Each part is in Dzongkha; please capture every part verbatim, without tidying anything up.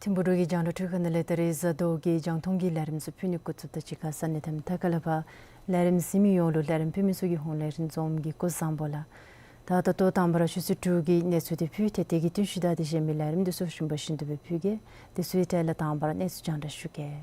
ཐིམ་ཕུག་འབྲུག་གི་རྒྱང་བསྒྲགས་འཕྲུལ་ཁང་ནང་ལས་ད་རིས་གཟའ་ཟླཝ་གི་རྒྱང་མཐོང་གི་ལས་རིམ་ཚུ་ཕུལ་ནི་འགོ་བཙུགསཔ་ད་གཅིག་ཁར་ས་གནས་དང་མཐའ་ཁག་ལས་ཕར་ལས་རིམ་གཟིགས་མི་ཡོངས་ལུ་ལས་རིམ་ཕུལ་མི་ཚུ་གི་ཧོངས་ལས་རིན་འཛོམས་ཀྱིས་སྐུ་གཟུགས་བཟང་པོ་ལགས། ད་ད་ལྟོ་དང་པ་ར་ཆུ་ཚོད་དྲུག་གི་གནས་ཚུལ་འདི་ཕུལ་ཏེ་དེ་གི་བསྟུན་ཞུ་དང་དེ་བཞིན་མི་ལས་རིམ་འདི་ཚུ་ཞུ་བ་བཞིན་དུ་སྦེ་ཕུལ་གེ། དེ་ཚུ་གི་གྲས་ལས་དང་པ་ར་གནས་ཚུལ་རྒྱང་བསྒྲགས་ཞུ་གེ།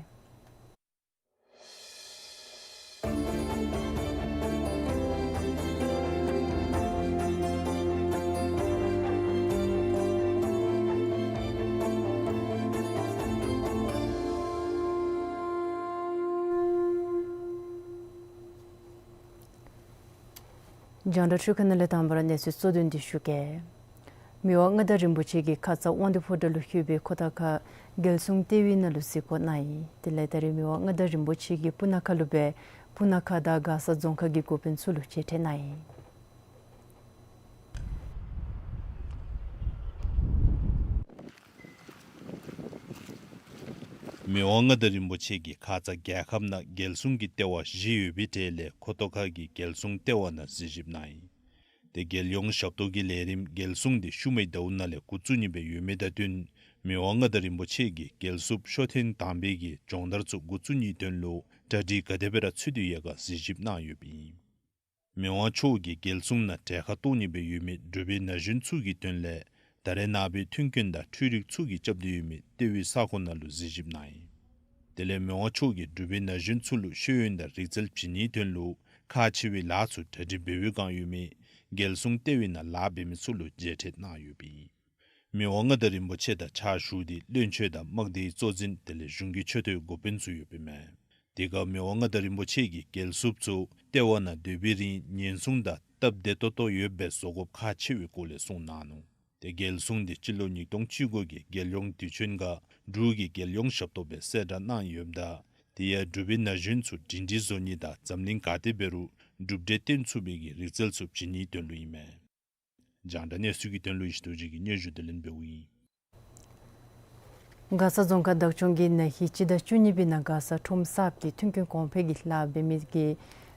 རྒྱང་བསྒྲགས་འཕྲུལ་ཁང་ནང་ལས་དང་པ་ར་གནས་ཚུལ་གཙོ་དོན་འདི་ཞུ་གེ། མི་དབང་མངའ་བདག་རིན་པོ་ཆེ་གིས་ཁ་ཙ་དབང་འདུས་ཕོ་བྲང་ལུ་ལྷོད་པའི་ཁོ་ཐང་ཁ་རྒྱལ་སྲུང་ལྟེ་བའི་ནང་ལུ་གཟིགས་སྐོར་གནང་ཡི། དེ་ལས་ད་རིས་མི་དབང་མངའ་བདག་རིན་པོ་ཆེ་གིས་སྤུ་ན་ཁ་ལུ་སྦེ་སྤུ་ན་ཁ་དང་མགར་ས་རྫོང་ཁག་གི་འགོ་དཔོན་ཚུ་ལུ་མཇལ་འཕྲད་གནང་ཡི། མི་དབང་མངའ་བདག་རིན་པོ་ཆེ་གིས་ཁ་ཙ་རྒྱལ་ཁབ་ནང་རྒྱལ་སྲུང་གི་ལྟེ་བ་བཞི་ཡོད་པའི་གྲས་ལས་ཁོ་ཐང་ཁ་གི་རྒྱལ་སྲུང་ལྟེ་བ་ནང་གཟིགས་ཞིབ་གནང་ཡི། དེ་རྒྱལ་ཡོངས་ཞབས་ཏོག་གི་ལས་རིམ་རྒྱལ་སྲུང་འདི་ཤུལ་མའི་ཟླཝ་ནང་ལས་འགོ་བཙུགས་ནི་སྦེ་ཡོད་མི་དང་བསྟུན་མི་དབང་མངའ་བདག་རིན་པོ་ཆེ་གིས་རྒྱལ་སྲུངཔ་ཤོ་ཐེངས་དང་པའི་གི་སྦྱོང་བརྡར་ཚུ་འགོ་བཙུགས་ནིའི་དོན་ལུ་གྲ་སྒྲིག་ག་དེ་སྦེ་ར་ཚུད་དེ་ཡོད་ག་གཟིགས་ཞིབ་གནང་ཡོདཔ་ཨིན། མི་དབང་མཆོག་གིས་རྒྱལ་སྲུང་ནང་གྲལ་ཁར་གཏོགས་ནི་སྦེ་ཡོད་མི་འབྲུག་པའི་ན་གཞོན་ཚུ་གི་དོན་ལས་ད་རེས་ནངས་པའི་མཐུན་རྐྱེན་དང་འཕྲུལ་རིག་ཚུ་གིས་རྐྱབ་སྟེ་ཡོད་མི་ལྟེ་བའི་ས་ཁོངས་ནང་ལུ་གཟིགས་ཞིབ་གནང་ཡི། དེ་ལས་མི་དབང་མཆོག་གིས་འབྲུག་པའི་ན་གཞོན་ཚུ་ལུ་ཤེས་ཡོན་དང་རིག་རྩལ་བྱིན་ནིའི་དོན་ལུ་ཁག་ཆེ་བའི་ལཱ་ཚུ་གྲ་སྒྲིག་འབད་བའི་བསྒང་ཡོད་མི་རྒྱལ་སྲུང་ལྟེ་བའི་ནང་ལཱ་འབད་མི་ཚུ་ལུ་མཇལ་འཕྲད་གནང་ཡོདཔ་ཨིན། མི་དབང་མངའ་བདག་རིན་པོ་ཆེ་དང་ཕྱག་ཞུ་སྟེ་བློན་ཆེན་དང་དམག་སྡེའི་གཙོ་འཛིན་དེ་ལས་གཞུང་གི་མཆོད་རྟེན་འགོ་དཔོན་ཚུ་ཡོདཔ་ཨིན་མས། དེ་སྐབས་མི་དབང་མངའ་བདག་རིན་པོ་ཆེ་གིས་རྒྱལ་སྲུངཔ་ཚུ་ལྟེ་བ་ནང་སྡོད་པའི་རིང་ཉེན་སྲུང་དང་སྟབས་བདེ་ཏོག་ཏོ་ཡོདཔ་སྦེ་བཟོ་དགོཔ་ཁག་ཆེ་བའི་སྐོར་ལས་གསུངས་གནང་ནུག། དེ་རྒྱལ་སྲུང་འདི་སྤྱི་ལོ་ཉིས་སྟོང་བཅུ་དགུ་གི་རྒྱལ་ཡོངས་དུས་ཆེན་ཁར་འབྲུག་གི་རྒྱལ་ཡོངས་ཞབས་ཏོག་སྦེ་གསལ་བསྒྲགས་གནང་ཡོདཔ་ད་དེ་ཡང་འབྲུག་པའི་ན་གཞོན་ཚུ་སྒྲིང་སྒྲིང་བཟོ་ནི་དང་འཛམ་གླིང་ག་ཏེ་འབད་རུང་གྲུབ་འབྲས་སྟོན་ཚུགས་པའི་གི་རིག་རྩལ་ཚུ་བྱིན་ནིའི་དོན་ལུ་ཨིན་མས། རྒྱང་བསྒྲགས་གནས་ཚུལ་གྱི་དོན་ལུ་ཡེ་ཤེས་རྡོ་རྗེ་གིས་སྙན་ཞུ་དེ་ལེན་འབདཝ་ཨིན། མགར་ས་རྫོང་ཁག་བདག་སྐྱོང་གིས་ན་ཧིང་སྤྱི་ཟླ་བཅུ་གཉིས་པའི་ནང་མགར་ས་ཁྲོམ་གསརཔ་གི་མཐུན་རྐྱེན་གོང་འཕེལ་གྱི་ལཱ་འབད་མི་གི་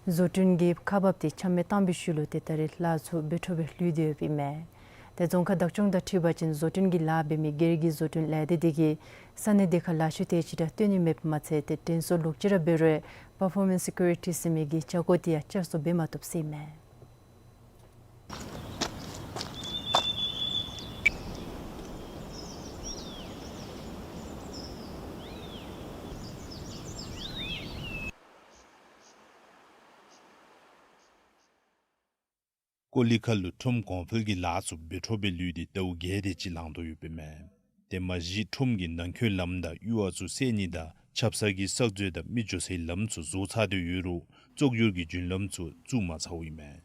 བཟོ་སྐྲུན་གྱི་ཁག་འབགཔ་དེ་ཆ་མེད་བཏང་བའི་ཤུལ་ལུ་ཏེ་ད་རེས་ལཱ་ཚུ་འབད་འཕྲོ་སྦེ་ལུས་ཏེ་ཡོདཔ་ཨིན་མས། ཏེ་རྫོང་ཁག་བདག་སྐྱོང་དང་འཁྲིལ་བ་ཅིན་བཟོ་སྐྲུན་གྱི་ལཱ་འབད་མི་སྒེར་གྱི་བཟོ་སྐྲུན་ལས་སྡེ་དེ་གིས་ས་གནས་དེ་ཁར་ལཱ་ཤུལ་དེ་ཅིག་ར་སྟོན་ནི་མེདཔ་མ་ཚད་ཏེ་དྲན་གསོ་ལོག་ཅི་ར་འབད་རུང་performance security ཟེར་མི་གི་བྱ་སྒོ་དེ་ཡང་བསྐྱར་གསོ་འབད་མ་བཏུབ་ཟེར་ཨིན་མས། ཀོ་ལི་ཁ་ལུ་ཁྲོམ་གོང་འཕེལ་གྱི་ལཱ་ཚུ་འབད་འཕྲོ་སྦེ་ལུས་ཏེ་ཟླཝ་བརྒྱད་དེ་ཅིག་ལང་དོ་ཡོདཔ་ཨིན་མས། ཏེ་མ་གཞི་ཁྲོམ་གྱི་ནང་འཁོད་ལམ་དང་ཡུར་བ་ཚུ་སེལ་ནི་དང་ཆབ་གསང་གི་གསར་བཟོ་དང་མི་འགྱོ་སའི་ལམ་ཚུ་བཟོ་ཚར་ཏེ་ཡོད་རུང་བཙོག་གྱུར་གྱི་རྒྱུན་ལམ་ཚུ་བཙུགས་མ་ཚརཝ་ཨིན་མས།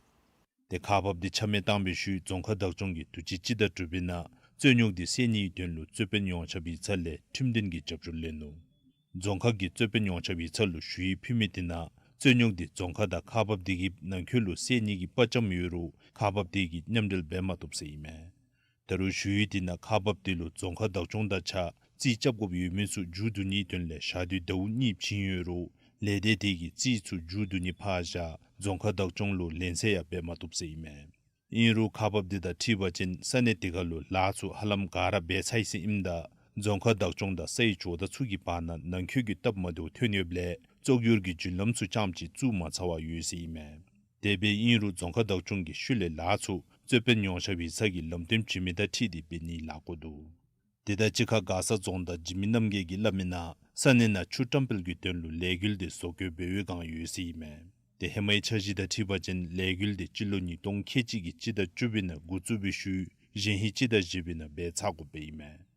ཏེ་ཁག་འབགཔ་དེ་ཆ་མེད་བཏང་བའི་ཤུལ་རྫོང་ཁག་བདག་སྐྱོང་གིས་དུས་ཅི་སྤྱི་ཟླ་དྲུག་པའི་ནང་རྩོད་རྙོགས་དེ་སེལ་ནིའི་དོན་ལུ་རྩོད་དཔོན་ཡོངས་ཁྱབ་ཡིག་ཚང་ལས་ཁྲིམས་དོན་གྱི་རྒྱབ་སྐྱོར་ལེན་ནུག། རྫོང་ཁག་གིས་རྩོད་དཔོན་ཡོངས་ཁྱབ་ཡིག་ཚང་ལུ་ཞུ་ཡིག་ཕུལ་མི་དེ་ནང་ རྩོད་རྙོགས་འདི་རྫོང་ཁག་དང་ཁག་འབག་འདི་གི་ནང་འཁོད་ལུ་སེལ་ནི་གི་དཔའ་བཅམ་ཡོད་རུང་ཁག་འབག་འདི་གིས་མཉམ་འབྲེལ་འབད་མ་བཏུབ་ཟེར་ཨིན་མས། ད་རུང་ཞུ་ཡིག་འདི་ནང་ཁག་འབག་འདི་ལུ་རྫོང་ཁག་བདག་སྐྱོང་དང་གཅིག་ཁར་རྩིས་རྐྱབ་དགོཔ་ཡོད་མི་ཚུ་མཇུག་བསྡུ་ནིའི་དོན་ལས་ཞག་དུས་ཟླཝ་གཉིས་བྱིན་ཡོད་རུང་ལས་སྡེ་དེ་གིས་རྩིས་ཚུ་མཇུག་བསྡུ་ནི་ཕར་བཞག་རྫོང་ཁག་བདག་སྐྱོང་ལུ་ལན་གསལ་ཡང་འབད་མ་བཏུབ་ཟེར་ཨིན་མས། ཨིན་རུང་ཁག་འབག་འདི་དང་འཁྲིལ་བ་ཅིན་ས་གནས་དེ་ཁར་ལུ་ལཱ་ཚུ་ཧ་ལམ་ག་ར་འབད་ཚར་ཡི་ཟེར་ཨིནམ་ད་རྫོང་ཁག་བདག་སྐྱོང་དང་སའི་ཇོ་བདག་ཚུ་གི་བར་ན་ནང་འཁོད་ཀྱི་སྟབས་མ་བདེཝ་ཐོན་ཡོདཔ་ལས་བཙོག་གཡུར་གྱི་བརྒྱུད་ལམ་ཚུ་རྐྱངམ་ཅིག་བཙུགས་མ་ཚར་བར་ཡོད་ཟེར་ཨིན་མས། དེ་སྦེ་ཨིན་རུང་རྫོང་ཁག་བདག་སྐྱོང་གིས་ཤུལ་ལས་ལཱ་ཚུ་རྩོད་དཔོན་ཉོ་ཆ་འབད་ས་གི་ལམ་སྟོན་བྱིན་མི་དང་འཁྲིལ་ཏེ་འབད་ནི་ལཱ་འགོ་འདུག། དེ་དང་གཅིག་ཁར་མགར་ས་རྫོང་བདག་འཇིགས་མེད་རྣམ་རྒྱལ་གྱིས་སླབ་མིའི་ནང་ས་གནས་ནང་ཆུ་བཀྲམ་སྤེལ་གྱི་དོན་ལུ་ལས་འགུལ་དེ་བཟོ་བཀོད་འབད་བའི་བསྒང་ཡོད་ཟེར་ཨིན་མས། ཏེ་ཧེ་མའི་འཆར་གཞི་དང་འཁྲིལ་བ་ཅིན་ལས་འགུལ་དེ་སྤྱི་ལོ་ཉིས་སྟོང་ཁལ་གཅིག་གི་སྤྱི་ཟླ་བཅུ་པའི་ནང་འགོ་བཙུགས་པའི་ཤུལ་གཞེས་ཧིང་སྤྱི་ཟླ་བཞི་པའི་ནང་འབད་ཚར་དགོཔ་ཨིན་མས།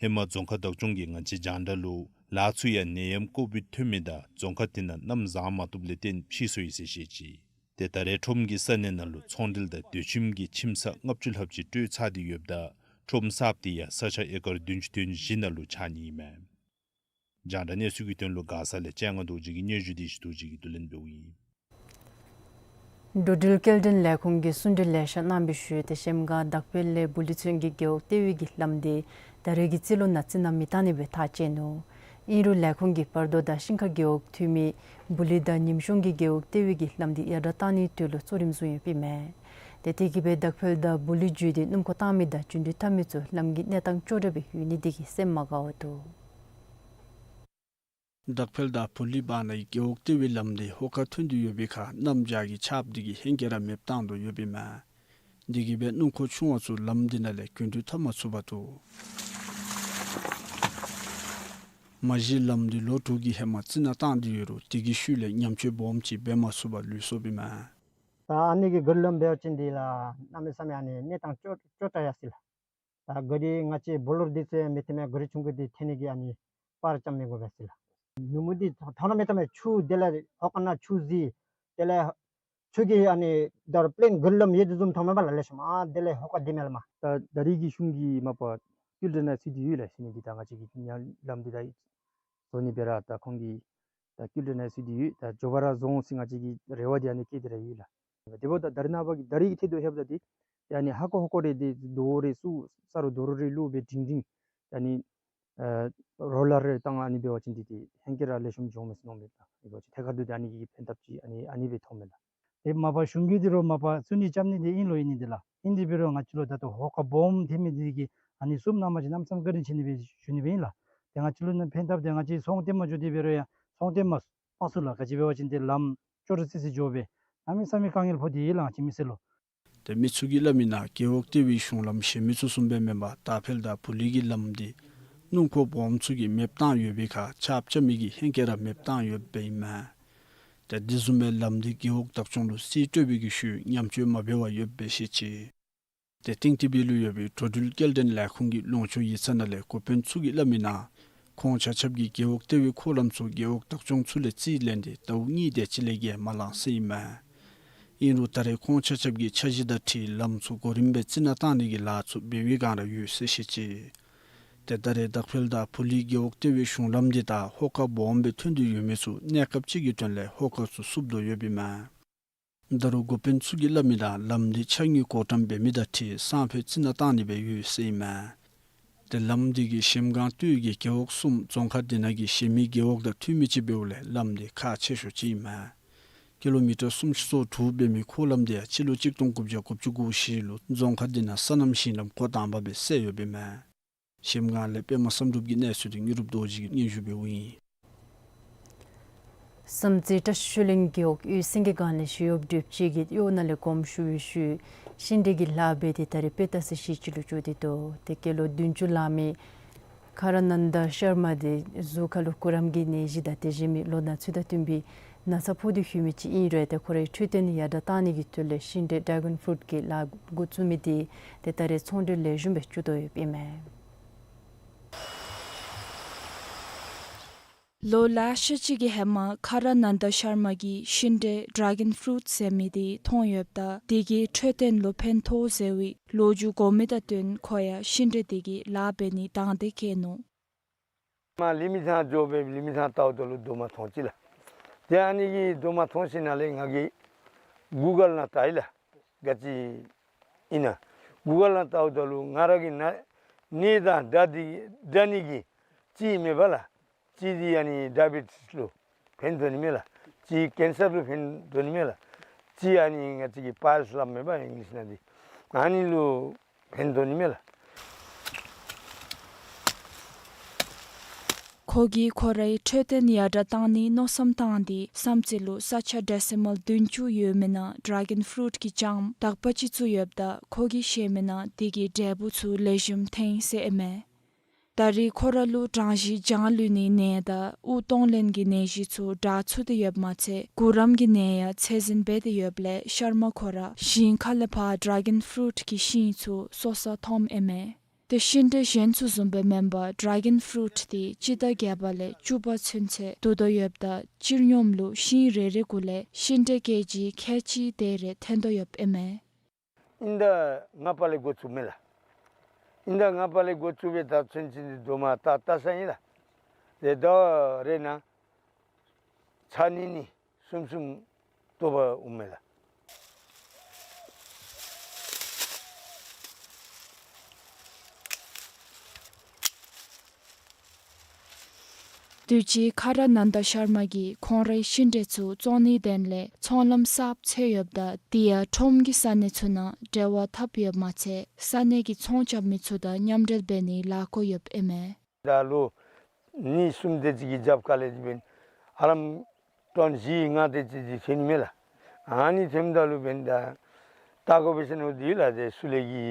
ཧེ་མ་རྫོང་ཁག་བདག་སྐྱོང་གིས་ང་བཅས་རྒྱང་བསྒྲགས་ལུ་ལཱ་ཚུ་ཡང་ནད་ཡམས་ཀོ་བིཌ་ཐོན་མི་དང་རྫོང་ཁག་དེ་ནང་གནམ་བཟང་མ་བཏུབ་ལས་བརྟེན་ཕྱིས་སོ་ཡི་ཟེར་བཤད་ཅི། ཏེ་ད་རེས་ཁྲོམ་གྱི་ས་གནས་ནང་ལུ་ཚོང་འབྲེལ་དང་སྡོད་ཁྱིམ་གྱི་ཁྱིམ་ས་ལྔ་བཅུ་ལྷགཔ་ཅིག་སྤྲོད་ཚར་ཏེ་ཡོདཔ་ད་ཁྲོམ་གསརཔ་དེ་ཡང་ས་ཆ་ཨེ་ཀར་བདུན་ཅུ་དོན་བཞི་ནང་ལུ་ཆགས་ནི་ཨིན་མས། རྒྱང་བསྒྲགས་གནས་ཚུལ་གྱི་དོན་ལུ་མགར་ས་ལས་སྤྱན་སྔ་རྡོ་རྗེ་གི་སྙན་ཞུ་དེ་ཞུ་དོ་ཅིག་གིས་བསྡུ་ལེན་འབདཝ་ཨིན། འགྲོ་འགྲུལ་སྐྱེལ་འདྲེན་ལས་ཁུངས་ཀྱིས་གསུང་གྲོས་ལེ་ཤ་གནང་བའི་ཤུལ་ཏེ་གཞལམ་སྒང་དག་ཕེལ་ལས་སྦུ་ལི་ཚུན་གྱི་རྒེད་འོག་ལྟེ་བའི་གི་ལམ་དེ་ད་རེས་ཀྱི་རྩིས་ལོ་ནང་རྩི་ནག་མི་བཏང་ནི་སྦེ་ཐག་བཅད་ནུག། ཨིན་རུང་ལས་ཁུངས་ཀྱིས་བར་མདོ་དང་ཤིང་ཁ་རྒེད་འོག་མཐུད་མི་སྦུ་ལི་དང་ཉིམ་གཞུང་གི་རྒེད་འོག་ལྟེ་བའི་གི་ལམ་དེ་ཡར་དྲག་བཏང་ནིའི་དོན་ལུ་གཙོ་རིམ་བཟུང་ཡོདཔ་ཨིན་མས། ཏེ་དེ་གིས་སྦེ་དག་ཕེལ་དང་སྦུ་ལི་བརྒྱུད་དེ་སྣུམ་འཁོར་བཏང་མི་དང་རྒྱུན་འགྲུལ་འཐབ་མི་ཚུ་ལམ་གྱི་གནས་སྟངས་སྐྱོ་དྲགས་སྦེ་ཡོད་ནི་དེ་གིས་སེམས་མ་དགའ་བར་འདུག། དག་ཕེལ་དང་སྦུ་ལི་བར་ནའི་རྒེད་འོག་ལྟེ་བའི་ལམ་དེ་ཧོ་ཀ་ཐོན་ཏེ་ཡོད་པའི་ཁར་གནམ་བྱཱར་གྱི་ཆརཔ་དེ་གིས་ཧེང་སྐལ་ར་མེདཔ་བཏང་དོ་ཡོདཔ་ཨིན་མས། དེ་གིས་སྦེ་སྣུམ་འཁོར་ཆུང་བ་ཚུ་ལམ་དེ་ནང་ལས་རྒྱུན་འགྲུལ་འཐབ་མ་ཚུགས་པར་འདུག། མ་གཞི་ལམ་དེ་ལོ་དྲུག་གི་ཧེ་མ་རྩི་ནག་བཏང་སྟེ་ཡོད་རུང་དེ་གི་ཤུལ་ལས་ཉམས་བཅོས་སྦོམ་ཅིག་འབད་མ་ཚུགས་པར་ལུས་སོཔ་ཨིན་མས། ད་ཨ་ནི་གི་གུ་ལམ་འབད་བ་ཅིན་འདི་ལགས་གནམ་མེད་ས་མེད་ཨ་ནི་གནས་སྟངས་སྐྱོ་སྐྱོ་དྲགས་ཡར་སོ་ཡི་ལགས། ད་ག་རི་ང་བཅས་བུ་ལོར་འདི་ཚུ་མི་ཐོན་མས། ག་རི་ཆུང་ཀུ་འདི་ཐོན་ནི་གི་ཨ་ནི་པར་ཙམ་མི་དགོ་པས་ཟེར་ལགས། ཉིནམ་འདི་མཐོང་ན་མི་མཐོང་མས། ཆུ་དེ་ལས་ཧོ་ཀ་ནང་ཆུ་བཟི་དེ་ལས་ཆུ་གི་ཨ་ནི་ད་རུང་པེ་ལེན་གུ་ལམ་ཡོད་དོ་བཟུམ་མཐོང་མས་པ་ལགས། ལེགས་ཤོམ་ཨ་དེ་ལས་ཧོ་ཀ་འདི་མེད་ལགས་མ། ད་ད་རེས་ཀྱི་གཞུང་གིས་མ་པ་སྐྱིད་སྡུག་ནང་ཚུད་དེ་ཡོད་ལགས་ཟེར་ནི་འདི་ད་ང་བཅས་ཀྱི་ཉ་ལམ་འདི་ད་བཟོ་ནི་འབད་ར་ད་ཁོང་གིས་ད་སྐྱིད་སྡུག་ནང་ཚུད་དེ་ཡོད། ད་མགྱོགས་པ་ར་བཟོ་འོང་ཟེར་ང་བཅས་ཀྱི་རེ་བ་འདི་ཨ་ནི་བསྐྱེད་དེ་ར་ཡོད་ལགས། དེ་འབདཝ་ད་ད་རེས་ནངས་པ་གི་ད་རེས་ཀྱི་ཐད་དུ་ལྷོདཔ་ད་འདི་ཨ་ནི་ཧ་ཀོ་ཧོ་ཀོ་རེ་འདི་རྡོ་རེ་བཙུགས་ས་རུ་རྡོ་རུག་རེ་བླུགས་སྦེ་འགྲིང་འགྲིང་ཨ་ནི་ཨ་རོ་ལར་རེ་བཏང་ཨ་ནི་འབད་བ་ཅིན་འདི་ཏེ་ཧེང་སྐལ་ར་ལེགས་ཤོམ་འགྱོཝ་མས་ཟེར་མནོཝ་མས། ད་ཨ་ནི་འབད་བ་ཅིན་ཐད་ཀར་དུ་ཏེ་ཨ་ནི་གི་ཕན་ཐབས་ཅིག་ཨ་ནི་ཨ་ནི་སྦེ་མཐོངམ་མས་ལགས། ཏེ་མ་པ་གཞུང་གིས་འདི་རུང་མ་པ་བཙུགས་ནི་རྐྱབ་ནི་འདི་ཨིན་ལོ་ཨིན་ནི་འདི་ལགས། ཨིན་དེ་འབད་རུང་ང་བཅས་ལུ་ད་ལྟོ་ཧོ་ཀ་སྦོམ་ཐོན་མི་འདི་གིས་ཨ་ནི་བསུབ་གནང་པ་ཅིན་གནམ་མེད་ས་མེད་བཀའ་དྲིན་ཆེ་ནི་སྦེ་ཞུ་ནི་སྦེ་ཨིན་ལགས། ཏེ་ང་བཅས་ལུ་ནི་ཕན་ཐབས་ཏེ་ང་བཅས་ཚོང་འཐེན་མ་འགྱོ་དེ་འབད་རུང་ཡང་ཚོང་འཐེན་མ་མ་ཚུགས་ལགས། ག་ཅི་འབད་བ་ཅིན་ཏེ་ལམ་སྐྱོ་རུ་ཙི་ཙི་འགྱོ་སྦེ་གནམ་མེད་ས་མེད་དཀའ་ངལ་ཕོག་སྟེ་ཡོད་ལགས་ང་བཅས་མི་སེར་ལུ། ཏེ་མི་ཚུ་གིས་སླབ་མིའི་ནང་རྒེད་འོག་ལྟེ་བའི་གཞུང་ལམ་གཞན་མི་ཚུ་བཟུམ་སྦེ་མེན་པར་དག་ཕེལ་དང་སྦུ་ལི་གི་ལམ་འདི་སྣུམ་འཁོར་སྦོམ་ཚུ་གིས་མེདཔ་བཏང་ཡོད་པའི་ཁར་ཆརཔ་རྐྱབ་མི་གིས་ཧེང་སྐལ་ར་མེདཔ་བཏང་ཡོདཔ་ཨིན་མས། ཏེ་དེ་བཟུམ་སྦེ་ལམ་འདི་རྒེད་འོག་བདག་སྐྱོང་ལུ་རྩིས་སྤྲོད་པའི་གི་ཤུལ་ཉམས་བཅོས་མ་འབད་བར་ཡོདཔ་སྦེ་བཤད་ཅི། ཏེ་ཏིང་ཏི་བི་ལུ་ཡོད་པའི་འགྲོ་འགྲུལ་སྐྱེལ་འདྲེན་ལས་ཁུངས་ཀྱི་ལུང་ཕྱོགས་ཡིག་ཚང་ནང་ལས་འགོ་དཔོན་ཚུ་གིས་སླབ་མིའི་ནང་ཁོང་ཆ་ཁྱབ་ཀྱིས་རྒེད་འོག་ལྟེ་བའི་འཁོར་ལམ་ཚུ་རྒེད་འོག་བདག་སྐྱོང་ཚུ་ལས་རྩིས་ལེན་ཏེ་ཟླཝ་གཉིས་དེ་ཅིག་ལས་བརྒལ་མ་ལང་ཟེར་ཨིན་མས། ཨིན་རུང་ད་རེས་ཁོང་ཆ་ཁྱབ་ཀྱིས་འཆར་གཞི་དང་འཁྲིལ་ལམ་ཚུ་གོ་རིམ་སྦེ་རྩི་ནག་བཏང་ནི་གི་ལཱ་ཚུ་འབད་བའི་བསྒང་ར་ཡོད་ཟེར་བཤད་ཅི། ཏེ་ད་རེས་དག་ཕེལ་དང་སྦུ་ལི་རྒེད་འོག་ལྟེ་བའི་གཞུང་ལམ་འདི་ད་ཧོ་ཀ་སྦོམ་སྦེ་ཐོན་ཏེ་ཡོད་མི་ཚུ་གནས་སྐབས་ཅིག་གི་དོན་ལས་ཧོ་ཀ་ཚུ་བསུབ་དོ་ཡོདཔ་ཨིན་མས། ད་རུང་འགོ་དཔོན་ཚུ་གིས་སླབ་མིའི་ནང་ལམ་འདི་ཆ་དངུལ་བགོ་བཀྲམ་འབད་མི་དང་འཁྲིལ་སང་ཕོད་རྩི་ནག་བཏང་ནི་སྦེ་ཡོད་ཟེར་ཨིན་མས། ཏེ་ལམ་འདི་གིས་གཞལམ་སྒང་སྟོད་ཀྱི་རྒེད་འོག་གསུམ་རྫོང་ཁག་འདི་ནང་གི་གཞན་མི་རྒེད་འོག་དང་མཐུད་མི་ཅིག་འབདཝ་ལས་ལམ་འདི་ཁག་ཆེ་ཤོས་ཅིག་ཨིན་མས། ཀི་ལོ་མི་ཊར་སུམ་ཅུ་སོ་དྲུག་འབད་མི་འཁོར་ལམ་འདི་ཡང་སྤྱི་ལོ་གཅིག་སྟོང་དགུ་བརྒྱ་དགུ་བཅུ་གོ་བཞི་ལུ་རྫོང་ཁག་འདི་ནང་སོ་ནམ་ཞིང་ལམ་འགོ་དང་པ་སྦེ་བསལ་ཡོདཔ་ཨིན་མས། གཞལམ་སྒང་ལས་པདྨ་བསམ་གྲུབ་ཀྱི་གནས་ཚུལ་དེ་དངོས་གྲུབ་རྡོ་རྗེ་གིས་སྙན་ཞུ་འབདཝ་ཨིན། བསམ་རྩེ་བཀྲ་ཤིས་ཆོས་གླིང་རྒེད་འོག་དབུས་སེང་གེ་སྒང་ལས་ཞི་གཡོག་འབྲུགཔ་ཅིག་གིས་གཡོག་ནང་ལས་དགོངསམ་ཞུ་བའི་ཤུལ་ཤིང་འབྲས་ཀྱི་ལཱ་འབད་དེ་ད་རེས་དཔེ་ལྟ་ས་གཞི་ཅིག་ལུ་འགྱོ་སྟེ་འདུག། ཏེ་སྐྱེས་ལོ་བདུན་ཅུ་ལང་མི་ཁ་ར་ནན་ད་ཤར་མ་དེ་གཟུགས་ཁ་ལུ་སྐུ་རམ་གྱི་ནད་གཞི་དང་དེ་བཟུམ་མའི་ལོ་ན་ཚོད་དང་བསྟུན་པའི་ན་ཚ་ཕོག་སྟེ་ཡོད་མི་ཅིག་ཨིན་རུང་ཏེ་ཁོ་རའི་འཕྲོད་བསྟེན་ཡར་དྲག་བཏང་ནི་གི་དོན་ལས་ཤིང་འབྲས་ཌྲེ་གཱོན་ཕུ་རུཊ་གི་ལཱ་འགོ་བཙུགས་མི་དེ་ཏེ་ད་རེས་ཚོང་འབྲེལ་ལེགས་ཤོམ་སྦེ་བཙུགས་དོ་ཡོདཔ་ཨིན་མས། ལོ་ལེ་ཤ་ཅིག་གི་ཧེ་མ་ཁ་ར་ནན་ད་ཤར་མ་གིས་ཤིང་འབྲས་ཌྲེ་གཱོན་ཕུ་རུཊ་ཟེར་མི་དེ་མཐོང་ཡོདཔ་ད་དེ་གིས་འཕྲོད་བསྟེན་ལུ་ཕན་ཐོགས་ཟེར་བའི་ལོ་རྒྱུས་གོ་མི་དང་བསྟུན་ཁོ་ཡང་ཤིང་འབྲས་དེ་གི་ལཱ་འབད་ནི་དང་འདོད་བསྐྱེད་ནུག། མ་ལི་མི་ཚང་འགྱོ་སྦེ་ལི་མི་ཚང་ལྟཝ་ད་ལུ་རྡོག་མ་མཐོང་ཅི་ལགས། ཏེ་ཨ་ནི་གི་རྡོག་མ་མཐོང་ཞིནམ་ལས་ང་གིས་གུ་གལ་ནང་བལྟ་ཡི་ལགས། ག་ཅི་ཨིན་ན། གུ་གལ་ནང་བལྟཝ་ད་ལུ་ང་ར་གི་ན་ནད་དང་སྒྲ་འདི་འདྲ་ནི་གི་ཅིག་མེད་པ་ལགས། ཅིག་འདི་ཨ་ནི་ཌའི་བེ་ཊིསི་ལུ་ཕན་དོ་ནི་མས་ལགས། ཅིག་ཀེན་སར་ལུ་ཕན་དོ་ནི་མས་ལགས། ཅིག་ཨ་ནི་ང་བཅས་ཀྱི་པའིལསི་སླབ་མས་པ་ཨིང་ལིཤ་ནང་འདི། ཨ་ནི་ལུ་ཕན་དོ་ནི་མས་ལགས། ཁོ་གིས་ཁོ་རའི་འཕྲོད་བསྟེན་ཡར་དྲག་བཏང་ནིའི་མནོ་བསམ་བཏང་སྟེ་བསམ་རྩེ་ལུ་ས་ཆ་ཌེ་སི་མཱལ་བདུན་ཅུ་ཡོད་མི་ནང་ཌེ་གཱོན་ཕུ་རུཊ་གི་ལྕངམ་དག་པ་ཅིག་བཙུགས་ཡོདཔ་ད་ཁོ་གིས་ཤེས་མི་ནང་དེ་གིས་འབྲས་བུ་ཚུ་ལེགས་ཤོམ་ཐོན་ཡི་ཟེར་ཨིན་མས། ད་རེས་ཁོ་ར་ལུ་གྲང་ཞིང་གྱང་ལུས་ནིའི་ནད་དང་དབུགས་གཏོང་ལེན་གྱི་ནད་གཞི་ཚུ་དྲག་ཚུགས་ཏེ་ཡོདཔ་མ་ཚད་གུ་རམ་གྱི་ནད་ཡང་ཚད་ཟིན་འབད་དེ་ཡོདཔ་ལས་ཤར་མ་ཁོ་ར་ཞིང་ཁ་ལས་ཕར་ཌེ་གཱོན་ཕུ་རུཊ་གི་ཤིང་ཚུ་གསོ་སར་འཐོནམ་ཨིན་མས། ཏེ་ཤིང་འབྲས་གཞན་ཚུ་བཟུམ་སྦེ་མེན་པར་ཌེ་གཱོན་ཕུ་རུཊ་དེ་སྤྱི་ཟླ་བརྒྱད་པ་ལས་བཅུ་པ་ཚུན་ཚོད་བསྡུ་དོ་ཡོདཔ་ད་སྤྱིར་སྙོམས་ལུ་ཤིང་རེ་རེ་གུ་ལས་ཤིང་འབྲས་ཀེ་ཇི་ཁལ་གཅིག་དེ་རེ་ཐོན་དོ་ཡོདཔ་ཨིན་མས། ཨིན་ཟླ་ལྔ་པ་ལས་འགོ་བཙུགས་མས་ལགས། ཨིན་ཟླ་ལྔ་པ་ལས་འགོ་བཙུགས་སྦེ་ད་ཚུན་ཚོད་འདི་རྡོག་མ་བལྟ་བལྟ་ས་ཨིན་ལགས། ཏེ་ཟླཝ་རེ་ནང་ཚར་གཉིས་གཉིས་གསུམ་གསུམ་བཏོག་པར་འོང་མས་ལགས། དུས་ཅི་ཁ་ར་ནན་ད་ཤར་མ་གིས་ཁོང་རའི་ཤིང་འབྲས་ཚུ་བཙོང་ནིའི་དོན་ལས་ཚོང་ལམ་གསརཔ་འཚོལ་ཡོདཔ་ད་དེ་ཡང་ཁྲོམ་གྱི་ས་གནས་ཚུ་ནང་འབྲེལ་བ་འཐབ་ཡོདཔ་མ་ཚད་ས་གནས་ཀྱི་ཚོང་རྐྱབ་མི་ཚུ་དང་མཉམ་འབྲེལ་འབད་ནིའི་ལས་སྒོ་ཡོདཔ་ཨིན་མས། ད་ལོ་གཉིས་གསུམ་དེ་ཅིག་གི་རྒྱབ་ཁ་ལས་འདི་འབདན་ཧ་ལམ་ཊོན་བཞི་ལྔ་དེ་ཅིག་འདི་ཐོན་མས་ལགས། ཨ་ནི་ཐོནམ་ད་ལུ་འབདན་ད་བལྟ་དགོ་པས་ཟེར་མནོ་སྟེ་ལགས། ཏེ་ཤུལ་ལས་ཀྱི་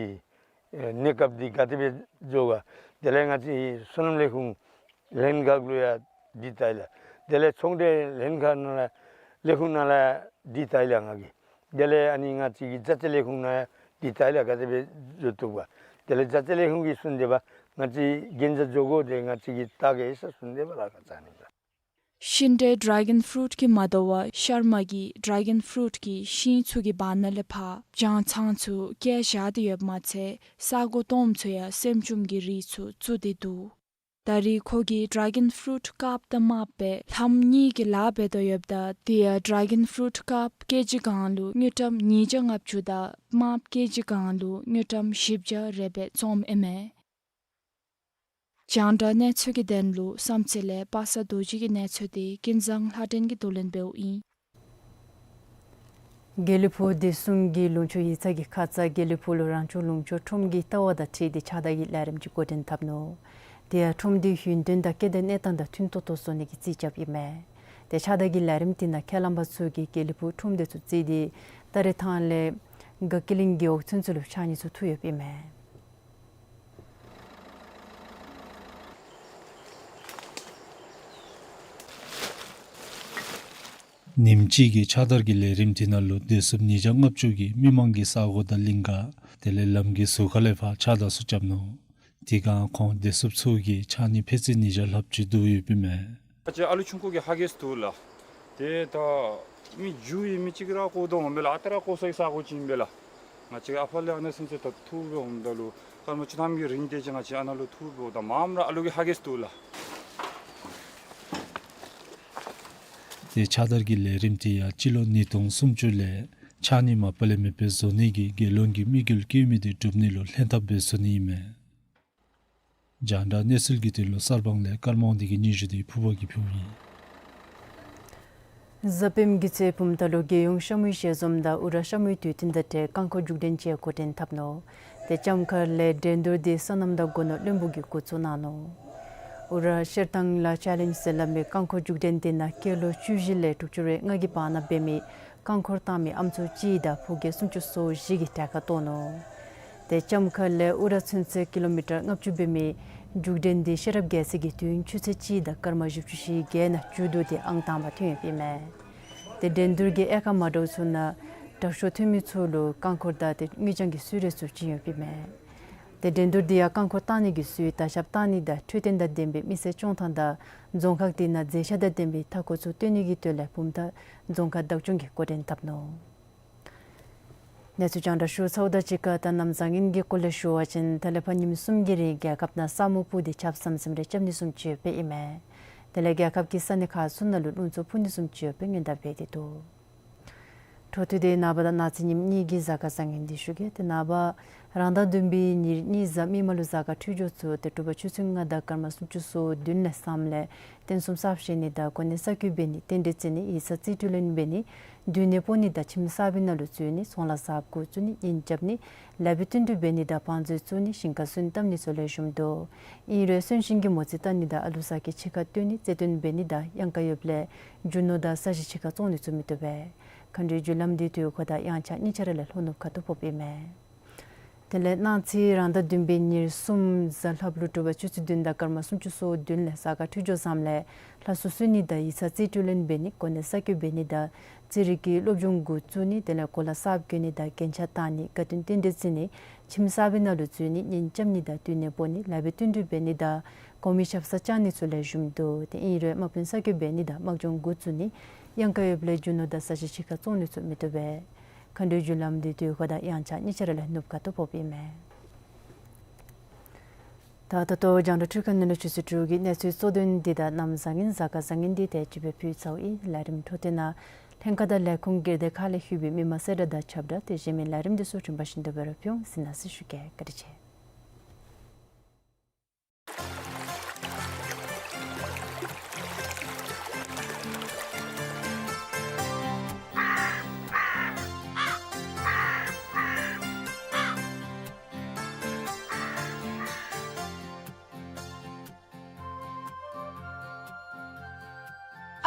ཨེ་གནས་སྐབས་འདི་ག་དེ་སྦེ་འགྱོ་ག། དེ་ལས་ང་བཅས་སོ་ནམ་ལས་ཁུངས་ལྷན་ཁག་ལུ་ཡང་འདི་བལྟ་ཡི་ལགས། དེ་ལས་ཚོང་འབྲེལ་ལྷན་ཁག་ནང་ལས་ལས་ཁུངས་ནང་ལས་འདི་བལྟ་ཡི་ལགས་ང་གིས། དེ་ལས་ཨ་ནི་ང་བཅས་ཀྱི་རྒྱ་ཆེ་ལས་ཁུངས་ནང་ཡང་འདི་བལྟ་ཡི་ལགས། ག་དེ་སྦེ་འགྱོ་བཏུབ་ག། དེ་ལས་རྒྱ་ཆེ་ལས་ཁུངས་ཀྱིས་གསུངས་ཏེ་འབད་ང་བཅས་གན་རྒྱ་འགྱོ་དགོ། ཏེ་ང་བཅས་ཀྱིས་བལྟ་གེ་ཟེར་གསུངས་ཏེ་འབད་ལགས། ཁ་ཙ་ནི་ལགས། ཤིང་འབྲས་ཌེ་གཱོན་ཕུ་རུཊ་གིས་མ་དོ་བར་ཤར་མ་གིས་ཌེ་གཱོན་ཕུ་རུཊ་གི་ཤིང་ཚུ་གི་བར་ན་ལས་ཕར་ལྗང་ཚང་ཚུ་བཀལ་བཞག་སྟེ་ཡོདཔ་མ་ཚད་ས་སྒོ་སྟོངམ་ཚུ་ཡང་སྲནམ་ཅུང་གི་རིགས་ཚུ་བཙུགས་ཏེ་འདུག། ད་རེས་ཁོ་གིས་ཌེ་གཱོན་ཕུ་རུཊ་དཀརཔོ་དང་དམརཔོ་སྦེ་ལྷམ་གཉིས་ཀྱི་ལཱ་འབད་དོ་ཡོདཔ་ད་དེ་ཡང་ཌེ་གཱོན་ཕུ་རུཊ་དཀརཔོ་ཀེ་ཇི་གང་ལུ་དངུལ་ཀྲམ་ཉིས་བརྒྱ་ལྔ་བཅུ་དང་དམརཔོ་ཀེ་ཇི་གང་ལུ་དངུལ་ཀྲམ་བཞི་བརྒྱ་རེ་སྦེ་བཙོངམ་ཨིན་མས། རྒྱང་བསྒྲགས་གནས་ཚུལ་གྱི་དོན་ལུ་བསམ་རྩེ་ལས་པ་སངས་རྡོ་རྗེ་གི་གནས་ཚུལ་འདི་ཀུན་བཟང་ལྷ་སྒྲོན་གྱིས་བསྡུ་ལེན་འབདཝ་ཨིན། དགེ་ལེགས་ཕུག་བདེ་སྲུང་གི་ལུང་ཕྱོགས་ཡིག་ཚང་གི་ཁ་ཙ་དགེ་ལེགས་ཕུག་ལུ་རང་སྐྱོང་ལུང་ཕྱོགས་ཁྲོམ་གྱི་ལྟ་བ་དང་འཁྲིལ་ཏེ་ཕྱགས་བདར་གྱི་ལས་རིམ་ཅིག་འགོ་འདྲེན་འཐབ་ནུག། དེ་ཡང་ཁྲོམ་འདི་ཡུན་བརྟན་དང་སྐྱེ་ལྡན་གནས་སྟངས་དང་མཐུན་ཏོག་ཏོ་བཟོ་ནི་གི་རྩིས་རྐྱབ་ཨིན་མས། ཏེ་ཕྱགས་བདར་གྱི་ལས་རིམ་འདི་ནང་ཁས་བླངས་པ་ཚུ་གིས་དགེ་ལེགས་ཕུག་ཁྲོམ་སྡེ་ཚུ་བརྩིས་ཏེ་སྟ་རེ་ཐང་ལས་དགའ་སྐྱིད་གླིང་རྒེད་འོག་ཚུན་ཚོད་ལུ་ཕྱགས་སྙིགས་ཚུ་འཐུ་ཡོདཔ་ཨིན་མས། ཉིནམ་གཅིག་གི་ཕྱགས་བདར་གྱི་ལས་རིམ་འདི་ནང་ལུ་བདེ་སྲུངཔ་ཉིས་བརྒྱ་ལྔ་བཅུ་གིས་མི་མང་གི་ས་གོ་དང་གླིང་ག་དེ་ལས་ལམ་གྱི་ཟུར་ཁ་ལས་ཕར་ཕྱགས་བདར་ཚུ་རྐྱབ་ནུག། དེ་སྒང་ཁོང་བདེ་སྲུངཔ་ཚུ་གིས་ཕྱགས་སྙིགས་ཕད་ཙེ་ཉིས་བརྒྱ་ལྷགཔ་ཅིག་བསྡུ་ཡོདཔ་ཨིན་མས། ང་བཅས་ཨ་ལུ་ཆུང་ཀུ་གིས་ཧ་གོ་སྟེ་འདུག་ལགས། ཏེ་ད་མི་རྒྱུག་ཡི་མི་གཅིག་ར་བཀོ་དོ་འོང་མས་ལགས། ཨ་རྟག་ར་བཀོ་ས་གི་ས་གོ་ཅིག་ཨིན་པས་ལགས། ང་བཅས་ཨ་ཕ་ལས་ཨ་ནེ་ཚུན་ཚོད་ད་འཐུ་སྦེ་འོངམ་ད་ལུ་སྐར་མ་བཅུ་ཐམ་གྱི་རིང་དེ་ཅིག་ང་བཅས་ཨ་ནཱ་ལུ་འཐུ་སྦེ་འོངམ་ད་མངམ་ར་ཨ་ལུ་གིས་ཧ་གོ་སྟེ་འདུག་ལགས། ཏེ་ཕྱགས་བདར་གྱི་ལས་རིམ་འདི་ཡང་སྤྱི་ལོ་ཉིས་སྟོང་སུམ་ཅུ་ལས་ཕྱགས་སྙིགས་མ་པ་ལས་མེདཔ་སྦེ་བཟོ་ནི་གི་རྒྱལ་ཡོངས་ཀྱི་དམིགས་ཡུལ་བསྐྱེད་མི་དེ་སྒྲུབ་ནི་ལུ་ལྷན་ཐབས་འབད་ཚུགས་ནི་ཨིན་མས། རྒྱང་བསྒྲགས་གནས་ཚུལ་གྱི་དོན་ལུ་གསར་སྤང་ལས་ཀརྨ་དབང་འདུས་ཀྱི་སྙན་ཞུ་དེ་ཕུར་པ་གིས་ཕུལཝ་ཨིན། གཟའ་སྤེནམ་གི་ཚེ་བུམ་ཐང་ལུ་རྒྱལ་ཡོངས་ཤ་མུའི་ཞལ་འཛོམས་དང་ཨུ་ར་ཤ་མུའི་དུས་སྟོན་དང་འབྲེལ་རྐང་འཁོར་རྒྱུག་འགྲན་ཅིག་འགོ་འདྲེན་འཐབ་ནུག། ཏེ་ལྕམ་མཁར་ལས་འགྲན་བསྡུར་འདི་སོ་ནམ་དང་སྒོ་ནོར་བློན་པོ་གིས་འགོ་བཙུགས་གནང་ནུག། ཨུ་ར་ཤེར་ཐང་ལ་ཅེ་ལེནཇ་ཟེར་སླབ་མི་རྐང་འཁོར་རྒྱུག་འགྲན་འདི་ནང་སྐྱེས་ལོ་བཅུ་བཞི་ལས་དྲུག་ཅུ་རེ་ལྔ་གི་བར་ན་འབད་མི་རྐང་འཁོར་བཏང་མི་ཨམ་སྲུ་གཅིག་དང་ཕོ་རྒྱས་སུམ་ཅུ་སོ་བཞི་གིས་གྲལ་ཁར་གཏོགས་ནུག། ཏེ་ལྕམ་མཁར་ལས་ཨུ་ར་ཚུན་ཚོད་ཀི་ལོ་མི་ཊར་ལྔ་བཅུ་འབད་མི་རྒྱུག་འགྲན་འདི་ཤེས་རབ་རྒྱལ་མཚན་གྱིས་དུས་ཡུན་ཆུ་ཚོད་གཅིག་དང་སྐར་མ་བཞི་བཅུ་ཞེ་བརྒྱད་ནང་མཇུག་བསྡུ་སྟེ་ཨང་དང་པ་ཐོན་ཡོདཔ་ཨིན་མས། ཏེ་འགྲན་བསྡུར་གྱི་དབྱེ་ཁག་མ་འདྲཝ་ཚུ་ནང་དྲག་ཤོས་ཐོན་མི་ཚུ་ལུ་རྐང་འཁོར་དང་ཏེ་དངུལ་རྐྱང་གི་གསོལ་རས་ཚུ་བྱིན་ཡོདཔ་ཨིན་མས། ཏེ་འགྲན་བསྡུར་འདི་ཡང་རྐང་འཁོར་བཏང་ནི་གི་གསོལ་དར་ཞབས་བཏང་ནི་དང་འཕྲོད་བསྟེན་དང་ལྡན་པའི་མི་སེར་སྐྱོང་ཐངས་དང་རྫོང་ཁག་དེ་ནང་མཛེས་ཤ་དང་ལྡན་པའི་མཐའ་འཁོར་ཚུ་སྟོན་ནི་གི་དོན་ལས་བུམ་ཐང་རྫོང་ཁག་བདག་སྐྱོང་གིས་འགོ་འདྲེན་འཐབ་ནུག། གནས་ཚུལ་རྒྱང་བསྒྲགས་ཞུ་ཚརཝ་དང་གཅིག་ཁར་ད་གནམ་བཟང་ངན་གྱི་སྐོར་ལས་ཞུ་བ་ཅིན་ད་ལས་ཕར་ཉིནམ་གསུམ་གྱི་རིང་རྒྱལ་ཁབ་ནང་ས་སྨུག་སྤུབས་ཏེ་ཆརཔ་ཟམ་ཟིམ་རེ་རྐྱབ་ནི་བཟུམ་ཅིག་ཡོདཔ་ཨིན་མས། དེ་ལས་རྒྱལ་ཁབ་ཀྱི་ས་གནས་ཁག་ཚུ་ནང་ལུ་རླུང་འཚུབ་འཕུ་ནི་བཟུམ་ཅིག་ཡོད་པའི་སྔོན་བརྡ་འབད་དེ་འདུག། འཕྲོ་མཐུད་དེ་ནངས་པ་དང་གནངས་ཚེ་ཉིནམ་གཉིས་ཀྱི་གཟའ་སྐར་བཟང་ངན་འདི་ཞུ་གེ། ཏེ་ནངས་པ་རང་ཟླ་བདུན་པའི་ཉེར་གཉིས་གཟའ་མིག་དམར་ལུ་གཟའ་སྐར་འཕྲོད་སྦྱོར་ཚུ་ཏེ་དྲོ་པ་ཆུ་ཚོད་ལྔ་དང་སྐར་མ་སུམ་ཅུ་སོ་བདུན་ལས་བརྩམས་ལས་རྟེན་གསུམ་གསར་བཞེངས་ནི་དང་གོ་གནས་གསར་བསྐོ་འབད་ནི་རྟེན་འབྲེལ་བརྩི་ནི་ཡིག་ཚང་རྩིས་སྤྲོད་ལེན་འབད་ནི་མདུན་ནེ་སྤོ་ནི་དང་ཁྱིམ་གསར་པའི་ནང་ལུ་འཛུལ་ནི་ཚོང་ལཱ་གསརཔ་འགོ་བཙུགས་ནི་གཉེན་རྐྱབ་ནི་ལེགས་པའི་བསྟུན་གྲོས་འབད་ནི་དང་བང་མཛོད་བཙུགས་ནི་ཞིང་ཁར་སོན་བཏབ་ནི་ཚུ་ལེགས་ཤོམ་འདུག། ཨིན་རུང་གསོན་གཤིན་གྱི་མོ་རྩིས་བལྟ་ནི་དང་ཨ་ལུ་ཟ་སྐྱེལ་ཕྱི་ཁར་བཏོན་ནི་རྩལ་བཏོན་འབད་ནི་དང་གཡང་ཁ་ཡོདཔ་ལས་རྒྱུ་ནོར་དང་ས་གཞི་ཕྱི་ཁར་བཙོང་ནི་ཚུ་མི་བཏུབ་པས། མཁའ་འགྲོའི་རྒྱུ་ལམ་འདི་དུས་འཁོར་དང་དབྱངས་འཆར་གཉིས་ཆ་ར་ལས་ལྷོ་ནུབ་ཁ་ཐུག་ཕོགཔ་ཨིན་མས། དེ་ལས་གནངས་ཚེ་རང་ཟླ་བདུན་པའི་ཉེར་གསུམ་གཟའ་ལྷགཔ་ལུ་དྲོ་པ་ཆུ་ཚོད་བདུན་དང་སྐར་མ་སུམ་ཅུ་སོ་བདུན་ལས་གཟའ་སྐར་འཕྲོད་སྦྱོར་བཟངམ་ལས་ལྷ་གསོལ་གསོལ་ནི་དང་ཡིག་ཚང་རྩིས་སྤྲོད་ལེན་འབད་ནི་གོ་གནས་གསར་བསྐོ་འབད་ནི་དང་རྩིས་རིག་གི་སློབ་སྦྱོང་འགོ་བཙུགས་ནི་དེ་ལས་གོ་ལ་གསརཔ་གྱོན་ནི་དང་རྒྱན་ཆ་བཏགས་ནི་དགའ་སྟོན་རྟེན་འབྲེལ་བརྩི་ནི་ཁྱིམ་གསར་པའི་ནང་ལུ་འཛུལ་ནི་གཉེན་རྐྱབ་ནི་དང་མདུན་ནེ་སྤོ་ནི་ལེགས་པའི་བསྟུན་གྲོས་འབད་ནི་དང་གོ་མི་ཞབས་ས་བཅར་ནི་ཚུ་ལེགས་ཤོམ་འདུག། ཏེ་ཨིན་རུང་དམག་དཔོན་གསར་བསྐོ་འབད་ནི་དང་དམག་སྦྱོང་འགོ་བཙུགས་ནི་གཡང་ཁ་ཡོདཔ་ལས་རྒྱུ་ནོར་དང་ས་གཞི་ཕྱི་ཁར་བཙོང་ནི་ཚུ་མི་བཏུབ་པས། མཁའ་འགྲོའི་རྒྱུ་ལམ་འདི་དུས་འཁོར་དང་དབྱངས་འཆར་གཉིས་ཆ་ར་ལས་ནུབ་ཁ་ཐུག་ཕོགཔ་ཨིན་མས། ད་ད་ལྟོ་རྒྱང་བསྒྲགས་འཕྲུལ་ཁང་ནང་ལུ་ཆུ་ཚོད་དྲུག་གི་གནས་ཚུལ་གཙོ་དོན་འདི་དང་གནམ་བཟང་ངན་གཟའ་སྐར་བཟང་ངན་འདི་དེ་ཅིག་སྦེ་ཕུལ་ཚརཝ་ཨིན། ལས་རིམ་འཕྲོ་མཐུད་ནང་ལྷན་ཁག་དང་ལས་ཁུངས་སྒེར་སྡེ་ཁག་ལས་ལྷོད་པའི་མི་མང་གསལ་བསྒྲགས་དང་ཁྱབ་བསྒྲགས་དེ་གཞན་མི་ལས་རིམ་འདི་ཚུ་རིམ་པ་བཞིན་དུ་སྦེ་ར་ཕུལ་འོང་། གཟིགས་གནང་ཟེར་ཞུ་གེ། བཀའ་དྲིན་ཆེ།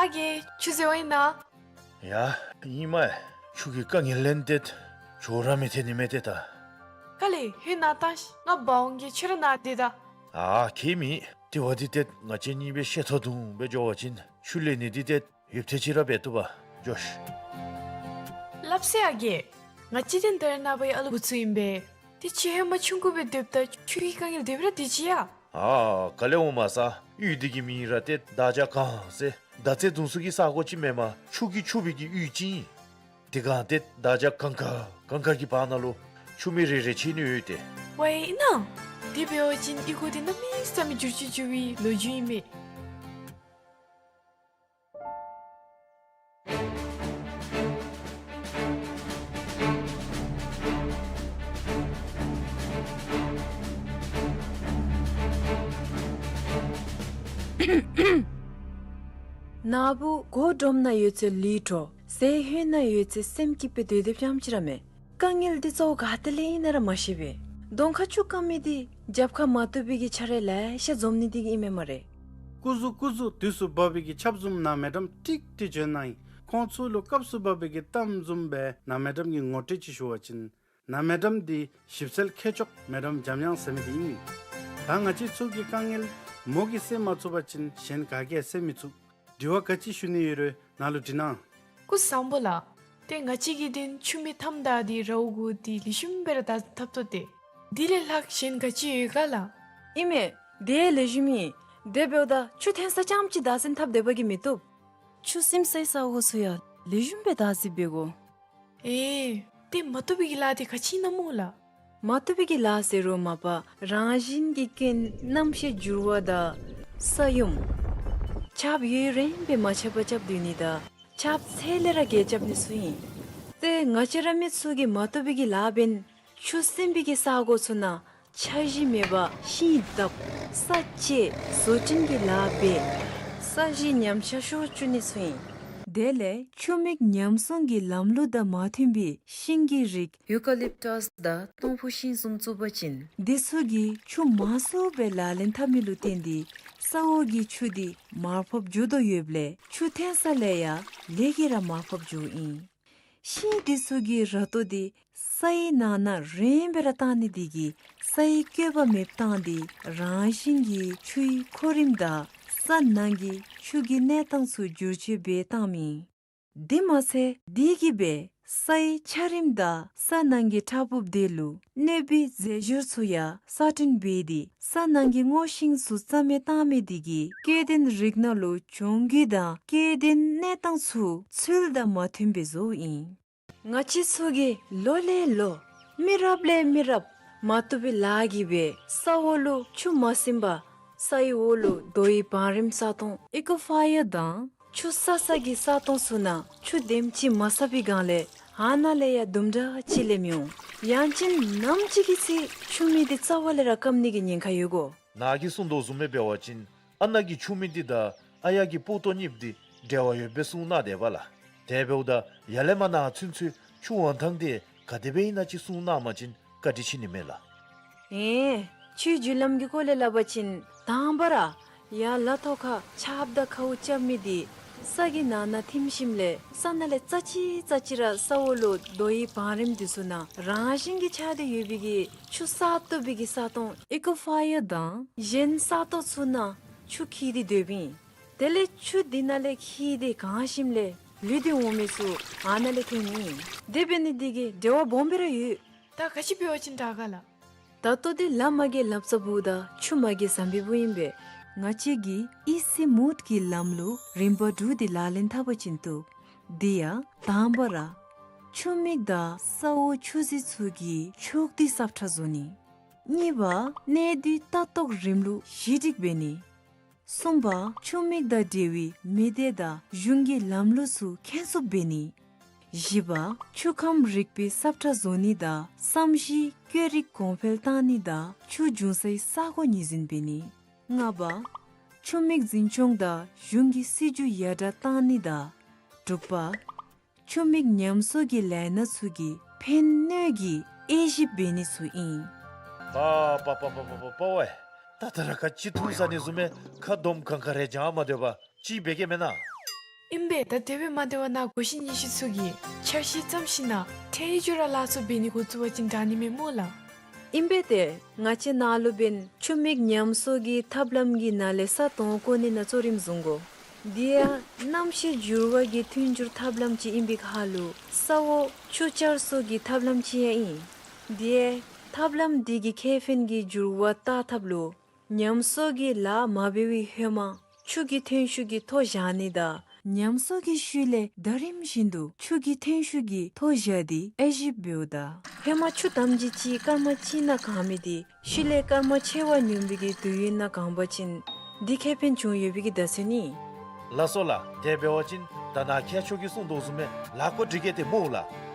ཨ་རྒས། ཆུ་བཟོ་བར་ཨིན་ན། ཡ། ཨིན་མས། ཁྱོད་ཀྱི་དཀའ་ངལ་ལན་འདི་ཅོག་ར་མི་འཐད་ནི་མས་ཏེ་ད། ག་ལས་ཧེ་ན་ད་ང་འབག་འོང་གེ། ཁྱོད་ར་ནཱ་སྡོད་ད། ཨ་ཁྱད་མེད། དེ་བ་འདི་ཏེ་ང་བཅས་གཉིས་སྦེ་བཤད་ཐོག་དུམ་སྦེ་འགྱོ་བ་ཅིན་ཆུ་ལེན་ནི་འདི་ཏེ་ཡོདཔ་ཐེངས་ཅིག་ར་འབད་བཏུབ་པས། འགྱོ་ཤིག། སླབ་ཟེར་ཨ་རྒས། ང་བཅས་ཏེ་ད་རེས་ནངས་པ་ཡང་ཨ་ལུ་བུ་ཚུ་ཨིན་པས། ཏེ་ཁྱོད་ཧེ་མ་ཆུང་ཀུ་སྦེ་སྡོདཔ་ད་ཆུ་གི་དཀའ་ངལ་དེ་སྦེ་ར་དེ་ཅིག་ཡ། ཨ་ག་ལས་འོང་མ་ས། གཡུས་འདི་གི་མིང་ར་ཏེ་དྭགས་རྒྱ་གངས་ཟེར། མདའ་རྩེད་མདུང་རྩེད་ཀྱི་ས་གོ་ཅིག་མེན་པར་ཆུ་གིས་ཕྱུག་པའི་གི་གཡུས་ཅིག་ཨིན། དེ་སྒང་ཏེ་དྭགས་རྒྱ་གངས་དཀར་གངས་དཀར་གྱི་བར་ན་ལུ་ཆུ་མིག་རེ་རེ་ཕྱེ་ནི་ཡོད་ཏེ། ཝའི་ཨིན་ན། དེ་འབད་བ་ཅིན་ཨི་ཁུག་འདི་གནམ་མེད་ས་མེད་འགྱུར་བཅོས་འགྱོ་བའི་ལོ་རྒྱུས་ཨིན་མས། ན་བུ་སྒོ་སྒྲོམ་ན་ཡོད་ཚེ་ལུས་འགྲོ། ཟས་ཧོད་ན་ཡོད་ཚེ་སེམས་སྐྱིད་པའི་སྡོད་སྡོདཔ་ཙམ་ཅིག་ར་མེད། དཀའ་ངལ་འདི་གཙོ་བོ་ག་ཏེ་ལས་ཨིན་ན་ར་མ་ཤེས་པས། གདོང་ཁར་ཆུ་བཀང་མི་འདི་རྒྱབ་ཁར་མ་བཏུབ་པའི་གི་ཆ་རོགས་ལེ་ཤ་འཛོམས་ནི་འདི་གིས་ཨིན་མས་སྨ་རེ། སྐུ་གཟུགས་སྐུ་གཟུགས་དུས་སུ་བབ་པའི་གི་ཆབ་བཟུམ་ནཱ་མེ་ཌམ་ཀྲིག་ཀྲི་བྱོན་གནང་ཡི། ཁོང་ཚུ་ལུ་སྐབས་སུ་བབ་པའི་གི་གཏམ་བཟུམ་སྦེ་ནཱ་མེ་ཌམ་གྱིས་ངོ་སྤྲོད་ཅིག་ཞུ་བ་ཅིན། ནཱ་མེ་ཌམ་འདི་ཞིབ་འཚོལ་མཁས་མཆོག་མེ་ཌམ་འཇམ་དབྱངས་ཟེར་མི་འདི་ཨིན། ད་ང་བཅས་ཚུ་གི་དཀའ་ངལ་མོ་གིས་སེལ་མ་ཚུགས་པ་ཅིན་གཞན་ག་གིས་སེལ་མི་ཚུགས། དྲི་བ་ག་ཅི་ཞུ་ནི་ཡོད་རུང་ནཱ་ལུ་དྲི་གནང་། སྐུ་གཟུགས་བཟང་པོ་ལགས། ཏེ་ང་བཅས་ཀྱིས་དེ་ཆུ་མིག་མཐའམ་བདའ་སྟེ་རཝ་གུ་འདི་ལེགས་ཤོམ་སྦེ་ར་བདའ་འཐབ་དོ་ཏེ། དེ་ལས་ལྷག་གཞན་ག་ཅི་ཡོད་ག་ལགས། ཨིན་མས། དེ་ལེགས་ཤོམ་ཨིན། དེ་འབདཝ་ད་ཆུ་འཐེན་ས་ཙམ་ཅིག་བདའ་ཟུན་འཐབ་སྡོད་པ་གིས་མི་བཏུབ། ཆུ་སིམ་སའི་ས་གོ་ཚུ་ཡང་ལེགས་ཤོམ་སྦེ་བདའ་ཟུན་འབད་དགོ། ཨེ། ཏེ་མ་བཏུབ་པའི་གི་ལཱ་འདི་ག་ཅི་ཨིན་ན་སྨོ་ལགས། མ་བཏུབ་པའི་གི་ལཱ་ཟེར་རུང་མ་པ་རང་བཞིན་གྱི་རྐྱེན་གནམ་གཤིས་འགྱུར་བ་དང་ས་ཡོམ། ཆརཔ་ཡུན་རིངམོ་སྦེ་མ་ཆད་པར་རྐྱབ་སྡོད་ནི་དང་ཆརཔ་ཚད་ལས་ར་རྒྱས་རྐྱབ་ནི་ཚུ་ཨིན། ཏེ་ང་བཅས་ར་མི་ཚུ་གིས་མ་བཏུབ་པའི་གི་ལཱ་འབད་ཆུ་སིམ་པའི་གི་ས་གོ་ཚུ་ནང་འཆར་གཞི་མེད་པར་ཤིང་བརྡབ་ས་བཅད་བཟོ་སྐྲུན་གྱི་ལཱ་འབད་ས་གཞི་ཉམས་ཆག་ཤོར་བཅུག་ནི་ཚུ་ཨིན། དེ་ལས་ཆུ་མིག་ཉམས་སྲུང་གི་ལམ་ལུགས་དང་མ་མཐུན་པའི་ཤིང་གི་རིགས་ཡུ་ཀ་ལིབ་ཊཱས་དང་སྟོང་ཕུ་ཤིང་བཟུམ་བཙུགས་པ་ཅིན་འདི་ཚུ་གིས་ཆུ་མང་སུ་སྦེ་ལག་ལེན་འཐབ་མི་ལུ་བརྟེན་ཏེ་ས་འོག་གི་ཆུ་འདི་མར་ཕབ་འགྱོ་དོ་ཡོདཔ་ལས་ཆུ་འཐེན་ས་ལས་ཡང་ལས་ཀྱིས་ར་མར་ཕབ་འགྱོཝ་ཨིན། ཤིང་འདི་ཚུ་གི་ར་ཏོ་འདི་སའི་ནང་ན་རིངམོ་སྦེ་ར་བཏང་ནི་འདི་གིས་སའི་བཀོད་པ་མེདཔ་བཏང་སྟེ་རང་བཞིན་གྱིས་ཆུའི་ཁོ་རིམ་དང་ས་ནང་གི་ཆུ་གི་གནས་སྟངས་ཚུ་འགྱུར་བཅོས་འབད་བཏངམ་ཨིན། དེ་མ་ཚད་འདི་གིས་སྦེ་སའི་འཆར་རིམ་དང་ས་ནང་གི་ཕྲ་ཕུང་འདི་ལུ་གནོད་པའི་རྫས་སྦྱོར་ཚུ་ཡང་གསར་སྐྲུན་འབད་དེ་ས་ནང་གི་སྔོ་ཤིང་ཚུ་རྩ་མེད་བཏང་མི་འདི་གིས་སྐྱེ་ལྡན་རིགས་སྣ་ལུ་གྱོང་གུད་དང་སྐྱེ་ལྡན་གནས་སྟངས་ཚུ་ཚུལ་དང་མ་མཐུན་པའི་བཟོཝ་ཨིན། ང་བཅས་ཚུ་གིས་ལོ་ལས་ལོ་མི་རབས་ལས་མི་རབས་མ་བཏུབ་པའི་ལཱ་གིས་སྦེ་ས་འོག་ལུ་ཆུ་མ་སིམ་པར་ ས་ཡི་འོག་ལུ་རྡོ་ཡི་བང་རིམ་ས་སྟོང་ཨི་ཀོ་ཕ་ཡར་དང་ཆུ་བསག་ས་གི་ས་སྟོང་ཚུ་ནང་ཆུ་དེམ་ཅིག་མ་བསགས་པའི་སྒང་ལས་ཨ་ནཱ་ལས་ཡར་དུམ་གྲ་ཅིག་ལས་མི་འོང་། ཡང་ཅིན་ནམ་ཅིག་གི་ཚེ་ཆུ་མིག་འདི་རྩ་བ་ལས་ར་སྐམ་ནི་གི་ཉེན་ཁ་ཡོད་གོ། ནཱ་གིས་གསུང་དོ་བཟུམ་སྦེ་འབད་བ་ཅིན་ཨ་ནཱ་གི་ཆུ་མིག་འདི་དང་ཨ་ཡར་གྱི་སྤུ་ཏོ་གཉིས་འདི་འབྲེལ་བ་ཡོདཔ་སྦེ་གསུང་གནང་དེས་པ་ལགས། དེ་འབདཝ་ད་ཡར་ལས་མར་ནཱ་ཚུན་ཚོད་ཆུ་འོང་ཐངས་འདི་ག་དེ་སྦེ་ཨིན་ན་ཅིག་གསུང་གནང་བ་ཅིན་བཀའ་དྲིན་ཆེ་ནི་མས་ལགས། ཨེ་ཆུའི་རྒྱུ་ལམ་གྱི་སྐོར་ལས་སླབ་པ་ཅིན་དང་པ་ར་ཡར་ལ་ཐོག་ཁར་ཆརཔ་དང་ཁཝ་རྐྱབ་མི་འདི་ས་གི་ནང་ན་ཐིམ་ཞིནམ་ལས་ས་ནང་ལས་རྩ་ཅིག་རྩ་ཅིག་ར་ས་འོག་ལུ་རྡོ་ཡི་བང་རིམ་འདི་ཚུ་ནང་རང་བཞིན་གྱིས་ཆགས་ཏེ་ཡོད་པའི་གི་ཆུ་བསག་བཏུབ་པའི་གི་ས་སྟོང་ཨི་ཀོ་ཕ་ཡར་དང་གཞན་ས་སྟོང་ཚུ་ནང་ཆུ་འཁྱིལ་ཏེ་སྡོདཔ་ཨིན། དེ་ལས་ཆུ་འདི་ནང་ལས་འཁྱིལ་ཏེ་གང་ཞིནམ་ལས་ལུད་དེ་འོང་མི་ཚུ་ཨ་ནཱ་ལས་ཐོན་ནི་ཨིན། དེ་འབད་ནི་འདི་གིས་འབྲེལ་བ་སྦོམ་སྦེ་ར་ཡོད། ད་ག་ཅི་འབད་བ་ཅིན་དྲག་ག་ལགས། ད་ལྟོ་འདི་ལཱ་མ་རྒྱལ་ལབ་ས་བུ་དང་ཆུ་མ་རྒྱལ་ཟམ་པའི་བུ་ཨིན་པས། ང་བཅས་ཀྱིས་ཨི་སི་མུད་ཀྱི་ལམ་ལུ་རིམ་པ་དྲུག་འདི་ལག་ལེན་འཐབ་པ་ཅིན་བཏུབ། དེ་ཡང་དང་པ་ར་ཆུ་མིག་དང་ས་འོག་ཆུ་རྫི་ཚུ་གི་ཕྱོགས་བསྡུས་ས་ཁྲ་བཟོ་ནི། གཉིས་པ་གནས་སྡུད་ལྟ་རྟོག་རིམ་ལུགས་ཞི་སྒྲིག་འབད་ནི། གསུམ་པ་ཆུ་མིག་དང་འབྲེལ་བའི་མི་སྡེ་དང་གཞུང་གི་ལམ་ལུགས་ཚུ་མཁྱེན་ཚུགསཔ་འབད་ནི། བཞི་པ་ཆུ་ཁམས་རིག་པའི་ས་ཁྲ་བཟོ་ནི་དང་བསམ་གཞིག་བཀོད་རིག་གོང་འཕེལ་བཏང་ནི་དང་ཆུ་འབྱུང་སའི་ས་གོ་ངོས་འཛིན་འབད་ནི། ལྔ་པ་ཆུ་མིག་འཛིན་སྐྱོང་དང་གཞུང་གི་སྲིད་བྱུས་ཡར་དྲག་བཏང་ནི་དང་། དྲུག་པ་ཆུ་མིག་ཉམས་གསོ་གི་ལས་སྣ་ཚུ་གི་ཕན་གནོད་ཀྱི་དབྱེ་ཞིབ་འབད་ནི་ཚུ་ཨིན། པ་པ་པ་པ་པ་པ་པ་ཝེ། ད་ད་ར་ཁ་ཅིག་འཐུང་ཟ་ནི་བཟུམ་མའི་ཁ་འདོམ་གང་ག་རེ་བྱང་མ་སྡོད་པར་ཅིག་འབད་གེ་མེན་ན། ཨིན་པས། ད་དེ་སྦེ་མ་སྡོད་པར་ནཱ་གོ་ཤེས་རྙེད་ཤེས་ཚུ་གིས་འཆར་གཞི་བརྩམས་ཞིནམ་ལས་ཐད་རི་ཅུ་ར་ལཱ་ཚུ་འབད་ནི་འགོ་བཙུགས་པ་ཅིན་དྲག་ནི་མས་སྨོ་ལགས། ཨིན་པས་ཏེ། ང་བཅས་ནཱ་ལུ་འབདན་ཆུ་མིག་ཉམས་གསོ་གི་ཐབས་ལམ་གྱི་ནང་ལས་ས་སྟོང་བཀོ་ནི་ནང་གཙོ་རིམ་བཟུང་དགོ། དེ་ཡང་གནམ་གཤིས་འགྱུར་བ་གི་མཐུན་འགྱུར་ཐབས་ལམ་ཅིག་ཨིན་པའི་ཁར་ལུ་ས་འོག་ཆུ་བསྐྱར་གསོ་གི་ཐབས་ལམ་ཅིག་ཡང་ཨིན། དེ་ཐབས་ལམ་འདི་གི་ཁེ་ཕན་གྱི་འགྱུར་བ་བལྟ་ཐབས་ལུ་ཉམས་གསོ་གི་ལཱ་མ་འབད་བའི་ཧེ་མ་ཆུ་གི་ཐོན་ཤུགས་ཀྱི་ཐོ་བཞག་ནི་དང་ཉམས་གསོ་གི་ཤུལ་ལས་ཟླ་རིམ་བཞིན་དུ་ཆུ་གི་ཐོན་ཤུགས་ཀྱི་ཐོ་བཞག་སྟེ་དབྱེ་ཞིབ་འབདཝ་ད་ཧེ་མ་ཆུ་དམ་ཅིག་ཅིག་སྐར་མ་གཅིག་ནང་གང་མི་འདི་ཤུལ་ལས་སྐར་མ་ཕྱེད་ཀ་ཉུང་བའི་གི་དུས་ཡུན་ནང་གང་པ་ཅིན་འདི་ཁེ་ཕན་བྱུང་ཡོད་པའི་གི་བརྡ་མཚོན་ཨིན། ལགས་སོ་ལགས། དེ་འབད་བ་ཅིན་ད་ནཱ་མཁས་མཆོག་གིས་གསུངས་དོ་བཟུམ་སྦེ་ལཱ་འགོ་སྒྲིག་གེ་ཏེ་སྨོ་ལགས།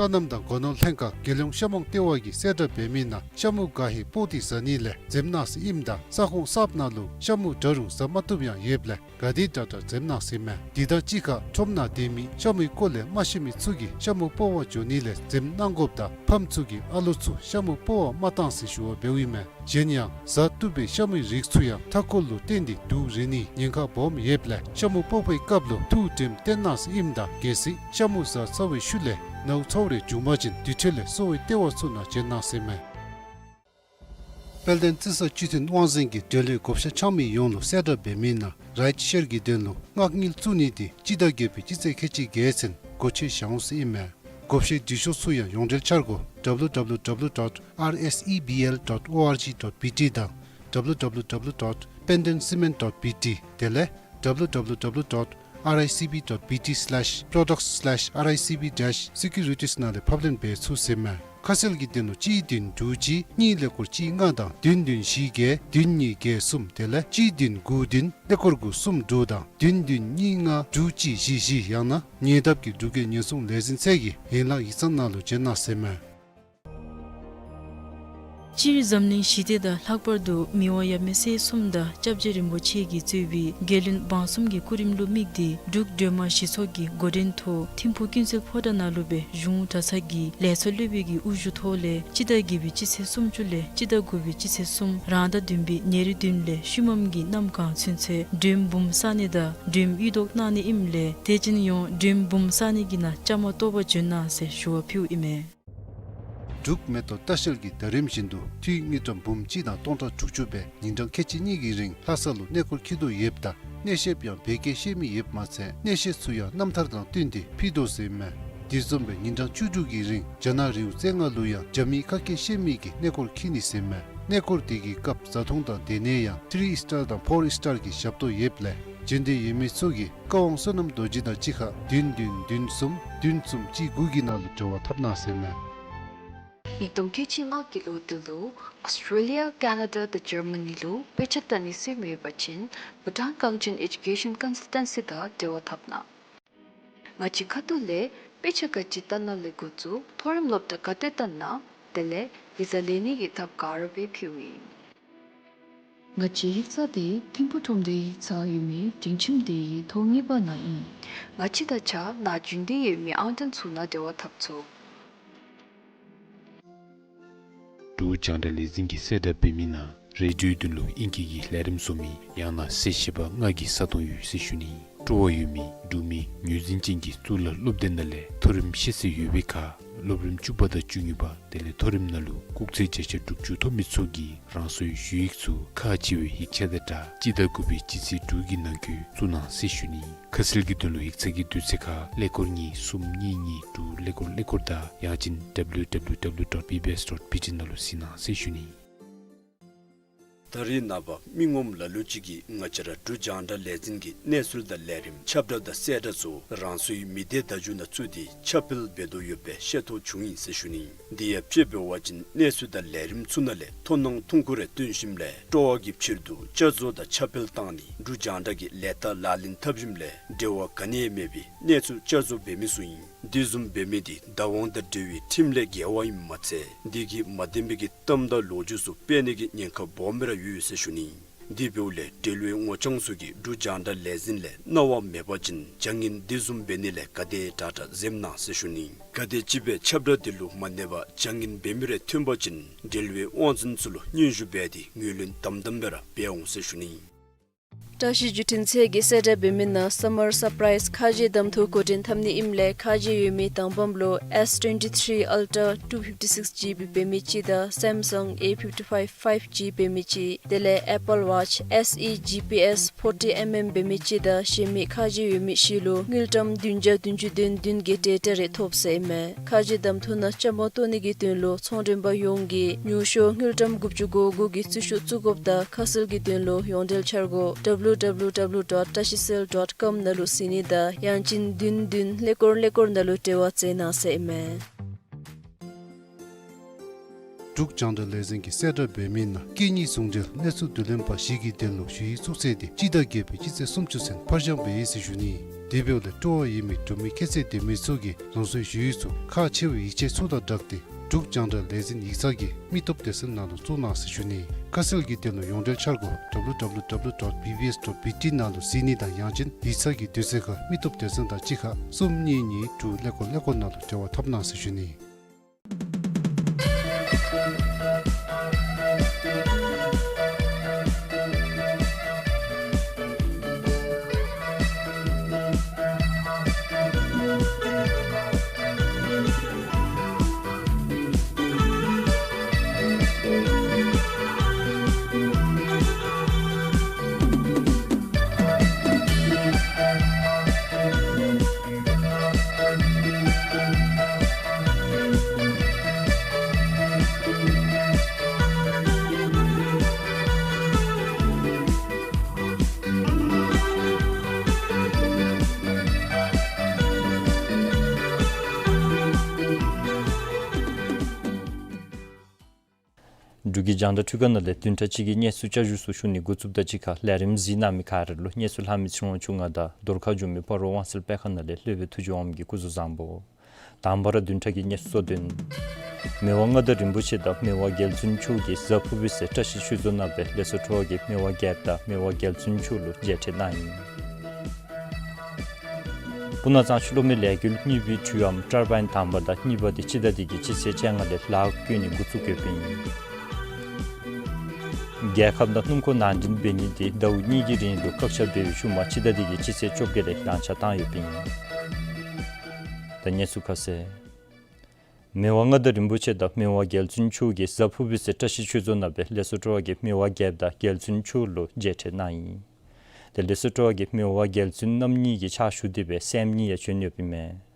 སོ་ནམ་དང་སྒོ་ནོར་ལྷན་ཁག་རྒྱལ་ཡོངས་ཤ་མོང་ལྟེ་བ་གིས་གསལ་བསྒྲགས་འབད་མི་ནང་ཤ་མུ་ག་ཧེ་སྤོག་སྟེ་ཟ་ནི་ལས་འཛེམ་གནང་ཟེར་ཨིནམ་ད་ས་ཁོངས་གསརཔ་ནང་ལུ་ཤ་མུ་འདྲ་རུང་ཟ་མ་བཏུབ་ཡང་ཡོདཔ་ལས་ག་དེ་དྲག་དྲག་འཛེམ་གནང་ཟེར་མས། དེ་དང་གཅིག་ཁར་ཁྲོམ་ནང་སྡོད་མི་ཤ་མུའི་སྐོར་ལས་མ་ཤེས་མི་ཚུ་གིས་ཤ་མུ་སྤོག་པར་འགྱོ་ནི་ལས་འཛེམ་གནང་དགོཔ་དང་ཕམ་ཚུ་གིས་ཨ་ལོ་ཚུ་ཤ་མུ་སྤོག་པར་མ་གཏང་ཟེར་ཞུ་བ་འབདཝ་ཨིན་མས། གཞན་ཡང་ཟ་བཏུབ་པའི་ཤ་མུའི་རིགས་ཚུ་ཡང་མཐའ་འཁོར་ལུ་བརྟེན་ཏེ་དུག་རེག་ནིའི་ཉེན་ཁ་སྦོམ་ཡོདཔ་ལས་ཤ་མུ་སྤོག་པའི་སྐབས་ལུ་ཐུགས་དྲནམ་བཏོན་གནང་ཟེར་ཨིནམ་ད་གལ་སྲིད་ཤ་མུ་ཟ་ཚར་བའི་ཤུལ་ལས་ནཝ་ཚཝ་རེ་བྱུང་པ་ཅིན་དེ་འཕྲོ་ལས་གསོ་བའི་ལྟེ་བ་ཚུ་ནང་བྱོན་གནང་ཟེར་མས། དཔལ་ལྡན་རྩི་ས་སྤྱི་མཐུན་དབང་འཛིན་གྱིས་འབྲེལ་ཡོད་བགོ་བཤའ་འཆང་མི་ཡོངས་ལུ་གསལ་བསྒྲགས་འབད་མི་ནང་རའིཊ་ཤེར་གྱི་དོན་ལུ་མངགས་དངུལ་བཙུགས་ནི་འདི་སྤྱི་ཟླ་བརྒྱད་པའི་སྤྱི་ཚེས་ཁལ་གཅིག་བརྒྱད་ཚུན་སྒོ་ཕྱེ་བཞག་འོང་ཟེར་ཨིན་མས། བགོ་བཤའི་འབྲི་ཤོག་ཚུ་ཡང་ཡོངས་འབྲེལ་འཆར་སྒོ་W W W dot R S E B L dot O R G dot B T དང་W W W dot pendentcement dot B T དེ་ལས་W W W dot R I C B dot B T slash products slash R I C B dash securities ནང་ལས་ཕབ་ལེན་འབད་ཚུགས་ཟེར་མས། ཁ་གསལ་གྱི་དོན་ལུ་གཅིག་བདུན་དྲུག་གཅིག་གཉིས་ཀླད་ཀོར་གཅིག་ལྔ་དང་བདུན་བདུན་བཞི་བརྒྱད་བདུན་གཉིས་བརྒྱད་གསུམ་དེ་ལས་གཅིག་བདུན་དགུ་བདུན་ཀླད་ཀོར་དགུ་གསུམ་དྲུག་དང་བདུན་བདུན་གཉིས་ལྔ་དྲུག་གཅིག་བཞི་བཞི་ཡང་ན་ཉེ་འདབས་ཀྱི་འབྲུག་རྒྱལ་ཉེན་སྲུང་ལས་འཛིན་ཚད་ཀྱི་ཡན་ལག་ཡིག་ཚང་ནང་ལུ་བྱོན་གནང་ཟེར་མས། སྤྱིར་འཛམ་གླིང་ཞི་བདེ་དང་ལྷག་པར་དུ་མི་དབང་ཡབ་མེས་སྲས་གསུམ་དང་སྐྱབས་རྗེ་རིན་པོ་ཆེ་གིས་གཙོས་པའི་རྒྱལ་བློན་འབངས་གསུམ་གྱི་སྐུ་རིམ་ལུ་དམིགས་ཏེ་འབྲུག་སྒྲོལ་མ་ཞི་ཚོགས་ཀྱི་འགོ་འདྲེན་ཐོག་ཐིམ་ཕུག་ཀུན་གསལ་ཕོ་བྲང་ནང་ལུ་སྦེ་གཞུང་གྲྭ་ཚང་གི་ལས་ཚོགས་སློབ་དཔོན་གྱི་དབུ་བཞུགས་ཐོག་ལས་སྤྱི་ཟླ་བརྒྱད་པའི་སྤྱི་ཚེས་སུམ་ཅུ་ལས་སྤྱི་ཟླ་དགུ་པའི་སྤྱི་ཚེས་གསུམ་རང་ཟླ་བདུན་པའི་ཉེར་བདུན་ལས་ཤུལ་མམ་གྱི་གནམ་གང་ཚུན་ཚོད་མགྲོནམ་འབུམ་བསག་ནི་དང་མགྲོནམ་གཡུ་ཐོག་གནང་ནི་ཨིནམ་ལས་དད་ཅན་ཡོངས་མགྲོནམ་འབུམ་བསག་ནི་གི་ནང་བཅའ་མར་གཏོགས་པར་བྱོན་གནང་ཟེར་ཞུ་བ་ཕུལཝ་ཨིན་མས། འབྲུག་མེ་ཏོག་ལྟ་བཤལ་གྱིས་ཟླ་རིམ་བཞིན་དུ་འཐུས་དངུལ་ཀྲམ་འབུམ་གཅིག་དང་སྟོང་ཕྲག་དྲུག་ཅུ་སྦེ་ཉིན་གྲངས་ཁལ་གཅིག་གཉིས་ཀྱི་རིང་ལྷ་ས་ལུ་གནས་སྐོར་འཁྱིད་དོ་ཡོདཔ་ད་གནས་བཤདཔ་ཡང་བོད་སྐད་ཤེས་མི་ཡོདཔ་མ་ཚད་གནས་བཤད་ཚུ་ཡང་རྣམ་ཐར་དང་བསྟུན་ཏེ་ཕུལ་དོ་ཟེར་མས། དེ་བཟུམ་སྦེ་ཉིན་གྲངས་བཅུ་དྲུག་གི་རིང་རྒྱ་ནག་རི་བོ་རྩེ་ལྔ་ལུ་ཡང་རྒྱ་མིའི་ཁ་སྐད་ཤེས་མི་གིས་གནས་སྐོར་འཁྱིད་ནི་ཟེར་མས། གནས་སྐོར་དེ་གི་སྐབས་བཟའ་འཐུང་དང་སྡོད་གནས་ཡང་ཐི་རི་སི་ཊར་དང་ཕོར་སི་ཊར་གྱི་ཞབས་ཏོག་ཡོདཔ་ལས་འབྱོན་འདོད་ཡོད་མི་ཚུ་གིས་བཀའ་དབང་བསོད་ནམས་རྡོ་རྗེ་དང་གཅིག་ཁར་བདུན་བདུན་བདུན་གསུམ་བདུན་གསུམ་གཅིག་དགུ་གི་ནང་ལུ་འབྲེལ་བ་འཐབ་གནང་ཟེར་མས། ཉིས་སྟོང་ཁལ་གཅིག་ལྔ་གི་ལོ་འདི་ལུ་ཨོསི་ཊྲེ་ལི་ཡ་ཀེ་ན་ཌ་དང་ཇར་མ་ནི་ལུ་དཔེ་ཆ་ལྟ་ནི་སེམས་ཡོད་པ་ཅིན་བྷུ་ཊཱན་གངས་ཅན་ཨེ་ཌུ་ཀེ་ཤཱན་ཀོན་སཱལ་ཊན་སི་དང་འབྲེལ་བ་འཐབ་གནང་། ང་བཅས་ཁ་ཐུག་ལས་དཔེ་ཆ་ག་ཅི་ལྟ་ན་ལས་འགོ་བཙུགས་མཐོ་རིམ་སློབ་གྲྭ་ག་ཏེ་ལྟ་ན་དེ་ལས་ཡིག་ཚང་ལེན་ནི་གི་ཐབས་ག་ར་སྦེ་ཕུལཝ་ཨིན། ང་བཅས་ཡིག་ཚང་འདི་ཐིམ་ཕུག་ཁྲོམ་སྡེ་ཡིག་ཚང་ཡོད་མི་སྒྲིང་ཁྱིམ་སྡེའི་ཐོག་གཉིས་པ་ནང་ཨིན། ང་བཅས་དང་གཅིག་ཁར་ནཱ་འབྱོན་འདོད་ཡོད་མི་ཨང་གྲངས་ཚུ་ནང་འབྲེལ་བ་འཐབ་ཚུགས། འབྲུག་རྒྱང་བསྒྲགས་ལས་འཛིན་གྱིས་གསལ་བསྒྲགས་འབད་མི་ནང་རེ་ཌིའོ་དོན་ལུ་ཨིང་སྐད་ཀྱི་ལས་རིམ་བཟོ་མི་ཡང་ན་གསལ་བཤད་པ་ལྔ་གི་ས་སྟོང་ཡོད་ཟེར་ཞུ་ནི། སྤྲོ་བ་ཡོད་མི་འབྲུག་མི་ངོས་འཛིན་ཅན་གྱི་གཙུག་ལག་སློབ་སྡེ་ནང་ལས་མཐོ་རིམ་ཤེས་ཚད་ཡོད་པའི་ཁར་སློབ་རིམ་བཅུ་པ་དང་བཅུ་གཉིས་པ་དེ་ལས་མཐོ་རིམ་ནང་ལུ་སྐུགས་ཚད་བརྒྱ་ཆ་དྲུག་ཅུ་ཐོབ་མི་ཚུ་གིས་རང་སོའི་ཞུ་ཡིག་ཚུ་ཁག་ཆེ་བའི་ཡིག་ཆ་དང་སྦྲགས་སྤྱི་ཟླ་དགུ་པའི་སྤྱི་ཚེས་དྲུག་གི་ནང་འཁོད་བཙུགས་གནང་ཟེར་ཞུ་ནི། ཁ་གསལ་གྱི་དོན་ལུ་ཡིག་ཚང་གི་དུས་ཚོད་ཁར་ཀླད་ཀོར་གཉིས་གསུམ་གཉིས་གཉིས་དྲུག་ཀླད་ཀོར་ཀླད་ཀོར་དང་ཡང་ཅིན་www dot bbs dot bt ནང་ལུ་གཟིགས་གནང་ཟེར་ཞུ་ནི། ད་རིས་ནངས་པ་མི་ངོམ་ལ་ལུ་ཅིག་གིས་ང་བཅས་ར་འབྲུག་རྒྱང་བསྒྲགས་ལས་འཛིན་གྱི་གནས་ཚུལ་དང་ལས་རིམ་ཁྱབ་བསྒྲགས་དང་གསལ་བསྒྲགས་ཚུ་རང་སོའི་མི་སྡེ་བརྡ་བརྒྱུད་ནང་བཙུགས་ཏེ་ཁྱབ་སྤེལ་འབད་དོ་ཡོདཔ་སྦེ་ཤེས་རྟོགས་བྱུང་ཡི་ཟེར་ཞུ་ནི། དེ་ཡང་དཔྱེ་འབད་བ་ཅིན་གནས་ཚུལ་དང་ལས་རིམ་ཚུ་ནང་ལས་མཐོང་སྣང་ཐུང་ཀུ་རེ་བཏོན་ཞིནམ་ལས་སྤྲོ་བ་གི་ཕྱིར་དུ་བསྐྱར་བཟོ་དང་ཁྱབ་སྤེལ་བཏང་ནི་འབྲུག་རྒྱང་བསྒྲགས་ཀྱི་ལས་རྟགས་ལག་ལེན་འཐབ་ཞིནམ་ལས་འབྲེལ་བ་ག་ནི་ཡང་མེད་པའི་གནས་ཚུལ་བསྐྱར་བཟོ་འབད་མི་ཚུ་ཨིན། དེ་བཟུམ་འབད་མི་དེ་བདག་དབང་དང་འབྲེལ་བའི་ཁྲིམས་ལས་འགལ་བ་ཨིནམ་མ་ཚད་དེ་གིས་མ་བདེན་པའི་གི་གཏམ་དང་ལོ་རྒྱུས་ཚུ་སྤེལ་ནི་གི་ཉེན་ཁ་སྦོམ་སྦེ་ར་ཡོད་ཟེར་ཞུ་ནི། དེ་འབདཝ་ལས་འབྲེལ་བའི་ངོ་རྐྱང་ཚུ་གིས་འབྲུག་རྒྱང་བསྒྲགས་ལས་འཛིན་ལས་གནང་བ་མེད་པ་ཅིན་བྱ་ངན་དེ་བཟུམ་འབད་ནི་ལས་ག་དེ་དྲག་དྲག་འཛེམ་གནང་ཟེར་ཞུ་ནི། གལ་ཏེ་ཅིག་སྦེ་ཁྱབ་བསྒྲགས་དེ་ལུ་མ་གནས་པར་བྱ་ངན་འབད་མི་རེ་ཐོན་པ་ཅིན་འབྲེལ་བའི་དབང་འཛིན་ཚུ་ལུ་སྙན་ཞུ་འབད་དེ་ངོས་ལེན་དམ་དམ་སྦེ་ར་འབད་འོང་ཟེར་ཞུ་ནི། བཀྲ་ཤིས་བརྒྱུད་འཕྲིན་ཚད་ཀྱིས་གསལ་བསྒྲགས་འབད་མི་ནང་སམ་མར་སར་པ་རའིཛ་ཁ་རྗེ་གདམ་འཐུ་འགོ་འདྲེན་འཐབ་ནི་ཨིནམ་ལས་ཁ་རྗེ་ཡོད་མི་དང་པམ་ལུ་S twenty-three Ultra two fifty-six GB འབད་མི་ཅིག་དང་སེམ་སང་A fifty-five five G འབད་མི་ཅིག་དེ་ལས་ཨེ་པཱལ་ཝཱཆ་S E GPS forty mm འབད་མི་ཅིག་དང་གཞན་མི་ཁ་རྗེ་ཡོད་མི་བཞི་ལུ་དངུལ་ཀྲམ་བདུན་བརྒྱ་བདུན་ཅུ་དོན་བདུན་གྱི་ཊེ་ཊ་རེ་ཐོབ་ཟེར་ཨིན་མས། ཁ་རྗེ་གདམ་འཐུ་ནང་བཅའ་མར་གཏོགས་ནི་གི་དོན་ལུ་ཚོང་མགྲོན་པ་ཡོངས་ཀྱིས་ཉུང་ཤོས་དངུལ་ཀྲམ་དགུ་བཅུ་གོ་དགུ་གི་རྩིས་ཤོག་བཙུགས་དགོཔ་དང་ཁ་གསལ་གྱི་དོན་ལུ་ཡོངས་འབྲེལ་འཆར་སྒོ་www dot tashicell dot com ནང་ལུ་གཟིགས་ནི་དང་ཡང་ཅིན་བདུན་བདུན་ཀླད་ཀོར་ཀླད་ཀོར་ནང་ལུ་འབྲེལ་བ་མཛད་གནང་ཟེར་ཨིན་མས། འབྲུག་རྒྱང་བསྒྲགས་ལས་འཛིན་གྱིས་གསལ་བསྒྲགས་འབད་མི་ནང་སྐད་གཉིས་ཟུང་འབྲེལ་གནས་ཚུལ་བསྡུ་ལེན་པ་བཞི་གི་དོན་ལུ་ཞུ་ཡིག་བཙུགས་ཚད་དེ་སྤྱི་ཟླ་བརྒྱད་པའི་སྤྱི་ཚེས་སུམ་ཅུ་ཚུན་ཕར་འགྱངས་འབད་ཡི་ཟེར་ཞུ་ནི། དེ་འབདཝ་ལས་སྤྲོ་བ་ཡོད་མི་འབྲུག་མི་ཁྱད་ཚད་ལྡན་མི་ཚུ་གིས་རང་སོའི་ཞུ་ཡིག་ཚུ་ཁག་ཆེ་བའི་ཡིག་ཆ་ཚུ་དང་སྦྲགས་ཏེ་འབྲུག་རྒྱང་བསྒྲགས་ལས་འཛིན་ཡིག་ཚང་གི་མི་སྟོབས་སྡེ་ཚན་ནང་ལུ་བཙུགས་གནང་ཟེར་ཞུ་ནི། ཁ་གསལ་གྱི་དོན་ལུ་ཡོངས་འབྲེལ་འཆར་སྒོ་www dot bbs dot bt ནང་ལུ་གཟིགས་ནི་དང་ཡང་ཅིན་ཡིག་ཚང་གི་དུས་ཚོད་ཁར་མི་སྟོབས་སྡེ་ཚན་དང་གཅིག་ཁར་གསུམ་གཉིས་གཉིས་དྲུག་ཀླད་ཀོར་ཀླད་ཀོར་ནང་ལུ་འབྲེལ་བ་འཐབ་གནང་ཟེར་ཞུ་ནི། འབྲུག་གི་རྒྱང་བསྒྲགས་འཕྲུལ་ཁང་ནང་ལས་བདུན་ཕྲག་གཅིག་གི་གནས་ཚུལ་བསྐྱར་ཞུ་ཚུ་ཞུ་ནི་འགོ་བཙུགསཔ་དང་གཅིག་ཁར་ལས་རིམ་གཟིགས་གནང་མི་ག་ར་ལུ་གནས་ཚུལ་ལྷག་མི་ཚེ་དབང་ཕྱུག་ང་དང་རྫོང་ཁ་འགྱོ་མི་སྤ་རོ་དབང་གསལ་དཔེ་ཁང་ནང་ལས་སློབ་དཔོན་ཐུགས་རྗེ་དབང་མོ་གིས་སྐུ་གཟུགས་བཟང་པོ། དང་པ་ར་བདུན་ཕྲག་གི་གནས་ཚུལ་གཙོ་དོན། མི་དབང་མངའ་བདག་རིན་པོ་ཆེ་དང་མི་དབང་རྒྱལ་བཙུན་མཆོག་གིས་གཟའ་ཕུར་བུའི་ཚེ་བཀྲ་ཤིས་ཆོས་རྫོང་ནང་སྦེ་ལེགས་སོ་ཁྲོ་བོ་གིས་མི་དབང་རྒྱལཔོ་དང་མི་དབང་རྒྱལ་བཙུན་མཆོག་ལུ་མཇལ་འཕྲད་གནང་ཡི། སྤུ་ན་གཙང་ཆུ་ལོག་མི་ལས་འགུལ་གཉིས་པའི་འཕྲུལ་ལམ་ཊར་བཱའིན་དང་པ་དང་གཉིས་པ་དེ་སྤྱི་ཟླ་འདི་གི་སྤྱི་ཚེས་བཅོ་ལྔ་ལས་ལཱ་བཀོལ་ནི་འགོ་བཙུགས་དགོཔ་ཨིན། རྒྱལ་ཁབ་ནང་སྣུམ་འཁོར་ནང་འདྲེན་འབད་ནི་དེ་ཟླཝ་གཉིས་ཀྱི་རིང་ལུ་བཀག་ཆ་འབད་བའི་ཤུལ་མ་སྤྱི་ཟླ་འདི་གི་སྤྱི་ཚེས་བཅོ་བརྒྱད་ལས་ཡང་ཆ་བཏང་ཡོདཔ་ཨིན། ད་གནས་ཚུལ་ཁ་གསལ། མི་དབང་མངའ་བདག་རིན་པོ་ཆེ་དང་མི་དབང་རྒྱལ་བཙུན་མཆོག་གིས་གཟའ་ཕུར་བུ་ཚེ་བཀྲ་ཤིས་ཆོས་རྫོང་ནང་སྦེ་ལེགས་སོ་སྤྲོ་བ་གི་མི་དབང་རྒྱལཔོ་དང་རྒྱལ་བཙུན་མཆོག་ལུ་མཇལ་འཕྲད་གནང་ཡི། ཏེ་ལེགས་སོ་སྤྲོ་བ་གི་མི་དབང་རྒྱལ་བཙུན་རྣམ་གཉིས་ཀྱི་ཕྱག་ཞུ་སྟེ་སྦེ་སྲསམོ་གཉིས་ཡང་བྱོན་ཡོདཔ་ཨིན་མས།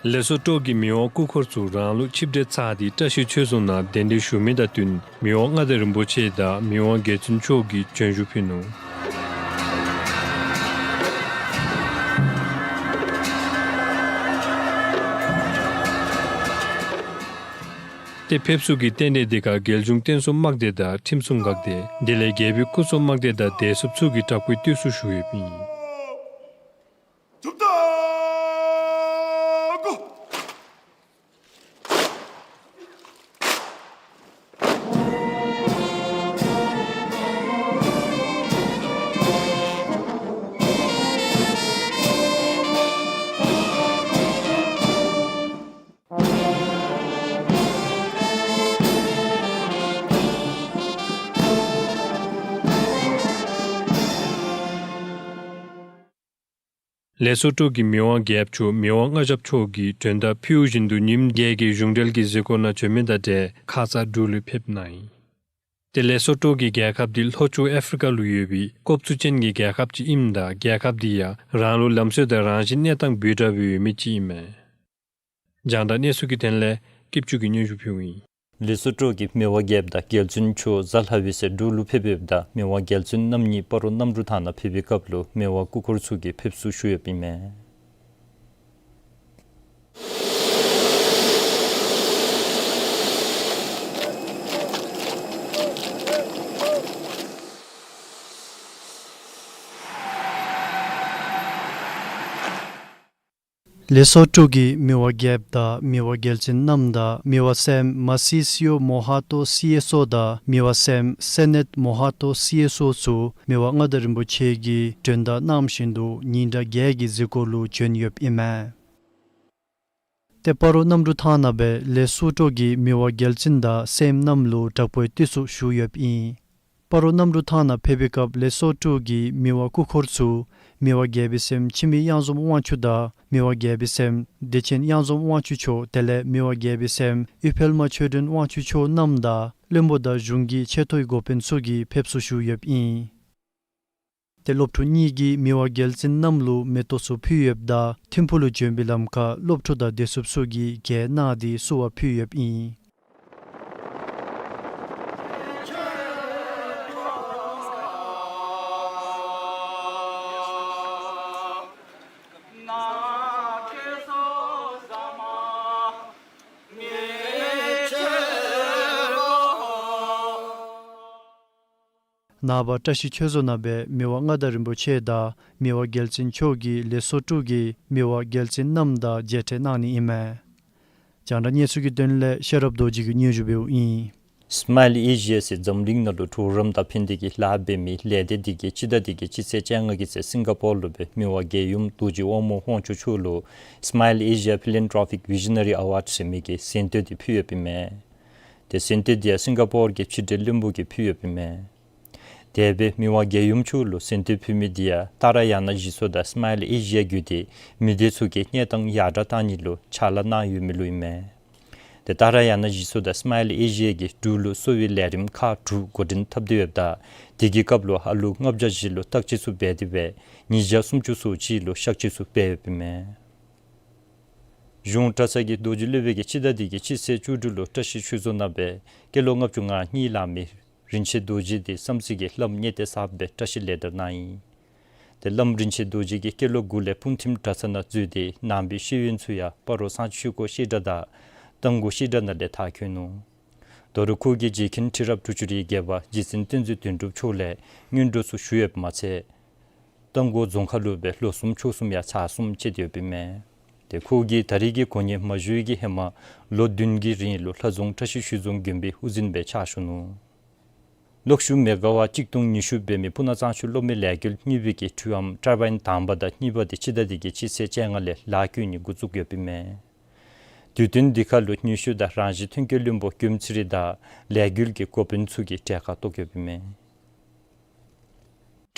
ལེགས་སོ་སྤྲོ་གི་མི་དབང་སྐུ་འཁོར་ཚུ་རང་ལུགས་ཆིབས་གྲལ་བཅའ་སྟེ་བཀྲ་ཤིས་ཆོས་རྫོང་ནང་གདན་འདྲེན་ཞུ་མི་དང་བསྟུན་མི་དབང་མངའ་བདག་རིན་པོ་ཆེ་དང་མི་དབང་རྒྱལ་བཙུན་མཆོག་གིས་བྱོན་བཞུགས་ཕུལ་ནུག། ཏེ་ཕེབས་བསུ་གི་རྟེན་འབྲེལ་འདི་ཁར་རྒྱལ་གཞུང་བསྟན་སྲུང་དམག་སྡེ་དང་ཁྲིམས་སྲུང་འགག་སྡེ་དེ་ལས་རྒྱལ་པོའི་སྐུ་ཚབ་དམག་སྡེ་དང་བདེ་སྲུངཔ་ཚུ་གིས་དྲག་པོའི་བསྟོད་གསོལ་ཞུ་ཡོདཔ་ཨིན། ལེགས་སོ་སྤྲོ་གི་མི་དབང་རྒྱལཔོ་མཆོག་མི་དབང་མངའ་ཞབས་མཆོག་གིས་མགྲོན་བརྡ་ཕུལཝ་བཞིན་དུ་ཉིནམ་བརྒྱད་ཀྱི་གཞུང་འབྲེལ་གྱི་གཟིགས་སྐོར་ནང་བྱོན་མི་དང་འབྲེལ་ཁ་ཙ་འབྲུག་ལུ་ཕེབས་གནང་ཡི། ཏེ་ལེགས་སོ་སྤྲོ་གི་རྒྱལ་ཁབ་འདི་ལྷོ་ཕྱོགས་ཨ་ཕི་རི་ཀ་ལུ་ཡོད་པའི་ལྐོག་ཚུད་ཅན་གྱི་རྒྱལ་ཁབ་ཅིག་ཨིནམ་ད་རྒྱལ་ཁབ་འདི་ཡང་རང་ལུགས་ལམ་སྲོལ་དང་རང་བཞིན་གནས་སྟངས་སྦུག་དྲགས་སྦེ་ཡོད་མི་ཅིག་ཨིན་མས། རྒྱང་བསྒྲགས་གནས་ཚུལ་གྱི་དོན་ལས་སྐྱིད་ཆུ་གིས་སྙན་ཞུ་ཕུལཝ་ཨིན། ལེགས་སོ་སྤྲོ་གི་མི་དབང་རྒྱལཔོ་དང་རྒྱལ་བཙུན་མཆོག་གཟའ་ལྷག་པའི་ཚེ་འབྲུག་ལུ་ཕེབས་ཡོདཔ་ད་མི་དབང་རྒྱལ་བཙུན་རྣམ་གཉིས་སྤ་རོ་གནམ་གྲུ་ཐང་ནང་ཕེབས་པའི་སྐབས་ལུ་མི་དབང་སྐུ་འཁོར་ཚུ་གིས་ཕེབས་བསུ་ཞུ་ཡོདཔ་ཨིན་མས། ལེགས་སོ་སྤྲོ་གི་མི་དབང་རྒྱལཔོ་དང་མི་དབང་རྒྱལ་བཙུན་རྣམ་དང་མི་དབང་སྲསམོ་མ་སི་སི་ཡོ་མོ་ཧ་ཏོ་སི་ཨེས་ཨོ་དང་མི་དབང་སྲསམོ་སེ་ནེཊ་མོ་ཧ་ཏོ་སི་ཨེས་ཨོ་ཚུ་མི་དབང་མངའ་བདག་རིན་པོ་ཆེ་གིས་མགྲོན་བརྡ་གནངམ་བཞིན་དུ་ཉིན་གྲངས་བརྒྱད་ཀྱི་གཟིགས་སྐོར་ལུ་བྱོན་ཡོདཔ་ཨིན་མས། ཏེ་སྤ་རོ་གནམ་གྲུ་ཐང་ནང་སྦེ་ལེགས་སོ་སྤྲོ་གིས་མི་དབང་རྒྱལ་བཙུན་དང་སྲསམོ་རྣམས་ལུ་དྲག་པོའི་བསྟོད་གསོལ་ཞུ་ཡོདཔ་ཨིན། སྤ་རོ་གནམ་གྲུ་ཐང་ནང་ཕེབས་པའི་སྐབས་ལེགས་སོ་སྤྲོ་གི་མི་དབང་སྐུ་འཁོར་ཚུ་མི་དབང་རྒྱལ་པོའི་སྲསམོ་འཆི་མེད་གཡང་འཛོམས་དབང་ཕྱུག་དང་མི་དབང་རྒྱལ་པོའི་སྲསམོ་བདེ་ཆེན་གཡང་འཛོམས་དབང་ཕྱུག་མཆོག་དེ་ལས་མི་དབང་རྒྱལ་པོའི་སྲསམོ་ཨུཏྤལ་མ་ཆོས་སྒྲོན་དབང་ཕྱུག་མཆོག་རྣམ་དང་བློན་པོ་དང་གཞུང་གི་ཆེ་མཐོའི་འགོ་དཔོན་ཚུ་གིས་ཕེབས་བསུ་ཞུ་ཡོདཔ་ཨིན། ཏེ་སློབ་ཕྲུག་གཉིས་ཀྱིས་མི་དབང་རྒྱལ་བཙུན་རྣམས་ལུ་མེ་ཏོག་ཚུ་ཕུལ་ཡོདཔ་ད་ཐིམ་ཕུག་ལུ་བྱོན་པའི་ལམ་ཁར་སློབ་ཕྲུག་དང་བདེ་སྲུངཔ་ཚུ་གིས་གྱེར་གནང་སྟེ་བསུ་བ་ཕུལ་ཡོདཔ་ཨིན། ནངས་པ་བཀྲ་ཤིས་ཆོས་རྫོང་ནང་སྦེ་མི་དབང་མངའ་བདག་རིན་པོ་ཆེ་དང་མི་དབང་རྒྱལ་བཙུན་མཆོག་གིས་ལེགས་སོ་སྤྲོ་གི་མི་དབང་རྒྱལ་བཙུན་རྣམ་དང་མཇལ་འཕྲད་གནང་ནི་ཨིན་མས། རྒྱང་བསྒྲགས་གནས་ཚུལ་གྱི་དོན་ལས་ཤེས་རབ་རྡོ་རྗེ་གིས་སྙན་ཞུ་འབདཝ་ཨིན། སི་མཱའིལ་ཨེ་ཤི་ཡ་ཟེར་འཛམ་གླིང་ནང་ལུ་གྲོགས་རམ་དང་ཕན་བདེ་གི་ལཱ་འབད་མི་ལས་སྡེ་འདི་གིས་སྤྱི་ཟླ་འདི་གི་སྤྱི་ཚེས་བཅོ་ལྔ་གི་ཚེ་སིང་ག་པོར་ལུ་སྦེ་མི་དབང་རྒྱལ་ཡུམ་རྡོ་རྗེ་དབང་མོ་དབང་ཕྱུག་མཆོག་ལུ་སི་མཱའིལ་ཨེ་ཤི་ཡ་ཕི་ལེན་ཐྲོ་པིག་བི་ཤི་ནེ་རི་ཨ་ཝཱཌ་ཟེར་མི་གི་གཟེངས་བསྟོད་འདི་ཕུལ་ཡོདཔ་ཨིན་མས། ཏེ་གཟེངས་བསྟོད་འདི་ཡང་སིང་ག་པོར་གྱི་ཕྱི་འབྲེལ་བློན་པོ་གིས་ཕུལ་ཡོདཔ་ཨིན་མས། དེ་སྦེ་མི་དབང་རྒྱལ་ཡུམ་མཆོག་ལུ་གཟེངས་བསྟོད་ཕུལ་མི་འདི་ཡང་ཏཱ་ར་ཡ་ན་གཞིས་ཚོགས་དང་སི་མཱའིལ་ཨེ་ཤི་ཡ་བརྒྱུད་དེ་མི་སྡེ་ཚུ་གི་གནས་སྟངས་ཡར་དྲག་གཏང་ནི་ལུ་ཕྱག་ལཱ་གནང་ཡོད་མི་ལུ་ཨིན་མས། ཏེ་ཏཱ་ར་ཡ་ན་གཞིས་ཚོགས་དང་སི་མཱའིལ་ཨེ་ཤི་ཡ་གིས་འབྲུག་ལུ་གསོ་བའི་ལས་རིམ་ཁག་དྲུག་འགོ་འདྲེན་འཐབ་སྟེ་ཡོདཔ་ད་དེ་གི་སྐབས་ལུ་ཨ་ལུ་ལྔ་བརྒྱ་བཞི་ལུ་བརྟག་དཔྱད་ཚུ་འབད་དེ་སྦེ་ཉིས་བརྒྱ་སུམ་ཅུ་སོ་གཅིག་ལུ་གཤག་བཅོས་ཚུ་འབད་ཡོདཔ་ཨིན་མས། གཞུང་གྲྭ་ཚང་གི་རྡོ་རྗེ་སློབ་དཔོན་གྱིས་སྤྱི་ཟླ་འདི་གི་སྤྱི་ཚེས་བཅུ་དྲུག་ལུ་བཀྲ་ཤིས་ཆོས་རྫོང་ནང་སྦེ་སྐྱེས་ལོ་ལྔ་བཅུ་ང་གཉིས་ལང་མི་རིན་ཆེན་རྡོ་རྗེ་འདི་བསམ་རྩེ་གི་བླམ་གཉེར་གཏད་གསརཔ་སྦེ་བཀྲ་ཤིས་ལེགས་དར་གནང་ཡི། ཏེ་བླམ་རིན་ཆེན་རྡོ་རྗེ་གིས་སྐྱེས་ལོ་དགུ་ལས་སྤུངས་ཐིམ་གྲྭ་ཚང་ནང་འཛུལ་ཏེ་ནང་པའི་ཤེས་ཡོན་ཚུ་ཡང་སྤ་རོ་གསང་ཆེན་ཆོས་འཁོར་བཤད་གྲྭ་དང་རྟ་མགོ་བཤད་གྲྭ་ནང་ལས་མཐར་འཁྱོལ་ནུག། དོ་རུང་ཁོ་གི་རྗེས་མཁན་ཁྲི་རབས་དྲུག་ཅུ་རེ་བརྒྱད་པ་རྗེ་བཙུན་བསྟན་འཛིན་དོན་གྲུབ་མཆོག་ལས་སྔོན་འགྲོ་ཚུ་ཞུ་ཡོདཔ་མ་ཚད་རྟ་མགོ་རྫོང་ཁ་ལུ་སྦེ་ལོ་གསུམ་ཕྱོགས་གསུམ་ཡང་ཕྱག་གསུམ་བཅད་ཡོདཔ་ཨིན་མས། ཏེ་ཁོ་གིས་ད་རེས་ཀྱི་གོ་གནས་མ་བཞུགས་ཀྱི་ཧེ་མ་ལོ་བདུན་གྱི་རིང་ལུ་ལྷ་རྫོང་བཀྲ་ཤིས་ཆོས་རྫོང་དགོན་པའི་དབུ་འཛིན་སྦེ་ཕྱག་ཞུ་ནུག། གློག་ཤུགས་མེ་ག་ཝཊ་གཅིག་སྟོང་ཉི་ཤུ་འབད་མི་སྤུ་ན་གཙང་ཆུ་གློག་མེ་ལས་འགུལ་གཉིས་པའི་གི་འཕྲུལ་ཨམ་ཊར་བཱའིན་དང་པ་དང་གཉིས་པ་འདི་སྤྱི་ཟླ་འདི་གི་སྤྱི་ཚེས་བཅོ་ལྔ་ལས་ལཱ་བཀོལ་ནི་འགོ་བཙུགས་ཡོདཔ་ཨིན་མས། དུས་སྟོན་འདི་ཁར་ལུ་ནུས་ཤུགས་དང་རང་བཞིན་ཐོན་སྐྱེད་བློན་པོ་དགོནམ་ཚེ་རིང་དང་ལས་འགུལ་གྱི་འགོ་དཔོན་ཚུ་གིས་གྲལ་ཁར་གཏོགས་ཡོདཔ་ཨིན་མས།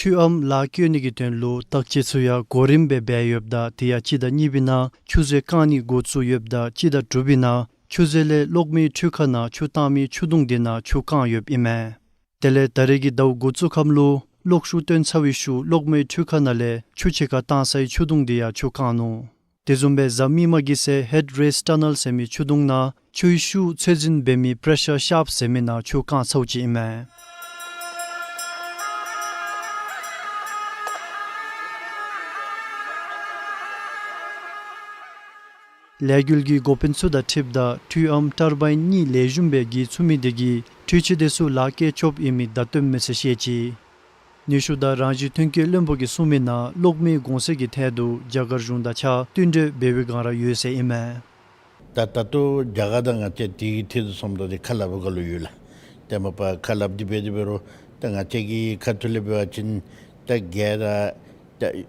འཕྲུལ་ཨམ་ལཱ་བཀོལ་ནི་གི་དོན་ལུ་བརྟག་དཔྱད་ཚུ་ཡང་གོ་རིམ་སྦེ་འབད་ཡོདཔ་ད་དེ་ཡང་སྤྱི་ཟླ་གཉིས་པའི་ནང་ཆུ་མཛོད་བཀང་ནི་འགོ་བཙུགས་ཡོདཔ་ད་སྤྱི་ཟླ་དྲུག་པའི་ནང་ཆུ་མཛོད་ལས་གློག་མེའི་འཕྲུལ་ཁང་ནང་ཆུ་བཏང་མི་ཆུ་དུང་དེ་ནང་ཆུ་བཀང་ཡོདཔ་ཨིན་མས། དེ་ལས་ད་རེས་ཀྱི་ཟླཝ་འགོ་བཙུགས་ཁམས་ལུ་གློག་ཤུགས་བཏོན་ཚར་བའི་ཤུགས་གློག་མེའི་འཕྲུལ་ཁང་ནང་ལས་ཆུ་ཕྱེད་ཀ་བཏང་སའི་ཆུ་དུང་དེ་ཡང་ཆུ་བཀང་ནུག། དེ་བཟུམ་སྦེ་གཟའ་མིག་དམར་གྱི་ཚེ་ཧེཌ་རེསི་ཊ་ནཱལ་ཟེར་མི་ཆུ་དུང་ནང་ཆུའི་ཤུགས་ཚོད་འཛིན་འབད་མི་པྲེ་ཤར་ཤཱབ་ཟེར་མི་ནང་ཆུ་བཀང་ཚརཝ་ཅིག་ཨིན་མས། ལས་འགུལ་གྱི་འགོ་དཔོན་ཚུ་དང་འཁྲིལཝ་ད་འཕྲུལ་ཨམ་ཊར་བཱའིན་གཉིས་ལེགས་ཤོམ་སྦེ་འགྱིས་ཚུགས་མི་དེ་གིས་འཕྲུལ་ཆས་དེ་ཚུ་ལཱ་བཀལ་ཆོགཔ་ཨིན་མི་བརྡ་སྟོནམ་མས་ཟེར་བཤད་ཅི། ནུས་ཤུགས་དང་རང་བཞིན་ཐོན་སྐྱེད་བློན་པོ་གིས་གསུངས་མི་ནང་གློག་མེའི་གོང་ཚད་ཀྱི་ཐད་དུ་རྒྱ་གར་གཞུང་དང་གཅིག་ཁར་བསྟུན་གྲོས་འབད་བའི་བསྒང་ར་ཡོད་ཟེར་ཨིན་མས། ད་ད་ལྟོ་རྒྱ་གར་དང་ང་བཅས་དེ་གི་ཐད་དུ་སོངམ་ད་དེ་ཁ་སླབ་པའི་སྒང་ལུ་ཡོད་ལགས། ཏེ་མ་པ་ཁ་སླབ་སྟེ་འབད་དེ་འབད་རུང་ད་ང་བཅས་ཀྱི་ཁ་ཐུག་ལས་འབད་བ་ཅིན་ད་བརྒྱད་དང་ད་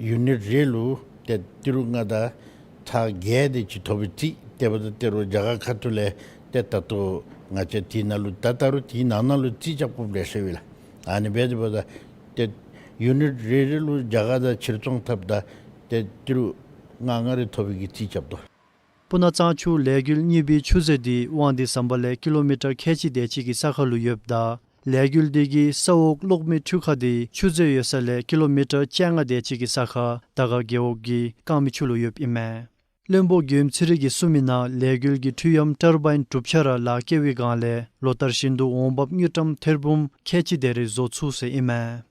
ཡུ་ནིཊ་རེ་ལུ་ཏེ་ཏི་རུ་ལྔ་དང་ཚག་བརྒྱད་དེ་ཅིག་ཐོབ་པའི་རྩིས། དེ་འབདཝ་ད་ཏི་རུ་རྒྱ་གར་ཁ་ཐུག་ལས་ཏེ་ད་ལྟོ་ང་བཅས་དེ་ནང་ལུ་ད་ད་རུང་དེ་ནང་ན་ལུ་རྩིས་རྐྱབ་དགོཔ་ལེ་ཤ་ཡོད་ལགས། ཨ་ནི་འབད་དེ་འབདཝ་ད་ཏེ་ཡུ་ནིཊ་རེ་རེ་ལུ་རྒྱ་གར་དང་ཕྱིར་ཚོང་འཐབ་ད་ཏེ་ཏི་རུ་ལྔ་ལྔ་རེ་ཐོབ་པའི་གི་རྩིས་རྐྱབ་དོ། སྤུ་ན་གཙང་ཆུ་ལས་འགུལ་གཉིས་པའི་ཆུ་མཛོད་འདི་དབང་འདུས་ཟམ་པ་ལས་ཀི་ལོ་མི་ཊར་ཁལ་གཅིག་དེ་ཅིག་གི་ས་ཁར་ལུ་ཡོདཔ་ད་ལས་འགུལ་འདི་གི་ས་འོག་གློག་མེ་འཕྲུལ་ཁང་འདི་ཆུ་མཛོད་ཡོད་ས་ལས་ཀི་ལོ་མི་ཊར་བཅོ་ལྔ་དེ་ཅིག་གི་ས་ཁར་དར་དཀར་རྒེད་འོག་གི་རྐང་མའི་ཕྱོགས་ལུ་ཡོདཔ་ཨིན་མས། བློན་པོ་དགོནམ་ཚེ་རིང་གིས་གསུངས་མི་ནང་ལས་འགུལ་གྱི་འཕྲུལ་ཨམ་ཊར་བཱའིན་དྲུག་ཆ་ར་ལཱ་བཀལ་བའི་བསྒང་ལས་ལོ་ལྟར་བཞིན་དུ་འོང་འབབ་དངུལ་ཀྲམ་ཐེར་འབུམ་ཁལ་གཅིག་དེ་རེ་བཟོ་ཚུགས་ཟེར་ཨིན་མས།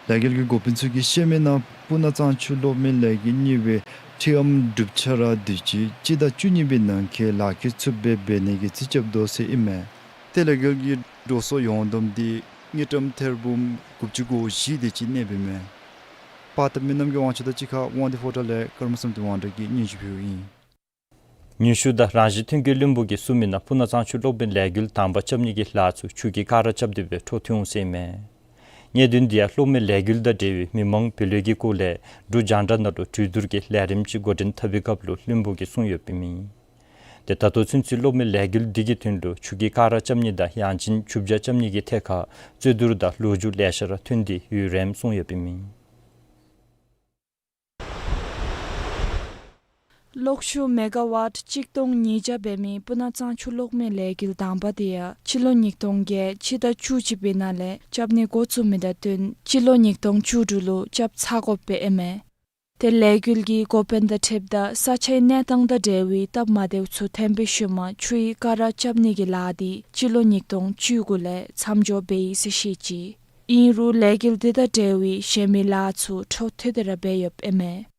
ལས་འགུལ་གྱི་འགོ་དཔོན་ཚུ་གིས་བཤད་མི་ནང་སྤུ་ན་གཙང་ཆུ་གློག་མེ་ལས་འགུལ་གཉིས་པའི་འཕྲུལ་ཨམ་དྲུག་ཆ་ར་དེ་ཅིག་སྤྱི་ཟླ་བཅུ་གཉིས་པའི་ནང་འཁོད་ལཱ་བཀལ་ཚུགསཔ་སྦེ་འབད་ནི་གི་རྩིས་རྐྱབ་དོ་ཟེར་ཨིན་མས། ཏེ་ལས་འགུལ་གྱི་འགྲོ་སོང་ཡོངས་བསྡོམས་འདི་དངུལ་ཀྲམ་ཐེར་འབུམ་དགུ་བཅུ་གོ་བཞི་དེ་ཅིག་གནསཔ་ཨིན་མས། པར་དང་མི་རྣམས་ཀྱི་དབང་ཆ་དང་གཅིག་ཁར་དབང་འདུས་ཕོ་བྲང་ལས་ཀརྨ་བསམ་གཏན་དབང་གྲགས་ཀྱིས་སྙན་ཞུ་ཕུལཝ་ཨིན། ནུས་ཤུགས་དང་རང་བཞིན་ཐོན་སྐྱེད་བློན་པོ་གིས་གསུངས་མི་ནང་སྤུ་ན་གཙང་ཆུ་གློག་མེ་ལས་འགུལ་དང་པ་རྐྱབ་ནི་གི་ལཱ་ཚུ་ཆུ་གི་ཀ་ར་རྐྱབ་སྟེ་སྦེ་འཕྲོ་མཐུད་འོང་ཟེར་ཨིན་མས། གནད་དོན་འདི་ཡང་གློག་མེ་ལས་འགུལ་དང་འབྲེལ་བའི་མི་མང་བུ་ལོན་གྱི་སྐོར་ལས་འབྲུག་རྒྱང་བསྒྲགས་ནང་ལུ་གྲོས་བསྡུར་གྱི་ལས་རིམ་ཅིག་འགོ་འདྲེན་འཐབ་པའི་སྐབས་ལུ་བློན་པོ་གིས་གསུངས་ཡོདཔ་ཨིན་མས། ཏེ་ད་ལྟོ་ཚུན་ཚོད་གློག་མེ་ལས་འགུལ་འདི་གི་དོན་ལུ་ཆུ་གི་ཀ་ར་རྐྱབ་ནི་དང་ཡང་ཅིན་ཆུ་བྱ་རྐྱབ་ནི་གི་ཐད་ཁར་རྩོད་བསྡུར་དང་ལོ་རྒྱུས་ལེ་ཤ་ར་ཐོན་ཏེ་ཡོད་རནམ་གསུངས་ཡོདཔ་ཨིན་མས། གློག་ཤུགས་མེ་ག་ཝཊ་གཅིག་སྟོང་ཉིས་བརྒྱ་འབད་མི་སྤུ་ན་གཙང་ཆུ་གློག་མེ་ལས་འགུལ་དང་པ་དེ་ཡང་སྤྱི་ལོ་ཉིས་སྟོང་བརྒྱད་ཕྱི་ཟླ་བཅུ་གཅིག་པའི་ནང་ལས་རྐྱབ་ནི་འགོ་བཙུགས་མི་དང་བསྟུན་སྤྱི་ལོ་ཉིས་སྟོང་བཅུ་དྲུག་ལུ་རྐྱབ་ཚར་དགོཔ་སྦེ་ཨིན་མས། ཏེ་ལས་འགུལ་གྱི་འགོ་དཔོན་དང་འཁྲིལཝ་ད་ས་ཆའི་གནས་སྟངས་དང་འབྲེལ་བའི་སྟབས་མ་བདེཝ་ཚུ་ཐོན་པའི་ཤུལ་མ་ཆུའི་ཀ་ར་རྐྱབ་ནི་གི་ལཱ་འདི་སྤྱི་ལོ་ཉིས་སྟོང་བཅུ་དགུ་ལས་མཚམས་འཇོག་འབད་ཡི་ཟེར་བཤད་ཅི། ཨིན་རུང་ལས་འགུལ་འདི་དང་འབྲེལ་བའི་གཞན་མི་ལཱ་ཚུ་འཕྲོ་མཐུད་དེ་ར་འབད་ཡོདཔ་ཨིན་མས།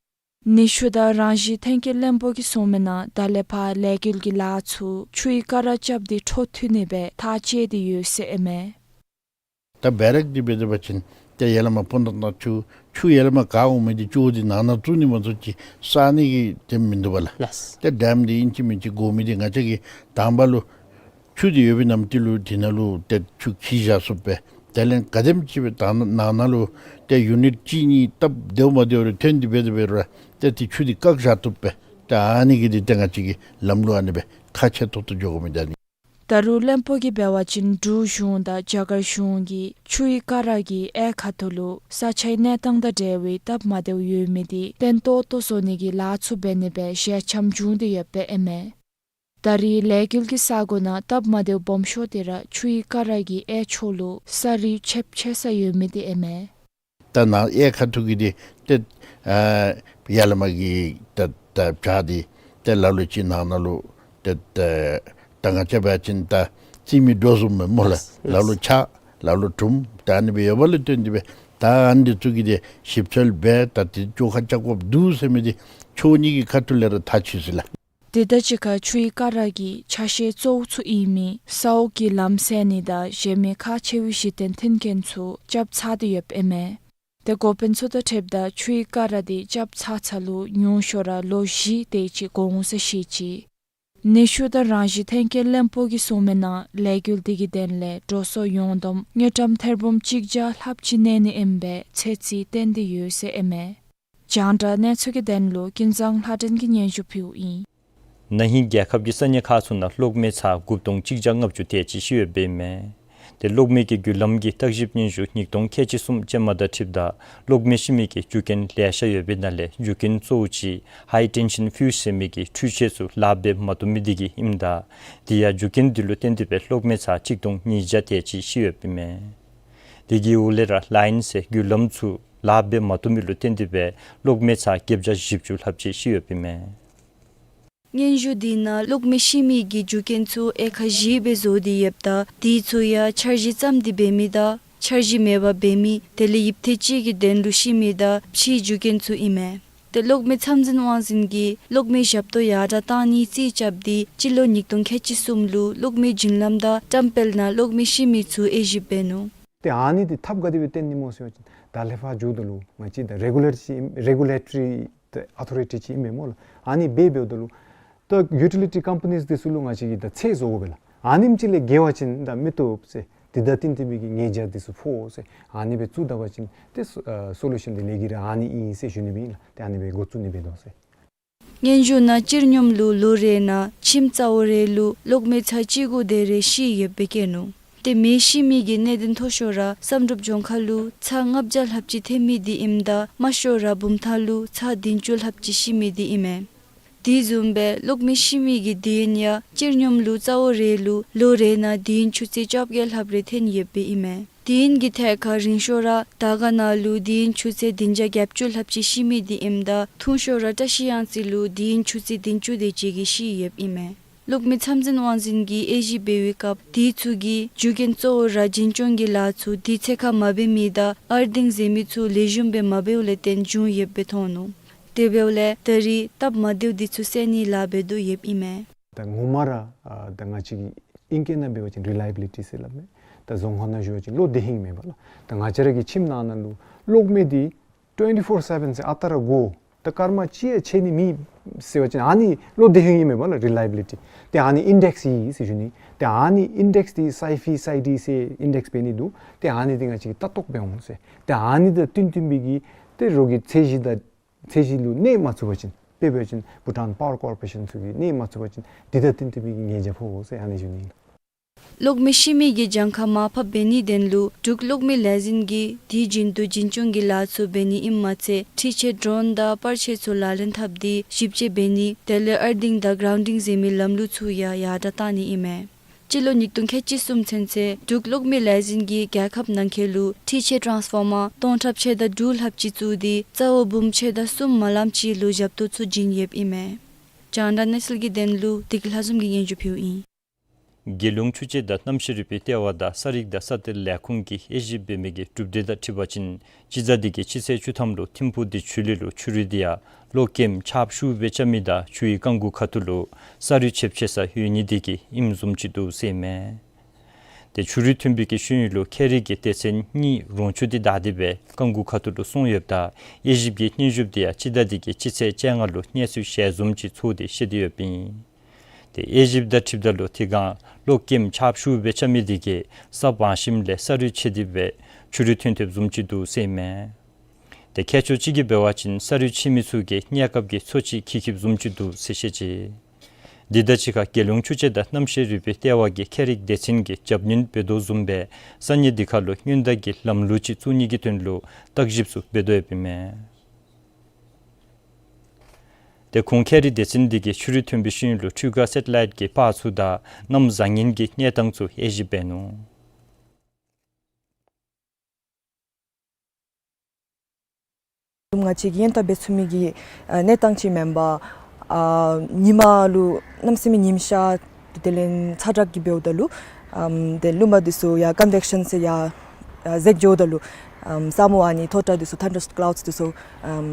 ནུས་ཤུགས་དང་རང་བཞིན་ཐོན་སྐྱེད་བློན་པོ་གིས་གསུངས་མི་ནང་ད་ལས་ཕར་ལས་འགུལ་གྱི་ལཱ་ཚུ་ཆུའི་ཀ་ར་རྐྱབ་སྟེ་འཕྲོ་མཐུད་ནི་སྦེ་ཐག་བཅད་དེ་ཡོད་ཟེར་ཨིན་མས། ད་བེ་རག་འདི་འབད་དེ་འབད་བ་ཅིན་ཏེ་ཡར་ལས་མར་སྤུ་ན་གཙང་ཆུ་ཆུ་ཡར་ལས་མར་ག་འོང་མི་འདི་ཆུ་འདི་ནང་ན་བཙུགས་ནི་མ་གཏོགས་ཅིག་བསག་ནི་གི་དེ་མིན་འདུག་པ་ལགས། ལགས། ཏེ་ཌེམ་འདི་ཨིན་ཅི་མིན་ཅི་དགོ་མི་འདི་ང་བཅས་ཀྱིས་དང་པ་ལུ་ཆུ་འདི་ཡོད་པའི་ནམ་དུས་ལུ་དེ་ནང་ལུ་ཏེ་ཆུ་འཁྱིལ་བཞག་ཚུགསཔ་སྦེ། དེ་ལས་ག་དེམ་ཅིག་སྦེ་ད་ནང་ན་ལུ་ཏེ་ཡུ་ནིཊ་གཅིག་གཉིས་སྟབས་བདེཝ་མ་བདེཝ་རེ་ཐོན་ཏེ་འབད་དེ་འབད་རུང་ཏེ་དེ་ཆུ་འདི་བཀག་བཞག་བཏུབ་པས། ཏེ་ཨ་ནི་གི་འདི་ཏེ་ང་བཅས་ཀྱིས་ལམ་ལུགས་ཨ་ནི་སྦེ་ཁག་ཆེ་ཏོག་ཏོ་འགྱོ་དགོ་མི་འདི་ཨ་ནི། ད་རུང་བློན་པོ་གིས་འབད་བ་ཅིན་འབྲུག་གཞུང་དང་རྒྱ་གར་གཞུང་གིས་ཆུའི་ཀ་ར་གི་གཡས་ཁ་ཐུག་ལུ་ས་ཆའི་གནས་སྟངས་དང་འབྲེལ་བའི་སྟབས་མ་བདེཝ་ཡོད་མི་འདི་བརྟན་ཏོག་ཏོ་བཟོ་ནི་གི་ལཱ་ཚུ་འབད་ནི་སྦེ་ཞལ་འཆམ་བྱུང་སྟེ་ཡོདཔ་ཨིན་མས། ད་རེས་ལས་འགུལ་གྱི་ས་གོ་ནང་སྟབས་མ་བདེཝ་སྦོམ་ཤོས་དེ་ར་ཆུའི་ཀ་ར་གི་གཡས་ཕྱོགས་ལུ་ས་རུད་ཆེབ་ཆེ་ས་ཡོད་མི་དེ་ཨིན་མས། ད་ནཱ་གཡས་ཁ་ཐུག་གི་འདི་ཏེ་ཨ་ཡར་ལས་མར་གྱི་ད་ད་བྱག་འདི་ ཏེ་ལ་ལུ་ཅིག་ནང་ན་ལུ་ཏེ་ཏེ་ད་ང་བཅས་འབད་བ་ཅིན་ད་རྩིས་མེད་འགྲོ་བཟུམ་སྦེ་སྨོ་ལགས། ལ་ལུ་ཆག་ལ་ལུ་གྲུམ་ད་ཨ་ནི་སྦེ་ཡོདཔ་ལས་བརྟེན་ཏེ་སྦེ་ད་ཨ་ནི་འདི་ཚུ་གི་ཏེ་ཞིབ་འཚོལ་འབད་ད་ཏེ་བཅོ་ཁ་རྐྱབ་དགོཔ་འདུག་ཟེར་མི་འདི་ཕྱོགས་གཉིས་ཀྱི་ཁ་ཐུག་ལས་ར་ཐག་ཆོད་ཅི་ལགས། དེ་དང་གཅིག་ཁར་ཆུའི་ཀ་ར་གི་ཆ་ཤས་གཙོ་བོ་ཚུ་ཨིན་མི་ས་འོག་གི་ལམ་སེལ་ནི་དང་གཞན་མི་ཁག་ཆེ་བའི་གཞི་རྟེན་མཐུན་རྐྱེན་ཚུ་རྐྱབ་ཚར་ཏེ་ཡོདཔ་ཨིན་མས། ཏེ་འགོ་དཔོན་ཚུ་དང་འཁྲིལཝ་ད་ཆུའི་ཀ་ར་འདི་རྐྱབ་ཚར་ཚར་ལུ་ཉུང་ཤོས་ར་ལོ་བཞི་དེ་ཅིག་འགོར་འོང་ཟེར་བཤད་ཅི། ནུས་ཤུགས་དང་རང་བཞིན་ཐོན་སྐྱེད་བློན་པོ་གིས་གསུངས་མིའི་ནང་ལས་འགུལ་འདི་གི་དོན་ལས་འགྲོ་སོང་ཡོངས་བསྡོམས་དངུལ་ཀྲམ་ཐེར་འབུམ་གཅིག་བརྒྱ་ལྷགཔ་ཅིག་གནས་ནི་ཨིན་པའི་ཚོད་རྩིས་བཏོན་ཏེ་ཡོད་ཟེར་ཨིན་མས། རྒྱང་བསྒྲགས་གནས་ཚུལ་གྱི་དོན་ལུ་ཀུན་བཟང་ལྷ་སྒྲོན་གྱིས་སྙན་ཞུ་ཕུལཝ་ཨིན། ན་ཧིང་རྒྱལ་ཁབ་ཀྱི་ས་གནས་ཁག་ཚུ་ནང་གློག་མེ་ཚར་དགུ་སྟོང་གཅིག་བརྒྱ་ལྔ་བཅུ་དེ་ཅིག་ཤི་ཡོདཔ་ཨིན་མས། ཏེ་གློག་མེ་གི་བརྒྱུད་ལམ་གྱི་བརྟག་ཞིབ་སྙན་ཞུ་ཉིས་སྟོང་ཁལ་གཅིག་གསུམ་ཅན་མ་དང་འཁྲིལཝ་ད་གློག་མེ་ཤི་མི་གི་རྒྱུ་རྐྱེན་ལེ་ཤ་ཡོད་པའི་ནང་ལས་རྒྱུ་རྐྱེན་གཙོ་བོ་ཅིག་ཧའི་ཊེན་ཤཱན་ཕིའུཇ་ཟེར་མི་གི་འཕྲུལ་ཆས་ཚུ་ལཱ་འབད་མ་བཏུབ་མི་འདི་གིས་ཨིནམ་ད་དེ་ཡང་རྒྱུ་རྐྱེན་འདི་ལུ་བརྟེན་ཏེ་སྦེ་གློག་མེ་ཚར་གཅིག་སྟོང་ཉིས་བརྒྱ་དེ་ཅིག་ཤི་ཡོདཔ་ཨིན་མས། དེ་གི་འོག་ལས་ར་ལའིན་ཟེར་བརྒྱུད་ལམ་ཚུ་ལཱ་འབད་མ་བཏུབ་མི་ལུ་བརྟེན་ཏེ་སྦེ་གློག་མེ་ཚར་བརྒྱད་བརྒྱ་བཞི་བཅུ་ལྷགཔ་ཅིག་ཤི་ཡོདཔ་ཨིན་མས། སྙན་ཞུ་འདི་ནང་གློག་མེ་ཤི་མི་གི་རྒྱུ་རྐྱེན་ཚུ་དབྱེ་ཁག་བཞི་སྦེ་བཟོ་སྟེ་ཡོདཔ་ད་དེ་ཚུ་ཡང་འཆར་གཞི་བརྩམས་ཏེ་འབད་མི་དང་འཆར་གཞི་མེད་པར་འབད་མི་དེ་ལས་ཡིབ་ཐེ་ཅིག་གི་དོན་ལུ་ཤི་མི་དང་ཕྱིའི་རྒྱུ་རྐྱེན་ཚུ་ཨིན་མས། ཏེ་གློག་མེ་མཚམས་འཛིན་དབང་འཛིན་གྱིས་གློག་མེ་ཞབས་ཏོག་ཡར་དྲག་བཏང་ནིའི་རྩིས་རྐྱབ་སྟེ་སྤྱི་ལོ་ཉིས་སྟོང་ཁལ་གཅིག་གསུམ་ལུ་གློག་མེ་བརྒྱུད་ལམ་དང་བཀྲམ་སྤེལ་ནང་གློག་མེ་ཤི་མི་ཚུ་དབྱེ་ཞིབ་འབད་ནུག། ཏེ་ཨ་ནི་འདི་ཐབས་ག་དེ་སྦེ་བཏོན་ནི་སྨོ་ཟེར་བ་ཅིན་ད་ལས་ཕར་འགྱོཝ་ད་ལུ་ང་བཅས་ད་རེ་གུ་ལེ་ཊོ་རི་ཅིག་ཨིན་རེ་གུ་ལེ་ཊོ་རི་ད་ཨོ་ཐོ་རི་ཊི་ཅིག་ཨིན་པས་སྨོ་ལགས། ཨ་ནི་འབད་འབདཝ་ད་ལུ་ད་ཡུ་ཊི་ལི་ཊི་ཀམ་པ་ནིས་འདི་ཚུ་ལུ་ང་བཅས་ཀྱིས་ད་ཚད་བཟོ་དགོ་པས་ལགས། ཨ་ནེམ་ཅིག་ལས་བརྒལ་བ་ཅིན་ད་མི་བཏུབ་ཟེར་དེ་དང་བསྟུན་ཏེ་སྦེ་གི་ཉེས་བྱ་འདི་ཚུ་ཕོག་ཟེར་ཨ་ནི་སྦེ་བཙུགས་ད་པ་ཅིན་ཏེ་སོ་ཨ་སོ་ལུ་ཤཱན་འདི་ལས་ཀྱི་ར་ཨ་ནི་ཨིན་ཟེར་ཞུ་ནི་སྦེ་ཨིན་ལགས། ཏེ་ཨ་ནི་སྦེ་འགོ་བཙུགས་ནི་འབད་དོ་ཟེར། སྙན་ཞུ་ནང་སྤྱིར་སྙོམས་ལུ་ལོ་རེ་ནང་ཁྱིམ་གཙོ་བོ་རེ་ལུ་གློག་མེ་ཚར་གཅིག་དགུ་དེ་རེ་ཤི་ཡོདཔ་སྦེ་བཀོད་ནུག། ཏེ་མེ་ཤི་མི་གི་གནད་དོན་མཐོ་ཤོས་ར་བསམ་གྲུབ་ལྗོངས་མཁར་ལུ་ཚར་ལྔ་བརྒྱ་ལྷགཔ་ཅིག་ཐོན་མི་འདི་ཨིནམ་ད་དམའ་ཤོས་ར་བུམ་ཐང་ལུ་ཚར་བདུན་ཅུ་ལྷགཔ་ཅིག་ཤི་མི་འདི་ཨིན་མས། དེ་བཟུམ་སྦེ་གློག་མེ་ཤི་མི་གི་དུས་ཡུན་ཡང་སྤྱིར་སྙོམས་ལུ་གཙོ་བོ་རེ་ལུ་ལོ་རེ་ནང་དུས་ཡུན་ཆུ་ཚོད་བཅོ་བརྒྱད་ལྷགཔ་རེ་ཐོན་ཡོདཔ་སྦེ་ཨིན་མས། དུས་ཡུན་གྱི་ཐད་ཁར་རིང་ཤོས་ར་དར་དཀར་ན་ལུ་དུས་ཡུན་ཆུ་ཚོད་བདུན་བརྒྱ་བརྒྱད་ཅུ་ལྷགཔ་ཅིག་ཤི་མི་འདི་ཨིནམ་ད་ཐུང་ཤོས་ར་བཀྲ་ཤིས་གཡང་རྩེ་ལུ་དུས་ཡུན་ཆུ་ཚོད་བདུན་ཅུ་དེ་ཅིག་གིས་ཤི་ཡོདཔ་ཨིན་མས། གློག་མེ་མཚམས་འཛིན་དབང་འཛིན་གྱིས་དབྱེ་ཞིབ་འབད་བའི་སྐབས་དེ་ཚུ་གི་རྒྱུ་རྐྱེན་གཙོ་བོ་ར་འཛིན་སྐྱོང་གི་ལཱ་ཚུ་དུས་ཚོད་ཁར་མ་འབད་མི་དང་ཨར་ཐིང་ཟེར་མི་ཚུ་ལེགས་ཤོམ་སྦེ་མ་འབདཝ་ལས་བརྟེན་བྱུང་ཡོདཔ་སྦེ་མཐོང་ནུག། དེ་འབདཝ་ལས་ད་རིས་སྟབས་མ་བདེཝ་འདི་ཚུ་སེལ་ནིའི་ལཱ་འབད་དོ་ཡོདཔ་ཨིན་མས། ད་ངོ་མ་ར་ཨ་ད་ང་བཅས་ཀྱི་ཨིང་སྐད་ནང་འབད་བ་ཅིན་རི་ལའི་བི་ལི་ཊི་ཟེར་སླབ་མས། ད་རྫོང་ཁ་ནང་ཞུ་བ་ཅིན་ལོ་དེ་ཧིང་མེད་པ་ལགས། ད་ང་བཅས་ར་གི་ཁྱིམ་ནང་ན་ལུ་གློག་མེ་འདི་ཊུ་ཝེན་ཊི་ཕོར་སེ་བེན་ཟེར་ཨ་རྟག་ར་དགོ། ད་སྐར་མ་གཅིག་ཡང་ཆད་ནི་མེད་ཟེར་བ་ཅིན་ཨ་ནི་ལོ་དེ་ཧིང་ཨིན་མས་པ་ལགས་རི་ལའི་བི་ལི་ཊི། ཏེ་ཨ་ནི་ཨིན་ཌེགསི་ཨིན་ཟེར་ཞུ་ནི། ཏེ་ཨ་ནི་ཨིན་ཌེགསི་འདི་སའི་ཕི་སའི་ཌི་ཟེར་ཨིན་ཌེགསི་འབད་ནི་འདུག། ཏེ་ཨ་ནི་འདི་ང་བཅས་ཀྱིས་ལྟ་རྟོག་འབད་འོང་ཟེར། ཏེ་ཨ་ནི་དང་བསྟུན་བསྟུན་པའི་གི་ཏེ་རོགས་ཀྱི་ཚད་གཞི་དང་ཚད་གཞི་ལུ་གནས་མ་ཚུགས་པ་ཅིན་དཔེ་འབད་བ་ཅིན་བྷུ་ཊཱན་པ་ཝར་ཀོར་པོ་རེ་ཤཱན་ཚུ་གིས་གནས་མ་ཚུགས་པ་ཅིན་དེ་དང་བསྟུན་བསྟུན་པའི་གི་ཉེས་བྱ་ཕོག་འོང་ཟེར་ཨ་ནི་ཞུ་ནི་ཨིན་ལགས། གློག་མེ་ཤི་མི་གི་གྱངས་ཁ་མར་ཕབ་འབད་ནིའི་དོན་ལུ་འབྲུག་གློག་མེ་ལས་འཛིན་གྱིས་དུས་རྒྱུན་དུ་འཛིན་སྐྱོང་གི་ལཱ་ཚུ་འབད་ནི་ཨིནམ་མ་ཚད་འཕྲུལ་ཆས་ཌོརོན་དང་པར་ཆས་ཚུ་ལག་ལེན་འཐབ་སྟེ་ཞིབ་དཔྱད་འབད་ནི་དེ་ལས་ཨར་ཐིང་དང་གྲའུན་ཌིང་ཟེར་མི་ལམ་ལུགས་ཚུ་ཡང་ཡར་དྲག་བཏང་ནི་ཨིན་མས། སྤྱི་ལོ་ཉིས་སྟོང་ཁལ་གཅིག་གསུམ་ཚུན་ཚོད་འབྲུག་གློག་མེ་ལས་འཛིན་གྱིས་རྒྱལ་ཁབ་ནང་འཁོད་ལུ་འཕྲུལ་ཆས་ཊཱན་སི་ཕོར་མར་སྟོང་ཕྲག་ཕྱེད་དང་དྲུག་ལྷགཔ་ཅིག་བཙུགས་ཏེ་རྩ་བ་འབུམ་ཕྱེད་དང་གསུམ་མ་ལངམ་ཅིག་ལུ་ཞབས་ཏོག་ཚུ་བྱིན་ཡོདཔ་ཨིན་མས། རྒྱང་བསྒྲགས་གནས་ཚུལ་གྱི་དོན་ལུ་བདེ་སྐྱིད་ལྷ་འཛོམས་ཀྱིས་སྙན་ཞུ་ཕུལཝ་ཨིན། རྒྱལ་ཡོངས་ཆུ་དཔྱད་དང་གནམ་གཤིས་རིག་པའི་ལྟེ་བ་དང་ས་རིག་དང་ས་གཏེར་ལས་ཁུངས་ཀྱིས་དབྱེ་ཞིབ་འབད་མི་གི་གྲུབ་འབྲས་དང་འཁྲིལ་བ་ཅིན་སྤྱི་ཟླ་འདི་གི་སྤྱི་ཚེས་བཅུ་ཐམ་ལུ་ཐིམ་ཕུག་བདེ་ཆུ་གླིང་ལུ་ཆུ་རུད་འདི་ཡང་གློག་ཀེམ་ཆརཔ་ཤུགས་སྦེ་རྐྱབ་མི་དང་ཆུ་ཡི་རྐང་འགུ་ཁ་ཐུག་ལུ་ས་རུད་ཆད་ཆད་ས་ཡོད་ནི་འདི་གིས་ཨིནམ་བཟུམ་ཅིག་འདུག་ཟེར་མས། ཏེ་ཆུ་རུད་ཐོན་པའི་གི་ཤེས་ཡོན་ལུ་ཁྱད་རིག་གི་སྡེ་ཚན་གཉིས་རོང་ཆུ་འདི་བདའ་སྟེ་སྦེ་རྐང་འགུ་ཁ་ཐུག་ལུ་སོང་ཡོདཔ་ད་དབྱེ་ཞིབ་ཀྱི་སྙན་ཞུ་འདི་ཡང་སྤྱི་ཟླ་འདི་གི་སྤྱི་ཚེས་བཅོ་ལྔ་ལུ་གནས་ཚུལ་ཞལ་འཛོམས་ཅིག་ཚོགས་ཏེ་བཤད་དེ་ཡོདཔ་ཨིན། ཏེ་དབྱེ་ཞིབ་དང་འཁྲིལཝ་ད་ལུ་དེ་སྒང་གློག་ཀེམ་ཆརཔ་ཤུགས་སྦེ་རྐྱབ་མི་འདི་གིས་ས་བང་ཞིནམ་ལས་ས་རུད་ཆད་དེ་སྦེ་ཆུ་རུད་ཐོན་ཐོནམ་བཟུམ་ཅིག་འདུག་ཟེར་མས། ཏེ་ཁྱད་ཆོས་ཅིག་གིས་འབད་བ་ཅིན་ས་རུད་ཆད་མི་ཚུ་གིས་གནས་སྐབས་ཀྱི་འཚོ་བཅུད་འཁྱིད་འཁྱིདཔ་བཟུམ་ཅིག་འདུག་ཟེར་བཤད་ཅི། འདི་དང་གཅིག་ཁར་རྒྱལ་ཡོངས་ཆུ་དཔྱད་དང་གནམ་གཤིས་རིག་པའི་ལྟེ་བ་གིས་ཁྱད་རིག་སྡེ་ཚན་གྱིས་རྒྱབ་སྣོན་འབད་དོ་བཟུམ་སྦེ་ས་གནས་འདི་ཁར་ལུ་སྔོན་བརྡ་གི་ལམ་ལུགས་ཅིག་བཙུགས་ནི་གི་དོན་ལུ་བརྟག་ཞིབ་ཚུ་འབད་དོ་ཡོདཔ་ཨིན་མས། ཏེ་ཁོང་ཁྱད་རིག་སྡེ་ཚན་འདི་གིས་ཆུ་རུད་ཐོན་པའི་ཤེས་ཡོན་ལུ་འཕྲུལ་ཁ་སེ་ཊི་ལའིཊ་གི་པར་ཚུ་དང་གནམ་བཟང་ངན་གྱི་གནས་སྟངས་ཚུ་དབྱེ་ཞིབ་འབད་ནུག། ང་བཅས་ཀྱིས་ཡོན་བདག་འབད་ཚུགས་མི་གི་ཨ་གནས་སྟངས་ཅིག་མེན་པར་ ཨ་ཉིན་མ་ལུ་གནམ་མེད་ས་མེད་ཉིམ་ཤར་དེ་ལས་ཚ་དྲགས་ཀྱིས་འབདཝ་ད་ལུ་ཨམ་ཏེ་རླུང་མ་འདི་ཚུ་ཡར་ཀོན་ཝེག་ཤཱན་ཟེར་ཡར་ཨ་འཛེགས་འགྱོཝ་ད་ལུ་ཨམ་ས་སྨུག་ཨ་ནི་མཐོ་དྲགས་འདི་ཚུ་ཐན་ཌར་ཀ་ལའུཌསི་འདི་ཚུ་ཨམ་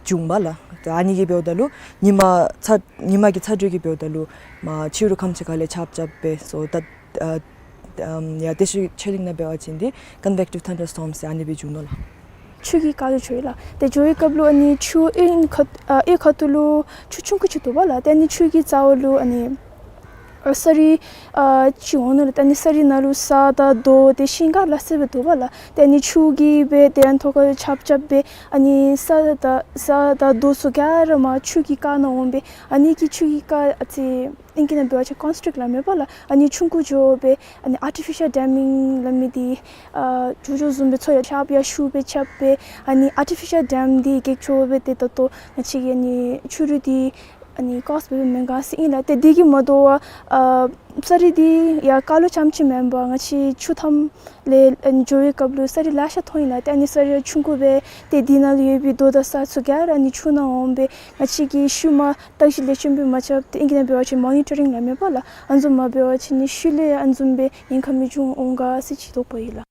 འབྱུངམ་ལགས། ཏེ་ཨ་ནི་གིས་འབདཝ་ད་ལུ་ཉིན་མ་ཚ་ཉིན་མ་གི་ཚ་དྲོད་ཀྱིས་འབདཝ་ད་ལུ་མར་ཕྱི་རུ་ཁམས་ཅིག་ཁ་ལས་ཆརཔ་རྐྱབ་སྦེ་སོ་ད་ཨ་ཨམ་ཡར་དེ་ཤུལ་ཆོས་གླིང་ནང་འབད་བ་ཅིན་འདི་ཀོན་ཝེག་ཊིབ་ཐན་ཌར་སི་ཊོམ་ཟེར་ཨ་ནི་སྦེ་འབྱུང་ནུག་ལགས། ཆུ་གི་རྐ་ལུ་འགྱོ་ཡི་ལགས། ཏེ་འགྱོ་བའི་སྐབས་ལུ་ཨ་ནི་ཆུ་གཡུས་ཁ་ཨ་གཡུས་ཁ་ཐུག་ལུ་ཆུ་ཆུང་ཀུ་ཅིག་འདུག་པ་ལགས། ཏེ་ཨ་ནི་ཆུ་གི་རྩ་བ་ལུ་ཨ་ནི་ཨ་ས་རིས་ཨ་ཅིག་འོང་ནུག་ལགས། ཏེ་ཨ་ནི་ས་རིས་ནང་ལུ་ས་དང་རྡོ་ཏེ་ཤིང་ཀ་ལ་སོགས་པ་འདུག་པ་ལགས། ཏེ་ཨ་ནི་ཆུ་གིས་སྦེ་ཏེ་ཨ་ནི་ཐོག་ཁར་ཆརཔ་རྐྱབ་སྦེ་ཨ་ནི་ས་དང་ས་དང་རྡོ་ཚུ་ག་ར་མར་ཆུ་གི་རྐ་ནང་འོང་སྦེ་ཨ་ནི་གིས་ཆུ་གི་རྐ་ཨ་ཙི་ཨིང་སྐད་ནང་འབད་བ་ཅིན་ཀོན་སི་ཊིག་སླབ་མས་པ་ལགས། ཨ་ནི་ཆུང་ཀུ་འགྱོ་སྦེ་ཨ་ནི་ཨར་ཊི་ཕི་ཤཱལ་ཌེམ་མིང་སླབ་མི་འདི་ཨ་འགྱོ་འགྱོ་བཟུམ་སྦེ་ཚུར་ཡར་ཆརཔ་ཡར་ཤུགས་སྦེ་རྐྱབ་སྦེ་ཨ་ནི་ཨར་ཊི་ཕི་ཤཱལ་ཌེམ་འདི་གེགས་བཅོ་སྦེ་ཏེ་ད་ལྟོ་ང་བཅས་ཀྱི་ཨ་ནི་ཆུ་རུད་འདི་ཨ་ནི་ཀོ་སི་ཊི་འབད་མི་མེན་ག་ཟེར་ཨིན་ལགས། ཏེ་འདི་གིས་མ་དོ་བར་ཨ་ས་རིས་འདི་ཡར་རྐ་ལུ་རྐྱངམ་ཅིག་མེན་པར་ང་བཅས་ཆུ་མཐའམ་ལས་ཨ་ནི་འགྱོ་བའི་སྐབས་ལུ་ས་རིས་ལེ་ཤ་མཐོང་ཡི་ལགས། ཏེ་ཨ་ནི་ས་རིས་ཆུང་ཀུ་སྦེ་ཏེ་འདི་ནང་ལུ་ཡོད་པའི་རྡོ་དང་ས་ཚུ་ག་ར་ཨ་ནི་ཆུ་ནང་འོང་སྦེ་ང་བཅས་ཀྱིས་ཤུལ་མ་བརྟག་ཞིབ་ལེགས་ཤོམ་སྦེ་མ་རྐྱབ་སྟེ་ཨིང་སྐད་ནང་འབད་བ་ཅིན་མོ་ནི་ཊ་རིང་སླབ་མས་པ་ལགས། ཨ་ནི་བཟུམ་མ་འབད་བ་ཅིན་ནི་ཤུལ་ལས་ཨ་ནི་བཟུམ་སྦེ་ཉེན་ཁ་མི་འབྱུང་འོང་ག་ཟེར་ཅིག་དོགས་པ་ཡོད་ལགས།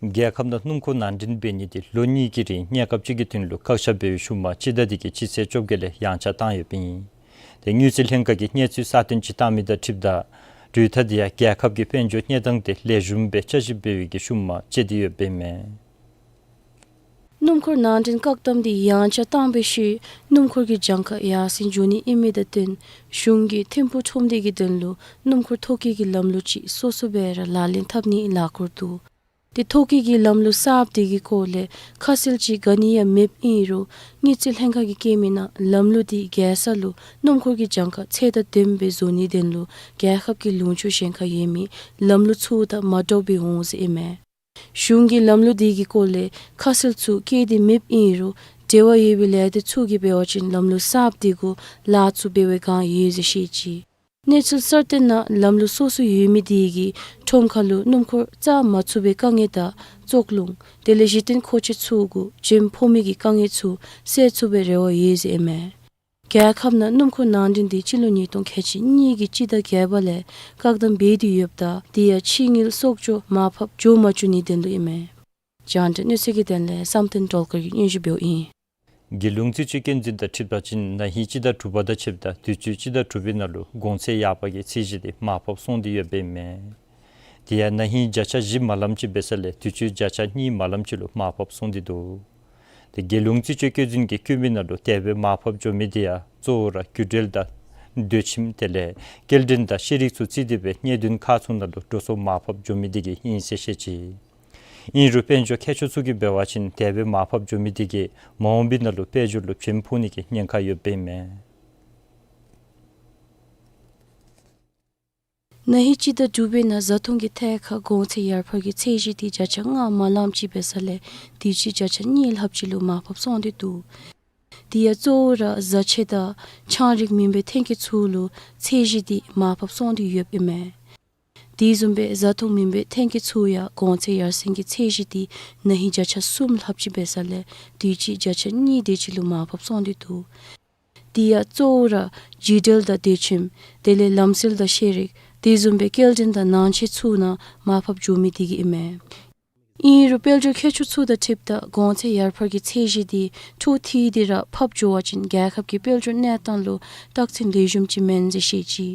རྒྱལ་ཁབ་ནང་སྣུམ་འཁོར་ནང་འདྲེན་འབད་ནི་འདི་ལོ་གཉིས་ཀྱི་རིང་གནས་སྐབས་ཅིག་གི་དོན་ལུ་བཀག་ཆ་འབད་བའི་ཤུལ་མ་སྤྱི་ཟླ་འདི་གི་སྤྱི་ཚེས་བཅོ་བརྒྱད་ལས་ཡང་ཆ་བཏང་ཡོདཔ་ཨིན། ཏེ་དངུལ་རྩིས་ལྷན་ཁག་གིས་གནས་ཚུལ་གསར་བཏོན་ཅིག་བཏང་མི་དང་འཁྲིལཝ་ད་གྲོས་ཐག་འདི་ཡང་རྒྱལ་ཁབ་ཀྱི་དཔལ་འབྱོར་གནས་སྟངས་དེ་ལེགས་ཤོམ་སྦེ་དཔྱད་ཞིབ་འབད་བའི་གི་ཤུལ་མ་བཅད་དེ་ཡོདཔ་ཨིན་མས། སྣུམ་འཁོར་ནང་འདྲེན་བཀག་དམ་འདི་ཡང་ཆ་བཏང་བའི་ཤུལ་སྣུམ་འཁོར་གྱི་གྱངས་ཁ་ཡར་སེང་འགྱོ་ནི་ཨིན་མི་དང་བསྟུན་གཞུང་གིས་ཐིམ་ཕུག་ཁྲོམ་སྡེ་གི་དོན་ལུ་སྣུམ་འཁོར་ཐོ་བཀོད་ཀྱི་ལམ་ལུགས་ཅིག་སོ་སོ་སྦེ་ར་ལག་ལེན་འཐབ་ནི་ལཱ་འཁོར་འདུག། ཏེ་ཐོ་བཀོད་ཀྱི་ལམ་ལུགས་གསརཔ་དེ་གི་སྐོར་ལས་ཁ་གསལ་ཅིག་ག་ནི་ཡང་མེདཔ་ཨིན་རུང་དངུལ་རྩིས་ལྷན་ཁག་གིས་བཀོད་མི་ནང་ལམ་ལུགས་དེ་རྒྱལ་ས་ལུ་སྣུམ་འཁོར་གྱི་གྱངས་ཁ་ཚད་དང་ལྡནམ་སྦེ་བཟོ་ནིའི་དོན་ལུ་རྒྱལ་ཁབ་ཀྱི་ལུང་ཕྱོགས་གཞན་ཁར་ཡོད་མི་ལམ་ལུགས་ཚུ་དང་མ་འདྲཝ་སྦེ་འོང་ཟེར་ཨིན་མས། གཞུང་གི་ལམ་ལུགས་དེ་གི་སྐོར་ལས་ཁ་གསལ་ཚུ་བཀོད་དེ་མེདཔ་ཨིན་རུང་འབྲེལ་བ་ཡོད་པའི་ལས་སྡེ་ཚུ་གིས་འབད་བ་ཅིན་ལམ་ལུགས་གསརཔ་དེ་གུ་ལཱ་ཚུ་འབད་བའི་བསྒང་ཡོད་ཟེར་བཤད་ཅི། གནས་ཚུལ་གསར་བཏོན་ནང་ལམ་ལུགས་སོ་སོ་ཡོད་མི་དེ་གིས་ཁྲོམ་ཁ་ལུ་སྣུམ་འཁོར་བཙག་མ་ཚུགས་པའི་དཀའ་ངལ་དང་བཙོག་རླུང་དེ་ལས་གཞི་རྟེན་མཁོ་ཆས་ཚུ་གུ་འཇོན་ཕོག་མི་གི་དཀའ་ངལ་ཚུ་སེལ་ཚུགས་པའི་རེ་བ་ཡོད་ཟེར་ཨིན་མས། རྒྱལ་ཁབ་ནང་སྣུམ་འཁོར་ནང་འདྲེན་དེ་སྤྱི་ལོ་ཉིས་སྟོང་ཁལ་གཅིག་གཉིས་ཀྱི་སྤྱི་ཟླ་བརྒྱད་པ་ལས་བཀག་དམ་འབད་དེ་ཡོདཔ་ད་དེ་ཡང་ཕྱི་དངུལ་གསོག་འཇོག་མར་ཕབ་འགྱོ་མ་བཅུག་ནིའི་དོན་ལུ་ཨིན་མས། རྒྱང་བསྒྲགས་གནས་ཚུལ་གྱི་དོན་ལས་བསམ་གཏན་སྒྲོལ་དཀར་གྱིས་སྙན་ཞུ་འབདཝ་ཨིན། རྒྱལ་ཡོངས་རྩིས་དཔྱད་བསྐྱར་ཟློས་དང་འཁྲིལ་བ་ཅིན་ན་ཧིང་སྤྱི་ཟླ་དྲུག་པ་དང་ཕྱདཔ་ད་དུས་ཅི་སྤྱི་ཟླ་དྲུག་པའི་ནང་ལུ་གོང་ཚད་ཡར་འཕར་གྱི་ཚད་གཞི་དེ་མར་ཕབ་སོང་སྟེ་ཡོདཔ་ཨིན་མས། དེ་ཡང་ན་ཧིང་བརྒྱ་ཆ་བཞི་མ་ལམ་ཅིག་འབད་ས་ལས་དུས་ཅི་བརྒྱ་ཆ་གཉིས་མ་ལམ་ཅིག་ལུ་མར་ཕབ་སོང་སྟེ་འདུག། ཏེ་རྒྱལ་ཡོངས་རྩིས་དཔྱད་བསྐྱར་ཟློས་ཀྱིས་བཀོད་མི་ནང་ལུ་དེ་སྦེ་མར་ཕབ་འགྱོ་མི་དེ་ཡང་གཙོ་བོ་ར་རྒྱུ་འབྲས་དང་སྡོད་ཁྱིམ་དེ་ལས་སྐྱེལ་འདྲེན་དང་ཤེས་རིག་ཚུ་བརྩིས་ཏེ་སྦེ་གནད་དོན་ཁག་ཚུ་ནང་ལུ་འགྲོ་སོང་མར་ཕབ་འགྱོ་མི་དེ་གིས་ཨིན་ཟེར་བཤད་ཅི། ཨིན་རུང་དཔལ་འབྱོར་མཁས་མཆོག་ཚུ་གིས་འབད་བ་ཅིན་དེ་སྦེ་མར་ཕབ་འགྱོ་མི་དེ་གིས་མ་འོངས་པའི་ནང་ལུ་དཔལ་འབྱོར་ལུ་བྱེམ་ཕོག་ནི་གི་ཉེན་ཁ་ཡོདཔ་ཨིན་མས། ན་ཧིང་སྤྱི་ཟླ་དྲུག་པའི་ནང་བཟའ་འཐུང་གི་ཐད་ཁར་གོང་ཚད་ཡར་འཕར་གྱི་ཚད་གཞི་དེ་བརྒྱ་ཆ་ལྔ་མ་ལམ་ཅིག་འབད་ས་ལས་དུས་ཅི་བརྒྱ་ཆ་གཉིས་ལྷགཔ་ཅིག་ལུ་མར་ཕབ་སོང་སྟེ་འདུག། དེ་ཡང་གཙོ་བོ་ར་བཟའ་ཆས་དང་ཆང་རིགས་མེན་པའི་ཐོན་སྐྱེད་ཚུ་ལུ་ཚད་གཞི་དེ་མར་ཕབ་སོང་སྟེ་ཡོདཔ་ཨིན་མས། དེ་བཟུམ་སྦེ་བཟའ་འཐུང་མེན་པའི་ཐོན་སྐྱེད་ཚུ་ཡང་གོང་ཚད་ཡར་སེང་གི་ཚད་གཞི་དེ་ན་ཧིང་བརྒྱ་ཆ་གསུམ་ལྷགཔ་ཅིག་འབད་ས་ལས་དུས་ཅི་བརྒྱ་ཆ་གཉིས་དེ་ཅིག་ལུ་མར་ཕབ་སོང་སྟེ་འདུག། དེ་ཡང་གཙོ་བོ་ར་རྒྱུ་འབྲས་དང་སྡོད་ཁྱིམ་དེ་ལས་ལམ་སྲོལ་དང་ཤེས་རིག་དེ་བཟུམ་སྦེ་སྐྱེལ་འདྲེན་དང་ནང་ཆས་ཚུ་ནང་མར་ཕབ་འགྱོ་མི་དེ་གིས་ཨིན་མས། ཨིན་རུང་དཔལ་འབྱོར་མཁས་མཆོག་ཚུ་དང་འཁྲིལཝ་ད་གོང་ཚད་ཡར་འཕར་གྱི་ཚད་གཞི་དེ་འཕྲོ་མཐུད་དེ་ར་ཕབ་འགྱོ་བ་ཅིན་རྒྱལ་ཁབ་ཀྱི་དཔལ་འབྱོར་གནས་སྟངས་ལུ་རྟགས་མཚན་ལེགས་ཤོམ་ཅིག་མེན་ཟེར་བཤད་ཅི།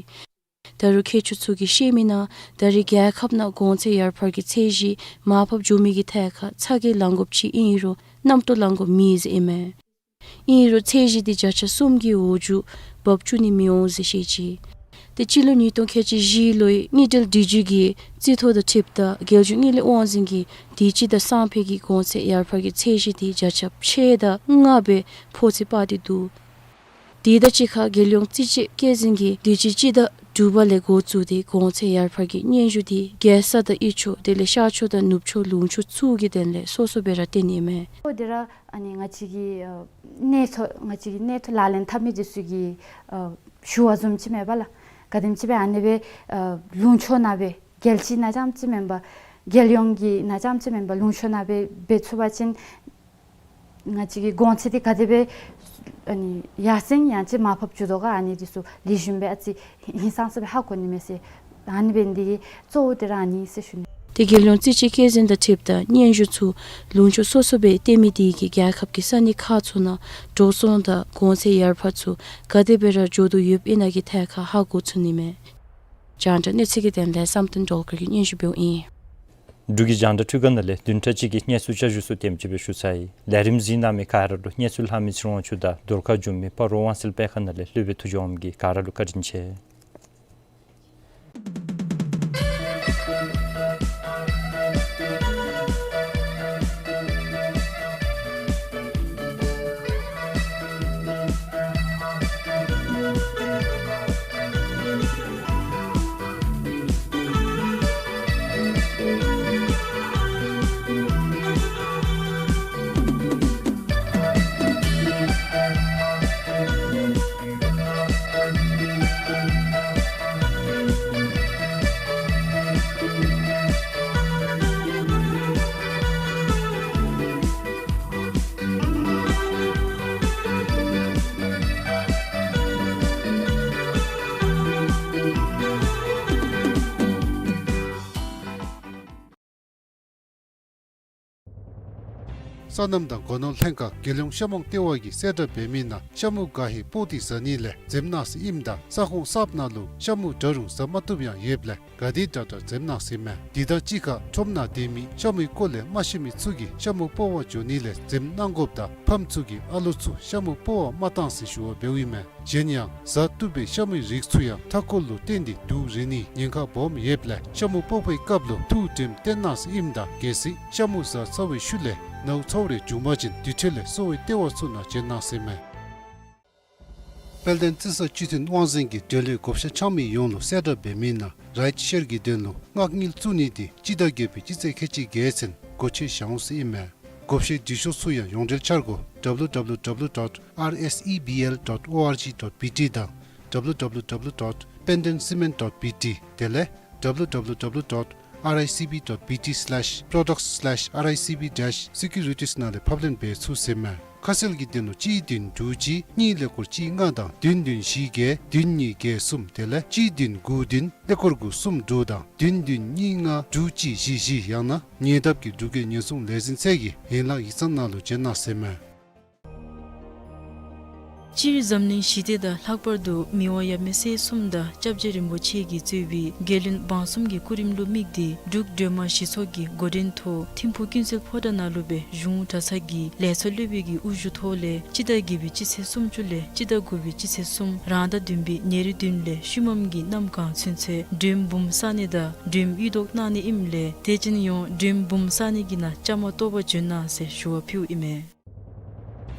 ད་རུང་མཁས་མཆོག་ཚུ་གིས་བཤད་མི་ནང་ད་རེས་རྒྱལ་ཁབ་ནང་གོང་ཚད་ཡར་འཕར་གྱི་ཚད་གཞི་མར་ཕབ་འགྱོ་མི་གི་ཐད་ཁར་ཚ་གྱང་ལང་དགོཔ་ཅིག་ཨིན་རུང་རྣམ་རྟོག་ལང་དགོཔ་མེད་ཟེར་ཨིན་མས། ཨིན་རུང་ཚད་གཞི་དེ་བརྒྱ་ཆ་གསུམ་གྱི་འོག་འགྱོ་འབབ་བཅུག་ནི་མི་འོང་ཟེར་བཤད་ཅི། ཏེ་སྤྱི་ལོ་ཉིས་སྟོང་ཁལ་གཅིག་བཞི་ལོའི་དངུལ་འབྲེལ་སྒྲིག་གཞི་གི་རྩིས་ཐོ་དང་འཁྲིལཝ་ད་རྒྱལ་གཞུང་དངུལ་ལས་དབང་འཛིན་གྱིས་དུས་ཅི་དང་སང་ཕོད་ཀྱི་གོང་ཚད་ཡར་འཕར་གྱི་ཚད་གཞི་དེ་བརྒྱ་ཆ་ཕྱེད་དང་ལྔ་སྦེ་ཕོག་ཚད་དཔག་སྟེ་འདུག། དེ་དང་གཅིག་ཁར་རྒྱལ་ཡོངས་རྩིས་དཔྱད་བསྐྱར་ཟློས་ཀྱིས་དུས་ཅི་སྤྱི་ཟླ་དྲུག་པ་ལས་འགོ་བཙུགས་ཏེ་གོང་ཚད་ཡར་འཕར་གྱི་སྙན་ཞུ་དེ་རྒྱལ་ས་དང་དབུས་ཕྱོགས་དེ་ལས་ཤར་ཕྱོགས་དང་ནུབ་ཕྱོགས་ལུང་ཕྱོགས་ཚུ་གི་དོན་ལས་སོ་སོ་སྦེ་ར་བཏོན་ནི་ཨིན་མས། ཨོ་དེ་ར་ཨ་ནི་ང་བཅས་ཀྱི་ཨ་གནས་ཚུ་ང་བཅས་ཀྱི་གནས་ཚུ་ལག་ལེན་འཐབ་མི་དེ་ཚུ་གིས་ཨ་ཞུ་བ་བཟུམ་ཅིག་མེན་པ་ལགས། ག་དེམ་ཅིག་སྦེ་ཨ་ནི་སྦེ་ཨ་ལུང་ཕྱོགས་ནང་སྦེ་རྒྱལ་སྤྱི་ནང་རྐྱངམ་ཅིག་མེན་པར་རྒྱལ་ཡོངས་ཀྱི་ནང་རྐྱངམ་ཅིག་མེན་པར་ལུང་ཕྱོགས་ནང་སྦེ་འབད་ཚུགས་པ་ཅིན་ ང་བཅས་ཀྱི་གོང་ཚད་འདི་ག་དེ་སྦེ་ཨ་ནི་ཡར་སེང་ཡང་ཅིན་མར་ཕབ་འགྱོ་དོ་ག་ཨ་ནི་འདི་ཚུ་ལེགས་ཤོམ་སྦེ་ཨ་ཙི་ཧིང་སངས་ས་སྦེ་ཧ་གོ་ནི་མས་ཟེར། ཨ་ནི་འབད་ནི་འདི་གིས་གཙོ་བོ་འདི་ར་ཨ་ནི་ཨིན་ཟེར་ཞུ་ནི། ཏེ་རྒྱལ་ཡོངས་རྩིས་དཔྱད་བཀོད་འཛིན་དང་འཁྲིལཝ་ད་སྙན་ཞུ་ཚུ་ལུང་ཕྱོགས་སོ་སོ་སྦེ་སྟོན་མི་དེ་གིས་རྒྱལ་ཁབ་ཀྱི་ས་གནས་ཁག་ཚུ་ནང་འགྲོ་སོང་དང་གོང་ཚད་ཡར་འཕར་ཚུ་ག་དེ་སྦེ་ར་འགྱོ་དོ་ཡོདཔ་ཨིན་ན་གི་ཐད་ཁར་ཧ་གོ་ཚུགས་ནི་མས། རྒྱང་བསྒྲགས་གནས་ཚུལ་གྱི་དོན་ལས་བསམ་གཏན་སྒྲོལ་དཀར་གྱིས་སྙན་ཞུ་འབདཝ་ཨིན། འབྲུག་གི་རྒྱང་བསྒྲགས་འཕྲུལ་ཁང་ནང་ལས་བདུན་ཕྲག་གཅིག་གི་གནས་ཚུལ་བསྐྱར་ཞུ་ཚུ་དེམ་ཅིག་སྦེ་ཞུ་ཚར་ཡི། ལས་རིམ་གཟིགས་གནང་མི་ག་ར་ལུ་གནས་ཚུལ་ལྷག་མི་ཚེ་རིང་དབང་ཕྱུག་དང་བརྡ་ཁ་སྒྱུར་མི་སྤ་རོ་དབང་སེལ་དཔེ་ཁང་ནང་ལས་སློབ་དཔོན་ཐུགས་རྗེ་དབང་མོ་གིས་ག་ར་ལུ་བཀའ་དྲིན་ཆེ། སོ་ནམ་དང་སྒོ་ནོར་ལྷན་ཁག་རྒྱལ་ཡོངས་ཤ་མོང་ལྟེ་བ་གིས་གསལ་བསྒྲགས་འབད་མི་ནང་ཤ་མུ་ག་ཧེ་སྤོག་སྟེ་ཟ་ནི་ལས་འཛེམ་གནང་ཟེར་ཨིནམ་ད་ས་ཁོངས་གསརཔ་ནང་ལུ་ཤ་མུ་འདྲ་རུང་ཟ་མ་བཏུབ་ཡང་ཡོདཔ་ལས་ག་དེ་དྲག་དྲག་འཛེམ་གནང་ཟེར་མས། དེ་དང་གཅིག་ཁར་ཁྲོམ་ནང་སྡོད་མི་ཤ་མུའི་སྐོར་ལས་མ་ཤེས་མི་ཚུ་གིས་ཤ་མུ་སྤོག་པར་འགྱོ་ནི་ལས་འཛེམ་གནང་དགོཔ་དང་ཕམ་ཚུ་གིས་ཨ་ལོ་ཚུ་ཤ་མུ་སྤོག་པར་མ་གཏང་ཟེར་ཞུ་བ་འབདཝ་ཨིན་མས། གཞན་ཡང་ཟ་བཏུབ་པའི་ཤ་མུའི་རིགས་ཚུ་ཡང་མཐའ་འཁོར་ལུ་བརྟེན་ཏེ་དུག་རེག་ནིའི་ཉེན་ཁ་སྦོམ་ཡོདཔ་ལས་ཤ་མུ་སྤོག་པའི་སྐབས་ལུ་ཐུགས་དྲནམ་བཏོན་གནང་ཟེར་ཨིནམ་ད་གལ་སྲིད་ཤ་མུ་ཟ་ཚར་བའི་ཤུལ་ལས་ནཝ་ཚཝ་རེ་བྱུང་པ་ཅིན་དེ་འཕྲལ་ལས་གསོ་བའི་ལྟེ་བ་ཚུ་ནང་བྱོན་གནང་ཟེར་མས། དཔལ་ལྡན་རྩི་ས་སྤྱི་མཐུན་དབང་འཛིན་གྱིས་འབྲེལ་ཡོད་བགོ་བཤའ་འཆང་མི་ཡོངས་ལུ་གསལ་བསྒྲགས་འབད་མི་ནང་རའིཊ་ཤེར་གྱི་དོན་ལུ་མངགས་དངུལ་བཙུགས་ནི་དེ་སྤྱི་ཟླ་བརྒྱད་པའི་སྤྱི་ཚེས་ཁལ་གཅིག་བརྒྱད་ཚུན་སྒོ་ཕྱེ་བཞག་འོང་ཟེར་ཨིན་མས། བགོ་བཤའི་འབྲི་ཤོག་ཚུ་ཡང་ཡོངས་འབྲེལ་འཆར་སྒོ་W W W dot R S E B L dot O R G dot B T དང་W W W dot pendenscement dot B T དེ་ལས་W W W dot R I C B dot B T slash products slash R I C B dash securities ནང་ལས་ཕབ་ལེན་འབད་ཚུགས་ཟེར་མས། ཁ་གསལ་གྱི་དོན་ལུ་གཅིག་བདུན་དྲུག་གཅིག་གཉིས་ཀླད་ཀོར་གཅིག་ལྔ་དང་བདུན་བདུན་བཞི་བརྒྱད་བདུན་གཉིས་བརྒྱད་གསུམ་དེ་ལས་གཅིག་བདུན་དགུ་བདུན་ཀླད་ཀོར་དགུ་གསུམ་དྲུག་དང་བདུན་བདུན་གཉིས་ལྔ་དྲུག་གཅིག་བཞི་བཞི་ཡང་ན་ཉེ་འདབས་ཀྱི་འབྲུག་རྒྱལ་ཉེན་སྲུང་ལས་འཛིན་ཚད་ཀྱི་ཡན་ལག་ཡིག་ཚང་ནང་ལུ་བྱོན་གནང་ཟེར་མས། སྤྱིར་འཛམ་གླིང་ཞི་བདེ་དང་ལྷག་པར་དུ་མི་དབང་ཡབ་མེས་སྲས་གསུམ་དང་སྐྱབས་རྗེ་རིན་པོ་ཆེ་གིས་གཙོས་པའི་རྒྱལ་བློན་འབངས་གསུམ་གྱི་སྐུ་རིམ་ལུ་དམིགས་ཏེ་འབྲུག་སྒྲོལ་མ་གཞི་ཚོགས་ཀྱི་འགོ་འདྲེན་ཐོག་ཐིམ་ཕུག་ཀུན་གསལ་ཕོ་བྲང་ནང་ལུ་སྦེ་གཞུང་གྲྭ་ཚང་གི་ལས་ཚོགས་སློབ་དཔོན་གྱི་དབུ་བཞུགས་ཐོག་ལས་སྤྱི་ཟླ་བརྒྱད་པའི་སྤྱི་ཚེས་སུམ་ཅུ་ལས་སྤྱི་ཟླ་དགུ་པའི་སྤྱི་ཚེས་གསུམ་རང་ཟླ་བདུན་པའི་ཉེར་བདུན་ལས་ཤུལ་མམ་གྱི་གནམ་གང་ཚུན་ཚོད་མགྲོནམ་འབུམ་བསག་ནི་དང་མགྲོནམ་གཡུ་ཐོག་གནང་ནི་ཨིནམ་ལས་དད་ཅན་ཡོངས་མགྲོནམ་འབུམ་བསག་ནི་གི་ནང་བཅའ་མར་གཏོགས་པར་བྱོན་གནང་ཟེར་ཞུ་བ་ཕུལཝ་ཨིན་མས།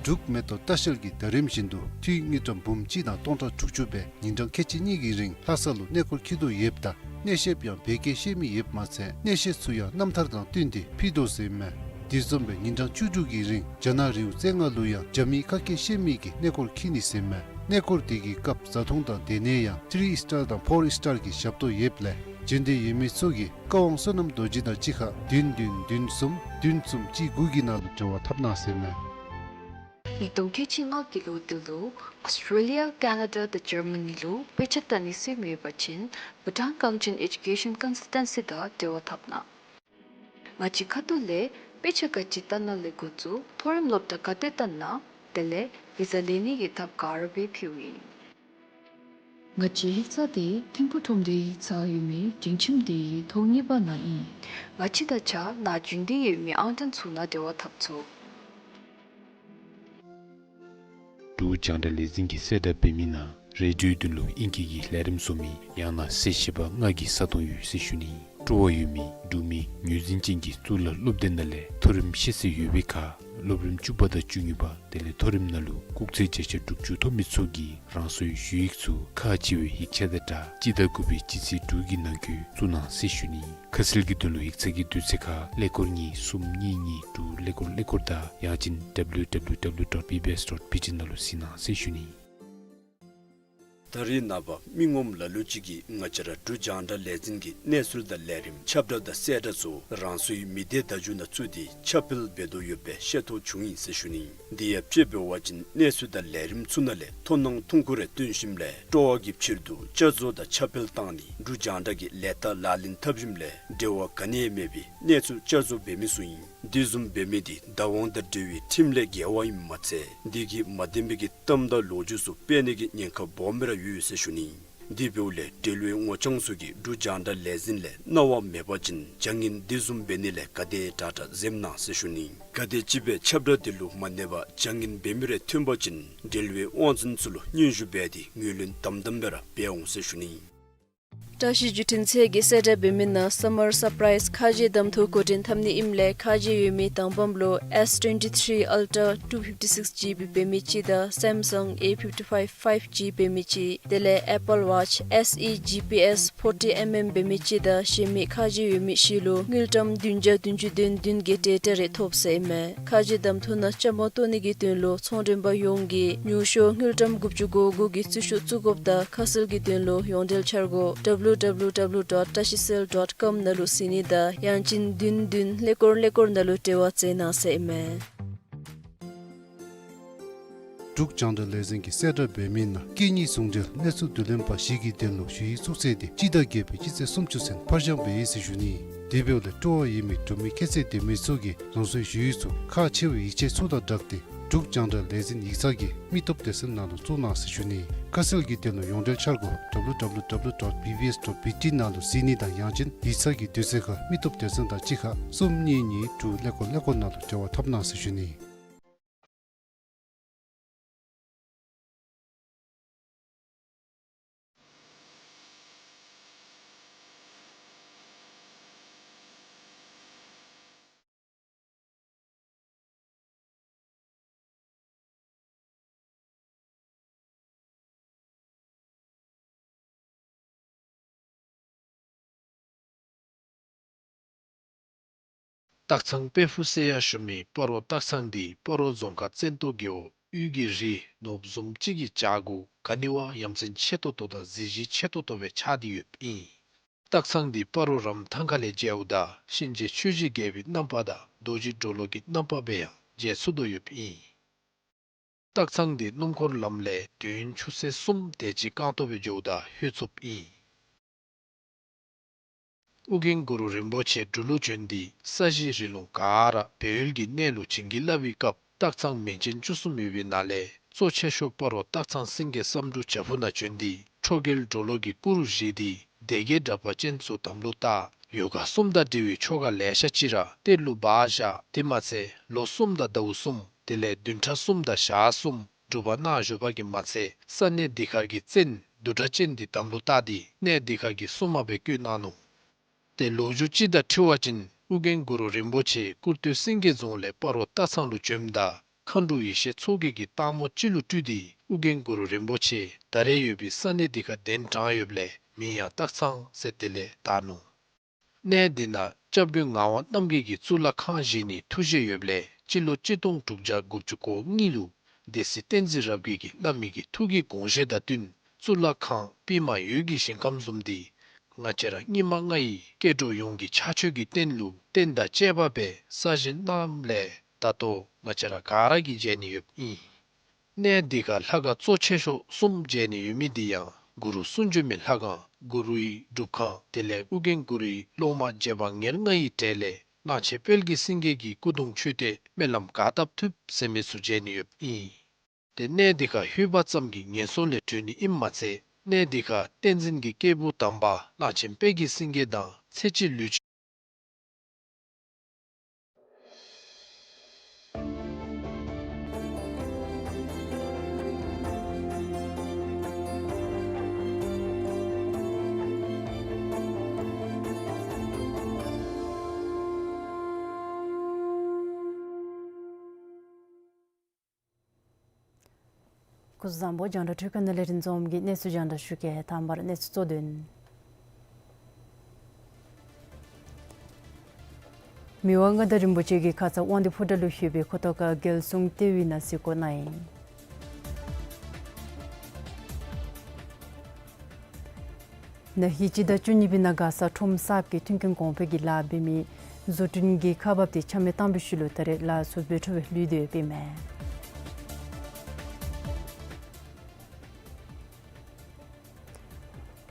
འབྲུག་མེ་ཏོག་ལྟ་བཤལ་གྱིས་ཟླ་རིམ་བཞིན་དུ་འཐུས་དངུལ་ཀྲམ་འབུམ་གཅིག་དང་སྟོང་ཕྲག་དྲུག་ཅུ་སྦེ་ཉིན་གྲངས་ཁལ་གཅིག་གཉིས་ཀྱི་རིང་ལྷ་ས་ལུ་གནས་སྐོར་འཁྱིད་དོ་ཡོདཔ་ད་གནས་བཤདཔ་ཡང་བོད་སྐད་ཤེས་མི་ཡོདཔ་མ་ཚད་གནས་བཤད་ཚུ་ཡང་རྣམ་ཐར་དང་བསྟུན་ཏེ་ཕུལ་དོ་ཟེར་མས། དེ་བཟུམ་སྦེ་ཉིན་གྲངས་བཅུ་དྲུག་གི་རིང་རྒྱ་ནག་རི་བོ་རྩེ་ལྔ་ལུ་ཡང་རྒྱ་མིའི་ཁ་སྐད་ཤེས་མི་གིས་གནས་སྐོར་འཁྱིད་ནི་ཟེར་མས། གནས་སྐོར་དེ་གི་སྐབས་བཟའ་འཐུང་དང་སྡོད་གནས་ཡང་ཐི་རི་ཨིས་ཊར་དང་ཕོར་ཨིས་ཊར་གྱི་ཞབས་ཏོག་ཡོདཔ་ལས་བྱོན་འདོད་ཡོད་མི་ཚུ་གིས་བཀའ་དབང་བསོད་ནམས་རྡོ་རྗེ་དང་གཅིག་ཁར་བདུན་བདུན་བདུན་གསུམ་བདུན་གསུམ་གཅིག་དགུ་གི་ནང་ལུ་འབྲེལ་བ་འཐབ་གནང་ཟེར་མས། ཉིས་སྟོང་ཁལ་གཅིག་ལྔ་གི་ལོ་དེ་ལུ་ཨོསི་ཊྲེ་ལི་ཡ་ཀེ་ན་ཌ་དང་ཇར་མ་ནི་ལུ་དཔེ་ཆ་ལྟ་ནིའི་སེམས་ཡོད་པ་ཅིན་བྷུ་ཊཱན་གངས་ཅན་ཨེ་ཌུ་ཀེ་ཤཱན་ཀོན་སཱལ་ཊན་སི་དང་འབྲེལ་བ་འཐབ་གནང་། ང་བཅས་ཁ་ཐུག་ལས་དཔེ་ཆ་ག་ཅི་ལྟ་ན་ལས་འགོ་བཙུགས་མཐོ་རིམ་སློབ་གྲྭ་ག་ཏེ་ལྟ་ན་དེ་ལས་བི་ཟ་ལེན་ནི་གི་ཐབས་ག་ར་སྦེ་ཕུལཝ་ཨིན། ང་བཅས་ཡིག་ཚང་འདི་ཐིམ་ཕུག་ཁྲོམ་སྡེའི་ཡིག་ཚང་ཡོད་མི་སྒྲིང་ཁྱིམ་འདི་ཐོག་གཉིས་པ་ནང་ཨིན། ང་བཅས་དང་གཅིག་ཁར་ནཱ་བྱོན་འདོད་ཡོད་མི་ཨང་གྲངས་ཚུ་ནང་འབྲེལ་བ་འཐབ་ཚུགས། འབྲུག་རྒྱང་བསྒྲགས་ལས་འཛིན་གྱིས་གསལ་བསྒྲགས་འབད་མི་ནང་རེ་ཌིའོ་དོན་ལུ་ཨིང་སྐད་ཀྱི་ལས་རིམ་བཟོ་མི་ཡང་ན་གསལ་བཤད་པ་ལྔ་གི་ས་སྟོང་ཡོད་ཟེར་ཞུ་ནི། སྤྲོ་བ་ཡོད་མི་འབྲུག་མི་ངོས་འཛིན་ཅན་གྱི་གཙུག་ལག་སློབ་སྡེ་ནང་ལས་མཐོ་རིམ་ཤེས་ཚད་ཡོད་པའི་ཁར་སློབ་རིམ་བཅུ་པ་དང་བཅུ་གཉིས་པ་དེ་ལས་མཐོ་རིམ་ནང་ལུ་སྐུགས་ཚད་བརྒྱ་ཆ་དྲུག་ཅུ་ཐོབ་མི་ཚུ་གིས་རང་སོའི་ཞུ་ཡིག་ཚུ་ཁག་ཆེ་བའི་ཡིག་ཆ་དང་སྦྲགས་སྤྱི་ཟླ་དགུ་པའི་སྤྱི་ཚེས་དྲུག་གི་ནང་འཁོད་བཙུགས་གནང་ཟེར་ཞུ་ནི། ཁ་གསལ་གྱི་དོན་ལུ་ཡིག་ཚང་གི་དུས་ཚོད་ཁར་ཀླད་ཀོར་གཉིས་གསུམ་གཉིས་གཉིས་དྲུག་ཀླད་ཀོར་ཀླད་ཀོར་དང་ཡང་ཅིན་W W W dot B B S dot B T ནང་ལུ་གཟིགས་གནང་ཟེར་ཞུ་ནི། ད་རེས་ནངས་པ་མི་ངོམ་ལ་ལུ་ཅིག་གིས་ང་བཅས་ར་འབྲུག་རྒྱང་བསྒྲགས་ལས་འཛིན་གྱི་གནས་ཚུལ་དང་ལས་རིམ་ཁྱབ་བསྒྲགས་དང་གསལ་བསྒྲགས་ཚུ་རང་སོའི་མི་སྡེ་བརྡ་བརྒྱུད་ནང་བཙུགས་ཏེ་ཁྱབ་སྤེལ་འབད་དོ་ཡོདཔ་སྦེ་ཤེས་རྟོགས་བྱུང་ཡི་ཟེར་ཞུ་ནི། དེ་ཡང་དཔྱེ་འབད་བ་ཅིན་གནས་ཚུལ་དང་ལས་རིམ་ཚུ་ནང་ལས་མཐོང་སྣང་ཐུང་ཀུ་རེ་སྟོན་ཞིནམ་ལས་སྤྲོ་བ་གི་ཕྱིར་དུ་བསྐྱར་བཟོ་དང་ཁྱབ་སྤེལ་བཏང་ནི་འབྲུག་རྒྱང་བསྒྲགས་ཀྱི་ལས་རྟགས་ལག་ལེན་འཐབ་ཞིནམ་ལས་འབྲེལ་བ་ག་ནི་ཡང་མེད་པའི་གནས་ཚུལ་བསྐྱར་བཟོ་འབད་མི་ཚུ་ཨིན། དེ་བཟུམ་འབད་མི་དེ་བདག་དབང་དང་འབྲེལ་བའི་ཁྲིམས་ལས་འགལ་བ་ཨིནམ་མ་ཚད་དེ་གིས་མ་བདེན་པའི་གི་གཏམ་དང་ལོ་རྒྱུས་ཚུ་སྤེལ་ནི་གི་ཉེན་ཁ་སྦོམ་སྦེ་ར་ཡོད་ཟེར་ཞུ་ནི། དེ་འབདཝ་ལས་འབྲེལ་ཡོད་ངོ་རྐྱང་ཚུ་གིས་འབྲུག་རྒྱང་བསྒྲགས་ལས་འཛིན་ལས་གནང་བ་མེད་པ་ཅིན་བྱ་ངན་དེ་བཟུམ་འབད་ནི་ལས་ག་དེ་དྲག་དྲག་འཛེམ་གནང་ཟེར་ཞུ་ནི། ག་དེམ་ཅིག་སྦེ་ཁྱབ་བསྒྲགས་དེ་ལུ་མ་གནས་པར་བྱ་ངན་འབད་མི་རེ་ཐོན་པ་ཅིན་འབྲེལ་ཡོད་དབང་འཛིན་ཚུ་ལུ་སྙན་ཞུ་འབད་དེ་ངོས་ལེན་དམ་དམ་སྦེ་ར་འབད་འོང་ཟེར་ཞུ་ནི། བཀྲ་ཤིས་བརྒྱུད་འཕྲིན་ཚད་ཀྱིས་གསལ་བསྒྲགས་འབད་མི་ནང་སམ་མར་སར་པ་རའིཛ་ཁ་རྗེ་གདམ་འཐུ་འགོ་འདྲེན་འཐབ་ནི་ཨིནམ་ལས་ཁ་རྗེ་ཡོད་མི་དང་པམ་ལུ་S twenty-three Ultra two fifty-six GB འབད་མི་ཅིག་དང་Samsung A fifty-five five G འབད་མི་ཅིག་དེ་ལས་Apple Watch S E G P S forty mm འབད་མི་ཅིག་དང་གཞན་མི་ཁ་རྗེ་ཡོད་མི་བཞི་ལུ་དངུལ་ཀྲམ་བདུན་བརྒྱ་བདུན་ཅུ་དོན་བདུན་གྱི་ཌེ་ཊ་རེ་ཐོབ་ཟེར་ཨིན་མས། ཁ་རྗེ་གདམ་འཐུ་ནང་བཅའ་མར་གཏོགས་ནི་གི་དོན་ལུ་ཚོང་མགྲོན་པ་ཡོངས་ཀྱིས་ཉུང་ཤོས་དངུལ་ཀྲམ་དགུ་བཅུ་གོ་དགུ་གི་རྩིས་ཤོག་བཙུགས་དགོཔ་དང་ཁ་གསལ་གྱི་དོན་ལུ་ཡོངས་འབྲེལ་འཆར་སྒོ་W W W dot tashicell dot com ནང་ལུ་གཟིགས་ནི་དང་ཡང་ཅིན་བདུན་བདུན་ཀླད་ཀོར་ཀླད་ཀོར་ནང་ལུ་འབྲེལ་བ་མཛད་གནང་ཟེར་ཨིན་མས། འབྲུག་རྒྱང་བསྒྲགས་ལས་འཛིན་གྱིས་གསལ་བསྒྲགས་འབད་མི་ནང་སྐད་གཉིས་ཟུང་འབྲེལ་གནས་ཚུལ་བསྡུ་ལེན་པ་བཞི་གི་དོན་ལུ་ཞུ་ཡིག་བཙུགས་ཚད་དེ་སྤྱི་ཟླ་བརྒྱད་པའི་སྤྱི་ཚེས་སུམ་ཅུ་ཚུན་ཕར་འགྱངས་འབད་ཡི་ཟེར་ཞུ་ནི། དེ་འབདཝ་ལས་སྤྲོ་བ་ཡོད་མི་འབྲུག་མི་ཁྱད་ཚད་ལྡན་མི་ཚུ་གིས་རང་སོའི་ཞུ་ཡིག་ཚུ་ཁག་ཆེ་བའི་ཡིག་ཆ་ཚུ་དང་སྦྲགས་ཏེ་འབྲུག་རྒྱང་བསྒྲགས་ལས་འཛིན་ཡིག་ཚང་གི་མི་སྟོབས་སྡེ་ཚན་ནང་ལུ་བཙུགས་གནང་ཟེར་ཞུ་ནི། ཁ་གསལ་གྱི་དོན་ལུ་ཡོངས་འབྲེལ་འཆར་སྒོ་W W W dot B B S dot B T ནང་ལུ་གཟིགས་ནི་དང་ཡང་ཅིན་ཡིག་ཚང་གི་དུས་ཚོད་ཁར་མི་སྟོབས་སྡེ་ཚན་དང་གཅིག་ཁར་གསུམ་གཉིས་གཉིས་དྲུག་ཀླད་ཀོར་ཀླད་ཀོར་ནང་ལུ་འབྲེལ་བ་འཐབ་གནང་ཟེར་ཞུ་ནི། སྟག་ཚང་དཔལ་ཕུག་ཟེར་ཡང་ཞུ་མི་སྤ་རོ་སྟག་ཚང་འདི་སྤ་རོ་རྫོང་ཁག་བཙན་ཏོ་རྒེད་འོག་དབུས་ཀྱི་རི་ནོར་བུ་བཟུམ་ཅིག་གི་བྱག་གུ་ག་ནི་བ་ཡ་མཚན་ཆེ་ཏོག་ཏོ་དང་གཟི་བརྗིད་ཆེ་ཏོག་ཏོ་སྦེ་ཆགས་ཏེ་ཡོདཔ་ཨིན། སྟག་ཚང་འདི་སྤ་རོ་རམ་ཐང་ཁ་ལས་མཇལཝ་ད་གཤིན་རྗེ་ཆོས་ཀྱི་རྒྱལ་པོའི་རྣམ་པ་དང་རྡོ་རྗེ་གྲོ་ལོད་ཀྱི་རྣམ་པ་སྦེ་ཡང་མཇལ་ཚུགས་དོ་ཡོདཔ་ཨིན། སྟག་ཚང་འདི་སྣུམ་འཁོར་ལམ་ལས་དུས་ཡུན་ཆུ་ཚོད་གསུམ་དེ་ཅིག་རྐང་སྟོང་སྦེ་འགྱོཝ་ད་ལྷོད་ཚུགསཔ་ཨིན། ཨོ་རྒྱན་གུ་རུ་རིན་པོ་ཆེ་འབྲུག་ལུ་བྱོན་ཏེ་ས་གཞི་རི་ལུང་ག་ར་སྦས་ཡུལ་གྱི་གནས་ལུ་བྱིན་གྱིས་བརླབས་པའི་སྐབས་སྟག་ཚང་མིང་ཅན་བཅུ་གསུམ་ཡོད་པའི་ནང་ལས་གཙོ་ཆེ་ཤོས་སྤ་རོ་སྟག་ཚང་སེང་གེ་བསམ་འགྲུབ་བྱག་ཕུག་ནང་བྱོན་ཏེ་ཁྲོ་རྒྱལ་གྲོ་ལོད་ཀྱི་སྐུ་རུ་བཞེངས་ཏེ་སྡེ་བརྒྱད་དྲེགས་པ་ཅན་ཚུ་དམ་ལུ་བཏགས། ཡོ་ག་གསུམ་དང་འབྲེལ་བའི་ཆོ་ག་ལེ་ཤ་ཅིག་ར་གཏེར་ལུ་སྦ་བཞག། དེ་མ་ཚད་ལོ་གསུམ་དང་ཟླཝ་གསུམ་དེ་ལས་བདུན་ཕྲག་གསུམ་དང་ཞག་གསུམ་སྒྲུབ་པ་གནང་བཞུགས་པ་གིས་མ་ཚད་ས་གནས་འདི་ཁར་གྱི་བཙན་བདུད་དྲེགས་ཅན་འདི་དམ་ལུ་བཏགས་ཏེ་གནས་འདི་ཁར་གྱི་སྲུང་མ་སྦེ་བསྐོས་གནང་ནུག། ཏེ་ལོ་རྒྱུས་ཅིག་དང་འཁྲིལ་བ་ཅིན་ཨོ་རྒྱན་གུ་རུ་རིན་པོ་ཆེ་ཀུར་སྟོད་སེང་གེ་རྫོང་ལས་སྤ་རོ་སྟག་ཚང་ལུ་བྱོནམ་ད་མཁའ་འགྲོ་ཡེ་ཤེས་མཚོ་རྒྱལ་གྱིས་སྟག་མོ་ཅིག་ལུ་སྤྲུལ་ཏེ་ཨོ་རྒྱན་གུ་རུ་རིན་པོ་ཆེ་ད་རེས་ཡོད་པའི་ས་གནས་འདི་ཁར་གདན་དྲངས་ཡོདཔ་ལས་མིང་ཡང་སྟག་ཚང་ཟེར་དེ་ལས་བཏགས་ནུག། གནས་འདི་ནང་སྐྱབས་མགོན་ངག་དབང་རྣམ་རྒྱལ་གྱིས་གཙུག་ལག་ཁང་བཞེངས་ནིའི་ཐུགས་བཞེད་ཡོདཔ་ལས་སྤྱི་ལོ་གཅིག་སྟོང་དྲུག་བརྒྱ་དགུ་བཅུ་གོ་གཉིས་ལུ་སྡེ་སྲིད་བསྟན་འཛིན་རབ་རྒྱས་ཀྱིས་བླ་མའི་གི་ཐུགས་ཀྱི་དགོངས་བཞེད་དང་བསྟུན་གཙུག་ལག་ཁང་པདྨ་འོད་ཀྱི་ཞིང་ཁམས་བཟུམ་འདི་ང་བཅས་ར་སྙིགས་མ་ལྔ་ཡི་སྐྱེ་འགྲོ་ཡོངས་ཀྱི་ཕྱག་མཆོད་ཀྱི་རྟེན་ལུ་རྟེན་དང་བཅས་པ་སྦེ་གསར་བཞེངས་གནངམ་ལས་ད་ལྟོ་ང་བཅས་ར་ག་ར་གིས་མཇལ་ནི་ཡོདཔ་ཨིན། གནས་འདི་ཁར་ལྷ་ཁང་གཙོ་ཆེ་ཤོས་གསུམ་མཇལ་ནི་ཡོད་མི་འདི་ཡང་གུ་རུ་གསུང་བྱོན་མའི་ལྷ་ཁང་གུ་རུའི་སྒྲུབ་ཁང་དེ་ལས་ཨོ་རྒྱན་གུ་རུའི་སློབ་མ་རྗེ་འབངས་ཉེར་ལྔ་ཡི་གྲས་ལས་གླང་ཆེན་དཔལ་གྱི་སེང་གེ་གི་སྐུ་གདུང་མཆོད་རྟེན་སྨོན་ལམ་ག་བཏབ་ཐུབ་ཟེར་མི་ཚུ་མཇལ་ནི་ཡོདཔ་ཨིན། ཏེ་གནས་འདི་ཁར་ལྷོད་པ་ཙམ་གྱིས་ངན་སོང་ལས་གྲོལ་ནི་ཨིནམ་མ་ཚད་གནས་འདི་ཁར་བསྟན་འཛིན་གྱི་སྐྱེས་བུ་དམ་པ་གླང་ཆེན་དཔལ་གྱི་སེང་གེ་དང་ཚེ་གཅིག་ལུས་སྐུ་གཟུགས་བཟང་པོ། རྒྱང་བསྒྲགས་འཕྲུལ་ཁང་ནང་ལས་རིན་འཛོམས་ཀྱིས་གནས་ཚུལ་རྒྱང་བསྒྲགས་ཞུ་གེ། དང་པ་ར་གནས་ཚུལ་གཙོ་དོན། མི་དབང་མངའ་བདག་རིན་པོ་ཆེ་གིས་ཁ་ཙ་དབང་འདུས་ཕོ་བྲང་ལུ་ལྷོད་པའི་ཁོ་ཐོག་ཁར་རྒྱལ་སྲུང་ལྟེ་བའི་ནང་གཟིགས་སྐོར་གནང་ཡི། ན་ཧིང་སྤྱི་ཟླ་བཅུ་གཉིས་པའི་ནང་མགར་ས་ཁྲོམ་གསརཔ་གི་མཐུན་རྐྱེན་གོང་འཕེལ་གྱི་ལཱ་འབད་མི་བཟོ་སྐྲུན་གྱི་ཁག་འབགཔ་དེ་ཆ་མེད་བཏང་བའི་ཤུལ་ལུ་ད་རེས་ལཱ་ཚུ་འབད་འཕྲོ་སྦེ་ལུས་ཏེ་ཡོདཔ་ཨིན་མས།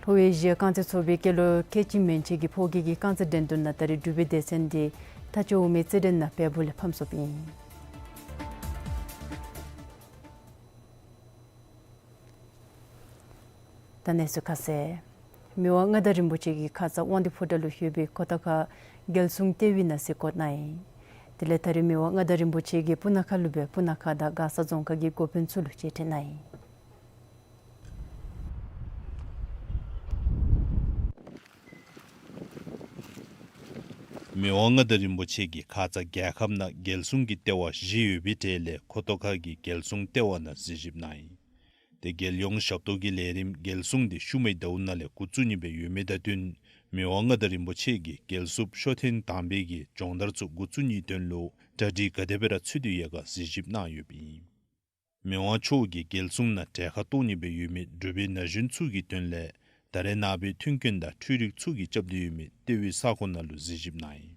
ལྷོ་ཨེ་ཤི་ཡ་རྐང་རྩེད་ཚོགས་པའི་སྐྱེས་ལོ་ཁལ་གཅིག་མན་ཆད་ཀྱི་ཕོ་སྐྱེས་ཀྱི་རྐང་རྩེད་འགྲན་བསྡུར་ནང་ད་རེས་འབྲུག་པའི་སྡེ་ཚན་དེ་མཐའ་འཁྱོལ་མའི་རྩེད་འགྲན་ནང་བལ་པོ་ལས་ཕམ་སོཔ་ཨིན། ད་གནས་ཚུལ་ཁ་གསལ། མི་དབང་མངའ་བདག་རིན་པོ་ཆེ་གིས་ཁ་ཙ་དབང་འདུས་ཕོ་བྲང་ལུ་ཡོད་པའི་ཁོ་ཐང་ཁ་རྒྱལ་སྲུང་ལྟེ་བའི་ནང་གཟིགས་སྐོར་གནང་ཡི། དེ་ལས་ད་རེས་མི་དབང་མངའ་བདག་རིན་པོ་ཆེ་གིས་སྤུ་ན་ཁ་ལུ་སྦེ་སྤུ་ན་ཁ་དང་མགར་ས་རྫོང་ཁག་གི་འགོ་དཔོན་ཚུ་ལུ་མཇལ་འཕྲད་གནང་ཡི། མི་དབང་མངའ་བདག་རིན་པོ་ཆེ་གིས་ཁ་ཙ་རྒྱལ་ཁབ་ནང་རྒྱལ་སྲུང་གི་ལྟེ་བ་བཞི་ཡོད་པའི་གྲས་ལས་ཁོ་ཐང་ཁ་གི་རྒྱལ་སྲུང་ལྟེ་བ་ནང་གཟིགས་ཞིབ་གནང་ཡི། ཏེ་རྒྱལ་ཡོངས་ཞབས་ཏོག་གི་ལས་རིམ་རྒྱལ་སྲུང་དེ་ཤུལ་མའི་ཟླཝ་ནང་ལས་འགོ་བཙུགས་ནི་སྦེ་ཡོད་མི་དང་བསྟུན་མི་དབང་མངའ་བདག་རིན་པོ་ཆེ་གིས་རྒྱལ་སྲུངཔ་ཤོ་ཐེངས་དང་པའི་གི་སྦྱོང་བརྡར་ཚུ་འགོ་བཙུགས་ནིའི་དོན་ལུ་གྲ་སྒྲིག་ག་དེ་སྦེ་ར་ཚུད་དེ་ཡོད་ག་གཟིགས་ཞིབ་གནང་ཡོདཔ་ཨིན། མི་དབང་མཆོག་གིས་རྒྱལ་སྲུང་ནང་གྲལ་ཁར་གཏོགས་ནི་སྦེ་ཡོད་མི་འབྲུག་པའི་ན་གཞོན་ཚུ་གི་དོན་ལས་ད་རེས་ནངས་པའི་མཐུན་རྐྱེན་དང་འཕྲུལ་རིག་ཚུ་གིས་རྐྱབ་སྟེ་ཡོད་མི་ལྟེ་བའི་ས་ཁོངས་ནང་ལུ་གཟིགས་ཞིབ་གནང་ཡི།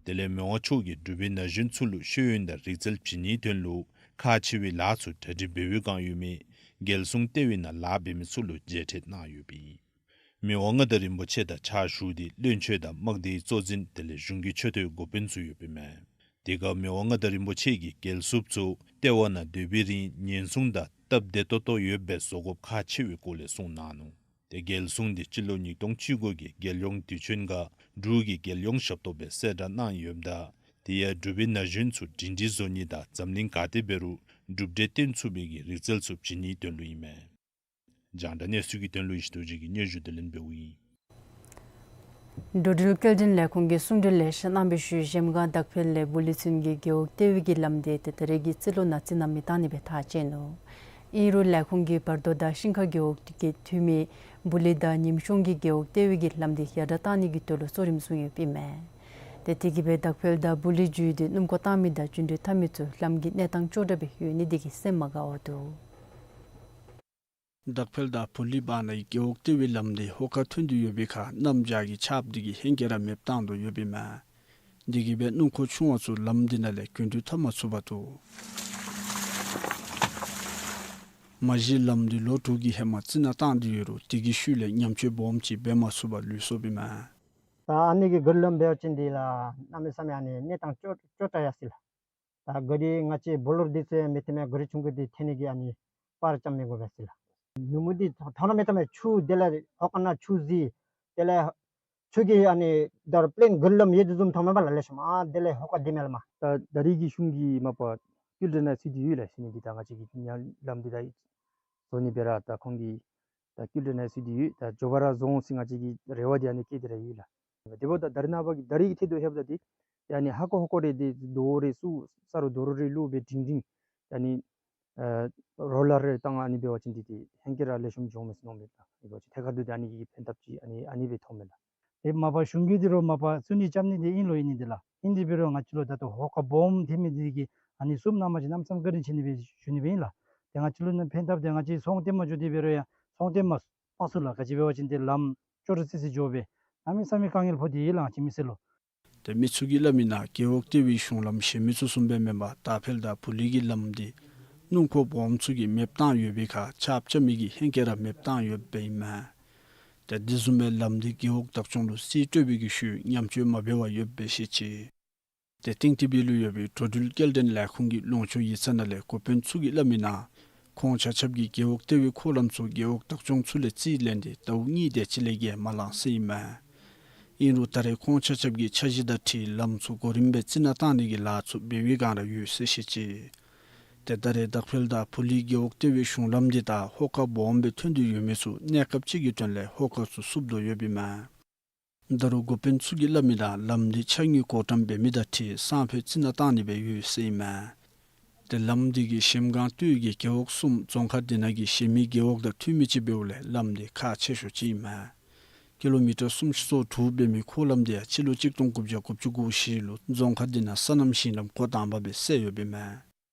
དེ་ལས་མི་དབང་མཆོག་གིས་འབྲུག་པའི་ན་གཞོན་ཚུ་ལུ་ཤེས་ཡོན་དང་རིག་རྩལ་བྱིན་ནིའི་དོན་ལུ་ཁག་ཆེ་བའི་ལཱ་ཚུ་གྲ་སྒྲིག་འབད་བའི་བསྒང་ཡོད་མི་རྒྱལ་སྲུང་ལྟེ་བའི་ནང་ལཱ་འབད་མི་ཚུ་ལུ་མཇལ་འཕྲད་གནང་ཡོདཔ་ཨིན། མི་དབང་མངའ་བདག་རིན་པོ་ཆེ་དང་ཕྱག་ཞུ་སྟེ་བློན་ཆེན་དང་དམག་སྡེའི་གཙོ་འཛིན་དེ་ལས་གཞུང་གི་ཆེ་མཐོའི་འགོ་དཔོན་ཚུ་ཡོདཔ་ཨིན་མས། དེ་སྐབས་མི་དབང་མངའ་བདག་རིན་པོ་ཆེ་གིས་རྒྱལ་སྲུངཔ་ཚུ་ལྟེ་བ་ནང་སྡོད་པའི་རིང་ཉེན་སྲུང་དང་སྟབས་བདེ་ཏོག་ཏོ་ཡོདཔ་སྦེ་བཟོ་དགོཔ་ཁག་ཆེ་བའི་སྐོར་ལས་གསུངས་གནང་ནུག། ཏེ་རྒྱལ་སྲུང་དེ་སྤྱི་ལོ་ཉིས་སྟོང་བཅུ་དགུ་གི་རྒྱལ་ཡོངས་དུས་ཆེན་ཁར་འབྲུག་གི་རྒྱལ་ཡོངས་ཞབས་ཏོག་སྦེ་གསལ་བསྒྲགས་གནང་ཡོདཔ་ད་དེ་ཡང་འབྲུག་པའི་ན་གཞོན་ཚུ་སྒྲིང་སྒྲིང་བཟོ་ནི་དང་འཛམ་གླིང་ག་ཏེ་འབད་རུང་གྲུབ་འབྲས་སྟོན་ཚུགས་པའི་གི་རིག་རྩལ་ཚུ་བྱིན་ནིའི་དོན་ལུ་ཨིན་མས། རྒྱང་བསྒྲགས་གནས་ཚུལ་གྱི་དོན་ལུ་ཡེ་ཤེས་རྡོ་རྗེ་གིས་སྙན་ཞུ་དེ་ལེན་འབདཝ་ཨིན། འགྲོ་འགྲུལ་སྐྱེལ་འདྲེན་ལས་ཁུངས་ཀྱིས་གསུང་གྲོས་ལེ་ཤ་གནང་བའི་ཤུལ་གཞལམ་སྒང་དག་ཕེལ་ལས་བུ་ལི་ཚུན་གྱི་རྒེད་འོག་ལྟེ་བའི་གི་ལམ་དེ་ཏེ་ད་རེས་ཀྱི་རྩིས་ལོ་ནང་རྩིས་ནང་མི་བཏང་ནི་སྦེ་ཐག་བཅད་ནུག། ཨིན་རུང་ལས་ཁུངས་ཀྱིས་བར་དོ་དང་ཤིང་ཁ་རྒེད་འོག་གི་འཐུས་མི་བུ་ལི་དང་ཉིམ་ཤོང་གི་རྒེད་འོག་ལྟེ་བའི་གི་ལམ་དེ་ཡར་དྲག་བཏང་ནི་གི་དོན་ལུ་གཙོ་རིམ་བཟུང་ཡོདཔ་ཨིན་མས། ཏེ་དེ་གིས་སྦེ་དག་ཕེལ་དང་བུ་ལི་བརྒྱུད་དེ་སྣུམ་འཁོར་བཏང་མི་དང་རྒྱུན་འགྲུལ་འཐབ་མི་ཚུ་ལམ་གྱི་གནས་སྟངས་ཅོག་འཐདཔ་སྦེ་ཡོད་ནི་དེ་གིས་སེམས་མ་དགའཝ་འདུག། དག་ཕེལ་དང་བུ་ལི་བར་ནའི་རྒེད་འོག་ལྟེ་བའི་ལམ་དེ་ཧོ་ཁ་ཐོན་ཏེ་ཡོད་པའི་ཁར་གནམ་བྱཱར་གྱི་ཆརཔ་དེ་གིས་ཧེང་སྐལ་ར་མེདཔ་བཏང་དོ་ཡོདཔ་ཨིན་མས། དེ་གིས་སྦེ་སྣུམ་འཁོར་ཆུང་བ་ཚུ་ལམ་དེ་ནང་ལས་རྒྱུན་འགྲུལ་འཐབ་མ་ཚུགས་པར་འདུག། མ་གཞི་ལམ་དེ་ལོ་དྲུག་གི་ཧེ་མ་རྩི་ནག་བཏང་སྟེ་ཡོད་རུང་དེ་གི་ཤུལ་ལས་ཉམས་བཅོས་སྦོམ་ཅིག་འབད་མ་ཚུགས་པར་ལུས་སོཔ་ཨིན་མས། ད་ཨ་ནི་གི་གུ་ལམ་འབད་བ་ཅིན་དེ་ལགས་གནམ་མེད་ས་མེད་ཨ་ནི་གནས་སྟངས་ཅོག་ཅོག་འཐདཔ་ཡར་སོ་ཡི་ལགས། ད་ག་ར་ང་བཅས་སྦོ་ལོརོ་འདི་ཚུ་མེད་དེ་མེད་ག་ར་ཆུང་ཀུ་འདི་ཐོན་ནི་གི་ཨ་ནི་པར་ཙམ་མི་དགོ་པས་ཟེར་ལགས། ཉིནམ་འདི་ཐོག་ཐོག་ན་མེད་ཐ་མེད་ཆུ་དེ་ལས་ཧོ་ཁ་ནང་ཆུ་བཞུར། དེ་ལས་ཆུ་གི་ཨ་ནི་ད་རུང་པེ་ལེན་གུ་ལམ་ཡོད་དོ་བཟུམ་མཐོང་མས་པ་ལགས། ལེགས་ཤོམ་ཨ་དེ་ལས་ཧོ་ཁ་འདི་མེད་ལགས་མ། ད་ད་རེས་ཀྱི་གཞུང་གིས་མ་པ་སྐྱེལ་འདྲེན་ནང་ཚུད་དེ་ཡོད་ལགས་ཟེར་ནི་འདི་ད་ང་བཅས་ཀྱིས་ཉ་ལམ་འདི་ད་བཟོ་ནི་སྦེ་ར་ད་ཁོང་གིས་ད་སྐྱེལ་འདྲེན་ནང་ཚུད་དེ་ཡོད། ད་མགྱོགས་པ་ར་བཟོ་འོང་ཟེར་ང་བཅས་ཀྱི་རེ་བ་འདི་ཨ་ནི་བསྐྱེད་དེ་ར་ཡོད་ལགས། དེ་འབདཝ་ད་ད་རེས་ནངས་པ་གི་ད་རེས་ཀྱི་ཐད་དུ་ལྷོདཔ་ད་འདི་ཏེ་ཨ་ནི་ཧ་ཀོ་ཧ་ཀོ་རེ་འདི་རྡོ་རེ་བཙུགས་ས་རུ་རྡོ་རུ་རེ་བླུགས་སྦེ་འབྲིང་འབྲིང་ཨ་ནི་ཨེ་རོ་ལར་རེ་བཏང་ཨ་ནི་འབད་བ་ཅིན་འདི་ཏེ་ཧེང་སྐལ་ར་ལེགས་ཤོམ་འགྱོཝ་མས་ཟེར་མནོཝ་མས་ལགས། འབད་བ་ཅིན་ཐད་ཀར་དུ་ཏེ་ཨ་ནི་གིས་ཕན་ཐབས་ཅིག་ཨ་ནི་ཨ་ནི་སྦེ་མཐོངམ་མས་ལགས། ཏེ་མ་པ་གཞུང་གིས་འདི་རུ་མ་པ་བཙུགས་ནི་རྐྱབ་ནི་འདི་ཨིན་ལོ་ཨིན་ནི་འདི་ལགས། ཨིན་དེ་འབད་རུང་ང་བཅས་ལུ་ད་ལྟོ་ཧོ་ཁ་སྦོམ་ཐོན་མི་འདི་གིས་ཨ་ནི་བཙུགསཔ་གནང་པ་ཅིན་གནམ་མེད་ས་མེད་བཀའ་དྲིན་ཆེ་ནི་སྦེ་ཞུ་ནི་སྦེ་ཨིན་ལགས། ཏེ་ང་བཅས་ལུ་ནི་ཕན་ཐབས་ཏེ་ང་བཅས་ཚོང་རྟེན་མ་འགྱོ་དེ་འབད་རུང་ཡང་ཚོང་རྟེན་མ་མ་ཚུགས་ལགས། ག་ཅི་འབད་བ་ཅིན་ཏེ་ལམ་ཅོག་ར་རྩིག་རྩིག་འགྱོ་སྦེ་གནམ་མེད་ས་མེད་དཀའ་ངལ་ཕོག་སྟེ་ཡོད་ལགས་ང་བཅས་མི་སེར་ལུ། ཏེ་མི་ཚུ་གིས་སླབ་མི་ནང་རྒེད་འོག་ལྟེ་བའི་གཞུང་ལམ་གཞན་མི་ཚུ་བཟུམ་སྦེ་མེན་པར་དག་ཕེལ་དང་བུ་ལི་གི་ལམ་འདི་སྣུམ་འཁོར་སྦོམ་ཚུ་གིས་མེདཔ་བཏང་ཡོད་པའི་ཁར་ཆརཔ་རྐྱབ་མི་གིས་ཧེང་སྐལ་ར་མེདཔ་བཏང་ཡོདཔ་ཨིན་མས། ཏེ་དེ་བཟུམ་མའི་ལམ་འདི་རྒེད་འོག་བདག་སྐྱོང་ལུ་རྩིས་སྤྲོད་པའི་གི་ཤུལ་ཉམས་བཅོས་མ་འབད་བར་ཡོདཔ་སྦེ་བཤད་ཅི། ཏེ་ཏིང་ཏི་བི་ལུ་ཡོད་པའི་འགྲོ་འགྲུལ་སྐྱེལ་འདྲེན་ལས་ཁུངས་ཀྱི་ལུང་ཕྱོགས་ཡིག་ཚང་ནང་ལས་འགོ་དཔོན་ཚུ་གིས་སླབ་མི་ནང་ཁོང་ཆ་ཁྱབ་ཀྱིས་རྒེད་འོག་ལྟེ་བའི་འཁོར་ལམ་ཚུ་རྒེད་འོག་བདག་སྐྱོང་ཚུ་ལས་རྩིས་ལེན་ཏེ་ཟླཝ་གཉིས་དེ་ཅིག་ལས་བརྒལ་མ་ལང་ཟེར་ཨིན་མས། ཨིན་རུང་ད་རེས་ཁོང་ཆ་ཁྱབ་ཀྱིས་འཆར་གཞི་དང་འཁྲིལ་ལམ་ཚུ་གོ་རིམ་སྦེ་རྩི་ནག་བཏང་ནི་གི་ལཱ་ཚུ་འབད་བའི་བསྒང་ར་ཡོད་ཟེར་བཤད་ཅི། ཏེ་ད་རེས་དག་ཕེལ་དང་བུ་ལི་རྒེད་འོག་ལྟེ་བའི་གཞུང་ལམ་འདི་དང་ཧོ་ཁ་སྦོམ་སྦེ་ཐོན་ཏེ་ཡོད་མི་ཚུ་གནས་སྐབས་ཅིག་གི་དོན་ལས་ཧོ་ཁ་ཚུ་བསུབ་དོ་ཡོདཔ་ཨིན་མས། ད་རུང་འགོ་དཔོན་ཚུ་གིས་སླབ་མི་ནང་ལམ་འདི་ཕྱགས་སྙིགས་གོ་ཀྲམ་འབད་མི་དང་འཁྲིལ་སང་ཕོད་རྩི་ནག་བཏང་ནི་སྦེ་ཡོད་ཟེར་ཨིན་མས། ཏེ་ལམ་འདི་གིས་གཞལམ་སྒང་སྟོད་ཀྱི་རྒེད་འོག་གསུམ་རྫོང་ཁག་འདི་ནང་གི་གཞན་མི་རྒེད་འོག་དང་མཐུད་མི་ཅིག་འབདཝ་ལས་ལམ་འདི་ཁག་ཆེ་ཤོས་ཅིག་ཨིན་མས། ཀི་ལོ་མི་ཊར་སུམ་ཅུ་སོ་དྲུག་འབད་མི་འཁོར་ལམ་འདི་ཡང་སྤྱི་ལོ་གཅིག་སྟོང་དགུ་བརྒྱ་དགུ་བཅུ་གོ་བཞི་ལུ་རྫོང་ཁག་འདི་ནང་སོ་ནམ་ཞིང་ལམ་འགོ་དང་པ་སྦེ་བསལ་ཡོདཔ་ཨིན་མས།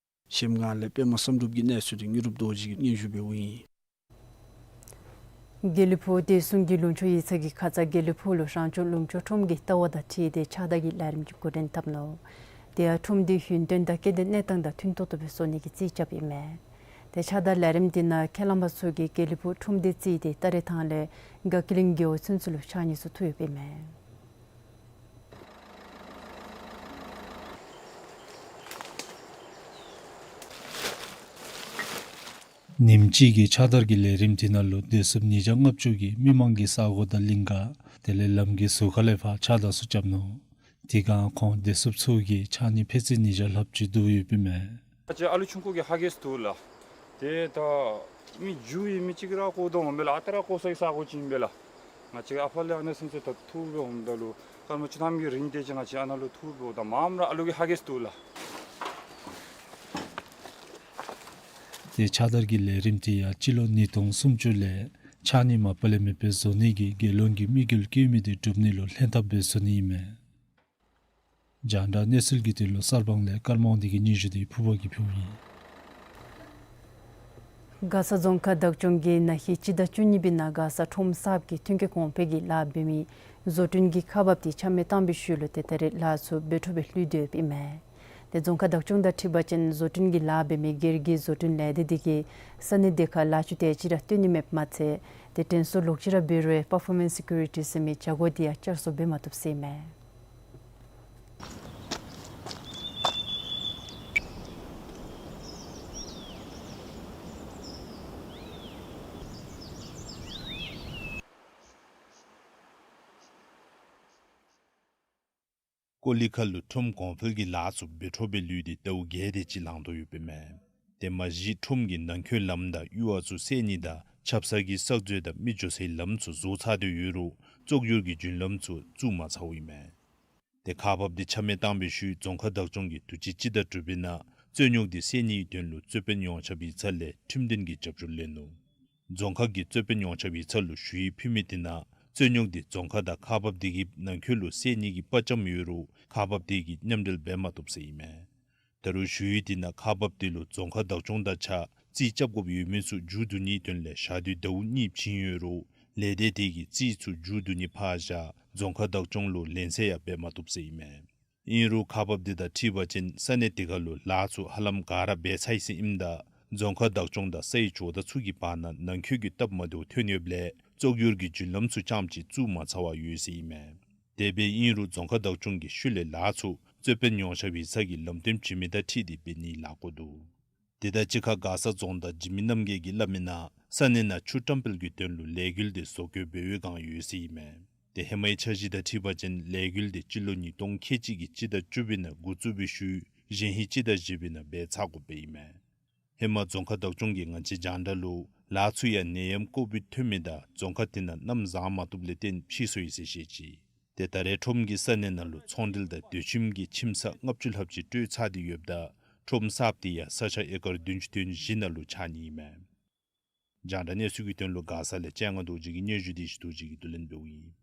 གཞལམ་སྒང་ལས་པདྨ་བསམ་གྲུབ་ཀྱི་གནས་ཚུལ་འདི་དངོས་གྲུབ་རྡོ་རྗེ་གིས་སྙན་ཞུ་འབདཝ་ཨིན། དགེ་ལེགས་ཕུག་བདེ་སྲུང་གི་ལུང་ཕྱོགས་ཡིག་ཚང་གིས་ཁ་ཙ་དགེ་ལེགས་ཕུག་ལུ་རང་བྱུང་ལུང་ཕྱོགས་ཁྲོམ་གྱི་ལྟ་བ་དང་འཁྲིལ་ཏེ་ཕྱགས་བདར་གྱི་ལས་རིམ་ཅིག་འགོ་འདྲེན་འཐབ་ནུག། དེ་ཡང་ཁྲོམ་དེ་ཡུན་བརྟན་དང་སྐྱེ་ལྡན་གནས་སྟངས་དང་མཐུན་ཏོག་ཏོ་སྦེ་བཟོ་ནི་གི་རྩིས་རྐྱབ་ཨིན་མས། དེ་ཕྱགས་བདར་ལས་རིམ་དེ་ནང་ཁས་བླངས་པ་ཚུ་གིས་དགེ་ལེགས་ཕུག་ཁྲོམ་སྡེ་བརྩིས་ཏེ་སྟ་རེ་ཐང་ལས་དགའ་སྐྱིད་གླིང་རྒེད་འོག་ཚུན་ཚོད་ལུ་ཕྱགས་སྙིགས་ཚུ་འཐུ་ཡོདཔ་ཨིན་མས། ཉིནམ་གཅིག་གི་ཕྱགས་བདར་གྱི་ལས་རིམ་དེ་ནང་ལུ་བདེ་སྲུངཔ་ཉིས་བརྒྱ་ལྔ་བཅུ་གིས་མི་མང་གི་ས་གོ་དང་གླིང་ག་དེ་ལས་ལམ་གྱི་ཟུར་ཁ་ལས་ཕར་ཕྱགས་བདར་ཚུ་རྐྱབ་ནུག། དེ་སྒང་ཁོང་བདེ་སྲུངཔ་ཚུ་གིས་ཕྱགས་སྙིགས་ཕད་ཙི་ཉིས་བརྒྱ་ལྷགཔ་ཅིག་བསྡུ་ཡོདཔ་ཨིན་མས། ང་བཅས་ཨ་ལུ་ཆུང་ཀུ་གིས་ཧ་གོ་ཚུགས་ལགས། ཏེ་ད་མི་རྒྱུ་ཡོད་མི་ཅིག་ར་བཀོ་དོ་འོང་པས་ལགས། ཨ་རྟག་ར་བཀོ་སའི་ས་གོ་ཅིག་ཨིན་པས་ལགས། ང་བཅས་ཨ་ཕ་ལས་ཨ་ནེ་ཚུན་ཚོད་ད་འཐུ་སྦེ་འོངམ་ད་ལུ་སྐར་མ་བཅུ་ཐམ་གྱི་རིང་དེ་ཅིག་ང་བཅས་ཨ་ནཱ་ལུ་འཐུ་སྦེ་འོངམ་ད་མངམ་ར་ཨ་ལུ་གིས་ཧ་གོ་ཚུགས་ལགས། ཏེ་ཕྱགས་བདར་གྱི་ལས་རིམ་དེ་ཡང་སྤྱི་ལོ་ཉིས་སྟོང་སུམ་ཅུ་ལས་ཕྱགས་སྙིགས་མ་པ་ལས་མེད་པའི་བཟོ་ནི་གི་དགེ་སློང་གི་དམིགས་ཡུལ་བསྐྱེད་མི་དེ་འགྲུབ་ནི་ལུ་ལྷན་ཐབས་སྦེ་བཟོ་ནི་ཨིན་མས། རྒྱང་བསྒྲགས་གནས་ཚུལ་གྱི་དོན་ལུ་གསར་སྤང་ལས་ཀརྨ་དབང་འདུས་ཀྱི་སྙན་ཞུ་དེ་ཕུརཔ་གིས་ཕུལཝ་ཨིན། མགར་ས་རྫོང་ཁག་བདག་སྐྱོང་གིས་ན་ཧིང་སྤྱི་ཟླ་བཅུ་གཉིས་པའི་ནང་མགར་ས་ཁྲོམ་གསརཔ་གི་ཐོན་སྐྱེད་གོང་འཕེལ་གྱི་ལཱ་འབད་མི་བཟོ་སྐྲུན་གྱི་ཁག་འབགཔ་དེ་ཆ་མེད་བཏང་བའི་ཤུལ་ལུ་ཏེ་ད་རེས་ལཱ་ཚུ་འབད་འཕྲོ་སྦེ་ལྷོད་དེ་ཡོདཔ་ཨིན་མས། ཏེ་རྫོང་ཁག་བདག་སྐྱོང་དང་འཁྲིལ་བ་ཅིན་བཟོ་སྐྲུན་གྱི་ལཱ་འབད་མི་སྒེར་གྱི་བཟོ་སྐྲུན་ལས་སྡེ་དེ་གིས་ས་གནས་དེ་ཁར་ལཱ་ཚུ་དེ་ཅིག་ར་བཏོན་ནི་མེདཔ་མ་ཚད་ཏེ་དྲན་གསོ་ལོག་ཅི་ར་འབད་རུང་པར་ཕོར་མེནསི་སི་ཀིའུ་རི་ཊི་ཟེར་མི་བྱ་སྒོ་དེ་ཡང་བསྐྱར་གསོ་འབད་མ་བཏུབ་ཟེར་ཨིན་མས། ཀོ་ལི་ཁ་ལུ་ཁྲོམ་གོང་འཕེལ་གྱི་ལཱ་ཚུ་འབད་འཕྲོ་སྦེ་ལུས་ཏེ་ཟླཝ་བརྒྱད་དེ་ཅིག་ལང་དོ་ཡོདཔ་ཨིན་མས། དེ་མ་གཞི་ཁྲོམ་གྱི་ནང་འཁོད་ལམ་དང་གཡུར་བ་ཚུ་སེལ་ནི་དང་ཆབ་གསང་གི་གསར་བཟོ་དང་མི་འགྱོ་སའི་ལམ་ཚུ་བཟོ་ཚར་ཏེ་ཡོད་རུང་བཙོག་གྱུར་གྱི་རྒྱུན་ལམ་ཚུ་བཙུགས་མ་ཚརཝ་ཨིན་མས། ཏེ་ཁག་འབགཔ་དེ་ཆ་མེད་བཏང་བའི་ཤུལ་རྫོང་ཁག་བདག་སྐྱོང་གིས་དུས་ཅི་སྤྱི་ཟླ་དྲུག་པའི་ནང་རྩོད་རྙོགས་དེ་སེལ་ནིའི་དོན་ལུ་རྩོད་དཔོན་ཡོངས་ཁྱབ་ཡིག་ཚང་ལས་ཁྲིམས་དོན་གྱི་རྒྱབ་སྐྱོར་ལེན་ནུག། རྫོང་ཁག་གིས་རྩོད་དཔོན་ཡོངས་ཁྱབ་ཡིག་ཚང་ལུ་ཞུ་ཡིག་ཕུལ་མི་དེ་ནང་རྩོད་རྙོགས་དེ་རྫོང་ཁག་དང་ཁག་འབགཔ་དེ་གི་ནང་འཁོད་ལུ་སེལ་ནི་གི་དཔའ་བཅམ་ཡོད་རུང་ཁག་འབགཔ་དེ་གིས་མཉམ་འབྲེལ་འབད་མ་བཏུབ་ཟེར་ཨིན་མས། ད་རུང་ཞུ་ཡིག་དེ་ནང་ཁག་འབགཔ་དེ་ལུ་རྫོང་ཁག་བདག་སྐྱོང་དང་གཅིག་ཁར་རྩིས་རྐྱབ་དགོཔ་ཡོད་མི་ཚུ་མཇུག་བསྡུ་ནིའི་དོན་ལས་ཞག་དུས་ཟླཝ་གཉིས་བྱིན་ཡོད་རུང་ལས་སྡེ་དེ་གིས་རྩིས་ཚུ་མཇུག་བསྡུ་ནི་ཕར་བཞག་རྫོང་ཁག་བདག་སྐྱོང་ལུ་ལན་གསལ་ཡང་འབད་མ་བཏུབ་ཟེར་ཨིན་མས། ཨིན་རུང་ཁག་འབགཔ་དེ་དང་འཁྲིལ་བ་ཅིན་ས་གནས་དེ་ཁར་ལུ་ལཱ་ཚུ་ཧ་ལམ་ག་ར་འབད་ཚར་ཡི་ཟེར་ཨིནམ་ད་རྫོང་ཁག་བདག་སྐྱོང་དང་སའི་ཇོ་བདག་ཚུ་གི་བར་ན་ནང་འཁོད་ཀྱི་སྟབས་མ་བདེཝ་ཐོན་ཡོདཔ་ལས་བཙོག་གྱུར་གྱི་རྒྱུན་ལམ་ཚུ་རྐྱངམ་ཅིག་བཙུགས་མ་ཚར་བར་ཡོད་ཟེར་ཨིན་མས། དེ་སྦེ་ཨིན་རུང་རྫོང་ཁག་བདག་སྐྱོང་གིས་ཤུལ་ལས་ལཱ་ཚུ་རྩོད་དཔོན་ཡོངས་ཁྱབ་ཡིག་ཚང་གིས་ལམ་སྟོན་བྱིན་མི་དང་འཁྲིལ་ཏེ་འབད་ནིའི་ལཱ་བཀོད་འདུག། དེ་དང་གཅིག་ཁར་མགར་ས་རྫོང་བདག་འཇིགས་མེད་རྣམ་རྒྱལ་གྱིས་སླབ་མི་ནང་ས་གནས་ནང་ཆུ་བཀྲམ་སྤེལ་གྱི་དོན་ལུ་ལས་འགུལ་དེ་བཟོ་བཀོད་འབད་བའི་བསྒང་ཡོད་ཟེར་ཨིན་མས། ཏེ་ཧེ་མའི་འཆར་གཞི་དང་འཁྲིལ་བ་ཅིན་ལས་འགུལ་དེ་སྤྱི་ལོ་ཉིས་སྟོང་ཁལ་གཅིག་གི་སྤྱི་ཟླ་བཅུ་པའི་ནང་འགོ་བཙུགས་པའི་ཤུལ་གཞེས་ཧིང་སྤྱི་ཟླ་བཞི་པའི་ནང་འབད་ཚར་དགོཔ་ཨིན་མས། ཧེ་མ་རྫོང་ཁག་བདག་སྐྱོང་གིས་ང་བཅས་རྒྱང་བསྒྲགས་ལུ་ལཱ་ཚུ་ཡང་ནད་ཡམས་ཀོ་བིཌ་ཐོན་མི་དང་རྫོང་ཁག་དེ་ནང་གནམ་བཟང་མ་བཏུབ་ལས་བརྟེན་ཕྱིས་སོ་ཡི་ཟེར་བཤད་ཅི། ཏེ་ད་རེས་ཁྲོམ་གྱི་ས་གནས་ནང་ལུ་ཚོང་འབྲེལ་དང་སྡོད་ཁྱིམ་གྱི་ཁྱིམ་ཚང་ལྔ་བཅུ་ལྷགཔ་ཅིག་སྤྲོད་ཚར་ཏེ་ཡོདཔ་ད་ཁྲོམ་གསརཔ་དེ་ཡང་ས་ཆ་ཨེ་ཀར་བདུན་ཅུ་དོན་བཞི་ནང་ལུ་ཆགས་ནི་ཨིན་མས། རྒྱང་བསྒྲགས་གནས་ཚུལ་གྱི་དོན་ལུ་མགར་ས་ལས་སྤྱན་སྔ་རྡོ་རྗེ་གི་སྙན་ཞུ་དེ་ཞུ་དོ་ཅིག་གིས་བསྡུ་ལེན་འབདཝ་ཨིན།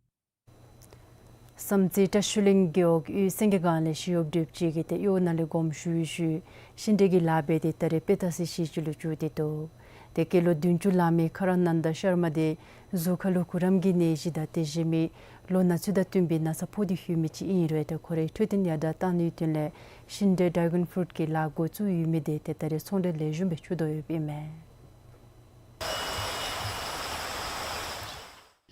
བསམ་རྩེ་བཀྲ་ཤིས་གླིང་རྒེད་འོག་གཡུས་སེང་གེ་སྒང་ལས་ཞི་གཡོགཔ་དེ་ཅིག་གིས་ཏེ་གཡོག་ནང་ལས་དགོངསམ་ཞུ་བའི་ཤུལ་ཤིང་འབྲས་ཀྱི་ལཱ་འབད་དེ་ད་རེས་དཔེ་ལྟ་སའི་གཞི་ཅིག་ལུ་འགྱོ་སྟེ་འདུག། ཏེ་སྐྱེས་ལོ་བདུན་ཅུ་ལང་མི་ཁ་ར་ནན་ད་ཤར་མ་དེ་གཟུགས་ཁར་ལུ་གུ་རམ་གྱི་ནད་གཞི་དང་དེ་བཞིན་མི་ལོ་ན་ཚོད་དང་བསྟུན་པའི་ན་ཚ་ཕོག་སྟེ་ཡོད་མི་ཅིག་ཨིན་རུང་ཏེ་ཁོ་རའི་འཕྲོད་བསྟེན་ཡར་དྲག་གཏང་ནིའི་དོན་ལས་ཤིང་འབྲས་ཌྲེ་གཱོན་ཕུ་རུཊ་ཀྱི་ལཱ་འགོ་བཙུགས་ཡོད་མི་དེ་ཏེ་ད་རེས་ཚོང་འབྲེལ་ལེགས་ཤོམ་སྦེ་འགྱོ་དོ་ཡོདཔ་ཨིན་མས།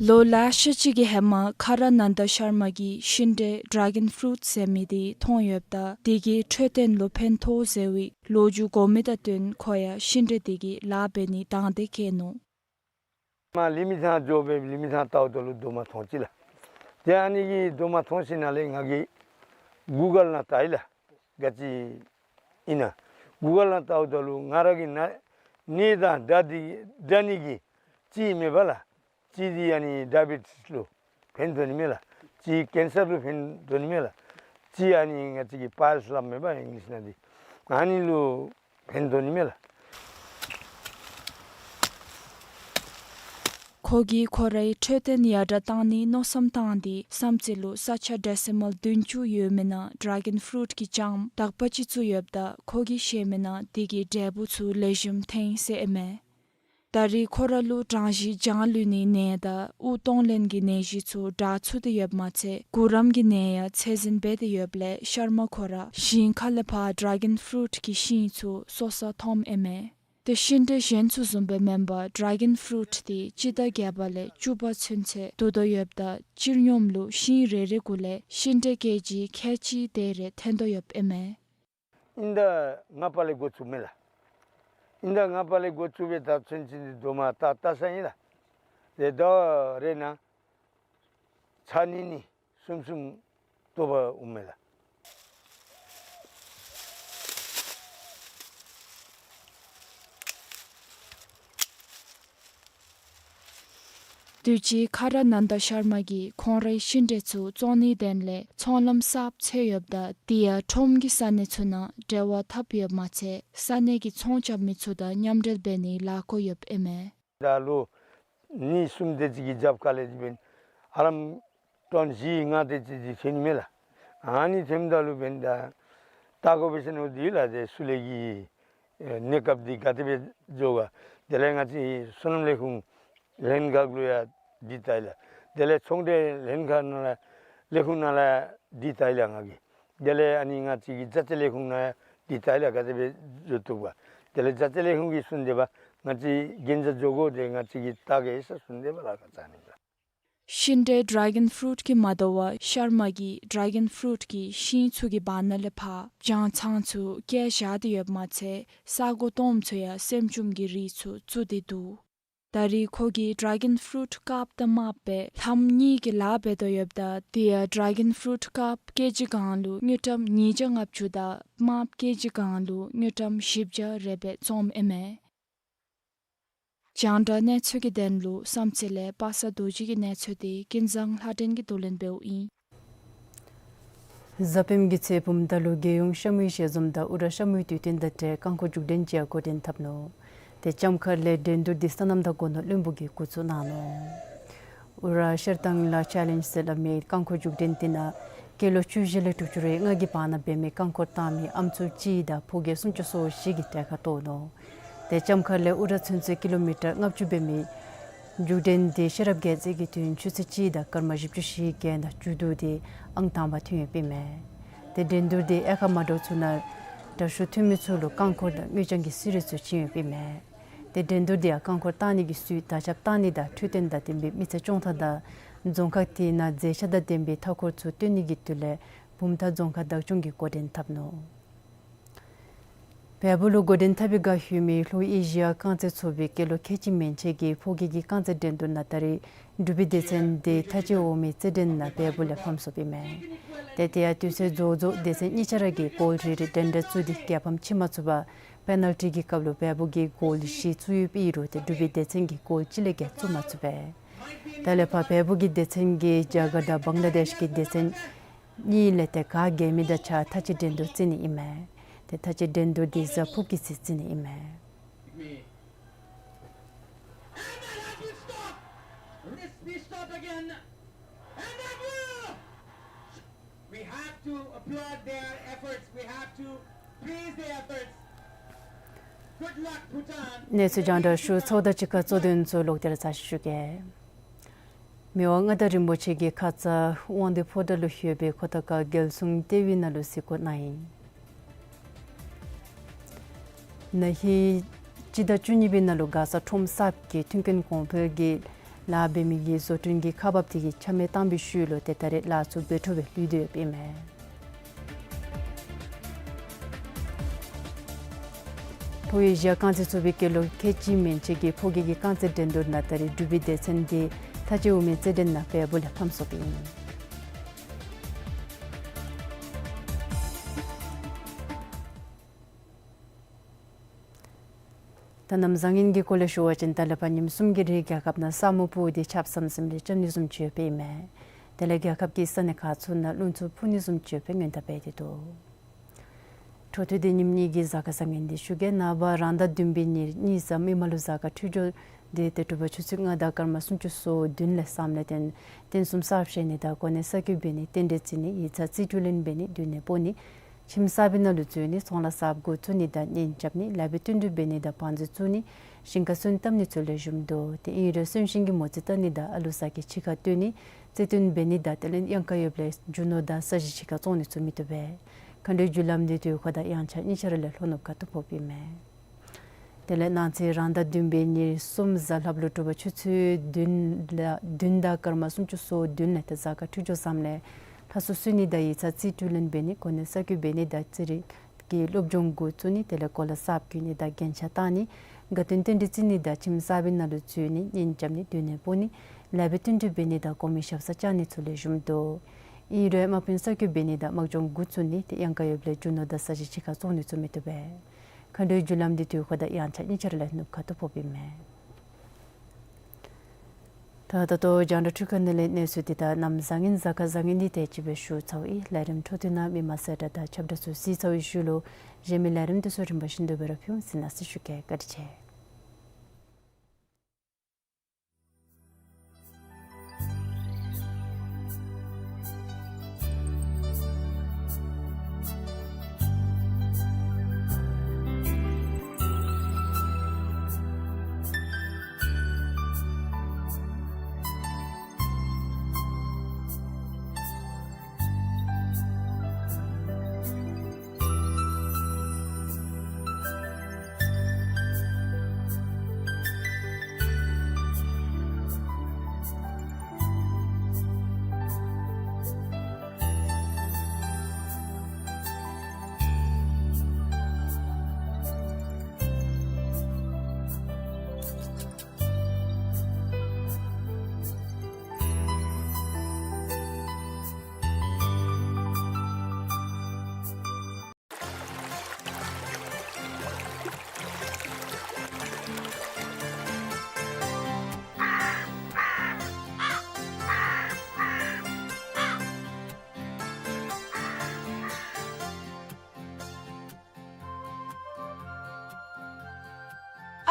ལོ་ལེ་ཤ་ཅིག་གི་ཧེ་མ་ཁ་ར་ནན་ད་ཤར་མ་གིས་ཤིང་འབྲས་ཌྲེ་གཱོན་ཕུ་རུཊ་ཟེར་མི་དེ་མཐོང་ཡོདཔ་ད་དེ་གིས་འཕྲོད་བསྟེན་ལུ་ཕན་ཐོགས་ཟེར་བའི་ལོ་རྒྱུས་གོ་མི་དང་བསྟུན་ཁོ་ཡང་ཤིང་འབྲས་དེ་གི་ལཱ་འབད་ནི་དང་འདོད་བསྐྱེད་ནུག། མ་ལི་མི་ཚང་འགྱོ་སྦེ་ལི་མི་ཚང་བལྟཝ་ད་ལུ་རྡོག་མ་མཐོང་ཅི་ལགས། ཏེ་ཨ་ནི་གི་རྡོག་མ་མཐོང་ཞིནམ་ལས་ང་གིས་གུ་གཱལ་ནང་བལྟ་ཡི་ལགས། ག་ཅི་ཨིན་ན། གུ་གཱལ་ནང་བལྟཝ་ད་ལུ་ང་ར་གི་ན་ནད་དང་འདྲ་འདི་འདྲ་ནི་གི་ཅིག་མེད་པ་ལགས། ཅིག་འདི་ཨ་ནི་ཌའི་བེ་ཊིསི་ལུ་ཕན་དོ་ནི་མས་ལགས། ཅིག་ཀེན་སར་ལུ་ཕན་དོ་ནི་མས་ལགས། ཅིག་ཨ་ནི་ང་བཅས་ཀྱི་པའི་ལིསི་སླབ་མས་པ་ཨིང་ལིཤ་ནང་འདི། ཨ་ནི་ལུ་ཕན་དོ་ནི་མས་ལགས། ཁོ་གིས་ཁོ་རའི་འཕྲོད་བསྟེན་ཡར་དྲག་གཏང་ནིའི་མནོ་བསམ་བཏང་སྟེ་བསམ་རྩེ་ལུ་ས་ཆ་ཌེ་སི་མཱལ་བདུན་ཅུ་ཡོད་མི་ནང་ཌྲེ་གཱོན་ཕུ་རུཊ་གི་ལྕངམ་དག་པ་ཅིག་བཙུགས་ཡོདཔ་ད་ཁོ་གིས་བཤད་མི་ནང་དེ་གིས་འབྲས་བུ་ཚུ་ལེགས་ཤོམ་ཐོན་ཟེར་ཨིན་མས། ད་རེས་ཁོ་ར་ལུ་གྲང་ཞིང་གྱང་ལུད་ནིའི་ནད་དང་དབུགས་གཏོང་ལེན་གྱི་ནད་གཞི་ཚུ་དྲག་ཚུགས་ཏེ་ཡོདཔ་མ་ཚད་གུ་རམ་གྱི་ནད་ཡང་ཚད་འཛིན་འབད་དེ་ཡོདཔ་ལས་ཤར་མ་ཁོ་ར་ཞིང་ཁ་ལས་ཕར་ཌེ་གཱོན་ཕུ་རུཊ་གི་ཤིང་ཚུ་གསོ་སར་འཐོནམ་ཨིན་མས། ཏེ་ཤིང་འབྲས་གཞན་ཚུ་བཟུམ་སྦེ་མེན་པར་ཌེ་གཱོན་ཕུ་རུཊ་དེ་སྤྱི་ཟླ་བརྒྱད་པ་ལས་བཅུ་པ་ཚུན་ཚོད་བསྡུ་དོ་ཡོདཔ་ད་སྤྱིར་སྙོམས་ལུ་ཤིང་རེ་རེ་གུ་ལས་ཤིང་འབྲས་ཀེ་ཇི་ཁལ་གཅིག་དེ་རེ་ཐོན་དོ་ཡོདཔ་ཨིན་མས། ཨིན་ཟླ་ལྔ་པ་ལས་འགོ་བཙུགས་མས་ལགས། ཨིན་ཟླ་ལྔ་པ་ལས་འགོ་བཙུགས་སྦེ་ད་ཚུན་ཚོད་འདི་དོ་མ་བཏགས་བཏགས་ས་ཨིན་ལགས། ཏེ་ཟླཝ་རེ་ནང་ཚར་གཉིས་གཉིས་གསུམ་གསུམ་བཏོག་པར་འོང་མས་ལགས། དུས་ཅི་ཁ་ར་ནན་ད་ཤར་མ་གིས་ཁོང་རའི་ཤིང་འབྲས་ཚུ་བཙོང་ནིའི་དོན་ལས་ཚོང་ལམ་གསརཔ་འཚོལ་ཡོདཔ་ད་དེ་ཡང་ཁྲོམ་གྱི་ས་གནས་ཚུ་ནང་འབྲེལ་བ་འཐབ་ཡོདཔ་མ་ཚད་ས་གནས་ཀྱི་ཚོང་རྐྱབ་མི་ཚུ་དང་མཉམ་འབྲེལ་འབད་ནིའི་ལཱ་འགོ་ཡོདཔ་ཨིན་མས། ད་ལོ་གཉིས་གསུམ་དེ་ཅིག་གི་རྒྱབ་ཁ་ལས་འབདན་ཧ་ལམ་ཊོན་བཞི་ལྔ་དེ་ཅིག་ཅིག་ཐོན་ནི་མས་ལགས། ཨ་ནི་ཐོནམ་ད་ལུ་འབདན་ད་བལྟ་དགོ་པས་ཟེར་མནོ་སྟེ་ལགས། ཏེ་ཤུལ་ལས་ཀྱི་ཨེ་གནས་སྐབས་འདི་ག་དེ་སྦེ་འགྱོ་ག། དེ་ལས་ང་བཅས་སོ་ནམ་ལས་ཁུངས་ལྷན་ཁག་ལུ་ཡང་འདི་བལྟ་ཡི་ལགས། དེ་ལས་ཚོང་འབྲེལ་ལྷན་ཁག་ནང་ལས་ལས་ཁུངས་ནང་ལས་འདི་བལྟ་ཡི་ལགས་ང་གིས། དེ་ལས་ཨ་ནི་ང་བཅས་ཀྱི་རྒྱ་ཆེ་ལས་ཁུངས་ནང་ཡང་འདི་བལྟ་ཡི་ལགས། ག་དེ་སྦེ་འགྱོ་བཏུབ་ག། དེ་ལས་རྒྱ་ཆེ་ལས་ཁུངས་ཀྱིས་གསུངས་དེ་སྦེ་ང་བཅས་གན་རྒྱ་འགྱོ་དགོ། ཏེ་ང་བཅས་ཀྱིས་བལྟ་གེ་ཟེར་གསུངས་དེ་སྦེ་ལཱ་ཁག་རྐྱབ་ནི་ལགས། ཤིང་འབྲས་ཌེ་གཱོན་ཕུ་རུཊ་གིས་མ་དོ་བར་ཤར་མ་གིས་ཌེ་གཱོན་ཕུ་རུཊ་གི་ཤིང་ཚུ་གི་བར་ན་ལས་ཕར་ལྗང་ཚང་ཚུ་བཀལ་བཞག་སྟེ་ཡོདཔ་མ་ཚད་ས་གོ་སྟོངམ་ཚུ་ཡང་སྲནམ་ཅུམ་གྱི་རིགས་ཚུ་བཙུགས་ཏེ་འདུག། ད་རེས་ཁོ་གིས་ཌེ་གཱོན་ཕུ་རུཊ་དཀརཔོ་དང་དམརཔོ་སྦེ་ལྷམ་གཉིས་ཀྱི་ལཱ་འབད་དོ་ཡོདཔ་ད་དེ་ཡང་ཌེ་གཱོན་ཕུ་རུཊ་དཀརཔོ་ཀེ་ཇི་གང་ལུ་དངུལ་ཀྲམ་ཉིས་བརྒྱ་ལྔ་བཅུ་དང་དམརཔོ་ཀེ་ཇི་གང་ལུ་དངུལ་ཀྲམ་བཞི་བརྒྱ་རེ་སྦེ་བཙོངམ་ཨིན་མས། རྒྱང་བསྒྲགས་གནས་ཚུལ་གྱི་དོན་ལུ་བསམ་རྩེ་ལས་པ་སངས་རྡོ་རྗེ་གི་གནས་ཚུལ་དེ་ཀུན་བཟང་ལྷ་སྒྲོན་གྱིས་བསྡུ་ལེན་འབདཝ་ཨིན། གཟའ་སྤེནམ་གི་ཚེ་བུམ་ཐང་ལུ་རྒྱལ་ཡོངས་ཤ་མུའི་ཞལ་འཛོམས་དང་ཨུ་ར་ཤ་མུའི་དུས་སྟོན་དང་འབྲེལ་རྐང་འཁོར་མཇུག་སྒྲིལ་ཅིག་འགོ་འདྲེན་འཐབ་ནུག། ཏེ་ལྕམ་མཁར་ལས་འགྲན་བསྡུར་འདི་སོ་ནམ་དང་སྒོ་ནོར་བློན་པོ་གིས་འགོ་བཙུགས་གནང་ནུག། ཨུ་ར་ཤར་ཐང་ལ་ཆེ་ལེནཇ་ཟེར་སླབ་མི་རྐང་འཁོར་མཇུག་སྒྲིལ་འདི་ནང་སྐྱེས་ལོ་བཅུ་བཞི་ལས་དྲུག་ཅུ་རེ་ལྔ་གི་བར་ན་འབད་མི་རྐང་འཁོར་བཏང་མི་ཨམ་སྲུ་གཅིག་དང་ཕོ་རྒས་སུམ་ཅུ་སོ་བཞི་གིས་གྲལ་ཁར་གཏོགས་ནུག། ཏེ་ལྕམ་མཁར་ལས་ཨུ་ར་ཚུན་ཚོད་ཀི་ལོ་མི་ཊར་ལྔ་བཅུ་འབད་མི་མཇུག་སྒྲིལ་འདི་ཤེས་རབ་རྒྱལ་མཚན་གྱིས་དུས་ཡུན་ཆུ་ཚོད་གཅིག་དང་སྐར་མ་བཞི་བཅུ་ཞེ་བརྒྱད་ནང་མཇུག་བསྡུ་སྟེ་ཨང་དང་པ་ཐོན་ཡོདཔ་ཨིན་མས། ཏེ་འགྲན་བསྡུར་འདི་དབྱར་ཁ་མ་འདྲཝ་ཚུ་ནང་དྲག་ཤུལ་འཐུས་མི་ཚུ་ལུ་རྐང་འཁོར་དང་དངུལ་རྐྱང་གི་གསོལ་རས་ཚུ་བྱིན་ཡོདཔ་ཨིན་མས། ཏེ་འགྲན་བསྡུར་འདི་ཡང་རྐང་འཁོར་བཏང་ནི་གི་སུའི་དར་ཁྱབ་བཏང་ནི་དང་འཕྲོད་བསྟེན་དང་ལྡན་པའི་མི་ཚེ་སྐྱོང་ཐངས་དང་རྫོང་ཁག་དེ་ནང་མཛེས་ཆ་དང་ལྡན་པའི་མཐའ་འཁོར་ཚུ་སྟོན་ནི་གི་དོན་ལས་བུམ་ཐང་རྫོང་ཁག་བདག་སྐྱོང་གིས་འགོ་འདྲེན་འཐབ་ནུག། བལ་པོ་ལུ་འགོ་འདྲེན་འཐབ་པའི་བརྒལ་ཡོད་མི་ལྷོ་ཨེ་ཤི་ཡ་རྐང་རྩེད་ཚོགས་པའི་སྐྱེས་ལོ་ཁལ་གཅིག་མན་ཆད་ཀྱི་ཕོ་རྒས་ཀྱི་རྐང་རྩེད་འགྲན་བསྡུར་ནང་ད་རེས་འབྲུག་པའི་སྡེ་ཚན་འདི་ཐ་ཅི་འོག་མའི་རྩེད་འགྲན་ནང་བལ་པོ་ལས་ཕམ་སོཔ་ཨིན་མས། ཏེ་དེ་ཡང་དུས་ཚོད་རྫོགས་རྫོགས་སྡེ་ཚན་གཉིས་ཆ་ར་གིས་གོལ་རེ་རེ་འདྲན་འདྲ་བཙུགས་ཏེ་རྒྱལ་ཕམ་ཕྱེ་མ་ཚུགས་པར་པེ་ནཱལ་ཊི་གི་སྐབས་ལུ་བལ་པོ་གིས་གོལ་བཞི་བཙུགས་ཡོདཔ་ཨིན་རུང་ཏེ་འབྲུག་པའི་སྡེ་ཚན་གྱིས་གོལ་གཅིག་ལས་བརྒལ་བཙུགས་མ་ཚུགས་པས། ད་ལས་ཕར་བལ་པོ་གི་སྡེ་ཚན་གྱིས་རྒྱ་གར་དང་བང་ལ་དེཤ་གི་སྡེ་ཚན་གཉིས་ལས་ཏེ་ག་རྒྱལ་མི་དང་གཅིག་ཁར་ཐ་ཅི་འགྲན་བསྡུར་རྩེ་ནི་ཨིན་མས། ཏེ་ཐ་ཅི་འགྲན་བསྡུར་འདི་གཟའ་ཕུརཔ་གི་ཚེ་རྩེ་ནི་ཨིན་མས། We have to applaud their efforts. We have to praise their efforts. Good luck, Bhutan. གནས་ཚུལ་རྒྱང་བསྒྲགས་ཞུ་ཚརཝ་དང་གཅིག་ཁར་གཙོ་དོན་ཚུ་ལོག་སྟེ་ར་ཚར་ཞུ་གེ། མི་དབང་མངའ་བདག་རིན་པོ་ཆེ་གིས་ཁ་ཙ་དབང་འདུས་ཕོ་བྲང་ལུ་ཡོད་པའི་ཁོ་ཐང་ཁ་རྒྱལ་སྲུང་ལྟེ་བའི་ནང་ལུ་གཟིགས་སྐོར་གནང་ཡི། ན་ཧིང་སྤྱི་ཟླ་བཅུ་གཉིས་པའི་ནང་ལུ་མགར་ས་ཁྲོམ་གསརཔ་གི་མཐུན་རྐྱེན་གོང་འཕེལ་གྱི་ལཱ་འབད་མི་གི་བཟོ་སྐྲུན་གྱི་ཁག་འབགཔ་དེ་གིས་ཆ་མེད་བཏང་བའི་ཤུལ་ལུ་ཏེ་ད་རེས་ལཱ་ཚུ་འབད་འཕྲོ་སྦེ་ལུས་ཏེ་ཡོདཔ་ཨིན་མས། ལྷོ་ཨེ་ཤི་ཡ་རྐང་རྩེད་ཚོགས་པའི་སྐྱེས་ལོ་ཁལ་གཅིག་མན་ཆད་ཀྱི་ཕོ་རྒས་ཀྱི་རྐང་རྩེད་འགྲན་བསྡུར་ནང་ད་རེས་འབྲུག་པའི་སྡེ་ཚན་འདི་ཐ་ཅི་འོག་མའི་རྩེད་འགྲན་ནང་བལ་པོ་ལས་ཕམ་སོཔ་ཨིན། ད་གནམ་བཟང་ངན་གྱི་སྐོར་ལས་ཞུ་བ་ཅིན་ད་ལས་ཕར་ཉིནམ་གསུམ་གྱི་རིང་རྒྱལ་ཁབ་ནང་ས་སྨུག་སྤུབས་ཏེ་ཆརཔ་ཟམ་ཟིམ་རེ་རྐྱབ་ནི་བཟུམ་ཅིག་ཡོདཔ་ཨིན་མས། དེ་ལས་རྒྱལ་ཁབ་ཀྱི་ས་གནས་ཁག་ཚུ་ནང་རླུང་འཚུབ་འཕུ་ནི་བཟུམ་ཅིག་ཡོདཔ་སྔོན་བརྡ་འབད་དེ་འདུག། འཕྲོ་མཐུད་དེ་ཉིནམ་གཉིས་ཀྱི་གཟའ་སྐར་བཟང་ངན་འདི་ཞུ་གེ། ནངས་པ་རང་ཟླ་བདུན་པའི་ཉེར་གཉིས་གཟའ་མིག་དམར་ལུ་གཟའ་སྐར་འཕྲོད་སྦྱོར་འདི་ཏེ་དྲོ་པ་ཆུ་ཚོད་ལྔ་དང་སྐར་མ་སུམ་ཅུ་སོ་བདུན་ལས་བཟངམ་ལས་བརྟེན་རྟེན་གསུམ་གསར་བཞེངས་ནི་དང་གོ་གནས་གསར་བསྐོ་འབད་ནི་རྟེན་འབྲེལ་བརྩི་ནི་ཡིག་ཚང་རྩིས་སྤྲོད་ལེན་འབད་ནི་བསྡུ་ནི་སྤོ་ནི་ ཁྱིམ་གསར་པའི་ནང་ལུ་འཛུལ་ནི་ཚོང་ལཱ་གསརཔ་འགོ་བཙུགས་ནི་དང་གཉེན་རྐྱབ་ནི་ལེགས་པའི་བསྟུན་གྲོས་འབད་ནི་དང་བང་མཛོད་བཙུགས་ནི་ཞིང་ཁ་སོན་བཏབ་ནི་ཚུ་ལེགས་ཤོམ་འདུག། དེ་ཨིན་རུང་གསོན་གཤིན་གྱི་མོ་རྩིས་བལྟ་ནི་དང་ཨ་ལུ་ཟ་གི་ཕྱི་ཁར་སྟོན་ནི་རྩིས་སྟོན་འབད་ནི་དང་དེ་ལས་གཡང་ཁ་ཡོདཔ་ལས་རྒྱུ་ནོར་དང་ས་གཞི་ཕྱི་ཁར་བཙོང་ནི་ཚུ་མི་བཏུབ་པས། མཁའ་འགྲོའི་རྒྱུ་ལམ་འདི་དུས་འཁོར་དང་དབྱངས་འཆར་གཉིས་ཆ་ར་ལས་ལྷོ་ནུབ་ཁ་ཐུག་ཕོགཔ་ཨིན་མས། དེ་ལས་གནངས་ཚེ་རང་ཟླ་བདུན་པའི་ཉེར་གསུམ་གཟའ་ལྷགཔ་ལུ་དྲོ་པ་ཆུ་ཚོད་བདུན་ལ་བདུན་དང་སྐར་མ་སུམ་ཅུ་སོ་བདུན་ལས་ཏེ་གཟའ་སྐར་འཕྲོད་སྦྱོར་བཟངམ་ལས་ལྷ་གསོལ་གསོལ་ནི་དང་ཡིག་ཚང་རྩིས་སྤྲོད་ལེན་འབད་ནི་གོ་གནས་གསར་བསྐོ་འབད་ནི་དང་རྩིས་རིག་གི་སློབ་སྦྱོང་འགོ་བཙུགས་ནི་དེ་ལས་གོ་ལ་གསརཔ་གྱོན་ནི་དང་རྒྱན་ཆ་བཏགས་ནི་དགའ་སྟོན་རྟེན་འབྲེལ་བརྩི་ནི་དང་ཁྱིམ་གསར་པའི་ནང་ལུ་འཛུལ་ནི་གཉེན་རྐྱབ་ནི་སྡོད་གནས་སྤོ་ནི་ལེགས་པའི་བསྟུན་གྲོས་འབད་ནི་དང་གོང་མའི་ཞབས་སར་བཅར་ནི་ཚུ་ལེགས་ཤོམ་འདུག། ཨིན་རུང་དམག་དཔོན་གསར་བསྐོ་འབད་ནི་དང་དམག་སྦྱོང་འགོ་བཙུགས་ནི་དེ་གཡང་ཁ་ཡོདཔ་ལས་རྒྱུ་ནོར་དང་ས་གཞི་ཕྱི་ཁར་བཙོང་ནི་ཚུ་མི་བཏུབ་པས། མཁའ་འགྲོའི་རྒྱུ་ལམ་འདི་དུས་འཁོར་དང་དབྱངས་འཆར་གཉིས་ཆ་ར་ལས་ནུབ་ཁ་ཐུག་ཕོགཔ་ཨིན་མས། ད་ད་ལྟོ་རྒྱང་བསྒྲགས་འཕྲུལ་ཁང་ནང་ལས་གནས་ཚུལ་འདི་དང་གནམ་བཟང་ངན་གཟའ་སྐར་བཟང་ངན་འདི་དེ་ཅིག་སྦེ་ཞུ་ཚརཝ་ཨིན། ལས་རིམ་འཕྲོ་མཐུད་ནང་མི་མང་གསལ་བསྒྲགས་དང་ཁྱབ་བསྒྲགས་ཚུ་གཟིགས་ཚར་བའི་ཤུལ་ལུ་གཞན་མི་ལས་རིམ་དེ་ཚུ་རིམ་པ་བཞིན་དུ་སྦེ་ར་ཕུལ་འོང་ཟེར་མནོ་ཞུ་གེ། བཀའ་དྲིན་ཆེ།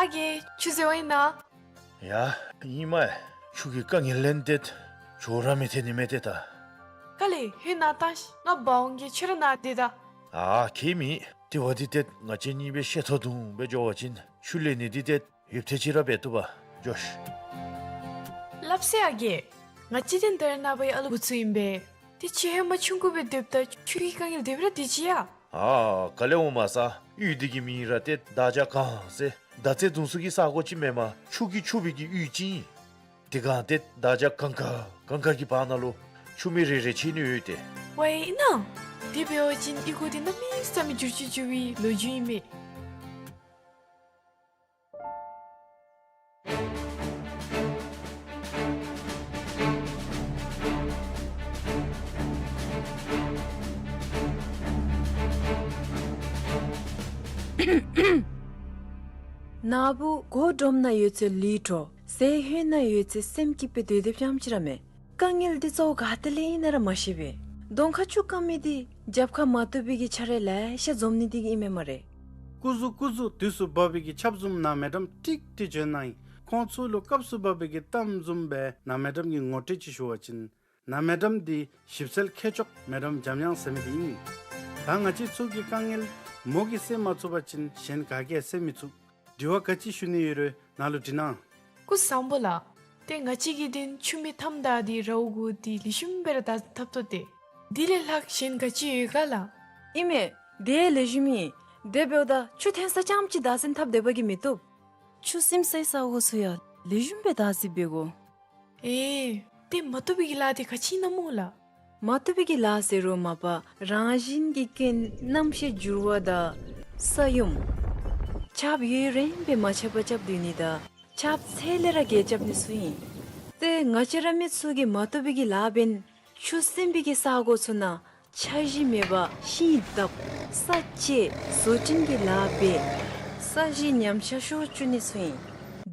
ཨ་རྒས། ཁྱོད་འཛོལ་བ་ཨིན་ན། ཡ། ཨིན་མས། ཁྱོད་ཀྱི་དཀའ་ངལ་ལན་ཏེ་ཁྱོད་ར་མི་ཐེག་ནི་མས་ཏེ་ད། ག་ལས་ཧེ་ན་ད་ང་འབག་འོང་གེ། ཁྱོད་ར་ནཱ་སྡོད་ད། ཨ་ཁྱད་མེད། དེ་བ་འདི་ཏེ་ང་བཅས་གཉིས་སྦེ་ཤེས་ཐོག་དུམ་སྦེ་འགྱོ་བ་ཅིན་ཆུ་ལེན་ནི་འདི་ཏེ་ཡོདཔ་ཐེ་ཅིག་ར་འབད་བཏུབ་པ། འགྱོ་ཤིག། ལགས་སོ་ཨ་རྒས། ང་བཅས་ཏེ་ད་རེས་ནངས་པའི་ཨ་ལུ་བུ་ཚུ་ཨིན་པས། ཏེ་ཁྱོད་ཧེ་མ་ཆུང་ཀུ་སྦེ་སྡོདཔ་ད་ཆུ་གི་དཀའ་ངལ་དེ་སྦེ་ར་སྡོད་ཅི་ཡ། ཨ་ག་ལས་འོང་མ་ས། གཡུས་འདི་གི་མིང་ར་ཏེ་དྭགས་ཇ་སྒང་ཟེར། མདའ་རྩེད་རྡུང་ས་གི་ས་གོ་ཅིག་མེན་པར་ཆུ་གིས་ཕྱུག་པའི་གི་གཡུས་ཅིག་ཨིན། དེ་སྒང་ཏེ་དྭགས་ཇ་སྒང་ཁ་སྒང་ཁ་གི་བར་ན་ལུ་ཆུ་མིག་རེ་རེ་ཕྱེ་ནི་ཡོད་ཏེ། ཝའི་ཨིན་ན། དེ་འབད་བ་ཅིན་གཡུས་སྒོ་འདི་གནམ་མེད་ས་མེད་འགྱུར་བཅོས་འགྱོ་བའི་ལོ་རྒྱུས་ཨིན་མས། ནཱ་བུ་སྒོ་སྒྲོམ་ནང་ཡོད་ཚེ་ལུས་འགྲོ། ཟས་ཧོད་ནང་ཡོད་ཚེ་སེམས་སྐྱིད་པའི་སྡོད་སྡོདཔ་ཙམ་ཅིག་ར་མེད། དཀའ་ངལ་འདི་གཙོ་བོ་ག་ཏེ་ལས་ཨིན་ན་ར་མ་ཤེས་པས། གདོང་ཁར་ཆུ་བཀང་མི་འདི་རྒྱབ་ཁར་མ་བཏུབ་པའི་གི་ཆ་རོགས་ལེ་ཤ་འཛོམས་ནི་འདི་གིས་ཨིན་མས་སྨ་རེ། སྐུ་གཟུགས་སྐུ་གཟུགས་དུས་སུ་བབས་པའི་གི་ཆབ་བཟུམ་ནཱ་མེ་ཌམ་ཀྲིག་ཀྲི་བྱོན་གནང་ཡི། ཁོང་ཚུ་ལུ་སྐབས་སུ་བབས་པའི་གི་གཏམ་བཟུམ་སྦེ་ནཱ་མེ་ཌམ་གྱིས་ངོ་སྤྲོད་ཅིག་ཞུ་བ་ཅིན། ནཱ་མེ་ཌམ་འདི་ཞིབ་འཚོལ་མཁས་མཆོག་མེ་ཌམ་འཇམ་དབྱངས་ཟེར་མི་འདི་ཨིན། ད་ང་བཅས་ཚུ་གི་དཀའ་ངལ་མོ་གིས་སེལ་མ་ཚུགས་པ་ཅིན་གཞན་ག་གིས་སེལ་མི་ཚུགས། དྲི་བ་ག་ཅི་ཞུ་ནི་ཡོད་རུང་ནཱ་ལུ་དྲི་གནང་། སྐུ་གཟུགས་བཟང་པོ་ལགས། ཏེ་ང་བཅས་ཀྱིས་དེ་ཆུ་མིག་མཐའམ་བདའ་སྟེ་རཝ་གུ་འདི་ལེགས་ཤོམ་སྦེ་ར་བདའ་འཐབ་དོ་ཏེ། འདི་ལས་ལྷག་གཞན་ག་ཅི་ཡོད་ག་ལགས། ཨིན་མས། དེ་ལེགས་ཤོམ་ཨིན། དེ་འབདཝ་ད་ཆུ་འཐོན་ས་ཙམ་ཅིག་བདའ་ཟུན་འཐབ་སྡོད་པ་གིས་མི་བཏུབ། ཆུ་སིམ་སའི་ས་གོ་ཚུ་ཡང་ལེགས་ཤོམ་སྦེ་བདའ་ཟུན་འབད་དགོ། ཨེ། ཏེ་མ་བཏུབ་པའི་གི་ལཱ་འདི་ག་ཅི་ཨིན་ན་སྨོ་ལགས། མ་བཏུབ་པའི་གི་ལཱ་ཟེར་རུང་མ་པ་རང་བཞིན་གྱི་རྐྱེན་རྣམ་ཤེས་འགྱུར་བ་དང་ས་ཡོམ། ཆརཔ་ཡུན་རིངམོ་སྦེ་མ་ཆད་པར་རྐྱབ་སྡོད་ནི་དང་ཆརཔ་ཚད་ལས་ར་བརྒལ་རྐྱབ་ནི་ཚུ་ཨིན། ཏེ་ང་བཅས་ར་མི་ཚུ་གིས་མ་བཏུབ་པའི་གི་ལཱ་འབད་ནི་ཆུ་སིམ་པའི་གི་ས་གོ་ཚུ་ནང་ཆ་གཞི་མེད་པར་ཤིང་བརྡབ། ས་བཅད། བཟོ་སྐྲུན་གྱི་ལཱ་འབད། ས་གཞི་ཉམས་ཆག་ཤོར་བཅུག་ནི་ཚུ་ཨིན།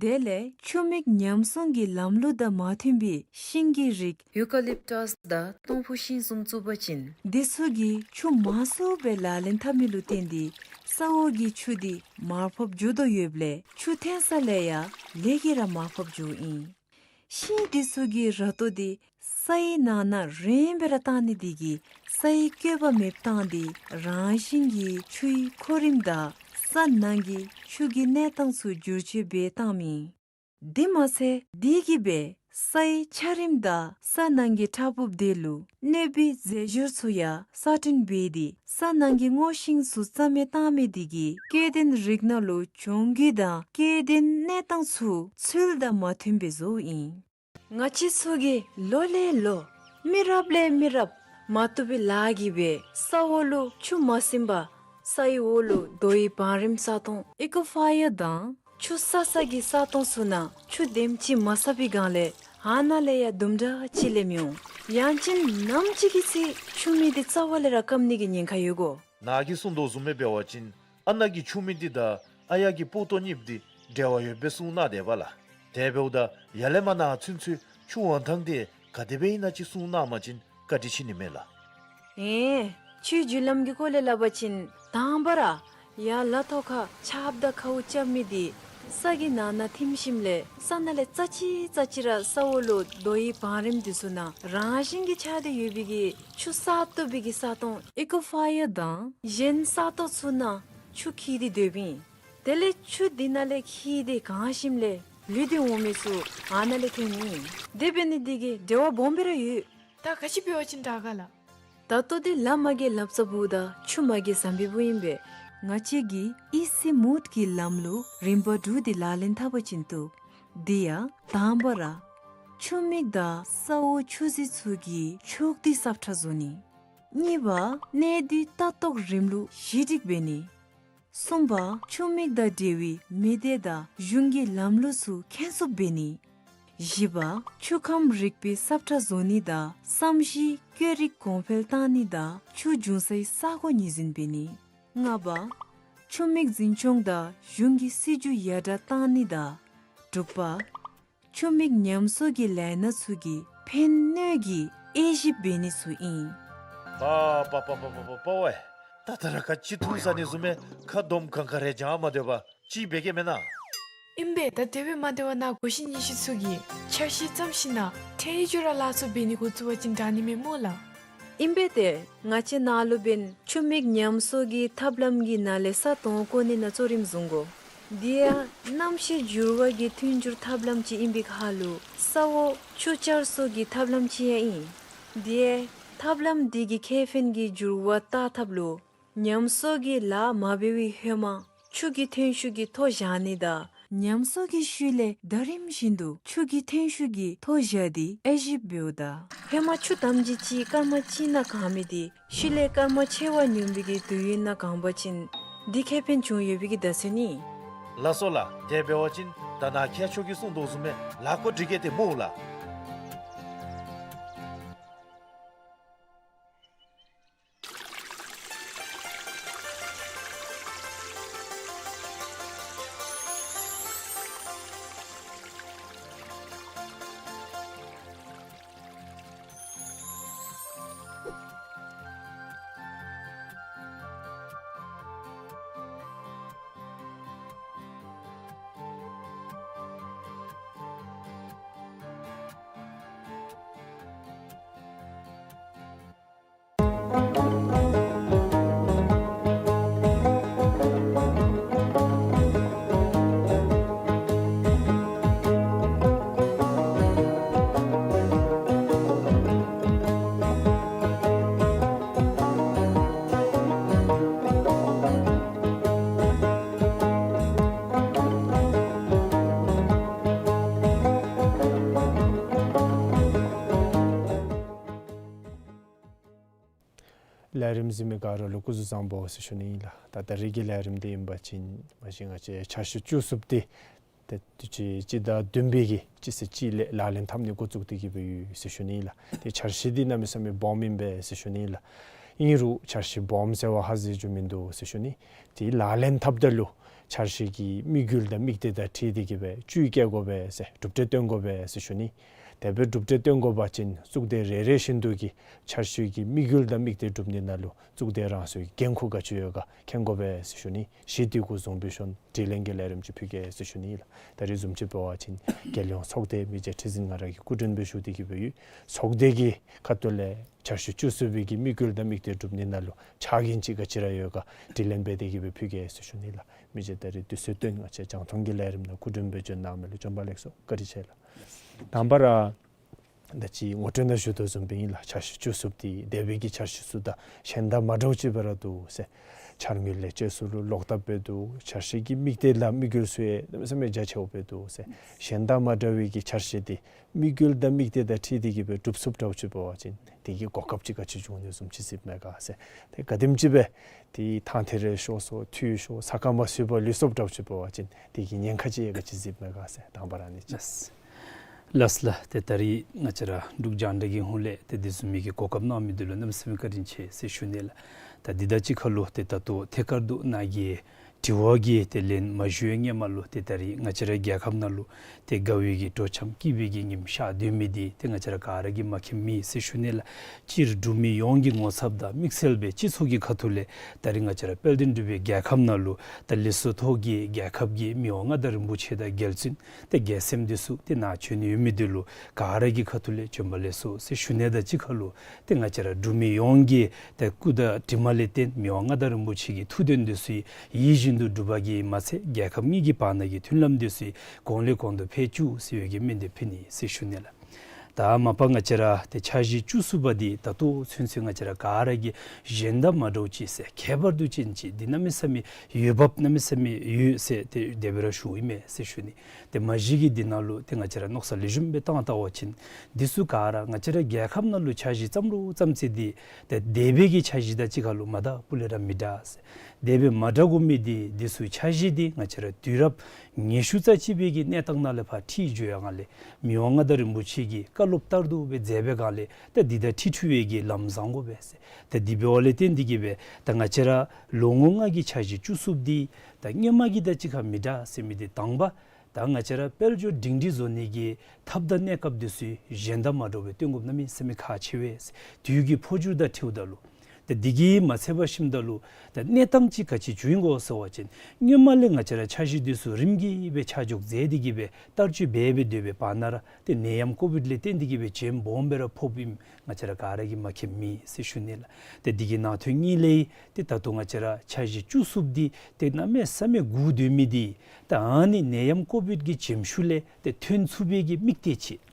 དེ་ལས་ཆུ་མིག་ཉམས་སྲུང་གི་ལམ་ལུགས་དང་མ་མཐུན་པའི་ཤིང་གི་རིགས་ཡུ་ཀ་ལིབ་ཊཱས་དང་སྟོང་ཕུ་ཤིང་བཟུམ་བཙུགས་པ་ཅིན་འདི་ཚུ་གིས་ཆུ་མང་སུ་སྦེ་ལག་ལེན་འཐབ་མི་ལུ་བརྟེན་ཏེ་ས་འོག་གི་ཆུ་འདི་མར་ཕབ་འགྱོ་དོ་ཡོདཔ་ལས་ཆུ་འཐོན་ས་ལས་ཡང་ལེགས་ཀྱིས་ར་མར་ཕབ་འགྱོཝ་ཨིན། ཤིང་འདི་ཚུ་གི་ར་ཏོ་འདི་སའི་ནང་ན་རིངམོ་སྦེ་ར་བཏང་ནི་འདི་གིས་སའི་བཀོད་པ་མེདཔ་བཏང་སྟེ་རང་བཞིན་གྱིས་ཆུའི་ཁོ་རིམ་དང་ས་ནང་གི་ཆུ་གི་གནས་སྟངས་ཚུ་བསྒྱུར་བཅོས་འབད་བཏངམ་ཨིན། དེ་མ་ཚད་དེ་གིས་སྦེ་སའི་ཆགས་རིམ་དང་ས་ནང་གི་ཕྲ་ཕུང་དེ་ལུ་གནོད་པའི་རྫས་སྦྱོར་ཚུ་ཡང་གསར་སྐྲུན་འབད་དེ་ས་ནང་གི་སྔོ་ཤིང་ཚུ་རྩ་མེད་བཏང་མི་དེ་གིས་སྐྱེ་ལྡན་རིགས་སྣ་ལུ་གྱོང་གུད་དང་སྐྱེ་ལྡན་གནས་སྟངས་ཚུ་ཚུལ་དང་མ་མཐུནམ་སྦེ་བཟོཝ་ཨིན། ང་བཅས་ཚུ་གིས་ལོ་ལས་ལོ་མི་རབས་ལས་མི་རབས་མ་བཏུབ་པའི་ལཱ་གིས་སྦེ་ས་འོག་ལུ་ཆུ་མ་ཟིན་པར་སའི་འོག་ལུ་རྡོ་ཡི་བང་རིམ་ས་སྟོང་ཨི་ཀོ་ཕ་ཡར་དང་ཆུ་ས་ས་གི་ས་སྟོང་ཚུ་ནང་ཆུ་དེམ་ཅིག་མ་ཟ་བའི་སྒང་ལས་ཨ་ནཱ་ལས་ཡང་དུམ་གྲ་ཅིག་ལེནམ་འོང་། ཡང་ཅིན་ནམ་ཅིག་གི་ཚེ་ཆུ་མིག་འདི་རྩ་བ་ལས་ར་སྐམ་ནི་གི་ཉེན་ཁ་ཡོད་གོ། ནཱ་གིས་གསུང་དོ་བཟུམ་སྦེ་འབད་བ་ཅིན་ཨ་ནཱ་གི་ཆུ་མིག་འདི་དང་ཨ་ཡར་གྱི་སྤུ་ཏོ་གཉིས་འདི་འབྲེལ་བ་ཡོདཔ་སྦེ་གསུང་གནང་དེས་པ་ལགས། དེ་འབདཝ་ད་ཡར་ལས་མར་ནཱ་ཚུན་ཚོད་ཆུ་འོང་ཐངས་འདི་ག་དེ་སྦེ་ཨིན་ན་ཅིག་གསུང་གནང་བ་ཅིན་བཀའ་དྲིན་ཆེ་ནི་མས་ལགས། ཨེ་ཆུའི་རྒྱུ་ལམ་གྱི་སྐོར་ལས་སླབ་པ་ཅིན་དང་པ་ར་ཡར་ལ་ཐོག་ཁར་ཆརཔ་དང་ཁཝ་རྐྱབ་མི་འདི་ས་གི་ནང་ན་ཐིམ་ཞིནམ་ལས་ས་ནང་ལས་རྩ་ཅིག་རྩ་ཅིག་ར་ས་འོག་ལུ་རྡོ་ཡི་བང་རིམ་འདི་ཚུ་ནང་རང་བཞིན་གྱིས་ཆགས་ཏེ་ཡོད་པའི་གི་ཆུ་ཟ་བཏུབ་པའི་གི་ས་སྟོང་ཨི་ཀོ་ཕ་ཡར་དང་གཞན་ས་སྟོང་ཚུ་ནང་ཆུ་འཁྱིལ་ཏེ་སྡོདཔ་ཨིན། དེ་ལས་ཆུ་འདི་ནང་ལས་འཁྱིལ་ཏེ་གང་ཞིནམ་ལས་ལུད་དེ་འོང་མི་ཚུ་ཨ་ནཱ་ལས་ཐོནམ་ཨིན། དེ་འབད་ནི་འདི་གིས་འབྲེལ་བ་སྦོམ་སྦེ་ར་ཡོད། ད་ག་ཅི་འབད་བ་ཅིན་དྲག་ག་ལགས། ད་ལྟོ་འདི་ལ་མ་གི་ལབ་ས་བུ་དང་ཆུ་མ་གི་ཟམ་པའི་བུ་ཨིན་པས། ང་བཅས་ཀྱིས་ཨི་སི་མུད་ཀྱི་ལམ་ལུགས་རིམ་པ་དྲུག་འདི་ལག་ལེན་འཐབ་པ་ཅིན་བཏུབ། དེ་ཡང་དང་པ་ར་ཆུ་མིག་དང་ས་འོག་ཆུ་རྫི་ཚུ་གི་ཕྱོགས་འདི་སབ་ཁྲ་བཟོ་ནི། གཉིས་པ་གནས་སྡུད་ལྟ་རྟོག་རིམ་ལུགས་ཞི་འགྲིག་འབད་ནི། གསུམ་པ་ཆུ་མིག་དང་འབྲེལ་བའི་མི་སྡེ་དང་གཞུང་གི་ལམ་ལུགས་ཚུ་མཁྱེན་ཚུགསཔ་འབད་ནི། བཞི་པ་ཆུ་ཁམས་རིག་པའི་སབ་ཁྲ་བཟོ་ནི་དང་བསམ་གཞིག་བཀོད་རིག་གོང་འཕེལ་བཏང་ནི་དང་ཆུ་འབྱུང་སའི་ས་གོ་ངོས་འཛིན་འབད་ནི། ལྔ་པ་ཆུ་མིག་འཛིན་སྐྱོང་དང་གཞུང་གི་སྲིད་བྱུས་ཡར་དྲག་བཏང་ནི་དང་དྲུག་པ་ཆུ་མིག་ཉམས་གསོ་གི་ལས་སྣ་ཚུ་གི་ཕན་གནོད་ཀྱི་དབྱེ་ཞིབ་འབད་ནི་ཚུ་ཨིན། པ་པ་པ་པ་པ་པ་པ་ཝའེ། ད་ད་ར་ག་ཅི་འཐུང་ཟ་ནི་བཟུམ་སྦེ་ཁ་འདོམ་གང་ག་རེ་བྱང་མ་སྡོད་པར་ཅིག་འབད་གེ་མེན་ན། ཨིན་པས། ད་དེ་སྦེ་མ་སྡོད་པར་ནཱ་གོ་ཤེས་ཉན་ཤེས་ཚུ་གིས་འཆར་གཞི་བརྩམས་ཞིནམ་ལས་ཁྲལ་གྱི་ར་ལཱ་ཚུ་འབད་ནི་འགོ་བཙུགས་པ་ཅིན་དྲག་ནི་མས་སྨོ་ལགས། ཨིན་པས་ཏེ། ང་བཅས་ནཱ་ལུ་འབདན་ཆུ་མིག་ཉམས་གསོ་གི་ཐབས་ལམ་གྱི་ནང་ལས་ས་སྟོང་བཀོ་ནི་ནང་གཙོ་རིམ་བཟུང་དགོ། དེ་ཡང་གནམ་གཤིས་འགྱུར་བ་གི་མཐུན་འགྱུར་ཐབས་ལམ་ཅིག་ཨིན་པའི་ཁར་ལུ་ས་འོག་ཆུ་བསྐྱར་གསོ་གི་ཐབས་ལམ་ཅིག་ཡང་ཨིན། དེ་ཐབས་ལམ་འདི་གི་ཁེ་ཕན་གྱི་འགྱུར་བ་བལྟ་ཐབས་ལུ་ཉམས་གསོ་གི་ལཱ་མ་འབད་བའི་ཧེ་མ་ཆུ་གི་ཐོན་ཤུགས་ཀྱི་ཐོ་བཞག་ནི་དང་ཉམས་གསོ་གི་ཤུལ་ལས་ཟླ་རིམ་བཞིན་དུ་ཆུ་གི་ཐོན་ཤུགས་ཀྱི་ཐོ་བཞག་སྟེ་དབྱེ་ཞིབ་འབདཝ་ད་ཧེ་མ་ཆུ་དམ་ཅིག་ཅིག་སྐར་མ་གཅིག་ནང་གང་མི་འདི་ཤུལ་ལས་སྐར་མ་ཆེ་བ་ཉུང་བའི་གི་དུས་ཡུན་ནང་གང་པ་ཅིན་འདི་ཁེ་ཕན་བྱུང་ཡོད་པའི་གི་བརྡ་མཚོན་ཨིན། ལགས་སོ་ལགས། དེ་འབད་བ་ཅིན་ད་ནཱ་མཁས་མཆོག་གིས་གསུང་དོ་བཟུམ་སྦེ་ལཱ་བཀོད་སྒྲིག་གེ་ཏེ་སྨོ་ལགས། ལས་རིམ་གཟིགས་མི་ག་ར་ལུ་སྐུ་གཟུགས་བཟང་པོ་ཟེར་ཞུ་ནི་ཨིན་ལགས། ད་ད་རིས་ཀྱི་ལས་རིམ་འདི་ཨིན་པ་ཅིན་མ་གཞི་ང་བཅས་འཆར་གཞི་བཅུ་གསུམ་འདི་ཏེ་དུས་ཅི་སྤྱི་ཟླ་བདུན་པའི་གི་སྤྱི་ཚེས་གཅིག་ལས་ལག་ལེན་འཐབ་ནི་འགོ་བཙུགས་ཏེ་གི་སྦེ་ཡོད་ཟེར་ཞུ་ནི་ཨིན་ལགས། ཏེ་འཆར་གཞི་འདི་གནམ་མེད་ས་མེད་སྦོམ་ཨིན་པས་ཟེར་ཞུ་ནི་ཨིན་ལགས། ཨིན་རུང་འཆར་གཞི་སྦོམ་ཟེར་བ་ཧ་ཟེར་རྒྱུ་མིན་འདུག་ཟེར་ཞུ་ནི། ཏེ་ལག་ལེན་འཐབ་ད་ལུ་འཆར་གཞི་གི་དམིགས་ཡུལ་དང་དམིགས་གཏད་དང་འཁྲིལ་ཏེ་གི་སྦེ་བཅུད་བསྐྱེད་དགོ་པས་ཟེར་གྲུབ་འབྲས་སྟོན་དགོ་པས་ཟེར་ཞུ་ནི། དེ་སྦེ་གྲུབ་འབྲས་སྟོན་དགོ་པ་ཅིན་གཙུག་སྡེ་རེ་རེ་བཞིན་དུ་གིས་འཆར་གཞི་གི་དམིགས་ཡུལ་དང་དམིགས་གཏད་སྒྲུབ་ནི་ནང་ལུ་གཙུག་སྡེ་རང་སོའི་འགན་ཁུར་ག་ཅི་ཡོད་ག་མཁྱེན་དགོ་པས་ཟེར་ཞུ་ནི། གཞི་དེ་གུ་བཟུང་སྦེ་ཤོང་དྲི་ལན་གྱི་ལས་རིམ་ཅིག་ཕུལ་གེ་ཟེར་ཞུ་ནི་ལགས། ད་རེས་བཟུམ་ཅིག་འབད་བ་ཅིན་རྒྱལ་ཡོངས་ཚོགས་སྡེ་མི་རྗེ་ཁྲི་འཛིན་ང་ར་གིས་སྐུ་མགྲོན་སྦེ་ཞུ་སྟེ་གི་སྦེ་ཡོད། ཚོགས་སྡེ་གི་ཁ་ཐུག་ལས་འཆར་གཞི་བཅུ་གསུམ་པའི་གི་དམིགས་ཡུལ་དང་དམིགས་གཏད་སྒྲུབ་ནི་ནང་ལུ་ཕྱག་འགན་ཅིག་ག་ཅི་ར་ཡོད་ག་དྲི་ལན་འབད་དེ་གི་སྦེ་ཕུལ་གེ་ཟེར་ཞུ་ནི་ལགས། མི་རྗེ་ད་རེས་དུས་ཚོད་བཏོན་ང་བཅས་རྒྱང་མཐོང་གི་ལས་རིམ་ནང་སྐུ་མགྲོན་སྦེ་བྱོན་གནང་མི་ལུ་བྱོན་པ་ལེགས་སོ། བཀའ་དྲིན་ཆེ་ལགས། དང་པ་ར་ད་ཅི་ངོ་སྤྲོད་ནང་ཞུ་དོ་བཟུམ་སྦེ་ཨིན་ལགས། འཆར་གཞི་བཅུ་གསུམ་འདི་འདས་པའི་གི་འཆར་གཞི་ཚུ་དང་གཞན་དང་མ་འདྲཝ་ཅིག་སྦེ་ར་འདུག་ཟེར། འཆར་དངུལ་ལེན་ཚུ་ལུ་ལོག་བཏབ་སྦེ་འདུག། འཆར་གཞི་གི་དམིགས་གཏད་དང་དམིགས་ཡུལ་ཚུ་ཡང་གནམ་མེད་ས་མེད་རྒྱ་ཆེཝ་སྦེ་འདུག་ཟེར། གཞན་དང་མ་འདྲ་བའི་གི་འཆར་གཞི་འདི་དམིགས་ཡུལ་དང་དམིགས་གཏད་དང་འཁྲིལ་ཏེ་གི་སྦེ་གྲུབ་ཚུགསཔ་འདྲཝ་ཅིག་འབད་བ་ཅིན་དེ་གི་གོ་སྐབས་ཅིག་ག་ཅི་བྱུང་ནི་བཟུམ་ཅིག་གཟིགསཔ་མས་ག་ཟེར། ཏེ་ག་དེམ་ཅིག་སྦེ་ཏེ་ཐང་ཐེ་རེ་ཤོར་སོང་འཐུས་ཤོར་ས་ཁར་མ་སོང་པར་ལུས་སོངམ་འདྲཝ་ཅིག་འབད་བ་ཅིན་དེ་གི་ཉེན་ཁ་ཅིག་ཡང་ག་ཅི་གཟིགསཔ་མས་ག་ཟེར། དང་པ་ར་ཨ་ནི་ཅིག། ལགས་ལགས། ཏེ་ད་རིས་ང་བཅས་ར་འབྲུག་རྒྱང་བསྒྲགས་ཀྱི་ཧོངས་ལས་ཏེ་དེ་བཟུམ་མའི་གི་གོ་སྐབས་གནང་མི་འདི་ལུ་གནམ་མེད་ས་མེད་བཀའ་དྲིན་ཆེ་ཟེར་ཞུ་ནི་ལགས། ད་འདི་དང་གཅིག་ཁར་ལུ་ཏེ་ད་ལྟོ་ཐད་ཀར་དུ་ནཱ་གི་དྲི་བ་གི་ཏེ་ལན་མ་ཞུ་བའི་སྔོན་མ་ལུ་ཏེ་ད་རིས་ང་བཅས་ར་རྒྱལ་ཁབ་ནང་ལུ་ཏེ་དགའ་བའི་གི་དྲོ་འཆམ་སྐྱིད་པའི་གི་ཉིམ་ཤར་སྡོད་མི་འདི་ཏེ་ང་བཅས་ར་ག་ར་གིས་མ་མཁྱེནམ་མེད་ཟེར་ཞུ་ནི་ལགས། སྤྱིར་འབྲུག་མི་ཡོངས་ཀྱི་ངོ་ཚབ་དང་དམིགས་བསལ་སྦེ་སྤྱི་ཚོགས་ཀྱི་ཁ་ཐུག་ལས་ད་རིས་ང་བཅས་ར་དཔལ་ལྡན་འབྲུག་པའི་རྒྱལ་ཁབ་ནང་ལུ་ད་ལི་སོ་ཐོག་གི་རྒྱལ་ཁབ་ཀྱི་མི་དབང་མངའ་བདག་རིན་པོ་ཆེ་དང་རྒྱལ་བཙུན་ཏེ་རྒྱལ་མཚན་འདི་ཚུ་ཏེ་ནཱ་བྱོན་ནི་ཡོད་མི་འདི་ལུ་ག་ར་གི་ཁ་ཐུག་ལས་བྱོན་པ་ལེགས་སོ་ཟེར་ཞུ་ནི་དང་གཅིག་ཁར་ལུ་ཏེ་ང་བཅས་ར་འབྲུག་མི་ཡོངས་ཀྱི་ཏེ་སྐུ་དང་གྲིབ་མ་ལས་བརྟེན་མི་དབང་མངའ་བདག་རིན་པོ་ཆེ་གི་ཐུགས་དོན་འདི་ཚུ་ཡིད་བཞིན་དུ་འགྲུབ་པ་གིས་མ་ཚད་རྒྱལ་ཁབ་གཉིས་ཀྱི་བར་ན་གི་མཐུན་ལམ་འདི་ཚུ་གོང་ལས་གོང་དུ་འཕེལ་བཅུག་ཟེར་བའི་གི་སྨོན་འདེབས་ཕུལ་ནི་ཟེར་ཞུ་ནི་ལགས། ད་མ་པ་ང་བཅས་ར་ཏེ་འཆར་གཞི་བཅུ་གསུམ་པ་འདི་ད་ལྟོ་ཚུན་ཚོད་ང་བཅས་ར་ག་ར་གིས་གཞན་དང་མ་འདྲཝ་ཅིག་ཟེར་ཁྱད་པར་དུ་ཅན་ཅིག་འདི་གནམ་མེད་ས་མེད་ཡོདཔ་གནམ་མེད་ས་མེད་ཡོད་ཟེར་ཏེ་དེ་སྦེ་ར་ཞུཝ་ཨིན་མས་ཟེར་ཞུ་ནི། ཏེ་མ་གཞི་གིས་འདི་ནང་ལུ་ཏེ་ང་བཅས་ར་མནོ་བསམ་ལེགས་ཤོམ་སྦེ་བཏང་བལྟ་བ་ཅིན་འདི་ཚུ་ག་ར་ང་བཅས་ར་རྒྱལ་ཁབ་ནང་ལུ་འཆར་གཞི་བརྩམ་རུང་བརྩམ་ཚེ་འདི་ཏེ་འདས་པའི་གི་འཆར་གཞི་དང་གཅིག་ཁར་ལུ་མ་འདྲཝ་སྤུ་ལས་ར་མི་འདྲ་ཟེར། དེ་སྦེ་མ་འདྲ་དགོ་མི་འདི་འདི་ཚུ་འཆར་གཞི་འདི་ང་བཅས་ར་དུས་རབས་ཉི་ཤུ་རྩ་གཅིག་པའི་གི་གནས་སྟངས་ནང་ལས་ཕར་འཁྲིད་འགྱོ་ཡར་སྒང་ལས་མི་དབང་མངའ་བདག་རིན་པོ་ཆེ་གི་བཀའ་སློབ་ལྟར་དུ་སྦེ་མཛད་པའི་སྒང་ལས་ཏེ་འདི་དང་འཁྲིལ་འཁྲིལ་བའི་གི་ལམ་བཟང་དགོ་པས་ཟེར། ཏེ་དེ་འབདཝ་ལས་བརྟེན་ཏེ་གིས་སྦེ་ད་ང་བཅས་ར་ལོ་ངོ་ལྔ་གི་འཆར་གཞི་བཅུ་གསུམ་འདི་ད་སྔོན་མ་གི་དང་གཅིག་ཁར་མི་འདྲ་ཟེར་མི་འདི་དང་པ་ད་ང་བཅས་ར་དཔལ་འབྱོར་སྒྲིང་སྒྲིང་བཟོ་ནི་གི་ཐབས་དང་གནས་སྐབས་འདི་ཚུ་གཞན་དང་མ་འདྲཝ་སྦེ་སྟོན་དགོཔ་གནམ་མེད་ས་མེད་ཁག་ཆེ་བས་ཟེར། དུས་ཀྱི་འཕོ་འགྱུར་དང་འཁྲིལཝ་ད་ལུ་ཏེ་འདི་གིས་མ་ཚད་པར་ཞིནམ་ད་ལུ་ད་གནས་སྟངས་ཅིག་ག་ཅི་བྱུང་ཡི་གོ་ཟེར་བ་ཅིན་སྔོན་མ་ལས་ང་བཅས་ར་འཆར་གཞི་འདི་ཚུ་རིམ་གྱིས་སྦེ་ཆ་འཇོག་མཛད་དེ་གིས་སྦེ་བསྟར་སྤྱོད་འབད་སྦེ་སྡོད་པའི་བར་ན་ར་ཏེ་ནད་ཡམས་ཀོ་བིཌ་ལས་བརྟེན་ཏེ་གིས་སྦེ་བྱེམ་སྦོམ་སྦེ་ར་ཕོགཔ་ཨིནམ་ང་བཅས་ར་ག་ར་གིས་མ་མཁྱེནམ་མེད་ཟེར་ཞུ་ནི་ལགས། ཏེ་འདི་གི་ནང་དོན་གཉིས་ལས་ཏེ་ད་ལྟོ་ང་བཅས་ར་འཆར་གཞི་བཅུ་གསུམ་འདི་ཏེ་གནམ་མེད་ས་མེད་སྒུག་སྡོད་མི་འདི་ད་ཨ་ནི་ནད་ཡམས་ཀོ་བིཌ་ཀྱི་བྱེམ་ཤུགས་ལས་ཏེ་ཐོན་ཚུགས་པའི་གི་དམིགས་གཏད་ཅིག།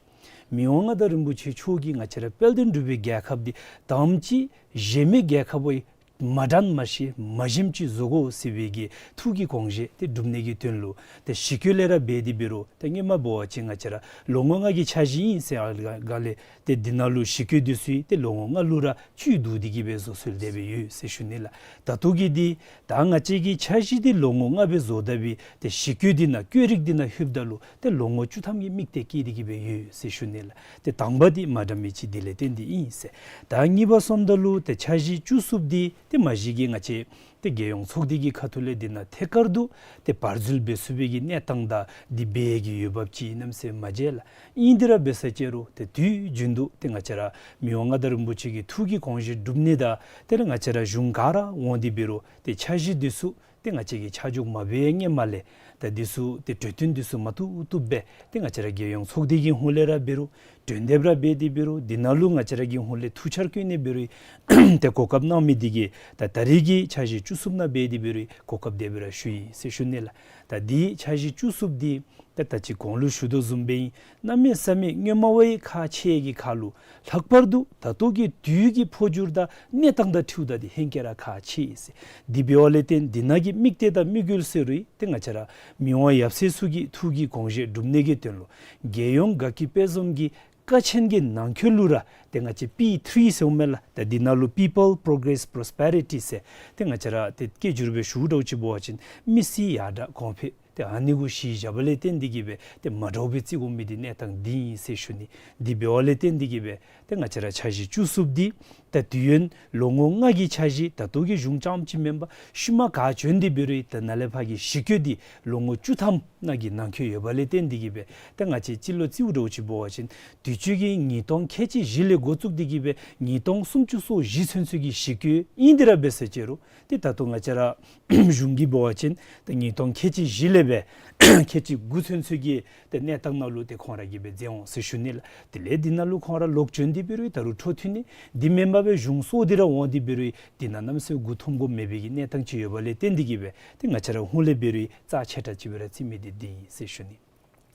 མི་དབང་མངའ་བདག་རིན་པོ་ཆེ་མཆོག་གིས་ང་བཅས་ར་དཔལ་ལྡན་འབྲུག་པའི་རྒྱལ་ཁབ་འདི་དང་པ་ཅིག་གཞན་མི་རྒྱལ་ཁབ་བ་མ་འདྲཝ་མ་ཤེས་མ་ཞནམ་ཅིག་བཟོ་དགོ་ཟེར་བའི་གི་ཐུགས་ཀྱི་དགོངས་བཞེད་དེ་སྒྲུབ་ནི་གི་དོན་ལུ་ཏེ་ཞི་རྒོལ་ལས་ར་འབད་དེ་འབད་རུང་ཏེ་སྔོན་མ་འབད་བ་ཅིན་ང་བཅས་ར་ལོ་ངོ་ལྔ་གི་འཆར་གཞི་ཨིན་ཟེར་ཡར་སྒང་ལས་ཏེ་འདི་ནང་ལུ་ཞི་རྒོལ་འདི་ཚུ་ཏེ་ལོ་ངོ་ལྔ་ལུ་ར་བཅུད་བསྡུ་སྟེ་གིས་སྦེ་བཟོ་སྲོལ་དེ་སྦེ་ཡོད་ཟེར་ཞུ་ནི་ལགས། ད་ལྟོ་གི་འདི་ད་ང་བཅས་ཀྱི་འཆར་གཞི་འདི་ལོ་ངོ་ལྔ་སྦེ་བཟོ་ད་སྦེ་ཏེ་ཞི་རྒོལ་འདི་ནང་བཀོད་རིས་འདི་ནང་ལྷོདཔ་ད་ལུ་ཏེ་ལོ་ངོ་བཅུ་ཐམ་གྱི་དམིགས་གཏད་བསྐྱེད་དེ་གིས་སྦེ་ཡོད་ཟེར་ཞུ་ནི་ལགས། ཏེ་དང་པ་འདི་མ་འདྲ་མི་ཅིག་འདི་ལས་བརྟེན་ཏེ་ཨིན་ཟེར། ད་གཉིས་པ་སོངམ་ད་ལུ་ཏེ་འཆར་གཞི་བཅུ་གསུམ་འདི་ཏེ་མ་གཞི་གིས་ང་བཅས་ཏེ་རྒྱལ་ཡོངས་ཚོགས་སྡེ་གི་ཁ་ཐུག་ལས་འདི་ནང་ཐད་ཀར་དུ་ཏེ་བར་འཛུལ་འབད་ཚུགས་པའི་གི་གནས་སྟངས་དང་འདི་འབད་ནི་གི་འོས་འབབ་ཅིག་གནམ་མེད་ས་མེད་མ་མཇལ་ལགས། ཨིན་དེ་ར་འབད་ས་ཅིག་རུང་ཏེ་དུས་རྒྱུན་དུ་ཏེ་ང་བཅས་ར་མི་དབང་མངའ་བདག་རིན་པོ་ཆེ་གི་ཐུགས་ཀྱི་དགོངས་བཞེད་སྒྲུབ་ནི་དང་ཏེ་ང་བཅས་ར་གཞུང་ག་ར་འོང་སྟེ་འབད་རུང་ཏེ་འཆར་གཞི་འདི་ཚུ་ཏེ་ང་བཅས་ཀྱིས་ཆ་འཇོག་མ་འབད་བའི་སྔོན་མ་ལས་ད་འདི་ཚུ་ཏེ་གྲོས་བསྟུན་འདི་ཚུ་མ་བཏུབ་བཏུབ་སྦེ་ཏེ་ང་བཅས་ར་རྒྱལ་ཡོངས་ཚོགས་སྡེ་གི་ཧོངས་ལས་ར་འབད་རུང་གྲོས་འདེབས་ར་འབད་དེ་འབད་རུང་འདི་ནང་ལུ་ང་བཅས་ར་གི་ཧོངས་ལས་ཐུགས་འཆར་བཀོད་ནི་འབད་རུང་ཏེ་གོ་སྐབས་གནང་མི་འདི་གིས་ད་ད་རེས་ཀྱི་འཆར་གཞི་བཅུ་གསུམ་ནང་འབད་དེ་འབད་རུང་གོ་སྐབས་དེ་སྦེ་ར་ཞུ་ཡི་ཟེར་ཞུ་ནི་ལགས། ད་འདི་འཆར་གཞི་བཅུ་གསུམ་འདི་ད་ད་ཅི་གོང་ལུ་ཞུ་དོ་བཟུམ་སྦེ་ཨིན། གནམ་མེད་ས་མེད་སྔོན་མ་བ་ཡི་ཁག་ཆེ་གི་ཁར་ལུ་ལྷག་པར་དུ་ད་ལྟོ་གི་དུས་ཀྱི་འཕོ་འགྱུར་དང་གནས་སྟངས་དང་འཁྲིལཝ་ད་འདི་ཧེང་སྐལ་ར་ཁག་ཆེ་ཟེར། འདི་འབདཝ་ལས་བརྟེན་འདི་ནང་གི་དམིགས་གཏད་དང་དམིགས་ཡུལ་ཟེར་རུང་ཏེ་ང་བཅས་ར་མི་དབང་ཡབ་སྲས་ཚུ་གི་ཐུགས་ཀྱི་དགོངས་བཞེད་སྒྲུབ་ནི་གི་དོན་ལུ་རྒྱལ་ཡོངས་དགའ་སྐྱིད་དཔལ་འཛོམས་ཀྱི་ཀ་ཆེན་གྱི་ནང་འཁོད་ལུ་ར་ཏེ་ང་བཅས་པི་ཐི་རི་ཟེརཝ་མས་ལགས། ད་འདི་ནང་ལུ་People Progress Prosperity ཟེར་ཏེ་ང་བཅས་ར་ཏེ་སྐད་སྒྱུར་སྦེ་ཞུཝ་འདྲཝ་ཅིག་འབད་བ་ཅིན་མི་སེར་ཡར་དྲག་གོང་འཕེལ། ཏེ་ཨ་ནི་གུ་གཞི་བཞག་པ་ལས་བརྟེན་ཏེ་གིས་སྦེ་ཏེ་མ་འདྲཝ་སྦེ་བརྩི་དགོ་མི་འདི་གནས་སྟངས་འདི་ཨིན་ཟེར་ཞུ་ནི། འདི་འབདཝ་ལས་བརྟེན་ཏེ་གིས་སྦེ་ཏེ་ང་བཅས་ར་འཆར་གཞི་བཅུ་གསུམ་འདི་ ད་དུས་ཡུན་ལོ་ངོ་ལྔ་གི་འཆར་གཞི་ད་ལྟོ་གི་གཞུང་རྐྱངམ་ཅིག་མེན་པར་ཤུལ་མ་ག་བྱོན་ཏེ་འབད་རུང་ད་ནཱ་ལས་ཕར་གྱི་གཞི་བཀོད་འདི་ལོ་ངོ་བཅུ་ཐམ་ནང་གི་ནང་འཁོད་ཡོད་པ་ལས་བརྟེན་ཏེ་གིས་སྦེ་ད་ང་བཅས་སྤྱི་ལོ་རྩིཝ་འདྲཝ་ཅིག་འབད་བ་ཅིན་དུས་ཅི་གི་ཉིས་སྟོང་ཁལ་གཅིག་བཞི་ལས་འགོ་བཙུགས་ཏེ་གིས་སྦེ་ཉིས་སྟོང་སུམ་ཅུ་སོ་བཞི་ཚུན་ཚོད་ཀྱི་གཞི་བཀོད་ཨིན་ཏེ་ར་འབད་ཟེར་ཅི་རུང་ཏེ་ད་ལྟོ་ང་བཅས་ར་གཞུང་གིས་འབད་བ་ཅིན་ད་ཉིས་སྟོང་ཁལ་གཅིག་བཞི་ལས་སྦེ་ཁལ་གཅིག་དགུ་ཚུན་ཚོད་ཀྱི་ཏེ་གནས་སྟངས་ནང་ལུ་ཏེ་ཁོང་ར་གིས་སྦེ་མཛད་འོང་ཟེར་ཞུ་ནི་ལགས། དེ་ལས་འདི་ནང་ལུ་ཁོང་ར་ལོག་བྱོན་ཏེ་འབད་རུང་ད་རུང་འཕྲོ་མཐུད་ནི་འདི་མེན་པར་སྦེ་གཞུང་སོར་ཏེ་ར་འོང་སྟེ་འབད་རུང་འདི་ནང་གནམ་མེད་ས་མེད་མགུ་འཐོམ་དགོཔ་མེད་པའི་གི་གནས་སྟངས་ཅིག་ཡོད་པ་ལས་བརྟེན་ཏེ་གིས་སྦེ་ཏེ་ང་བཅས་ར་ཧུང་ལས་འབད་རུང་རྩ་ཆེ་དྲགས་ཅིག་སྦེ་ར་བརྩི་མི་འདི་འདི་ཨིན་ཟེར་ཞུ་ནི།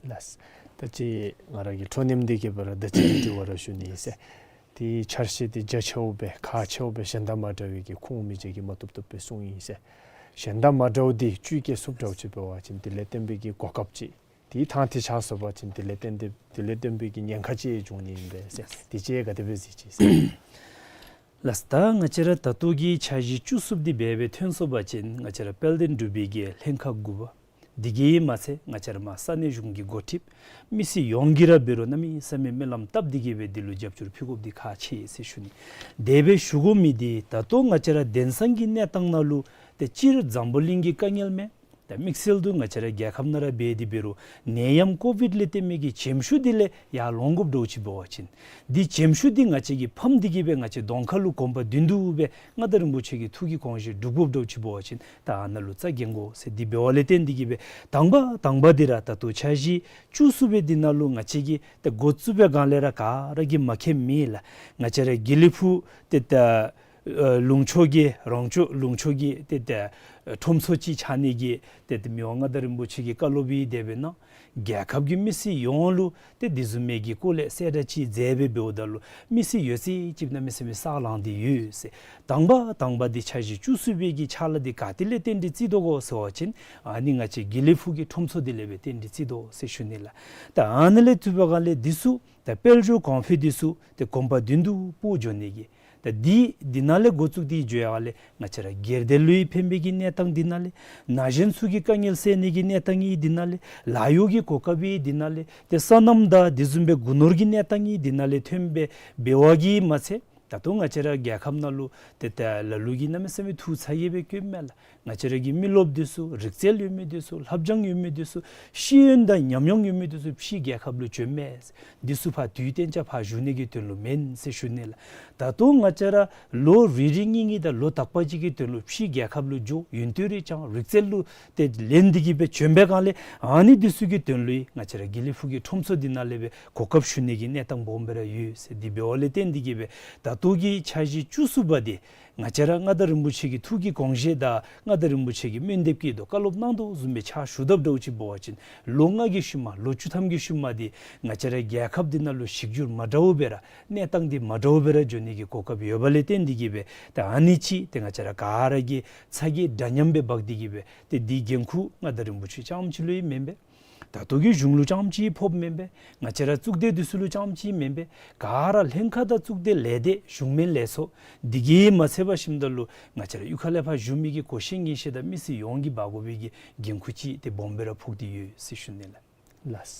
ལགས། ད་ཅི་ང་ར་གི་འཕྲོ་མཐུད་དེ་གིས་སྦེ་ར་ད་ཅི་འདི་འདྲི་བ་ར་ཞུ་ནི་ཨིན་ཟེར། ཏེ་འཆར་གཞི་འདི་རྒྱ་ཆེཝ་སྦེ་ཁག་ཆེཝ་སྦེ་གཞན་དང་མ་འདྲ་བའི་གི་ཁུངས་མེད་ཅིག་གིས་མ་བཏུབ་བཏུབ་སྦེ་གསུངས་ཡི་ཟེར། གཞན་དང་མ་འདྲཝ་འདི་བཅུད་སྐྱེད་ཚུགསཔ་འདྲཝ་ཅིག་འབད་བ་ཅིན་དེ་ལས་བརྟེན་པའི་གི་གོ་སྐབས་ཅིག་དེ་ཐང་དེ་ཆགས་སོང་པ་ཅིན་དེ་ལས་བརྟེན་ཏེ་དེ་ལས་བརྟེན་པའི་གི་ཉེན་ཁ་ཅིག་འབྱུང་ནི་ཨིན་པས་ཟེར། དེ་ཅིག་ག་དེ་སྦེ་གཟིགས་ཅི་ཟེར། ལགས། ད་ང་བཅས་ར་ད་ལྟོ་གི་འཆར་གཞི་བཅུ་གསུམ་འདི་འབད་སྦེ་ཐོན་སོང་པ་ཅིན་ང་བཅས་ར་དཔལ་ལྡན་འབྲུག་པའི་གི་ལྷན་ཁག་དགུ་པ་འདི་གིས་མ་ཚད་ང་བཅས་ར་མར་ས་གནས་གཞུང་གི་འགོ་ཁྲིདཔ་མི་སེར་ཡོངས་ཀྱིས་ར་འབད་རུང་གནམ་མེད་ས་མེད་སྨོན་ལམ་བཏབ་སྟེ་གིས་སྦེ་འདི་ལུ་རྒྱབ་སྐྱོར་ཕུལ་དགོཔ་འདི་ཁག་ཆེ་ཟེར་ཞུ་ནི། དེ་སྦེ་ཞུ་དགོ་མི་འདི་ད་ལྟོ་ང་བཅས་ར་དེང་སང་གི་གནས་སྟངས་ནང་ལུ་ཏེ་སྤྱིར་འཛམ་བུ་གླིང་གི་དཀའ་ངལ་མེན། ད་དམིགས་བསལ་དུ་ང་བཅས་ར་རྒྱལ་ཁབ་ནང་ར་འབད་དེ་འབད་རུང་ནད་ཡམས་ཀོ་བིཌ་ལས་བརྟེན་མི་གི་བྱེམ་ཤུགས་འདི་ལས་ཡར་ལོང་དགོཔ་འདྲཝ་ཅིག་འབད་བ་ཅིན་འདི་བྱེམ་ཤུགས་འདི་ང་བཅས་ཀྱིས་ཕམ་སྟེ་གིས་སྦེ་ང་བཅས་གདོང་ཁ་ལུ་གོམ་པ་མདུན་དུ་སྦེ་མངའ་བདག་རིན་པོ་ཆེ་གི་ཐུགས་ཀྱི་དགོངས་བཞེད་སྒྲུབ་དགོཔ་འདྲཝ་ཅིག་འབད་བ་ཅིན་ད་ཨ་ནཱ་ལུ་རྩ་འགེངས་དགོ་ཟེར། འདི་འབདཝ་ལས་བརྟེན་ཏེ་གིས་སྦེ་དང་པ་དང་པ་འདི་ར་ད་ལྟོ་འཆར་གཞི་བཅུ་གསུམ་པའི་འདི་ནང་ལུ་ང་བཅས་ཀྱིས་ད་འགོ་བཙུགས་པའི་སྒང་ལས་ར་ག་ར་གིས་མ་མཁྱེནམ་མེད་ལགས། ང་བཅས་ར་དགེ་ལེགས་ཕུག་ཏེ་ད་ཨ་ལུང་ཕྱོགས་ཀྱི་རོང་ཕྱོགས་ལུང་ཕྱོགས་ཀྱི་ཏེ་ད་ཁྲོམ་ཚོགས་ཅིག་ཆགས་ནི་གི་ཏེ་ཏེ་མི་དབང་མངའ་བདག་རིན་པོ་ཆེ་གི་བཀའ་སློབ་ཡང་དེ་སྦེ་གནང་། རྒྱལ་ཁབ་ཀྱི་མི་སེར་ཡོངས་ལུ་ཏེ་དེ་བཟུམ་མའི་གི་སྐོར་ལས་གསལ་བསྒྲགས་ཅིག་མཛད་སྦེ་འབདཝ་ད་ལུ་མི་སེར་ཡོད་ཚད་ཅིག་གནམ་མེད་ས་མེད་སག་ལངས་ཏེ་ཡོད་ཟེར། དང་པ་དང་པ་འདི་འཆར་གཞི་བཅུ་གསུམ་པའི་གི་ཕྱག་ལཱ་འདི་ག་ཏེ་ལས་བརྟེན་ཏེ་བརྩི་དོ་གོ་ཟེར་བ་ཅིན་ཨ་ནི་ང་བཅས་དགེ་ལེགས་ཕུག་གི་ཁྲོམ་ཚོགས་འདི་ལས་སྦེ་བརྟེན་ཏེ་བརྩི་དོ་ཟེར་ཞུ་ནི་ལགས། ད་ཨ་ནི་ལས་བརྩིཝ་ད་ག་ལས་འདི་ཚུ་ད་དཔལ་འབྱོར་གོང་འཕེལ་འདི་ཚུ་ཏེ་གོམ་པ་མདུན་དུ་སྤོ་འགྱོ་ནི་གི་ད་འདི་འདི་ནང་ལས་འགོ་བཙུགས་ཏེ་འགྱོ་ཡར་ལས་ང་བཅས་ར་སྒེར་སྡེ་ལུ་ཡང་ཕན་པའི་གི་གནས་སྟངས་འདི་ནང་ལས་ན་གཞོན་ཚུ་གི་དཀའ་ངལ་སེལ་ནི་གི་གནས་སྟངས་ཡང་འདི་ནང་ལས་ལཱ་གཡོག་གི་གོ་སྐབས་ཡང་འདི་ནང་ལས་ཏེ་སོ་ནམ་དང་དེ་བཟུམ་སྦེ་སྒོ་ནོར་གྱི་གནས་སྟངས་ཡང་འདི་ནང་ལས་ཐོན་པའི་འབདཝ་གིས་མ་ཚད་ད་ལྟོ་ང་བཅས་ར་རྒྱལ་ཁབ་ནང་ལུ་ཏེ་ད་ལ་ལུ་གིས་གནམ་མེད་ས་མེད་ཐུགས་ཚ་གྱང་སྦེ་བཀོདཔ་མས་ལགས། ང་བཅས་ར་གི་མི་རློབས་འདི་ཚུ་རིག་རྩལ་ཡོད་མི་འདི་ཚུ་ལྷབ་སྦྱང་ཡོད་མི་འདི་ཚུ་ཤེས་ཡོན་དང་ཉམས་མྱོང་ཡོད་མི་འདི་ཚུ་ཕྱིའི་རྒྱལ་ཁབ་ལུ་བྱོནམ་མས། འདི་ཚུ་ཕར་དུས་གཏན་འཇགས་ཕར་བཞུགས་ནི་གི་དོན་ལུ་མེན་ཟེར་ཞུ་ནི་ལགས། ད་ལྟོ་ང་བཅས་ར་ལོ་རེ་རེ་གཉིས་གཉིས་དང་ལོ་དག་པ་ཅིག་གི་དོན་ལུ་ཕྱིའི་རྒྱལ་ཁབ་ལུ་འགྱོ་ཡོན་ཏན་རེ་སྦྱང་རིག་རྩལ་ལུ་ཏེ་ལེན་ཏེ་གིས་སྦེ་བྱོན་པའི་སྒང་ལས་ཨ་ནི་འདི་ཚུ་གི་དོན་ལུ་ཡང་ང་བཅས་ར་དགེ་ལེགས་ཕུག་གི་ཁྲོམ་ཚོགས་འདི་ནང་ལས་སྦེ་གོ་སྐབས་ཞུ་ནི་གི་གནས་སྟངས་སྦོམ་སྦེ་ར་ཡོད་ཟེར། འདི་འབདཝ་ལས་བརྟེན་ཏེ་གིས་སྦེ་ད་ལྟོ་གི་འཆར་གཞི་བཅུ་གསུམ་པ་འདི་ང་བཅས་ར་མངའ་བདག་རིན་པོ་ཆེ་གི་ཐུགས་ཀྱི་དགོངས་བཞེད་དང་མངའ་བདག་རིན་པོ་ཆེ་གིས་སྨོན་འདེབས་ཀྱི་དོ་བཀའ་སློབ་གནང་དོ་བཟུམ་སྦེ་ཕྱག་ཞུ་དཔ་འདྲཝ་ཅིག་འབད་བ་ཅིན་ལོ་ལྔ་གི་ཤུལ་མ་ལོ་བཅུ་ཐམ་གྱི་ཤུལ་མ་འདི་ང་བཅས་ར་རྒྱལ་ཁབ་འདི་ནང་ལུ་གཞི་འགྱུར་མ་འདྲཝ་སྦེ་ར་གནས་སྟངས་འདི་མ་འདྲཝ་སྦེ་ར་འགྱོ་ནི་གི་གོ་སྐབས་ཡོདཔ་ལས་བརྟེན་ཏེ་གིས་སྦེ་ད་ཨ་ནི་ཅིག་ཏེ་ང་བཅས་ར་ག་ར་གིས་ཚ་གྱང་འདྲ་མཉམ་སྦེ་འབག་སྟེ་གིས་སྦེ་ཏེ་འདི་འགན་ཁུར་མངའ་བདག་རིན་པོ་ཆེ་རྐྱངམ་ཅིག་ལུ་ཡང་མེན་པས། ད་ལྟོ་གི་གཞུང་ལུ་རྐྱངམ་ཅིག་ཕོགཔ་མེན་པས། ང་བཅས་ར་གཙུག་སྡེ་འདི་ཚུ་ལུ་རྐྱངམ་ཅིག་མེན་པས། ག་ར་ལྷན་ཁག་དང་གཙུག་སྡེ་ལས་སྡེ་གཞུང་མིན་ལས་ཚོགས་འདི་གིས་མ་ཚད་པར་ཞིནམ་ད་ལུ་ང་བཅས་ར་གཡུས་ཁ་ལས་ཕར་བཞུགས་མི་གི་གོ་ཤེས་ཉན་ཤེས་དང་མི་སེར་ཡོངས་ཀྱིས་འབག་དགོ་པའི་གི་འགན་ཁུར་ཅིག་ཏེ་སྦོམ་སྦེ་ར་ཕོག་སྟེ་ཡོད་ཟེར་ཞུ་ནི་ལགས། ལགས།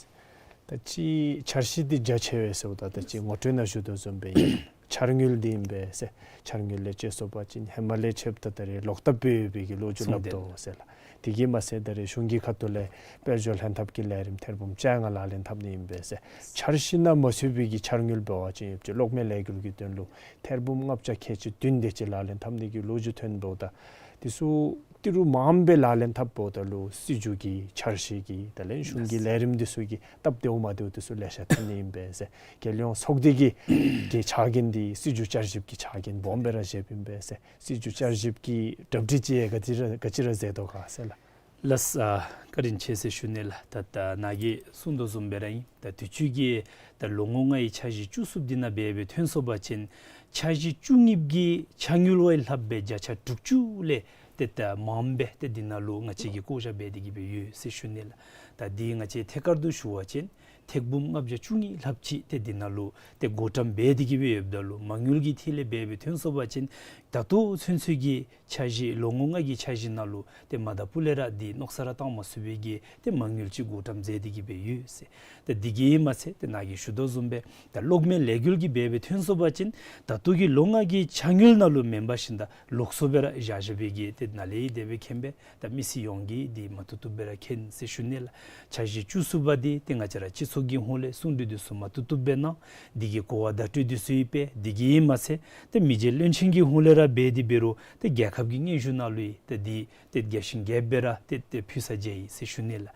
ད་ཅི་འཆར་གཞི་འདི་རྒྱ་ཆེ་བས་ཟེརཝ་ད་ད་ཅི་ངོ་སྤྲོད་ནང་ཞུ་དོ་བཟུམ་སྦེ་ཨིན། འཆར་དངུལ་འདི་ཨིན་པས་ཟེར། འཆར་དངུལ་ལས་བཅད་སོང་པ་ཅིན་ཧེ་མ་ལས་ཕྱདཔ་ད་ད་རེས་ལོག་བཏབ་སྦེ་ཡོད་པའི་གི་ལོ་རྒྱུས་སླབ་དོ་ཟེར་ལགས། དེ་གིས་མ་ཚད་ད་རེས་གཞུང་གི་ཁ་ཐུག་ལས་དཔལ་འབྱོར་ལྷན་ཐབས་ཀྱི་ལས་རིམ་ཐེར་འབུམ་བཅོ་ལྔ་ལག་ལེན་འཐབ་ནི་ཨིན་པས་ཟེར། འཆར་གཞི་ནང་མ་ཚུད་པའི་གི་འཆར་དངུལ་འབད་བ་ཅིན་ཡོདཔ་ཅིག་གློག་མེ་ལས་འགུལ་གྱི་དོན་ལུ་ཐེར་འབུམ་ལྔ་བརྒྱ་ཁལ་གཅིག་བདུན་དེ་ཅིག་ལག་ལེན་འཐབ་ནི་གི་ལོ་རྒྱུས་ཐོན་འབདཝ་ད་འདི་ཚུ་ཏི་རུ་མངམ་སྦེ་ལག་ལེན་འཐབ་འབདཝ་ད་ལུ་སྲིད་བྱུས་ཀྱི་འཆར་གཞི་གི་དེ་ལས་གཞུང་གི་ལས་རིམ་འདི་ཚུ་གི་སྟབས་བདེཝ་མ་བདེཝ་འདི་ཚུ་ལེ་ཤ་ཐོན་ནི་ཨིན་པས་ཟེར། རྒྱལ་ཡོངས་ཚོགས་སྡེ་གི་གི་ཕྱག་འགན་འདི་སྲིད་བྱུས་བསྐྱར་ཞིབ་ཀྱི་ཕྱག་འགན་སྦོམ་སྦེ་ར་བཞེསཔ་ཨིན་པས་ཟེར། སྲིད་བྱུས་བསྐྱར་ཞིབ་ཀྱི་གྲ་སྒྲིག་ཅིག་ཡང་ག་ཅི་ར་ག་ཅི་ར་མཛད་དོ་ག་ཟེར་ལགས། ལགས། ཨ་བཀའ་དྲིན་ཆེ་ཟེར་ཞུ་ནི་ལགས། ད་ད་ནཱ་གིས་གསུངས་དོ་བཟུམ་སྦེ་ར་ཨིན། ད་དུས་ཅི་གི་ད་ལོ་ངོ་ལྔའི་འཆར་གཞི་བཅུ་གསུམ་འདི་ནང་འབད་སྦེ་ཐོན་སོང་པ་ཅིན་འཆར་གཞི་བཅུ་གཉིས་ཀྱི་འཆར་དངུལ་བ་ལྷགཔ་སྦེ་བརྒྱ་ཆ་དྲུག་ཅུ་ལས་ཏེ་ད་མངམ་སྦེ་ཏེ་འདི་ནང་ལུ་ང་བཅས་ཀྱིས་བཀོ་བཞག་འབད་དེ་གིས་སྦེ་ཡོད་ཟེར་ཞུ་ནི་ལགས། ད་འདི་ང་བཅས་ཐད་ཀར་དུ་ཞུ་བ་ཅིན་ ཐེག་འབུམ་ལྔ་བརྒྱ་བཅུ་གཉིས་ལྷགཔ་ཅིག་ཏེ་འདི་ནང་ལུ་ཏེ་བགོ་བཀྲམ་འབད་དེ་གི་སྦེ་ཡོདཔ་ད་ལུ་མ་དངུལ་གྱི་ཐད་ལས་འབད་སྦེ་ཐོན་སོང་པ་ཅིན་ད་ལྟོ་ཚུན་ཚོད་ཀྱི་འཆར་གཞི་ལོ་ངོ་ལྔ་གི་འཆར་གཞི་ནང་ལུ་ཏེ་མ་ད་པུ་ལས་ར་འདི་མནོ་བསམ་ར་བཏང་མ་ཚུགས་པའི་གི་ཏེ་མ་དངུལ་ཅིག་བགོ་བཀྲམ་མཛད་དེ་གི་སྦེ་ཡོད་ཟེར། ཏེ་འདི་གིས་མ་ཚད་ཏེ་ནཱ་གིས་ཞུ་དོ་བཟུམ་སྦེ་ད་གློག་མེ་ལས་འགུལ་གྱི་འབད་སྦེ་ཐོན་སོང་པ་ཅིན་ད་ལྟོ་གི་ལོ་ལྔ་གི་འཆར་དངུལ་ནང་ལུ་མེན་པར་ཞིནམ་ད་ལོགས་སུ་སྦེ་ར་བཞག་བཞག་པའི་གི་ཏེ་ནཱ་ལས་དེ་སྦེ་མཁྱེན་པས། ད་མི་སེར་ཡོངས་ཀྱིས་འདི་མ་བཏུབ་བཏུབ་སྦེ་ར་མཁྱེན་ཟེར་ཞུ་ནི་ལགས། འཆར་གཞི་བཅུ་གསུམ་པ་འདི་ཏེ་ང་བཅས་ར་སྤྱི་ཚོགས་ཀྱི་ཧོངས་ལས་གསུང་གྲོས་འདི་ཚུ་མ་བཏུབ་བཏུབ་སྦེ་གནང་། འདི་གི་གོ་བ་བརྡ་སྤྲོད་འདི་ཚུ་ཡང་འབད། འདི་གིས་མ་ཚད་ཏེ་མི་རྗེ་བློན་ཆེན་གྱི་ཧོངས་ལས་ར་འབད་དེ་འབད་རུང་ཏེ་རྒྱལ་ཁབ་ཀྱི་སྙན་ཞུ་ནང་ལུ་ཡང་ཏེ་འདི་ཏེ་རྒྱས་ཤིང་རྒྱས་པ་སྦེ་ར་ཏེ་ཏེ་ཕུལ་ས་མཛད་ཡི་ཟེར་ཞུ་ནི་ལགས།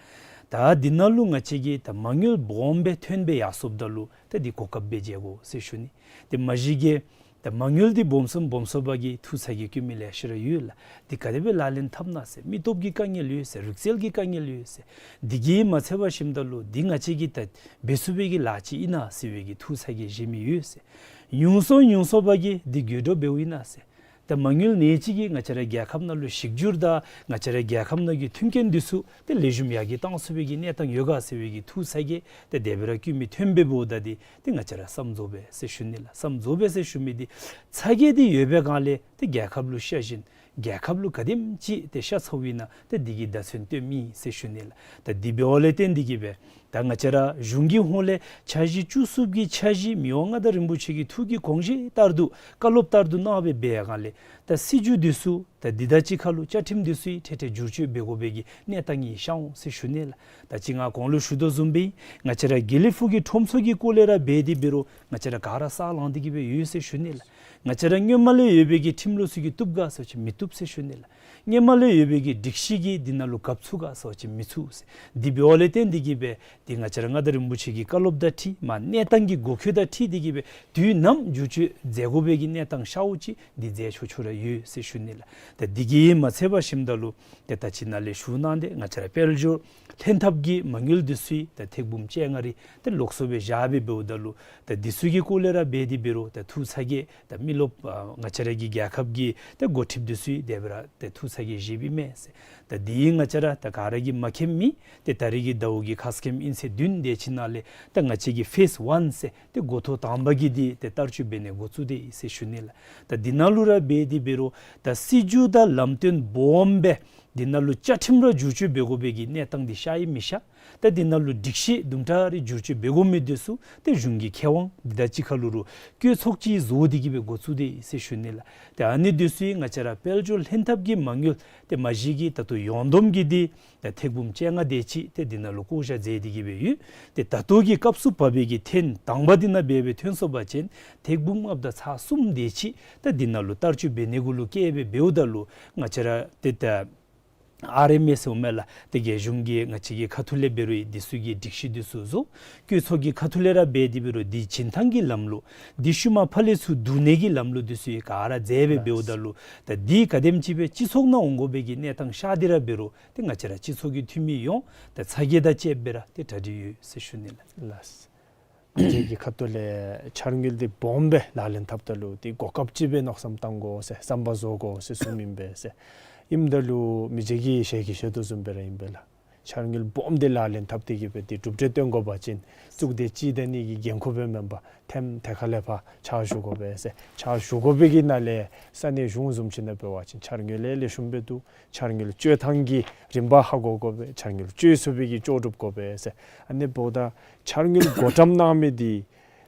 ད་འདི་ནང་ལུ་ང་བཅས་ཀྱིས་ད་མ་དངུལ་སྦོམ་སྦེ་ཐོན་སྦེ་ཡར་སོངམ་ད་ལུ་ཏེ་འདི་གོ་སྐབས་སྦེ་མཇལ་དགོ་ཟེར་ཞུ་ནི། ཏེ་མ་གཞི་གིས་ད་མ་དངུལ་འདི་སྦོམ་སོངམ་སྦོམ་སོངམ་གིས་ཐུགས་ཚ་གྱང་སྐྱེ་མི་ལེ་ཤ་ར་ཡོད་ལགས། འདི་ག་དེ་སྦེ་ལག་ལེན་འཐབ་ན་ཟེར། མི་སྟོབས་ཀྱི་དཀའ་ངལ་ཡོད་ཟེར། རིག་རྩལ་གྱི་དཀའ་ངལ་ཡོད་ཟེར། འདི་གིས་མ་ཚད་པར་ཞིནམ་ད་ལུ་འདི་ང་བཅས་ཀྱིས་ད་འབད་ཚུགས་པའི་གི་ལཱ་ཅིག་ཨིན་ན་ཟེར་བའི་གི་ཐུགས་ཚ་གྱང་བཞེས་མི་ཡོད་ཟེར། ཉུང་སོང་ཉུང་སོང་པ་གིས་འདི་དགོད་བྲོ་འབདཝ་ཨིན་ན་ཟེར། ད་མ་དངུལ་ནེ་ཅིག་གིས་ང་བཅས་ར་རྒྱལ་ཁབ་ནང་ལུ་གཞི་བསྒྱུར་དང་ང་བཅས་ར་རྒྱལ་ཁབ་ནང་གི་མཐུན་རྐྱེན་འདི་ཚུ་ཏེ་ལེགས་ཤོམ་ཡར་རྒྱས་གཏང་ཚུགས་པའི་གི་གནས་སྟངས་ཡོད་ག་ཟེར་བའི་གི་ཐུགས་ཚ་གྱང་ཏེ་དེ་སྦེ་ར་སྐྱེ་མི་ཐོན་པས་འབདཝ་ད་འདི་ཏེ་ང་བཅས་ར་བསམ་རྫོགས་པས་ཟེར་ཞུ་ནི་ལགས། བསམ་རྫོགས་པས་ཟེར་ཞུ་མི་འདི་ཚ་གྱང་འདི་ཡོད་པའི་སྒང་ལས་ཏེ་རྒྱལ་ཁབ་ལུ་ཤ་ཞེན། རྒྱལ་ཁབ་ལུ་ག་དེམ་ཅིག་ཏེ་ཤ་ཚ་བ་ཨིན་ན་ཏེ་འདི་གིས་བརྡ་མཚོན་སྟོནམ་ཨིན་ཟེར་ཞུ་ནི་ལགས། ད་འདི་འབདཝ་ལས་བརྟེན་འདི་གིས་སྦེ་ད་ང་བཅས་ར་གཞུང་གི་ཧོངས་ལས་འཆར་གཞི་བཅུ་གསུམ་གྱི་འཆར་གཞི་མི་དབང་མངའ་བདག་རིན་པོ་ཆེ་གི་ཐུགས་ཀྱི་དགོངས་བཞེད་ལྟར་དུ་བཀའ་སློབ་ལྟར་དུ་གནང་སྦེ་འབད་བའི་སྒང་ལས་ད་སྲིད་བྱུས་འདི་ཚུ་ད་འདི་དང་གཅིག་ཁར་ལུ་བཅའ་ཁྲིམས་འདི་ཚུ་ཡང་ཏེ་ཏེ་བསྒྱུར་བཅོས་འབད་དགོ་པའི་གི་གནས་སྟངས་ཨིན་ཤར་འོང་ཟེར་ཞུ་ནི་ལགས། ད་ཅི་ང་གོང་ལུ་ཞུ་དོ་བཟུམ་སྦེ་ང་བཅས་ར་དགེ་ལེགས་ཕུག་གི་ཁྲོམ་ཚོགས་ཀྱི་སྐོར་ལས་ར་འབད་དེ་འབད་རུང་ང་བཅས་ར་ག་ར་ས་ལངས་ཏེ་གི་སྦེ་ཡོད་ཟེར་ཞུ་ནི་ལགས། ང་བཅས་ར་སྔོན་མ་ལས་ཡོད་པའི་གི་ཁྲིམས་ལུགས་ཚུ་གིས་བཏུབ་ག་ཟེར་བ་ཅིན་མི་བཏུབ་ཟེར་ཞུ་ནི་ལགས། སྔོན་མ་ལས་ཡོད་པའི་གི་སྒྲིག་གཞི་གིས་འདི་ནང་ལུ་གབ་ཚུགས་ག་ཟེར་བ་ཅིན་མི་ཚུགས་ཟེར། འདི་འབདཝ་ལས་བརྟེན་འདི་གིས་སྦེ་འདི་ང་བཅས་ར་མངའ་བདག་རིན་པོ་ཆེ་གི་བཀའ་སློབ་དང་འཁྲིལ་མ་གནས་སྟངས་ཀྱི་འགོ་འཁོད་དང་འཁྲིལ་འདི་གིས་སྦེ་དུས་ནམ་བསྒྱུར་བཅོས་མཛད་དགོ་པའི་གི་གནས་སྟངས་ཤརཝ་ཅིག་འདི་མཛད་ཆོག་ཆོག་ར་ཡོད་ཟེར་ཞུ་ནི་ལགས། ད་འདི་གིས་མ་ཚད་པར་ཞིནམ་ད་ལུ་ཏེ་ད་ཅི་ནཱ་ལས་ཞུ་གནང་སྟེ་ང་བཅས་ར་དཔལ་འབྱོར་ལྷན་ཐབས་ཀྱི་མ་དངུལ་འདི་ཚུ་ཡང་ད་ཐེག་འབུམ་བཅོ་ལྔ་རེ་ཏེ་ལོགས་སུ་སྦེ་བཞག་སྦེ་འབདཝ་ད་ལུ་ད་འདི་ཚུ་གི་སྐོར་ལས་ར་འབད་དེ་འབད་རུང་ད་ཐུགས་ཚ་གྱང་ད་མི་རློབས་ཨ་ང་བཅས་ར་གི་རྒྱལ་ཁབ་ཀྱི་ད་འགོ་ཁྲིདཔ་འདི་ཚུ་ཡང་དེ་སྦེ་ར་ད་ཐུགས་ཚ་གྱང་བཞེསཔ་ཨིན་མས་ཟེར། ད་འདི་ང་བཅས་ར་ད་ག་ར་གིས་མ་མཁྱེནམ་མེད། ཏེ་ད་རེས་ཀྱི་ཟླཝ་གི་ཁ་སྐོམ་ཨིན་ཚེས་བདུན་དེ་ཅིག་ནང་ལས་ད་ང་བཅས་ཀྱི་ཕེསི་ཝན་ཟེར་ཏེ་འགོ་ཐོག་དང་པ་གི་འདི་ཏེ་བསྟར་སྤྱོད་འབད་ནི་འགོ་བཙུགས་ཏེ་ཨིན་ཟེར་ཞུ་ནི་ལགས། ད་འདི་ནང་ལུ་ར་འབད་དེ་འབད་རུང་ད་སྲིད་བྱུས་དང་ལམ་སྟོན་སྦོམ་སྦེ་འདི་ནང་ལུ་བཅའ་ཁྲིམས་ར་བསྒྱུར་བཅོས་འབད་དགོ་པའི་གི་གནས་སྟངས་འདི་ཤར་ཡང་མི་ཤར། ད་འདི་ནང་ལུ་སྒྲིག་གཞི་དུམ་གྲ་རེ་བསྒྱུར་བཅོས་འབད་དགོ་མི་འདི་ཚུ་ཏེ་གཞུང་གི་ཁེ་དབང་འདི་དང་གཅིག་ཁར་ལུ་རུང་བཀོད་ཚོགས་ཅིག་བཟོ་སྟེ་གི་སྦེ་འགོ་བཙུགས་ཏེ་ཨིན་ཟེར་ཞུ་ནི་ལགས། ཏེ་ཨ་ནི་འདི་ཚུ་ཡང་ང་བཅས་ར་དཔལ་འབྱོར་ལྷན་ཐབས་ཀྱི་མ་དངུལ་ཏེ་མ་གཞི་གིས་ད་ལྟོ་ཡོངས་བསྡོམས་ཀྱི་འདི་ཏེ་ཐེག་འབུམ་བཅོ་ལྔ་དེ་ཅིག་ཏེ་འདི་ནང་ལུ་བཀོ་བཞག་མཛད་དེ་གི་སྦེ་ཡོད། ཏེ་ད་ལྟོ་གི་སྐབས་སུ་བབས་པའི་གི་ཐེངས་དང་པ་འདི་ནང་འབད་སྦེ་ཐོན་སོང་པ་ཅིན་ཐེག་འབུམ་ལྔ་བརྒྱ་ཚག་གསུམ་དེ་ཅིག་ཏེ་འདི་ནང་ལུ་བསྟར་སྤྱོད་འབད་ནི་གུ་ལུ་བཀལ་སྦེ་འབདཝ་ད་ལུ་ང་བཅས་ར་ཏེ་ད་ཨར་ཨེམ་ཨེསི་འོང་མས་ལགས། ཏེ་རྒྱལ་གཞུང་གི་ང་བཅས་ཀྱི་ཁ་ཐུག་ལས་འབད་རུང་འདི་ཚུ་གི་སྒྲིག་གཞི་འདི་ཚུ་བཟོ། བཀོད་ཚོགས་ཀྱི་ཁ་ཐུག་ལས་ར་འབད་དེ་འབད་རུང་འདི་བྱིན་ཐང་གི་ལམ་ལུགས་འདི་ཤུལ་མ་ཕར་ལས་ཚུར་བསྡུ་ནི་གི་ལམ་ལུགས་འདི་ཚུ་ཡང་ག་ར་མཛད་སྦེ་འབདཝ་ད་ལུ་ད་འདི་ག་དེམ་ཅིག་སྦེ་སྤྱི་ཚོགས་ནང་འོང་དགོ་པའི་གི་གནས་སྟངས་ཤར་ཏེ་ར་འབད་རུང་ཏེ་ང་བཅས་ར་སྤྱི་ཚོགས་ཀྱི་འཐུས་མི་ཡོངས་ད་ཚ་གྱང་དང་བཅསཔ་སྦེ་ར་ཏེ་གྲ་སྒྲིག་ཡོད་ཟེར་ཞུ་ནི་ལགས། ལགས། ང་བཅས་ཀྱི་ཁ་ཐུག་ལས་འཆར་དངུལ་འདི་སྦོམ་སྦེ་ལག་ལེན་འཐབ་ད་ལུ་འདི་གོ་སྐབས་ཅིག་སྦེ་མནོ་བསམ་བཏང་དགོ་ཟེར་བསམ་པ་བཟོ་དགོ་ཟེར་གསུངམ་ཨིན་པས་ཟེར། ཨིནམ་ད་ལུ་མི་རྗེ་གིས་ཞལ་གྱིས་བཞེས་དོ་བཟུམ་སྦེ་ར་ཨིན་པས་ལགས། འཆར་དངུལ་སྦོམ་འདི་ལག་ལེན་འཐབ་སྟེ་གི་སྦེ་འདི་གྲུབ་འབྲས་སྟོན་དགོ་པ་ཅིན་གཙུག་སྡེ་སྤྱི་དང་གཉིས་ཀྱི་འགན་ཁུར་སྦེ་མེན་པར་ཐེམ་ཐེ་ཁ་ལས་ཕར་ཕྱག་ཞུ་དགོ་པས་ཟེར། ཕྱག་ཞུ་དགོ་པའི་གི་ནང་ལས་ས་གནས་གཞུང་བཟུམ་ཅིག་ནང་འབད་བ་ཅིན་འཆར་དངུལ་ལེ་ལེ་ཤོམ་སྦེ་འདུག། འཆར་དངུལ་སྤྱོད་ཐངས་ཀྱི་རིམ་པ་ཧ་གོ་དགོ་པས། འཆར་དངུལ་སྤྱོད་ཚུགས་པའི་གི་ལྕོགས་གྲུབ་དགོ་པས་ཟེར། ཨ་ནི་འབདཝ་ད་འཆར་དངུལ་བགོ་བཀྲམ་གནང་མི་འདི་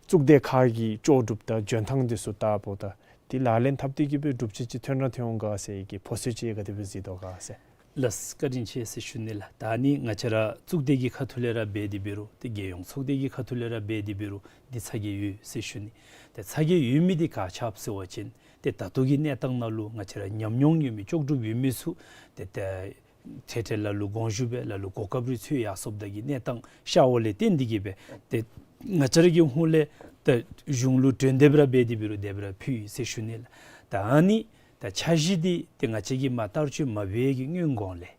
གཙུག་སྡེ་ཁག་གི་ལྕོགས་གྲུབ་དང་འཇོན་ཐངས་འདི་ཚུ་བལྟཝ་ད་འདི་ལག་ལེན་འཐབ་སྟེ་གི་སྦེ་གྲུབ་འབྲས་ཅིག་ཐོན་ར་ཐོན་འོང་ག་ཟེར་གི་འཕོ་ཚོད་ཅིག་ག་དེ་སྦེ་གཟིགས་དོ་ག་ཟེར། ལགས། བཀའ་དྲིན་ཆེ་ཟེར་ཞུ་ནི་ལགས། ད་ནི་ང་བཅས་ར་གཙུག་སྡེ་གི་ཁ་ཐུག་ལས་ར་འབད་དེ་འབད་རུང་ཏེ་རྒྱལ་ཡོངས་ཚོགས་སྡེ་གི་ཁ་ཐུག་ལས་ར་འབད་དེ་འབད་རུང་འདི་ཚ་གྱང་ཡོད་ཟེར་ཞུ་ནི། ཏེ་ཚ་གྱང་ཡོད་མི་འདི་ག་ཅི་སྦེ་ཟེར་བ་ཅིན་ཏེ་ད་ལྟོ་གི་གནས་སྟངས་ནང་ལུ་ང་བཅས་ར་ཉམས་མྱོང་ཡོད་མི་ལྕོགས་གྲུབ་ཡོད་མི་ཚུ་ཏེ་ཏེ་འཕྲལ་འཕྲལ་ལ་ལུ་དགོངས་ཞུ་འབད་ལ་ལུ་གོ་སྐབས་རེ་འཚོལ་ཡར་སོངམ་ད་གི་གནས་སྟངས་ཤརཝ་ལས་བརྟེན་འདི་གིས་སྦེ་ཏེ་ང་བཅས་ར་གི་ཧོངས་ལས་ཏེ་གཞུང་ལུ་གྲོས་འདེབས་ར་འབད་དེ་འབད་རུང་དེ་སྦེ་ར་ཕུལ་ཡི་ཟེར་ཞུ་ནི་ལགས། ད་ཨ་ནི་ད་འཆར་གཞི་འདི་ཏེ་ང་བཅས་ཀྱིས་མ་བསྟར་སྤྱོད་མ་འབད་བའི་གི་སྔོན་གོང་ལས་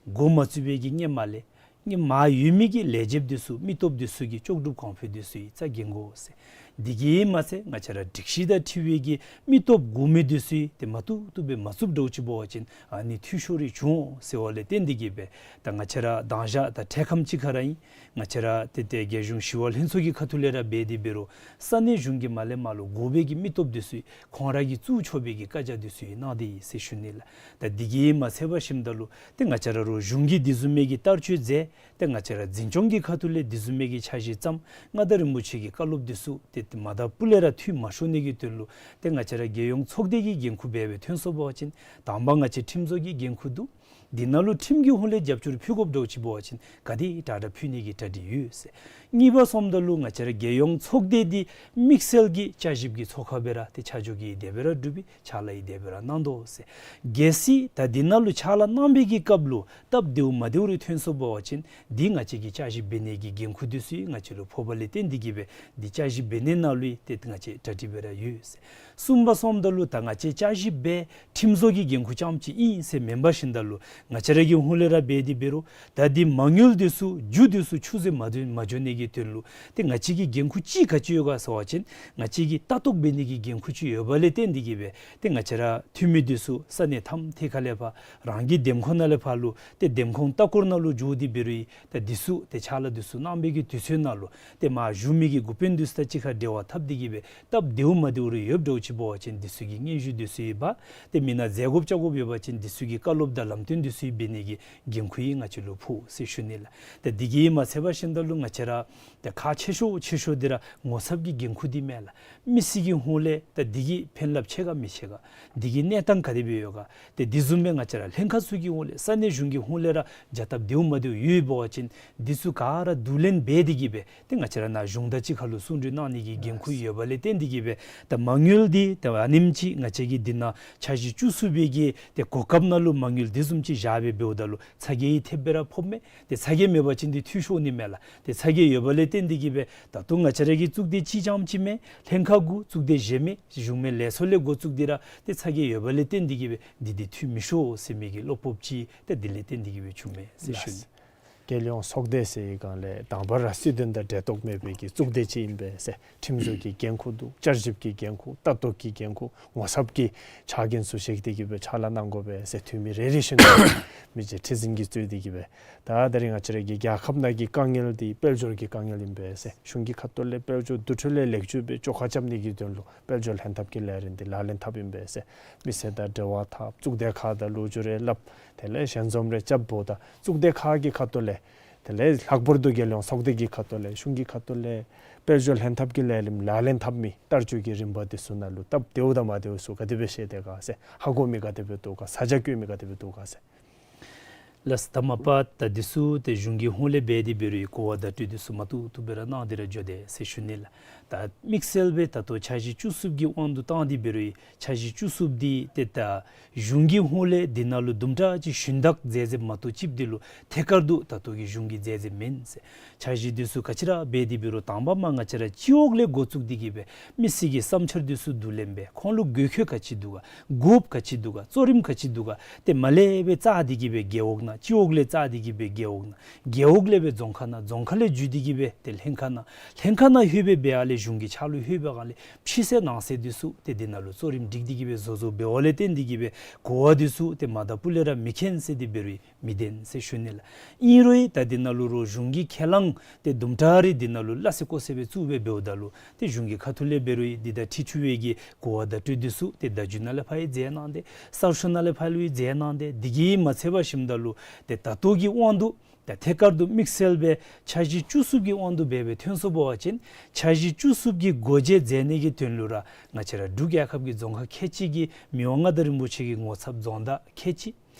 འགོ་མ་བཙུགས་པའི་གི་སྔོན་མ་ལས་སྔོན་མ་ཡོད་མི་གི་ལས་བྱེདཔ་འདི་ཚུ་མི་སྟོབས་འདི་ཚུ་གི་ལྕོགས་གྲུབ་གོང་འཕེལ་འདི་ཚུ་ཡང་རྩ་འགེངས་དགོ་ཟེར། འདི་གིས་མ་ཚད་ང་བཅས་ར་སྒྲིག་གཞི་དང་འཁྲིལ་བའི་གི་མི་སྟོབས་དགོ་མི་འདི་ཚུ་ཏེ་མ་བཏུབ་བཏུབ་སྦེ་མ་བཙུགས་འདྲཝ་ཅིག་འབད་བ་ཅིན་ཨ་ནི་འཐུས་ཤོར་རེ་འབྱུང་འོང་ཟེར་བ་ལས་བརྟེན་ཏེ་གིས་སྦེ་ད་ང་བཅས་ར་དང་ཞག་དང་འཕྲལ་ཁམས་ཅིག་ཁར་ར་ཨིན། ང་བཅས་ར་ཏེ་ཏེ་རྒྱལ་གཞུང་ཞི་གཡོག་ལྷན་ཚོགས་ཀྱི་ཁ་ཐུག་ལས་ར་འབད་དེ་འབད་རུང་ས་གནས་གཞུང་གི་མར་ལས་མར་ལུ་དགོ་པའི་གི་མི་སྟོབས་འདི་ཚུ་ཁོང་ར་གིས་བཙུགས་ཆོག་པའི་གི་བཀའ་རྒྱ་འདི་ཚུ་གནང་སྟེ་ཡོད་ཟེར་ཞུ་ནི་ལགས། ད་འདི་གིས་མ་ཚད་པར་ཞིནམ་ད་ལུ་ཏེ་ང་བཅས་ར་རོགས་གཞུང་གིས་འདི་བཟུམ་མའི་གི་བསྟར་སྤྱོད་མཛད། ཏེ་ང་བཅས་ར་འཛིན་སྐྱོང་གི་ཁ་ཐུག་ལས་འདི་བཟུམ་མའི་གི་འཆར་གཞི་བརྩམས། མངའ་བདག་རིན་པོ་ཆེ་གི་བཀའ་སློབ་འདི་ཚུ་ཏེ་ཏེ་མ་དང་པུ་ལས་ར་འཐུས་མ་ཤོར་ནི་གི་དོན་ལུ་ཏེ་ང་བཅས་ར་རྒྱལ་ཡོངས་ཚོགས་སྡེ་གི་འགན་ཁུར་སྦེ་སྦེ་ཐོན་སོང་པ་ཅིན་དང་པ་ང་བཅས་ཁྲིམས་བཟོ་གི་འགན་ཁུར་འདུག། འདི་ནང་ལུ་ཁྲིམས་ཀྱི་ཧོང་ལས་རྒྱབ་སྐྱོར་ཕུལ་དགོཔ་འདྲཝ་ཅིག་འབད་བ་ཅིན་ག་དེ་དྲག་དྲག་ཕུལ་ནི་གི་གྲ་སྒྲིག་ཡོད་ཟེར། གཉིས་པ་སོངམ་ད་ལུ་ང་བཅས་ར་རྒྱལ་ཡོངས་ཚོགས་སྡེ་འདི་དམིགས་བསལ་གྱི་བསྐྱར་ཞིབ་ཀྱི་ཚོགས་ཁང་སྦེ་ར་ཏེ་ཆ་འཇོག་གི་དེ་སྦེ་ར་གྲུབ་པས། ཕྱག་ལཱ་ཡང་དེ་སྦེ་ར་གནང་དོ་ཟེར། གལ་སྲིད་ད་འདི་ནང་ལུ་ཕྱག་ལཱ་གནང་བའི་གི་སྐབས་ལུ་སྟབས་བདེཝ་མ་བདེཝ་རེ་ཐོན་སོང་པ་ཅིན་འདི་ང་བཅས་ཀྱིས་བསྐྱར་ཞིབ་འབད་ནི་གི་འགན་ཁུར་འདི་ཚུ་ང་བཅས་ལུ་ཕོག་པ་ལས་བརྟེན་ཏེ་གིས་སྦེ་འདི་བསྐྱར་ཞིབ་འབད་ནི་ནང་ལུ་ཡང་ཏེ་ང་བཅས་གྲ་སྒྲིག་སྦེ་ར་ཡོད་ཟེར། གསུམ་པ་སོངམ་ད་ལུ་ད་ང་བཅས་བསྐྱར་ཞིབ་འབད་ཁྲིམས་བཟོ་གི་འགན་ཁུར་རྐྱངམ་ཅིག་ཨིན་ཟེར་མེན་པར་ཞིནམ་ད་ལུ་ང་བཅས་ར་གི་ཧོང་ལས་ར་འབད་དེ་འབད་རུང་ད་འདི་མ་དངུལ་འདི་ཚུ་རྒྱུ་འདི་ཚུ་ཆུད་ཟོས་མ་འགྱོ་མ་འགྱོ་ནི་གི་དོན་ལུ་ཏེ་ང་བཅས་ཀྱི་འགན་ཁུར་ཅིག་ག་ཅི་ཡོད་ག་ཟེར་བ་ཅིན་ང་བཅས་ཀྱིས་ལྟ་རྟོག་འབད་ནི་གི་འགན་ཁུར་ཅིག་ཡོད་པ་ལས་བརྟེན་ཏེ་གིས་སྦེ་ཏེ་ང་བཅས་ར་འཐུས་མི་འདི་ཚུ་ས་གནས་ཐམ་ཐད་ཁ་ལས་ཕར་རང་གི་འདེམས་ཁོངས་ནང་ལས་ཕར་ལུ་ཏེ་འདེམས་ཁོངས་ལྟ་སྐོར་ནང་ལུ་འགྱོ་སྟེ་འབད་རུང་ད་འདི་ཚུ་ཏེ་ཕྱག་ལཱ་འདི་ཚུ་གནང་བའི་གི་དུས་ཚོད་ནང་ལུ་ཏེ་མར་བཞུགས་མི་གི་འགོ་དཔོན་འདི་ཚུ་དང་གཅིག་ཁར་འབྲེལ་བ་འཐབ་སྟེ་གིས་སྦེ་སྟབས་བདེཝ་མ་བདེཝ་རེ་ཡོདཔ་འདྲཝ་ཅིག་འབད་བ་ཅིན་འདི་ཚུ་གི་སྙན་ཞུ་འདི་ཚུ་ཡང་འབག། ཏེ་མི་ནང་མཛད་དགོཔ་བཅར་དགོཔ་ཡོད་པ་ཅིན་འདི་ཚུ་གི་བཀའ་སློབ་དང་ལམ་སྟོན་འདི་ཚུ་ཡང་འབད་ནི་གི་འགན་ཁུར་ཡང་ང་བཅས་ལུ་ཕོག་ཟེར་ཞུ་ནི་ལགས། ཏེ་འདི་གིས་མ་ཚད་པར་ཞིནམ་ད་ལུ་ང་བཅས་ར་ཏེ་ཁག་ཆེ་ཤོས་ཆེ་ཤོས་འདི་ར་ངོ་ཚབ་ཀྱི་འགན་ཁུར་འདི་མས་ལགས། མི་སེར་གྱི་ཧོང་ལས་ད་འདི་གིས་ཕན་རླབས་ཆེ་ག་མི་ཆེ་ག། འདི་གི་གནས་སྟངས་ག་དེ་སྦེ་ཡོད་ག། ཏེ་འདི་བཟུམ་སྦེ་ང་བཅས་ར་ལྷན་ཁག་ཚུ་གི་ཧོང་ལས་ས་གནས་གཞུང་གི་ཧོང་ལས་ར་བྱ་སྟབས་བདེཝ་མ་བདེཝ་ཡོདཔ་འབད་བ་ཅིན་འདི་ཚུ་ག་ར་བསྡུ་ལེན་འབད་དེ་གིས་སྦེ་ཏེ་ང་བཅས་ར་ནཱ་གཞུང་དང་གཅིག་ཁར་ལུ་གསུང་གྲོས་གནང་ནི་གི་འགན་ཁུར་ཡོད་པ་ལས་བརྟེན་ཏེ་གིས་སྦེ་ད་མ་དངུལ་འདི་ད་ཨ་ནེམ་ཅིག་ང་བཅས་ཀྱིས་འདི་ནང་འཆར་གཞི་བཅུ་གསུམ་པའི་གི་ཏེ་གོ་སྐབས་ནང་ལུ་མ་དངུལ་འདི་བཟུམ་ཅིག་བཞག་སྦེ་འབདཝ་ད་ལུ་ཚ་གྱང་ཡང་ཐེབས་སྦེ་ར་ཕོགཔ་མས། ཏེ་ཚ་གྱང་མེད་པ་ཅིན་འདི་འཐུས་ཤོར་ནི་མས་ལགས། ཏེ་ཚ་གྱང་ཡོད་པ་ལས་བརྟེན་ཏེ་གིས་སྦེ་ད་ལྟོ་ང་བཅས་ར་གི་གཙུག་སྡེ་གཅིག་རྐྱངམ་ཅིག་མེན། ལྷན་ཁག་དགུ་གཙུག་སྡེ་བཞི་མེན། གཞུང་མིན་ལས་ཚོགས་ལས་འགོ་བཙུགས་ཏེ་ར་ཏེ་ཚ་གྱང་ཡོད་པ་ལས་བརྟེན་ཏེ་གིས་སྦེ་འདི་འདི་འཐུས་མི་ཤོར་ཟེར་མི་གི་བློ་སྤོབས་ཅིག་ཏེ་འདི་ལས་བརྟེན་ཏེ་གིས་སྦེ་བྱུངམ་མས་ཟེར་ཞུ་ནི། རྒྱལ་ཡོངས་ཚོགས་སྡེ་ཟེར་བའི་སྒང་ལས་དང་པ་ར་སྲིད་དོན་དང་འབྲེལ་གཏོགས་མེད་པའི་གི་གཙུག་སྡེ་ཅིག་ཨིན་པས་ཟེར། ཁྲིམས་བཟོ་གི་འགན་ཁུར་འདུག། བསྐྱར་ཞིབ་ཀྱི་འགན་ཁུར། ལྟ་རྟོག་གི་འགན་ཁུར། ངོ་ཚབ་ཀྱི་ཕྱག་འགན་ཚུ་བཞེས་ཏེ་གིས་སྦེ་ཕྱག་ལཱ་གནང་དགོ་པས་ཟེར། འཐུས་མི་རེ་རེ་བཞིན་དུ་མི་རྗེ་ཁྲི་འཛིན་གྱིས་གཙོས་ཏེ་གིས་སྦེ་ད་ད་རིས་ང་བཅས་ར་གི་རྒྱལ་ཁབ་ནང་གི་དཀའ་ངལ་འདི་དཔལ་འབྱོར་གྱི་དཀའ་ངལ་ཨིན་པས་ཟེར། གཞུང་གི་ཁ་ཐུག་ལས་དཔལ་འབྱོར་འདུ་འཕྲོད་ལས་ལེགས་བཅོས་འབད་བཅོ་ཁ་རྐྱབ་ནི་གི་དོན་ལུ་དཔལ་འབྱོར་ལྷན་ཐབས་ཀྱི་ལས་རིམ་འདི་ལག་ལེན་འཐབ་ཨིན་པས་ཟེར། མི་སེར་དང་འབྲེལ་བ་འཐབ། གཙུག་སྡེ་ཁག་དང་ལོ་རྒྱུས་རེ་སླབ། དེ་ལས་ཞལ་འཛོམས་རེ་རྐྱབ་འབདཝ་ད་གཙུག་སྡེ་ཁག་གི་ཁ་ཐུག་ལས་དེ་ལས་ལྷག་པར་དུ་རྒྱལ་ཡོངས་ཚོགས་སྡེ་གི་ཁ་ཐུག་ལས་གཞུང་གི་ཁ་ཐུག་ལས་དཔལ་འབྱོར་ལྷན་ཐབས་ཀྱི་ལས་རིམ་ལག་ལེན་འཐབ་མི་བསྟར་སྤྱོད་ཀྱི་རིམ་པ་འདི་ཚུ་ནང་ལུ་སྟབས་བདེཝ་དང་མ་བདེཝ་ཚུ་ག་དེ་སྦེ་ཤེས་དེས་ག་ཟེར། ཧ་གོ་མི་ག་དེ་སྦེ་འདུག་ག། ས་ཆ་བཀོད་མི་ག་དེ་སྦེ་འདུག་ག་ཟེར། ལགས། ད་མ་པ་ད་འདི་ཚུ་ཏེ་གཞུང་གི་ཧོང་ལས་འབད་དེ་འབད་རུང་གོ་བ་བརྡ་སྤྲོད་འདི་ཚུ་མ་བཏུབ་བཏུབ་སྦེ་ར་གནང་སྟེ་ར་འགྱོ་དེས་ཟེར་ཞུ་ནི་ལགས། ད་དམིགས་བསལ་སྦེ་ད་ལྟོ་འཆར་གཞི་བཅུ་གསུམ་གྱི་དབང་དུ་བཏང་སྟེ་འབད་རུང་འཆར་གཞི་བཅུ་གསུམ་འདི་ཏེ་ད་གཞུང་གི་ཧོང་ལས་འདི་ནང་ལུ་དུམ་གྲ་ཅིག་ཞུན་དག་མཛད་མཛདཔ་མ་གཏོགས་ཅིག་འདི་ལུ་ཐད་ཀར་དུ་ད་ལྟོ་གི་གཞུང་གིས་མཛད་མཛདཔ་མེན་ཟེར། འཆར་གཞི་འདི་ཚུ་ག་ཅི་ར་འབད་དེ་འབད་རུང་དང་པ་མར་ང་བཅས་ར་སྤྱི་འོག་ལས་འགོ་བཙུགས་ཏེ་གིས་སྦེ་མི་སེར་གྱི་བསམ་འཆར་འདི་ཚུ་བསྡུ་ལེན་འབད། ཁོང་ལུ་དགོས་མཁོ་ག་ཅི་འདུག་ག། དགོཔ་ག་ཅི་འདུག་ག། གཙོ་རིམ་ག་ཅི་འདུག་ག། ཏེ་མར་ལས་སྦེ་བཙུགས་ཏེ་གིས་སྦེ་རྒེད་འོག་ནང་། སྤྱི་འོག་ལས་བཙུགས་ཏེ་གིས་སྦེ་རྒེད་འོག་ནང་། རྒེད་འོག་ལས་སྦེ་རྫོང་ཁག་ནང་། རྫོང་ཁག་ལས་བརྒྱུད་དེ་གིས་སྦེ་ཏེ་ལྷན་ཁག་ནང་། ལྷན་ཁག་ནང་ལྷོད་སྦེ་འབད་ཡར་ལས་གཞུང་གི་ཕྱག་ལུ་ལྷོད་པའི་སྒང་ལས་ཕྱི་གསལ་ནང་གསལ་འདི་ཚུ་ཏེ་འདི་ནང་ལུ་གཙོ་རིམ་སྒྲིག་སྟེ་གིས་སྦེ་བཟོ་བཟོཝ་འབདཝ་ལས་བརྟེན་ཏེ་གིས་སྦེ་གོ་བ་འདི་ཚུ་ཏེ་མ་དང་པོ་ལས་ར་མི་མཁྱེན་ཟེར་ཏེ་འབད་རུང་མི་བདེན་ཟེར་ཞུ་ནི་ལགས། ཨིན་རུང་ད་འདི་ནང་ལུ་རོགས་གཞུང་གི་ཁས་བླངས་ཏེ་དུམ་གྲ་རེ་འདི་ནང་ལུ་སླ་བསྲེ་ཀོ་བསྲེ་སྦེ་བཙུགས་སྦེ་འབདཝ་ད་ལུ་ཏེ་གཞུང་གི་ཁ་ཐུག་ལས་འབད་རུང་འདི་དང་འཁྲིལ་ཚུགས་པའི་གི་གོ་བ་བརྡ་སྤྲོད་འདི་ཚུ་ཏེ་བརྡ་བརྒྱུད་ནང་ལས་ཕར་ཡང་མཛད་གནང་སྟེ་གསར་ཤོག་ནང་ལས་ཕར་ལུ་ཡང་མཛད་གནང་སྟེ་འདི་གིས་མ་ཚད་པར་ཞིནམ་ད་ལུ་ཏེ་ད་ལྟོ་གི་དབང་དུ་ད་ཐད་ཀར་དུ་དམིགས་བསལ་སྦེ་འཆར་གཞི་བཅུ་གསུམ་གྱི་དབང་དུ་སྦེ་སྦེ་ཐོན་སོང་པ་ཅིན་འཆར་གཞི་བཅུ་གསུམ་གྱི་སྒོ་འབྱེད་མཛད་ནི་གི་དོན་ལུ་ར་ང་བཅས་ར་འབྲུག་རྒྱལ་ཁབ་ཀྱི་རྫོང་ཁག་ཁལ་གཅིག་གི་མི་དབང་མངའ་བདག་རིན་པོ་ཆེ་གི་ངོ་ཚབ་རྫོང་བདག་ཁལ་གཅིག།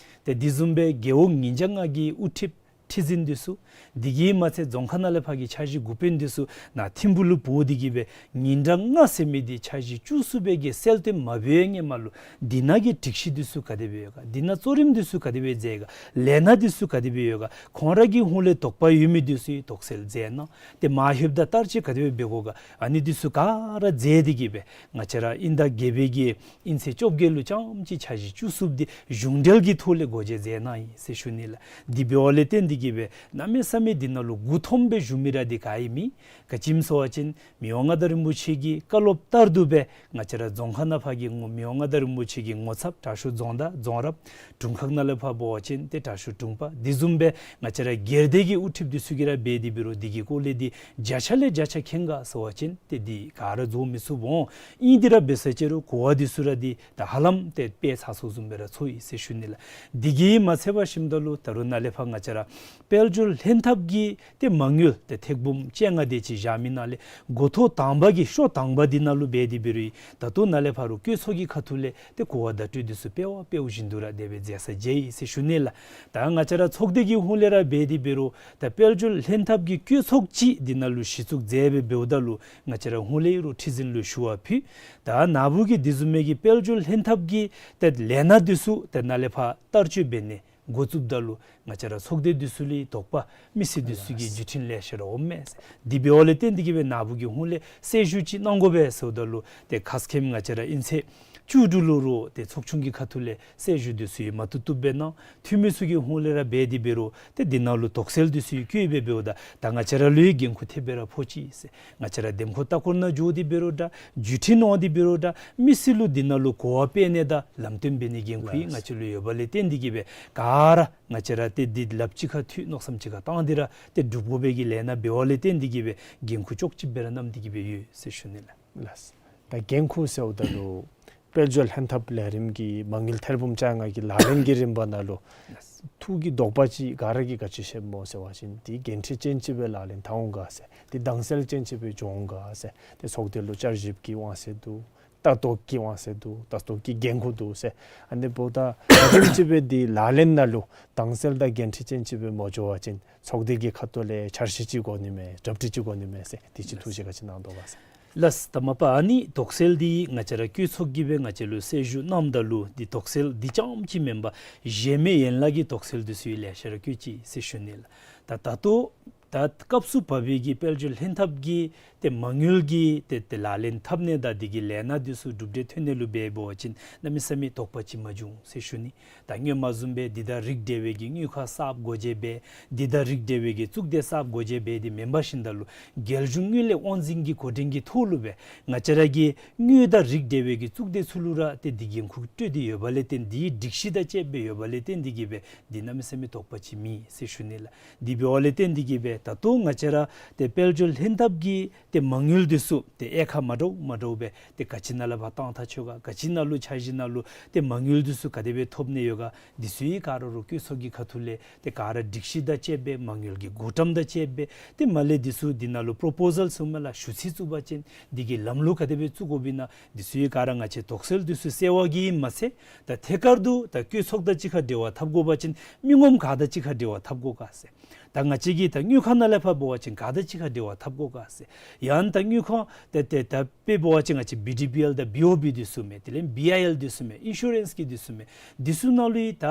ཏེ་དེ་བཟུམ་སྦེ་རྒེད་འོག་ཉིས་བརྒྱ་ལྔ་གི་དབུ་ཁྲིདཔ་ཁྲི་འཛིན་འདི་ཚུ། དེ་གིས་མ་ཚད་རྫོང་ཁག་ནང་ལས་ཕར་གྱི་འཆར་གཞི་འགོ་དཔོན་འདི་ཚུ་ནཱ་ཐིམ་ཕུག་ལུ་འབོ་སྟེ་གིས་སྦེ་ཉིན་གྲངས་ལྔ་ཟེར་མི་འདི་འཆར་གཞི་བཅུ་གསུམ་པའི་གི་གསལ་སྟོན་མ་འབད་བའི་སྔོན་མ་ལུ་འདི་ནང་གི་སྒྲིག་གཞི་འདི་ཚུ་ག་དེ་སྦེ་ཡོད་ག། འདི་ནང་གཙོ་རིམ་འདི་ཚུ་ག་དེ་སྦེ་མཛད་ག། ལས་སྣ་འདི་ཚུ་ག་དེ་སྦེ་ཡོད་ག། ཁོང་ར་གི་ཧོང་ལས་དོགས་པ་ཡོད་མི་འདི་ཚུ་ཡང་དོགས་སེལ་མཛད་གནང་། ཏེ་མར་ལྷོདཔ་ད་བསྟར་སྤྱོད་ག་དེ་སྦེ་འབད་དགོ་ག། ཨ་ནི་འདི་ཚུ་ག་ར་མཛད་དེ་གིས་སྦེ་ང་བཅས་ར་དབྱིན་ཟླ་བརྒྱད་པའི་གི་དབྱིན་ཚེས་བཅོ་བརྒྱད་ལུ་རྐྱངམ་གཅིག་འཆར་གཞི་བཅུ་གསུམ་འདི་གཞུང་འབྲེལ་གྱི་ཐོག་ལས་སྒོ་འབྱེད་མཛད་གནང་ཡི་ཟེར་ཞུ་ནི་ལགས། འདི་འབདཝ་ལས་བརྟེན་ཏེ་ གིས་སྦེ་གནམ་མེད་ས་མེད་འདི་ནང་ལུ་མགུ་འཐོམ་སྦེ་བཞུགས་མི་ར་འདི་ག་ཨིན་མི་ག་ཅི་སྨོ་ཟེར་བ་ཅིན་མི་དབང་མངའ་བདག་རིན་པོ་ཆེ་གི་བཀའ་སློབ་ལྟར་དུ་སྦེ་ང་བཅས་ར་རྫོང་ཁག་ནང་ཕར་གྱི་མི་དབང་མངའ་བདག་རིན་པོ་ཆེ་གི་ངོ་ཚབ་དྲག་ཤོས་རྫོང་བདག་རྫོང་རབ། དྲུང་ཁག་ནང་ལས་ཕར་འབད་བ་ཅིན་ཏེ་དྲག་ཤོས་དྲུང་པ། དེ་བཟུམ་སྦེ་ང་བཅས་ར་སྒེར་སྡེ་གི་དབུ་ཁྲིདཔ་འདི་ཚུ་གིས་ར་འབད་དེ་འབད་རུང་འདི་གི་སྐོར་ལས་འདི་བརྒྱ་ཆ་ལས་བརྒྱ་ཆ་མཁྱེན་ག་ཟེར་བ་ཅིན་ཏེ་འདི་ག་ར་རྫོགས་མི་ཚུགས་འོང་། ཨིན་དེ་ར་འབད་ས་ཅིག་རུང་གོ་བ་འདི་ཚུ་ར་འདི་ད་ཧ་ལམ་ཏེ་དཔེ་ཚར་སོང་བཟུམ་སྦེ་ར་ཚོར་ཡི་ཟེར་ཞུ་ནི་ལགས། འདི་གིས་མ་ཚད་པར་ཞིནམ་ད་ལུ་ད་རུང་ནཱ་ལས་ཕར་ང་བཅས་ར་དཔལ་འབྱོར་ལྷན་ཐབས་ཀྱི་ཏེ་མ་དངུལ་ཏེ་ཐེར་འབུམ་བཅོ་ལྔ་དེ་ཅིག་བཞག་མི་ནང་ལས་འགོ་ཐོག་དང་པ་གི་ཤོག་དང་པ་འདི་ནང་ལུ་འབད་དེ་འབད་རུང་ད་ལྟོ་ནཱ་ལས་ཕར་རུང་བཀོད་ཚོགས་ཀྱི་ཁ་ཐུག་ལས་ཏེ་གོ་བ་བརྡ་སྤྲོད་འདི་ཚུ་སྤེལ་བ་སྤེལཝ་བཞིན་དུ་ར་དེ་སྦེ་མཛད་ས་མཇལ་ཡི་ཟེར་ཞུ་ནི་ལགས། ད་ང་བཅས་ར་ཚོགས་སྡེ་གི་ཧོངས་ལས་ར་འབད་དེ་འབད་རུང་ད་དཔལ་འབྱོར་ལྷན་ཐབས་ཀྱི་བཀོད་ཚོགས་ཅིག་འདི་ནང་ལུ་གཞི་བཙུགས་མཛད་སྦེ་འབདཝ་ད་ལུ་ང་བཅས་ར་ཧོངས་ལས་ཡོད་རུང་ཁྲི་འཛིན་ལུ་ཞུ་བ་ཕུལ། ད་ནཱ་བུ་གིས་དེ་བཟུམ་མའི་གི་དཔལ་འབྱོར་ལྷན་ཐབས་ཀྱི་ཏེ་ལས་སྣ་འདི་ཚུ་ཏེ་ནཱ་ལས་ཕར་བསྟར་སྤྱོད་འབད་ནི་འགོ་བཙུགསཔ་ད་ལུ་ང་བཅས་ར་ཚོགས་སྡེ་འདི་ཚུ་ལུ་དོགས་པ་མི་སེར་འདི་ཚུ་གི་བརྒྱུད་འཕྲིན་ལེ་ཤ་ར་འོང་མས་ཟེར། དེ་འབདཝ་ལས་བརྟེན་འདི་གིས་སྦེ་ནཱ་བུ་གི་ཧོངས་ལས་གསལ་ཞུ་ཅིག་གནང་དགོ་པས་ཟེརཝ་ད་ལུ་ཏེ་ཁ་སྐོམ་ང་བཅས་ར་ཨིན་ཚེ་བཅུ་དྲུག་ལུ་རུང་ཏེ་ཚོགས་ཆུང་གི་ཁ་ཐུག་ལས་གསལ་ཞུ་འདི་ཚུ་ཡང་མ་བཏུབ་བཏུབ་སྦེ་གནང་། འཐུས་མི་ཚུ་གི་ཧོངས་ལས་ར་འབད་དེ་འབད་རུང་ཏེ་འདི་ནང་ལུ་དོགས་སེལ་འདི་ཚུ་ཡང་བཀོད་སྦེ་འབདཝ་ད་ད་ང་བཅས་ར་ལུ་ཡང་འགན་ཁུར་ཐེབས་སྦེ་ར་ཕོག་ཅི་ཟེར། ང་བཅས་ར་འདེམས་བསྐོ་ལྟ་སྐོར་ནང་འགྱོ་སྟེ་འབད་རུང་འདྲ་བརྒྱུད་འཕྲིན་གནང་སྟེ་འབད་རུང་འདྲ་མི་སེར་ལུ་འདི་ནང་ལུ་གོ་བ་སྤེལ་ནི་དང་ལམ་སྟོན་འབད་ནིའི་འགན་ཁུར་ཡང་ང་བཅས་ལུ་ཡོདཔ་ལས་བརྟེན་འདི་གིས་སྦེ་ག་ར་ང་བཅས་ར་ཏེ་འདི་ལགཔ་གཅིག་ཁར་མཐུད་མནོ་བསམ་གཅིག་ཁར་བཏང་སྟེ་ར་ཏེ་སྒྲུབ་དགོ་པའི་གི་ལས་སྣ་འབདཝ་ལས་བརྟེན་འདི་གིས་སྦེ་འགན་ཁུར་ལྕོགས་ཀྱི་སྦེ་ར་བསྣམས་ཏེ་གི་སྦེ་ཡོད་ཟེར་ཞུ་ནི་ལགས། ལགས། ད་འགན་ཁུར་ཟེརཝ་ད་ལུ་དཔལ་འབྱོར་ལྷན་ཐབས་ལས་རིམ་གྱི་མ་དངུལ་ཐེར་འབུམ་བཅོ་ལྔ་གི་ལག་ལེན་གྱི་རིམ་པ་ནང་ལུ་ལགས། ཐུགས་ཀྱི་དོགས་པ་ཅིག་ག་ར་གིས་ག་ཅི་བཤདཔ་སྨོ་ཟེར་བ་ཅིན་འདི་འགན་འཁྲི་ཅན་ཅིག་སྦེ་ལག་ལེན་འཐབ་འོང་ག་ཟེར། འདི་དྭངས་གསལ་ཅན་ཅིག་སྦེ་འགྱོ་འོང་ག་ཟེར། ཏེ་ཚོགས་སྡེ་ལུ་བསྐྱར་ཞིབ་ཀྱི་དབང་ཚད་འདུག། ལྟ་རྟོག་གི་དབང་ཚད་འདུག། ལྟ་རྟོག་གི་འགན་ཁུར་འདུག་ཟེར། ཨ་ནི་འབདཝ་ད་ག་དེམ་ཅིག་སྦེ་འདི་ལག་ལེན་ནང་ལུ་དྭངས་གསལ་དང་འགན་འཁྲི་ཅན་ཅིག་སྦེ་མ་འགྱོ་བ་ཅིན་ཚོགས་སྡེ་གི་ཁ་ཐུག་ལས་འཆར་གཞི་ཅིག་དགོ་ནི་མས། གྲ་སྒྲིག་ཅིག་དགོ་ནི་མས་ཟེར། འདི་ཅིག་ཐུགས་བཞེད་ག་ཅི་གནང་དོ་ག་ཟེར། ལགས། ད་མ་པ་ཨ་ནི་དོགས་སེལ་འདི་ང་བཅས་ར་བཀོད་ཚོགས་ཀྱིས་སྦེ་ང་བཅས་ལུ་གསལ་ཞུ་གནངམ་ད་ལུ་འདི་དོགས་སེལ་འདི་རྐྱངམ་ཅིག་མེན་པར་གཞན་མི་ཡན་ལག་གི་དོགས་སེལ་འདི་ཚུ་ཡང་ལེ་ཤ་ར་བཀོད་ཅི་ཟེར་ཞུ་ནི་ལགས། ད་ད་ལྟོ་ད་སྐབས་སུ་བབས་པའི་གི་དཔལ་འབྱོར་ལྷན་ཐབས་ཀྱི་ཏེ་མ་དངུལ་གྱི་ཏེ་ཏེ་ལག་ལེན་འཐབ་ནི་དང་འདི་གི་ལས་སྣ་འདི་ཚུ་གྲུབ་འབྲས་ཐོན་ནི་ལུ་འབད་འབད་བ་ཅིན་གནམ་མེད་ས་མེད་དོགས་པ་ཅིག་མ་བྱུང་ཟེར་ཞུ་ནི། ད་སྔོན་མ་བཟུམ་སྦེ་འདི་དང་རིགས་འབྲེལ་བའི་གི་དངུལ་ཁང་གསརཔ་སྒོ་འབྱེད་འབད། འདི་དང་རིགས་འབྲེལ་བའི་གི་གཙུག་སྡེ་གསརཔ་སྒོ་འབྱེད་འབད་དེ་མེན་པར་ཞིནམ་ད་ལུ་རྒྱལ་གཞུང་དངུལ་ལས་དབང་འཛིན་གྱི་འགོ་འདྲེན་གྱི་ཐོག་ལུ་སྦེ་ང་བཅས་ར་གི་དངུལ་དང་རིགས་འབྲེལ་བའི་གི་གཙུག་སྡེ་ཚུ་ལུ་ར་ཏེ་འདི་འགན་ཁུར་སྤྲོད་དེ་ཡོདཔ་ལས་བརྟེན་འདི་སྒྲིག་གཞི་དང་བཅསཔ་སྦེ་ཡོདཔ་ལས་བརྟེན་འདི་གིས་སྦེ་འདི་གནམ་མེད་ས་མེད་དོགས་པ་ཅིག་མེད་ཟེར་ཞུ་ནི་ལགས། འདི་འབདཝ་ལས་བརྟེན་འདི་གིས་སྦེ་ད་ལྟོ་ང་བཅས་ར་ཏེ་དཔལ་འབྱོར་ལྷན་ཐབས་ཀྱི་ཏེ་མ་དངུལ་འདི་ཚུ་ཏེ་དབྱེ་ཁག་མ་འདྲཝ་མ་འདྲཝ་སྦེ་ཏེ་ག་ཅི་ནང་ལས་ཕར་བཏང་ཐག་ཆོད་ག། ག་ཅི་ནང་ལུ་འཆར་གཞི་ནང་ལུ་ཏེ་མ་དངུལ་འདི་ཚུ་ག་དེ་སྦེ་ཐོབ་ནི་ཡོད་ག། འདི་ཚུ་ཡང་ག་ར་རུང་བཀོད་ཚོགས་ཀྱི་ཁ་ཐུག་ལས་ཏེ་ག་ར་སྒྲིག་གཞི་དང་བཅསཔ་སྦེ་མ་དངུལ་གྱི་བགོ་བཀྲམ་དང་བཅསཔ་སྦེ་ཏེ་མ་ལས་འདི་ཚུ་འདི་ནང་ལུ་པོརོ་པོ་ཟཱལ་ཟེར་མི་ལགས་ཞུ་ཚིག་བཙུགས་པ་ཅིན་འདི་གི་ལམ་ལུགས་ག་དེ་སྦེ་བཙུགས་དགོཔ་ཨིན་ན་འདི་ཚུ་ཡང་ག་ར་ང་བཅས་དོགས་སེལ་འདི་ཚུ་སེལ་བ་གིས་མ་ཚད་ད་ཐད་ཀར་དུ་ད་བཀོད་ཚོགས་དང་གཅིག་ཁར་འབྲེལ་བ་འཐབ་དགོ་པ་ཅིན་མི་ངོམ་ག་དང་གཅིག་ཁར་འབྲེལ་བ་འཐབ་དགོ་ག་ཟེར། ད་ང་བཅས་ཀྱིས་ད་དངུལ་ཁང་ནང་ལས་ཕར་འབད་བ་ཅིན་ག་དང་གཅིག་ཁར་འབྲེལ་བ་འཐབ་དགོ་ག་ཟེར། ཡང་ད་དངུལ་ཁང་ཏེ་ཏེ་ད་དཔེ་འབད་བ་ཅིན་ང་བཅས་བི་ཌི་བི་ཨེལ་དང་བི་ཨོ་བི་འདི་ཚུ་མས། དེ་ལས་བི་ཨའི་ཨེལ་འདི་ཚུ་མས། ཨིན་ཤུ་རེནསི་གི་འདི་ཚུ་མས། འདི་ཚུ་ནང་ལུ་ཡང་ད་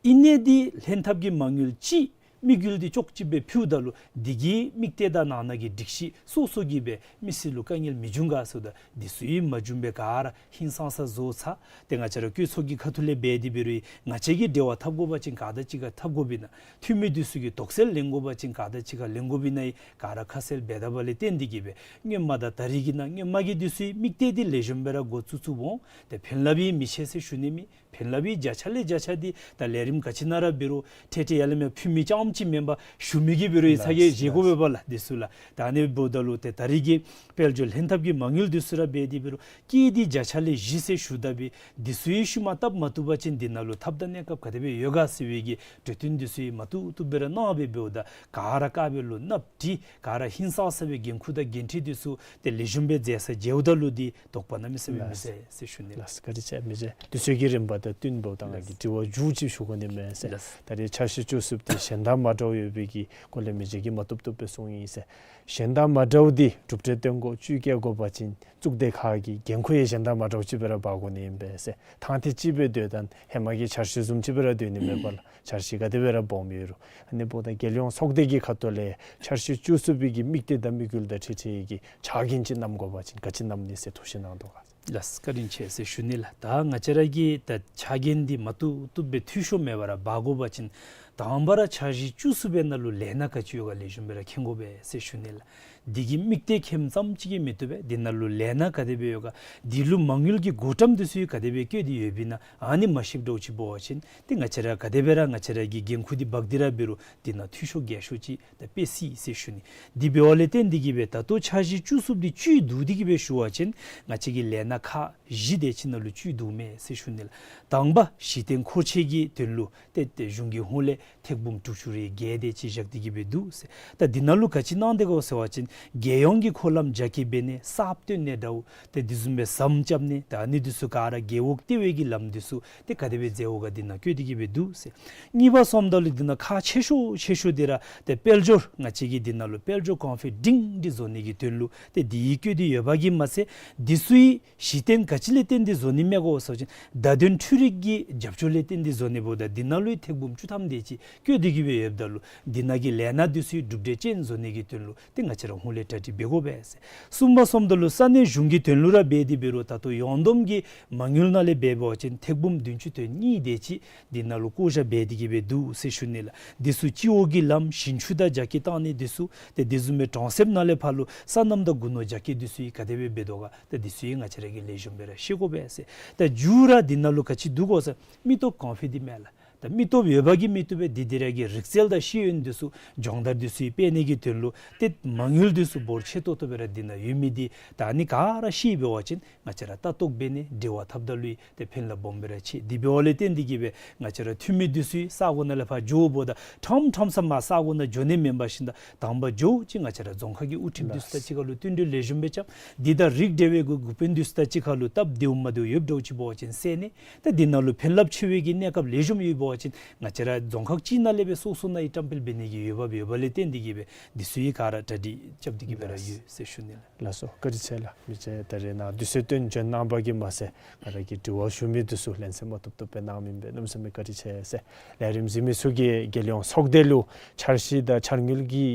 ཨིན་ནི་འདི་ལྷན་ཐབས་ཀྱི་མ་དངུལ་ཅིག་དམིགས་ཡུལ་འདི་ལྕོགས་ཅིག་སྦེ་ཕུལཝ་ད་ལུ་འདི་གི་དམིགས་གཏད་དང་ནང་ན་གི་སྒྲིག་གཞི་སོ་སོ་གིས་སྦེ་མི་སེར་ལུ་དཀའ་ངལ་མི་འབྱུང་ག་ཟེརཝ་ད་འདི་ཚུ་ཡང་མ་འབྱུང་པར་ག་ར་ཧིང་སངས་ས་བཟོ་ཚར། ཏེ་ང་བཅས་ར་བཀོད་ཚོགས་ཀྱི་ཁ་ཐུག་ལས་འབད་དེ་འབད་རུང་ང་བཅས་ཀྱིས་འབྲེལ་བ་འཐབ་དགོ་པ་ཅིན་ག་དང་གཅིག་ཁར་འཐབ་དགོཔ་ཨིན་ན། འཐུས་མི་འདི་ཚུ་གིས་དོགས་སེལ་ལེན་དགོ་པ་ཅིན་ག་དང་གཅིག་ཁར་ལེན་དགོཔ་ཨིན་ན་ཡང་ག་ར་ཁ་གསལ་འབད་དཝ་ལས་བརྟེན་འདི་གིས་སྦེ་སྔོན་མ་དང་ད་རིས་ཀྱི་ནང་སྔོན་མ་གི་འདི་ཚུ་ཡང་དམིགས་གཏད་འདི་ལེགས་ཤོམ་སྦེ་ར་འགོ་བཙུགས་བཙུགསཔ་འོང་། ཏེ་ཕན་རླབས་ཡང་མི་ཆེ་ཟེར་ཞུ་ནི་མེད། ཕན་རླབས་ཡང་བརྒྱ་ཆ་ལས་བརྒྱ་ཆ་འདི་ད་ལས་རིམ་ག་ཅི་ནང་ར་འབད་རུང་ཏེ་ཏེ་ཡར་ལས་མར་ཕུལ་མི་རྐྱངམ་ཅིག་མེན་པར་ཞུ་མི་གིས་འབད་རུང་ཡང་ཚ་གྱང་བཞེས་དགོ་པས་པ་ལགས། འདི་ཚུ་ལགས། ད་ཨ་ནི་འབདཝ་ད་ལུ་ཏེ་ད་རིས་ཀྱི་དཔལ་འབྱོར་ལྷན་ཐབས་ཀྱི་མ་དངུལ་འདི་ཚུ་ར་འབད་དེ་འབད་རུང་སྐྱེད་འདི་བརྒྱ་ཆ་ལས་བཞི་ཟེར་ཞུ་དཝ་ད་འདི་ཚུ་ཡང་ཤུལ་མ་བཏབ་མ་བཏུབ་པ་ཅིན་འདི་ནང་ལུ་ཐབས་དང་གནས་སྐབས་ག་དེ་སྦེ་ཡོད་ག་ཟེར་བའི་གི་གྲོས་བསྟུན་འདི་ཚུ་ཡང་མ་བཏུབ་བཏུབ་སྦེ་ར་གནང་སྦེ་འབདཝ་ད་ག་ར་དཀརཔོ་ལུ་གནགཔོ་བྲིས། ག་ར་ཧིང་སངས་ས་སྦེ་འགན་ཁུར་དང་འགན་འཁྲི་འདི་ཚུ་ཏེ་ལེགས་ཤོམ་སྦེ་མཛད་ས་མཇལཝ་ད་ལུ་འདི་དོགས་པ་གནམ་མེད་ས་མེད་མི་ཟད་ཟེར་ཞུ་ནི་ལགས། ལགས། བཀའ་དྲིན་ཆེ་མི་རྗེ། དུས་ཚོད་ཀྱི་རིམ་པ་དང་བསྟུན་འབདཝ་ད་ང་གིས་དྲི་བ་མཇུག་ཅིག་ཞུ་དགོ་ནི་མས་ཟེར། ལགས། ད་རེས་འཆར་གཞི་བཅུ་གསུམ་འདི་གཞན་དང་མ་འདྲཝ་ཡོད་པའི་གི་སྐོར་ལས་མི་རྗེ་གིས་མ་བཏུབ་བཏུབ་སྦེ་གསུངས་ཡི་ཟེར། གཞན་དང་མ་འདྲཝ་འདི་གྲུབ་འབྲས་སྟོན་དགོ་བཅུད་བསྐྱེད་དགོ་པ་ཅིན་གཙུག་སྡེ་ཁག་གི་འགན་ཁུར་ཡང་གཞན་དང་མ་འདྲཝ་ཅིག་སྦེ་ར་འབག་དགོ་ནི་ཨིན་པས་ཟེར། ཐང་འདི་གཅིག་སྦེ་སྡོད་ད་ཧེ་མ་གི་འཆར་གཞི་བཟུམ་ཅིག་སྦེ་ར་སྡོད་ནི་མེད་པ་ལགས། འཆར་གཞི་ག་དེ་སྦེ་ར་སྦོམ་ཡོད་རུང་། ཨ་ནི་འབདཝ་ད་རྒྱལ་ཡོངས་ཚོགས་སྡེ་གི་ཁ་ཐུག་ལས་འཆར་གཞི་བཅུ་གསུམ་པའི་གི་དམིགས་གཏད་དང་དམིགས་ཡུལ་དང་འཁྲིལ་འཁྲིལ་གྱི་ཕྱག་འགན་ཅིག་བསྣམ་དགོ་པ་ཅིན་ག་ཅི་བསྣམ་ནི་ཟེར་ཐུགས་བཞེད་གནང་དོ་ག། ལགས། བཀའ་དྲིན་ཆེ་ཟེར་ཞུ་ནི་ལགས། ད་ང་བཅས་ར་གིས་ད་ཕྱག་འགན་འདི་མ་བཏུབ་བཏུབ་སྦེ་འཐུས་ཤོར་མེད་པར་འབག་དགོ་པ་ཅིན་ དང་པ་ར་འཆར་གཞི་བཅུ་གསུམ་པའི་ནང་ལུ་ལས་སྣ་ག་ཅི་ཡོད་ག་ལེགས་ཤོམ་སྦེ་ར་མཁྱེན་དགོ་པས་ཟེར་ཞུ་ནི་ལགས། འདི་གི་དམིགས་གཏད་མཁྱེནམ་ཙམ་ཅིག་གིས་མི་བཏུབ་པས། འདི་ནང་ལུ་ལས་སྣ་ག་དེ་སྦེ་ཡོད་ག། འདི་ལུ་མ་དངུལ་གྱི་བགོ་བཀྲམ་འདི་ཚུ་ག་དེ་སྦེ་བཀོད་དེ་ཡོདཔ་ཨིན་ན་ཨ་ནི་མ་ཤེསཔ་འདྲཝ་ཅིག་འབད་བ་ཅིན་ཏེ་ང་བཅས་ར་ག་དེ་སྦེ་ར་ང་བཅས་ར་གི་འགན་ཁུར་འདི་འབག་སྟེ་ར་འབད་རུང་འདི་ནང་འཐུས་ཤོར་འགལ་ཤོར་ཅིག་ད་འབད་སྲིད་ཟེར་ཞུ་ནི། དེ་འབདཝ་ལས་བརྟེན་ཏེ་གིས་སྦེ་ད་ལྟོ་འཆར་གཞི་བཅུ་གསུམ་འདི་བཅུད་བསྡུ་སྟེ་གིས་སྦེ་ཞུ་བ་ཅིན་ང་བཅས་ཀྱི་ལས་སྣ་ཁག་བཞི་དེ་ཅིག་ནང་ལུ་བཅུད་བསྡུཝ་མས་ཟེར་ཞུ་ནི་ལགས། དང་པ་གཞི་རྟེན་མཁོ་ཆས་ཀྱི་དོན་ལུ་ཏེ་ཏེ་གཞུང་གིས་ཧོངས་ལས་ཐེར་འབུམ་དྲུག་ཅུ་རེ་བརྒྱད་དེ་ཅིག་བཞག་སྟེ་གིས་སྦེ་འདུག་ཟེར། ད་འདི་ནང་ལུ་ག་ཅི་གནང་སྟེ་གོ་ཟེར་བ་ཅིན་རྒྱལ་ཡོངས་ཀྱི་འཁོར་ལམ་རྒྱ་སྐྱེད་འབད་ནི་གསརཔ་བཏོན་ནི་འདྲཝ་ཏེ་དེ་བཟུམ་སྦེ་ཟམ་རྐྱབ་ནི་ད་ཨ་ནི་འདི་ཚུ་ག་ར་རྒེད་འོག་ལྟེ་བའི་གི་ལམ་འདི་ཚུ་ཏེ་ག་དེ་སྦེ་མཛདཔ་ག་འདི་ནང་བཀོད་དེ་གིས་སྦེ་འདུག་ཟེར། གཉིས་པ་སོངམ་ད་ལུ་འདི་ནང་ཁག་ཆེ་ཤོས་ཆེ་ཤོས་འདི་ར་ཏེ་དཔལ་འབྱོར་ང་བཅས་ཀྱི་འདི་ནང་ལུ་དཔལ་འབྱོར་གོང་འཕེལ་སྒྲིང་སྒྲི་བཟོ་ནི་གི་དོན་ལུ་ཏེ་འདི་གིས་བཀོད་དེ་ཡོདཔ་གིས་མ་ཚད་འདི་ཚུ་གི་གཞི་རྟེན་ག་ཅི་ལས་བརྟེན་ཏེ་བཟོ་ནི་མས་གོ་ཟེར་བ་ཅིན་བརྡ་དོན་འཕྲུལ་རིག་གི་རྒྱབ་སྐྱོར་ལས་བརྟེན་ཏེ་བཟོ་ནི་འབདཝ་ད་འདི་ནང་ལུ་ཐེར་འབུམ་བཅུ་ཐམ་དེ་ཅིག་བཀོད་དེ་གིས་སྦེ་ཡོདཔ་ད་ལུ་འདི་ནང་གི་ལས་སྣ་འདི་ཚུ་གྲུབ་འབྲས་ཅན་བཟོ་ནི་གི་དོན་ལུ་ཏེ་ང་བཅས་ར་ཧོངས་ལས་གྲ་སྒྲིག་འབད་དགོ་པས་ཟེར། གསུམ་པ་སོངམ་ད་ལུ་ས་གནས་གཞུང་གི་དོན་ལུ་ར་འབད་དེ་འབད་རུང་ད་ལྟོ་ཡོངས་བསྡོམས་ཀྱི་མ་དངུལ་ནང་ལས་འབད་བ་ཅིན་ཐེར་འབུམ་བདུན་ཅུ་དོན་གཉིས་དེ་ཅིག་འདི་ནང་ལུ་བཀོ་བཞག་འབད་དེ་གིས་སྦེ་འདུག་ཟེར་ཞུ་ནི་ལགས། འདི་ཚུ་སྤྱི་འོག་གི་ལམ་ཞིང་ཆུ་དང་རྒྱ་སྐྱེད་བཏང་ནི་འདི་ཚུ་ཏེ་དེ་བཟུམ་སྦེ་གྲོང་གསེབ་ནང་ལས་ཕར་ལུ་སོ་ནམ་དང་སྒོ་ནོར་རྒྱ་སྐྱེད་འདི་ཚུ་ག་དེ་སྦེ་འབད་དོ་ག། ད་འདི་ཚུ་ང་བཅས་ར་གིས་ལེགས་ཤོམ་སྦེ་ར་ཤེས་དགོ་པས་ཟེར། ད་མཇུག་ར་འདི་ནང་ལུ་ག་ཅི་འདུག་གོ་ཟེར་མི་སྟོབས་གོང་འཕེལ་འདི་མས་ལགས། ད་མི་སྟོབས་ཡོདཔ་གིས་མི་བཏུབ་པས། འདི་འདི་ར་གི་རིག་རྩལ་དང་ཤེས་ཡོན་འདི་ཚུ་སྦྱོང་བརྡར་འདི་ཚུ་སྤེལ་ནི་གི་དོན་ལུ་ཏེ་མ་དངུལ་འདི་ཚུ་འབོར་ཆེ་ཏོག་ཏོ་སྦེ་ར་འདི་ནང་ཡོད་མི་འདི་ད་ཨ་ནི་ག་ར་ཤེས་འབད་བ་ཅིན་ང་བཅས་ར་ལྟ་རྟོག་འབད་ནི་འབྲེལ་བ་འཐབ་ད་ལུ་ཏེ་ཕན་རླབས་སྦོམ་སྦེ་ར་ཆེ། དེ་འབདཝ་ལས་བརྟེན་ཏེ་གིས་སྦེ་ང་བཅས་ར་འཐུས་མི་འདི་ཚུ་ས་གོ་ནང་ལས་ཕར་འགྱོཝ་ད་ཁྲམ་ཁྲམ་ས་མར་ས་གོ་ནང་འགྱོ་ནི་མེན་པར་ཞིནམ་ད་དང་པ་འགྱོ་ཅིག་ང་བཅས་ར་རྫོང་ཁག་གི་དབུ་ཁྲིདཔ་འདི་ཚུ་དང་གཅིག་ཁར་ལུ་བསྟུན་གྲོས་ལེགས་ཤོམ་སྦེ་རྐྱབ། འདི་དང་རིགས་འབྲེལ་བའི་གི་འགོ་དཔོན་འདི་ཚུ་དང་གཅིག་ཁར་ལུ་སྟབས་བདེཝ་མ་བདེཝ་ཡོདཔ་འདྲཝ་ཅིག་འབད་བ་ཅིན་སེལ་ནི། ད་འདི་ནང་ལུ་ཕན་རླབས་ཆེ་བའི་གི་གནས་སྐབས་ལེགས་ཤོམ་ཡོད་པ་ཅིན་ང་བཅས་ར་རྫོང་ཁག་གཅིག་ནང་ལས་སྦེ་སོ་སོ་ནང་ཡང་བཀྲམ་སྤེལ་འབད་ནི་གི་འོས་འབབ་ཡོདཔ་ལས་བརྟེན་ཏེ་གིས་སྦེ་འདི་ཚུ་ཡང་ག་ར་གྲ་སྒྲིག་རྐྱབ་སྟེ་གིས་སྦེ་ར་ཡོད་ཟེར་ཞུ་ནི་ལགས། ལགས་སོ། བཀའ་དྲིན་ཆེ་ལགས། མི་རྗེ་ད་རེས་ནཱ་དུས་ཚོད་བཏོན་བྱོན་གནང་བ་གིས་མ་ཚད་ང་ར་གི་དྲི་བ་ཞུ་མི་འདི་ཚུ་ལན་གསལ་མ་ཐོབ་ཐོབ་སྦེ་གནང་མི་འབད་གནམ་མེད་ས་མེད་བཀའ་དྲིན་ཆེ་ཟེར། ལས་རིམ་གཟིགས་མི་ཚུ་གིས་རྒྱལ་ཡོངས་ཚོགས་སྡེ་ལུ་འཆར་གཞི་དང་འཆར་དངུལ་གྱི་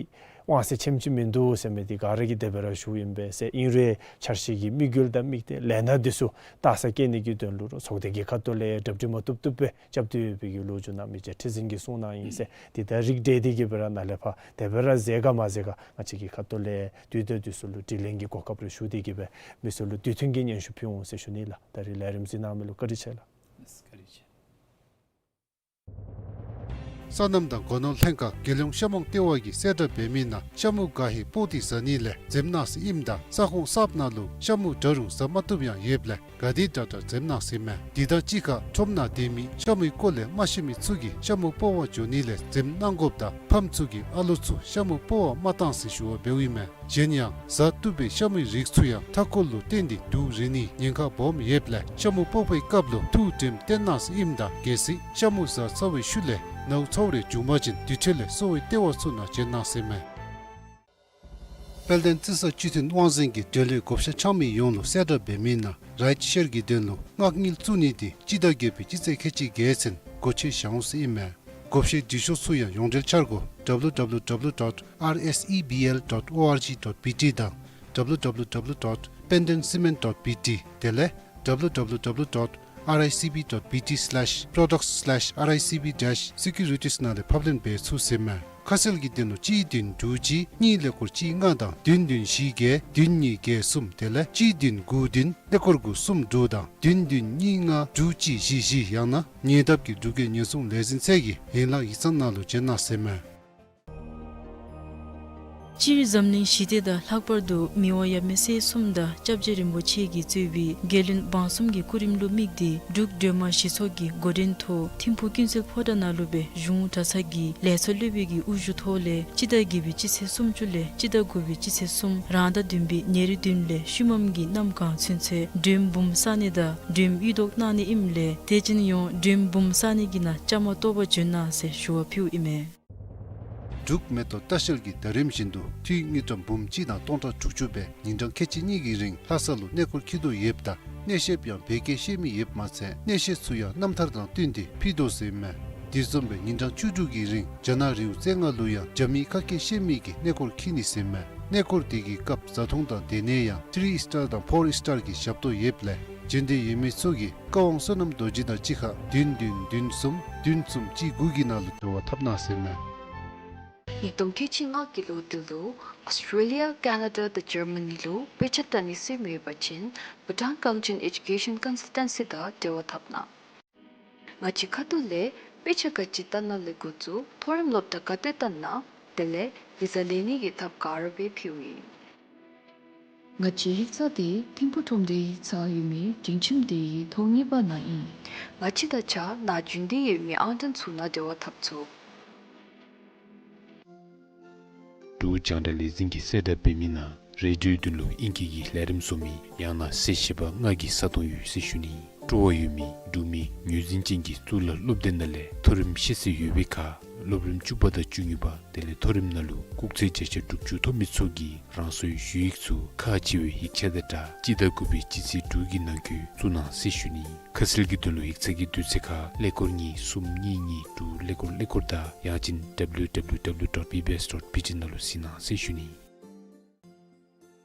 དབང་ཚད་ཆེམ་ཅིག་མིན་འདུག་ཟེར་མི་འདི་ག་ར་གིས་དེ་སྦེ་ར་ཞུཝ་ཨིན་པས་ཟེར། ཨིན་རུང་འཆར་གཞི་གི་དམིགས་ཡུལ་དང་དམིགས་གཏད་ལས་སྣ་འདི་ཚུ་སྟག་ས་བཀལ་ནི་གི་དོན་ལུ་ར་ཚོགས་སྡེ་གི་ཁ་ཐུག་ལས་གྲ་སྒྲིག་མ་ཐུབ་ཐུབ་སྦེ་རྐྱབ་སྟེ་ཡོད་པའི་གི་ལོ་རྒྱུས་ནང་མི་རྗེ་ཁྲི་འཛིན་གྱིས་གསུངས་གནང་ཡི་ཟེར། འདི་དང་རིགས་འབྲེལ་ཏེ་གིས་སྦེ་ར་ནཱ་ལས་ཕར་དེ་སྦེ་ར་མཛད་ག་མ་མཛད་ག་ང་བཅས་ཀྱི་ཁ་ཐུག་ལས་དུས་དང་དུས་སུ་ལུ་དྲི་ལན་གྱི་གོ་སྐབས་རེ་ཞུ་སྟེ་གིས་སྦེ་མི་ཚུ་ལུ་དུས་མཐུན་གྱི་སྙན་ཞུ་ཕུལ་འོང་ཟེར་ཞུ་ནི་ལགས། ད་རེས་ལས་རིམ་གཟིགས་གནང་མི་ལུ་བཀའ་དྲིན་ཆེ་ལགས། བཀའ་དྲིན་ཆེ། སོ་ནམ་དང་སྒོ་ནོར་ལྷན་ཁག་རྒྱལ་ཡོངས་ཤ་མོང་ལྟེ་བ་གིས་གསལ་བསྒྲགས་འབད་མི་ནང་ཤ་མུ་ག་ཧེ་པོ་ཏི་ཟ་ནི་ལས་འཛེམ་གནང་ཟེར་ཨིནམ་ད་ས་ཁོངས་གསརཔ་ནང་ལུ་ཤ་མུ་འདྲ་རུང་ཟ་མ་བཏུབ་ཡང་ཡོདཔ་ལས་ག་དེ་དྲག་དྲག་འཛེམ་གནང་ཟེར་མས། འདི་དང་གཅིག་ཁར་ཁྲོམ་ནང་སྡོད་མི་ཤ་མུའི་སྐོར་ལས་མ་ཤེས་མི་ཚུ་གིས་ཤ་མུ་སྤོ་བར་འགྱོ་ནི་ལས་འཛེམ་གནང་དགོཔ་དང་ཕམ་ཚུ་གིས་ཨ་ལོ་ཚུ་ཤ་མུ་སྤོ་བར་མ་གཏང་ཟེར་ཞུ་བ་འབདཝ་ཨིན་མས། གཞན་ཡང་ཟ་བཏུབ་པའི་ཤ་མུའི་རིགས་ཚུ་ཡང་མཐའ་འཁོར་ལུ་བརྟེན་ཏེ་དུག་རེག་ནིའི་ཉེན་ཁ་སྦོམ་ཡོདཔ་ལས་ཤ་མུ་སྤོ་བའི་སྐབས་ལུ་ཐུགས་དྲནམ་བཏོན་གནང་ཟེར་ཨིནམ་ད་གལ་སྲིད་ཤ་མུ་ཟ་ཚར་བའི་ཤུལ་ལས་ནཝ་ཚཝ་རེ་བྱུང་པ་ཅིན་དེ་འཕྲལ་ལས་གསོ་བའི་ལྟེ་བ་ཚུ་ནང་བྱོན་གནང་ཟེར་མས། དཔལ་ལྡན་རྩི་ས་སྤྱི་མཐུན་དབང་འཛིན་གྱིས་འབྲེལ་ཡོད་བགོ་བཤའ་འཆང་མི་ཡོངས་ལུ་གསལ་བསྒྲགས་འབད་མི་ནང་རའིཊ་ཤེར་གྱི་དོན་ལུ་མངགས་དངུལ་བཙུགས་ནི་འདི་སྤྱི་ཟླ་བརྒྱད་པའི་སྤྱི་ཚེས་ཁལ་གཅིག་བརྒྱད་ཚུན་སྒོ་ཕྱེ་བཞག་འོང་ཟེར་ཨིན་མས། བགོ་བཤའི་འབྲི་ཤོག་ཚུ་ཡང་ཡོངས་འབྲེལ་འཆར་སྒོ་W W W dot R S E B L dot O R G dot B T དང་W W W dot pendencement dot B T དེ་ལས་W W W dot R I C B dot B T slash products slash R I C B dash securities ནང་ལས་ཕབ་ལེན་འབད་ཚུགས་ཟེར་མས། ཁ་གསལ་གྱི་དོན་ལུ་གཅིག་བདུན་དྲུག་གཅིག་གཉིས་ཀླད་ཀོར་གཅིག་ལྔ་དང་བདུན་བདུན་བཞི་བརྒྱད་བདུན་གཉིས་བརྒྱད་གསུམ་དེ་ལས་གཅིག་བདུན་དགུ་བདུན་ཀླད་ཀོར་དགུ་གསུམ་དྲུག་དང་བདུན་བདུན་གཉིས་ལྔ་དྲུག་གཅིག་བཞི་བཞི་ཡང་ན་ཉེ་འདབས་ཀྱི་འབྲུག་རྒྱལ་ཉེན་སྲུང་ལས་འཛིན་ཚད་ཀྱི་ཡན་ལག་ཡིག་ཚང་ནང་ལུ་བྱོན་གནང་ཟེར་མས། སྤྱིར་འཛམ་གླིང་ཞི་བདེ་དང་ལྷག་པར་དུ་མི་དབང་ཡབ་མེས་སྲས་གསུམ་དང་སྐྱབས་རྗེ་རིན་པོ་ཆེ་གིས་གཙོས་པའི་རྒྱལ་བློན་འབངས་གསུམ་གྱི་སྐུ་རིམ་ལུ་དམིགས་ཏེ་འབྲུག་སྒྲོལ་མ་ཞི་ཚོགས་ཀྱི་འགོ་འདྲེན་ཐོག་ཐིམ་ཕུག་ཀུན་གསལ་ཕོ་བྲང་ནང་ལུ་སྦེ་གཞུང་གྲྭ་ཚང་གི་ལས་ཚོགས་སློབ་དཔོན་གྱི་དབུ་བཞུགས་ཐོག་ལས་སྤྱི་ཟླ་བརྒྱད་པའི་སྤྱི་ཚེས་སུམ་ཅུ་ལས་སྤྱི་ཟླ་དགུ་པའི་སྤྱི་ཚེས་གསུམ་རང་ཟླ་བདུན་པའི་ཉེར་བདུན་ལས་ཤུལ་མམ་གྱི་གནམ་གང་ཚུན་ཚོད་མགྲོནམ་འབུམ་བསག་ནི་དང་མགྲོནམ་གཡུ་ཏོག་གནང་ནི་ཨིནམ་ལས་དད་ཅན་ཡོངས་མགྲོནམ་འབུམ་བསག་ནི་གི་ནང་བཅའ་མར་གཏོགས་པར་བྱོན་གནང་ཟེར་ཞུ་བ་ཕུལཝ་ཨིན་མས། འབྲུག་མེ་ཏོག་ལྟ་བཤལ་གྱིས་ཟླ་རིམ་བཞིན་དུ་འཐུས་དངུལ་ཀྲམ་འབུམ་གཅིག་དང་སྟོང་ཕྲག་དྲུག་ཅུ་སྦེ་ཉིན་གྲངས་ཁལ་གཅིག་གཉིས་ཀྱི་རིང་ལྷ་ས་ལུ་གནས་སྐོར་འཁྱིད་དོ་ཡོདཔ་ད་གནས་བཤདཔ་ཡང་བོད་སྐད་ཤེས་མི་ཡོདཔ་མ་ཚད་གནས་བཤད་ཚུ་ཡང་རྣམ་ཐར་དང་བསྟུན་ཏེ་ཕུལ་དོ་ཟེར་མས། དེ་བཟུམ་སྦེ་ཉིན་གྲངས་བཅུ་དྲུག་གི་རིང་རྒྱ་ནག་རི་བོ་རྩེ་ལྔ་ལུ་ཡང་རྒྱ་མིའི་ཁ་སྐད་ཤེས་མི་གིས་གནས་སྐོར་འཁྱིད་ནི་ཟེར་མས། གནས་སྐོར་དེ་གི་སྐབས་བཟའ་འཐུང་དང་སྡོད་གནས་ཡང་ཐི་རི་ཨིས་ཊར་དང་ཕོར་ཨིས་ཊར་གྱི་ཞབས་ཏོག་ཡོདཔ་ལས་ འབྱོན་འདོད་ཡོད་མི་ཚུ་གིས་བཀའ་དབང་བསོད་ནམས་རྡོ་རྗེ་དང་གཅིག་ཁར་བདུན་བདུན་བདུན་གསུམ་བདུན་གསུམ་གཅིག་དགུ་གི་ནང་ལུ་འབྲེལ་བ་འཐབ་གནང་ཟེར་ཨིན་མས། ཉིས་སྟོང་ཁལ་གཅིག་ལྔ་གི་ལོ་འདི་ལུ་ཨོསི་ཊེ་ལི་ཡ་ཀེ་ན་ཌ་དང་ཇར་མ་ནི་ལུ་དཔེ་ཆ་བལྟ་ནི་སྲོལ་མེད་པ་ཅིན་བྷུ་ཊཱན་ཀལ་ཅར་ཨེ་ཇུ་ཀེ་ཤཱན་ཀོན་སཱལ་ཊན་སི་དང་འབྲེལ་བ་འཐབ་གནང་། ང་བཅས་ཁ་ཐུག་ལས་དཔེ་ཆ་ག་ཅི་བལྟ་ནི་ལས་འགོ་བཙུགས་མཐོ་རིམ་སློབ་གྲྭ་ག་ཏེ་བལྟ་ནི་དེ་ལས་ཡིག་ཚང་ལེན་ནི་གི་ཐབས་ག་ར་སྦེ་ཕུལཝ་ཨིན། ང་བཅས་ཡིག་ཚང་འདི་ཐིམ་ཕུག་ཁྲོམ་སྡེ་ཡིག་ཚང་ཡོད་མི་སྒྲིང་ཁྱིམ་སྡེའི་ཐོག་གཉིས་པ་ནང་ཨིན། ང་བཅས་དང་གཅིག་ཁར་ནཱ་འབྱོན་འདོད་ཡོད་མི་ཨང་གྲངས་ཚུ་ནང་འབྲེལ་བ་འཐབ་ཚུགས། འབྲུག་རྒྱང་བསྒྲགས་ལས་འཛིན་གྱི་གསལ་བསྒྲགས་འབད་མི་ནང་རེ་ཌིའོ་དོན་ལུ་ཨིང་སྐད་ཀྱི་ལས་རིམ་བཟོ་མི་ཡང་ན་གསལ་བཤད་པ་ལྔ་གི་ས་སྟོང་ཡོད་ཟེར་ཞུ་ནི། སྤྲོ་བ་ཡོད་མི་འབྲུག་མི་ངོས་འཛིན་ཅན་གྱི་གཙུག་ལག་སློབ་སྡེ་ནང་ལས་མཐོ་རིམ་ཤེས་ཚད་ཡོད་པའི་ཁར་སློབ་རིམ་བཅུ་པ་དང་བཅུ་གཉིས་པ་དེ་ལས་མཐོ་རིམ་ནང་ལུ་སྐུགས་ཚད་བརྒྱ་ཆ་དྲུག་ཅུ་ཐོབ་མི་ཚུ་གིས་རང་སོའི་ཞུ་ཡིག་ཚུ་ཁག་ཆེ་བའི་ཡིག་ཆ་དང་སྦྲགས་སྤྱི་ཟླ་དགུ་པའི་སྤྱི་ཚེས་དྲུག་གི་ནང་འཁོད་བཙུགས་གནང་ཟེར་ཞུ་ནི། ཁ་གསལ་གྱི་དོན་ལུ་ཡིག་ཚང་གི་དུས་ཚོད་ཁར་ཀླད་ཀོར་གཉིས་གསུམ་གཉིས་གཉིས་དྲུག་ཀླད་ཀོར་ཀླད་ཀོར་དང་ཡང་ཅིན་W W W dot B B S dot B T ནང་ལུ་གཟིགས་གནང་ཟེར་ཞུ་ནི།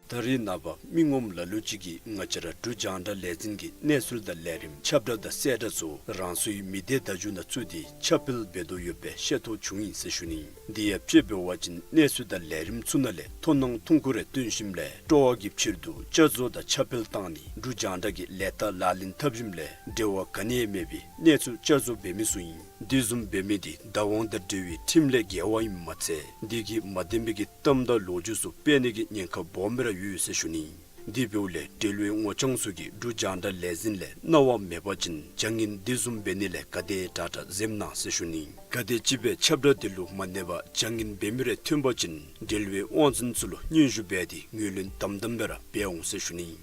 ད་རེས་ནངས་པ་མི་ངོམ་ལ་ལུ་ཅིག་གིས་ང་བཅས་ར་འབྲུག་རྒྱང་བསྒྲགས་ལས་འཛིན་གྱི་གནས་ཚུལ་དང་ལས་རིམ་ཁྱབ་བསྒྲགས་དང་གསལ་བསྒྲགས་ཚུ་རང་སོའི་མི་སྡེ་བརྡ་བརྒྱུད་ནང་བཙུགས་ཏེ་ཁྱབ་སྤེལ་འབད་དོ་ཡོདཔ་སྦེ་ཤེས་རྟོགས་བྱུང་ཡི་ཟེར་ཞུ་ནི། དེ་ཡང་དཔྱེ་འབད་བ་ཅིན་གནས་ཚུལ་དང་ལས་རིམ་ཚུ་ནང་ལས་མཐོང་སྣང་ཐུང་ཀུ་རེ་བཏོན་ཞིནམ་ལས་སྤྲོ་བ་གི་ཕྱིར་དུ་བསྐྱར་བཟོ་དང་ཁྱབ་སྤེལ་བཏང་ནི་འབྲུག་རྒྱང་བསྒྲགས་ཀྱི་ལས་རྟགས་ལག་ལེན་འཐབ་ཞིནམ་ལས་འབྲེལ་བ་ག་ནི་ཡང་མེད་པའི་གནས་ཚུལ་བསྐྱར་བཟོ་འབད་མི་ཚུ་ཨིན། དེ་བཟུམ་འབད་མི་དེ་བདག་དབང་དང་འབྲེལ་བའི་ཁྲིམས་ལས་འགལ་བ་ཨིནམ་མ་ཚད་དེ་གིས་མ་བདེན་པའི་གི་གཏམ་དང་ལོ་རྒྱུས་ཚུ་སྤེལ་ནི་གི་ཉེན་ཁ་སྦོམ་སྦེ་ར་ཡོད་ཟེར་ཞུ་ནི། དེ་འབདཝ་ལས་འབྲེལ་བའི་ངོ་རྐྱང་ཚུ་གིས་འབྲུག་རྒྱང་བསྒྲགས་ལས་འཛིན་ལས་གནང་བ་མེད་པ་ཅིན་བྱ་ངན་དེ་བཟུམ་འབད་ནི་ལས་ག་དེ་དྲག་དྲག་འཛེམ་གནང་ཟེར་ཞུ་ནི། གལ་ཏེ་སྤྱི་པའི་ཁྱབ་བསྒྲགས་དེ་ལུ་མ་གནས་པར་བྱ་ངན་འབད་མི་རེ་ཐོན་པ་ཅིན་འབྲེལ་བའི་དབང་འཛིན་ཚུ་ལུ་སྙན་ཞུ་འབད་དེ་ངོས་ལེན་དམ་དམ་སྦེ་ར་འབད་འོང་ཟེར་ཞུ་ནི།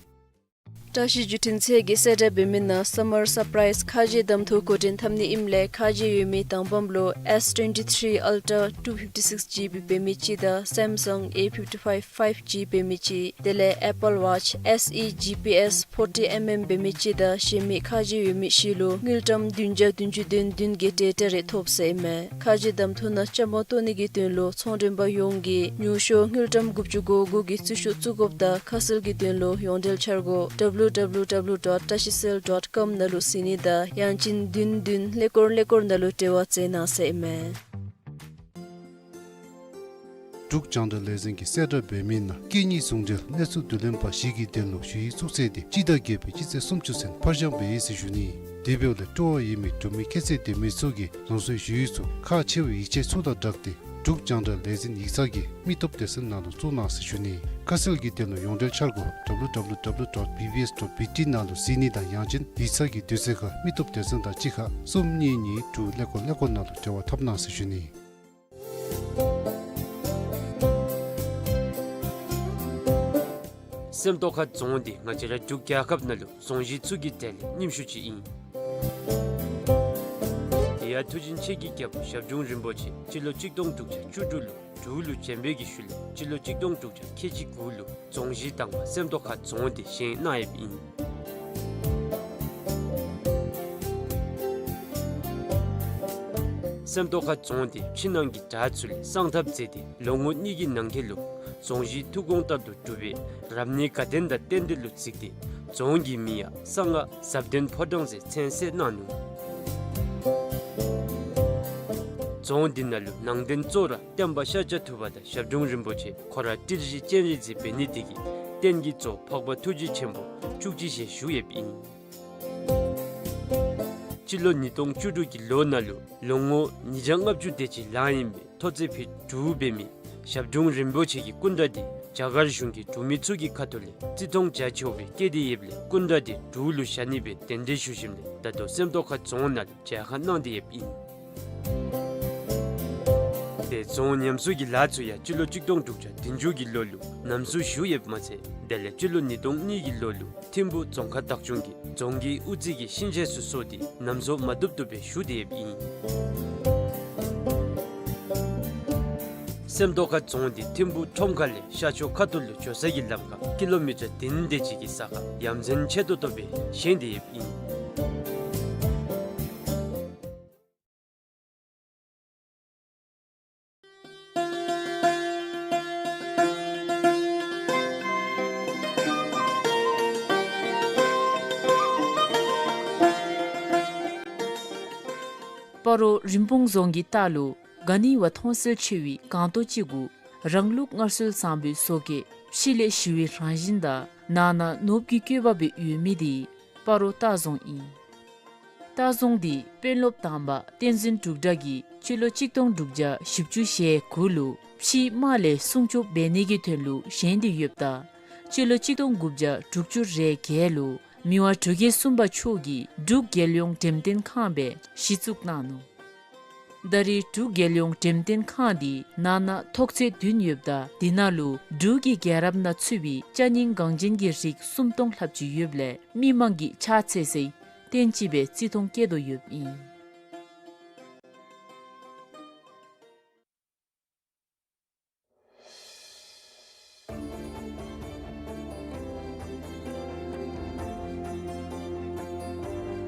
བཀྲ་ཤིས་བརྒྱུད་འཕྲིན་ཚད་ཀྱིས་གསལ་བསྒྲགས་འབད་མི་ནང་སམ་མར་སར་པ་རའིཛ་ཁ་རྗེ་གདམ་འཐུ་འགོ་འདྲེན་འཐབ་ནི་ཨིནམ་ལས་ཁ་རྗེ་ཡོད་མི་དང་པམ་ལུ་S twenty-three Ultra two fifty-six G B འབད་མི་ཅིག་དང་Samsung A fifty-five five G འབད་མི་ཅིག་དེ་ལས་Apple Watch S E G P S forty mm འབད་མི་ཅིག་དང་གཞན་མི་ཁ་རྗེ་ཡོད་མི་བཞི་ལུ་དངུལ་ཀྲམ་བདུན་བརྒྱ་བདུན་ཅུ་དོན་བདུན་གྱི་ཊེ་ཊ་རེ་ཐོབ་ཟེར་ཨིན་མས། ཁ་རྗེ་གདམ་འཐུ་ནང་བཅའ་མར་གཏོགས་ནི་གི་དོན་ལུ་ཚོང་མགྲོན་པ་ཡོངས་ཀྱིས་ཉུང་ཤོས་དངུལ་ཀྲམ་དགུ་བཅུ་གོ་དགུ་གི་རྩིས་ཤོག་བཙུགས་དགོཔ་དང་ཁ་གསལ་གྱི་དོན་ལུ་ཡོངས་འབྲེལ་འཆར་སྒོ་W W W dot tashicell dot com ནང་ལུ་གཟིགས་ནི་དང་ཡང་ཅིན་བདུན་བདུན་ཀླད་ཀོར་ཀླད་ཀོར་ནང་ལུ་འབྲེལ་བ་མཛད་གནང་ཟེར་ཨིན་མས། འབྲུག་རྒྱང་བསྒྲགས་ལས་འཛིན་གྱིས་གསལ་བསྒྲགས་འབད་མི་ནང་སྐད་གཉིས་ཟུང་འབྲེལ་གནས་ཚུལ་བསྡུ་ལེན་པ་བཞི་གི་དོན་ལུ་ཞུ་ཡིག་བཙུགས་ཚད་དེ་སྤྱི་ཟླ་བརྒྱད་པའི་སྤྱི་ཚེས་སུམ་ཅུ་ཚུན་ཕར་འགྱངས་འབད་ཡི་ཟེར་ཞུ་ནི། དེ་འབདཝ་ལས་སྤྲོ་བ་ཡོད་མི་འབྲུག་མི་ཁྱད་ཚད་ལྡན་མི་ཚུ་གིས་རང་སོའི་ཞུ་ཡིག་ཚུ་ཁག་ཆེ་བའི་ཡིག་ཆ་ཚུ་དང་སྦྲགས་ཏེ་འབྲུག་རྒྱང་བསྒྲགས་ལས་འཛིན་ཡིག་ཚང་གི་མི་སྟོབས་སྡེ་ཚན་ནང་ལུ་བཙུགས་གནང་ཟེར་ཞུ་ནི། ཁ་གསལ་གྱི་དོན་ལུ་ཡོངས་འབྲེལ་འཆར་སྒོ་W W W dot B B S dot B T ནང་ལུ་གཟིགས་ནི་དང་ཡང་ཅིན་ཡིག་ཚང་གི་དུས་ཚོད་ཁར་མི་སྟོབས་སྡེ་ཚན་དང་གཅིག་ཁར་གསུམ་གཉིས་གཉིས་དྲུག་ཀླད་ཀོར་ཀླད་ཀོར་ནང་ལུ་འབྲེལ་བ་འཐབ་གནང་ཟེར་ཞུ་ནི། སེམས་རྟོགས་ཁ་རྫོང་འདི་ང་བཅས་ར་འབྲུག་རྒྱལ་ཁབ་ནང་ལུ་རྫོང་གཞི་ཚུ་གི་གྲས་ལས་རྙིངམ་ཤོས་ཅིག་ཨིན། དེ་ཡང་མཐུ་ཆེན་ཆེ་གི་རྒྱལ་པོ་ཞབས་དྲུང་རིན་པོ་ཆེ་སྤྱི་ལོ་གཅིག་སྟོང་དྲུག་བརྒྱ་བཅུ་དྲུག་ལུ་འབྲུག་ལུ་བྱོན་པའི་གི་ཤུལ་ལས་སྤྱི་ལོ་གཅིག་སྟོང་དྲུག་བརྒྱ་ཁལ་གཅིག་དགུ་ལུ་རྫོང་གཞི་དང་པ་སེམས་རྟོགས་ཁ་རྫོང་འདི་བཞེངས་གནང་ཡོདཔ་ཨིན། སེམས་རྟོགས་ཁ་རྫོང་འདི་ཕྱི་ནང་གི་བྲག་ཚུ་ལས་གསང་ཐབས་མཛད་དེ་ལོ་ངོ་གཉིས་ཀྱི་ནང་འཁོད་ལུ་རྫོང་གཞི་ཐུགས་དགོངས་ལྟར་དུ་གྲུབ་པའི་རབ་གནས་དགའ་ལྡན་དང་རྟེན་འབྲེལ་ལུ་གཟིགས་ཏེ་རྫོང་གི་མིང་ཡང་གསང་སྔགས་ཟབ་ལྡན་ཕོ་བྲང་ཟེར་མཚན་གསོལ་གནང་ནུག། རྫོང་འདི་ནང་ལུ་ནང་རྟེན་གཙོ་བོ་ར་སྟོན་པ་ཤཱཀྱ་ཐུབ་པ་དང་ཞབས་དྲུང་རིན་པོ་ཆེ་ཁོ་ར་ཏི་ལི་སྤྱན་རས་གཟིགས་འབད་ནི་དེ་གིས་རྟེན་གྱི་གཙོ་འཕགས་པ་ཐུགས་རྗེ་ཆེན་པོ་བཅུ་གཅིག་ཞལ་བཞུགས་ཡོདཔ་ཨིན། སྤྱི་ལོ་ཉིས་སྟོང་བཅུ་དྲུག་གི་ལོ་ནང་ལུ་ལོ་ངོ་ཉིས་བརྒྱ་ལྔ་བཅུ་དེ་ཅིག་ལང་ཡི་མི་ཐོག་བརྩེགས་ཕུད་དྲུག་འབད་མི་ཞབས་དྲུང་རིན་པོ་ཆེ་གི་སྐུ་འདྲ་དེ་རྒྱ་གར་གཞུང་གིས་འབྲུག་མི་ཚུ་གི་ཁ་ཐུག་ལས་བརྩི་མཐོང་རྒྱ་ཆེཝ་སྦེ་བསྐྱེད་དེ་ཡོདཔ་ལས་སྐུ་འདྲ་དེ་འབྲུག་ལུ་བཞག་ནི་སྦེ་གདན་འདྲེན་ཞུ་ཞིནམ་ལས་ད་ལྟོ་སེམས་རྟོགས་ཁ་རྫོང་ནང་ལུ་མཇལ་ཁ་གནང་སྟེ་ཡོདཔ་ཨིན། དེ་རྫོང་ཉམས་གསོ་གི་ལཱ་ཚུ་ཡང་སྤྱི་ལོ་གཅིག་སྟོང་དྲུག་བརྒྱ་བདུན་ཅུ་གི་ལོ་ལུ་ལམ་སྲོལ་ཞུ་ཡོདཔ་མ་ཚད་དེ་ལས་སྤྱི་ལོ་ཉིས་སྟོང་གཉིས་ཀྱི་ལོ་ལུ་ཐིམ་ཕུག་རྫོང་ཁག་བདག་སྐྱོང་གིས་རྫོང་གི་དབུ་རྩེ་གི་ཤིང་ཆས་ཚུ་བཟོ་སྟེ་ལམ་བཟོ་མ་བཏུབ་བཏུབ་སྦེ་ཞུ་སྟེ་ཡོདཔ་ཨིན། སེམས་རྟོགས་ཁ་རྫོང་འདི་ཐིམ་ཕུག་ཁྲོམ་ཁ་ལས་ཤར་ཕྱོགས་ཁ་ཐུག་ལུ་འགྱོ་ས་གི་ལམ་ཁར་ཀི་ལོ་མི་ཊར་བདུན་དེ་ཅིག་གི་ས་ཁར་ཡ་མཚན་ཆེ་ཏོག་ཏོ་སྦེ་བཞེངས་ཏེ་ཡོདཔ་ཨིན། སྤ་རོ་རིན་སྤུངས་རྫོང་གི་ལྟག་ལུ་ག་ནི་བ་མཐོང་གསལ་ཆེ་བའི་སྒང་ཏོག་ཅིག་གུ་རང་ལུགས་སྔར་སྲོལ་བཟང་པོའི་བཟོ་བཀོད་ཕྱི་ལས་ཞི་བའི་རང་བཞིན་དང་ནང་ན་ནོར་བུ་གི་བཀོད་པ་སྦེ་ཡོད་མི་དེ་སྤ་རོ་ལྟ་རྫོང་ཨིན། ལྟ་རྫོང་འདི་དཔོན་སློབ་དང་པ་བསྟན་འཛིན་འབྲུག་སྒྲ་གིས་སྤྱི་ལོ་གཅིག་སྟོང་དྲུག་བརྒྱ་བཞི་བཅུ་ཞེ་དགུ་ལུ་ཕྱིའི་དམག་ལས་སྲུང་སྐྱོབ་འབད་ནི་གི་དོན་ལུ་བཞེངས་ཏེ་ཡོདཔ་ད་སྤྱི་ལོ་གཅིག་སྟོང་དགུ་བརྒྱ་དྲུག་ཅུ་རེ་བརྒྱད་ལུ་མི་དབང་འབྲུག་རྒྱལ་གསུམ་པ་མཆོག་གིས་འབྲུག་རྒྱལ་ཡོངས་འགྲེམས་སྟོན་ཁང་སྦེ་གཞི་བཙུགས་གནང་ནུག། ད་རེས་འབྲུག་རྒྱལ་ཡོངས་འགྲེམས་སྟོན་ཁང་འདི་ནང་ན་ཐོག་ཚད་བདུན་ཡོདཔ་ད་དེ་ནང་ལུ་འབྲུག་གི་རྒྱལ་རབས་ནང་ཚུད་པའི་ཅ་རྙིང་འགངས་ཅན་གྱི་རིགས་སུམ་སྟོང་ལྷགཔ་ཅིག་ཡོདཔ་ལས་མི་མང་གིས་ཕྱག་འཚལ་སའི་རྟེན་ཅིག་སྦེ་བརྩི་མཐོང་བསྐྱེད་དོ་ཡོདཔ་ཨིན།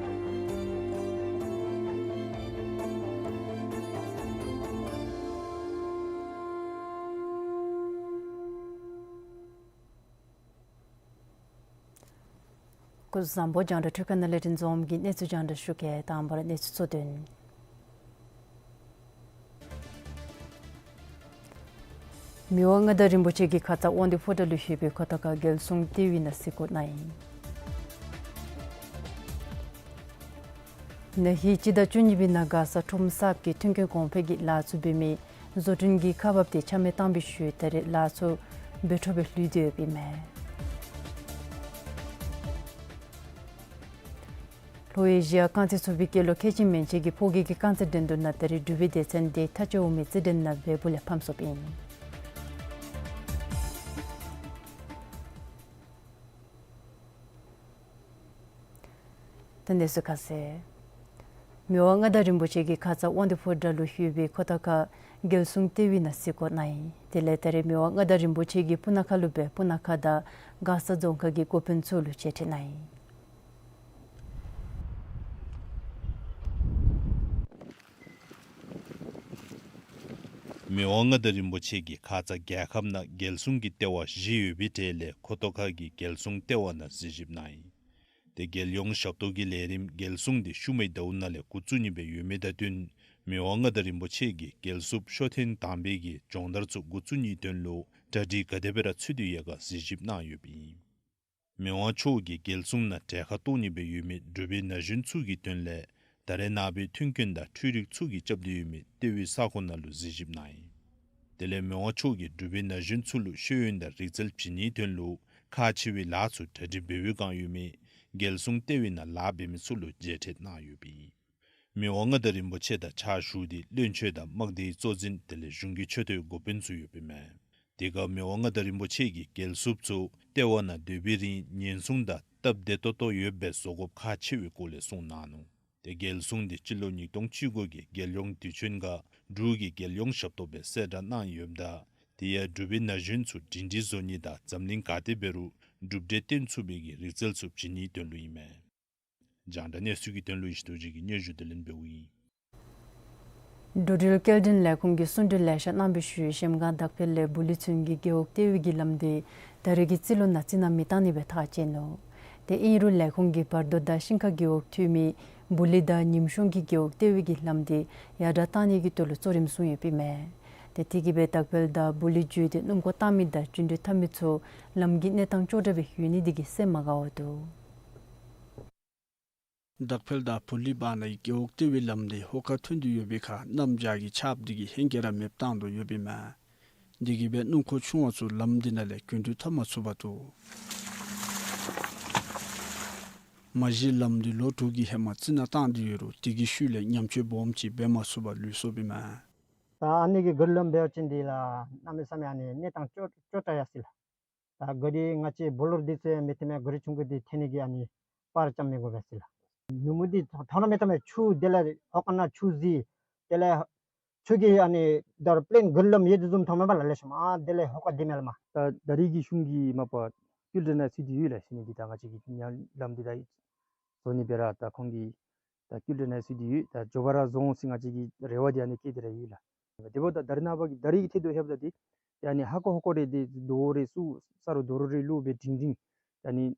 སྐུ་གཟུགས་བཟང་པོ། རྒྱང་བསྒྲགས་འཕྲུལ་ཁང་ནང་ལས་འཛོམས་ཀྱི་གནས་ཚུལ་རྒྱང་བསྒྲགས་ཞུ་གེ། དང་པ་ར་གནས་ཚུལ་གཙོ་དོན། མི་དབང་མངའ་བདག་རིན་པོ་ཆེ་གི་ཁ་ཙ་དབང་འདུས་ཕོ་བྲང་ལུ་ཡོད་པའི་ཁོ་ཐང་ཁ་རྒྱལ་སྲུང་ལྟེ་བའི་ནང་གཟིགས་སྐོར་གནང་ཡི། ན་ཧིང་སྤྱི་ཟླ་བཅུ་གཉིས་པའི་ནང་མགར་ས་ཁྲོམ་གསརཔ་གི་མཐུན་རྐྱེན་གོང་འཕེལ་གྱི་ལཱ་ཚུ་འབད་མི་བཟོ་སྐྲུན་གྱི་ཁག་འབག་དེ་ཆ་མེད་བཏང་བའི་ཤུལ་ད་རེས་ལཱ་ཚུ་འབད་འཕྲོ་སྦེ་ལྷོད་དེ་ཡོདཔ་ཨིན་མས། ལྷོ་ཨེ་ཤི་ཡ་རྐང་རྩེད་ཚོགས་པའི་སྐྱེས་ལོ་མཁས་ཆེན་མན་ཆད་ཀྱིས་ཕོ་རྒྱས་ཀྱི་རྐང་རྩེད་འགྲན་བསྡུར་ནང་ད་རེས་འབྲུག་པའི་སྡེ་ཚན་དེ་མཐའ་དཔྱལ་འོག་མའི་རྩེད་འགྲན་ནང་འབད་འབུལ་ལས་ཕམ་སོཔ་ཨིན། ད་གནས་ཚུལ་ཁ་གསལ། མི་དབང་མངའ་བདག་རིན་པོ་ཆེ་གི་ཁ་ཙ་དབང་འདུས་ཕོ་བྲང་ལུ་ཡོད་པའི་ཁོ་ཐང་ཁ་རྒྱལ་སྲུང་ལྟེ་བའི་ནང་གཟིགས་སྐོར་གནང་ཡི། དེ་ལས་ད་རེས་མི་དབང་མངའ་བདག་རིན་པོ་ཆེ་གིས་སྤུ་ན་ཁ་ལུ་སྦེ་སྤུ་ན་ཁ་དང་མགར་ས་རྫོང་ཁག་གི་འགོ་དཔོན་ཚུ་ལུ་མཇལ་འཕྲད་གནང་ཡི། མི་དབང་མངའ་བདག་རིན་པོ་ཆེ་གིས་ཁ་ཙ་རྒྱལ་ཁབ་ནང་རྒྱལ་སྲུང་གི་ལྟེ་བ་བཞི་ཡོད་པའི་གྲས་ལས་ཁོ་ཐང་ཁ་གི་རྒྱལ་སྲུང་ལྟེ་བ་ནང་གཟིགས་ཞིབ་གནང་ཡི། དེ་རྒྱལ་ཡོངས་ཞབས་ཏོག་གི་ལས་རིམ་རྒྱལ་སྲུང་དེ་ཤུལ་མའི་ཟླཝ་ནང་ལས་འགོ་བཙུགས་ནི་སྦེ་ཡོད་མི་དང་བསྟུན་མི་དབང་མངའ་བདག་རིན་པོ་ཆེ་གིས་རྒྱལ་སྲུངཔ་ཤོ་ཐེངས་དང་པའི་གི་སྦྱོང་བརྡར་ཚུ་འགོ་བཙུགས་ནིའི་དོན་ལུ་གྲ་སྒྲིག་ག་དེ་སྦེ་ར་ཚུད་དེ་ཡོད་ག་གཟིགས་ཞིབ་གནང་ཡོདཔ་ཨིན། མི་དབང་མཆོག་གིས་རྒྱལ་སྲུང་ནང་གྲལ་ཁར་གཏོགས་ནི་སྦེ་ཡོད་མི་འབྲུག་པའི་ན་གཞོན་ཚུ་གི་དོན་ལས་ད་རེས་ནངས་པའི་མཐུན་རྐྱེན་དང་འཕྲུལ་རིག་ཚུ་གིས་རྐྱབ་སྟེ་ཡོད་མི་ལྟེ་བའི་ས་ཁོངས་ནང་ལུ་གཟིགས་ཞིབ་གནང་ཡི། དེ་ལས་མི་དབང་མཆོག་གིས་འབྲུག་པའི་ན་གཞོན་ཚུ་ལུ་ཤེས་ཡོན་དང་རིག་རྩལ་བྱིན་ནིའི་དོན་ལུ་ཁག་ཆེ་བའི་ལཱ་ཚུ་གྲ་སྒྲིག་འབད་བའི་བསྒང་ཡོད་མི་རྒྱལ་སྲུང་ལྟེ་བའི་ནང་ལཱ་འབད་མི་ཚུ་ལུ་མཇལ་འཕྲད་གནང་ཡོདཔ་ཨིན། མི་དབང་མངའ་བདག་རིན་པོ་ཆེ་དང་ཕྱག་ཞུ་སྟེ་བློན་ཆེན་དང་དམག་སྡེའི་གཙོ་འཛིན་དེ་ལས་གཞུང་གི་མཆོད་རྟེན་འགོ་དཔོན་ཚུ་ཡོདཔ་ཨིན་མས། དེ་སྐབས་མི་དབང་མངའ་བདག་རིན་པོ་ཆེ་གིས་རྒྱལ་སྲུངཔ་ཚུ་ལྟེ་བ་ནང་སྡོད་པའི་རིང་ཉེན་སྲུང་དང་སྟབས་བདེ་ཏོག་ཏོ་ཡོདཔ་སྦེ་བཟོ་དགོཔ་ཁག་ཆེ་བའི་སྐོར་ལས་གསུངས་གནང་ནུག། དེ་རྒྱལ་སྲུང་དེ་སྤྱི་ལོ་ཉིས་སྟོང་བཅུ་དགུ་གི་རྒྱལ་ཡོངས་དུས་ཆེན་ཁར་འབྲུག་གི་རྒྱལ་ཡོངས་ཞབས་ཏོག་སྦེ་གསལ་བསྒྲགས་གནང་ཡོདཔ་ད་དེ་ཡང་འབྲུག་པའི་ན་གཞོན་ཚུ་སྒྲིང་སྒྲིང་བཟོ་ནི་དང་འཛམ་གླིང་ག་ཏེ་འབད་རུང་གྲུབ་འབྲས་སྟོན་ཚུགས་པའི་གི་རིག་རྩལ་ཚུ་བྱིན་ནིའི་དོན་ལུ་ཨིན་མས། རྒྱང་བསྒྲགས་གནས་ཚུལ་གྱི་དོན་ལུ་ཡེ་ཤེས་རྡོ་རྗེ་གིས་སྙན་ཞུ་དེ་ལན་འབདཝ་ཨིན། འགྲོ་འགྲུལ་སྐྱེལ་འདྲེན་ལས་ཁུངས་ཀྱིས་གསུང་གྲོས་ལེ་ཤ་གནང་བའི་ཤུལ་གཞལམ་སྒང་དག་ཕེལ་ལས་བུ་ལི་ཚུན་གྱི་རྒེད་འོག་ལྟེ་བའི་གི་ལམ་དེ་ད་རེས་ཀྱི་རྩིས་ལོ་ནང་རྩི་ནག་མི་བཏང་ནི་སྦེ་ཐག་བཅད་ནུག། དེ་ཨིན་རུང་ལས་ཁུངས་ཀྱིས་བར་དོ་དང་ཤིང་ཁ་རྒེད་འོག་མཐུད་མི་བུ་ལི་དང་ཉིམ་གཤོང་གི་རྒེད་འོག་ལྟེ་བའི་གི་ལམ་དེ་ཡར་དྲག་བཏང་ནི་གི་ཐོག་ལུ་གཙོ་རིམ་བཟུང་ཡོདཔ་ཨིན་མས། དེ་དེ་གིས་སྦེ་དག་ཕེལ་དང་བུ་ལི་བརྒྱུད་དེ་སྣུམ་འཁོར་བཏང་མི་དང་རྒྱུན་འགྲུལ་འཐབ་མི་ཚུ་ལམ་གྱི་གནས་སྟངས་ལྕོགས་དྲགས་སྦེ་ཡོད་ནི་དེ་གིས་སེམས་མ་དགའཝ་འདུག། དག་ཕེལ་དང་བུ་ལི་བར་ནའི་རྒེད་འོག་ལྟེ་བའི་ལམ་དེ་ཧོ་ཀ་ཐོན་ཏེ་ཡོད་པའི་ཁར་གནམ་བྱཱར་གྱི་ཆརཔ་དེ་གིས་ཧེང་སྐལ་ར་མེདཔ་བཏང་དོ་ཡོདཔ་ཨིན་མས། དེ་གིས་སྦེ་སྣུམ་འཁོར་ཆུང་བ་ཚུ་ལམ་དེ་ནང་ལས་རྒྱུན་འགྲུལ་འཐབ་མ་ཚུགས་པར་འདུག། མ་གཞི་ལམ་དེ་ལོ་དྲུག་གི་ཧེ་མ་རྩི་ནག་བཏང་སྟེ་ཡོད་རུང་དེ་གི་ཤུལ་ལས་ཉམས་བཅོས་སྦོམ་ཅིག་འབད་མ་ཚུགས་པར་ལུས་སོཔ་ཨིན་མས། ད་ཨ་ནི་གི་གུ་ལུ་ལམ་འབད་བ་ཅིན་འདི་ལགས་གནམ་མེད་ས་མེད་ཨ་ནི་གནས་སྟངས་ལྕོགས་ལྕོགས་དྲགས་ཡར་སོ་ཡི་ལགས། ད་ག་རི་ང་བཅས་བུ་ལོར་འདི་ཚུ་མི་ཐོན་མས། ག་རི་ཆུང་ཀུ་འདི་ཐོན་ནི་གི་ཨ་ནི་པར་ཙམ་མི་དགོ་པས་ཟེར་ལགས། ཉིན་མོ་འདི་ཐོ་ཐོ་ན་མེད་ཐ་མེད་ཆུ་དེ་ལས་ཧོ་ཀ་ནང་ཆུ་བཟི། དེ་ལས་ཆུ་གི་ཨ་ནི་ད་རུང་པི་ལེན་གུ་ལུ་ལམ་ཡོད་དོ་བཟུམ་མཐོངམ་མས་ལགས། ལེགས་ཤོམ་ཨ་དེ་ལས་ཧོ་ཀ་འདི་མེད་ལགས་མ། ད་ད་རེས་ཀྱི་གཞུང་གིས་མ་པ་སྐྱིད་སྡུག་ནང་ཚུད་དེ་ཡོད་ལགས་ཟེར་ནི་འདི་ད་ང་བཅས་ཀྱི་ཉ་ལམ་འདི་ད་བཟོ་ནི་སྦེ་ར་ད་ཁོང་གིས་ད་སྐྱིད་སྡུག་ནང་ཚུད་དེ་ཡོད། ད་མགྱོགས་པ་ར་བཟོ་འོང་ཟེར་ང་བཅས་ཀྱི་རེ་བ་འདི་ཨ་ནི་བསྐྱེད་དེ་ར་ཡོད་ལགས། དེ་འབདཝ་ད་ད་རེས་ནངས་པ་གི་ད་རེས་ཀྱི་ཐད་དུ་ལྷོདཔ་ད་འདི་ཏེ་ཨ་ནི་ཧ་ཀོ་ཧ་ཀོ་རེ་འདི་རྡོ་རེ་ཚུ་ས་རུ་རྡོ་རུ་རེ་བླུགས་སྦེ་སྒྲིང་སྒྲིང་ཨ་ནི་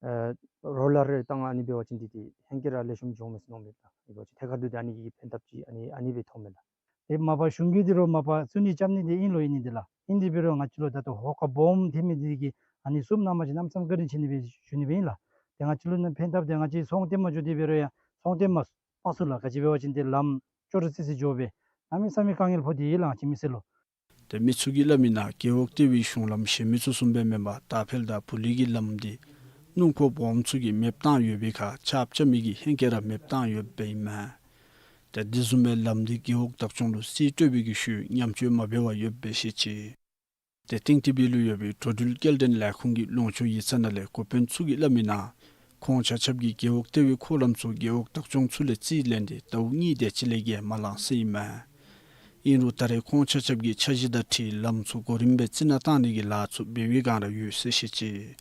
ཨ་རོ་ལར་རེ་བཏང་ཨ་ནི་འབད་བ་ཅིན་འདི་ཏེ་ཧེང་སྐལ་ར་ལེགས་ཤོམ་འགྱོཝ་མས་ཟེར་མནོཝ་མས་ལགས། ཨ་ནི་འབད་བ་ཅིན་ཐད་ཀར་དུ་ཏེ་ཨ་ནི་གི་ཕན་ཐབས་ཅིག་ཨ་ནི་ཨ་ནི་སྦེ་མཐོངམ་མས་ལགས། ཏེ་མ་པ་གཞུང་གིས་འདི་རུ་མ་པ་བཙུགས་ནི་རྐྱབ་ནི་འདི་ཨིན་ལོ་ཨིན་ནི་འདི་ལགས། ཨིན་དེ་འབད་རུང་ང་བཅས་ལུ་ད་ལྟོ་ཧོ་ཀ་སྦོམ་ཐོན་མི་འདི་གིས་ཨ་ནི་བཙུགསཔ་གནང་པ་ཅིན་གནམ་མེད་ས་མེད་བཀའ་དྲིན་ཆེ་ནི་སྦེ་ཞུ་ནི་སྦེ་ཨིན་ལགས། ཏེ་ང་བཅས་ལུ་ནི་ཕན་ཐབས་འདི་ང་བཅས་ཚོང་སྟེ་མ་འགྱོ་དེ་འབད་རུང་ཡང་ཚོང་སྟེ་མ་མ་ཚུགས་ལགས། ག་ཅི་འབད་བ་ཅིན་ཏེ་ལམ་ཅོག་ར་ཙི་ཙི་འགྱོ་སྦེ་གནམ་མེད་ས་མེད་དཀའ་ངལ་ཕོག་སྟེ་ཡོད་ལགས་ང་བཅས་མི་སེར་ལུ། ཏེ་མི་ཚུ་གིས་སླབ་མི་ནང་རྒེད་འོག་ལྟེ་བའི་གཞུང་ལམ་གཞན་མི་ཚུ་བཟུམ་སྦེ་མེན་པར་དར་འཕེལ་དང་ཕུ་ལུ་གི་ལམ་འདི་སྣུམ་འཁོར་སྦོམ་ཚུ་གིས་མེདཔ་བཏང་ཡོད་པའི་ཁར་ཆརཔ་རྐྱབ་མི་གི་ཧེང་སྐལ་ར་མེདཔ་བཏང་ཡོདཔ་ཨིན་མས། ཏེ་དེ་བཟུམ་སྦེ་ལམ་འདི་རྒེད་འོག་བདག་སྐྱོང་ལུ་རྩིས་སྤྲོད་པའི་གི་ཤུལ་ཉམས་བཅོས་མ་འབད་བར་ཡོདཔ་སྦེ་བཤད་ཅི། ཏེ་ཏིང་ཏི་བི་ལུ་ཡོད་པའི་འགྲོ་འགྲུལ་སྐྱེལ་འདྲེན་ལས་ཁུངས་ཀྱི་ལུང་ཕྱོགས་ཡིག་ཚང་ནང་ལས་འགོ་དཔོན་ཚུ་གིས་སླབ་མི་ནང་ཁོང་ཆ་ཁྱབ་ཀྱིས་རྒེད་འོག་ལྟེ་བའི་འཁོར་ལམ་ཚུ་རྒེད་འོག་བདག་སྐྱོང་ཚུ་ལས་རྩིས་ལེན་ཏེ་ཟླཝ་གཉིས་དེ་ཅིག་ལས་བརྒལ་མ་ལང་ཟེར་ཨིན་མས། ཨིན་རུང་ད་རེས་ཁོང་ཆ་ཁྱབ་ཀྱིས་འཆར་གཞི་དང་འཁྲིལ་ལམ་ཚུ་གོ་རིམ་སྦེ་རྩི་ནག་བཏང་ནི་གི་ལཱ་ཚུ་འབད་བའི་བསྒང་ར་ཡོད་ཟེར་བཤད་ཅི།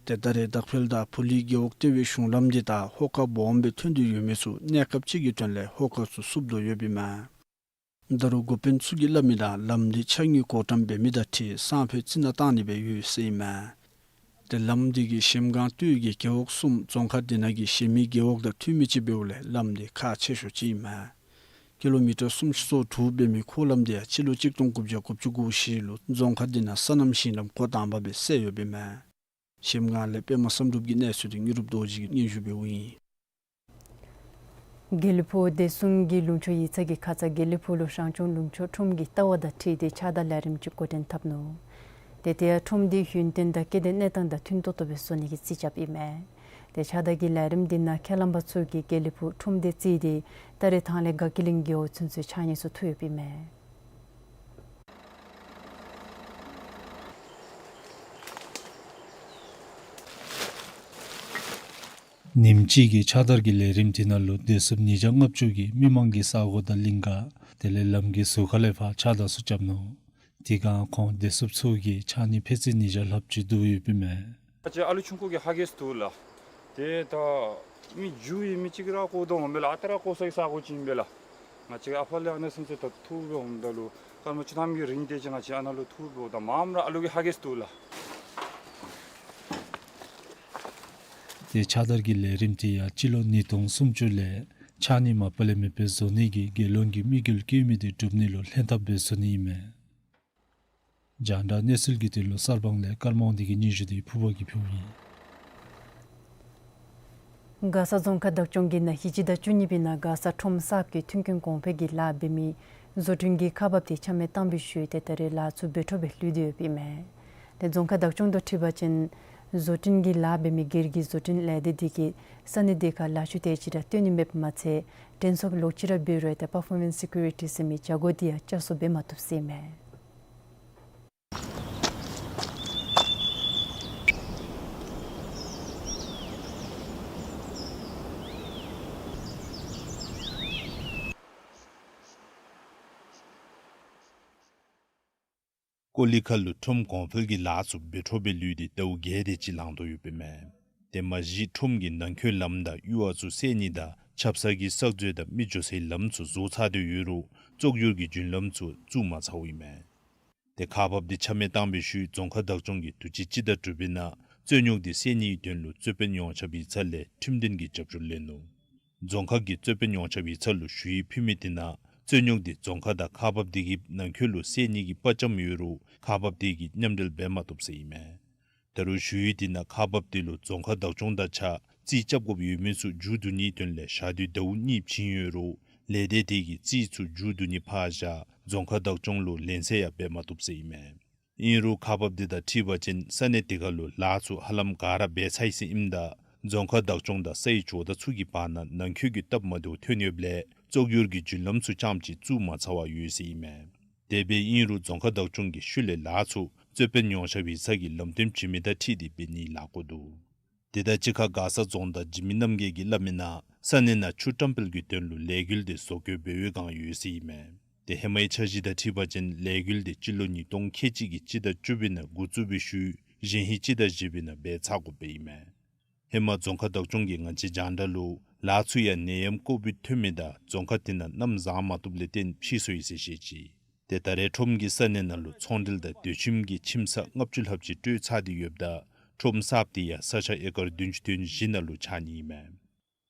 ཏེ་ད་རེས་དར་འཕེལ་དང་ཕུ་ལུ་རྒེད་འོག་ལྟེ་བའི་གཞུང་ལམ་འདི་ད་ཧོ་ཀ་སྦོམ་སྦེ་ཐོན་ཏེ་ཡོད་མི་ཚུ་གནས་སྐབས་ཅིག་གི་དོན་ལས་ཧོ་ཀ་ཚུ་བསུབ་དོ་ཡོདཔ་ཨིན་མས། ད་རུང་འགོ་དཔོན་ཚུ་གིས་སླབ་མི་ནང་ལམ་འདི་ཕྱགས་སྙིགས་སྐོར་ཊམ་འབད་མི་དང་འཁྲིལ་སང་ཕོད་རྩི་ནག་བཏང་ནི་སྦེ་ཡོད་ཟེར་ཨིན་མས། ཏེ་ལམ་འདི་གིས་གཞལམ་སྒང་སྟོད་ཀྱི་རྒེད་འོག་གསུམ་རྫོང་ཁག་འདི་ནང་གི་གཞན་མི་རྒེད་འོག་དང་མཐུད་མི་ཅིག་འབདཝ་ལས་ལམ་འདི་ཁག་ཆེ་ཤོས་ཅིག་ཨིན་མས། ཀི་ལོ་མི་ཊར་སུམ་ཅུ་སོ་དྲུག་འབད་མི་འཁོར་ལམ་འདི་ཡང་སྤྱི་ལོ་གཅིག་སྟོང་དགུ་བརྒྱ་དགུ་བཅུ་གོ་བཞི་ལུ་རྫོང་ཁག་འདི་ནང་སོ་ནམ་ཞིང་ལམ་འགོ་དང་པ་སྦེ་བསལ་ཡོདཔ་ཨིན་མས། གཞལམ་སྒང་ལས་པདྨ་བསམ་གྲུབ་ཀྱི་གནས་ཚུལ་འདི་དངོས་གྲུབ་རྡོ་རྗེ་གིས་སྙན་ཞུ་འབདཝ་ཨིན། དགེ་ལེགས་ཕུག་བདེ་སྲུང་གི་ལུང་ཕྱོགས་ཡིག་ཚང་གིས་ཁ་ཙ་དགེ་ལེགས་ཕུག་ལུ་རང་སྐྱོང་ལུང་ཕྱོགས་ཁྲོམ་གྱི་ལྟ་བ་དང་འཁྲིལ་ཏེ་ཕྱགས་བདར་ལས་རིམ་ཅིག་འགོ་འདྲེན་འཐབ་ནུག། ཏེ་དེ་ཡང་ཁྲོམ་འདི་ཡུན་བརྟན་དང་སྐྱིད་ལྡན་གནས་སྟངས་དང་མཐུན་ཏོག་ཏོ་སྦེ་བཟོ་ནི་གི་རྩིས་རྐྱབ་ཨིན་མས། ཏེ་ཕྱགས་བདར་གྱི་ལས་རིམ་འདི་ནང་ཁས་བླངས་པ་ཚུ་གིས་དགེ་ལེགས་ཕུག་ཁྲོམ་སྡེ་བརྩིས་ཏེ་ད་རེས་ཐང་ལས་དགའ་སྐྱིད་གླིང་རྒེད་འོག་ཚུན་ཚོད་ཕྱགས་སྙིགས་ཚུ་འཐུ་ཡོདཔ་ཨིན་མས། ཉིནམ་གཅིག་གི་ཕྱགས་བདར་གྱི་ལས་རིམ་འདི་ནང་ལུ་བདེ་སྲུངཔ་ཉིས་བརྒྱ་ལྔ་བཅུ་གིས་མི་མང་གི་ས་གོ་དང་གླིང་ག་དེ་ལས་ལམ་གྱི་ཟུར་ཁ་ལས་ཕར་ཕྱགས་བདར་ཚུ་རྐྱབ་ནུག། དེ་སྒང་ཁོང་བདེ་སྲུངཔ་ཚུ་གིས་ཕྱགས་སྙིགས་ཕད་ཙི་ཉིས་བརྒྱ་ལྷགཔ་ཅིག་བསྡུ་ཡོདཔ་ཨིན་མས། ཨ་ཙི་ཨ་ལུ་ཆུང་ཀུ་གིས་ཧ་གོ་སྟེ་འདུག་ལགས། ཏེ་ད་མི་རྒྱུ་ཡི་མི་གཅིག་ར་བཀོ་དོ་འོང་མས་ལགས། ཨ་རྟག་ར་བཀོ་སའི་ས་གོ་ཅིག་ཨིན་པས་ལགས། ང་བཅས་ཨ་ཕར་ལས་ཨ་ནཱ་ཚུན་ཚོད་ད་འཐུ་སྦེ་འོངམ་ད་ལུ་སྐར་མ་བཅུ་ཐམ་གྱི་རིང་དེ་ཅིག་ང་བཅས་ཨ་ནཱ་ལུ་འཐུ་སྦེ་འོངམ་ད་མངམ་ར་ཨ་ལུ་གིས་ཧ་གོ་སྟེ་འདུག་ལགས། ཏེ་ཕྱགས་བདར་གྱི་ལས་རིམ་འདི་ཡང་སྤྱི་ལོ་ཉིས་སྟོང་སུམ་ཅུ་ལས་ཕྱགས་སྙིགས་མ་པ་ལས་མེདཔ་སྦེ་བཟོ་ནི་གི་རྒྱལ་ཡོངས་ཀྱི་དམིགས་ཡུལ་བསྐྱེད་མི་འདི་འགྲུབ་ནི་ལུ་ལྷན་ཐབས་སྦེ་བཟོ་ནི་ཨིན་མས། རྒྱང་བསྒྲགས་གནས་ཚུལ་གྱི་དོན་ལུ་གསར་སྤང་ལས་ཀརྨ་དབང་འདུས་ཀྱི་སྙན་ཞུ་འདི་ཕུརཔ་གིས་ཕུལཝ་ཨིན། མགར་ས་རྫོང་ཁག་བདག་སྐྱོང་གིས་ནཱ་ཧིང་སྤྱི་ཟླ་བཅུ་གཉིས་པའི་ནང་མགར་ས་ཁྲོམ་གསརཔ་གི་མཐུན་རྐྱེན་གོང་འཕེལ་གྱི་ལཱ་འབད་མི་བཟོ་སྐྲུན་གྱི་ཁག་འབགཔ་དེ་ཆ་མེད་བཏང་བའི་ཤུལ་ཏེ་ད་རེས་ལཱ་ཚུ་འབད་འཕྲོ་སྦེ་ལུས་ཏེ་ཡོདཔ་ཨིན་མས། ཏེ་རྫོང་ཁག་བདག་སྐྱོང་དང་འཁྲིལ་བ་ཅིན་བཟོ་སྐྲུན་གྱི་ལཱ་འབད་མི་སྒེར་གྱི་བཟོ་སྐྲུན་ལས་སྡེ་འདི་གིས་ས་གནས་དེ་ཁར་ལཱ་ཤུལ་དེ་ཅིག་ར་བཏོན་ནི་མེདཔ་མ་ཚད་དྲན་གསོ་ལོག་ཅི་ར་འབད་རུང་ཏེ་པར་ཕོར་མེནསི་སི་ཀིའུ་རི་ཊི་ཟེར་མི་བྱ་སྒོ་འདི་ཡང་བསྐྱར་གསོ་འབད་མ་བཏུབ་ཟེར་ཨིན་མས། ཀོ་ལི་ཁ་ལུ་ཁྲོམ་གོང་འཕེལ་གྱི་ལཱ་ཚུ་འབད་འཕྲོ་སྦེ་ལུས་ཏེ་ཟླཝ་བརྒྱད་དེ་ཅིག་ལང་དོ་ཡོདཔ་ཨིན་མས། ཏེ་མ་གཞི་ཁྲོམ་གྱི་ནང་འཁོད་ལམ་དང་ཡུར་བ་ཚུ་སེལ་ནི་དང་ཆབ་གསང་གི་གསར་བཟོ་དང་མི་འགྱོ་སའི་ལམ་ཚུ་བཟོ་ཚར་ཏེ་ཡོད་རུང་བཙོག་གྱུར་གྱི་རྒྱུན་ལམ་ཚུ་བཙུགས་མ་ཚརཝ་ཨིན་མས། ཏེ་ཁག་འབགཔ་དེ་ཆ་མེད་བཏང་བའི་ཤུལ་རྫོང་ཁག་བདག་སྐྱོང་གིས་དུས་ཅི་སྤྱི་ཟླ་དྲུག་པའི་ནང་རྩོད་རྙོགས་དེ་སེལ་ནིའི་དོན་ལུ་རྩོད་དཔོན་ཡོངས་ཁྱབ་ཡིག་ཚང་ལས་ཁྲིམས་དོན་གྱི་རྒྱབ་སྐྱོར་ལེན་ནུག། རྫོང་ཁག་གིས་རྩོད་དཔོན་ཡོངས་ཁྱབ་ཡིག་ཚང་ལུ་ཞུ་ཡིག་ཕུལ་མི་དེ་ནང་རྩོད་རྙོགས་དེ་རྫོང་ཁག་དང་ཁག་འབགཔ་དེ་གི་ནང་འཁོད་ལུ་སེལ་ནི་གི་དཔའ་བཅམ་ཡོད་རུང་ཁག་འབགཔ་དེ་གིས་མཉམ་འབྲེལ་འབད་མ་བཏུབ་ཟེར་ཨིན་མས། ད་རུང་ཞུ་ཡིག་དེ་ནང་ཁག་འབགཔ་དེ་ལུ་རྫོང་ཁག་བདག་སྐྱོང་དང་གཅིག་ཁར་རྩིས་རྐྱབ་དགོཔ་ཡོད་མི་ཚུ་མཇུག་བསྡུ་ནིའི་དོན་ལས་ཞག་དུས་ཟླཝ་གཉིས་བྱིན་ཡོད་རུང་ལས་སྡེ་དེ་གིས་རྩིས་ཚུ་མཇུག་བསྡུ་ནི་ཕར་བཞག་རྫོང་ཁག་བདག་སྐྱོང་ལུ་ལན་གསལ་ཡང་འབད་མ་བཏུབ་ཟེར་ཨིན་མས། ཨིན་རུང་ཁག་འབགཔ་དེ་དང་འཁྲིལ་བ་ཅིན་ས་གནས་དེ་ཁར་ལུ་ལཱ་ཚུ་ཧ་ལམ་ག་ར་འབད་ཚར་ཡི་ཟེར་ཨིནམ་ད་རྫོང་ཁག་བདག་སྐྱོང་དང་སའི་ཇོ་བདག་ཚུ་གི་བར་ན་ནང་འཁོད་ཀྱི་སྟབས་མ་བདེཝ་ཐོན་ཡོདཔ་ལས་བཙོག་གྱུར་གྱི་རྒྱུན་ལམ་ཚུ་རྐྱངམ་གཅིག་བཙུགས་མ་ཚར་བར་ཡོད་ཟེར་ཨིན་མས། དེ་སྦེ་ཨིན་རུང་རྫོང་ཁག་བདག་སྐྱོང་གིས་ཤུལ་ལས་ལཱ་ཚུ་རྩོད་དཔོན་ཡོངས་ཁྱབ་ཡིག་ཚང་གིས་ལམ་སྟོན་བྱིན་མི་དང་འཁྲིལ་ཏེ་འབད་ནིའི་ལཱ་བཀོད་འདུག། དེ་དང་གཅིག་ཁར་མགར་ས་རྫོང་བདག་འཇིགས་མེད་རྣམ་རྒྱལ་གྱིས་སླབ་མི་ནང་ས་གནས་ནང་ཆུ་བཀྲམ་སྤེལ་གྱི་དོན་ལུ་ལས་འགུལ་དེ་བཟོ་བཀོད་འབད་བའི་བསྒང་ཡོད་ཟེར་ཨིན་མས། ཏེ་ཧེ་མའི་འཆར་གཞི་དང་འཁྲིལ་བ་ཅིན་ལས་འགུལ་དེ་སྤྱི་ལོ་ཉིས་སྟོང་ཁལ་གཅིག་གི་སྤྱི་ཟླ་བཅུ་པའི་ནང་འགོ་བཙུགས་པའི་ཤུལ་གཞེས་ཧིང་སྤྱི་ཟླ་བཞི་པའི་ནང་འབད་ཚར་དགོཔ་ཨིན་མས། ཧེ་མ་རྫོང་ཁག་བདག་སྐྱོང་གིས་ང་བཅས་རྒྱང་བསྒྲགས་ལུ་ལཱ་ཚུ་ཡང་ནད་ཡམས་ཀོ་བིཌ་ཐོན་མི་དང་རྫོང་ཁག་དེ་ནང་གནམ་བཟང་མ་བཏུབ་ལས་བརྟེན་ཕྱིས་སོ་ཡི་ཟེར་བཤད་ཅི། ཏེ་ད་རེས་ཁྲོམ་གྱི་ས་གནས་ནང་ལུ་ཚོང་འབྲེལ་དང་སྡོད་ཁྱིམ་གྱི་ཁྱིམ་ས་ལྔ་བཅུ་ལྷགཔ་ཅིག་སྤྲོད་ཚར་ཏེ་ཡོདཔ་ད་ ཁྲོམ་གསརཔ་དེ་ཡང་ས་ཆ་ཨེ་ཀར་བདུན་ཅུ་དོན་བཞི་ནང་ལུ་ཆགས་ནི་ཨིན་མས།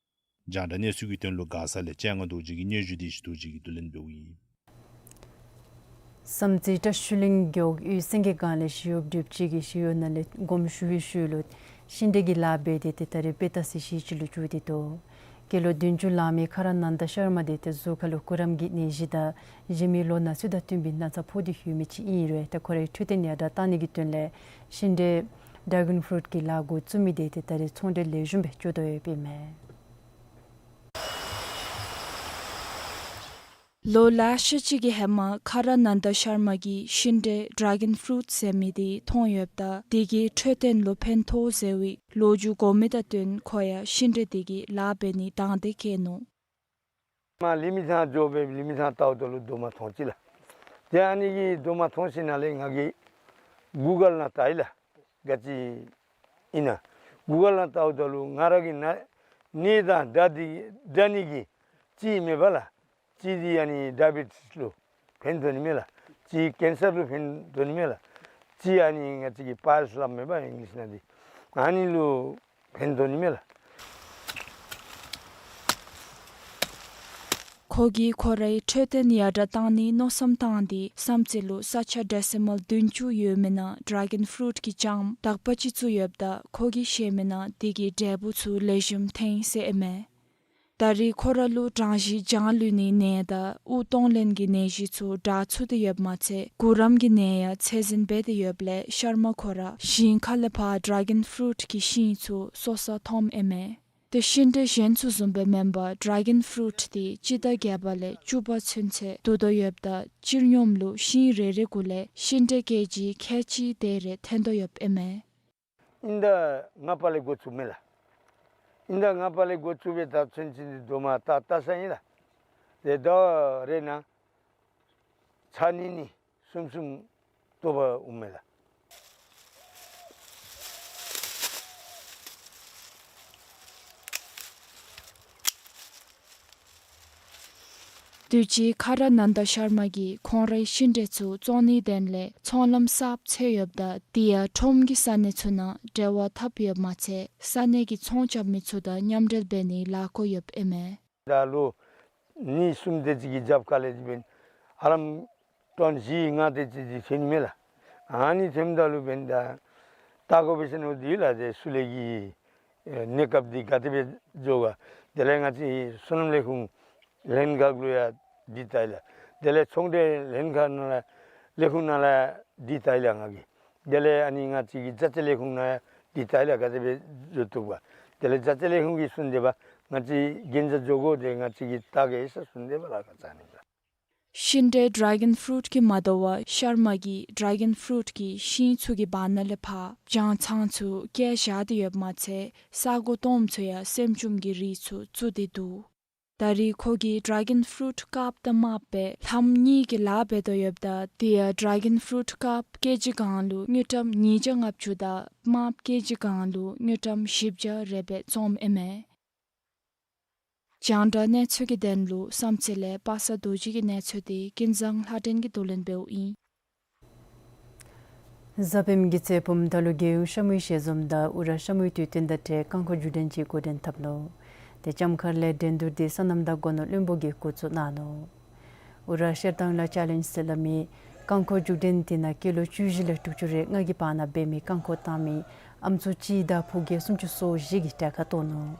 རྒྱང་བསྒྲགས་གནས་ཚུལ་གྱི་དོན་ལུ་མགར་ས་ལས་སྤྱན་སྔ་རྡོ་རྗེ་གི་སྙན་ཞུ་དེ་ཞུ་རྡོ་རྗེ་གིས་བསྡུ་ལེན་འབདཝ་ཨིན། བསམ་རྩེ་བཀྲ་ཤིས་གླིང་རྒེད་འོག་གཡུས་སེང་གེ་སྒང་ལས་ཞི་གཡོགཔ་འབྲུགཔ་ཅིག་གིས་ཞི་གཡོག་ནང་ལས་དགོངསམ་ཞུ་བའི་ཤུལ་ལུ་ཤིང་འབྲས་ཀྱི་ལཱ་འབད་དེ་ཏེ་ད་རེས་དཔེ་ལྟ་ས་གཞི་ཅིག་ལུ་འགྱོ་སྟེ་འདུག། སྐྱེས་ལོ་བདུན་ཅུ་ལང་མི་ཁ་ར་ནན་ད་ཤར་མ་དེ་ཏེ་གཟུགས་ཁ་ལུ་གུ་རམ་གྱི་ནད་གཞི་དང་གཞན་མི་ལོ་ན་ཚོད་དང་བསྟུན་པའི་ན་ཚ་ཕོག་སྟེ་ཡོད་མི་ཅིག་ཨིན་རུང་ཏེ་ཁོ་རའི་འཕྲོད་བསྟེན་ཡར་དྲག་གཏང་ནི་གི་དོན་ལས་ཤིང་འབྲས་ཌྲེ་གཱོན་ཕུ་རུཊ་གི་ལཱ་འགོ་བཙུགས་མི་དེ་ཏེ་ད་རེས་ཚོང་འབྲེལ་ལེགས་ཤོམ་སྦེ་འགྱོ་དོ་ཡོདཔ་ཨིན་མས། ལོ་ལེ་ཤ་ཅིག་གི་ཧེ་མ་ཁ་ར་ནན་ད་ཤར་མ་གིས་ཤིང་འབྲས་ཌྲེ་གཱོན་ཕུ་རུཊ་ཟེར་མི་དེ་མཐོང་ཡོདཔ་ད་དེ་གིས་འཕྲོད་བསྟེན་ལུ་ཕན་ཐོགས་ཟེར་བའི་ལོ་རྒྱུས་གོ་མི་དང་བསྟུན་ཁོ་ཡང་ཤིང་འབྲས་དེ་གི་ལཱ་འབད་ནི་དང་འདོད་བསྐྱེད་ནུག། མ་ལི་མི་ཐང་འགྱོ་སྦེ་ལི་མི་ཐང་བལྟཝ་ད་ལུ་རྡོག་མ་མཐོང་ཅི་ལགས། ཏེ་ཨ་ནི་གི་རྡོག་མ་མཐོང་ཞིནམ་ལས་ང་གིས་གུ་གཱལ་ནང་བལྟ་ཡི་ལགས། ག་ཅི་ཨིན་ན། གུ་གཱལ་ནང་བལྟཝ་ད་ལུ་ང་ར་གི་ན་ནད་དང་འདྲ་འདི་འདྲ་ནི་གི་ཅིག་མེད་པ་ལགས། ཅིག་འདི་ཨ་ནི་ཌའི་བེ་ཊིས་ལུ་ཕན་ཐོགས་ནི་མས་ལགས། ཅིག་ཀེན་སར་ལུ་ཕན་ཐོགས་ནི་མས་ལགས། ཅིག་ཨ་ནི་ང་བཅས་ཀྱི་པའི་ལིསི་སླབ་མས་པ་ཨིང་ལིཤ་ནང་འདི། ཨ་ནི་ལུ་ཕན་ཐོགས་ནི་མས་ལགས། ཁོ་གིས་ཁོ་རའི་འཕྲོད་བསྟེན་ཡར་དྲག་གཏང་ནིའི་མནོ་བསམ་བཏང་སྟེ་བསམ་རྩེ་ལུ་ས་ཆ་ཌེ་སི་མཱལ་བདུན་ཅུ་ཡོད་མི་ནང་ཌྲེ་གཱོན་ཕུ་རུཊ་གི་ལྕངམ་དག་པ་ཅིག་བཙུགས་ཡོདཔ་ད་ཁོ་གིས་བཤད་མི་ནང་དེ་གིས་འབྲས་བུ་ཚུ་ལེགས་ཤོམ་ཐོན་ཟེར་ཨིན་མས། ད་རེས་ཁོ་ར་ལུ་གྲང་གཞི་གྱང་ལུས་ནིའི་ནད་དང་དབུགས་གཏོང་ལེན་གྱི་ནད་གཞི་ཚུ་དྲག་ཚུགས་ཏེ་ཡོདཔ་མ་ཚད་གུ་རམ་གྱི་ནད་ཡང་ཚད་འཛིན་འབད་དེ་ཡོདཔ་ལས་ཤར་མ་ཁོ་ར་ཞིང་ཁ་ལས་ཕར་ཌྲེ་གཱོན་ཕུ་རུཊ་གི་ཤིང་ཚུ་གསོ་སར་འཐོནམ་ཨིན་མས། ཏེ་ཤིང་འབྲས་གཞན་ཚུ་བཟུམ་སྦེ་མེན་པར་ཌྲེ་གཱོན་ཕུ་རུཊ་དེ་སྤྱི་ཟླ་བརྒྱད་པ་ལས་བཅུ་པ་ཚུན་ཚོད་བསྡུ་དོ་ཡོདཔ་ད་སྤྱིར་སྙོམས་ལུ་ཤིང་རེ་རེ་གུ་ལས་ཤིང་འབྲས་ཀེ་ཇི་ཁལ་གཅིག་དེ་རེ་ཐོན་དོ་ཡོདཔ་ཨིན་མས། ཨིན་ཟླ་ལྔ་པ་ལས་འགོ་བཙུགསཔ་མས་ལགས། ཨིན་ཟླ་ལྔ་པ་ལས་འགོ་བཙུགས་སྦེ་ད་ཚུན་ཚོད་འདི་རྡོག་མ་བལྟ་བལྟ་ས་ཨིན་ལགས། ཏེ་ཟླཝ་རེ་ནང་ཚར་གཉིས་གཉིས་གསུམ་གསུམ་བཏོག་པར་འོང་མས་ལགས། དུས་ཅི་ཁ་ར་ནན་ད་ཤར་མ་གིས་ཁོང་རའི་ཤིང་འབྲས་ཚུ་བཙོང་ནིའི་དོན་ལས་ཚོང་ལམ་གསརཔ་འཚོལ་ཡོདཔ་ད་དེ་ཡང་ཁྲོམ་གྱི་ས་གནས་ཚུ་ནང་འབྲེལ་བ་འཐབ་ཡོདཔ་མ་ཚད་ས་གནས་ཀྱི་ཚོང་རྐྱབ་མི་ཚུ་དང་མཉམ་འབྲེལ་འབད་ནིའི་ལཱ་འགོ་ཡོདཔ་ཨིན་མས། ད་ལོ་གཉིས་གསུམ་དེ་ཅིག་གི་རྒྱབ་ཁ་ལས་འབདན་ཧ་ལམ་ཊོན་བཞི་ལྔ་དེ་ཅིག་འདི་ཐོན་ནི་མས་ལགས། ཨ་ནི་ཐོནམ་ད་ལུ་འབདན་ད་བལྟ་དགོ་པས་ཟེར་མནོ་སྟེ་ལགས། ཏེ་ཤུལ་ལས་ཀྱི་ཨེ་གནས་སྐབས་འདི་ག་དེ་སྦེ་འགྱོ་ག། དེ་ལས་ང་བཅས་སོ་ནམ་ལས་ཁུངས་ལྷན་ཁག་ལུ་ཡང་འདི་བལྟ་ཡི་ལགས། དེ་ལས་ཚོང་འབྲེལ་ལྷན་ཁག་ནང་ལས་ལས་ཁུངས་ནང་ལས་འདི་བལྟ་ཡི་ལགས་ང་གིས། དེ་ལས་ཨ་ནི་ང་བཅས་ཀྱི་རྒྱ་ཆེ་ལས་ཁུངས་ནང་ཡང་འདི་བལྟ་ཡི་ལགས། ག་དེ་སྦེ་འགྱོ་བཏུབ་ག། དེ་ལས་རྒྱ་ཆེ་ལས་ཁུངས་ཀྱིས་གསུངས་དེས་པ་ང་བཅས་གན་རྒྱ་འགྱོ་དགོ། ཏེ་ང་བཅས་ཀྱིས་བལྟ་གེ་ཟེར་གསུངས་དེས་པ་ལགས། ཁ་ཙ་ནི་ལགས། ཤིང་འབྲས་ཌྲེ་གཱོན་ཕུ་རུཊ་གིས་མ་དོ་བར་ཤར་མ་གིས་ཌྲེ་གཱོན་ཕུ་རུཊ་གི་ཤིང་ཚུ་གི་བར་ན་ལས་ཕར་བྱང་ཚང་ཚུ་བཀལ་བཞག་སྟེ་ཡོདཔ་མ་ཚད་ས་གོ་སྟོངམ་ཚུ་ཡང་སྲནམ་ཅུམ་གྱི་རིགས་ཚུ་བཙུགས་ཏེ་འདུག། ད་རེས་ཁོ་གིས་ཌྲེ་གཱོན་ཕུ་རུཊ་དཀརཔོ་དང་དམརཔོ་སྦེ་ལྷམ་གཉིས་ཀྱི་ལཱ་འབད་དོ་ཡོདཔ་ད་དེ་ཡང་ཌྲེ་གཱོན་ཕུ་རུཊ་དཀརཔོ་ཀེ་ཇི་གང་ལུ་དངུལ་ཀྲམ་ཉིས་བརྒྱ་ལྔ་བཅུ་དང་དམརཔོ་ཀེ་ཇི་གང་ལུ་དངུལ་ཀྲམ་བཞི་བརྒྱ་རེ་སྦེ་བཙོངམ་ཨིན་མས། རྒྱང་བསྒྲགས་གནས་ཚུལ་གྱི་དོན་ལུ་བསམ་རྩེ་ལས་པ་སངས་རྡོ་རྗེ་གི་གནས་ཚུལ་དེ་ཀུན་བཟང་ལྷ་སྒྲོན་གྱིས་བསྡུ་ལེན་འབདཝ་ཨིན། གཟའ་སྤེནམ་གི་ཚེ་བུམ་ཐང་ལུ་རྒྱལ་ཡོངས་ཤ་མུའི་ཞལ་འཛོམས་དང་ཨུ་ར་ཤ་མུའི་དུས་སྟོན་དང་འབྲེལ་རྐང་འཁོར་མཇུག་སྒྲིལ་ཅིག་འགོ་འདྲེན་འཐབ་ནུག། ཏེ་ལྕམ་མཁར་ལས་འགྲན་བསྡུར་དེ་སོ་ནམ་དང་སྒོ་ནོར་བློན་པོ་གིས་འགོ་བཙུགས་གནང་ནུག། ཨུ་ར་ཤར་ཐང་ལ་ཅེ་ལེནཇ་ཟེར་སླབ་མི་རྐང་འཁོར་མཇུག་སྒྲིལ་དེ་ནང་ཀི་ལོ་བཅུ་བཞི་ལས་དྲུག་ཅུ་རེ་ལྔ་གི་བར་ན་འབད་མི་རྐང་འཁོར་བཏང་མི་ཨམ་སྲུ་གཅིག་དང་ཕོ་རྒྱས་སུམ་ཅུ་སོ་བཞི་གིས་གྲལ་ཁར་གཏོགས་ནུག།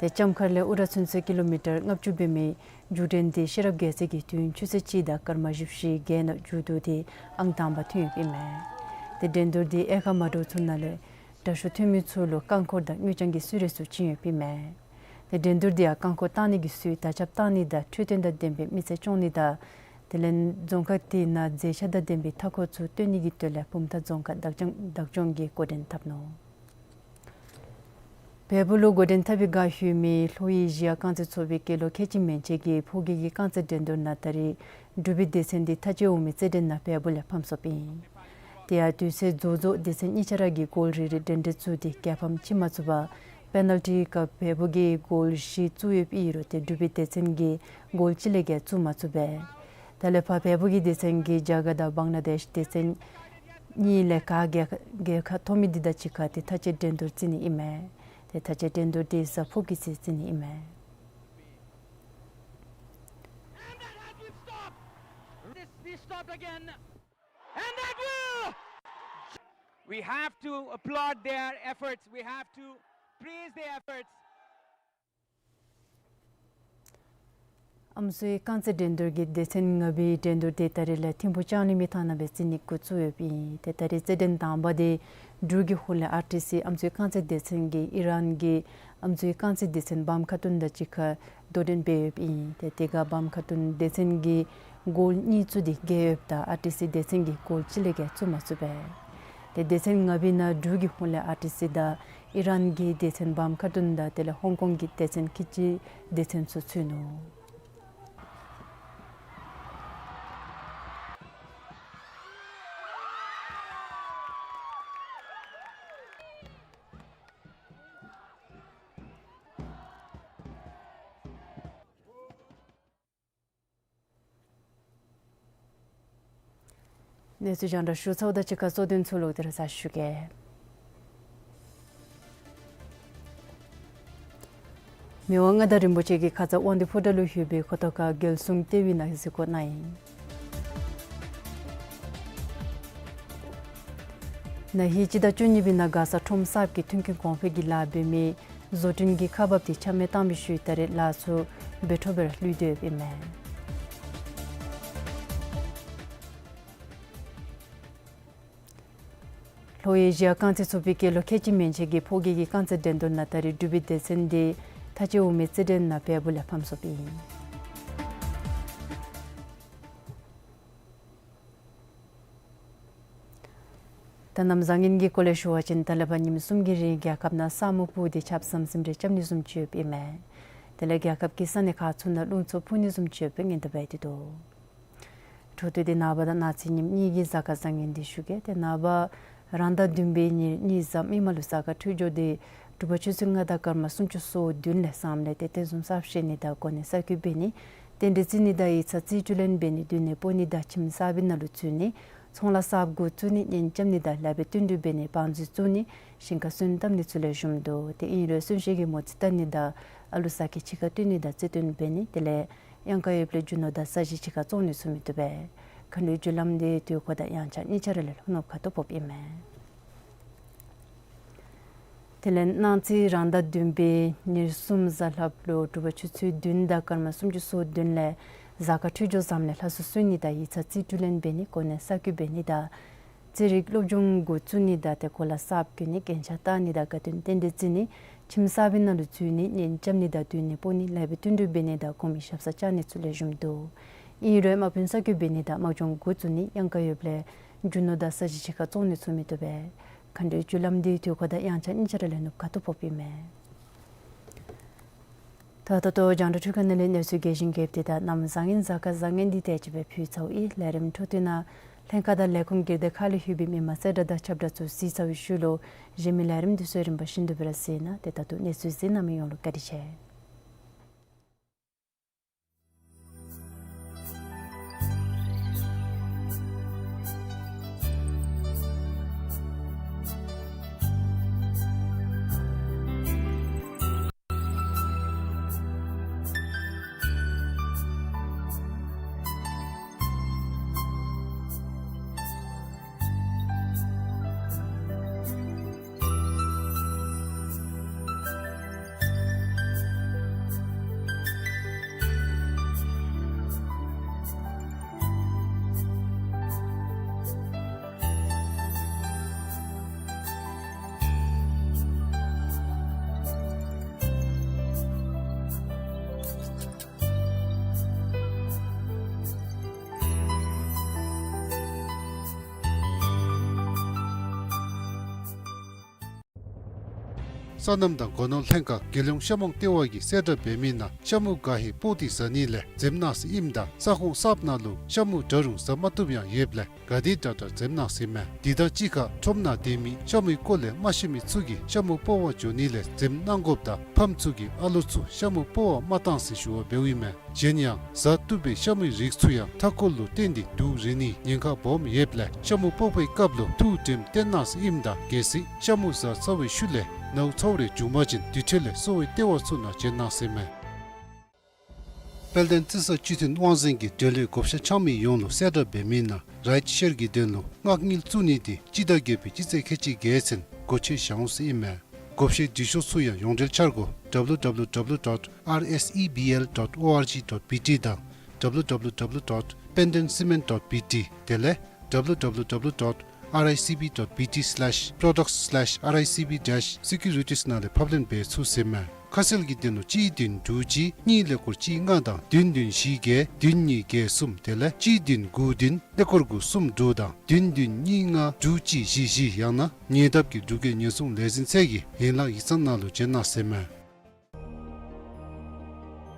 ཏེ་ལྕམ་མཁར་ལས་ཨུ་ར་ཚུན་ཚོད་ཀི་ལོ་མི་ཊར་ལྔ་བཅུ་འབད་མི་མཇུག་སྒྲིལ་དེ་ཤེས་རབ་རྒྱལ་མཚན་གྱིས་དུས་ཡུན་ཆུ་ཚོད་གཅིག་དང་སྐར་མ་བཞི་བཅུ་ཞེ་བརྒྱད་ནང་མཇུག་བསྡུ་སྟེ་ཨང་དང་པ་ཐོན་ཡོདཔ་ཨིན་མས། ཏེ་འགྲན་བསྡུར་དེ་དབྱེ་ཁག་མ་འདྲཝ་ཚུ་ནང་ལས་དྲག་ཤོས་ཐོན་མི་ཚུ་ལུ་རྐང་འཁོར་དང་དངུལ་རྐྱང་གི་གསོལ་རས་ཚུ་བྱིན་ཡོདཔ་ཨིན་མས། ཏེ་འགྲན་བསྡུར་དེ་ཡང་རྐང་འཁོར་བཏང་ནི་གི་སྲོལ་དར་ཁྱབ་བཏང་ནི་དང་འཕྲོད་བསྟེན་དང་ལྡན་པའི་མི་ཚེ་སྐྱོང་ནི་དང་དེ་ལས་རྫོང་ཁག་དེ་ནང་མཛེས་ཆ་དང་ལྡན་པའི་མཐའ་འཁོར་ཚུ་སྟོན་ནི་གི་དོན་ལས་བུམ་ཐང་རྫོང་ཁག་བདག་སྐྱོང་བདག་སྐྱོང་གིས་འགོ་འདྲེན་འཐབ་ནུག། བལ་པོ་ལུ་འགོ་འདྲེན་འཐབ་པའི་བརྒལ་ཞུ་མི་ལྷོ་ཡི་གཞི་བཞག་རྐང་རྩེད་ཚོགས་པའི་སྐྱེས་ལོ་ཁལ་གཅིག་མན་ཆད་ཀྱི་ཕོ་སྐྱེས་ཀྱི་རྐང་རྩེད་འགྲན་བསྡུར་ནང་ད་རེས་འབྲུག་པའི་སྡེ་ཚན་དེ་མཐའ་དཔྱད་འོང་མི་རྩེད་འགྲན་ནང་བལ་པོ་ལས་ཕམ་སོཔ་ཨིན། དེ་ཡང་དུས་ཚོད་རྫོགས་རྫོགས་སྡེ་ཚན་གཉིས་ཆ་ར་གིས་གོལ་རེ་རེ་འགྲན་འགྲན་བཙུགས་ཏེ་རྒྱལ་ཕམ་བྱིན་མ་ཚུགས་པར་པེ་ནལ་ཊི་སྐབས་བལ་པོ་གིས་གོལ་བཞི་བཙུགས་ཡོདཔ་ཨིན་རུང་ཏེ་འབྲུག་པའི་སྡེ་ཚན་གྱིས་གོལ་གཅིག་ལས་བརྒལ་བཙུགས་མ་ཚུགས་པས། ད་ལས་ཕར་བལ་པོ་གི་སྡེ་ཚན་གྱིས་རྒྱ་གར་དང་བང་ལ་དེཤ་སྡེ་ཚན་ གཉིས་ལས་ག་རྒྱལ་རྒྱལ་ཁ་ཐོབ་མི་འདི་དང་གཅིག་ཁར་ཏེ་མཐའ་དཔྱད་འགྲན་བསྡུར་རྩི་ནི་ཨིན་མས། ཏེ་མཐའ་དཔྱད་འགྲན་བསྡུར་འདི་གཟའ་ཕུར་བུ་གི་ཚེ་རྩི་ནི་ཨིན་མས། And that will stop. This, this stopped again. And that will. We have to applaud their efforts. We have to praise their efforts. ཨམ་སྲུའི་རྐང་རྩེད་འགྲན་བསྡུར་གྱི་སྡེ་ཚན་ལྔ་པའི་འགྲན་བསྡུར་འདི་ད་རེས་ལས་ཐིམ་ཕུག་ལྕང་གླིང་མི་ཐང་ནང་སྦེ་རྩི་ནི་འགོ་བཙུགས་ཡོདཔ་ཨིན། ཏེ་ད་རེས་རྩེད་འགྲན་དང་པ་འདི་འབྲུག་གི་ཧུའུ་ལན་ཨར་ཊི་སི་ཨམ་སྲུའི་རྐང་རྩེད་སྡེ་ཚན་གྱིས་ཨི་རན་གྱི་ཨམ་སྲུའི་རྐང་རྩེད་སྡེ་ཚན་བམ་ཁ་ཏུན་དང་གཅིག་ཁར་དོ་འགྲན་འབད་ཡོདཔ་ཨིན། ཏེ་དེ་ཁར་བམ་ཁ་ཏུན་སྡེ་ཚན་གྱིས་གོལ་གཉིས་བཙུགས་ཏེ་རྒྱལ་ཡོདཔ་ད་ཨར་ཊི་སི་སྡེ་ཚན་གྱིས་གོལ་གཅིག་ལས་བརྒལ་བཙུགས་མ་ཚུགས་པས། ཏེ་སྡེ་ཚན་ལྔ་པའི་ནང་འབྲུག་གི་ཧུའུ་ལན་ཨར་ཊི་སི་དང་ཨི་རན་གྱི་སྡེ་ཚན་བམ་ཁ་ཏུན་དང་དེ་ལས་ཧོང་ཀོང་གི་སྡེ་ཚན་ཁི་ཅི་སྡེ་ཚན་ཚུ་ཚུད་ནུག། གནས་ཚུལ་རྒྱང་བསྒྲགས་ཞུ་ཚརཝ་དང་གཅིག་ཁར་གཙོ་དོན་ཚུ་ལོག་སྟེ་ར་གཟིགས་ཞུ་གེ། མི་དབང་མངའ་བདག་རིན་པོ་ཆེ་གིས་ཁ་ཙ་དབང་འདུས་ཕོ་བྲང་ལུ་ལྷོད་པའི་ཁོ་ཐོག་ཁར་རྒྱལ་སྲུང་ལྟེ་བའི་ནང་གཟིགས་སྐོར་གནང་ཡི། ན་ཧིང་སྤྱི་ཟླ་བཅུ་གཉིས་པའི་ནང་མགར་ས་ཁྲོམ་གསརཔ་གི་མཐུན་རྐྱེན་གོང་འཕེལ་གྱི་ལཱ་འབད་མི་བཟོ་སྐྲུན་གྱི་ཁག་འབགཔ་དེ་ཆ་མེད་བཏང་བའི་ཤུལ་ད་རེས་ལཱ་ཚུ་འབད་འཕྲོ་སྦེ་ར་ལྷོད་དོ་ཡོདཔ་ཨིན་མས། ལྷོ་ཨེ་ཤི་ཡ་རྐང་རྩེད་ཚོགས་པའི་སྐྱེས་ལོ་ཁལ་གཅིག་མན་ཆད་ཀྱི་ཕོ་སྐྱེས་ཀྱི་རྐང་རྩེད་འགྲན་བསྡུར་ནང་ད་རེས་འབྲུག་པའི་སྡེ་ཚན་འདི་མཐའ་དཔྱད་འོག་མའི་རྩེད་འགྲན་ནང་འབད་འབུ་ལས་ཕམ་སོཔ་ཨིན། ད་གནམ་བཟང་ངན་གྱི་སྐོར་ལས་ཞུ་བ་ཅིན་ད་ལས་ཕར་ཉིནམ་གསུམ་གྱི་རིང་རྒྱལ་ཁབ་ནང་ས་སྨུག་སྤུབས་ཏེ་ཆརཔ་ཟམ་ཟིམ་རེ་རྐྱབ་ནི་བཟུམ་ཅིག་ཡོདཔ་ཨིན་མས། དེ་ལས་རྒྱལ་ཁབ་ཀྱི་ས་གནས་ཁག་ཚུ་ནང་རླུང་འཚུབ་འཕུ་ནི་བཟུམ་ཅིག་ཡོདཔ་སྦེ་ཉེན་བརྡ་འབད་དེ་འདུག། འཕྲོ་མཐུད་དེ་ནངས་པ་དང་གནངས་ཚེ་ཉིནམ་གཉིས་ཀྱི་གཟའ་སྐར་བཟང་ངན་འདི་ཞུ་གེ། ཏེ་ནངས་པ་རང་ཟླ་བདུན་པའི་ཉེར་གཉིས་གཟའ་མིག་དམར་ལུ་གཟའ་སྐར་འཕྲོད་སྦྱོར་འདི་དྲོ་པ་ཆུ་ཚོད་ལྔ་དང་སྐར་མ་སུམ་ཅུ་སོ་བདུན་ལས་བསམ་ལས་ཏེ་དེ་བཟུམ་གསརཔ་བཤལ་ནི་དང་གོ་གནས་གསར་བསྐོ་འབད་ནི་རྟེན་འབྲེལ་བརྩི་ནི་དང་ཡིག་ཚང་རྩིས་སྤྲོད་ལེན་འབད་ནི་སྡོད་གནས་སྤོ་ནི་དང་ཁྱིམ་གསར་པའི་ནང་ལུ་འཛུལ་ནི་ཚོང་ལཱ་གསརཔ་འགོ་བཙུགས་ནི་གཉེན་རྐྱབ་ནི་དང་ལཱ་འབད་བསྟུན་གྲོས་འབད་ནི་བང་མཛོད་བཙུགས་ནི་ཞིང་ཁར་སོན་བཏབ་ནི་ཚུ་ལས་ཞུཝ་མིན་འདུག། ཏེ་ཨིན་རུང་གསོན་གཤིན་གྱི་མོ་རྩིས་བལྟ་ནི་དང་ཨ་ལུ་ཟ་སྐྱེལ་ཕྱི་ཁར་བཏོན་ནི་དང་རྩིས་སྟོན་འབད་ནི་དེ་ལས་གཡང་ཁ་ཡོདཔ་ལས་རྒྱུ་ནོར་དང་ས་གཞི་ཕྱི་ཁར་བཙོང་ནི་ཚུ་མི་བཏུབ་པས། མཁའ་འགྲོའི་རྒྱུ་ལམ་འདི་དུས་འཁོར་དང་དབྱངས་འཆར་གཉིས་ཆ་ར་ལས་ལྷོ་ནུབ་ཁ་ཐུག་ཕོགཔ་ཨིན་མས། དེ་ལས་གནངས་ཚེ་རང་ཟླ་བདུན་པའི་ཉེར་གསུམ་གཟའ་ལྷགཔ་ལུ་དྲོ་པ་ཆུ་ཚོད་བདུན་དང་སྐར་མ་སུམ་ཅུ་སོ་བདུན་ལས་གཟའ་སྐར་འཕྲོད་སྦྱོར་བཟངམ་ལས་ལྷ་གསོལ་གསོལ་ནི་དང་ཡིག་ཚང་རྩིས་སྤྲོད་ལེན་འབད་ནི་གོ་གནས་གསར་བསྐོ་འབད་ནི་དང་རྩེད་རིགས་སློབ་སྦྱོང་འགོ་བཙུགས་ནི་དང་ཏེ་གོ་ལ་གསརཔ་གྱོན་ནི་རྒྱན་ཆ་བཏགས་ནི་དང་དགའ་སྟོན་རྟེན་འབྲེལ་བརྩི་ནི་ཁྱིམ་གསར་པའི་ནང་ལུ་འཛུལ་ནི་གཉེན་རྐྱབ་ནི་དང་སྡོད་གནས་སྤོ་ནི་ལཱ་འབད་བསྟུན་གྲོས་འབད་ནི་དང་གོང་མའི་ཞབས་སར་བཅར་ནི་ཚུ་ལས་ཞུཝ་མིན་འདུག། ཨིན་རུང་དམག་དཔོན་གསར་བསྐོ་འབད་ནི་དང་དམག་སྦྱོང་འགོ་བཙུགས་ནི་གཡང་ཁ་ཡོདཔ་ལས་རྒྱུ་ནོར་དང་ས་གཞི་ཕྱི་ཁར་བཙོང་ནི་ཚུ་མི་བཏུབ་པས། མཁའ་འགྲོའི་རྒྱུ་ལམ་འདི་དུས་འཁོར་དང་དབྱངས་འཆར་གཉིས་ཆ་ར་ལས་ནུབ་ཁ་ཐུག་ཕོགཔ་ཨིན་མས། ད་ད་ལྟོ་རྒྱང་བསྒྲགས་འཕྲུལ་ཁང་ནང་ལས་གནས་ཚུལ་རྒྱས་ཤིང་རྒྱསཔ་འདི་དང་གནམ་བཟང་ངན་གཟའ་སྐར་བཟང་ངན་འདི་དེ་ཅིག་སྦེ་ཕུལ་ཚརཝ་ཨིན། ལས་རིམ་འཕྲོ་མཐུད་ནང་ལྷན་ཁག་དང་ལས་ཁུངས་སྒེར་སྡེ་ཁག་ལས་ལྷོད་པའི་མི་མང་གསལ་བསྒྲགས་དང་ཁྱབ་བསྒྲགས་ཚུ་གཟིགས་ཚར་བའི་ཤུལ་ལུ་གཞན་མི་ལས་རིམ་འདི་ཚུ་རིམ་པ་བཞིན་དུ་སྦེ་ར་གཟིགས་གནང་། ཏེ་ད་ལྟོ་གནས་ཚུལ་གཟིགས་གནང་མི་ཡོངས་ལུ་བཀའ་དྲིན་ཆེ། སོ་ནམ་དང་སྒོ་ནོར་ལྷན་ཁག་རྒྱལ་ཡོངས་ཤ་མོང་ལྟེ་བ་གིས་གསལ་བསྒྲགས་འབད་མི་ནང་ཤ་མུ་ག་ཧེ་སྤོག་སྟེ་ཟ་ནི་ལས་འཛེམ་གནང་ཟེར་ཨིནམ་ད་ས་ཁོངས་གསརཔ་ནང་ལུ་ཤ་མུ་འདྲ་རུང་ཟ་མ་བཏུབ་ཡང་ཡོདཔ་ལས་ག་དེ་དྲག་དྲག་འཛེམ་གནང་ཟེར་ཨིན་མས། དེ་དང་གཅིག་ཁར་ཁྲོམ་ནང་སྡོད་མི་ཤ་མུའི་སྐོར་ལས་མ་ཤེས་མི་ཚུ་གིས་ཤ་མུ་སྤོག་པར་འགྱོ་ནི་ལས་འཛེམ་གནང་དགོཔ་དང་ཕམ་ཚུ་གིས་ཨ་ལོ་ཚུ་ཤ་མུ་སྤོག་པར་མ་གཏང་ཟེར་ཞུ་བ་འབདཝ་ཨིན་མས། གཞན་ཡང་གཟའ་གཏུབ་པའི་ཤ་མུའི་རིགས་ཚུ་ཡང་མཐའ་འཁོར་ལུ་བརྟེན་ཏེ་དུག་རེག་ནིའི་ཉེན་ཁ་སྦོམ་ཡོདཔ་ལས་ཤ་མུ་སྤོག་པའི་སྐབས་ལུ་ཐུགས་དྲནམ་བཏོན་གནང་ཟེར་ཨིནམ་ད་གལ་སྲིད་ཤ་མུ་གཟའ་ཚ་བའི་ཤུལ་ལས་ནཝ་ཚཝ་རེ་བྱུང་པ་ཅིན་དེ་འཕྲོ་ལས་གསོ་བའི་ལྟེ་བ་ཚུ་ནང་བྱོན་གནང་ཟེར་མས། དཔལ་ལྡན་རྩི་ས་སྤྱི་མཐུན་དབང་འཛིན་གྱིས་འབྲེལ་ཡོད་བགོ་བཤའ་འཆང་མི་ཡོངས་ལུ་གསལ་བསྒྲགས་འབད་མི་ནང་རའིཊ་ཤེར་གྱི་དོན་ལུ་མངགས་དངུལ་བཙུགས་ནི་དེ་སྤྱི་ཟླ་བརྒྱད་པའི་སྤྱི་ཚེས་ཁལ་གཅིག་བརྒྱད་ཚུན་སྒོ་ཕྱེ་བཞག་འོང་ཟེར་ཨིན་མས། བགོ་བཤའི་འབྲི་ཤོག་ཚུ་ཡང་ཡོངས་འབྲེལ་འཆར་སྒོ་W W W dot R S E B L dot O R G dot B T དང་W W W dot pendencement dot B T དེ་ལས་W W W dot R I C B dot B T slash products slash R I C B dash securities ནང་ལས་ཕབ་ལེན་འབད་ཚུགས་ཟེར་མས། ཁ་གསལ་གྱི་དོན་ལུ་གཅིག་བདུན་དྲུག་གཅིག་གཉིས་ཀླད་ཀོར་གཅིག་ལྔ་དང་བདུན་བདུན་བཞི་བརྒྱད་བདུན་གཉིས་བརྒྱད་གསུམ་དེ་ལས་གཅིག་བདུན་དགུ་བདུན་ཀླད་ཀོར་དགུ་གསུམ་དྲུག་དང་བདུན་བདུན་གཉིས་ལྔ་དྲུག་གཅིག་བཞི་བཞི་ཡང་ན་ཉེ་འདབས་ཀྱི་འབྲུག་རྒྱལ་ཉེན་སྲུང་ལས་འཛིན་ཚད་ཀྱི་ཡན་ལག་ཡིག་ཚང་ནང་ལུ་བྱོན་གནང་ཟེར་མས།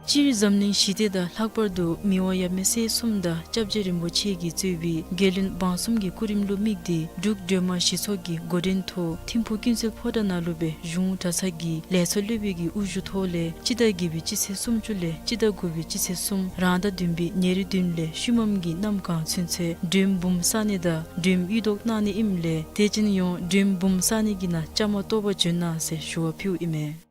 སྤྱིར་འཛམ་གླིང་ཞི་བདེ་དང་ལྷག་པར་དུ་མི་དབང་ཡབ་མེས་སྲས་གསུམ་དང་སྐྱབས་རྗེ་རིན་པོ་ཆེ་གིས་གཙོས་པའི་རྒྱལ་བློན་འབངས་གསུམ་གྱི་སྐུ་རིམ་ལུ་དམིགས་ཏེ་འབྲུག་སྒྲོལ་མ་ཞི་ཚོགས་ཀྱི་འགོ་འདྲེན་ཐོག་ཐིམ་ཕུག་ཀུན་གསལ་ཕོ་བྲང་ནང་ལུ་སྦེ་གཞུང་གྲྭ་ཚང་གི་ལས་ཚོགས་སློབ་དཔོན་གྱི་དབུ་བཞུགས་ཐོག་ལས་སྤྱི་ཟླ་བརྒྱད་པའི་སྤྱི་ཚེས་སུམ་ཅུ་ལས་སྤྱི་ཟླ་དགུ་པའི་སྤྱི་ཚེས་གསུམ་རང་ཟླ་བདུན་པའི་ཉེར་བདུན་ལས་ཤུལ་མམ་གྱི་གནམ་གང་ཚུན་ཚོད་མགྲོནམ་བུམོ་བསག་ནི་དང་མགྲོནམ་གཡུ་ཏོག་གནང་ནི་ཨིནམ་ལས་དེ་ཅིན་ཡང་མགྲོནམ་བུམོ་བསག་ནི་གི་ནང་བཅའ་མར་གཏོགས་པར་བྱོན་གནང་ཟེར་ཞུ་བ་ཕུལཝ་ཨིན་མས།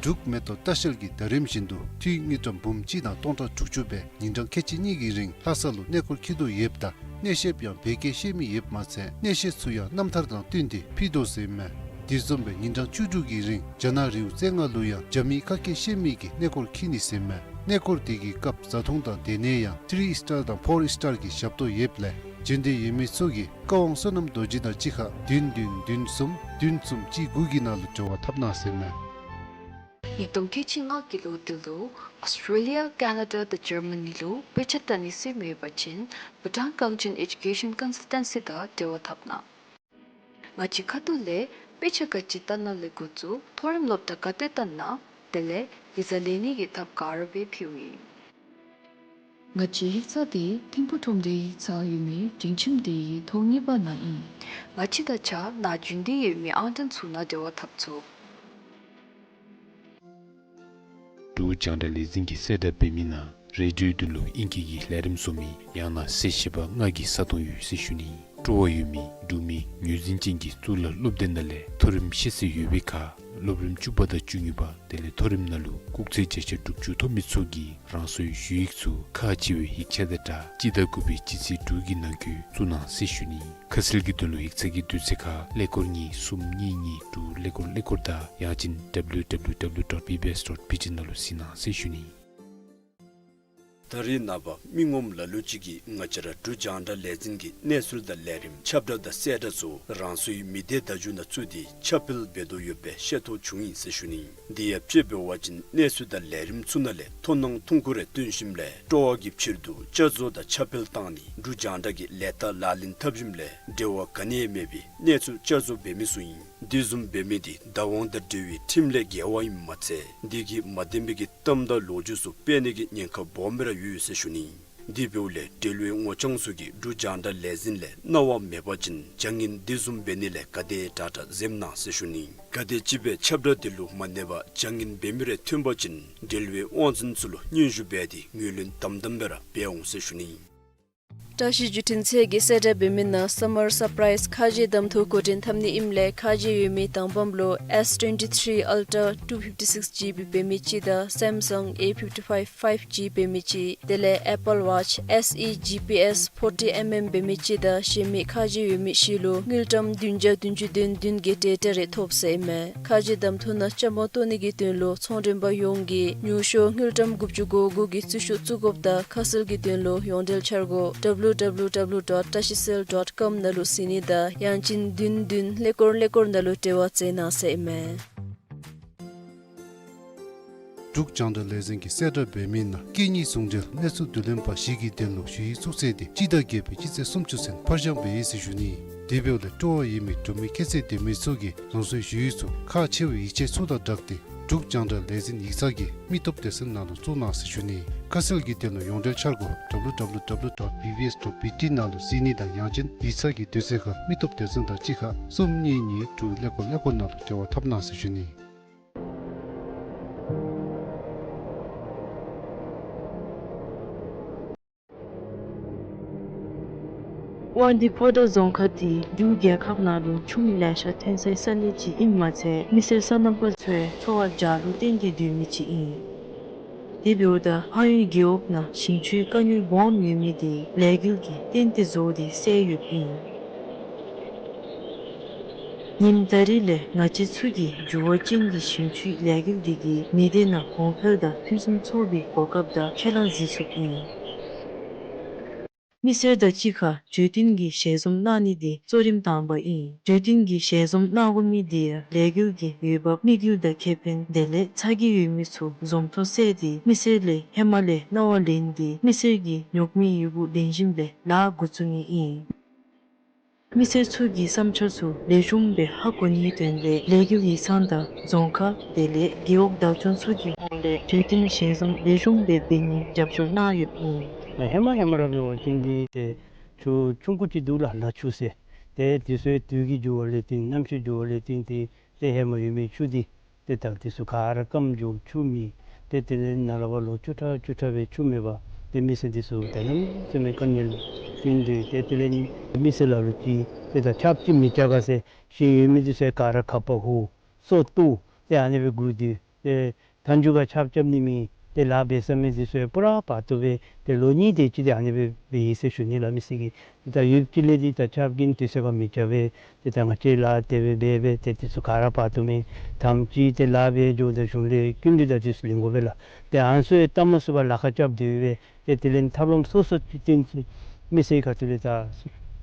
འབྲུག་མེ་ཏོག་ལྟ་བཤལ་གྱིས་ཟླ་རིམ་བཞིན་དུ་འཐུས་དངུལ་ཀྲམ་འབུམ་གཅིག་དང་སྟོང་ཕྲག་དྲུག་ཅུ་སྦེ་ཉིན་གྲངས་ཁལ་གཅིག་གཉིས་ཀྱི་རིང་ལྷ་ས་ལུ་གནས་སྐོར་འཁྱིད་དོ་ཡོདཔ་ད་གནས་བཤདཔ་ཡང་བོད་སྐད་ཤེས་མི་ཡོདཔ་མ་ཚད་གནས་བཤད་ཚུ་ཡང་རྣམ་ཐར་དང་བསྟུན་ཏེ་ཕུལ་དོ་ཟེར་ཨིན་མས། དེ་བཟུམ་སྦེ་ཉིན་གྲངས་བཅུ་དྲུག་གི་རིང་རྒྱ་ནག་རི་བོ་རྩེ་ལྔ་ལུ་ཡང་རྒྱ་མིའི་ཁ་སྐད་ཤེས་མི་གིས་གནས་སྐོར་འཁྱིད་ནི་ཟེར་ཨིན་མས། གནས་སྐོར་དེ་གི་སྐབས་བཟའ་འཐུང་དང་སྡོད་གནས་ཡང་ཐི་རི་ཨིས་ཊར་དང་ཕོར་ཨིས་ཊར་གྱི་ཞབས་ཏོག་ཡོདཔ་ལས་བྱོན་འདོད་ཡོད་མི་ཚུ་གིས་བཀའ་དབང་བསོད་ནམས་རྡོ་རྗེ་དང་གཅིག་ཁར་བདུན་བདུན་བདུན་གསུམ་བདུན་གསུམ་གཅིག་དགུ་གི་ནང་ལུ་འབྲེལ་བ་འཐབ་གནང་ཟེར་ཨིན་མས། ཉིས་སྟོང་ཁལ་གཅིག་ལྔ་གི་ལོ་དེ་ལུ་ཨོསི་ཊྲེ་ལི་ཡ་ཀེ་ན་ཌ་དང་ཇར་མ་ནི་ལུ་དཔེ་ཆ་ལྟ་ནི་ཟེར་མི་ཡོད་པ་ཅིན་བྷུ་ཊཱན་ཀའོ་ཅིན་ཨེ་ཌུ་ཀེ་ཤཱན་ཀོན་སཱལ་ཊན་སི་དང་འབྲེལ་བ་འཐབ་གནང་། ང་བཅས་ཁ་ཐུག་ལས་དཔེ་ཆ་ག་ཅི་ལྟ་ན་ལས་འགོ་བཙུགས་མཐོ་རིམ་སློབ་གྲྭ་ག་ཏེ་བཏང་ན་དེ་ལས་ཡིག་ཚང་ལེན་ནི་གི་ཐབས་ག་ར་སྦེ་ཕུལཝ་ཨིན། ང་བཅས་ཡིག་ཚང་འདི་ཐིམ་ཕུག་ཁྲོམ་སྡེ་ཡིག་ཚང་ཡོད་མི་སྒྲིང་ཁྱིམ་སྡེའི་ཐོག་གཉིས་པ་ནང་ཨིན། ང་བཅས་དང་གཅིག་ཁར་ནཱ་རྒྱུན་གཏན་ཡོད་མི་ཨང་གྲངས་ཚུ་ནང་འབྲེལ་བ་འཐབ་ཚུགས། འབྲུག་རྒྱང་བསྒྲགས་ལས་འཛིན་གྱིས་གསལ་བསྒྲགས་འབད་མི་ནང་རེ་ཌིའོ་དེ་ལུ་ཨིང་སྐད་ཀྱི་ལས་རིམ་བཟོ་མི་ཡང་ན་གསལ་བཤད་པ་ལྔ་གི་ས་སྟོང་ཡོད་ཟེར་ཞུ་ནི། སྤྲོ་བ་ཡོད་མི་འབྲུག་མི་ངོས་འཛིན་ཅན་གྱི་གཙུག་ལག་སློབ་སྡེ་ནང་ལས་མཐོ་རིམ་ཤེས་ཚད་ཡོད་པའི་ཁར་སློབ་རིམ་བཅུ་པ་དང་བཅུ་གཉིས་པ་དེ་ལས་མཐོ་རིམ་ནང་ལུ་སྐུགས་ཚད་བརྒྱ་ཆ་དྲུག་ཅུ་ཐོབ་མི་ཚུ་གིས་རང་སོའི་ཞུ་ཡིག་ཚུ་ཁག་ཆེ་བའི་ཡིག་ཆ་དང་སྦྲགས་སྤྱི་ཟླ་དགུ་པའི་སྤྱི་ཚེས་དྲུག་གི་ནང་འཁོད་བཙུགས་གནང་ཟེར་ཞུ་ནི། ཁ་གསལ་གྱི་དོན་ལུ་ཡིག་ཚང་གི་དུས་ཚོད་ཁར་ཀླད་ཀོར་གཉིས་གསུམ་གཉིས་གཉིས་དྲུག་ཀླད་ཀོར་ཀླད་ཀོར་དང་ཡང་ཅིན་W W W dot B B S dot B T ནང་ལུ་གཟིགས་གནང་ཟེར་ཞུ་ནི། ད་རེས་ནངས་པ་མི་ངོམ་ལ་ལུ་ཅིག་གིས་ང་བཅས་ར་འབྲུག་རྒྱང་བསྒྲགས་ལས་འཛིན་གྱི་གནས་ཚུལ་དང་ལས་རིམ་ཁྱབ་བསྒྲགས་དང་གསལ་བསྒྲགས་ཚུ་རང་སོའི་མི་སྡེ་བརྡ་བརྒྱུད་ནང་བཙུགས་ཏེ་ཁྱབ་སྤེལ་འབད་དོ་ཡོདཔ་སྦེ་ཤེས་རྟོགས་བྱུང་ཡི་ཟེར་ཞུ་ནི། དེ་ཡང་དཔྱེ་འབད་བ་ཅིན་གནས་ཚུལ་དང་ལས་རིམ་ཚུ་ནང་ལས་མཐོང་སྣང་ཐུང་ཀུ་རེ་བཏོན་ཞིནམ་ལས་སྤྲོ་བ་གི་ཕྱིར་དུ་བསྐྱར་བཟོ་དང་ཁྱབ་སྤེལ་བཏང་ནི་འབྲུག་རྒྱང་བསྒྲགས་ཀྱི་ལས་རྟགས་ལག་ལེན་འཐབ་ཞིནམ་ལས་འབྲེལ་བ་ག་ནི་ཡང་མེད་པའི་གནས་ཚུལ་བསྐྱར་བཟོ་འབད་མི་ཚུ་ཨིན། དེ་བཟུམ་འབད་མི་དེ་བདག་དབང་དང་འབྲེལ་བའི་ཁྲིམས་ལས་འགལ་བ་ཨིནམ་མ་ཚད་དེ་གིས་མ་བདེན་པའི་གི་གཏམ་དང་ལོ་རྒྱུས་ཚུ་སྤེལ་ནི་གི་ཉེན་ཁ་སྦོམ་སྦེ་ར་ཡོད་ཟེར་ཞུ་ནི། དེ་འབདཝ་ལས་འབྲེལ་བའི་ངོ་རྐྱང་ཚུ་གིས་འབྲུག་རྒྱང་བསྒྲགས་ལས་འཛིན་ལས་གནང་བ་མེད་པ་ཅིན་བྱ་ངན་དེ་བཟུམ་འབད་ནི་ལས་ག་དེ་དྲག་དྲག་འཛེམ་གནང་ཟེར་ཞུ་ནི། ག་དེམ་ཅིག་སྦེ་ཁྱབ་བསྒྲགས་དེ་ལུ་མ་གནས་པར་བྱ་ངན་འབད་མི་རེ་ཐོན་པ་ཅིན་འབྲེལ་བའི་དབང་འཛིན་ཚུ་ལུ་སྙན་ཞུ་འབད་དེ་ངོས་ལེན་དམ་དམ་སྦེ་ར་འབད་འོང་ཟེར་ཞུ་ནི། བཀྲ་ཤིས་བརྒྱུད་འཕྲིན་ཚད་ཀྱིས་གསལ་བསྒྲགས་འབད་མི་ནང་སམ་མར་སར་པ་རའིཛ་ཁ་རྗེ་གདམ་འཐུ་འགོ་འདྲེན་འཐབ་ནི་ཨིནམ་ལས་ཁ་རྗེ་ཡོད་མི་དང་པམ་ལུ་S twenty-three Ultra two fifty-six G B འབད་མི་ཅིག་དང་Samsung A fifty-five five G འབད་མི་ཅིག་དེ་ལས་Apple Watch S E G P S forty mm འབད་མི་ཅིག་དང་གཞན་མི་ཁ་རྗེ་ཡོད་མི་བཞི་ལུ་དངུལ་ཀྲམ་བདུན་བརྒྱ་བདུན་ཅུ་དོན་བདུན་གྱི་ཊེ་ཊ་རེ་ཐོབ་ཟེར་ཨིན་མས། ཁ་རྗེ་གདམ་འཐུ་ནང་བཅའ་མར་གཏོགས་ནི་གི་དོན་ལུ་ཚོང་མགྲོན་པ་ཡོངས་ཀྱིས་ཉུང་ཤོས་དངུལ་ཀྲམ་དགུ་བཅུ་གོ་དགུ་གི་རྩིས་ཤོག་བཙུགས་དགོཔ་དང་ཁ་གསལ་གྱི་དོན་ལུ་ཡོངས་འབྲེལ་འཆར་སྒོ་W W W dot tashicell dot com ནང་ལུ་གཟིགས་ནི་དང་ཡང་ཅིན་བདུན་བདུན་ཀླད་ཀོར་ཀླད་ཀོར་ནང་ལུ་འབྲེལ་བ་མཛད་གནང་ཟེར་ཨིན་མས། འབྲུག་རྒྱང་བསྒྲགས་ལས་འཛིན་གྱིས་གསལ་བསྒྲགས་འབད་མི་ནང་སྐད་གཉིས་ཟུང་འབྲེལ་གནས་ཚུལ་བསྡུ་ལེན་པ་བཞི་གི་དོན་ལུ་ཞུ་ཡིག་བཙུགས་ཚེས་དེ་སྤྱི་ཟླ་བརྒྱད་པའི་སྤྱི་ཚེས་སུམ་ཅུ་ཚུན་ཕར་འགྱངས་འབད་ཡི་ཟེར་ཞུ་ནི། དེ་འབདཝ་ལས་སྤྲོ་བ་ཡོད་མི་འབྲུག་མི་ཁྱད་ཚད་ལྡན་མི་ཚུ་གིས་རང་སོའི་ཞུ་ཡིག་ཚུ་ཁག་ཆེ་བའི་ཡིག་ཆ་ཚུ་དང་སྦྲགས་ཏེ་འབྲུག་རྒྱང་བསྒྲགས་ལས་འཛིན་ཡིག་ཚང་གི་མི་སྟོབས་སྡེ་ཚན་ནང་ལུ་བཙུགས་གནང་ཟེར་ཞུ་ནི། ཁ་གསལ་གྱི་དོན་ལུ་ཡོངས་འབྲེལ་འཆར་སྒོ་W W W dot B B S dot B T ནང་ལུ་གཟིགས་ནི་དང་ཡང་ཅིན་ཡིག་ཚང་གི་དུས་ཚོད་ཁར་མི་སྟོབས་སྡེ་ཚན་དང་གཅིག་ཁར་གསུམ་གཉིས་གཉིས་དྲུག་ཀླད་ཀོར་ཀླད་ཀོར་ནང་ལུ་འབྲེལ་བ་འཐབ་གནང་ཟེར་ཞུ་ནི། དབང་འདུས་ཕོ་བྲང་རྫོང་ཁག་འདི་འབྲུག་རྒྱལ་ཁབ་ནང་ལུ་ཆུ་ལེ་ཤ་ཐོན་སའི་ས་གནས་ཅིག་ཨིནམ་མ་ཚད་མི་སེར་སོ་ནམ་པ་ཚུ་འཚོ་བ་བྱཱ་ལུ་བརྟེན་ཏེ་སྡོད་མི་ཅིག་ཨིན། དེ་འབདཝ་ད་ཧཱ་ཡོན་རྒེད་འོག་ནང་ཞིང་ཆུའི་དཀའ་ངལ་སྦོམ་ཡོད་མི་དེ་ལས་འགུལ་གྱིས་གཏན་དེ་བཟོ་སྟེ་བསལ་ཡོདཔ་ཨིན། ཉིནམ་ད་རིས་ལས་ང་བཅས་ཚུ་གིས་འགྱུར་བ་ཅན་གྱི་ཞིང་ཆུའི་ལས་འགུལ་འདི་གིས་མི་སྡེ་ནང་གོང་འཕེལ་དང་ཕུན་སུམ་ཚོགས་པའི་གོ་སྐབས་དང་ཁས་བླངས་གཟིགས་ཚུགསཔ་ཨིན། མི་སེར་དང་གཅིག་ཁར་གྲོས་བསྟུན་གྱི་ཞལ་འཛོམས་གནང་ནི་དེ་གཙོ་རིམ་དང་པ་ཨིན། གྲོས་བསྟུན་གྱི་ཞལ་འཛོམས་གནང་དགོ་མི་དེ་ཡང་ལས་འགུལ་གྱི་འོས་འབབ་དམིགས་ཡུལ་དང་ཁེ་ཕན་དེ་ལས་ཚ་གྱང་ཡོད་མི་ཚུ་འཛོམས་ཐོག་བསལ་ཏེ་མི་སེར་ལས་ཧེ་མ་ལས་གནང་བ་ལེན་ཏེ་མི་སེར་གྱི་ཉོག་མེད་ཡོད་དགུ་ལེན་ཞིནམ་ལས་ལཱ་འགོ་བཙུགས་ནི་ཨིན། མི་སེར་ཚུ་གི་བསམ་འཆར་ཚུ་ལེགས་ཤོམ་སྦེ་ཧ་གོ་ནིའི་དོན་ལས་ལས་འགུལ་ཡིག་ཚང་དང་རྫོང་ཁག་དེ་ལས་རྒེད་འོག་བདག་སྐྱོང་ཚུ་གི་ཧོངས་ལས་གྲོས་བསྟུན་ཞལ་འཛོམས་ལེགས་ཤོམ་སྦེ་འབད་ནིའི་རྒྱབ་སྐྱོར་གནང་ཡོདཔ་ཨིན། ཧེ་མ་ཧེ་མ་ར་འབད་བ་ཅིན་འདི་ཏེ་ཆུ་ཆུང་ཀུ་ཅིག་འདུག་ལགས། ལ་ཆུ་ཟེར། ཏེ་དུས་ཚོད་དུས་ཀྱི་འགྱུར་བ་ལས་བརྟེན་གནམ་གཤིས་འགྱུར་བ་ལས་བརྟེན་ཏེ་ཏེ་ཧེ་མ་ཡོད་མི་ཆུ་འདི་ཏེ་ད་དེ་ཚུ་ག་ར་སྐམ་འགྱོ། ཆུ་མེད། ཏེ་དེ་ལས་ནཱ་ལས་ཕར་ལོ་བཅུ་ཕྲག་བཅུ་ཕྲག་སྦེ་ཆུ་མེད་པར་ཏེ་མི་སེར་འདི་ཚུ་ད་གནམ་མེད་ས་མེད་དཀའ་ངལ་བྱུང་སྟེ། ཏེ་དེ་ལས་མི་སེར་ལ་ལུ་ཅིག་ཏེ་ད་ཆརཔ་ཅིག་མི་རྐྱབ་ག་ཟེར་ཞིང་ཡོད་མི་འདི་ཚུ་ག་ར་ཁ་པར་ཧུ་སོ་བཏུབ། ཏེ་ཨ་ནི་སྦེ་སྒུག་སྡོད། ཏེ་མཐའ་མཇུག་ཁར་ཆརཔ་རྐྱབ་ནི་མེད། ཏེ་ལཱ་འབད་ས་མེད། འདི་ཚུ་ཡང་པུ་ར་བར་དོ་སྦེ་ཏེ་ལོ་གཉིས་དེ་ཅིག་ཏེ་ཨ་ནི་སྦེ་འབད་ཡི་ཟེར་ཞུ་ནི་ལགས། མི་སེར་གྱིས་ད་ཡུདཔ་ཅིག་ལས་འདི་ད་ཆརཔ་གིས་དུས་ཚོད་ཁར་མི་རྐྱབ་པས། ཏེ་ད་ང་བཅས་ལཱ་དེ་སྦེ་འབད་འབད་ཏེ་དེ་ཚུ་ག་ར་བར་དོ་མེད། དམ་ཅིག་ཏེ་ལཱ་འབད་འགྱོཝ་ད་གཞུང་ལས་སྐྱིན་འགྲུལ་དང་དེ་ཚུ་ལེན་དགོ་པས་ལགས། ཏེ་ཨ་ནི་ཚུ་ཡང་བལྟ་མ་ཚུགས་པར་ལཱ་ཁག་རྐྱབ་སྡོད་པས། ཏེ་དེ་ལས་ཐབས་ལམ་སོ་སོ་ཅིག་བཏོན་ཏེ་མི་སེར་ཁ་ཐུག་ལས་ད་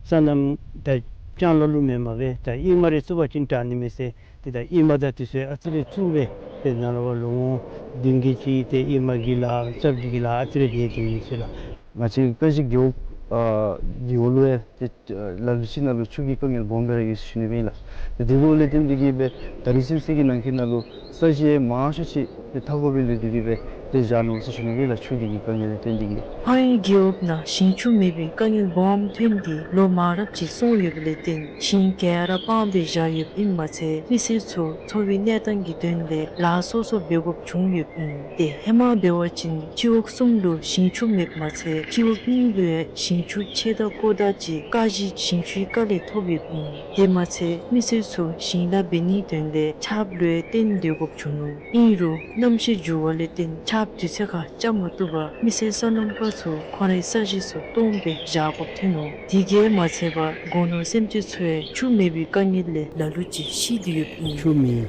སོ་ནམ་ད་ཅང་ལ་ལུ་མེན་མ་སྦེ་ད་ཨིན་མ་རེ་བཙུགས་པ་ཅིན་དྲག་ནི་མས་ཟེར། ཏེ་ད་ཨིན་མ་དང་དེ་ཚུ་ཡང་ཨ་ཙི་རེ་བཙུགས་སྦེ་ཏེ་ནཱ་ལས་ཕར་ལོ་ངོ་བདུན་གྱི་ཅིག་ཏེ་ཨིན་མ་གི་ལཱ་ཚར་གྱི་ལཱ་ཨ་ཙི་རེ་འབད་དེ་ཨིན་ཟེར་ལགས། ང་བཅས་ཀ་གཞི་རྒེད་འོག་ཨ་རྒེད་འོག་ལུ་ཡང་ཏེ་ལ་ལུ་ཅིག་ནང་ལུ་ཆུ་གི་དཀའ་ངལ་སྦོམ་སྦེ་ར་ཡོད་ཟེར་ཞུ་ནི་སྦེ་ཨིན་ལགས། ཏེ་དེ་འབདཝ་ལས་བརྟེན་ཏེ་གིས་སྦེ་ད་རིས་ཚུན་ཚོད་ཀྱི་ནང་འཁོད་ནང་ལུ་ས་གཞི་མང་ཤོས་ཅིག་ཏེ་འཐག་དགོ་པའི་ལུ་དེ་གིས་སྦེ་ཏེ་བཞག་ནུག་ཟེར་ཞུ་ནི་སྦེ་ཨིན་ལགས། ཆུ་དེ་གི་དཀའ་ངལ་ལས་བརྟེན་ཏེ་གིས། ཧཱ་ཡོན་རྒེད་འོག་ནང་ཞིང་ཆུ་མེད་པའི་དཀའ་ངལ་སྦོམ་ཐོན་ཏེ་ལོ་མང་རབས་ཅིག་སོང་ཡོདཔ་ལས་བརྟེན་ཞིང་ག་ར་སྤང་སྦེ་བཞག་ཡོདཔ་ཨིནམ་མ་ཚད་མི་སེར་ཚུ་འཚོ་བའི་གནས་སྟངས་ཀྱི་དོན་ལས་ལཱ་སོ་སོ་འབད་དགོཔ་བྱུང་ཡོདཔ་ཨིན། ཏེ་ཧེ་མ་འབད་བ་ཅིན་སྤྱི་འོག་གསུམ་ལུ་ཞིང་ཆུ་མེདཔ་མ་ཚད་སྤྱི་འོག་གཉིས་ལུ་ཡང་ཞིང་ཆུ་ཆད་ད་བཀོ་ད་ཅིག་ཀ་གཞི་ཞིང་ཆུའི་དཀའ་ལས་ཐོབ་ཡོདཔ་ཨིན། དེ་མ་ཚད་མི་སེར་ཚུ་ཞིང་ལཱ་འབད་ནིའི་དོན་ལས་ཆརཔ་ལུ་ཡང་བརྟེན་སྡོད་དགོཔ་བྱུང་ནུག། ཨིན་རུང་གནམ་གཤིས་འགྱུར་བ་ལས་བརྟེན་ཆརཔ་དུས་ཚོད་ཁར་རྐྱབ་མ་བཏུབ་པར་མི་སེར་སོ་ནམ་པ་ཚུ་ཁོང་རའི་ས་གཞི་ཚུ་སྟོངམ་སྦེ་བཞག་དགོཔ་ཐོན་ནུག། དེ་གིས་མ་ཚད་པར་སྒོ་ནོར་སེམས་ཅན་ཚུ་ཡང་ཆུ་མེད་པའི་དཀའ་ངལ་ལས་ལ་ལུ་ཅིག་ཤི་སྟེ་ཡོདཔ་ཨིན། ཆུ་མེད།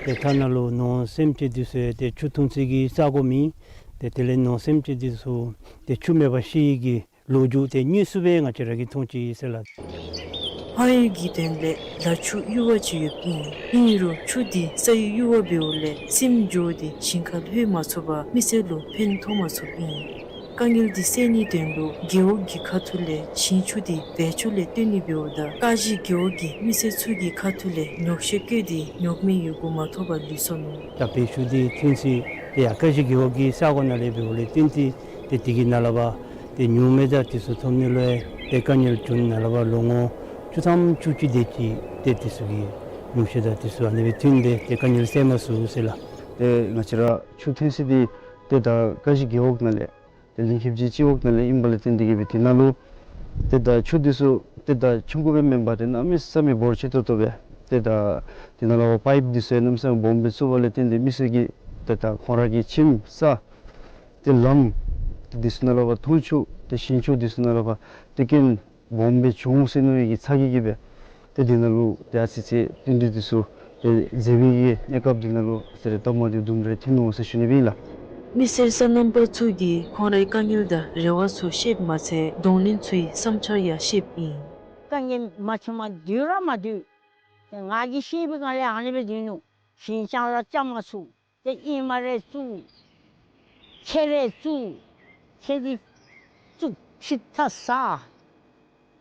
ཏེ་ཐ་ན་ལུ་ནོར་སེམས་ཅན་འདི་ཚུ་ཡང་ཏེ་ཆུ་འཐུང་ས་གི་ས་སྒོ་མེད། ཏེ་དེ་ལས་ནོར་སེམས་ཅན་འདི་ཚུ་ཏེ་ཆུ་མེད་པར་ཤི་ཡི་གི་ལོ་རྒྱུས་ཏེ་དངོས་སུ་སྦེ་ང་བཅས་ར་གིས་མཐོང་ཅི་ཟེར་ལགས། ཧཱ་ཡོན་གྱི་དོན་ལས་ལ་ཆུ་གཡུར་བ་ཅིག་ཡོདཔ་ཨིན། ཨིན་རུང་ཆུ་འདི་ས་ཡི་གཡུར་བ་འབདཝ་ལས་སིམ་འགྱོ་སྟེ་ཞིང་ཁར་ལྷོད་མ་ཚུགས་པར་མི་སེར་ལུ་ཕན་ཐོགས་མ་ཚུགསཔ་ཨིན། དཀའ་ངལ་འདི་སེལ་ནིའི་དོན་ལུ་རྒེད་འོག་གི་ཁ་ཐུག་ལས་ཞིང་ཆུ་འདི་བེད་སྤྱོད་ལས་བཏོན་ནི་འབདཝ་ད་ཀ་གཞི་རྒེད་འོག་གི་མི་སེར་ཚུ་གི་ཁ་ཐུག་ལས་ཉོགས་བཤད་བཀོད་དེ་ཉོག་མེད་ཡོད་དགུ་མ་ཐོབ་པར་ལུས་སོ་ནུག། ད་བེད་ཆུ་འདི་ཐོན་ས་འདི་ཡང་ཀ་གཞི་རྒེད་འོག་གི་ས་སྒོ་ནང་ལས་འབདཝ་ལས་བརྟེན་ཏེ་ཏེ་དེ་གིས་ནཱ་ལས་ཕར་ཏེ་ཉོག་མེད་དང་དེ་ཚུ་ཐོབ་ནི་ལུ་ཡང་ཏེ་དཀའ་ངལ་བྱུང་། ནཱ་ལས་ཕར་ལོ་ངོ་བཅུ་ཐམ་བཅུ་གཅིག་དེ་ཅིག་ཏེ་དེ་ཚུ་གི་ཉོག་བཤད་དང་དེ་ཚུ་ཨ་ནི་སྦེ་ཐོན་སྦེ་ཏེ་དཀའ་ངལ་སེལ་མ་ཚུགས་ཟེར་ལགས། ཏེ་ང་བཅས་ར་ཆུ་ཐོན་ས་འདི་ཏེ་ད་ཀ་གཞི་རྒེད་འོག་ནང་ལས་ཏེ་ལིང་ཁེབ་ཀྱི་སྤྱི་འོག་ནང་ལས་ཨིན་པ་ལས་བརྟེན་ཏེ་གིས་སྦེ་དེ་ནང་ལུ་ཏེ་ད་ཆུ་འདི་ཚུ་ཏེ་ད་ཆུང་ཀུ་སྦེ་མེན་པར་ཏེ་གནམ་མེད་ས་མེད་འབོར་ཆེ་ཏོག་ཏོ་སྦེ་ཏེ་ད་དེ་ནང་ལུ་པའིཔ་འདི་ཚུ་ཡང་གནམ་མེད་ས་མེད་སྦོམ་སྦེ་བཙུགས་པ་ལས་བརྟེན་ཏེ་མི་སེར་གྱི་ཏེ་ད་ཁོང་ར་གི་ཁྱིམ་ས་ཏེ་ལམ་ཏེ་འདི་ཚུ་ནང་ལུ་ཕར་འཐུང་ཆུ་ཏེ་ཞིང་ཆུ་འདི་ཚུ་ནང་ལུ་ཕར་ཏེ་སྐྱོན་སྦོམ་སྦེ་བྱུང་ཟེར་མནོ་བའི་གི་ཚ་གྱང་གིས་སྦེ་ཏེ་དེ་ནང་ལུ་ཏེ་ཨ་ཙི་ཅིག་བསྟུན་གྲོས་འདི་ཚུ་ཏེ་མཛད་པའི་གི་གནས་སྐབས་འདི་ནང་ལུ་ཟེར་སྟབས་མ་བདེཝ་དུམ་གྲ་ཐོན་ནུག་ཟེར་ཞུ་ནི་སྦེ་ཨིན་ལགས། མི་སེར་སོ་ནམ་པ་ཚུ་གིས་ཁོང་རའི་དཀའ་ངལ་དང་རེ་བ་ཚུ་བཤདཔ་མ་ཚད་གདོང་ལེན་ཚུའི་བསམ་འཆར་ཡང་བཤདཔ་ཨིན། དཀའ་ངལ་མ་བྱུངམ་སྡོད་ར་མ་སྡོད། ང་གིས་ཤེས་པའི་སྒང་ལས་ཨ་ནི་སྦེ་སྡོད་ནུག། ཞིང་ལྕང་ར་རྐྱབ་མ་ཚུགས། ཏེ་ཨིན་མ་རེ་བཙུགས། ཁྱེགས་རེ་བཙུགས། ཁྱེགས་འདི་བཙུགས་ཕྱི་ཐག་ཟ།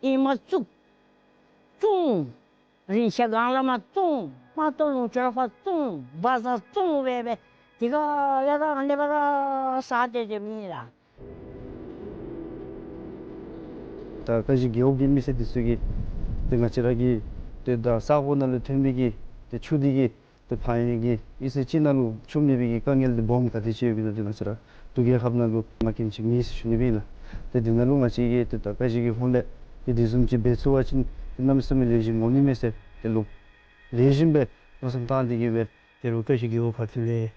ཨིན་མ་བཙུགས། བཙུགས། རིན་ཆེན་སྒང་ལས་མར་བཙུགས། མ་ཏོ་ལུང་ཕྱོགས་ལས་ཕར་བཙུགས། བ་ཟ་བཙུགས་སྦེ་སྦེ་དེ་ཁ་ལས་ར་ཨ་ནི་སྦེ་ར་ཟ་སྟེ་སྡོདཔ་ཨིན་ལགས། ད་ཀ་གཞི་རྒེད་འོག་གི་མི་སེར་འདི་ཚུ་གིས་ཏེ་ང་བཅས་ར་གི་ཏེ་ད་ས་སྒོ་ནང་ལས་ཐོན་མི་གི་ཏེ་ཆུ་འདི་གིས་ཏེ་ཕངས་ཡི་གི་ཨི་ཟེར་ཅིག་ནང་ལུ་ཆུ་མེད་པའི་གི་དཀའ་ངལ་འདི་སྦོམ་ག་དེ་ཅིག་ཡོད་པའི་ནང་འདི་ང་བཅས་ར་འབྲུག་རྒྱལ་ཁབ་ནང་ལུ་མ་མཁྱེན་ཅིག་མེད་ཟེར་ཞུ་ནི་སྦེ་ཨིན་ལགས། ཏེ་འདི་ནང་ལུ་ང་བཅས་ཀྱིས་ཏེ་ད་ཀ་གཞི་གི་ཧོངས་ལས་ ཏེ་དེ་བཟུམ་ཅིག་འབད་ཚུགས་པ་ཅིན་ཏེ་གནམ་མེད་ས་མེད་ལེགས་ཤོམ་འོང་ནི་མས་ཟེར་ཏེ་ལོག་ལེགས་ཤོམ་སྦེ་མནོ་བསམ་བཏང་སྟེ་གི་སྦེ་ཏེ་རུང་ཀ་གཞི་རྒེད་འོག་ཁ་ཐུག་ལས་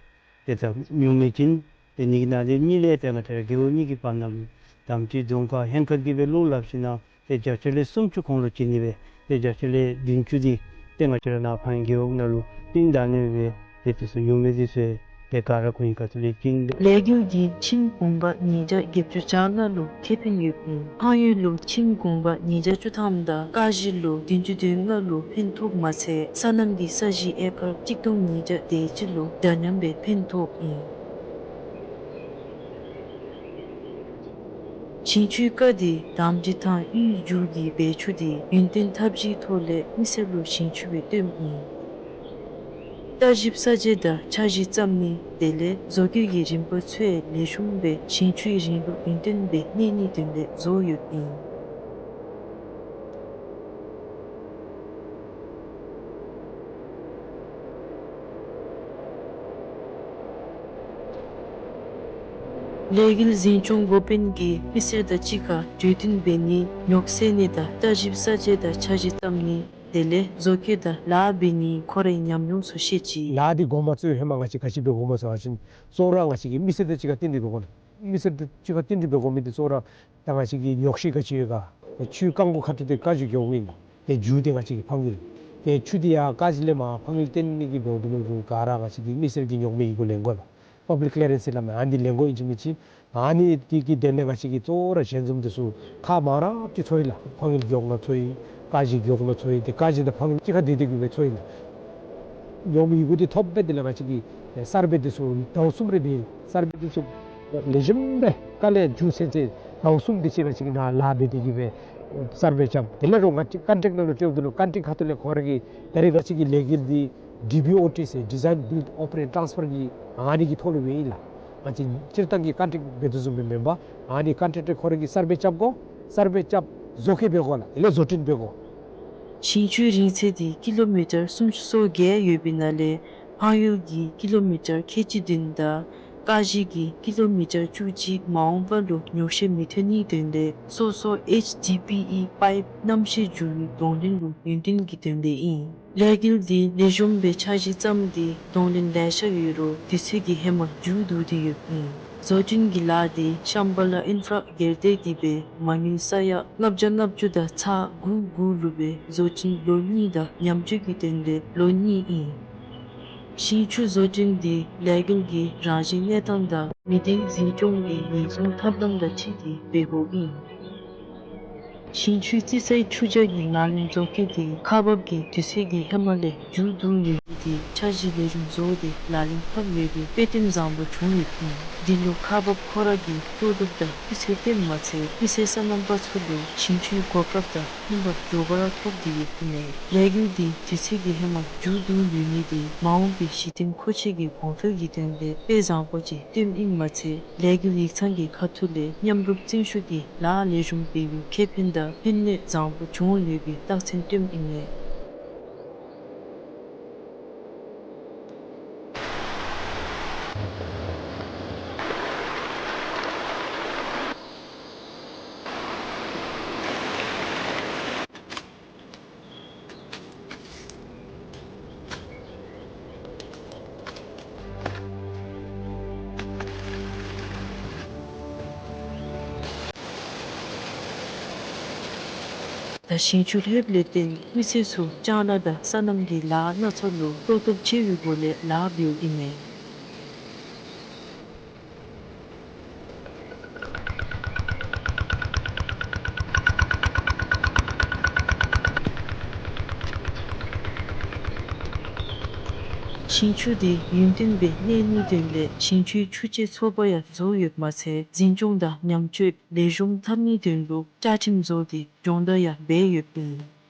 ཏེ་ད་ཉོག་མེད་ཅིག་ཨིན། ཏེ་ཨ་ནི་གི་ནང་ལས་གཉིས་ལས་ཏེ་ང་བཅས་ར་རྒེད་འོག་གཉིས་ཀྱི་བར་ན་ལུ་དམ་ཅིག་རྫོང་ཁག་ཧེང་སྐལ་གྱིས་སྦེ་བློ་སླབ་ཞིན་ན་ཏེ་བརྒྱ་ཆ་ལས་སུམ་ཅུ་ཁོང་ལུ་བྱིན་ནི་སྦེ་ཏེ་བརྒྱ་ཆ་ལས་བདུན་ཅུ་འདི་ཏེ་ང་བཅས་ར་ནཱ་ཕངས་ཡུལ་རྒེད་འོག་ནང་ལུ་བཏོན་ད་ནི་སྦེ་ཏེ་དེ་ཚུ་ཉོག་མེད་འདི་ཚུ་ཏེ་ག་ར་ཁོང་གི་ཁ་ཐུག་ལས་བྱིན། ལས་འགུལ་འདི་ཆིང་དགོན་པ་ཉིས་བརྒྱ་བརྒྱད་ཅུ་གྱ་ལྔ་ལུ་ཁེ་ཕན་ཡོདཔ་ཨིན། ཕངས་ཡུལ་ལུ་ཆིང་དགོན་པ་ཉིས་བརྒྱ་བཅུ་ཐམ་དང་ཀ་གཞི་ལུ་བདུན་ཅུ་དོན་ལྔ་ལུ་ཕན་ཐོགས་མ་ཚད་སོ་ནམ་གྱི་ས་གཞི་ཨེ་ཀར་གཅིག་སྟོང་ཉིས་བརྒྱ་དེ་ཅིག་ལུ་འདྲ་མཉམ་སྦེ་ཕན་ཐོགས་ཨིན། ཞིང་ཆུའི་རྐ་འདི་དམ་ཅིག་ཐང་གཡུས་མཇུག་གི་སྦས་ཆུ་འདི་ཡུན་བརྟན་ཐབས་ཇུས་ཐོག་ལས་མི་སེར་ལུ་ཞིང་ཆུ་སྦེ་བཏོནམ་ཨིན། ལྟ་ཞིབ་ས་འབྱེད་དང་འཆར་གཞི་བརྩམ་ནི་དེ་ལས་བཟོ་བཀོད་ཀྱི་རིམ་པ་ཚུ་ལེགས་ཤོམ་སྦེ་ཞིང་ཆུའི་རིང་ལུགས་ཡུན་བརྟན་སྦེ་གནས་ནིའི་དོན་ལས་བཟོ་ཡོདཔ་ཨིན། ལས་འགུལ་འཛིན་སྐྱོང་འགོ་དཔོན་གྱིས་མི་སེར་དང་གཅིག་ཁར་གྲོས་བསྟུན་འབད་ནི་ཉོག་སེལ་ནི་དང་ལྟ་ཞིབ་ས་འབྱེད་དང་འཆར་གཞི་བརྩམ་ནི་དེ་ལས་བཟོ་བཀོད་དང་ལཱ་འབད་ནི་ཁོ་རའི་ཉམས་མྱོང་ཚུ་བཤད་ཅི། ལཱ་འདི་འགོ་མ་བཙུགས་ཧེ་མ་ང་བཅས་ག་ཅི་སྦེ་འགོ་མ་བཙུགས་པ་ཅིན་གཙོ་བོ་ར་ང་བཅས་ཀྱིས་མི་སེར་དང་གཅིག་ཁར་བསྟུན་ཏེ་འབད་དགོ་ལགས། མི་སེར་དང་གཅིག་ཁར་བསྟུན་ཏེ་འབད་དགོ་མི་འདི་གཙོ་བོ་ར་ད་ང་བཅས་ཀྱི་ཉོག་བཤད་ག་ཅི་ཡོད་ག། ཏེ་ཆུའི་རྐ་འགོ་ཁ་ཐུག་འདི་ཀ་གཞི་རྒེད་འོག་ཨིན། ཏེ་མཇུག་འདི་ང་བཅས་ཀྱི་ཕངས་ཡུལ། ཏེ་ཆུ་འདི་ཡར་ཀ་གཞི་ལས་མར་ཕངས་ཡུལ་བཏོན་ནི་གི་འབདཝ་ད་ལུ་ག་ར་ང་བཅས་ཀྱི་མི་སེར་གྱི་ཉོག་མེད་ཡི་གུ་ལེན་དགོ་ལགས། པབ་ལིཀ་ཀི་ལི་ཡ་རེནསི་ཟེར་སླབ་མི་ཨ་ནི་འདི་ལེན་དགོ་ཨིན་ཅི་མིན་ཅི། ཨ་ནི་འདི་གི་དོན་ལས་ང་བཅས་ཀྱིས་གཙོ་བོ་ར་ཞལ་འཛོམས་འདི་ཚུ་ཁག་མང་ར་ཅིག་ཚོར་ཡི་ལགས། ཕངས་ཡུལ་རྒེད་འོག་ནང་ཚོར་ཡི། ཀ་གཞི་རྒེད་འོག་ནང་ཚོར་ཡི། ཏེ་ཀ་གཞི་དང་ཕངས་ཡུལ་གཅིག་ཁར་སྡོད་སྡོད་ཀྱི་སྦེ་ཚོར་ཡི་ལགས། ཉོག་མེད་ཡི་གུ་འདི་ཐོབ་སྦེ་དེ་ལས་ང་བཅས་ཀྱིས་ཨེ་སར་བེ་འདི་ཚུ་ཟླཝ་གསུམ་རེ་འབད་ཡི། སར་བེ་འདི་ཚུ་ལེགས་ཤོམ་སྦེ་དཀའ་ལས་རྒྱུག་ཚར་ཚར་ཟླཝ་གསུམ་དེ་ཅིག་ང་བཅས་ཀྱིས་ནཱ་ལཱ་འབད་དེ་གི་སྦེ་སར་བེ་རྐྱབ། དེ་ལས་རུང་ང་བཅས་ཀོན་ཊེཀཊ་ནང་ལུ་སྤྲོདཔ་ད་ལུ་ཀོན་ཊེཀཊ་ཁ་ཐུག་ལས་ཁོ་ར་གིས་ད་རེས་ང་བཅས་ཀྱི་ལས་འགུལ་འདི་ཌི་བི་ཨོ་ཊི་ཟེར་ཌི་ཛའིན་བིལཌ་ཨོ་པ་རེཊ་ཊཱནསི་ཕར་གྱི་ཨ་ནི་གི་ཐོག་ལུ་འབད་ཡི་ལགས། ང་བཅས་སྤྱིར་བཏང་གི་ཀོན་ཊེཀཊ་འབད་དོ་བཟུམ་སྦེ་མེན་པར་ཨ་ནི་ཀོན་ཊེཀཊ་ཁོ་ར་གིས་སར་བེ་རྐྱབ་དགོ། སར་བེ་རྐྱབ་བཟོ་བཀོད་འབད་དགོ་ལགས། དེ་ལས་བཟོ་སྐྲུན་འབད་དགོ། ཞིང་ཆུའི་རིང་ཚད་འདི་ཀི་ལོ་མི་ཊར་སུམ་ཅུ་སོ་བརྒྱད་ཡོད་པའི་ནང་ལས་ཕངས་ཡུལ་གྱི་ཀི་ལོ་མི་ཊར་ཁལ་གཅིག་བདུན་དང་ཀ་གཞི་གི་ཀི་ལོ་མི་ཊར་བཅུ་གཅིག་མ་འོངས་པ་ལུ་ཉོག་བཤད་མི་ཐོན་ནིའི་དོན་ལས་སོ་སོ་ཨེཆ་ཌི་པི་ཨི་པའིཔ་གནམ་གཤིས་འགྱུར་བའི་གདོང་ལེན་ལུ་ཡུན་བརྟན་གྱི་དོན་ལས་ཨིན། ལས་འགུལ་འདི་ལེགས་ཤོམ་སྦེ་འཆར་གཞི་བརྩམས་ཏེ་གདོང་ལེན་ལེ་ཤ་ཡོད་རུང་དུས་ཚོད་ཀྱིས་ཧེ་མ་མཇུག་བསྡུ་སྟེ་ཡོདཔ་ཨིན། བཟོ་སྐྲུན་གྱི་ལཱ་འདི་ཤམ་བྷ་ལ་ཨིན་ཕྲ་སྒེར་སྡེ་གིས་སྦེ་མ་དངུལ་ས་ཡ་ལྔ་བརྒྱ་ལྔ་བཅུ་དང་ཚག་དགུ་དགུ་ལུ་སྦེ་བཟོ་སྐྲུན་ལོ་གཉིས་དང་ཉམས་བཅོས་ཀྱི་དོན་ལས་ལོ་གཉིས་ཨིན། ཞིང་ཆུ་བཟོ་སྐྲུན་འདི་ལས་འགུལ་གྱི་རང་བཞིན་གནས་སྟངས་དང་མི་སྡེའི་འཛིན་སྐྱོང་གི་ཉེན་སྲུང་ཐབས་ལམ་དང་འཁྲིལ་ཏེ་འབད་དགོཔ་ཨིན། ཞིང་ཆུའི་རྩི་སའི་ཆུ་འཇའ་གི་ལག་ལེན་བཟོ་བཀོད་འདི་ཁག་འབག་གི་དུས་ཚོད་ཀྱིས་ཧེ་མ་ལས་མཇུག་བསྡུ་ཡོད་པའི་འདི་འཆར་གཞི་ལས་རིམ་བཟོ་སྟེ་ལག་ལེན་འཐབ་ཡོད་པའི་དཔེ་སྟོན་བཟང་པོ་བྱུང་ཡོདཔ་ཨིན། འདི་ལུ་ཁག་འབག་ཁོ་ར་གིས་ལྟོ་ཐུབ་དང་སྤུས་ཚད་བཏོན་མ་ཚད་མི་སེར་སོ་ནམ་པ་ཚུ་ལུ་ཞིང་ཆུའི་གོ་སྐབས་དང་ལྷན་པ་འགྱོ་བ་ར་ཐོབ་སྟེ་ཡོདཔ་ཨིན་མས། ལས་འགུལ་འདི་དུས་ཚོད་ཀྱིས་ཧེ་མ་མཇུག་བསྡུ་ཡོད་ནི་འདི་མ་འོངས་པའི་གཞི་རྟེན་མཁོ་ཆས་ཀྱི་གོང་འཕེལ་གྱི་དོན་ལས་དཔེ་བཟང་པོ་ཅིག་སྟོནམ་ཨིན་མ་ཚད་ལས་འགུལ་ཡིག་ཚང་གི་ཁ་ཐུག་ལས་མཉམ་རུབ་བརྩོན་ཤུགས་ཀྱིས་ལཱ་ལེགས་ཤོམ་འབད་བའི་ཁེ་ཕན་དང་ཕན་ནུས་བཟང་པོ་བྱུང་ཡོད་པའི་རྟགས་མཚན་སྟོནམ་ཨིན་མས། ད་ཞིང་ཆུ་ལྷོདཔ་ལས་བརྟེན་མི་སེར་ཚུ་ལྕང་ལཱ་དང་སོ་ནམ་གྱི་ལཱ་སྣ་ཚོགས་ལུ་བློ་སྟོབས་ཆེ་བའི་སྒོ་ལས་ལཱ་འབདཝ་ཨིན་མས། ཞིང་ཆུ་འདི་ཡུན་བརྟན་སྦེ་གནས་ནིའི་དོན་ལས་ཞིང་ཆུའི་ཆུ་སྤྱོད་ཚོགས་པ་ཡང་བཟོ་ཡོདཔ་མ་ཚད་འཛིན་སྐྱོང་དང་ཉམས་བཅོས་ལེགས་ཤོམ་འཐབ་ནིའི་དོན་ལུ་བཅའ་ཁྲིམས་བཟོ་སྟེ་སྦྱོང་བརྡར་ཡང་འབད་ཡོདཔ་ཨིན།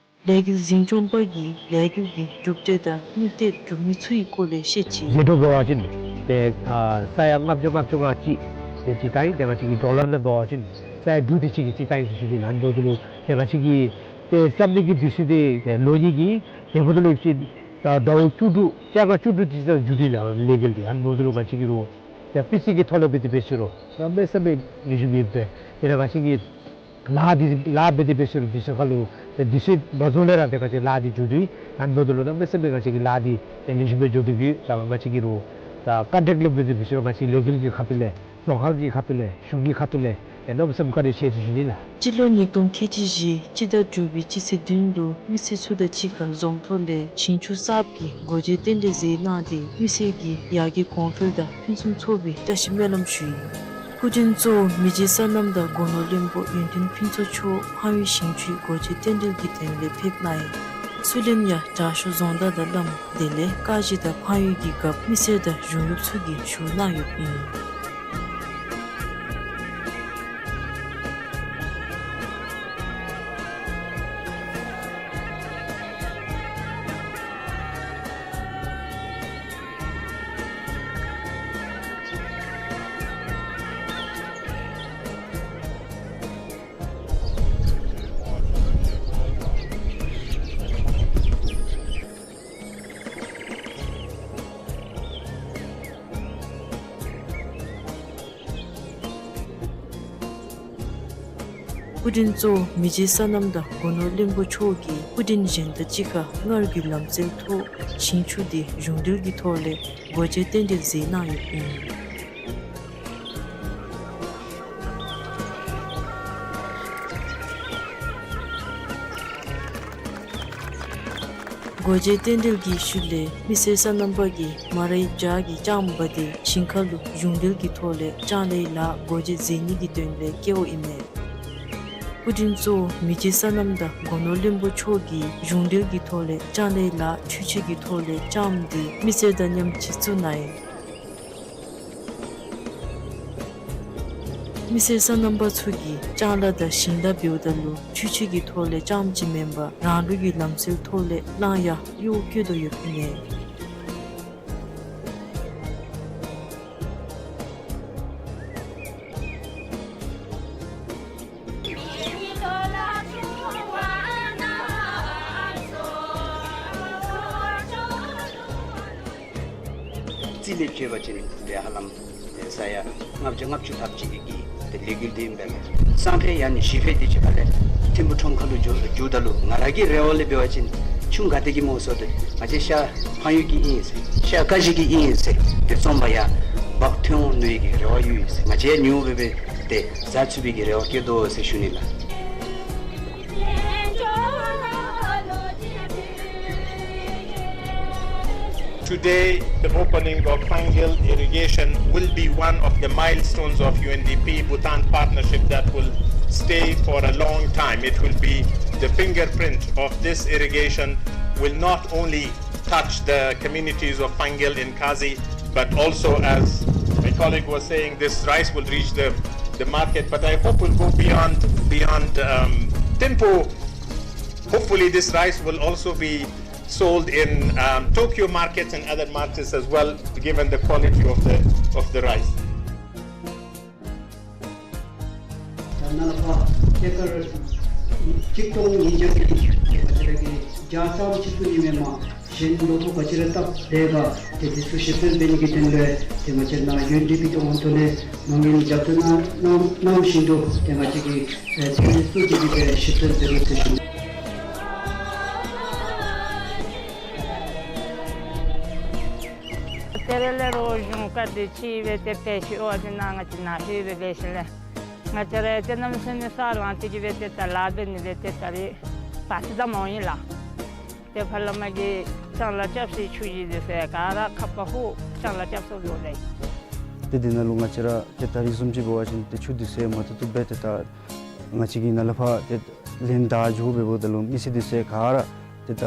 ལས་འགུལ་འཛིན་སྐྱོང་པ་གིས་ལས་འགུལ་གྱི་མཇུག་འབྲས་དང་དམིགས་གཏད་གྲུབ་མི་ཚུ་ཡི་སྐོར་ལས་བཤད་ཅི། ཟད་འགྲོ་འབད་བ་ཅིན་ཏེ་ཨ་ས་ཡ་ལྔ་བཅུ་ང་ལྔ་བཅུ་ང་གཅིག་དེ་ཅིག་བཏང་ཡི། ཏེ་ང་བཅས་ཀྱི་ཌོ་ལར་ནང་འབད་བ་ཅིན་ས་ཡ་དྲུག་དེ་ཅིག་གི་ཅིག་བཏང་ཡི་ཟེར་ཞུ་ནི་ཨིན། ཨ་ནི་འབདཝ་ད་ལུ་ཏེ་ང་བཅས་ཀྱི་ཏེ་བརྩམ་ནི་གི་དུས་ཚོད་དེ་ཏེ་ལོ་གཉིས་ཀྱི་ཏེ་འབདཝ་ད་ལུ་ཅིག་ཟླཝ་བཅུ་དྲུག་བཅོ་ལྔ་བཅུ་དྲུག་དེ་ཅིག་མཇུག་བསྡུ་ནི་ལགས་ལས་འགུལ་འདི། ཨ་ནི་འབདཝ་ད་ལུ་ང་བཅས་ཀྱིས་རུང་ཏེ་སྤུས་ཚད་ཀྱི་ཐོག་ལས་འབད་དེ་འབད་ཞུ་རུང་གནམ་མེད་ས་མེད་ལེགས་ཤོམ་ཨིན་པས། དེ་ལས་ང་བཅས་ཀྱི་ ལཱ་འདི་ལཱ་འབད་དེ་འབད་ཟེར་འདི་ཚུ་ཁ་ལུ་ཏེ་འདི་ཚུ་མ་བཟོ་ལས་ར་ཏེ་ང་བཅས་ལཱ་འདི་མཇུག་བསྡུ་ཡི། ཨ་ནི་འབདཝ་ད་ལུ་གནམ་མེད་ས་མེད་ང་བཅས་ཀྱི་ལཱ་འདི་ཏེ་ལེགས་ཤོམ་སྦེ་མཇུག་བསྡུ་གི་ཡོད། ད་ང་བཅས་ཀྱི་རུང་ད་ཀོན་ཊེཀཊ་ལས་འབད་དེ་འབད་ཟེར་ང་བཅས་ལས་འགུལ་གྱི་ཁ་ཐུག་ལས་རྫོང་ཁག་གི་ཁ་ཐུག་ལས་གཞུང་གི་ཁ་ཐུག་ལས་ཏེ་གནམ་མེད་ས་མེད་བཀའ་དྲིན་ཆེ་ཟེར་ཞུ་ནི་ལགས། སྤྱི་ལོ་ཉིས་སྟོང་ཁལ་གཅིག་བཞི་སྤྱི་ཟླ་དྲུག་པའི་སྤྱི་ཚེས་བདུན་ལུ་མི་སེར་ཚུ་དང་གཅིག་ཁར་རྫོང་ཐོག་ལས་ཞིང་ཆུ་གསརཔ་གི་སྒོ་འབྱེད་རྟེན་འབྲེལ་མཛད་གནང་སྟེ་མི་སེར་གྱི་ཡར་རྒྱས་གོང་འཕེལ་དང་ཕུན་སུམ་ཚོགས་པའི་བཀྲ་ཤིས་སྨོན་ལམ་ཞུ་ཡི། སྐུ་མགྲོན་གཙོ་བོ་མི་རྗེ་སོ་ནམ་དང་སྒོ་ནོར་བློན་པོ་ཡོན་ཏན་ཕུན་ཚོགས་མཆོག་ཕངས་ཡུལ་ཞིང་ཆུའི་སྒོ་འབྱེད་རྟེན་འབྲེལ་གྱི་དོན་ལས་ཕེབས་གནང་ཡི། ཚུར་ལན་ཡང་དྲག་ཤོས་རྫོང་བདག་དང་བླམ་དེ་ལས་བཀའ་བཞིན་དང་ཕངས་ཡུལ་གྱི་རྒཔོ་མི་སེར་དང་གཞུང་གཡོགཔ་ཚུ་གིས་ཞུ་གནང་ཡོདཔ་ཨིན། སྐུ་མགྲོན་གཙོ་བོ་མི་རྗེ་སོ་ནམ་དང་སྒོ་ནོར་བློན་པོ་མཆོག་གིས་སྐུ་མགྲོན་གཞན་དང་གཅིག་ཁར་སྔར་གྱི་ལམ་སྲོལ་ཐོག་ཞིང་ཆུ་དེ་གཞུང་འབྲེལ་གྱི་ཐོག་ལས་སྒོ་འབྱེད་རྟེན་འབྲེལ་མཛད་གནང་ཡོདཔ་ཨིན། སྒོ་འབྱེད་རྟེན་འབྲེལ་གྱི་ཤུལ་ལས་མི་སེར་སོ་ནམ་པ་གིས་མ་རའི་ཇ་གི་ལྕངམ་འབག་སྟེ་ཞིང་ཁ་ལུ་གཞུང་འབྲེལ་གྱི་ཐོག་ལས་ལྕང་ལའི་ལཱ་སྒོ་འབྱེད་མཛད་ནི་གི་དོན་ལས་བསྐྱལཝ་ཨིན་མས། སྐུ་མགྲོན་གཙོ་བོ་མི་རྗེ་སོ་ནམ་དང་སྒོ་ནོར་བློན་པོ་མཆོག་གིས་གཞུང་འབྲེལ་གྱི་ཐོག་ལས་ལྕང་ལའི་ལཱ་འཕྲུལ་ཆས་ཀྱི་ཐོག་ལས་ལྕངམ་དེ་མི་སེར་དང་མཉམ་གཅིག་བཙུགས་གནང་ཡི། མི་སེར་སོ་ནམ་པ་ཚུ་གིས་ལྕང་ལཱ་དང་ཞིང་ལཱ་འབདཝ་ད་ལུ་འཕྲུལ་ཆས་ཀྱི་ཐོག་ལས་ལྕངམ་ཅིག་མེན་པར་རང་ལུགས་ཀྱི་ལམ་སྲོལ་ཐོག་ལས་གླང་ཡང་གཡོག་བཀོལ་དོ་ཡོདཔ་ཨིན་མས། རྩིས་ལས་བྱས་པ་ཅིན་ཏེ་ཧ་ལམ་ཏེ་ས་ཡ་ལྔ་བརྒྱ་ལྔ་བཅུ་ལྷགཔ་ཅིག་གི་ཏེ་ལས་འགུལ་འདི་ཨིན་པས་ལགས། སང་ཕོད་ཡང་ན་གཞེས་ཕོད་དེ་ཅིག་ཁ་ལས་ཐིམ་ཕུ་ཁྲོམ་ཁ་ལུ་འགྱོ་འགྱོཝ་ད་ལུ་ང་ར་གི་རེ་བ་ལས་འབད་བ་ཅིན་ཆུ་ག་ཏེ་གི་སྨོ་ཟེརཝ་ད་ང་བཅས་ཤར་ཕངས་ཡུལ་གྱི་ཨིན་ཟེར་ཤར་ཀ་གཞི་གི་ཨིན་ཟེར་ཏེ་བཙོང་པར་ཡང་འབག་ཐོན་འོང་མནོ་བའི་གི་རེ་བ་ཡོད་ཟེར། ང་བཅས་ཡང་ཉུང་སྦེ་སྦེ་ཏེ་བཟའ་ཚུགས་པའི་གི་རེ་བ་བསྐྱེད་དོ་ཟེར་ཞུ་ནི་ལགས། Today, the opening of Phangel irrigation will be one of the milestones of U N D P Bhutan partnership that will stay for a long time. It will be the fingerprint of this irrigation, will not only touch the communities of Phangel in Khasi, but also, as my colleague was saying, this rice will reach the, the market. But I hope we'll go beyond, beyond, um, Thimphu. Hopefully, this rice will also be sold in, um, Tokyo markets and other markets as well, given the quality of the, of the rice. ད་ནཱ་ལས་ཕར་ཧེ་ཀར་གཅིག་སྟོང་ཉིས་བརྒྱ་གི་ང་བཅས་ར་གིས་ཇ་ཙམ་ཅིག་བཙུགས་ནི་མེན་པར་གཞན་ལོ་ཐོག་ག་ཅི་ར་བཏབ་དེ་ག་ཏེ་དེ་ཚུ་ཞིབ་འཚོལ་འབད་ནི་གི་དོན་ལས་ཏེ་ང་བཅས་ནཱ་ཡོན་ཏན་པའི་གི་ཧོངས་ཐོག་ལས་མ་དངུལ་རྒྱབ་སྐྱོར་གནང་གནང་གནང་བཞིན་དུ་ཏེ་ང་བཅས་ཀྱིས་ཨེ་ཐོན་ལས་བཙུགས་ཏེ་གི་ཏེ་ཞིབ་འཚོལ་འབད་དགོ་ཟེར་ཞུ། ཏེ་རེ་ལས་རོགས་གཞུང་བཀའ་དྲིན་ཆེ་སྦེ་ཏེ་ཕེབས་ཞུ་བ་ཅིན་ནཱ་ང་བཅས་ནཱ་ལྷོད་སྦེ་འབད་ཞིནམ་ལས་ང་བཅས་ར་ཏེ་གནམ་མེད་ས་མེད་ས་ལང་སྟེ་གི་སྦེ་ཏེ་ད་ལཱ་འབད་ནི་ལས་ཏེ་ད་རེས་བར་ཆད་ཙམ་འོང་ཡི་ལགས། ཏེ་ཕར་ལས་མར་གྱི་ལྕང་ལཱ་རྐྱབ་སའི་ཆུ་ཡི་དེ་ཚུ་ག་ར་ཁ་ཕར་ཧུ་ལྕང་ལཱ་རྐྱབ་སོ་ལོ་ལས། ཏེ་དེ་ནང་ལུ་ང་བཅས་ར་ཏེ་ད་རེས་བཟུམ་ཅིག་འབད་བ་ཅིན་ཏེ་ཆུ་དེ་ཚུ་མ་ཐུབ་ཐུབ་སྦེ་ཏེ་ད་ང་བཅས་ཀྱིས་ནཱ་ལས་ཕར་ཏེ་ལན་བདའ་འགྱོ་འབདཝ་ད་ལུ་མི་སེར་དེ་ཚུ་ག་ར་ཏེ་ད་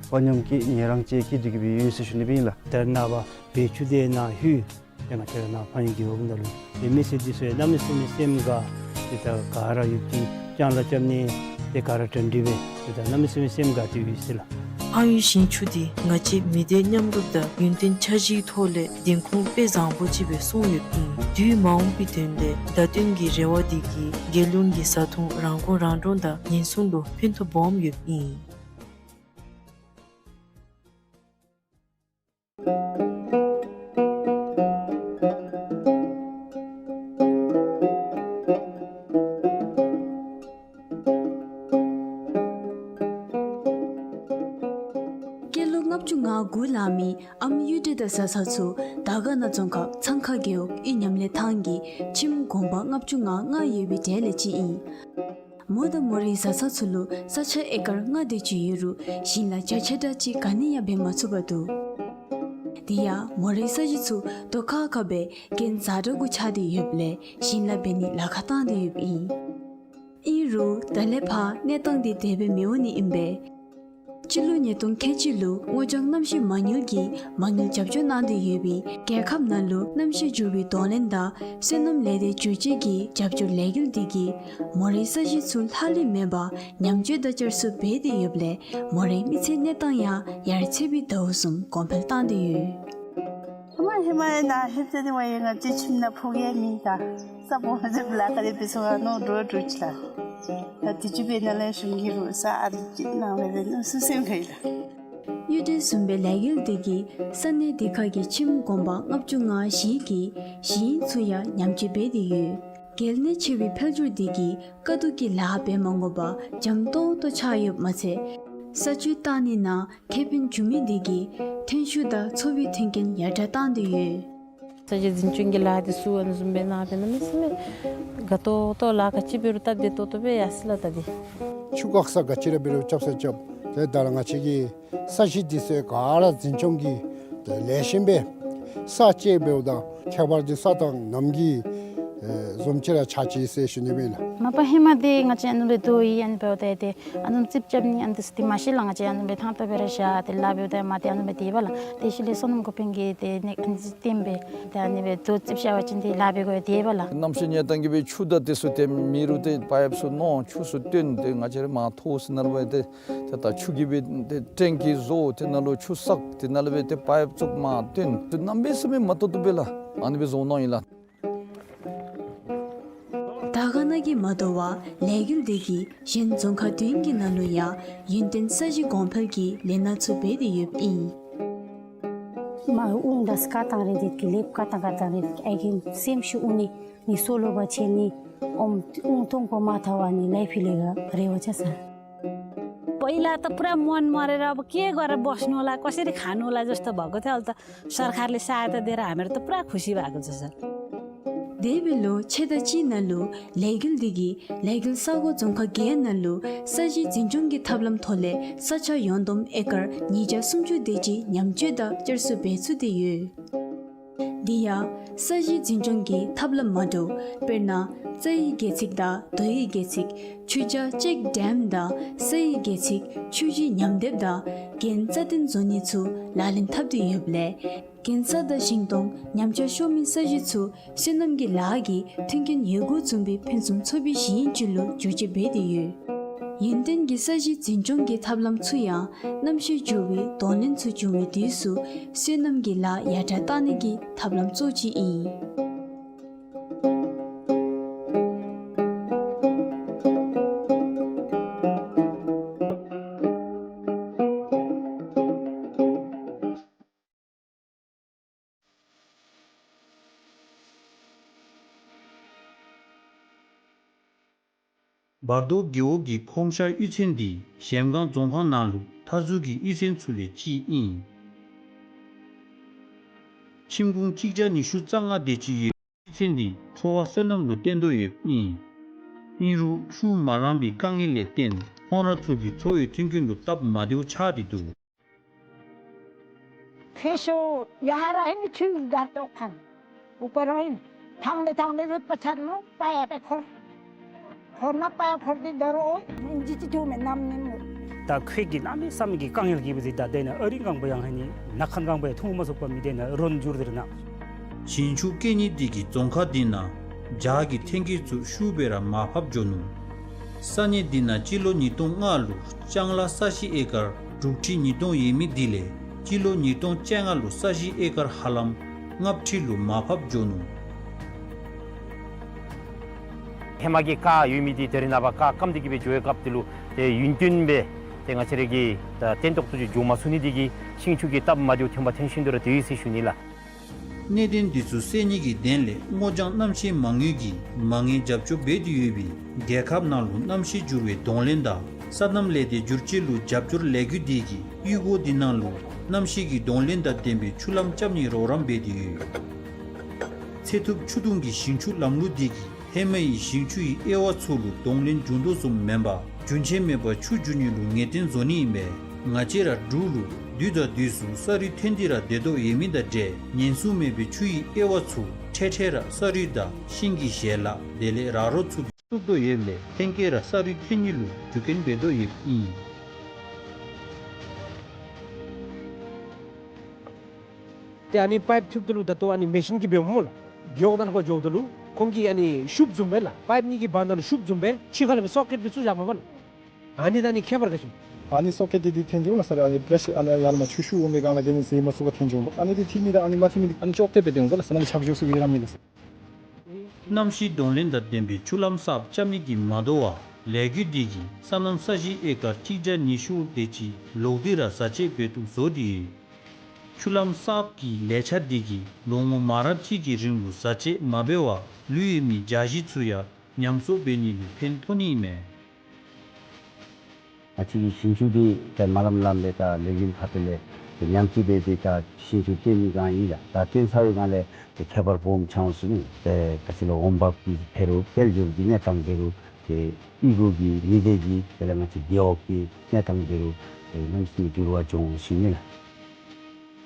དཔའ་ཉམས་ཀྱིས་ངལ་རངས་ཅིག་སྐྱེས་ཏེ་གི་སྦེ་ཡོད་ཟེར་ཞུ་ནི་སྦེ་ཨིན་ལགས། ད་ནཱ་བ་བེ་ཆུ་དེ་ནཱ་ལྷོད། ཏེ་ང་བཅས་ར་ནཱ་ཕངས་ཡུལ་གྱི་འོག་ནང་ལུ་ཏེ་མི་སེར་འདི་ཚུ་གནམ་མེད་ས་མེད་སེམས་དགའ། ཏེ་ད་ག་ར་ཡོད་ཀྱི་ལྕང་ལཱ་རྐྱབ་ནི་ཏེ་ག་ར་གྲ་སྒྲིག་སྦེ་ཏེ་ད་གནམ་མེད་ས་མེད་སེམས་དགའ་སྟེ་ཡོད་ཟེར་ལགས། ཕངས་ཡུལ་ཞིང་ཆུ་འདི་ང་བཅས་མི་སྡེ་མཉམ་རུབ་དང་ཡོན་ཏན་འཆར་གཞིའི་ཐོག་ལས་བདེན་ཁུངས་དཔེ་བཟང་པོ་ཅིག་སྦེ་སོང་ཡོདཔ་ཨིན། དུས་མ་འོངས་པའི་དོན་ལས་བརྡ་སྟོན་གྱི་རེ་བ་འདི་གིས་རྒྱལ་ཡོངས་ཀྱི་བཟའ་འཐུང་རང་མགོ་རང་འདྲོངས་དང་ཉེན་སྲུང་ལུ་ཕན་ཐོགས་སྦོམ་ཡོདཔ་ཨིན། ལྔ་བཅུ་ང་དགུ་ལང་མི་ཨམ་གཡུ་སྒྲོན་དང་བཟའ་ཚང་ཚུ་དར་དཀར་ན་རྫོང་ཁག་ཚང་ཁ་རྒེད་འོག་དབྱི་ཉམས་ལེན་ཐང་གི་ཁྱིམ་གུང་པ་ལྔ་བཅུ་ང་ལྔ་ཡོད་པའི་གྲས་ལས་གཅིག་ཨིན། མོ་དང་མོ་རའི་བཟའ་ཚང་ཚུ་ལུ་ས་ཆ་ཨེ་ཀར་ལྔ་དེ་ཅིག་ཡོད་རུང་ཞིང་ལཱ་རྒྱ་ཆེ་དྲགས་ཅིག་ག་ནི་ཡང་འབད་མ་ཚུགས་པར་འདུག། དེ་ཡང་མོ་རའི་ས་གཞི་ཚུ་རྡོ་ཁ་ཁ་སྦེ་གྱེན་འཛེགས་འདྲཝ་གུ་ཆགས་ཏེ་ཡོདཔ་ལས་ཞིང་ལཱ་འབད་ནི་ལཱ་ཁག་བཏང་སྟེ་ཡོདཔ་ཨིན། ཨིན་རུང་ད་ལས་ཕར་གནས་སྟངས་འདི་དེ་སྦེ་མི་འོང་ནི་ཨིན་པས། སྤྱི་ལོ་ཉིས་སྟོང་ཁལ་གཅིག་ལུ་སྔོ་ལྗང་གནམ་གཤིས་མ་དངུལ་གྱིས་མ་དངུལ་རྒྱབ་སྐྱོར་གནང་སྟེ་ཡོད་པའི་རྒྱལ་ཁབ་ནང་ལུ་གནམ་གཤིས་འགྱུར་བའི་གདོང་ལེན་དང་སོ་ནམ་ལས་སྡེ་བཅོ་བརྒྱད་ཀྱི་རྒྱབ་སྐྱོར་ལས་འགུལ་འདི་གིས་མོ་རའི་ས་གཞི་ཚུ་ལྷག་ལུས་མེད་པར་ཉམས་བཅོས་དང་བསྐྱར་གསོ་འབད་དེ་ཡོདཔ་ལས་མོ་རའི་མི་ཚེའི་གནས་སྟངས་ཡང་ཡར་ཚེས་པའི་ཟླཝ་བཟུམ་གོང་འཕེལ་བཏང་སྟེ་ཡོད། ཧེ་མ་ཧེ་མ་ཡང་ན་ཧེབ་ཏེ་དེ་བ་ཡང་ང་བཅས་ཁྱིམ་ནང་ཕོ་རྒྱས་མེད་ད། ས་སྦོམ་ཧ་ཅང་ལཱ་ཁག་རེ་འབད་སོང་ང་ནོར་འགྲོ་འགྲོ་ཅི་ལགས། ད་དུས་ཅི་འབད་ནཱ་ལས་གཞུང་གིས་རོགས་ས་ཨ་ཙི་ཅིག་གནང་བས་ལས་ནོར་སུ་སེམས་ཁར་ཡོད་ལགས། གཡུ་སྒྲོན་བཟུམ་པའི་ལས་འགུལ་འདི་གིས་ས་གནས་འདི་ཁ་གི་ཁྱིམ་གུང་པ་ལྔ་བཅུ་ང་བཞི་གི་ཞིང་ཚུ་ཡང་ཉམས་བཅོས་འབད་དེ་ཡོད། གལ་གནད་ཆེ་བའི་འཕེལ་འགྱུར་འདི་གིས་དཀའ་སྡུག་གི་ལཱ་འབད་མ་དགོ་པར་འཇམ་ཏོང་ཏོ་ཆགས་ཡོདཔ་མ་ཚད་ས་ཆུ་བཏང་ནི་ནང་ཁེ་ཕན་བྱུང་མི་འདི་གིས་ཐོན་ཤུགས་དང་འཚོ་བའི་མཐུན་རྐྱེན་ཡར་དྲག་བཏང་སྟེ་ཡོད། ས་གཞི་འཛིན་སྐྱོང་གི་ལཱ་འདི་ཚུ་ཨ་ནི་བཟུམ་སྦེ་གནང་སྦེ་གནམ་མེད་ས་མེད་དགའ་ཏོག་ཏོ་ལཱ་ག་ཅི་འབད་རུང་སྟབས་བདེ་ཏོག་ཏོ་སྦེ་ཡར་སོང་ཡི་ལགས། ད་འདི་ཆུ་བཀག་ས་ག་ཅི་ར་འབད་རུང་རྐྱབ་ས་རྐྱབ། ཏེ་ད་ར་ང་བཅས་ཀྱི་ས་གཞི་འདི་ཚུ་ག་ར་འཛིན་སྐྱོང་གིས་ཏེ་ལེགས་ཤོམ་སྦེ་ས་བཅད་འབདཝ་ད་ཁྱད་པར་འདི་ས་དང་གནམ་གྱི་ཨེ་བཟུམ་ཅིག་ར་ཆགས་ཅི་ཟེར་ཞུ་ནི་ཨིན་ལགས། མ་པ་ཧེ་མ་འདི་ང་བཅས་ཨ་ནི་སྦེ་རྡོ་ཡི་ཨ་ནི་འབདཝ་ད་ཏེ་ཨ་ནི་རྩིགཔ་རྐྱབ་ནི་ཨ་ནི་འདི་ཚུ་འདི་མ་ཤེས་ལགས། ང་བཅས་ཨ་ནི་སྦེ་ཐང་ཐོག་སྦེ་ར་བཞག་སྟེ་ལཱ་འབདཝ་ད་མ་ཏེ་ཨ་ནི་སྦེ་སྡོདཔ་ལགས། ཏེ་ཤུལ་ལས་སོ་ནམ་འགོ་དཔོན་གྱིས་ཏེ་ནི་ཨ་ནི་བསྟན་སྦེ་ཏེ་ཨ་ནི་སྦེ་རྡོ་རྩིགཔ་བཞག་པ་ཅིན་ཏེ་ལཱ་འབད་དགོ་ཡོད་དེ་སྦེ་ལགས། གནམ་གཤིས་གནས་སྟངས་ཀྱིས་སྦེ་ཆུ་དང་དེ་ཚུ་ཏེ་མེད་རུང་ཏེ་པའིཔ་ཚུ་ནོར་ཆུ་ཚུ་བཏོན་ཏེ་ང་བཅས་ར་མར་ཐོག་ཟེར་ནཱ་ལུ་སྦེ་ཏེ་ཏེ་ད་ཆུ་གིས་སྦེ་ཏེ་ཊེང་ཀི་བཟོ་ཏེ་ནཱ་ལུ་ཆུ་བསགས་ཏེ་ནཱ་ལུ་སྦེ་ཏེ་པའིཔ་བཙུགས་མར་བཏོན་ཏེ་གནམ་མེད་ས་མེད་མ་ཏོག་ཏོ་སྦེ་ལགས་ཨ་ནི་སྦེ་བཟོ་གནང་ཡི་ལགས། དར་དཀར་ན་གིས་མ་དོ་བར་ལས་འགུལ་འདི་གིས་གཞན་རྫོང་ཁག་བདུན་གྱི་ནང་ལུ་ཡང་ཡུན་བརྟན་ས་གཞི་གོང་འཕེལ་གྱི་ལས་སྣ་ཚུ་འབད་དེ་ཡོདཔ་ཨིན། མ་དབུང་དང་ས་ཁ་བཏང་རེ་འདི་གིས་ལེབ་ཁ་བཏང་ཁ་བཏང་རེ་ཨའི་གི་སེམས་ཤུགས་འོང་ནི་ནི་སོ་ལོ་བ་ཆེ་ནི་ཨོམ་དབུང་ཐོང་པོ་མ་ཐལ་བ་ནི་ལས་ཕི་ལས་ག་རེ་བ་ཆ་ས། पहिला त पुरा मन मरेर अब के गरेर बस्नु होला, कसरी खानु होला जस्तो भएको थियो। अहिले त सरकारले सहायता दिएर हामीहरू त पुरा खुसी भएको छ, सर। དེ་འབདཝ་ལས་ཕྱེད་དང་གཅིག་ནང་ལུ་ལས་འགུལ་འདི་གིས་ལས་འགུལ་ས་གོ་རྫོང་ཁག་བརྒྱད་ནང་ལུ་ས་གཞི་འཛིན་སྐྱོང་གི་ཐབས་ལམ་ཐོག་ལས་ས་ཆ་ཡོངས་བསྡོམས་ཨེ་ཀར་ཉིས་བརྒྱ་སུམ་ཅུ་དེ་ཅིག་ཉམས་བཅོས་དང་བསྐྱར་གསོ་འབད་ཚུགས་ཏེ་ཡོད། དེ་ཡང་ས་གཞི་འཛིན་སྐྱོང་གི་ཐབས་ལམ་མ་འདྲཝ་དཔེར་ན་རྩྭ་ཡི་སྒལ་ཚིགས་དང་རྡོ་ཡི་སྒལ་ཚིགས་ཆུ་བྱ་ཅེཀ་ཌེམ་དང་ས་ཡི་སྒལ་ཚིགས་ཆུ་གཞི་ཉམས་འདེབས་དང་གྱེན་རྩ་བརྟན་བཟོ་ནི་ཚུ་ལག་ལེན་འཐབ་སྟེ་ཡོདཔ་ལས་གྱེན་རྩ་དང་ཞིང་སྟོང་ཉམས་ཆག་ཤོར་མི་ས་གཞི་ཚུ་སོ་ནམ་གྱི་ལཱ་གི་མཐུན་རྐྱེན་ཡོད་དགུ་འཛོམས་པའི་ཕུན་སུམ་ཚོགས་པའི་ཞིང་ཅིག་ལུ་བསྒྱུར་བཅོས་འབད་དེ་ཡོད། ཡུན་བརྟན་གྱི་ས་གཞི་འཛིན་སྐྱོང་གི་ཐབས་ལམ་ཚུ་ཡང་གནམ་གཤིས་འགྱུར་བའི་གདོང་ལེན་ཚུ་བྱུང་བའི་དུས་སུ་སོ་ནམ་གྱི་ལཱ་ཡར་དྲག་གཏང་ནི་གི་ཐབས་ལམ་གཙོ་ཅིག་ཨིན། བར་དོ་རྒེད་འོག་གི་ཁོང་ཤ་གཡུས་ཚན་འདི་གཞལམ་སྒང་རྫོང་ཁག་ནང་ལུ་མཐའ་ཟུར་གྱི་གཡུས་ཚན་ཚུ་ལས་གཅིག་ཨིན། ཁྱིམ་གུང་གཅིག་བརྒྱ་ཉི་ཤུ་རྩ་ལྔ་དེ་ཅིག་ཡོད། གཡུས་ཚན་འདི་འཚོ་བ་སོ་ནམ་ལུ་བརྟེན་དོ་ཡོདཔ་ཨིན། ཨིན་རུང་ཆུ་མ་ལང་པའི་དཀའ་ངལ་ལས་བརྟེན་ཁོང་ར་ཚུ་གི་འཚོ་བའི་མཐུན་རྐྱེན་ལུ་སྟབས་མ་བདེཝ་ཆགས་ཏེ་འདུག། ཁྱེད་ཚུ་ཡར་ཨིན་ཆུ་དར་ཏོག་ཁན་ཨུ་པ་ར་ཨིན། ཐང་ལེ་ཐང་ལེ་རུད་པ་ཚར་ནུག། པ་ཡ་པེ་འཁོར། འཁོར་ན་པ་ཡ་འཁོར་ཏེ་དོ་རུང་ཨིན་ཇི་ཅི་ཐུ་མེ་ནམ་ནིམ་མོ། ད་ཁོ་གིས་གནམ་མེད་ས་མེད་ཀྱི་དཀའ་ངལ་གྱིས་སྦེ་ད་དེ་ནང་ཨ་རི་གང་པོ་ཡང་ཧེ་ནི་ནག་ཁན་གང་པོ་ཡང་འཐུང་མ་ཚུགས་པར་མི་དེ་ནང་རོན་འགྱུར་དེ་ར་ན། ཞིང་ཆུ་སྐྱེ་ནི་འདི་གིས་རྫོང་ཁག་འདི་ནང་བྱཱ་གི་ཐོན་སྐྱེད་ཚུ་ཤུགས་སྦེ་ར་མར་ཕབ་འགྱོ་ནུག། ས་གནས་འདི་ནང་སྤྱི་ལོ་ཉིས་སྟོང་ལྔ་ལུ་ལྕང་ལཱ་ས་གཞི་ཨེ་ཀར་དྲུག་ཁྲི་ཉིས་སྟོང་ཡོད་མི་འདི་ལས་སྤྱི་ལོ་ཉིས་སྟོང་བཅོ་ལྔ་ལུ་ས་གཞི་ཨེ་ཀར་ཧ་ལམ་ལྔ་ཁྲི་ལུ་མར་ཕབ་འགྱོ་ནུག། ཧེ་མ་གི་ཀ་ཡོད་མི་འདི་ད་རིས་ནངས་པ་ཀ་སྐམ་སྟེ་གི་སྦེ་འགྱོ་བའི་སྐབས་འདི་ལུ་ཏེ་ཡུན་བརྟན་སྦེ་ཏེ་ང་བཅས་ར་གི་ད་བརྟན་ཏོག་ཏོ་ཅིག་འགྱོ་མ་ཚུགས་ནི་འདི་གིས་ཤིང་ཆུ་གི་སྟབས་མ་བདེཝ་ཐོན་པ་ཐོན་བཞིན་དུ་ར་སྡོད་ཡི་ཟེར་ཞུ་ནི་ལགས། གནད་དོན་འདི་ཚུ་སེལ་ནི་གི་དོན་ལས་སྔོ་ལྗང་གནམ་གཤིས་མ་དངུལ་གྱིས་མ་དངུལ་རྒྱབ་སྐྱོར་འབད་དེ་ཡོད་པའི་རྒྱལ་ཁབ་ནང་ལུ་གནམ་གཤིས་འགྱུར་བའི་གདོང་ལེན་དང་ སོ་ནམ་ལས་སྡེ་བསྒྱུར་བཅོས་ལུ་རྒྱབ་སྐྱོར་ལས་འགུལ་འདི་གིས་གཡུས་སྒོ་འདི་ནང་ལུ་གནམ་གཤིས་ཀྱི་གདོང་ལེན་དང་ལྡན་པའི་ཆུ་ལམ་རྐྱབ་ནིའི་རོགས་རམ་འབད་དེ་ཡོད། ཚེ་ཐུབ་ཆུ་དུང་གི་ཞིང་ཆུ་ལམ་ལུགས་འདི་གིས་ཧེ་མའི་ཞིང་ཆུའི་དབྱེ་བ་ཚུ་ལུ་གདོང་ལེན་འབྱུང་དོ་བཟུམ་མེན་པར་རྒྱུན་ཆད་མེད་པར་ཆུ་འགྱོ་ནི་ལུ་ངེས་གཏན་བཟོ་ནི་ཨིན་པས། ང་བཅས་ར་འབྲུག་ལུ་དུས་དང་དུས་སུ་ས་རུད་ཐོན་ཏེ་ར་སྡོད་དོ་ཡོད་མི་དང་འབྲེལ་ཉེན་སྲུང་མེད་པའི་ཆུ་ཡི་དབྱེ་བ་ཚུ་འཕྲལ་འཕྲལ་ར་ས་རུད་དང་ཤིང་གི་ཞལ་ལག་དེ་ལས་ར་རོ་ཚུ་གིས་བསུབ་དོ་ཡོདཔ་ལས་ཐེངས་ཀྱི་ར་ས་རུད་ཐོན་ནི་ལུ་རྒྱུ་རྐྱེན་འབད་དོ་ཡོདཔ་ཨིན། ཏེ་ཨ་ནི་པའིཔ་འཐུཝ་ད་ལུ་ད་ལྟོ་ཨ་ནི་མེ་ཤིན་གྱིས་འབདཝ་སྨོ་ལགས། རྒེད་འོག་ནང་ལུ་འགྱོཝ་ད་ལུ་ཁོང་གིས་ཨ་ནི་ཤུབས་བཟུམ་སྦེ་ལགས། པའིཔ་གཉིས་ཀྱི་བར་ན་ལུ་ཤུབས་བཟུམ་སྦེ་ཕྱི་ཁ་ལས་སྦེ་སོ་ཀེཊ་སྦེ་བཙུགས་བཞགཔ་མས་པ་ལགས། ཨ་ནི་དང་ཨ་ནི་ཁྱད་པར་ག་ཅི་སྨོ། ཨ་ནི་སོ་ཀེཊ་འདི་འདི་ཐོན་ཏེ་འོང་ལགས་ས་ར་ཨ་ནི་པེ་རེ་ཤར་ཨ་ནི་ཡར་ལས་མར་ཆུ་ཤུགས་འོང་མི་སྒང་ལས་དེ་ནི་ཟེར་མ་ཚུགས་པར་ཐོན་འགྱོཝ་མས། ཨ་ནི་འདི་འཐུས་མི་དང་ཨ་ནི་མ་འཐུས་མི་འདི་ཨ་ནི་ཅོག་འཐདཔ་སྦེ་སྡོད་འོང་ལགས་ས། ཨ་ནི་ཆག་ཆག་ཚུ་གིས་ར་མི་ལགས་ས། གནམ་གཤིས་གདོང་ལེན་དང་ལྡན་པའི་ཆུ་ལམ་གསརཔ་རྐྱབ་ནི་གིས་མ་དོ་བར་ལས་འགུལ་འདི་གིས་སོ་ནམ་ས་གཞི་ཨེ་ཀར་གཅིག་བརྒྱ་ཉི་ཤུ་དེ་ཅིག་ལོག་སྟེ་ར་བཟའ་སྤྱོད་འབད་བཏུབ་བཟོ་སྟེ་ཡོད། ཆུ་ལམ་གསརཔ་གི་ལས་འཆར་འདི་གིས་ལོ་ངོ་མ་རབས་གཅིག་གི་རིང་ལུ་བཟའ་སྤྱོད་མ་འབད་བར་ལུས་ཡོད་མི་རྒྱ་གཞིས་ཚུ་ཡང་ཉམས་གསོ་འབད་ནི་ལུ་ཕན་ཐོགས་ནི་ཨིན་མས། ང་བཅས་ཀྱི་ཞིང་ཆུ་འདི་ད་མ་ལམ་ལམ་སྦེ་ད་ལས་འགུལ་ཁ་ཐུག་ལས་ཉམས་བཅོས་འབད་དེ་ད་ཞིང་ཆུ་བཏོན་ནི་སྒང་ཨིན་ལགས། ད་བཏོན་ཚར་བའི་སྒང་ལས་ཏེ་ཁྱད་པར་སྦོམ་ཆགས་འོང་ཟེར་ནི། ཏེ་ག་ཅི་ལོ་འོང་འབབ་ཀྱི་འཕེལ་རུང་དཔལ་འབྱོར་གྱི་གནས་སྟངས་འབད་རུང་ཏེ་གཡུས་སྒོ་གི་མི་སྡེ་གི་དེ་ལས་ང་བཅས་རྒེད་འོག་གི་གནས་སྟངས་འབད་རུང་ཏེ་གནམ་མེད་ས་མེད་འགྱུར་བ་འབྱུང་འོང་ཟེར་ནི་ལགས།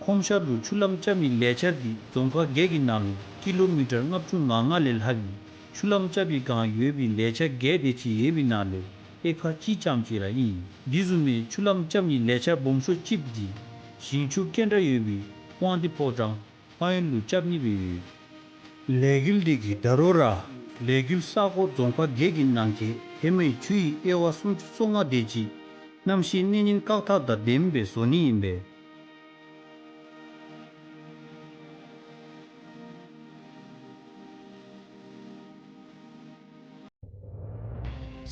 ཁོང་ཤར་ལུ་ཆུ་ལམ་རྐྱབ་ནིའི་ལས་འཆར་འདི་རྫོང་ཁག་བརྒྱད་ཀྱི་ནང་ལུ་ཀི་ལོ་མི་ཊར་ལྔ་བཅུ་ང་ལྔ་ལས་ལྷག་གི་ཆུ་ལམ་རྐྱབ་པའི་སྒང་ཡོད་པའི་ལས་འཆར་བརྒྱད་དེ་ཅིག་ཡོད་པའི་ནང་ལས་ཨེ་ཀར་གཅིག་ཙམ་ཅིག་ར་ཨིན། འདི་བཟུམ་མའི་ཆུ་ལམ་རྐྱབ་ནིའི་ལས་འཆར་སྦོམ་ཤོས་ཅིག་འདི་ཞིང་ཆུ་ཀེན་ཌ་ཡོད་པའི་དབང་འདུས་ཕོ་བྲང་ཧོང་ཡོན་ལུ་རྐྱབ་ནི་སྦེ་ཡོད། ལས་འགུལ་འདི་གིས་ད་རུང་ར་ལས་འགུལ་ས་གོ་རྫོང་ཁག་བརྒྱད་ཀྱི་ནང་གི་ཧེ་མའི་ཆུ་ཡི་དབྱེ་བ་སུམ་ཅུ་སོ་ལྔ་དེ་ཅིག་གནམ་གཤིས་གནོད་ཉེན་བཀག་ཐབས་དང་ལྡནམ་སྦེ་བཟོ་ནི་ཨིན་པས།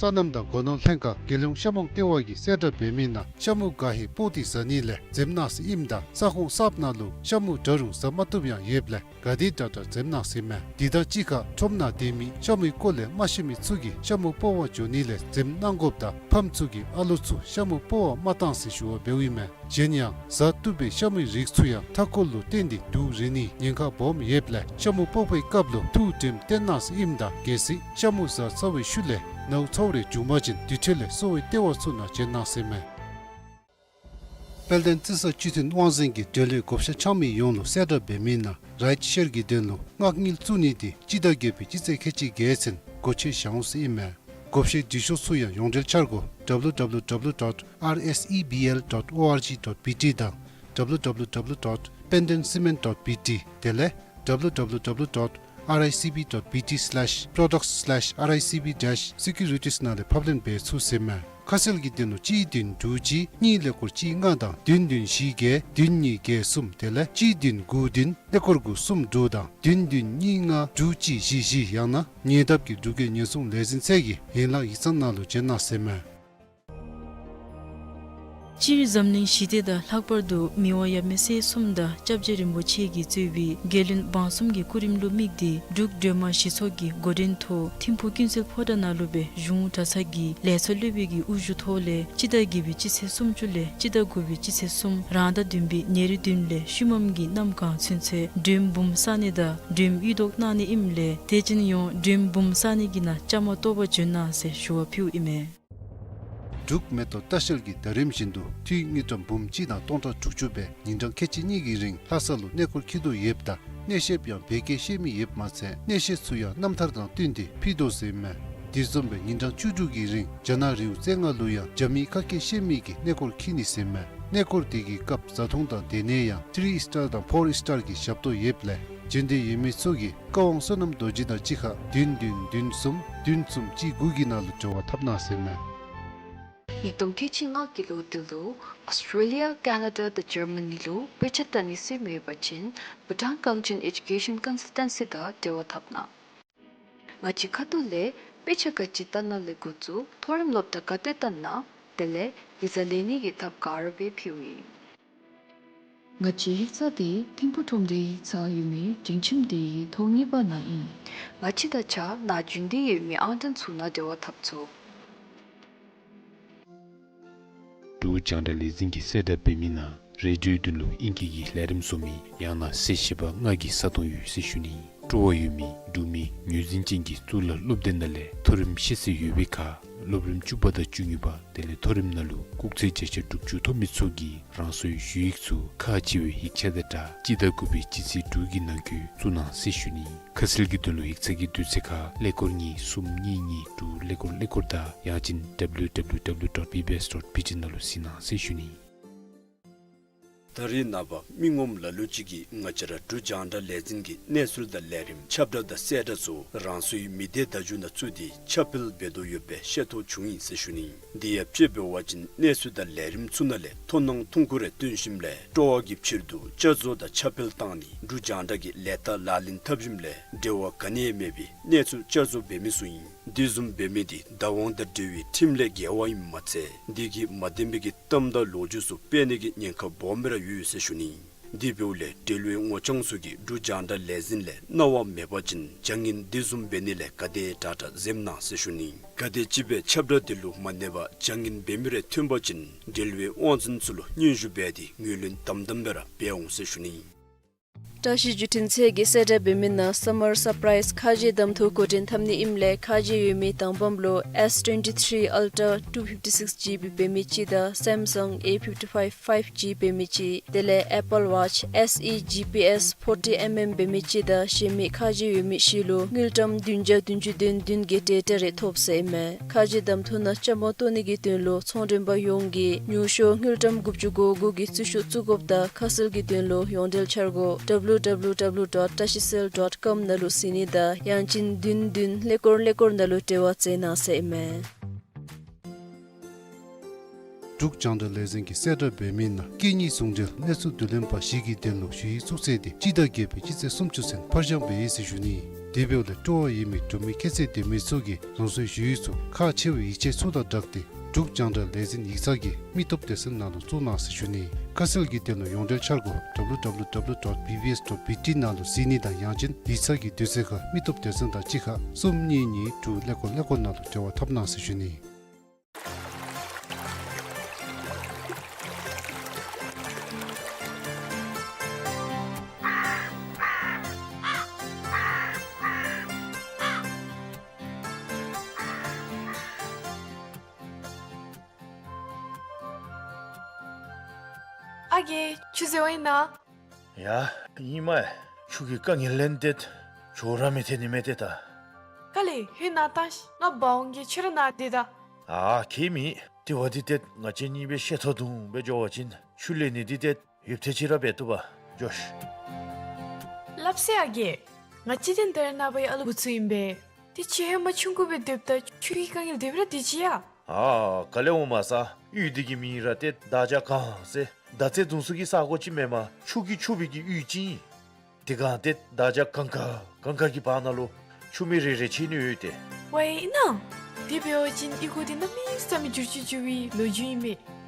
སོ་ནམ་དང་སྒོ་ནོར་ལྷན་ཁག་རྒྱལ་ཡོངས་ཤ་མོང་ལྟེ་བ་གིས་གསལ་བསྒྲགས་འབད་མི་ནང་ཤ་མུ་ག་ཧེ་སྤོག་སྟེ་བཟའ་ནི་ལས་འཛེམ་གནང་ཟེར་ཨིནམ་ད་ས་ཁོངས་གསརཔ་ནང་ལུ་ཤ་མུ་དྲག་རུང་བཟའ་མ་བཏུབ་ཡང་ཡོདཔ་ལས་ག་དེ་དྲག་དྲག་འཛེམ་གནང་ཟེར་མས། དེ་དང་གཅིག་ཁར་ཁྲོམ་ནང་སྡོད་མི་ཤ་མུའི་སྐོར་ལས་མ་ཤེས་མི་ཚུ་གིས་ཤ་མུ་སྤོག་པར་འགྱོ་ནི་ལས་འཛེམ་གནང་དགོཔ་དང་ཕམ་ཚུ་གིས་ཨ་ལོ་ཚུ་ཤ་མུ་སྤོག་པར་མ་གཏང་ཟེར་ཞུ་བ་འབདཝ་ཨིན་མས། གཞན་ཡང་བཟའ་བཏུབ་པའི་ཤ་མུའི་རིགས་ཚུ་ཡང་མཐའ་འཁོར་ལུ་བརྟེན་ཏེ་དུག་རེག་ནིའི་ཉེན་ཁ་སྦོམ་ཡོདཔ་ལས་ཤ་མུ་སྤོག་པའི་སྐབས་ལུ་ཐུགས་དྲནམ་བཏོན་གནང་ཟེར་ཨིནམ་ད་གལ་སྲིད་ཤ་མུ་བཟའ་ཚར་བའི་ཤུལ་ལས་ནཝ་ཚཝ་རེ་བྱུང་པ་ཅིན་དེ་འཕྲལ་ལས་གསོ་བའི་ལྟེ་བ་ཚུ་ནང་བྱོན་གནང་ཟེར་མས། དཔལ་ལྡན་རྩི་ས་སྤྱི་མཐུན་དབང་འཛིན་གྱིས་འབྲེལ་ཡོད་བགོ་བཤའ་འཆང་མི་ཡོངས་ལུ་གསལ་བསྒྲགས་འབད་མི་ནང་རའིཊ་ཤེར་གྱི་དོན་ལུ་མངགས་དངུལ་བཙུགས་ནི་དེ་སྤྱི་ཟླ་བརྒྱད་པའི་སྤྱི་ཚེས་ཁལ་གཅིག་བརྒྱད་ཚུན་སྒོ་ཕྱེ་བཞག་འོང་ཟེར་ཨིན་མས། བགོ་བཤའི་འབྲི་ཤོག་ཚུ་ཡང་ཡོངས་འབྲེལ་འཆར་སྒོ་W W W dot R S E B L dot O R G dot B T དང་W W W dot pendentcement dot B T དེ་ལས་W W W dot R I C B dot B T slash products slash R I C B dash securities ནང་ལས་ཕབ་ལེན་འབད་ཚུགས་ཟེར་མས། ཁ་གསལ་གྱི་དོན་ལུ་གཅིག་བདུན་དྲུག་གཅིག་གཉིས་ཀླད་ཀོར་གཅིག་ལྔ་དང་བདུན་བདུན་བཞི་བརྒྱད་བདུན་གཉིས་བརྒྱད་གསུམ་དེ་ལས་གཅིག་བདུན་དགུ་བདུན་ཀླད་ཀོར་དགུ་གསུམ་དྲུག་དང་བདུན་བདུན་གཉིས་ལྔ་དྲུག་གཅིག་བཞི་བཞི་ཡང་ན་ཉེ་འདབས་ཀྱི་འབྲུག་རྒྱལ་ཉེན་སྲུང་ལས་འཛིན་ཚད་ཀྱི་ཡན་ལག་ཡིག་ཚང་ནང་ལུ་བྱོན་གནང་ཟེར་མས། སྤྱིར་འཛམ་གླིང་ཞི་བདེ་དང་ལྷག་པར་དུ་མི་དབང་ཡབ་མེས་སྲས་གསུམ་དང་སྐྱབས་རྗེ་རིན་པོ་ཆེ་གིས་གཙོས་པའི་རྒྱལ་བློན་འབངས་གསུམ་གྱི་སྐུ་རིམ་ལུ་དམིགས་ཏེ་འབྲུག་སྒྲོལ་མ་གཞི་ཚོགས་ཀྱི་འགོ་འདྲེན་ཐོག་ཐིམ་ཕུག་ཀུན་གསལ་ཕོ་བྲང་ནང་ལུ་སྦེ་གཞུང་གྲྭ་ཚང་གི་ལས་ཚོགས་སློབ་དཔོན་གྱི་དབུ་བཞུགས་ཐོག་ལས་སྤྱི་ཟླ་བརྒྱད་པའི་སྤྱི་ཚེས་སུམ་ཅུ་ལས་སྤྱི་ཟླ་དགུ་པའི་སྤྱི་ཚེས་གསུམ་རང་ཟླ་བདུན་པའི་ཉེར་བདུན་ལས་ཤུལ་མམ་གྱི་གནམ་གང་ཚུན་ཚོད་སྒྲོལམ་འབུམ་བསང་ནི་དང་སྒྲོལམ་གཡུ་ཏོག་གནང་ནི་ཨིནམ་ལས་དད་ཅན་ཡོངས་སྒྲོལམ་འབུམ་བསང་ནི་གི་ནང་བཅའ་མར་གཏོགས་པར་བྱོན་གནང་ཟེར་ཞུ་བ་ཕུལཝ་ཨིན་མས། འབྲུག་མེ་ཏོག་ལྟ་བཤལ་གྱིས་ཟླ་རིམ་བཞིན་དུ་འཐུས་དངུལ་ཀྲམ་འབུམ་གཅིག་དང་སྟོང་ཕྲག་དྲུག་ཅུ་སྦེ་ཉིན་གྲངས་ཁལ་གཅིག་གཉིས་ཀྱི་རིང་ལྷ་ས་ལུ་གནས་སྐོར་འཁྱིད་དོ་ཡོདཔ་ད་གནས་བཤདཔ་ཡང་བོད་སྐད་ཤེས་མི་ཡོདཔ་མ་ཚད་གནས་བཤད་ཚུ་ཡང་རྣམ་ཐར་དང་བསྟུན་ཏེ་ཕུལ་དོ་ཟེར་མས། དེ་བཟུམ་སྦེ་ཉིན་གྲངས་བཅུ་དྲུག་གི་རིང་རྒྱ་ནག་རི་བོ་རྩེ་ལྔ་ལུ་ཡང་རྒྱ་མིའི་ཁ་སྐད་ཤེས་མི་གིས་གནས་སྐོར་འཁྱིད་ནི་ཟེར་མས། གནས་སྐོར་དེ་གི་སྐབས་བཟའ་འཐུང་དང་སྡོད་གནས་ཡང་ཐི་རི་སི་ཊར་དང་ཕོར་སི་ཊར་གྱི་ཞབས་ཏོག་ཡོདཔ་ལས་འབྱོན་འདོད་ཡོད་མི་ཚུ་གིས་བཀའ་དབང་བསོད་ནམས་རྡོ་རྗེ་དང་གཅིག་ཁར་བདུན་བདུན་བདུན་གསུམ་བདུན་གསུམ་གཅིག་དགུ་གི་ནང་ལུ་འབྲེལ་བ་འཐབ་གནང་ཟེར་མས། ཉིས་སྟོང་ཁལ་གཅིག་ལྔ་གི་ལོ་འདི་ལུ་ཨོསི་ཊྲེ་ལི་ཡ་ཀེ་ན་ཌ་དང་ཇར་མ་ནི་ལུ་དཔེ་ཆ་ལྟ་ནི་ཟེར་མི་ཡོད་པ་ཅིན་བྷུ་ཊཱན་ཀལ་ཅར་ཨེ་ཌུ་ཀེ་ཤཱན་ཀོན་སཱལ་ཊན་སི་དང་འབྲེལ་བ་འཐབ་གནང་། ང་བཅས་ཁ་ཐུག་ལས་དཔེ་ཆ་ག་ཅི་ལྟ་ན་ལས་འགོ་བཙུགས་མཐོ་རིམ་སློབ་གྲྭ་ག་ཏེ་ལྟ་ན་དེ་ལས་ཡིག་ཚང་ལེན་ནི་གི་ཐབས་ག་ར་སྦེ་ཕུལཝ་ཨིན། ང་བཅས་ཡིག་ཚང་འདི་ཐིམ་ཕུག་ཁྲོམ་སྡེའི་ཡིག་ཚང་ཡོད་མི་སྒྲིང་ཁྱིམ་དེའི་ཐོག་གཉིས་པ་ནང་ཨིན། ང་བཅས་དང་གཅིག་ཁར་ནཱ་འབྱོན་འདོད་ཡོད་མི་ཨང་གྲངས་ཚུ་ནང་འབྲེལ་བ་འཐབ་ཚུགས། འབྲུག་རྒྱང་བསྒྲགས་ལས་འཛིན་གྱིས་གསལ་བསྒྲགས་འབད་མི་ནང་རེ་ཌིའོ་དོན་ལུ་ཨིང་སྐད་ཀྱི་ལས་རིམ་བཟོ་མི་ཡང་ན་གསལ་བཤད་པ་ལྔ་གི་ས་སྟོང་ཡོད་ཟེར་ཞུ་ནི། སྤྲོ་བ་ཡོད་མི་འབྲུག་མི་ངོས་འཛིན་ཅན་གྱི་གཙུག་ལག་སློབ་སྡེ་ནང་ལས་མཐོ་རིམ་ཤེས་ཚད་ཡོད་པའི་ཁར་སློབ་རིམ་བཅུ་པ་དང་བཅུ་གཉིས་པ་དེ་ལས་མཐོ་རིམ་ནང་ལུ་སྐུགས་ཚད་བརྒྱ་ཆ་དྲུག་ཅུ་ཐོབ་མི་ཚུ་གིས་རང་སོའི་ཞུ་ཡིག་ཚུ་ཁག་ཆེ་བའི་ཡིག་ཆ་དང་སྦྲགས་སྤྱི་ཟླ་དགུ་པའི་སྤྱི་ཚེས་དྲུག་གི་ནང་འཁོད་བཙུགས་གནང་ཟེར་ཞུ་ནི། ཁ་གསལ་གྱི་དོན་ལུ་ཡིག་ཚང་གི་དུས་ཚོད་ཁར་ཀླད་ཀོར་གཉིས་གསུམ་གཉིས་གཉིས་དྲུག་ཀླད་ཀོར་ཀླད་ཀོར་དང་ཡང་ཅིན་W W W dot B B S dot B T ནང་ལུ་གཟིགས་གནང་ཟེར་ཞུ་ནི། ད་རེས་ནངས་པ་མི་ངོམ་ལ་ལུ་ཅིག་གིས་ང་བཅས་ར་འབྲུག་རྒྱང་བསྒྲགས་ལས་འཛིན་གྱི་གནས་ཚུལ་དང་ལས་རིམ་ཁྱབ་བསྒྲགས་དང་གསལ་བསྒྲགས་ཚུ་རང་སོའི་མི་སྡེ་བརྡ་བརྒྱུད་ནང་བཙུགས་ཏེ་ཁྱབ་སྤེལ་འབད་དོ་ཡོད་པའི་ཤེས་རྟོགས་བྱུང་ཡི་ཟེར་ཞུ་ནི། དེ་ཡང་དཔྱེ་འབད་བ་ཅིན་གནས་ཚུལ་དང་ལས་རིམ་ཚུ་ནང་ལས་མཐོང་སྣང་ཐུང་ཀུ་རེ་བཏོན་ཞིནམ་ལས་སྤྲོ་བ་གི་ཕྱིར་དུ་བསྐྱར་བཟོ་དང་ཁྱབ་སྤེལ་བཏང་ནི་འབྲུག་རྒྱང་བསྒྲགས་ཀྱི་ལས་རྟགས་ལག་ལེན་འཐབ་ཞིནམ་ལས་འབྲེལ་བ་ག་ནི་ཡང་མེད་པའི་གནས་ཚུལ་བསྐྱར་བཟོ་འབད་མི་ཚུ་ཨིན། དེ་བཟུམ་འབད་མི་དེ་བདག་དབང་དང་འབྲེལ་བའི་ཁྲིམས་ལས་འགལ་བ་ཨིནམ་མ་ཚད་དེ་གིས་མ་བདེན་པའི་གི་གཏམ་དང་ལོ་རྒྱུས་ཚུ་སྤེལ་ནི་གི་ཉེན་ཁ་སྦོམ་སྦེ་ར་ཡོད་ཟེར་ཞུ་ནི། དེ་འབདཝ་ལས་འབྲེལ་བའི་ངོ་རྐྱང་ཚུ་གིས་འབྲུག་རྒྱང་བསྒྲགས་ལས་འཛིན་ལས་གནང་བ་མེད་པ་ཅིན་བྱ་ངན་དེ་བཟུམ་འབད་ནི་ལས་ག་དེ་དྲག་དྲག་གཟིམ་གནང་ཟེར་ཞུ་ནི། གལ་ཏེ་ཅིག་སྦེ་ཁྱབ་བསྒྲགས་དེ་ལུ་མ་གནས་པར་བྱ་ངན་འབད་མི་རེ་ཐོན་པ་ཅིན་འབྲེལ་བའི་དབང་འཛིན་ཚུ་ལུ་སྙན་ཞུ་འབད་དེ་ངོས་ལེན་དམ་དམ་སྦེ་ར་འབད་འོང་ཟེར་ཞུ་ནི། བཀྲ་ཤིས་བརྒྱུད་འཕྲིན་ཚད་ཀྱིས་གསལ་བསྒྲགས་འབད་མི་ནང་སམ་མར་སར་པ་རའིཛ་ཁ་རྗེ་གདམ་འཐུ་འགོ་འདྲེན་འཐབ་ནི་ཨིནམ་ལས་ཁ་རྗེ་ཡོད་མི་དང་པམ་ལུ་S twenty-three Ultra two fifty-six G B འབད་མི་ཅིག་དང་སེམ་སང་A fifty-five five G འབད་མི་ཅིག་དེ་ལས་ཨེ་པཱལ་ཝཱཆ་S E G P S forty mm འབད་མི་ཅིག་དང་གཞན་མི་ཁ་རྗེ་ཡོད་མི་བཞི་ལུ་དངུལ་ཀྲམ་བདུན་བརྒྱ་བདུན་ཅུ་དོན་བདུན་གྱི་ཊེ་ཊ་རེ་ཐོབ་ཟེར་ཨིན་མས། ཁ་རྗེ་གདམ་འཐུ་ནང་བཅའ་མར་གཏོགས་ནི་གི་དོན་ལུ་ཚོང་མགྲོན་པ་ཡོངས་ཀྱིས་ཉུང་ཤོས་དངུལ་ཀྲམ་དགུ་བཅུ་གོ་དགུ་གི་རྩིས་ཤོག་བཙུགས་དགོཔ་དང་ཁ་གསལ་གྱི་དོན་ལུ་ཡོངས་འབྲེལ་འཆར་སྒོ་W W W dot tashicell dot com ནང་ལུ་གཟིགས་ནི་དང་ཡང་ཅིན་བདུན་བདུན་ཀླད་ཀོར་ཀླད་ཀོར་ནང་ལུ་འབྲེལ་བ་མཛད་གནང་ཟེར་ཨིན་མས། འབྲུག་རྒྱང་བསྒྲགས་ལས་འཛིན་གྱིས་གསལ་བསྒྲགས་འབད་མི་ནང་སྐད་གཉིས་ཟུང་འབྲེལ་གནས་ཚུལ་བསྡུ་ལེན་པ་བཞི་གི་དོན་ལུ་ཞུ་ཡིག་བཙུགས་ཚེས་དེ་སྤྱི་ཟླ་བརྒྱད་པའི་སྤྱི་ཚེས་སུམ་ཅུ་ཚུན་ཕར་འགྱངས་འབད་ཡི་ཟེར་ཞུ་ནི། དེ་འབདཝ་ལས་སྤྲོ་བ་ཡོད་མི་འབྲུག་མི་ཁྱད་ཚད་ལྡན་མི་ཚུ་གིས་རང་སོའི་ཞུ་ཡིག་ཚུ་ཁག་ཆེ་བའི་ཡིག་ཆ་ཚུ་དང་སྦྲགས་ཏེ་འབྲུག་རྒྱང་བསྒྲགས་ལས་འཛིན་ཡིག་ཚང་གི་མི་སྟོབས་སྡེ་ཚན་ནང་ལུ་བཙུགས་གནང་ཟེར་ཞུ་ནི། ཁ་གསལ་གྱི་དོན་ལུ་ཡོངས་འབྲེལ་འཆར་སྒོ་W W W dot B B S dot B T ནང་ལུ་གཟིགས་ནི་དང་ཡང་ཅིན་ཡིག་ཚང་གི་དུས་ཚོད་ཁར་མི་སྟོབས་སྡེ་ཚན་དང་གཅིག་ཁར་གསུམ་གཉིས་གཉིས་དྲུག་ཀླད་ཀོར་ཀླད་ཀོར་ནང་ལུ་འབྲེལ་བ་འཐབ་གནང་ཟེར་ཞུ་ནི། ཨ་རྒས། ཁྱོད་བཟོ་བ་ཨིན་ན། ཡ། ཨིན་མས། ཁྱོད་ཀྱི་དཀའ་ངལ་ལན་འདི་ཁྱོད་ར་མི་ཐེ་ནི་མས་ཏེ་ད། ག་ལས་ཧེ་ན་ད་ང་འབག་འོང་གེ། ཁྱོད་ར་ནཱ་སྡོད་ད། ཨ་ཁྱད་མེད། དེ་བ་འདི་ཏེ་ང་བཅས་གཉིས་སྦེ་ཤེས་ཐོག་དུམ་སྦེ་འགྱོ་བ་ཅིན་ཁྱོད་ལས་ནི་འདི་ཏེ་ཡོདཔ་ཐེ་ཅིག་ར་འབད་བཏུབ་པས། འགྱོ་ཤིག། སླབ་ཟེར་ཨ་རྒས། ང་བཅས་ཏེ་ད་རེས་ནངས་པའི་ཨ་ལུ་བུ་ཚུ་ཨིན་པས། ཏེ་ཁྱོད་ཧེ་མ་ཆུང་ཀུ་སྦེ་སྡོདཔ་ད་ཁྱོད་ཀྱི་དཀའ་ངལ་དེ་སྦེ་ར་སྡོད་ཅི་ཡ། ཨ་ག་ལས་འོང་མ་ས། གཡུས་འདི་གི་མིང་ར་ཏེ་དར་ཇ་སྒང་ཟེར་དར་ཚེ་བརྡུང་ས་གི་ས་གོ་ཅིག་མེན་པར་ཆུ་གིས་ཕྱུག་པའི་གི་གཡུས་ཅིག་ཨིན། དེ་སྒང་ཏེ་དར་ཇ་སྒང་ཁ་སྒང་ཁ་གི་བར་ན་ལུ་ཆུ་མིག་རེ་རེ་ཆད་ནི་ཡོད་ཏེ། ཝའི་ཨིན་ན། དེ་འབད་བ་ཅིན་གཡུས་སྒོ་འདི་གནམ་མེད་ས་མེད་འགྱུར་ཅིག་འགྱུར་བའི་ལོ་རྒྱུས་ཨིན་པས།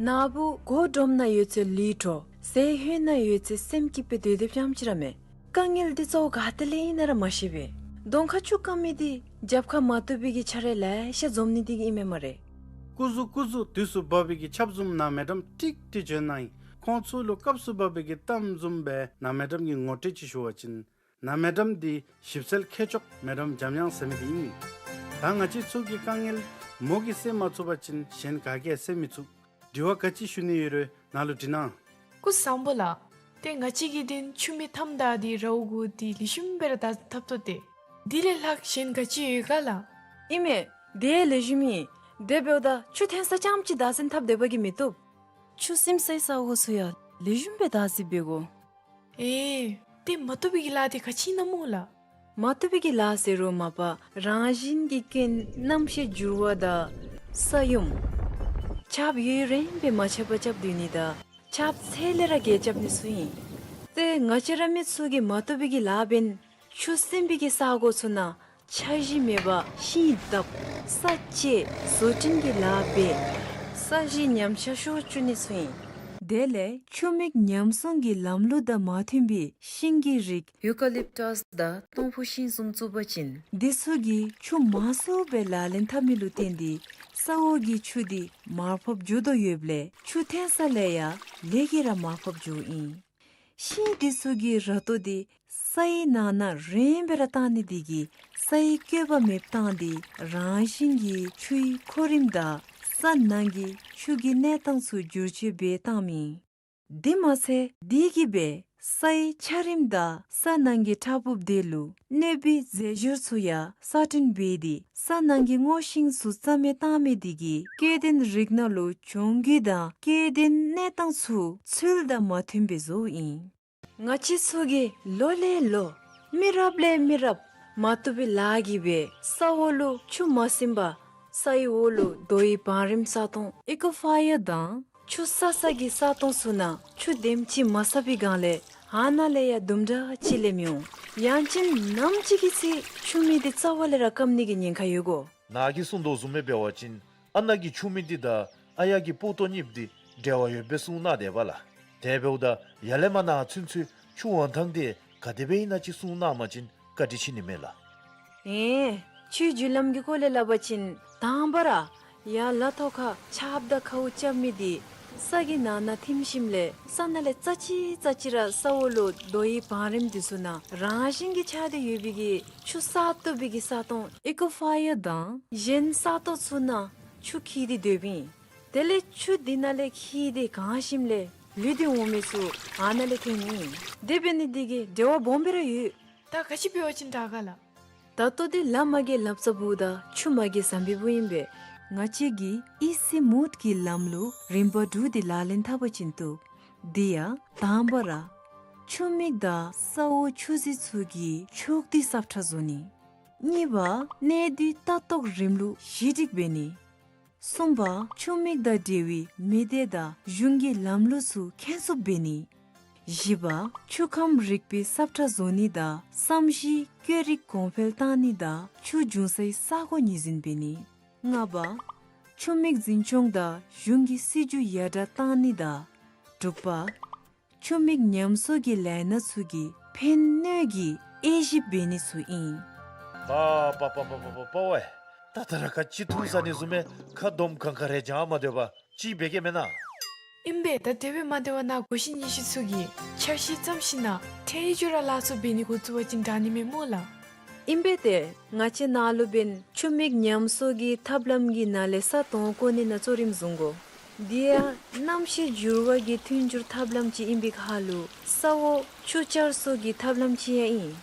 ནཱ་བུ་སྒོ་སྒྲོམ་ནང་ཡོད་ཚད་ལུས་འཕྲོག། ཟས་ཧོད་ནང་ཡོད་ཚད་སེམས་སྐྱིད་པའི་སྡོད་སྡོདཔ་ཙམ་ཅིག་ར་མེད། དཀའ་ངལ་འདི་གཙོ་བོ་ག་ཏེ་ལས་ཨིན་ན་ར་མ་ཤེས་པས། གདོང་ཁ་ཆུ་སྐམ་མི་འདི་རྒྱབ་ཁར་མ་བཏུབ་པའི་གི་ཆ་རེ་ལེ་ཤ་འཛོམས་ནི་འདི་གིས་ཨིན་མས་སྨ་རེ། སྐུ་གཟུགས་སྐུ་གཟུགས་དུས་སུ་བབ་པའི་གི་ཆབ་བཟུམ་ནཱ་མེ་ཌམ་ཀྲིག་ཀྲི་བྱོན་གནང་ཡི། ཁོང་ཚུ་ལུ་སྐབས་སུ་བབ་པའི་གི་གཏམ་བཟུམ་སྦེ་ནཱ་མེ་ཌམ་གྱིས་ངོ་སྤྲོད་ཅིག་ཞུ་བ་ཅིན། ནཱ་མེ་ཌམ་འདི་ཞིབ་འཚོལ་མཁས་མཆོག་མེ་ཌམ་འཇམ་དབྱངས་ཟེར་མི་འདི་ཨིན། ད་ང་བཅས་ཚུ་གི་དཀའ་ངལ་མོ་གིས་སེལ་མ་ཚུགས་པ་ཅིན་གཞན་ག་གིས་སེལ་མི་ཚུགས། དྲི་བ་ག་ཅི་ཞུ་ནི་ཡོད་རུང་ནཱ་ལུ་དྲི་གནང་། སྐུ་གཟུགས་བཟང་པོ་ལགས། ཏེ་ང་བཅས་ཀྱིས་དེ་ཆུ་མིག་མཐའམ་བདའ་སྟེ་རཝ་གུ་འདི་ལེགས་ཤོམ་སྦེ་ར་བདའ་འཐབ་དོ་ཏེ། དེ་ལས་ལྷག་གཞན་ག་ཅི་ཡོད་ག་ལགས། ཨིན་མས། དེ་ལེགས་ཤོམ་ཨིན། དེ་འབདཝ་ད་ཆུ་འཐེན་ས་ཙམ་ཅིག་བདའ་ཟུན་འཐབ་སྡོད་པ་གིས་མི་བཏུབ། ཆུ་སིམ་སའི་ས་གོ་ཚུ་ཡང་ལེགས་ཤོམ་སྦེ་བདའ་ཟུན་འབད་དགོ། ཨེ། ཏེ་མ་བཏུབ་པའི་གི་ལཱ་འདི་ག་ཅི་ཨིན་ན་སྨོ་ལགས། མ་བཏུབ་པའི་གི་ལཱ་ཟེར་རུང་མ་པ་རང་བཞིན་གྱི་རྐྱེན་རྣམ་ཤེས་འགྱུར་བ་དང་ས་ཡོམ། ཆརཔ་ཡུན་རིངམོ་སྦེ་མ་ཆད་པར་རྐྱབ་སྡོད་ནི་དང་ཆརཔ་ཚད་ལས་ར་བརྒལ་རྐྱབ་ནི་ཚུ་ཨིན། ཏེ་ང་བཅས་ར་མི་ཚུ་གིས་མ་བཏུབ་པའི་གི་ལཱ་འབད་ནི་ཆུ་སིམ་པའི་གི་ས་གོ་ཚུ་ནང་ འཆར་གཞི་མེད་པར་ཤིང་བཏབ། ས་བཅད། བཟོ་སྐྲུན་གྱི་ལཱ་འབད། ས་གཞི་ཉམས་ཆག་ཤོར་བཅུག་ནི་ཚུ་ཨིན། དེ་ལས་ཆུ་མིག་ཉམས་སྲུང་གི་ལམ་ལུགས་དང་མ་མཐུན་པའི་ཤིང་གི་རིགས་ཡུ་ཀ་ལིབ་ཊཱས་དང་སྟོང་ཕུ་ཤིང་བཟུམ་བཙུགས་པ་ཅིན་དེ་ཚུ་གིས་ཆུ་མང་སུ་སྦེ་ལག་ལེན་འཐབ་མི་ལུ་བརྟེན་ཏེ་ས་འོག་གི་ཆུ་དེ་མར་ཕབ་འགྱོ་དོ་ཡོདཔ་ལས་ཆུ་འཐེན་ས་ལས་ཡང་ལེགས་ཀྱིས་ར་མར་ཕབ་འགྱོཝ་ཨིན། ཤིང་དེ་ཚུ་གི་ར་ཏོ་དེ་སའི་ནང་ན་རིངམོ་སྦེ་ར་བཏང་ནི་དེ་གིས་སའི་བཀོད་པ་མེདཔ་བཏང་སྟེ་རང་བཞིན་གྱིས་ཆུའི་ཁོ་རིམ་དང་ས་ནང་གི་ཆུ་གི་གནས་སྟངས་ཚུ་བསྒྱུར་བཅོས་འབད་བཏངམ་ཨིན། དེ་མ་ཚད་དེ་གིས་སྦེ་སའི་ཆགས་རིམ་དང་ས་ནང་གི་ཕྲ་ཕུང་དེ་ལུ་གནོད་པའི་རྫས་སྦྱོར་ཚུ་ཡང་གསར་སྐྲུན་འབད་དེ་ས་ནང་གི་སྔོ་ཤིང་ཚུ་རྩ་མེད་བཏང་མི་དེ་གིས་སྐྱེ་ལྡན་རིགས་སྣ་ལུ་གྱོང་གུད་དང་སྐྱེ་ལྡན་གནས་སྟངས་ཚུ་ཚུལ་དང་མ་མཐུན་པའི་བཟོཝ་ཨིན། ང་བཅས་ཚུ་གིས་ལོ་ལས་ལོ་མི་རབས་ལས་མི་རབས་མ་བཏུབ་པའི་ལཱ་གིས་སྦེ་ས་འོག་ལུ་ཆུ་མ་ཟིན་པར་སའི་འོག་ལུ་རྡོ་ཡི་བང་རིམ་ས་སྟོང་ཨི་ཀོ་ཕ་ཡར་དང་ཆུ་བསགས་ས་གི་ས་སྟོང་ཚུ་ནང་ཆུ་དེམ་ཅིག་མ་བསགས་པའི་སྒང་ལས་ཨ་ནཱ་ལས་ཡང་དུམ་གྲ་ཅིག་ལས་མི་འོང་། ཡང་ཅིན་ནམ་ཅིག་གི་ཚེ་ཆུ་མིག་དེ་རྩ་བ་ལས་ར་སྐམ་ནི་གི་ཉེན་ཁ་ཡོད་གོ། ནཱ་གིས་གསུང་དོ་བཟུམ་སྦེ་འབད་བ་ཅིན་ཨ་ནཱ་གི་ཆུ་མིག་འདི་དང་ཨ་ཡར་གྱི་སྤུ་ཏོ་གཉིས་འདི་འབྲེལ་བ་ཡོདཔ་སྦེ་གསུང་གནང་དེས་པ་ལགས། དེ་འབདཝ་ད་ཡར་ལས་མར་ནཱ་ཚུན་ཚོད་ཆུ་འོང་ཐངས་དེ་ག་དེ་སྦེ་ཨིན་ན་ཅིག་གསུང་གནང་བ་ཅིན་བཀའ་དྲིན་ཆེ་ནི་མས་ལགས། ཨེ་ཆུའི་རྒྱུ་ལམ་གྱི་སྐོར་ལས་སླབ་པ་ཅིན་དང་པ་ར་ཡར་ལ་ཐོག་ཁར་ཆརཔ་དང་ཁཝ་རྐྱབ་མི་དེ་ས་གི་ནང་ན་ཐིམ་ཞིནམ་ལས་ས་ནང་ལས་རྩ་ཅིག་རྩ་ཅིག་ར་ས་འོག་ལུ་རྡོ་ཡི་བང་རིམ་དེ་ཚུ་ནང་རང་བཞིན་གྱིས་ཆགས་ཏེ་ཡོད་པའི་གི་ཆུ་བསགས་བཏུབ་པའི་གི་ས་སྟོང་ཨི་ཀོ་ཕ་ཡར་དང་གཞན་ས་སྟོང་ཚུ་ནང་ཆུ་འཁྱིལ་ཏེ་སྡོདཔ་ཨིན། དེ་ལས་ཆུ་དེ་ནང་ལས་འཁྱིལ་ཏེ་གང་ཞིནམ་ལས་ལུད་དེ་འོང་མི་ཚུ་ཨ་ནཱ་ལས་ཐོནམ་ཨིན། དེ་འབད་ནི་དེ་གིས་འབྲེལ་བ་སྦོམ་སྦེ་ར་ཡོད། ད་ག་ཅི་འབད་བ་ཅིན་དྲག་ག་ལགས། ད་ལྟོ་དེ་ལཱ་མ་གི་ལབ་ས་བུ་དང་ཆུ་མ་གི་ཟམ་པའི་བུ་ཨིན་པས། ང་བཅས་ཀྱིས་ཨི་སི་མུད་ཀྱི་ལམ་ལུགས་རིམ་པ་དྲུག་དེ་ལག་ལེན་འཐབ་པ་ཅིན་བཏུབ། དེ་ཡང་དང་པ་ར་ཆུ་མིག་དང་ས་འོག་ཆུ་རྫི་ཚུ་གི་ཕྱོགས་བསྡུས་གསབ་ཁྲལ་བཟོ་ནི། གཉིས་པ་གནས་སྡུད་ལྟ་རྟོག་རིམ་ལུགས་ཞི་སྒྲིག་འབད་ནི། གསུམ་པ་ཆུ་མིག་དང་འབྲེལ་བའི་མི་སྡེ་དང་གཞུང་གི་ལམ་ལུགས་ཚུ་མཁྱེན་གསོ་འབད་ནི། བཞི་པ་ཆུ་ཁམས་རིག་པའི་གསབ་ཁྲལ་བཟོ་ནི་དང་བསམ་གཞིག་བཀོད་རིག་གོང་འཕེལ་བཏང་ནི་དང་ཆུ་འབྱུང་སའི་ས་གོ་ངོས་འཛིན་འབད་ནི། ལྔ་པ་ཆུ་མིག་འཛིན་སྐྱོང་དང་གཞུང་གི་སྲིད་བྱུས་ཡར་དྲག་བཏང་ནི་དང་། དྲུག་པ་ཆུ་མིག་ཉམས་གསོ་གི་ལས་སྣ་ཚུ་གི་ཕན་གནོད་ཀྱི་དབྱེ་ཞིབ་འབད་ནི་ཚུ་ཨིན། པ་པ་པ་པ་པ་པ་པ་ཝའེ། ད་ད་ར་ག་ཅི་ཐུག་ཟ་ནི་བཟུམ་སྦེ་ཁ་འདོམ་གང་ག་རེ་བྱང་མ་སྡོད་པར་ཅིག་འབད་གེ་མེན་ན། ཨིན་པས། ད་དེ་སྦེ་མ་སྡོད་པར་ནཱ་གོ་ཤེས་རྙེད་ཤེས་ཚུ་གིས་འཆར་གཞི་བརྩམས་ཞིནམ་ལས་ཏེ་ཡི་ཅོག་ར་ལཱ་ཚུ་འབད་ནི་འགོ་བཙུགས་པ་ཅིན་དྲག་ནི་མས་སྨོ་ལགས། ཨིན་པས་ཏེ། ང་བཅས་ནཱ་ལུ་འབདན་ཆུ་མིག་ཉམས་གསོ་གི་ཐབས་ལམ་གྱི་ནང་ལས་ས་དོང་བརྐོ་ནི་ནང་གཙོ་རིམ་བཟུང་དགོ། དེ་ཡང་གནམ་གཤིས་འགྱུར་བ་གི་མཐུན་འགྱུར་ཐབས་ལམ་ཅིག་ཨིན་པའི་ཁར་ལུ་ས་འོག་ཆུ་བསྐྱར་གསོ་གི་ཐབས་ལམ་ཅིག་ཡང་ཨིན།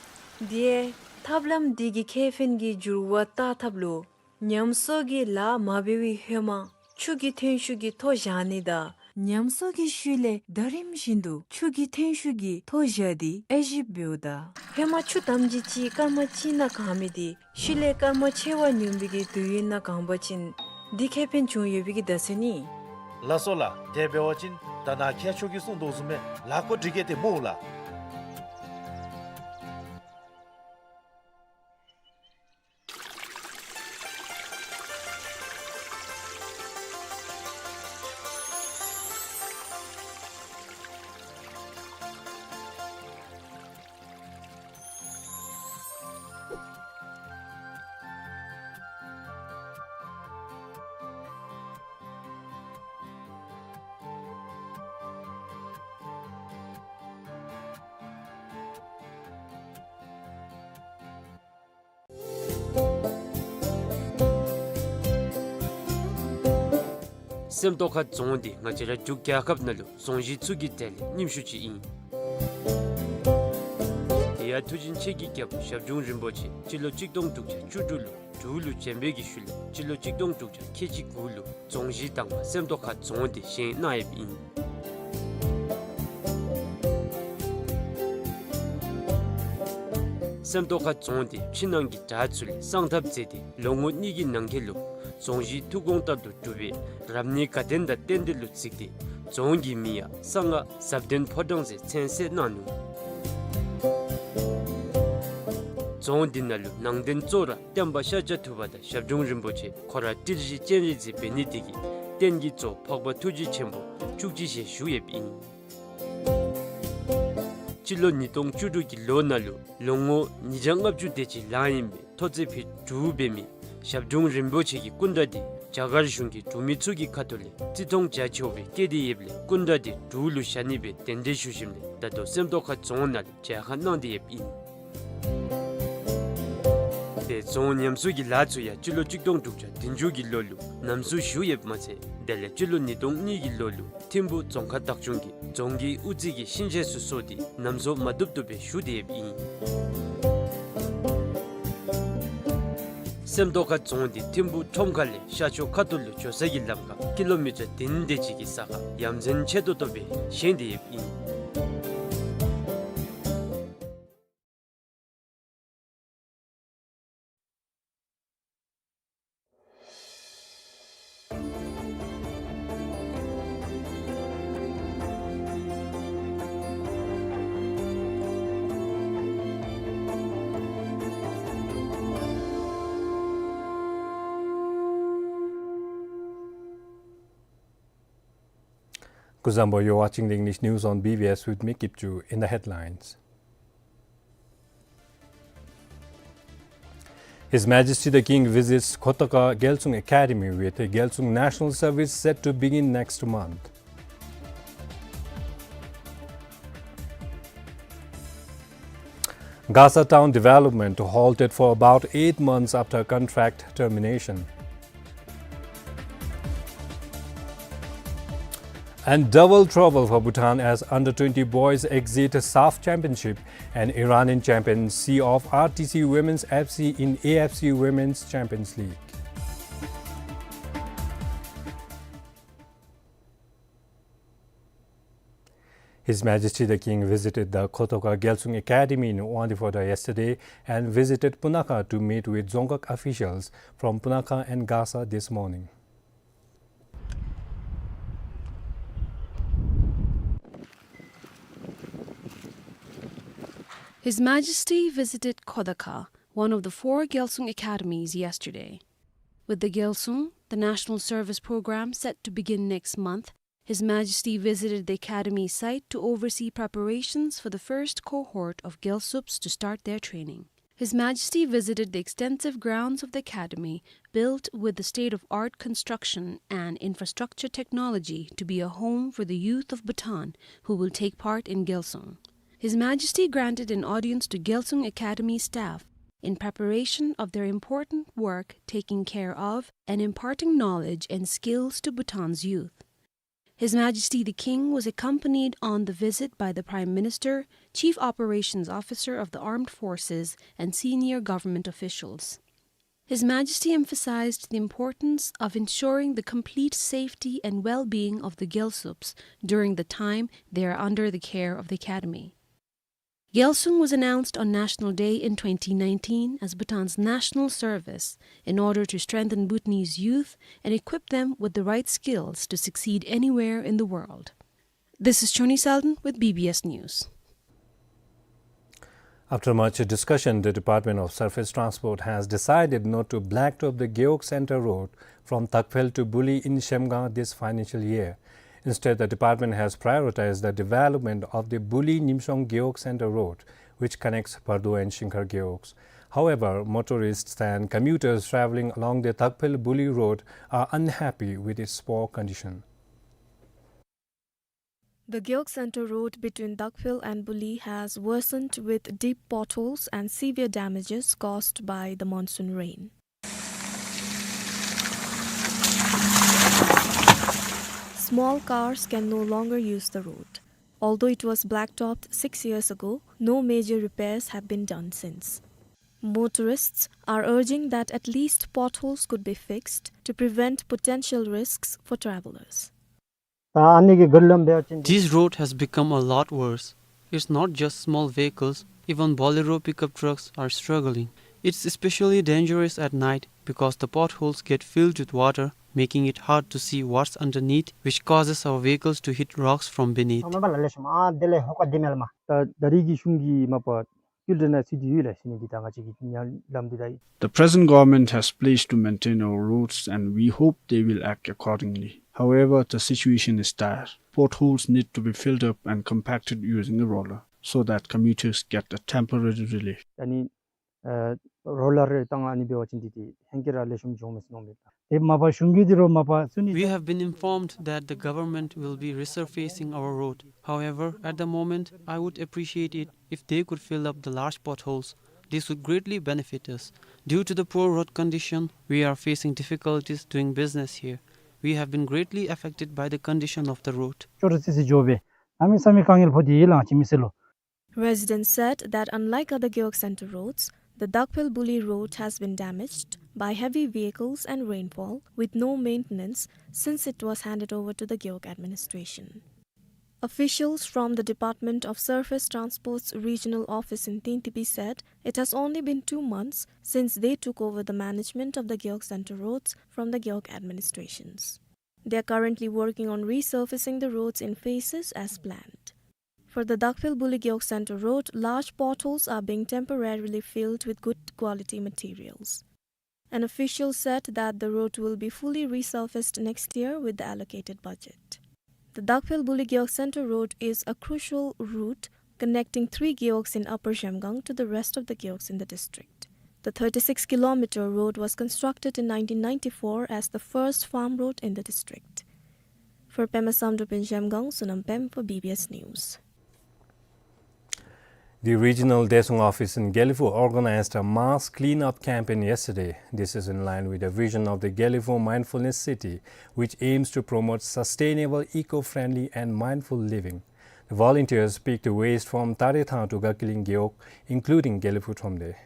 དེ་ཡང་ཐབས་ལམ་དེ་གི་ཁེ་ཕན་གྱི་འགྱུར་བ་བལྟ་ཐབས་ལུ་ཉམས་གསོ་གི་ལཱ་མ་འབད་བའི་ཧེ་མ་ཆུ་གི་ཐོན་ཤུགས་ཀྱི་མཐོ་བཞག་ནི་དང་ཉམས་གསོ་གི་ཤུལ་ལས་ཟླ་རིམ་བཞིན་དུ་ཆུ་གི་ཐོན་ཤུགས་ཀྱི་མཐོ་བཞག་སྟེ་དབྱེ་ཞིབ་འབདཝ་ད་ཧེ་མ་ཆུ་དམ་ཅིག་ཅིག་སྐར་མ་གཅིག་ནང་གང་མི་དེ་ཤུལ་ལས་སྐར་མ་ཆེ་བ་སྙོམས་པའི་གི་དུས་ཡུན་ནང་གང་པ་ཅིན་དེ་ཁེ་ཕན་བྱུང་ཡོད་པའི་གི་བརྡ་མཚོན་ནི། ལགས་སོ་ལགས། དེ་འབད་བ་ཅིན་ད་ནཱ་མཁས་མཆོག་གིས་གསུངས་དོ་བཟུམ་སྦེ་ལཱ་འགོ་སྒྲིག་གེ་ཏེ་སྨོ་ལགས། སེམས་རྟོགས་ཁ་རྫོང་འདི་ང་བཅས་ར་འབྲུག་རྒྱལ་ཁབ་ནང་ལུ་རྫོང་གཞི་ཚུ་གི་གྲས་ལས་རྙིངམ་ཤོས་ཅིག་ཨིན། དེ་ཡང་མཐུ་ཆེན་ཆེ་གི་རྒྱལ་པོ་ཞབས་དྲུང་རིན་པོ་ཆེ་སྤྱི་ལོ་གཅིག་སྟོང་དྲུག་བརྒྱ་བཅུ་དྲུག་ལུ་འབྲུག་ལུ་བྱོན་པའི་གི་ཤུལ་ལས་སྤྱི་ལོ་གཅིག་སྟོང་དྲུག་བརྒྱ་ཁལ་གཅིག་དགུ་ལུ་རྫོང་གཞི་དང་པ་སེམས་རྟོགས་ཁ་རྫོང་འདི་བཞེངས་གནང་ཡོདཔ་ཨིན། སེམས་རྟོགས་ཁ་རྫོང་འདི་ཕྱི་ནང་གི་དགྲ་ཚུ་ལས་སངས་ཐབས་མཛད་དེ་ལོ་ངོ་གཉིས་ཀྱི་ནང་འཁོད་ལུ་རྫོང་གཞི་ཐུགས་དགོངས་ལྟར་དུ་གྲུབ་པའི་རབ་གནས་དགའ་ལྡན་དང་རྟེན་འབྲེལ་ལུ་གཟིགས་ཏེ་རྫོང་གི་མིང་ཡང་གསང་སྔགས་ཟབ་ལྡན་ཕོ་བྲང་ཟེར་མཚན་གསོལ་གནང་ནུག། རྫོང་འདི་ནང་ལུ་ནང་རྟེན་གཙོ་བོ་ར་བསྟན་པ་ཤཱཀྱ་ཐུབ་པ་དང་ཞབས་དྲུང་རིན་པོ་ཆེ་ཁོ་ར་ཏི་རི་སྤྱན་རས་གཟིགས་འབད་ནི་འདི་གིས་རྟེན་གྱི་གཙོ་འཕགས་པ་ཐུགས་རྗེ་ཆེན་པོ་བཅུ་གཅིག་ཞལ་བཞུགས་ཡོདཔ་ཨིན། སྤྱི་ལོ་ཉིས་སྟོང་བཅུ་དྲུག་གི་ལོ་ནང་ལུ་ལོ་ངོ་ཉིས་བརྒྱ་ལྔ་བཅུ་དེ་ཅིག་ལང་ཡི་མི་ཐོག་བརྩེགས་ཕུད་དྲུག་འབད་མི་ཞབས་དྲུང་རིན་པོ་ཆེ་གི་སྐུ་འདྲ་འདི་རྒྱ་གར་གཞུང་གི་འབྲུག་མི་ཚུ་གི་ཁ་ཐུག་ལས་བརྩི་མཐོང་རྒྱ་ཆེ་བའི་བཀལ་ཏེ་ཡོདཔ་ལས་སྐུ་འདྲ་འདི་འབྲུག་ལུ་བཞག་ནི་སྦེ་གདན་འདྲེན་ཞུ་ཞིནམ་ལས་ད་ལྟོ་སེམས་རྟོགས་ཁ་རྫོང་ནང་ལུ་མཇལ་ཁ་གནང་སྟེ་ཡོདཔ་ཨིན། དེ་རྫོང་ཉམས་གསོ་གི་ལཱ་ཚུ་ཡང་སྤྱི་ལོ་གཅིག་སྟོང་དྲུག་བརྒྱ་བདུན་ཅུ་གི་ལོ་ལུ་ཉམས་གསོ་ཞུ་ཡོདཔ་མ་ཚད་དེ་ལས་སྤྱི་ལོ་ཉིས་སྟོང་གཉིས་ཀྱི་ལོ་ལུ་ཐིམ་ཕུ་རྫོང་ཁག་བདག་སྐྱོང་གིས་རྫོང་གི་དབུ་རྩེ་གི་ཤིང་ཆས་ཚུ་བཟོ་སྟེ་ཉམས་གསོ་མ་བཏུབ་བཏུབ་སྦེ་ཞུ་སྟེ་ཡོདཔ་ཨིན། སེམས་རྟོགས་ཁ་རྫོང་འདི་ཐིམ་ཕུ་ཁྲོམ་ཁ་ལས་ཤར་ཕྱོགས་ཁ་ཐུག་ལུ་འགྱོ་ས་གི་ལམ་ཁར་ཀི་ལོ་མི་ཊར་བདུན་དེ་ཅིག་གི་ས་ཁར་ཡ་མཚན་ཆེ་ཏོག་ཏོ་སྦེ་བཞེངས་ཏེ་ཡོདཔ་ཨིན། Kuzuzangpo, you're watching the English news on B B S with me, Kipchu. In the headlines, His Majesty the King visits Kotoka Gyalsung Academy with Gyalsung National Service set to begin next month. Gasa town development halted for about eight months after contract termination. And double trouble for Bhutan as under twenty boys exit SAFF Championship and Iranian champion see off R T C Women's F C in A F C Women's Champions League. His Majesty the King visited the Kotoka Gyalsung Academy in Wangdue Phodrang yesterday and visited Punakha to meet with Dzongkhag officials from Punakha and Gasa this morning. His Majesty visited Kotoka, one of the four Gyalsung academies, yesterday. With the Gyalsung, the national service program set to begin next month, His Majesty visited the academy site to oversee preparations for the first cohort of Gyalsups to start their training. His Majesty visited the extensive grounds of the academy, built with the state-of-art construction and infrastructure technology, to be a home for the youth of Bhutan who will take part in Gyalsung. His Majesty granted an audience to Gyalsung Academy staff in preparation of their important work taking care of and imparting knowledge and skills to Bhutan's youth. His Majesty the King was accompanied on the visit by the Prime Minister, Chief Operations Officer of the Armed Forces, and senior government officials. His Majesty emphasized the importance of ensuring the complete safety and well-being of the Gyalsups during the time they are under the care of the Academy. Gyalsung was announced on National Day in twenty nineteen as Bhutan's national service in order to strengthen Bhutanese youth and equip them with the right skills to succeed anywhere in the world. This is Choni Seldon with B B S News. After much discussion, the Department of Surface Transport has decided not to blacktop the Gewog Center Road from Dagphel to Buli in Shemgang this financial year. Instead, the department has prioritized the development of the Buli Nimshong Gewog Center Road, which connects Bardo and Shingkhar Gewogs. However, motorists and commuters traveling along the Dagphel Buli Road are unhappy with its poor condition. The Gewog Center Road between Dagphel and Buli has worsened with deep potholes and severe damages caused by the monsoon rain. Small cars can no longer use the road. Although it was blacktopped six years ago, no major repairs have been done since. Motorists are urging that at least potholes could be fixed to prevent potential risks for travelers. This road has become a lot worse. It's not just small vehicles, even Bolero pickup trucks are struggling. It's especially dangerous at night because the potholes get filled with water, making it hard to see what's underneath, which causes our vehicles to hit rocks from beneath. ད་ད་རེས་ཀྱི་གཞུང་གིས་མ་པ་ སྐྱིལ་ཀྲུང་ནང་ཚུད་དེ་ཡོད་ལགས་ཟེར་ནི་འདི་ད་ང་བཅས་ཀྱི་ཉ་ལམ་འདི་ད། The present government has pledged to maintain our roads and we hope they will act accordingly. However, the situation is dire. Potholes need to be filled up and compacted using a roller so that commuters get a temporary relief. ཨ་ནི་ཨ་རོ་ལར་རེ་བཏང་ཨ་ནི་འབད་བ་ཅིན་འདི་ཏེ་ཧེང་སྐལ་ར་ལེགས་ཤོམ་འབྱུངམ་མས་ཟེར་མནོཝ་མས། ཏེ་མ་པ་གཞུང་གིས་འདི་རོ་མ་པ་ཚུ་ནི། We have been informed that the government will be resurfacing our road. However, at the moment, I would appreciate it if they could fill up the large potholes. This would greatly benefit us. Due to the poor road condition, we are facing difficulties doing business here. We have been greatly affected by the condition of the road. ཅོག་ར་ཙི་ཙི་འགྱོ་བས། གནམ་མེད་ས་མེད་དཀའ་ངལ་ཕོག་སྟེ་ཡོད་ལགས་ཅི་མི་ཟེར་ལོ། Residents said that unlike other Gewog Centre roads, the Dakphel Buli road has been damaged by heavy vehicles and rainfall, with no maintenance since it was handed over to the Gewog administration. Officials from the Department of Surface Transport's regional office in Tenktipi said it has only been two months since they took over the management of the Gewog Centre roads from the Gewog administrations. They are currently working on resurfacing the roads in phases as planned. For the Dakphel Buli Gewog Centre road, large potholes are being temporarily filled with good quality materials. An official said that the road will be fully resurfaced next year with the allocated budget. The Dakphel Buli Gewog Centre road is a crucial route connecting three gewogs in Upper Zhamgang to the rest of the gewogs in the district. The thirty-six kilometer road was constructed in nineteen ninety-four as the first farm road in the district. For Pema Samdrup in Zhamgang, Sonam Pem for B B S News. The regional Deshung office in Gelephu organized a mass clean-up campaign yesterday. This is in line with the vision of the Gelephu Mindfulness City, which aims to promote sustainable, eco-friendly and mindful living. The volunteers picked waste from Tarethang to Gakiling Gewog, including Gelephu Thromde.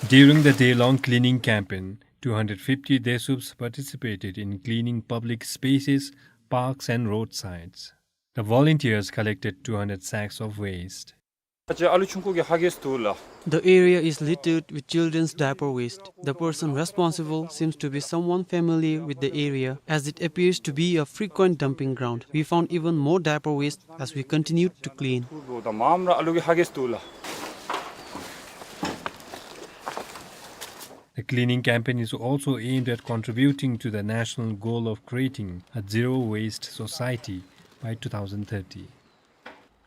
During the day-long cleaning campaign, two hundred fifty Desups participated in cleaning public spaces, parks and roadsides. The volunteers collected two hundred sacks of waste. The area is littered with children's diaper waste. The person responsible seems to be someone familiar with the area, as it appears to be a frequent dumping ground. We found even more diaper waste as we continued to clean. The cleaning campaign is also aimed at contributing to the national goal of creating a zero waste society by two thousand thirty.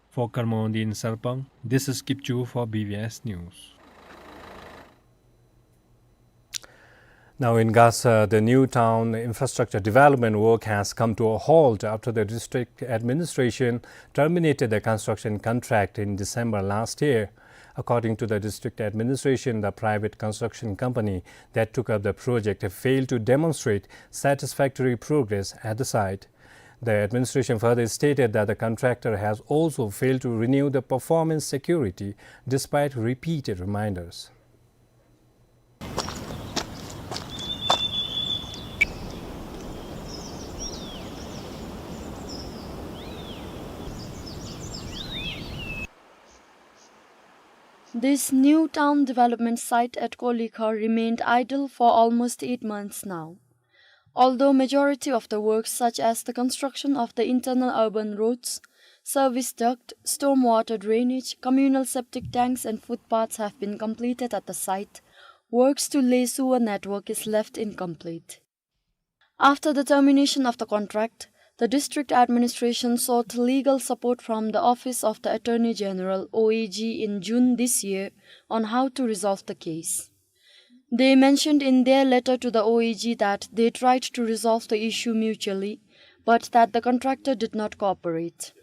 For Karma Wangdi in Sarpang, this is Kipchu for B B S News. Now in Gasa, the new town infrastructure development work has come to a halt after the district administration terminated the construction contract in December last year. According to the district administration, the private construction company that took up the project failed to demonstrate satisfactory progress at the site. The administration further stated that the contractor has also failed to renew the performance security despite repeated reminders. This new town development site at Kolikha remained idle for almost eight months now. Although majority of the works such as the construction of the internal urban roads, service duct, stormwater drainage, communal septic tanks and footpaths have been completed at the site, works to lay sewer network is left incomplete. After the termination of the contract, the district administration sought legal support from the Office of the Attorney General, O A G, in June this year on how to resolve the case. They mentioned in their letter to the O A G that they tried to resolve the issue mutually, but that the contractor did not cooperate.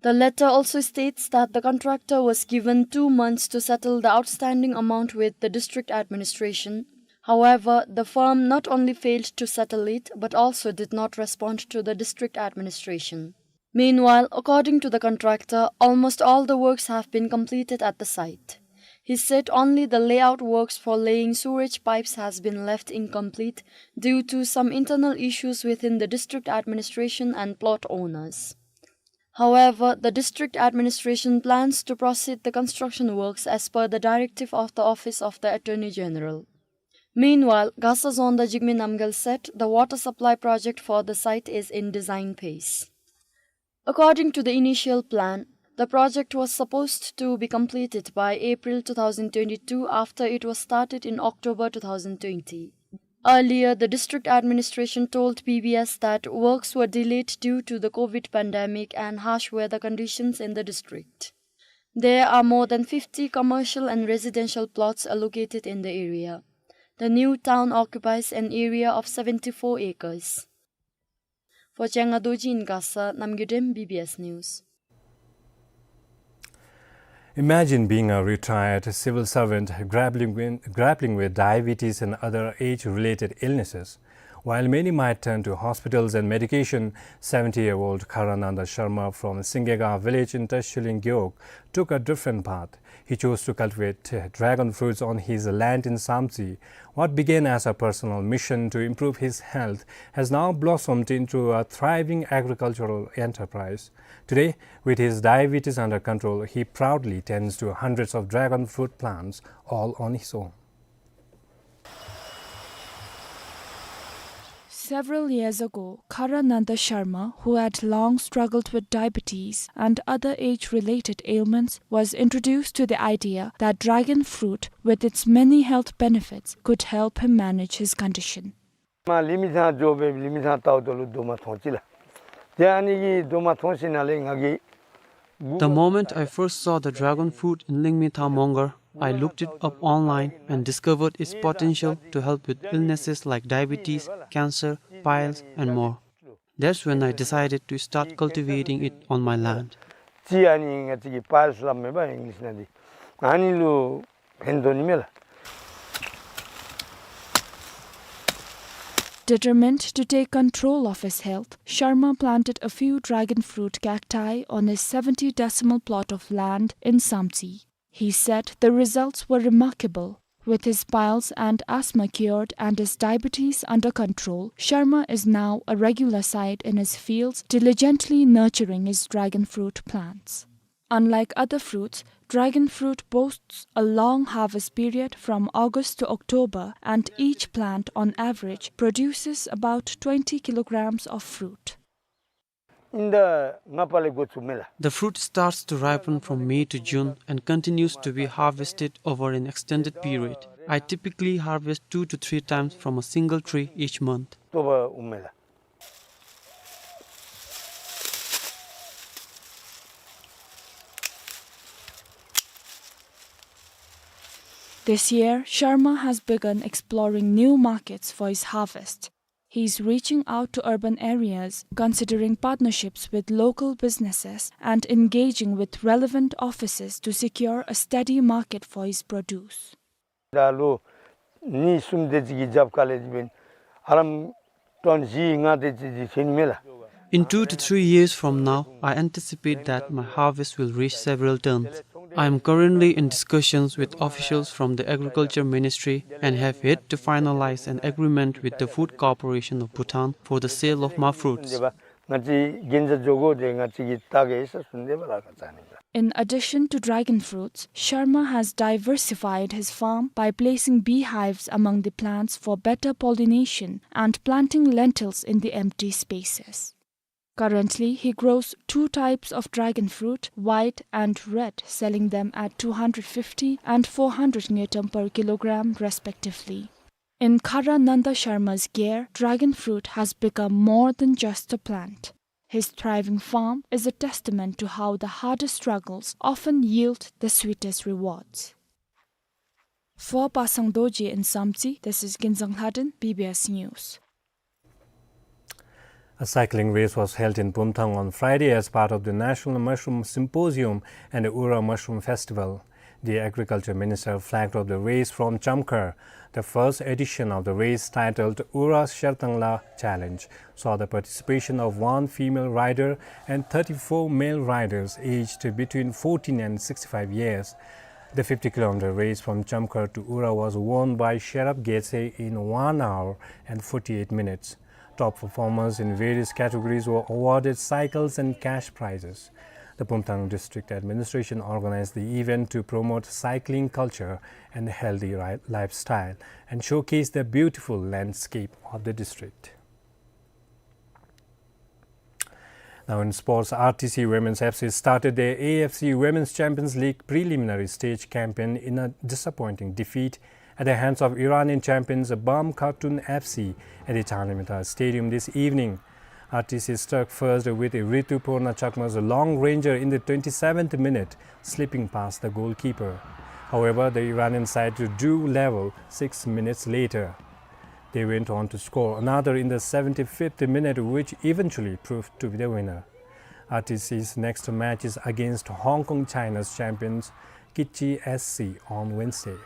The letter also states that the contractor was given two months to settle the outstanding amount with the district administration. However, the firm not only failed to settle it, but also did not respond to the district administration. Meanwhile, according to the contractor, almost all the works have been completed at the site. He said only the layout works for laying sewerage pipes has been left incomplete due to some internal issues within the district administration and plot owners. However, the district administration plans to proceed the construction works as per the directive of the Office of the Attorney General. Meanwhile, Gasa Dzongda Jigme Namgyal said the water supply project for the site is in design phase. According to the initial plan, the project was supposed to be completed by April two thousand twenty-two after it was started in October two thousand twenty. Earlier, the district administration told B B S that works were delayed due to the COVID pandemic and harsh weather conditions in the district. There are more than fifty commercial and residential plots allocated in the area. The new town occupies an area of seventy-four acres. For Changa Dorji in Gasa, Namgay Dem, B B S News. Imagine being a retired civil servant grappling with, grappling with diabetes and other age-related illnesses. While many might turn to hospitals and medication, seventy-year-old Kharananda Sharma from Singega village in Tehsil Gewog took a different path. He chose to cultivate dragon fruits on his land in Samtse. What began as a personal mission to improve his health has now blossomed into a thriving agricultural enterprise. Today, with his diabetes under control, he proudly tends to hundreds of dragon fruit plants all on his own. Several years ago, Kharananda Sharma, who had long struggled with diabetes and other age-related ailments, was introduced to the idea that dragon fruit, with its many health benefits, could help him manage his condition. མ་ལི་མི་ཐང་འགྱོ་སྦེ་ལི་མི་ཐང་ལྟཝ་ད་ལུ་རྡོག་མ་མཐོང་ཅི་ལགས། ཏེ་ཨ་ནི་གི་རྡོག་མ་མཐོང་ཞིནམ་ལས་ང་གིས། The moment I first saw the dragon fruit in Lingmithang Mongar, I looked it up online and discovered its potential to help with illnesses like diabetes, cancer, piles, and more. That's when I decided to start cultivating it on my land. ཅི་ཨ་ནི་ང་བཅས་ཀྱི་པཱའིལསི་སླབ་མས་པ་ཨིང་ལིཤ་ནང་འདི། ཨ་ནི་ལུ་ཕན་ཐོགས་ནི་མས་ལགས། Determined to take control of his health, Sharma planted a few dragon fruit cacti on his seventy decimal plot of land in Samtse. He said the results were remarkable. With his piles and asthma cured and his diabetes under control, Sharma is now a regular sight in his fields, diligently nurturing his dragon fruit plants. Unlike other fruits, dragon fruit boasts a long harvest period from August to October, and each plant, on average, produces about twenty kilograms of fruit. ཨིན་ད་ང་པ་ལས་འགོ་བཙུགས་མས་ལགས། The fruit starts to ripen from May to June and continues to be harvested over an extended period. I typically harvest two to three times from a single tree each month. ལྟོ་བ་འོང་མས་ལགས། This year, Sharma has begun exploring new markets for his harvest. He is reaching out to urban areas, considering partnerships with local businesses and engaging with relevant offices to secure a steady market for his produce. ད་ལོ་གཉིས་གསུམ་དེ་ཅིག་གི་རྒྱབ་ཁ་ལས་འདི་འབདན་ཨ་རམ་ཊོན་བཞི་ལྔ་དེ་ཅིག་འདི་ཐོན་ནི་མས་ལགས། In two to three years from now, I anticipate that my harvest will reach several tons. I am currently in discussions with officials from the Agriculture Ministry and have yet to finalize an agreement with the Food Corporation of Bhutan for the sale of my fruits. ང་བཅས་གན་རྒྱ་འགྱོ་དགོ་དེ་ང་བཅས་ཀྱིས་བལྟ་གེ་ཟེར་གསུངས་དེས་པ་ལགས་ཁ་ཙ་ནི་ལགས། In addition to dragon fruits, Sharma has diversified his farm by placing beehives among the plants for better pollination and planting lentils in the empty spaces. Currently, he grows two types of dragon fruit, white and red, selling them at two hundred fifty and four hundred ngultrum per kilogram, respectively. In Kharananda Sharma's care, dragon fruit has become more than just a plant. His thriving farm is a testament to how the hardest struggles often yield the sweetest rewards. For Pasang Dorji in Samtse, this is Ginzang Lhaden, B B S News. A cycling race was held in Bumthang on Friday as part of the National Mushroom Symposium and the Ura Mushroom Festival. The agriculture minister flagged off the race from Chamkhar. The first edition of the race, titled Ura Shertangla Challenge, saw the participation of one female rider and thirty-four male riders aged between fourteen and sixty-five years. The fifty kilometer race from Chamkhar to Ura was won by Sherab Getse in one hour and forty-eight minutes. Top performers in various categories were awarded cycles and cash prizes. The Pumthang District Administration organized the event to promote cycling culture and healthy ri-, lifestyle and showcase the beautiful landscape of the district. Now in sports, R T C Women's F C started their A F C Women's Champions League preliminary stage campaign in a disappointing defeat at the hands of Iranian champions Bam Khartoum F C at the Chanimita Stadium this evening. R T C struck first with Rituparna Chakma's long ranger in the twenty-seventh minute, slipping past the goalkeeper. However, the Iranian side drew level six minutes later. They went on to score another in the seventy-fifth minute, which eventually proved to be the winner. R T C's next match is against Hong Kong, China's champions, Kitchi S C, on Wednesday.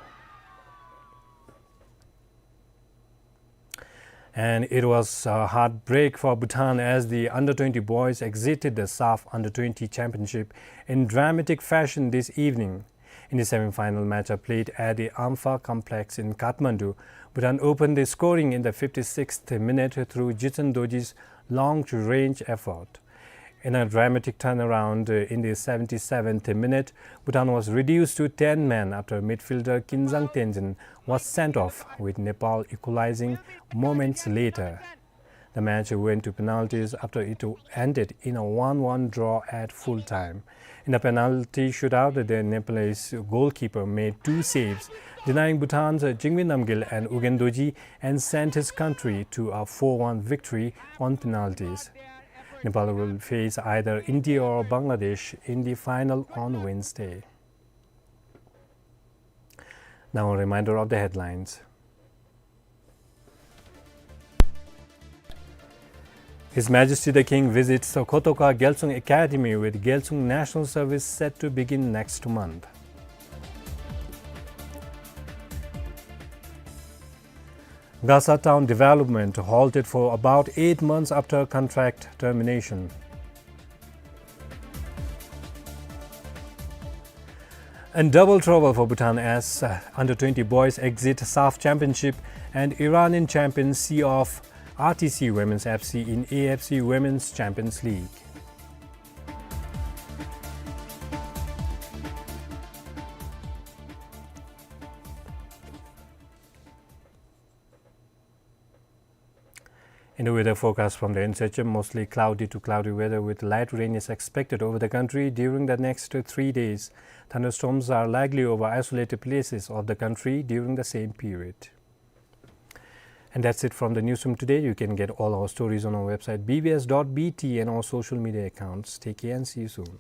And it was a heartbreak for Bhutan as the under twenty boys exited the SAFF under twenty championship in dramatic fashion this evening. In the semi-final match played at the Ampha complex in Kathmandu, Bhutan opened the scoring in the fifty-sixth minute through Jitsan Dorji's long-range effort. In a dramatic turnaround, uh, in the seventy-seventh minute, Bhutan was reduced to ten men after midfielder Kinzang Tenzin was sent off, with Nepal equalizing moments later. The match went to penalties after it ended in a one one draw at full time. In a penalty shootout, the Nepalese goalkeeper made two saves, denying Bhutan's Jingwin Namgyel and Ugyen Dorji, and sent his country to a four one victory on penalties. Nepal will face either India or Bangladesh in the final on Wednesday. Now a reminder of the headlines. His Majesty the King visits Sokotoka Gyalsung Academy, with Gyalsung National Service set to begin next month. Gasa town development halted for about eight months after contract termination. And double trouble for Bhutan as, uh, under twenty boys exit SAFF Championship and Iranian champions see off R T C Women's F C in A F C Women's Champions League. In the weather forecast from the INSACOM, mostly cloudy to cloudy weather with light rain is expected over the country during the next three days. Thunderstorms are likely over isolated places of the country during the same period. And that's it from the newsroom today. You can get all our stories on our website B B S dot B T and our social media accounts. Take care and see you soon.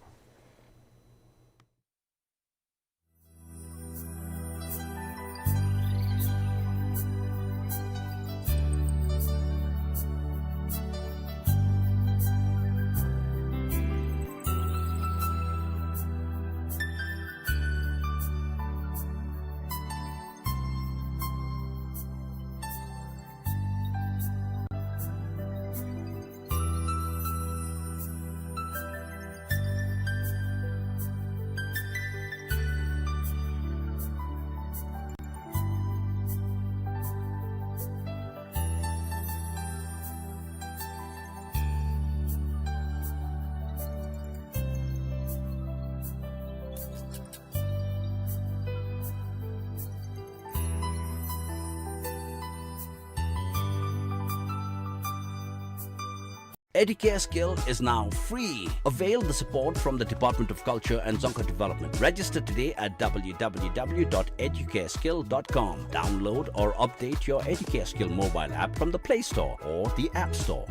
Educare Skill is now free. Avail the support from the Department of Culture and Dzongkha Development. Register today at W W W dot educare skill dot com. Download or update your Educare Skill mobile app from the Play Store or the App Store.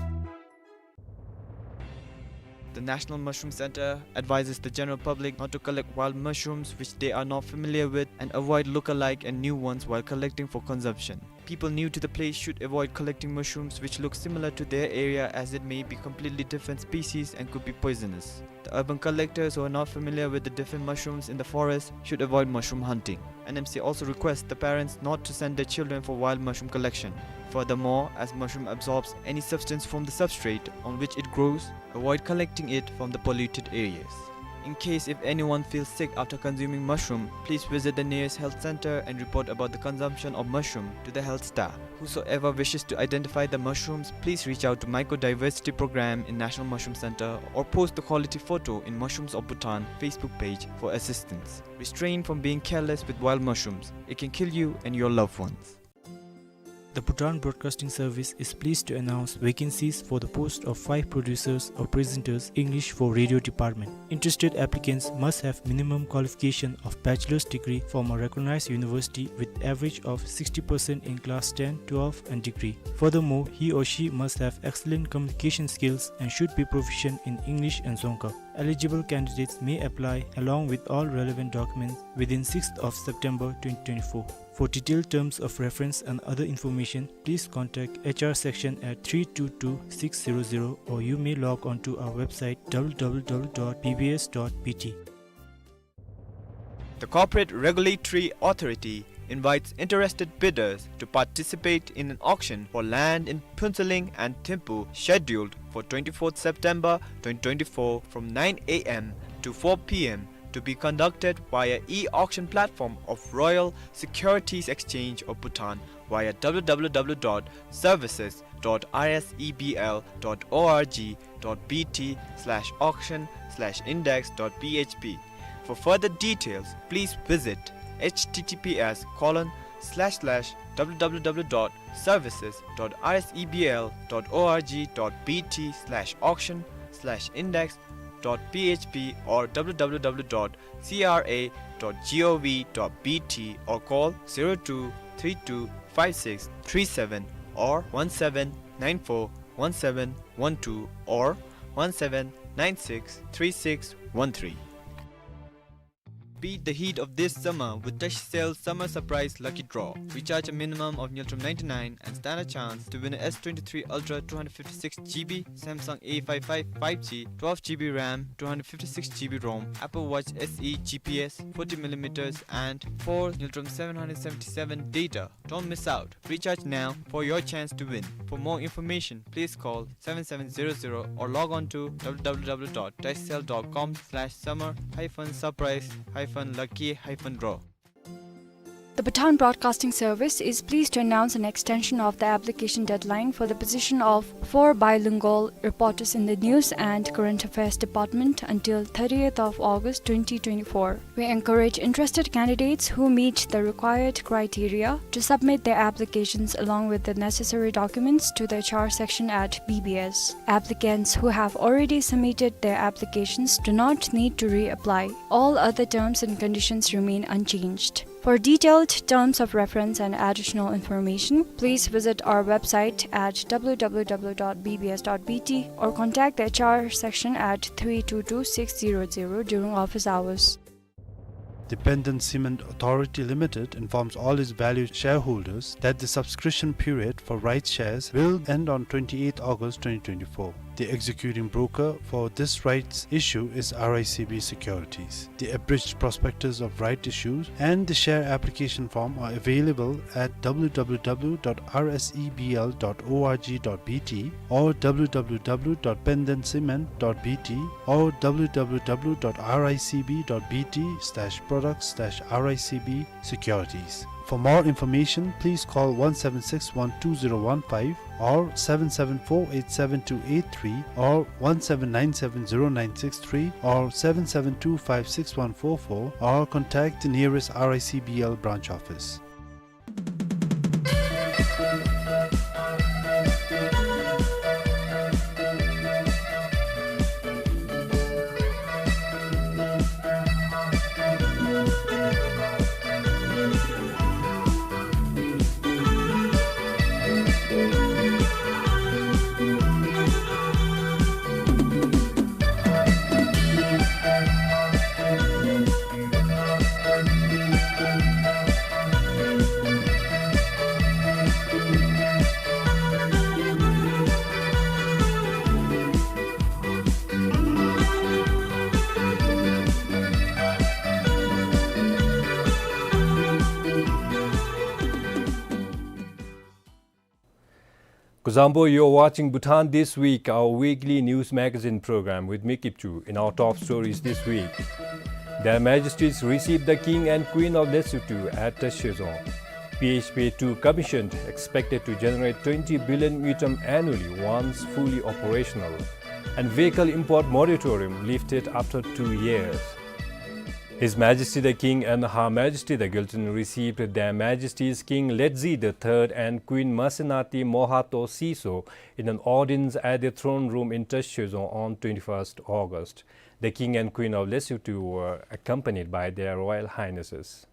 The National Mushroom Center advises the general public not to collect wild mushrooms which they are not familiar with and avoid look-alike and new ones while collecting for consumption. People new to the place should avoid collecting mushrooms which look similar to their area, as it may be completely different species and could be poisonous. The urban collectors who are not familiar with the different mushrooms in the forest should avoid mushroom hunting. N M C also requests the parents not to send their children for wild mushroom collection. Furthermore, as mushroom absorbs any substance from the substrate on which it grows, avoid collecting it from the polluted areas. In case if anyone feels sick after consuming mushroom, please visit the nearest health center and report about the consumption of mushroom to the health staff. Whosoever wishes to identify the mushrooms, please reach out to Mycodiversity Program in National Mushroom Center or post the quality photo in Mushrooms of Bhutan Facebook page for assistance. Restrain from being careless with wild mushrooms. It can kill you and your loved ones. The Bhutan Broadcasting Service is pleased to announce vacancies for the post of five producers or presenters, English for radio department. Interested applicants must have minimum qualification of bachelor's degree from a recognized university with average of sixty percent in class ten, twelve and degree. Furthermore, he or she must have excellent communication skills and should be proficient in English and Dzongkha. Eligible candidates may apply along with all relevant documents within sixth of September twenty twenty-four. For detailed terms of reference and other information, please contact H R section at three two two six zero zero, or you may log on to our website w w w dot b b s dot b t. The Corporate Regulatory Authority invites interested bidders to participate in an auction for land in Phuntsholing and Thimphu, scheduled for twenty-fourth September twenty twenty-four from nine a m to four p m, to be conducted via e-auction platform of Royal Securities Exchange of Bhutan via w w w dot services dot r s e b l dot o r g dot b t slash auction slash index dot p h p. For further details, please visit h t t p s colon slash slash w w w dot services dot r s e b l dot o r g dot b t slash auction slash index dot p h p or w w w dot c r a dot gov dot b t or call zero two three two five six three seven or one seven nine four one seven one two or one seven nine six three six one three. Beat the heat of this summer with Tashcell Summer Surprise Lucky Draw. Recharge a minimum of Ngultrum ninety-nine and stand a chance to win a S twenty-three Ultra two hundred fifty-six G B, Samsung A five five five G, twelve G B RAM, two hundred fifty-six G B ROM, Apple Watch S E G P S, forty millimeters and four Ngultrum seven hundred seventy-seven data. Don't miss out. Recharge now for your chance to win. For more information, please call seven seven zero zero or log on to w w w dot tashcell dot com slash summer hyphen surprise hyphen lucky hyphen draw. The Bhutan Broadcasting Service is pleased to announce an extension of the application deadline for the position of four bilingual reporters in the News and Current Affairs Department until thirtieth of August twenty twenty-four. We encourage interested candidates who meet the required criteria to submit their applications along with the necessary documents to the H R section at B B S. Applicants who have already submitted their applications do not need to reapply. All other terms and conditions remain unchanged. For detailed terms of reference and additional information, please visit our website at w w w dot b b s dot b t or contact the H R section at three two two six zero zero during office hours. The Benden Cement Authority Limited informs all its valued shareholders that the subscription period for rights shares will end on twenty-eighth August twenty twenty-four. The executing broker for this rights issue is R I C B Securities. The abridged prospectus of right issues and the share application form are available at w w w dot r s e b l dot o r g dot b t or w w w dot benden cement dot b t or w w w dot r i c b dot b t slash products slash r i c b securities. For more information, please call one seven six one two zero one five or seven seven four eight seven two eight three or one seven nine seven zero nine six three or seven seven two five six one four four or contact the nearest R I C B L branch office. Kuzuzangpo, you're watching Bhutan This Week, our weekly news magazine program with me, Kipchu. In our top stories this week, Their Majesties receive the King and Queen of Lesotho at Tashizong. P H P two commissioned, expected to generate twenty billion ngultrum annually once fully operational. And vehicle import moratorium lifted after two years. His Majesty the King and Her Majesty the Giltan received Their Majesties King Letsie the third and Queen Masenate Mohato Seeso in an audience at the throne room in Tashizong on twenty-first August. The King and Queen of Lesotho were accompanied by Their Royal Highnesses.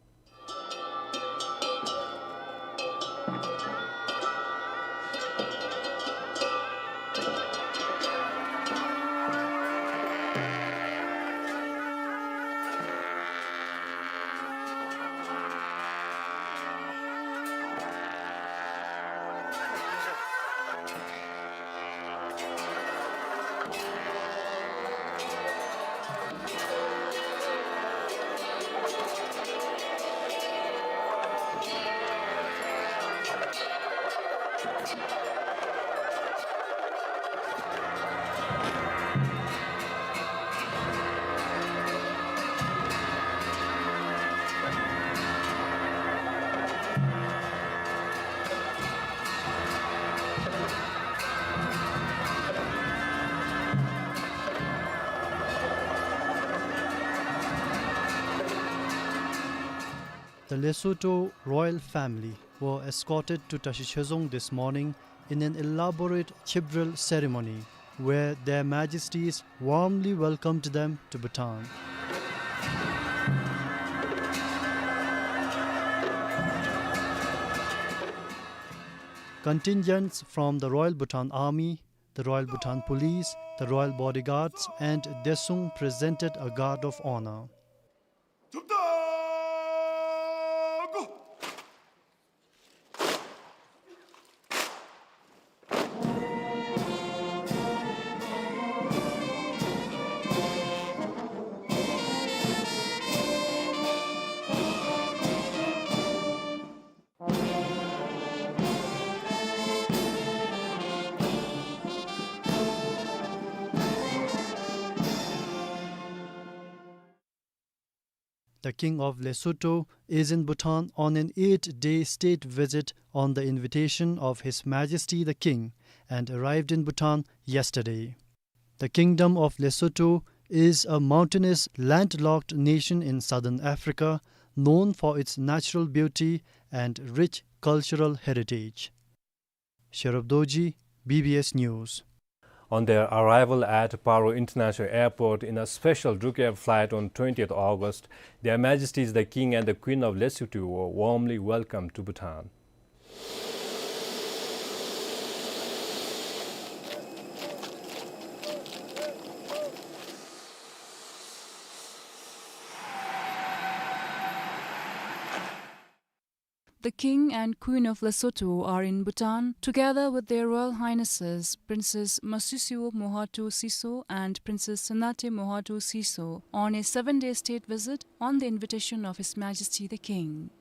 The Lesotho royal family were escorted to Tashizong this morning in an elaborate chibral ceremony where Their Majesties warmly welcomed them to Bhutan. Contingents from the Royal Bhutan Army, the Royal Bhutan Police, the Royal Bodyguards, and Desung presented a guard of honor. The King of Lesotho is in Bhutan on an eight-day state visit on the invitation of His Majesty the King and arrived in Bhutan yesterday. The Kingdom of Lesotho is a mountainous, landlocked nation in southern Africa, known for its natural beauty and rich cultural heritage. Sherub Dorji, B B S News. On their arrival at Paro International Airport in a special Drukair flight on twentieth August, Their Majesties the King and the Queen of Lesotho were warmly welcomed to Bhutan. The King and Queen of Lesotho are in Bhutan, together with Their Royal Highnesses Princess Masisiwo Mohato Seeso and Princess Senate Mohato Seeso, on a seven-day state visit on the invitation of His Majesty the King.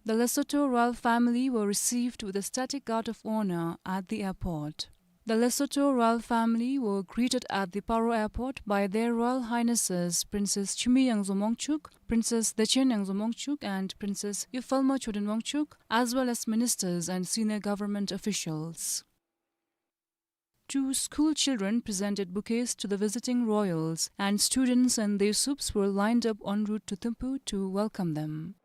The Lesotho royal family were received with a static guard of honor at the airport. The Lesotho royal family were greeted at the Paro Airport by Their Royal Highnesses Princess Chumi Yangzo Wangchuck, Princess Dechen Yangzo Wangchuck, and Princess Yufalma Choden Wangchuck, as well as ministers and senior government officials. Two school children presented bouquets to the visiting royals, and students and their supes were lined up en route to Thimphu to welcome them.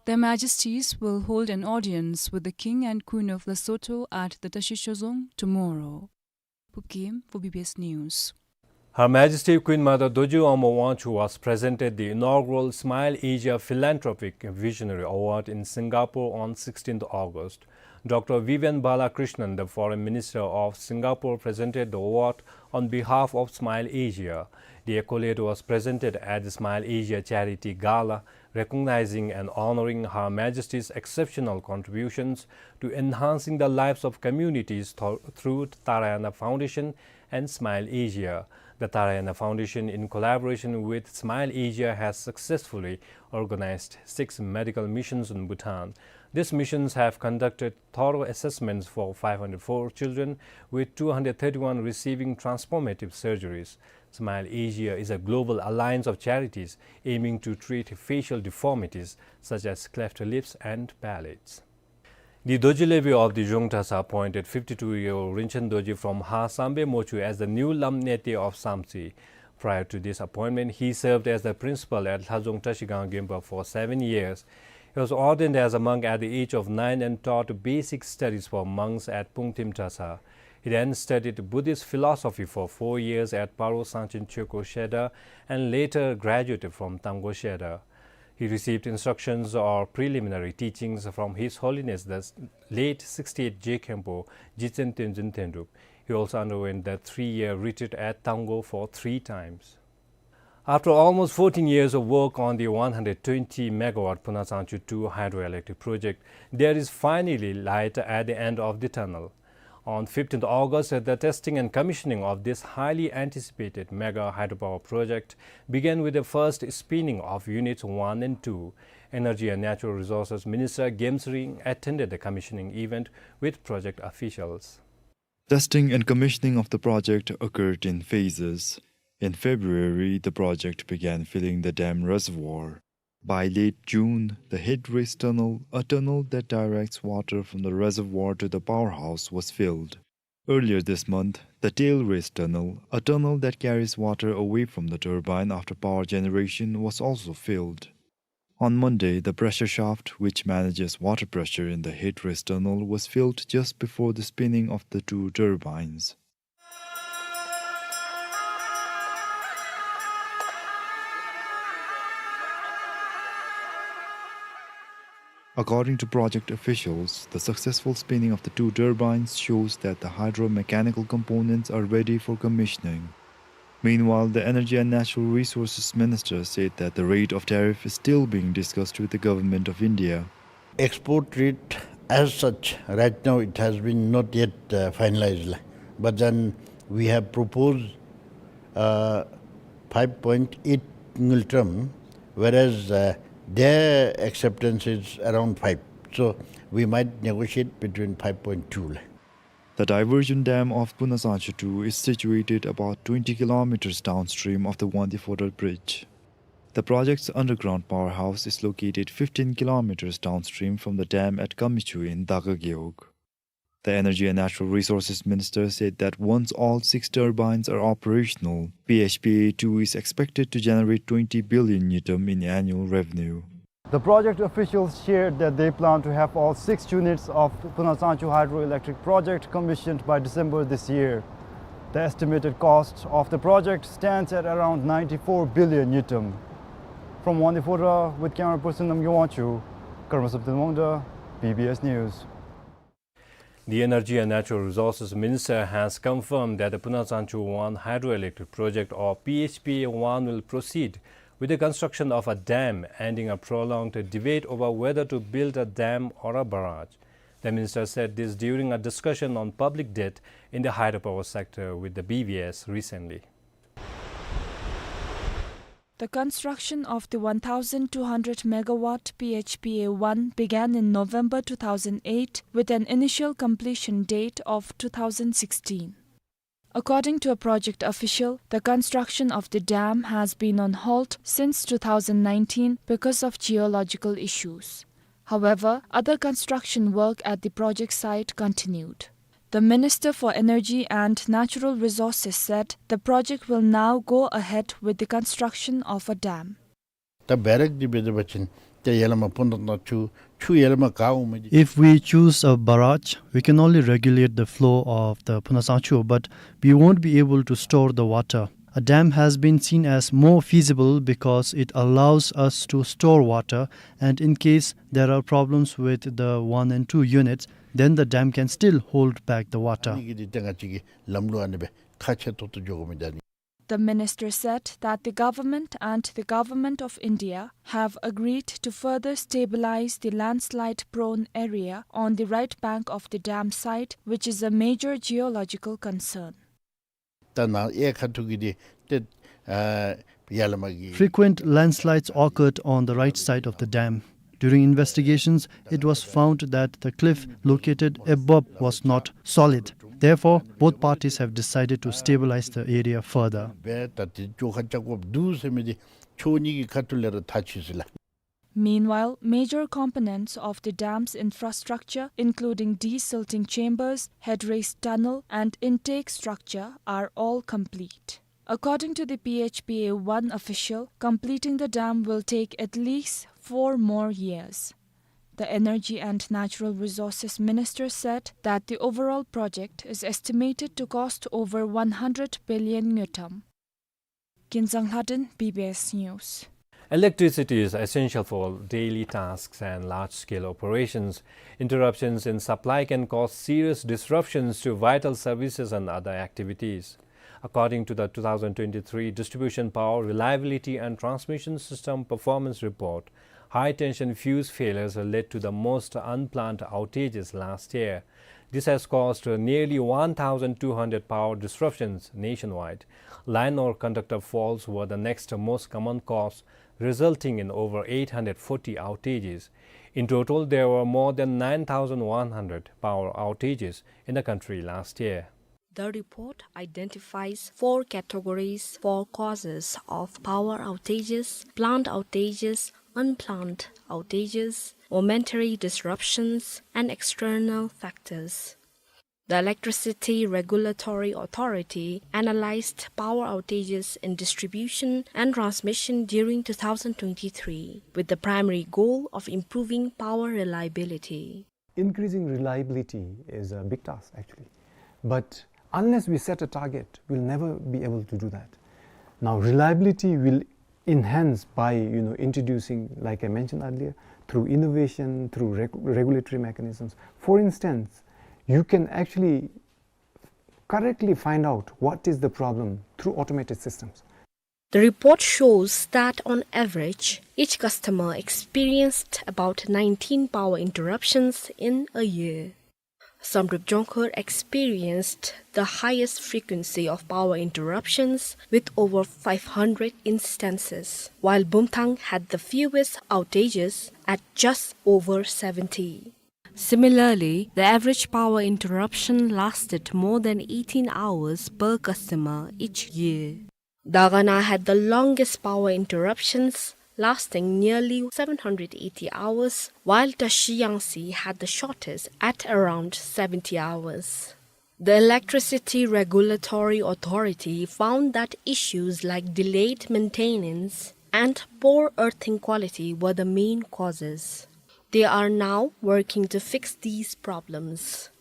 Their Majesties will hold an audience with the King and Queen of Lesotho at the Tashizong tomorrow. Pukim for B B S News. Her Majesty Queen Mother Dorji Wangma Wangchuck was presented the inaugural Smile Asia Philanthropic Visionary Award in Singapore on sixteenth August. Doctor Vivian Balakrishnan, the Foreign Minister of Singapore, presented the award on behalf of Smile Asia. The accolade was presented at the Smile Asia Charity Gala, recognizing and honoring Her Majesty's exceptional contributions to enhancing the lives of communities th-, through Tarayana Foundation and Smile Asia. The Tarayana Foundation, in collaboration with Smile Asia, has successfully organized six medical missions in Bhutan. These missions have conducted thorough assessments for five hundred four children, with two hundred thirty-one receiving transformative surgeries. Smile Asia is a global alliance of charities aiming to treat facial deformities such as cleft lips and palates. The Dorji Levy of the Zhong Trasa appointed fifty-two-year-old Rinchen Dorji from Hasambe Mochu as the new Lam Nete of Samtse. Prior to this appointment, he served as the principal at Lhadzong Trashigang Gempa for seven years. He was ordained as a monk at the age of nine and taught basic studies for monks at Pungtim Trasa. He then studied Buddhist philosophy for four years at Paro Sangchen Chökyi Shedar and later graduated from Tanggo Shedar. He received instructions or preliminary teachings from His Holiness the late sixty-eight Je Khenpo, Jigtsen Tenzin Tenrub. He also underwent the three-year retreat at Tanggo for three times. After almost fourteen years of work on the one hundred twenty megawatt Phunatsangchu two hydroelectric project, there is finally light at the end of the tunnel. On fifteenth August, the testing and commissioning of this highly anticipated mega hydropower project began with the first spinning of units one and two. Energy and Natural Resources Minister Gemsa Ring attended the commissioning event with project officials. Testing and commissioning of the project occurred in phases. In February, the project began filling the dam reservoir. By late June, the head race tunnel, a tunnel that directs water from the reservoir to the powerhouse, was filled. Earlier this month, the tail race tunnel, a tunnel that carries water away from the turbine after power generation, was also filled. On Monday, the pressure shaft, which manages water pressure in the head race tunnel, was filled just before the spinning of the two turbines. According to project officials, the successful spinning of the two turbines shows that the hydromechanical components are ready for commissioning. Meanwhile, the Energy and Natural Resources Minister said that the rate of tariff is still being discussed with the Government of India. Export rate as such, right now it has been not yet, uh, finalized. But then we have proposed, uh, five point eight ngultrum, whereas, uh, their acceptance is around five. So we might negotiate between five point two. The diversion dam of Phunatsangchu two is situated about twenty kilometers downstream of the Wangdue Phodrang Bridge. The project's underground powerhouse is located fifteen kilometers downstream from the dam at Kamichu in Daga Gewog. The Energy and Natural Resources Minister said that once all six turbines are operational, P H P A two is expected to generate twenty billion ngultrum in annual revenue. The project officials shared that they plan to have all six units of Phunatsangchu Hydroelectric Project commissioned by December this year. The estimated cost of the project stands at around ninety-four billion ngultrum. From Wangdue Phodrang with camera person Namgay Wangchuk, Karma Samten Wangda, B B S News. The Energy and Natural Resources Minister has confirmed that the Phunatsangchu one hydroelectric project, or P H P A one, will proceed with the construction of a dam, ending a prolonged debate over whether to build a dam or a barrage. The minister said this during a discussion on public debt in the hydropower sector with the B B S recently. The construction of the one thousand two hundred megawatt P H P A one began in November two thousand eight, with an initial completion date of two thousand sixteen. According to a project official, the construction of the dam has been on halt since two thousand nineteen because of geological issues. However, other construction work at the project site continued. The Minister for Energy and Natural Resources said the project will now go ahead with the construction of a dam. ད་བེ་རེག་འདི་འབད་བ་ཅིན་ཏེ་ཡར་ལས་མར་ཕུ་ནུ་ནང་ཆུ་ཆུ་ཡར་ལས་མར་ག་འོང་མི་འདི། If we choose a barrage, we can only regulate the flow of the Phunatsangchu, but we won't be able to store the water. A dam has been seen as more feasible because it allows us to store water, and in case there are problems with the one and two units, then the dam can still hold back the water. ཨ་ནི་གི་འདི་ཏེ་ང་བཅས་ཀྱི་ལམ་ལུགས་ཨ་ནི་སྦེ་ཁག་ཆེ་ཏོག་ཏོ་འགྱོ་དགོ་མི་འདི་ཨ་ནི། The minister said that the government and the Government of India have agreed to further stabilize the landslide-prone area on the right bank of the dam site, which is a major geological concern. ད་ནཱ་གཡས་ཁ་ཐུག་གི་འདི་ཏེ་ཨ་ཡར་ལས་མར་གྱི། Frequent landslides occurred on the right side of the dam. During investigations, it was found that the cliff located above was not solid. Therefore, both parties have decided to stabilize the area further. སྦེ་ད་དེ་ཅོག་ཁ་བཅག་དགོཔ་འདུག་ཟེར་མི་འདི་ཕྱོགས་གཉིས་ཀྱི་ཁ་ཐུག་ལས་ར་ཐག་ཆོད་ཟེར་ལགས། Meanwhile, major components of the dam's infrastructure, including desilting chambers, headrace tunnel, and intake structure, are all complete. According to the P H P A one official, completing the dam will take at least four more years. The Energy and Natural Resources Minister said that the overall project is estimated to cost over one hundred billion ngultrum. Kinzang Lhadon, B B S News. Electricity is essential for daily tasks and large-scale operations. Interruptions in supply can cause serious disruptions to vital services and other activities. According to the two thousand twenty-three Distribution Power Reliability and Transmission System Performance Report, high-tension fuse failures led to the most unplanned outages last year. This has caused nearly one thousand two hundred power disruptions nationwide. Line or conductor faults were the next most common cause, resulting in over eight hundred forty outages. In total, there were more than nine thousand one hundred power outages in the country last year. The report identifies four categories for causes of power outages: planned outages, unplanned outages, momentary disruptions, and external factors. The Electricity Regulatory Authority analyzed power outages in distribution and transmission during two thousand twenty-three, with the primary goal of improving power reliability. Increasing reliability is a big task, actually. But unless we set a target, we'll never be able to do that. Now, reliability will enhance by, you know, introducing, like I mentioned earlier, through innovation, through reg-, regulatory mechanisms. For instance, you can actually correctly find out what is the problem through automated systems. The report shows that on average, each customer experienced about nineteen power interruptions in a year. Samdrup Jongkhar experienced the highest frequency of power interruptions with over five hundred instances, while Bumthang had the fewest outages at just over seventy. Similarly, the average power interruption lasted more than eighteen hours per customer each year. Dagana had the longest power interruptions, lasting nearly seven hundred eighty hours, while Tashi Yangsi had the shortest at around seventy hours. The Electricity Regulatory Authority found that issues like delayed maintenance and poor earthing quality were the main causes. They are now working to fix these problems.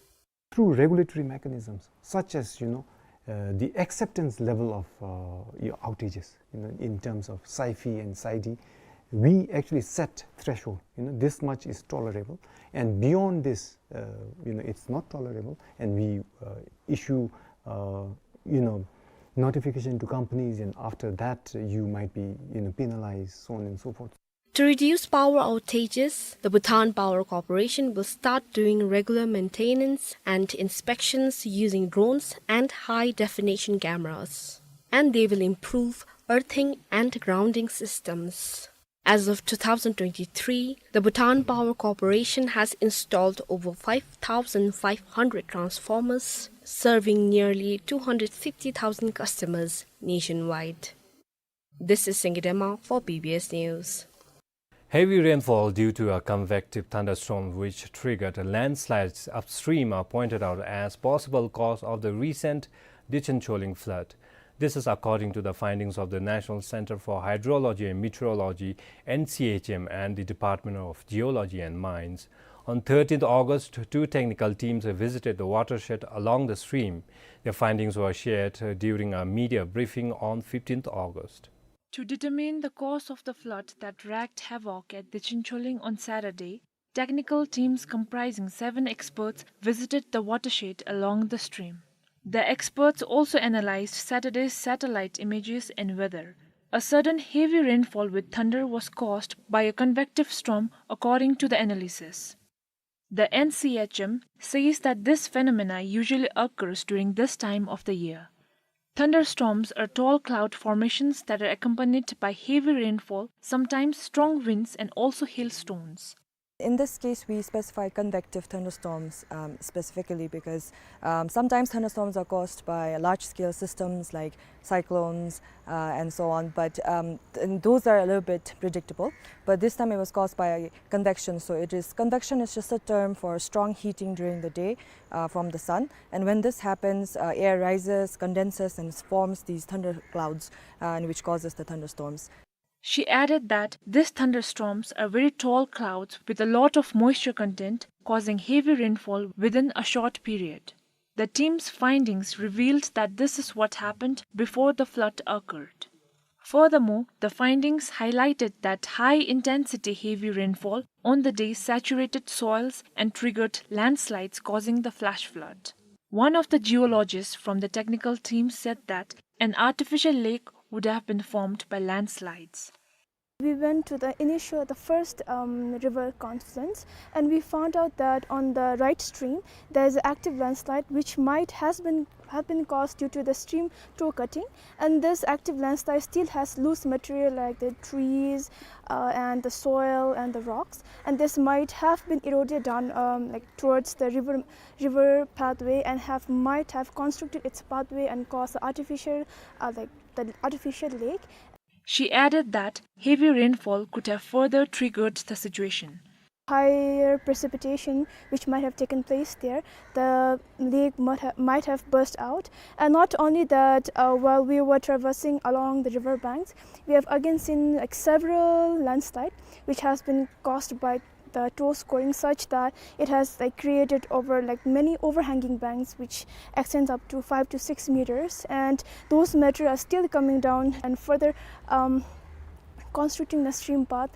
Through regulatory mechanisms, such as, you know, uh, the acceptance level of, uh, your outages, you know, in terms of SAIFI and SAIDI, we actually set threshold. You know, this much is tolerable, and beyond this, uh, you know, it's not tolerable, and we, uh, issue, uh, you know, notification to companies, and after that, uh, you might be, you know, penalized, so on and so forth. To reduce power outages, the Bhutan Power Corporation will start doing regular maintenance and inspections using drones and high-definition cameras. And they will improve earthing and grounding systems. As of two thousand twenty-three, the Bhutan Power Corporation has installed over five thousand five hundred transformers, serving nearly two hundred fifty thousand customers nationwide. This is Singye Dema for B B S News. Heavy rainfall due to a convective thunderstorm which triggered landslides upstream are pointed out as possible cause of the recent Dichen Choling flood. This is according to the findings of the National Center for Hydrology and Meteorology, N C H M, and the Department of Geology and Mines. On thirteenth August, two technical teams visited the watershed along the stream. Their findings were shared, uh, during a media briefing on fifteenth August. To determine the cause of the flood that wreaked havoc at Dichen Choling on Saturday, technical teams comprising seven experts visited the watershed along the stream. The experts also analyzed Saturday's satellite images and weather. A sudden heavy rainfall with thunder was caused by a convective storm, according to the analysis. The N C H M says that this phenomena usually occurs during this time of the year. Thunderstorms are tall cloud formations that are accompanied by heavy rainfall, sometimes strong winds, and also hailstones. In this case, we specify convective thunderstorms, um, specifically because, um, sometimes thunderstorms are caused by large-scale systems like cyclones, uh, and so on, but, um, th-, and those are a little bit predictable. But this time it was caused by convection, so it is, convection is just a term for strong heating during the day, uh, from the sun. And when this happens, uh, air rises, condenses, and forms these thunderclouds, uh, and which causes the thunderstorms. She added that these thunderstorms are very tall clouds with a lot of moisture content, causing heavy rainfall within a short period. The team's findings revealed that this is what happened before the flood occurred. Furthermore, the findings highlighted that high-intensity heavy rainfall on the day saturated soils and triggered landslides, causing the flash flood. One of the geologists from the technical team said that an artificial lake would have been formed by landslides. We went to the initial, the first, um, river confluence, and we found out that on the right stream, there is an active landslide which might has been, have been caused due to the stream toe cutting. And this active landslide still has loose material like the trees, uh, and the soil and the rocks. And this might have been eroded down, um, like, towards the river, river pathway and have, might have constricted its pathway and caused the artificial, uh, like, the artificial lake. She added that heavy rainfall could have further triggered the situation. Higher precipitation which might have taken place there, the lake might ha-, might have burst out. And not only that, uh, while we were traversing along the river banks, we have again seen, like, several landslides which has been caused by the toe scoring, such that it has, like, created over, like, many overhanging banks which extends up to five to six meters, and those material are still coming down and further, um, constricting the stream path.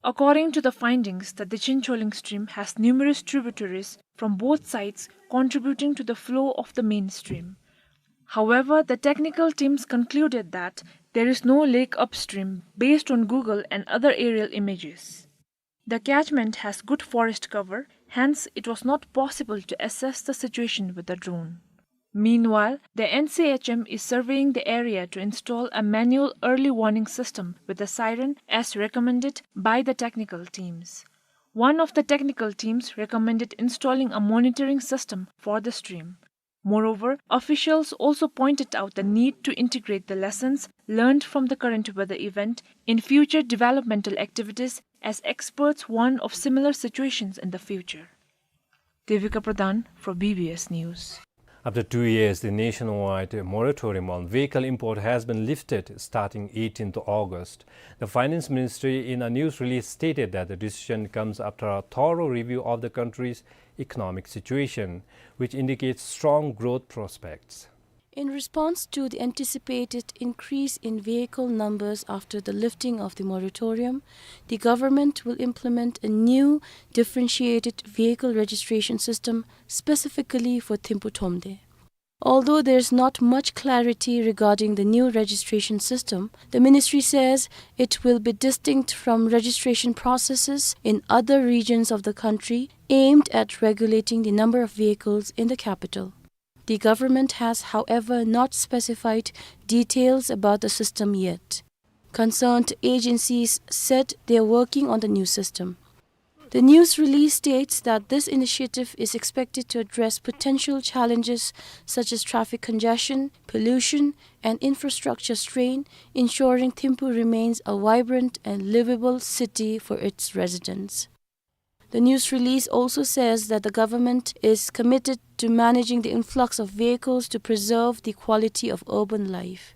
According to the findings, the Dechen Choling stream has numerous tributaries from both sides contributing to the flow of the main stream. However, the technical teams concluded that there is no lake upstream based on Google and other aerial images. The catchment has good forest cover, hence it was not possible to assess the situation with a drone. Meanwhile, the N C H M is surveying the area to install a manual early warning system with a siren as recommended by the technical teams. One of the technical teams recommended installing a monitoring system for the stream. Moreover, officials also pointed out the need to integrate the lessons learned from the current weather event in future developmental activities, as experts warn of similar situations in the future. Devika Pradhan for B B S News. After two years, the nationwide moratorium on vehicle import has been lifted starting eighteenth August. The Finance Ministry, in a news release, stated that the decision comes after a thorough review of the country's economic situation, which indicates strong growth prospects. In response to the anticipated increase in vehicle numbers after the lifting of the moratorium, the government will implement a new differentiated vehicle registration system specifically for Thimphu Thromde. Although there is not much clarity regarding the new registration system, the ministry says it will be distinct from registration processes in other regions of the country aimed at regulating the number of vehicles in the capital. The government has, however, not specified details about the system yet. Concerned agencies said they are working on the new system. The news release states that this initiative is expected to address potential challenges such as traffic congestion, pollution, and infrastructure strain, ensuring Thimphu remains a vibrant and livable city for its residents. The news release also says that the government is committed to managing the influx of vehicles to preserve the quality of urban life.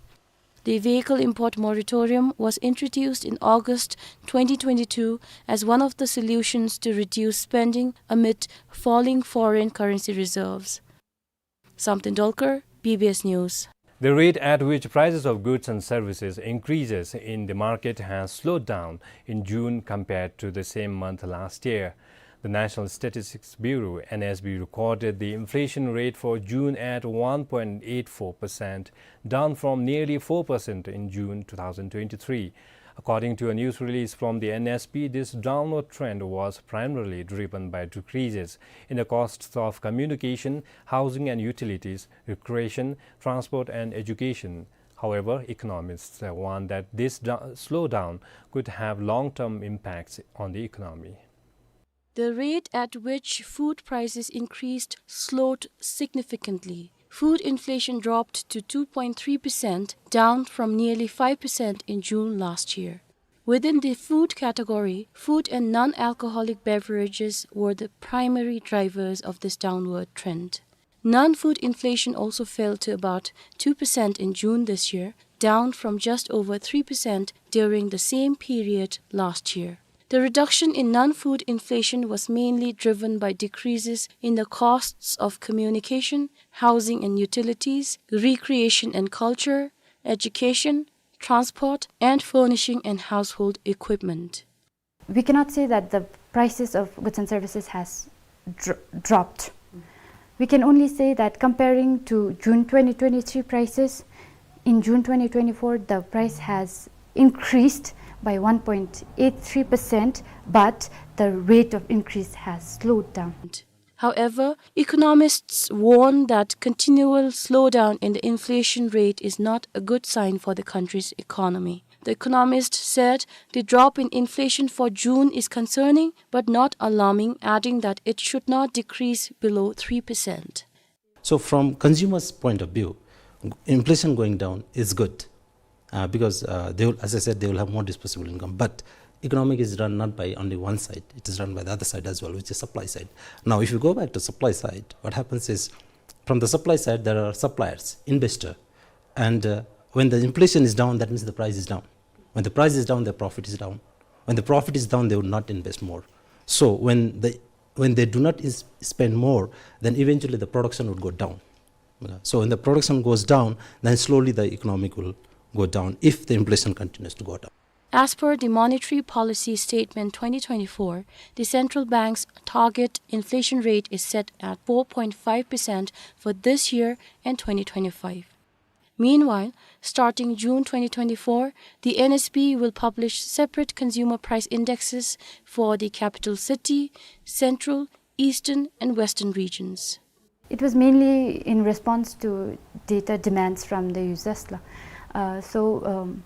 The vehicle import moratorium was introduced in August twenty twenty-two as one of the solutions to reduce spending amid falling foreign currency reserves. Samten Dolkar, B B S News. The rate at which prices of goods and services increases in the market has slowed down in June compared to the same month last year. The National Statistics Bureau, N S B, recorded the inflation rate for June at one point eight four percent, down from nearly four percent in June two thousand twenty-three. According to a news release from the N S B, this downward trend was primarily driven by decreases in the costs of communication, housing and utilities, recreation, transport and education. However, economists, uh, warn that this do-, slowdown could have long-term impacts on the economy. The rate at which food prices increased slowed significantly. Food inflation dropped to two point three percent, down from nearly five percent in June last year. Within the food category, food and non-alcoholic beverages were the primary drivers of this downward trend. Non-food inflation also fell to about two percent in June this year, down from just over three percent during the same period last year. The reduction in non-food inflation was mainly driven by decreases in the costs of communication, housing and utilities, recreation and culture, education, transport, and furnishing and household equipment. We cannot say that the prices of goods and services has dr-, dropped. We can only say that comparing to June twenty twenty-three prices, in June twenty twenty-four, the price has increased by one point eight three percent, but the rate of increase has slowed down. However, economists warn that continual slowdown in the inflation rate is not a good sign for the country's economy. The economist said the drop in inflation for June is concerning but not alarming, adding that it should not decrease below three percent. So from consumers' point of view, inflation going down is good, uh, because, uh, they will, as I said, they will have more disposable income. But economic is run not by only one side, it is run by the other side as well, which is supply side. Now, if you go back to supply side, what happens is, from the supply side, there are suppliers, investor, and, uh, when the inflation is down, that means the price is down. When the price is down, the profit is down. When the profit is down, they would not invest more. So when the, when they do not is-, spend more, then eventually the production would go down. So when the production goes down, then slowly the economic will go down if the inflation continues to go down. As per the Monetary Policy Statement twenty twenty-four, the central bank's target inflation rate is set at four point five percent for this year and twenty twenty-five. Meanwhile, starting June twenty twenty-four, the N S B will publish separate consumer price indexes for the capital city, central, eastern, and western regions. It was mainly in response to data demands from the users la. Uh, so, um,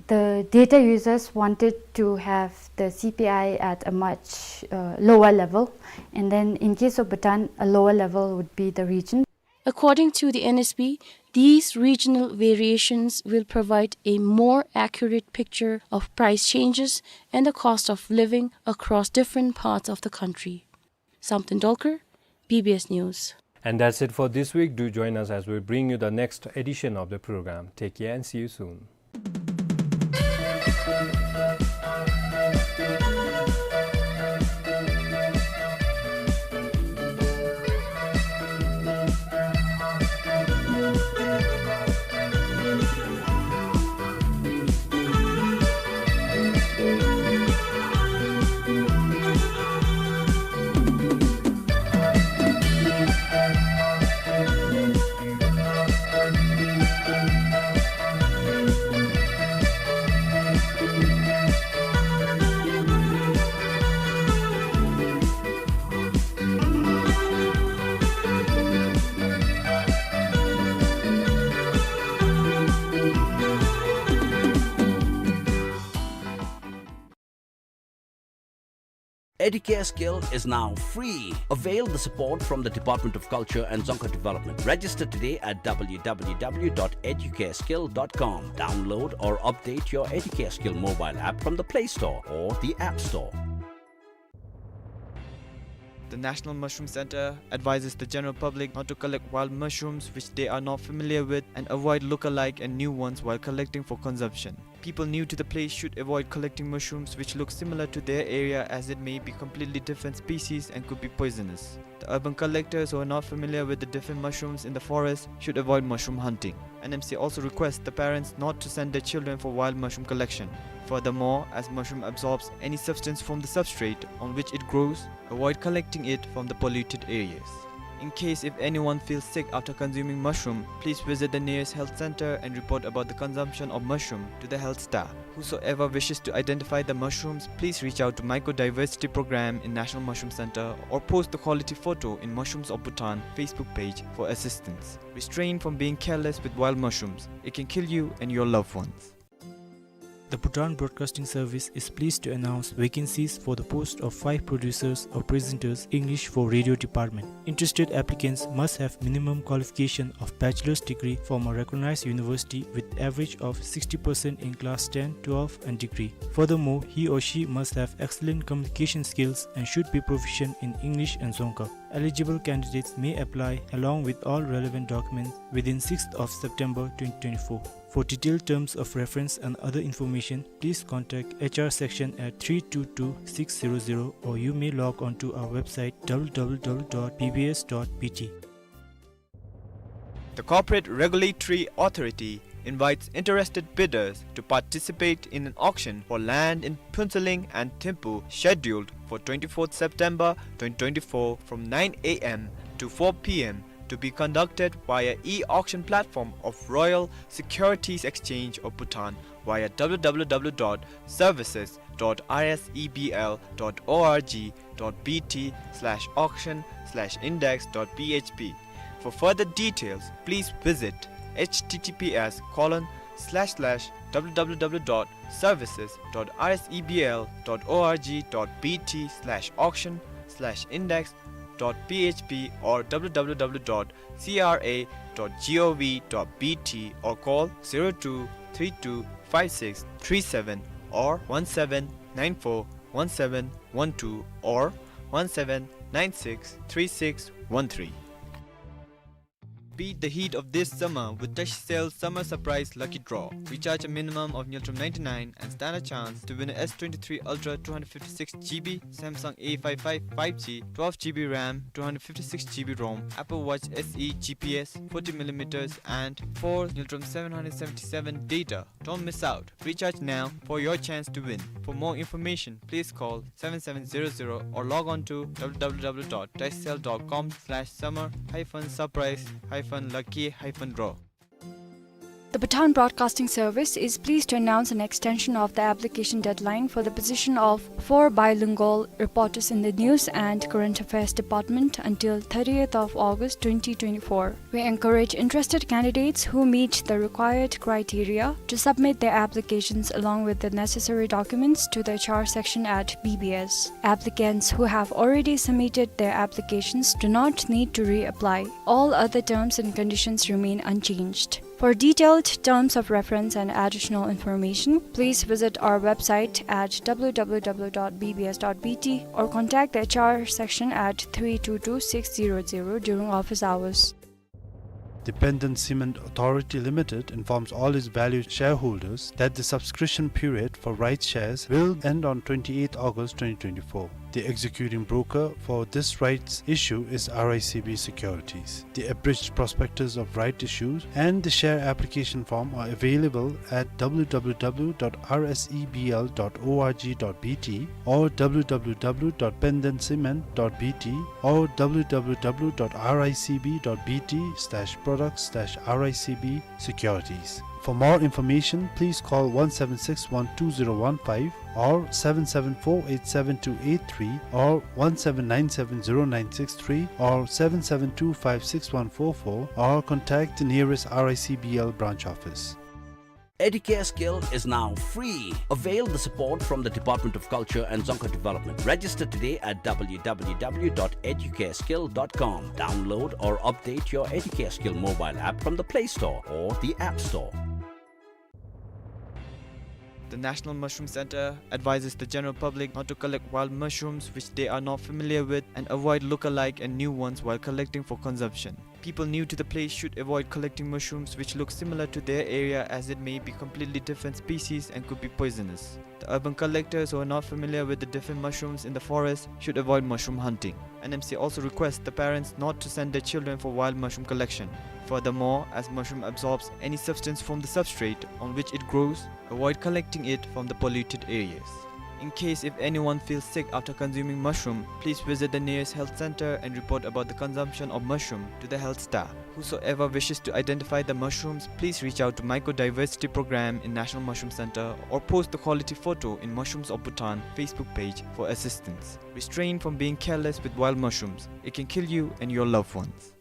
the data users wanted to have the C P I at a much, uh, lower level, and then in case of Bhutan, a lower level would be the region. According to the N S B, these regional variations will provide a more accurate picture of price changes and the cost of living across different parts of the country. Samten Dolkar, B B S News. And that's it for this week. Do join us as we bring you the next edition of the program. Take care and see you soon. Educare Skill is now free. Avail the support from the Department of Culture and Dzongkha Development. Register today at W W W dot educare skill dot com. Download or update your Educare Skill mobile app from the Play Store or the App Store. The National Mushroom Center advises the general public not to collect wild mushrooms which they are not familiar with and avoid look-alike and new ones while collecting for consumption. People new to the place should avoid collecting mushrooms which look similar to their area, as it may be completely different species and could be poisonous. The urban collectors who are not familiar with the different mushrooms in the forest should avoid mushroom hunting. N M C also requests the parents not to send their children for wild mushroom collection. Furthermore, as mushroom absorbs any substance from the substrate on which it grows, avoid collecting it from the polluted areas. In case if anyone feels sick after consuming mushroom, please visit the nearest health center and report about the consumption of mushroom to the health staff. Whosoever wishes to identify the mushrooms, please reach out to Mycodiversity Program in National Mushroom Center or post the quality photo in Mushrooms of Bhutan Facebook page for assistance. Restrain from being careless with wild mushrooms. It can kill you and your loved ones. The Bhutan Broadcasting Service is pleased to announce vacancies for the post of five producers or presenters, English for radio department. Interested applicants must have minimum qualification of bachelor's degree from a recognized university with average of sixty percent in class ten, twelve and degree. Furthermore, he or she must have excellent communication skills and should be proficient in English and Dzongkha. Eligible candidates may apply along with all relevant documents within sixth of September twenty twenty-four. For detailed terms of reference and other information, please contact H R section at three two two six zero zero, or you may log on to our website W W W dot B B S dot B T. The Corporate Regulatory Authority invites interested bidders to participate in an auction for land in Phuentsholing and Thimphu scheduled for twenty-fourth September twenty twenty-four from nine A M to four P M, to be conducted via e-auction platform of Royal Securities Exchange of Bhutan via W W W dot services dot R S E B L dot org dot B T slash auction slash index dot P H P. For further details, please visit H T T P S colon slash slash W W W dot services dot R S E B L dot org dot B T slash auction slash index dot P H P or W W W dot C R A dot gov dot B T or call zero two three two five six three seven or one seven nine four one seven one two or one seven nine six three six one three. Beat the heat of this summer with TashiCell Summer Surprise Lucky Draw. Recharge a minimum of Ngultrum ninety-nine and stand a chance to win a S twenty-three Ultra two hundred fifty-six G B, Samsung A five five five G, twelve G B RAM, two hundred fifty-six G B ROM, Apple Watch S E G P S, forty millimeters, and four Ngultrum seven hundred seventy-seven data. Don't miss out. Recharge now for your chance to win. For more information, please call seven seven zero zero or log on to W W W dot tashicell dot com slash summer hyphen surprise hyphen lucky hyphen draw. The Bhutan Broadcasting Service is pleased to announce an extension of the application deadline for the position of four bilingual reporters in the News and Current Affairs Department until thirtieth of August twenty twenty-four. We encourage interested candidates who meet the required criteria to submit their applications along with the necessary documents to the H R section at B B S. Applicants who have already submitted their applications do not need to reapply. All other terms and conditions remain unchanged. For detailed terms of reference and additional information, please visit our website at W W W dot B B S dot B T or contact the H R section at three two two six zero zero during office hours. The Pandan Cement Authority Limited informs all its valued shareholders that the subscription period for rights shares will end on twenty-eighth August twenty twenty-four. The executing broker for this rights issue is R I C B Securities. The abridged prospectus of right issues and the share application form are available at W W W dot R S E B L dot org dot B T or W W W dot pandancement dot B T or W W W dot R I C B dot B T slash products slash R I C B securities. For more information, please call one seven six one two zero one five or seven seven four eight seven two eight three or one seven nine seven zero nine six three or seven seven two five six one four four or contact the nearest R I C B L branch office. Educare Skill is now free. Avail the support from the Department of Culture and Dzongkha Development. Register today at W W W dot educareskill dot com. Download or update your Educare Skill mobile app from the Play Store or the App Store. The National Mushroom Center advises the general public not to collect wild mushrooms which they are not familiar with and avoid look-alike and new ones while collecting for consumption. People new to the place should avoid collecting mushrooms which look similar to their area, as it may be completely different species and could be poisonous. The urban collectors who are not familiar with the different mushrooms in the forest should avoid mushroom hunting. N M C also requests the parents not to send their children for wild mushroom collection. Furthermore, as mushroom absorbs any substance from the substrate on which it grows, avoid collecting it from the polluted areas. In case if anyone feels sick after consuming mushroom, please visit the nearest health center and report about the consumption of mushroom to the health staff. Whosoever wishes to identify the mushrooms, please reach out to Mycodiversity Program in National Mushroom Center or post the quality photo in Mushrooms of Bhutan Facebook page for assistance. Restrain from being careless with wild mushrooms. It can kill you and your loved ones.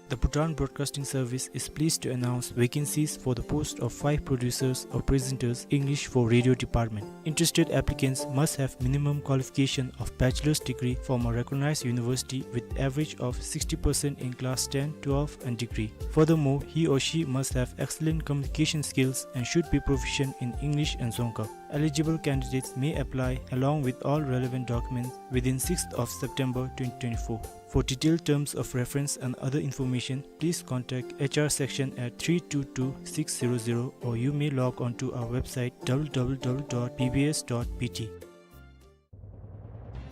The Bhutan Broadcasting Service is pleased to announce vacancies for the post of five producers or presenters, English for radio department. Interested applicants must have minimum qualification of bachelor's degree from a recognized university with average of sixty percent in class ten, twelve and degree. Furthermore, he or she must have excellent communication skills and should be proficient in English and Dzongkhag. Eligible candidates may apply along with all relevant documents within sixth of September twenty twenty-four. For detailed terms of reference and other information, please contact H R section at three two two six zero zero, or you may log on to our website W W W dot B B S dot B T.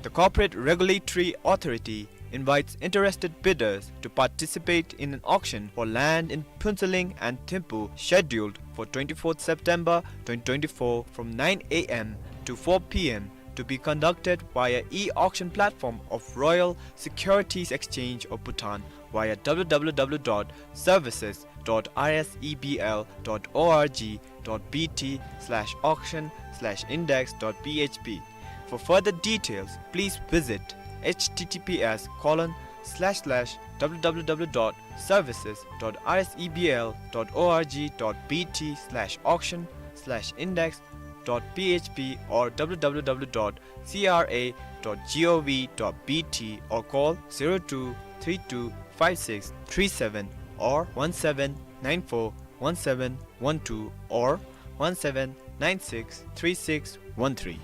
The Corporate Regulatory Authority invites interested bidders to participate in an auction for land in Phuentsholing and Thimphu scheduled for twenty-fourth September twenty twenty-four from nine A M to four P M, to be conducted via e-auction platform of Royal Securities Exchange of Bhutan via W W W dot services dot R S E B L dot org dot B T slash auction slash index dot P H P. For further details, please visit H T T P S colon slash slash W W W dot services dot R S E B L dot org dot B T slash auction slash index dot P H P or W W W dot C R A dot gov dot B T or call zero two three two five six three seven or one seven nine four one seven one two or one seven nine six three six one three.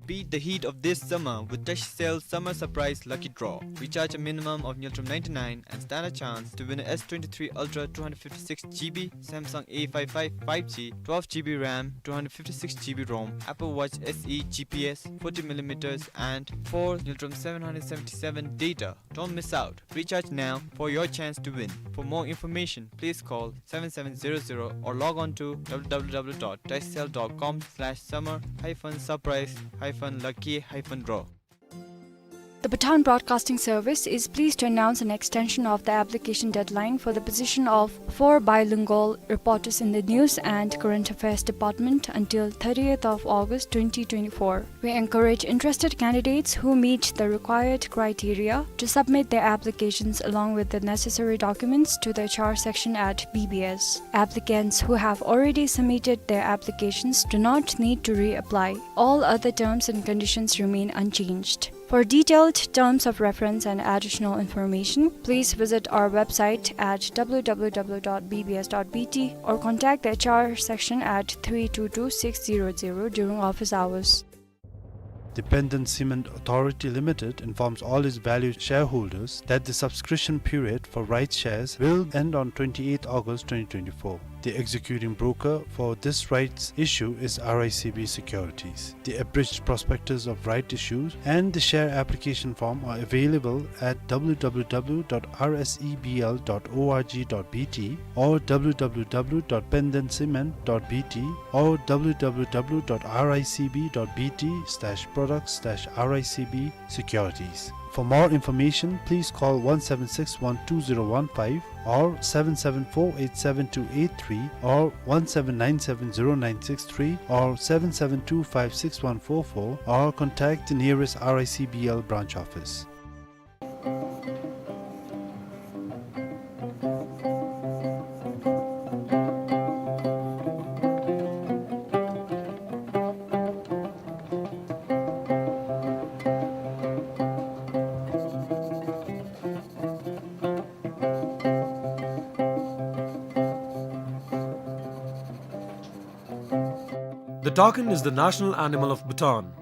Beat the heat of this summer with Tashcell Summer Surprise Lucky Draw. Recharge a minimum of Ngultrum ninety-nine and stand a chance to win a S twenty-three Ultra two hundred fifty-six G B, Samsung A five five five G, twelve G B RAM, two hundred fifty-six G B ROM, Apple Watch S E G P S, forty millimeters, and four Ngultrum seven hundred seventy-seven data. Don't miss out. Recharge now for your chance to win. For more information, please call seven seven zero zero or log on to W W W dot tashcell dot com slash summer hyphen surprise hyphen lucky hyphen draw. The Bhutan Broadcasting Service is pleased to announce an extension of the application deadline for the position of four bilingual reporters in the News and Current Affairs Department until thirtieth of August twenty twenty-four. We encourage interested candidates who meet the required criteria to submit their applications along with the necessary documents to the H R section at B B S. Applicants who have already submitted their applications do not need to reapply. All other terms and conditions remain unchanged. For detailed terms of reference and additional information, please visit our website at W W W dot B B S dot B T or contact the H R section at three two two six zero zero during office hours. The Pandan Cement Authority Limited informs all its valued shareholders that the subscription period for rights shares will end on twenty-eighth August twenty twenty-four. The executing broker for this rights issue is R I C B Securities. The abridged prospectus of right issues and the share application form are available at W W W dot R S E B L dot org dot B T or W W W dot pandancement dot B T or W W W dot R I C B dot B T slash products slash R I C B securities. For more information, please call one seven six one two zero one five or seven seven four eight seven two eight three or one seven nine seven zero nine six three or seven seven two five six one four four or contact the nearest R I C B L branch office. The takin is the national animal of Bhutan.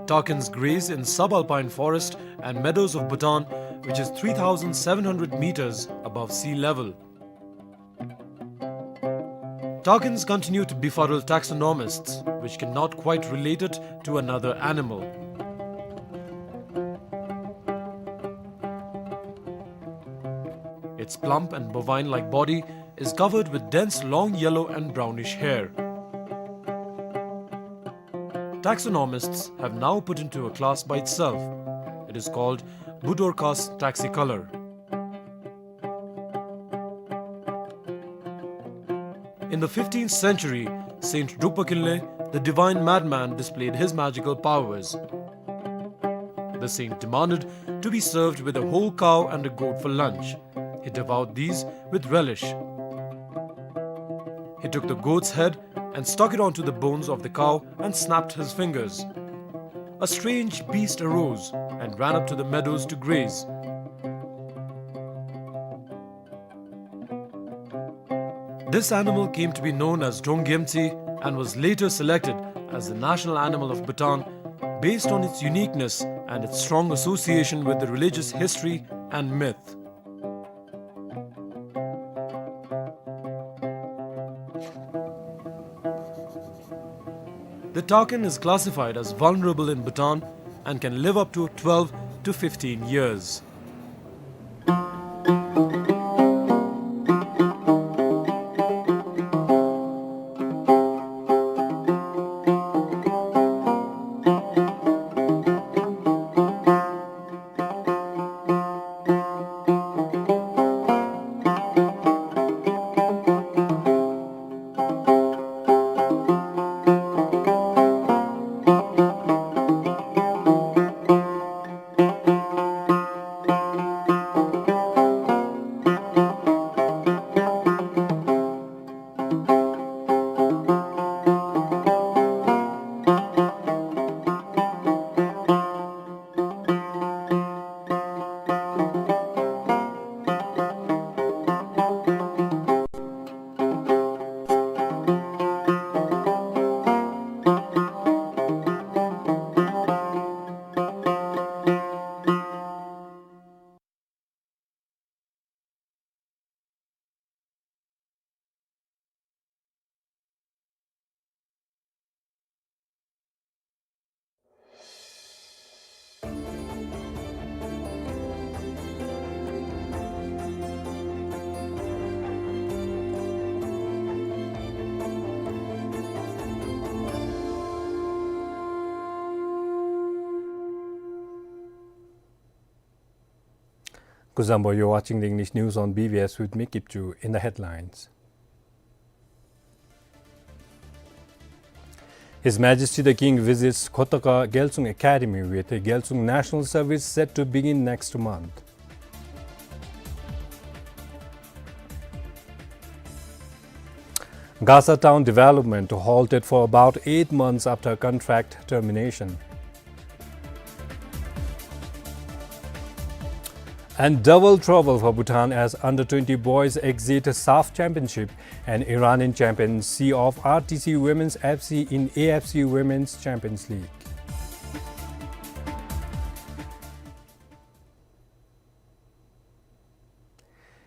Takhans graze in subalpine forest and meadows of Bhutan, which is three thousand seven hundred meters above sea level. Takhans continue to befuddle taxonomists, which cannot quite relate it to another animal. Its plump and bovine-like body is covered with dense long yellow and brownish hair. Taxonomists have now put into a class by itself. It is called Budorcas taxicolor. In the fifteenth century, Saint Drukpa Kinley, the divine madman, displayed his magical powers. The saint demanded to be served with a whole cow and a goat for lunch. He devoured these with relish. He took the goat's head and stuck it onto the bones of the cow and snapped his fingers. A strange beast arose and ran up to the meadows to graze. This animal came to be known as Drong Gyemtse and was later selected as the national animal of Bhutan based on its uniqueness and its strong association with the religious history and myth. The takan is classified as vulnerable in Bhutan and can live up to twelve to fifteen years. Kuzuzangpo, you're watching the English news on B B S with me, Kipchu. In the headlines, His Majesty the King visits Kotoka Gyaltsung Academy with Gyaltsung National Service set to begin next month. Gasa town development halted for about eight months after contract termination. And double trouble for Bhutan as under twenty boys exit SAFF Championship and Iranian champion see off R T C Women's F C in A F C Women's Champions League.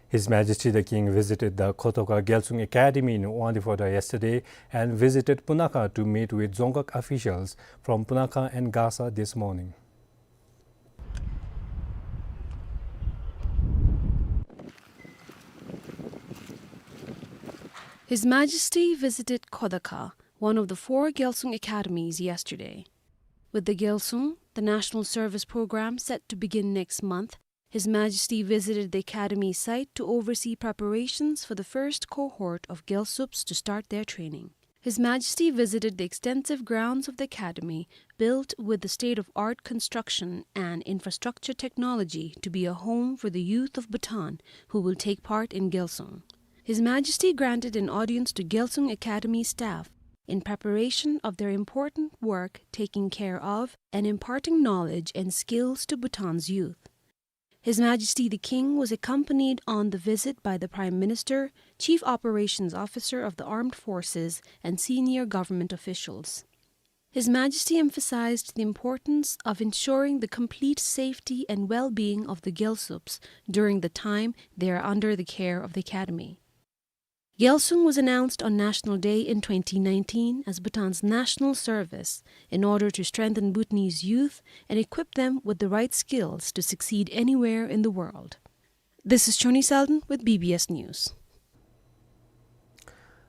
His Majesty the King visited the Kotoka Gyaltsung Academy in Wangdue Phodrang yesterday and visited Punakha to meet with Dzongkhag officials from Punakha and Gasa this morning. His Majesty visited Kotoka, one of the four Gyaltsung academies, yesterday. With the Gyaltsung, the National Service Program set to begin next month, His Majesty visited the academy site to oversee preparations for the first cohort of Gyaltsups to start their training. His Majesty visited the extensive grounds of the academy, built with the state-of-art construction and infrastructure technology to be a home for the youth of Bhutan who will take part in Gyaltsung. His Majesty granted an audience to Gyaltsung Academy staff in preparation of their important work taking care of and imparting knowledge and skills to Bhutan's youth. His Majesty the King was accompanied on the visit by the Prime Minister, Chief Operations Officer of the Armed Forces, and senior government officials. His Majesty emphasized the importance of ensuring the complete safety and well-being of the Gyaltsops during the time they are under the care of the Academy. Gyalsung was announced on National Day in twenty nineteen as Bhutan's national service in order to strengthen Bhutanese youth and equip them with the right skills to succeed anywhere in the world. This is Choni Seldon with B B S News.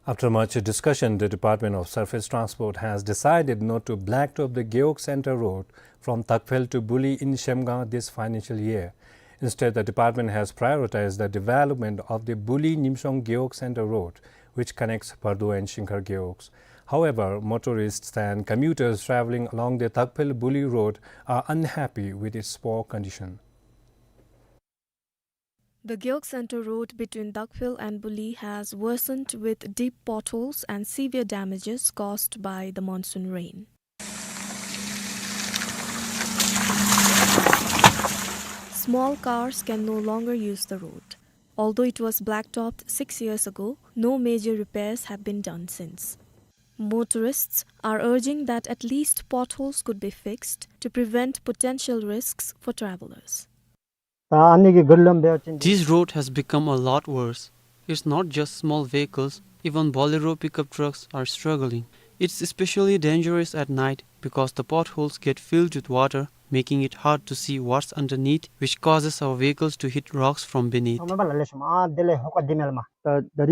After much discussion, the Department of Surface Transport has decided not to blacktop the Gewog Center Road from Takphel to Buli in Zhemgang this financial year. Instead, the department has prioritized the development of the Buli Nyimshong Gewog Center Road, which connects Bardo and Shingkhar Gewogs. However, motorists and commuters traveling along the Takphel Buli road are unhappy with its poor condition. The Gewog Center Road between Takphel and Buli has worsened with deep potholes and severe damages caused by the monsoon rain. Small cars can no longer use the road. Although it was blacktopped six years ago, no major repairs have been done since. Motorists are urging that at least potholes could be fixed to prevent potential risks for travelers. This road has become a lot worse. It's not just small vehicles, even Bolero pickup trucks are struggling. It's especially dangerous at night because the potholes get filled with water, making it hard to see what's underneath, which causes our vehicles to hit rocks from beneath. ད་ད་རེས་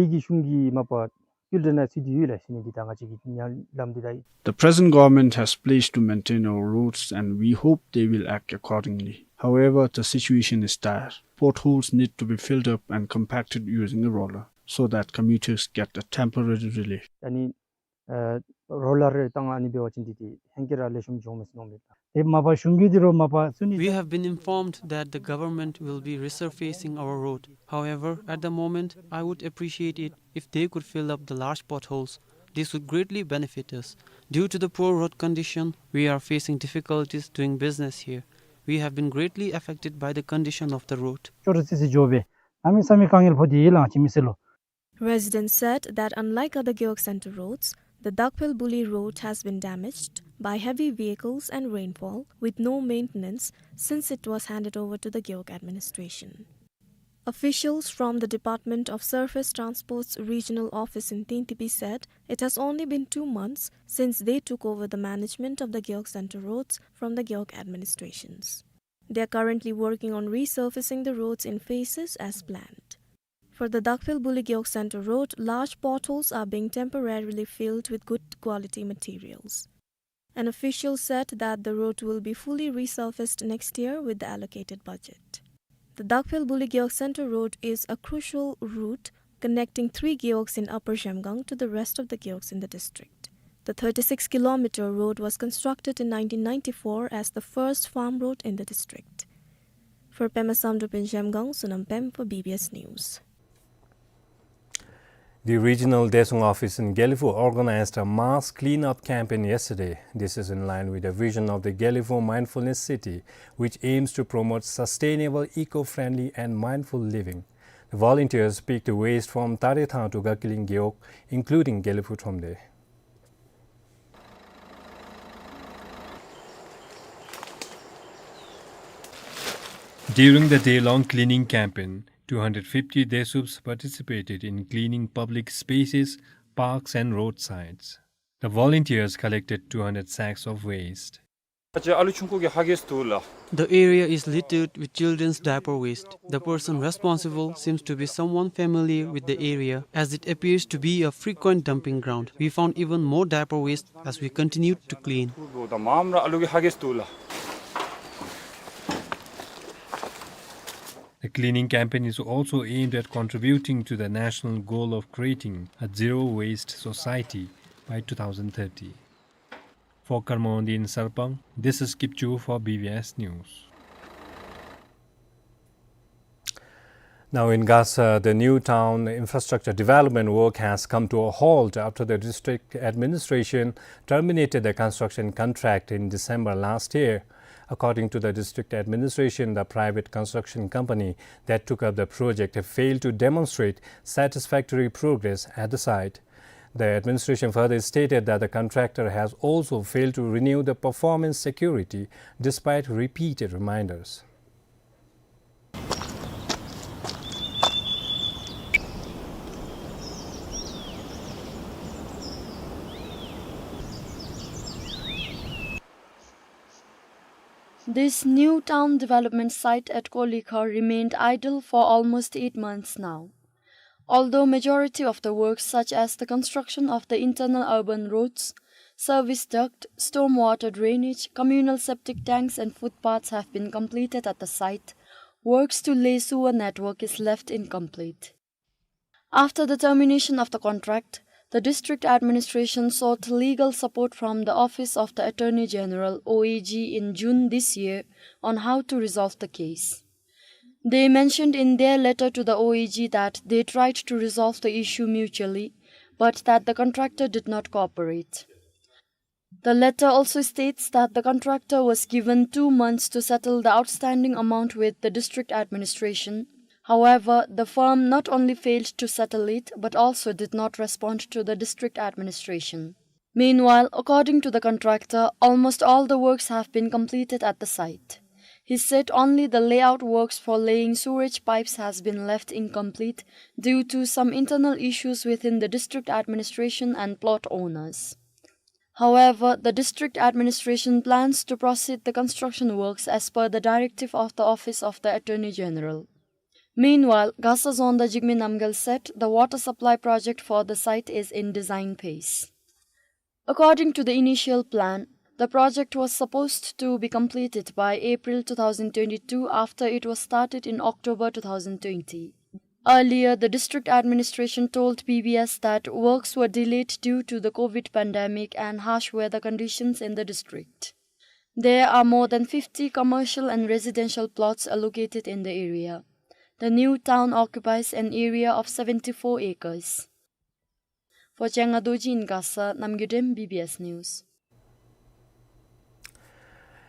ཀྱི་གཞུང་གིས་མ་པ་ཡུལ་འདྲ་ན་སི་ཏུ་ཡུལ་ལ་སི་ནི་འདི་ད་ང་ཅིག་གི་ཉ་ལམ་འདི་ད། The present government has pledged to maintain our roads and we hope they will act accordingly. However, the situation is dire. Potholes need to be filled up and compacted using a roller so that commuters get a temporary relief. ཨ་ནི་ཨ་རོ་ལར་རེ་བཏང་ཨ་ནི་འབད་བ་ཅིན་འདི་འདི་ཧེང་སྐལ་ར་ལེགས་ཤོམ་འབྱུང་མས་ཟེར་མནོཝ་མས། ཏེ་མ་པ་གཞུང་གིས་འདི་རོ་མ་པ་སུ་ནི། We have been informed that the government will be resurfacing our road. However, at the moment, I would appreciate it if they could fill up the large potholes. This would greatly benefit us. Due to the poor road condition, we are facing difficulties doing business here. We have been greatly affected by the condition of the road. ཅོ་རུ་ཙི་ཙི་འགྱོ་བས། ཨ་མི་ས་མི་དཀའ་ངལ་ཕོག་སྟེ་ཡི་ལང་ཅི་མི་སེ་ལོ། Residents said that unlike other Gewog Center roads, the Dakphel-Buli road has been damaged by heavy vehicles and rainfall, with no maintenance since it was handed over to the Gewog administration. Officials from the Department of Surface Transport's regional office in Tingtipi said it has only been two months since they took over the management of the Gewog Center roads from the Gewog administrations. They are currently working on resurfacing the roads in phases as planned. For the Dakphel-Buli Gewog Center road, large potholes are being temporarily filled with good quality materials. An official said that the road will be fully resurfaced next year with the allocated budget. The Dakphel-Buli Gewog Center road is a crucial route connecting three gewogs in Upper Zhemgang to the rest of the gewogs in the district. The thirty-six kilometer road was constructed in nineteen ninety-four as the first farm road in the district. For Pema Samdrup in Zhemgang, Sonam Pem for B B S News. The regional Dechung office in Gelephu organized a mass cleanup campaign yesterday. This is in line with the vision of the Gelephu Mindfulness City, which aims to promote sustainable, eco-friendly and mindful living. The volunteers picked waste from Tarethang to Gakiling Gewog, including Gelephu Thromde. During the day-long cleaning campaign, two hundred fifty Desups participated in cleaning public spaces, parks and roadsides. The volunteers collected two hundred sacks of waste. The area is littered with children's diaper waste. The person responsible seems to be someone familiar with the area, as it appears to be a frequent dumping ground. We found even more diaper waste as we continued to clean. The cleaning campaign is also aimed at contributing to the national goal of creating a zero-waste society by two thousand thirty. For Karma Wangdi in Sarpang, this is Kipchu for B B S News. Now in Gasa, the new town infrastructure development work has come to a halt after the district administration terminated the construction contract in December last year. According to the district administration, the private construction company that took up the project failed to demonstrate satisfactory progress at the site. The administration further stated that the contractor has also failed to renew the performance security despite repeated reminders. This new town development site at Kolikha remained idle for almost eight months now. Although majority of the works, such as the construction of the internal urban roads, service duct, stormwater drainage, communal septic tanks and footpaths have been completed at the site, works to lay sewer network is left incomplete. After the termination of the contract, the district administration sought legal support from the Office of the Attorney General, O A G, in June this year on how to resolve the case. They mentioned in their letter to the O A G that they tried to resolve the issue mutually, but that the contractor did not cooperate. The letter also states that the contractor was given two months to settle the outstanding amount with the district administration. However, the firm not only failed to settle it, but also did not respond to the district administration. Meanwhile, according to the contractor, almost all the works have been completed at the site. He said only the layout works for laying sewerage pipes has been left incomplete due to some internal issues within the district administration and plot owners. However, the district administration plans to proceed the construction works as per the directive of the Office of the Attorney General. Meanwhile, Gasa Zonda Jigme Namgyal said the water supply project for the site is in design phase. According to the initial plan, the project was supposed to be completed by April two thousand twenty-two after it was started in October two thousand twenty. Earlier, the district administration told B B S that works were delayed due to the COVID pandemic and harsh weather conditions in the district. There are more than fifty commercial and residential plots allocated in the area. The new town occupies an area of seventy-four acres. For Changa Dorji in Gasa, Namgay Dem, B B S News.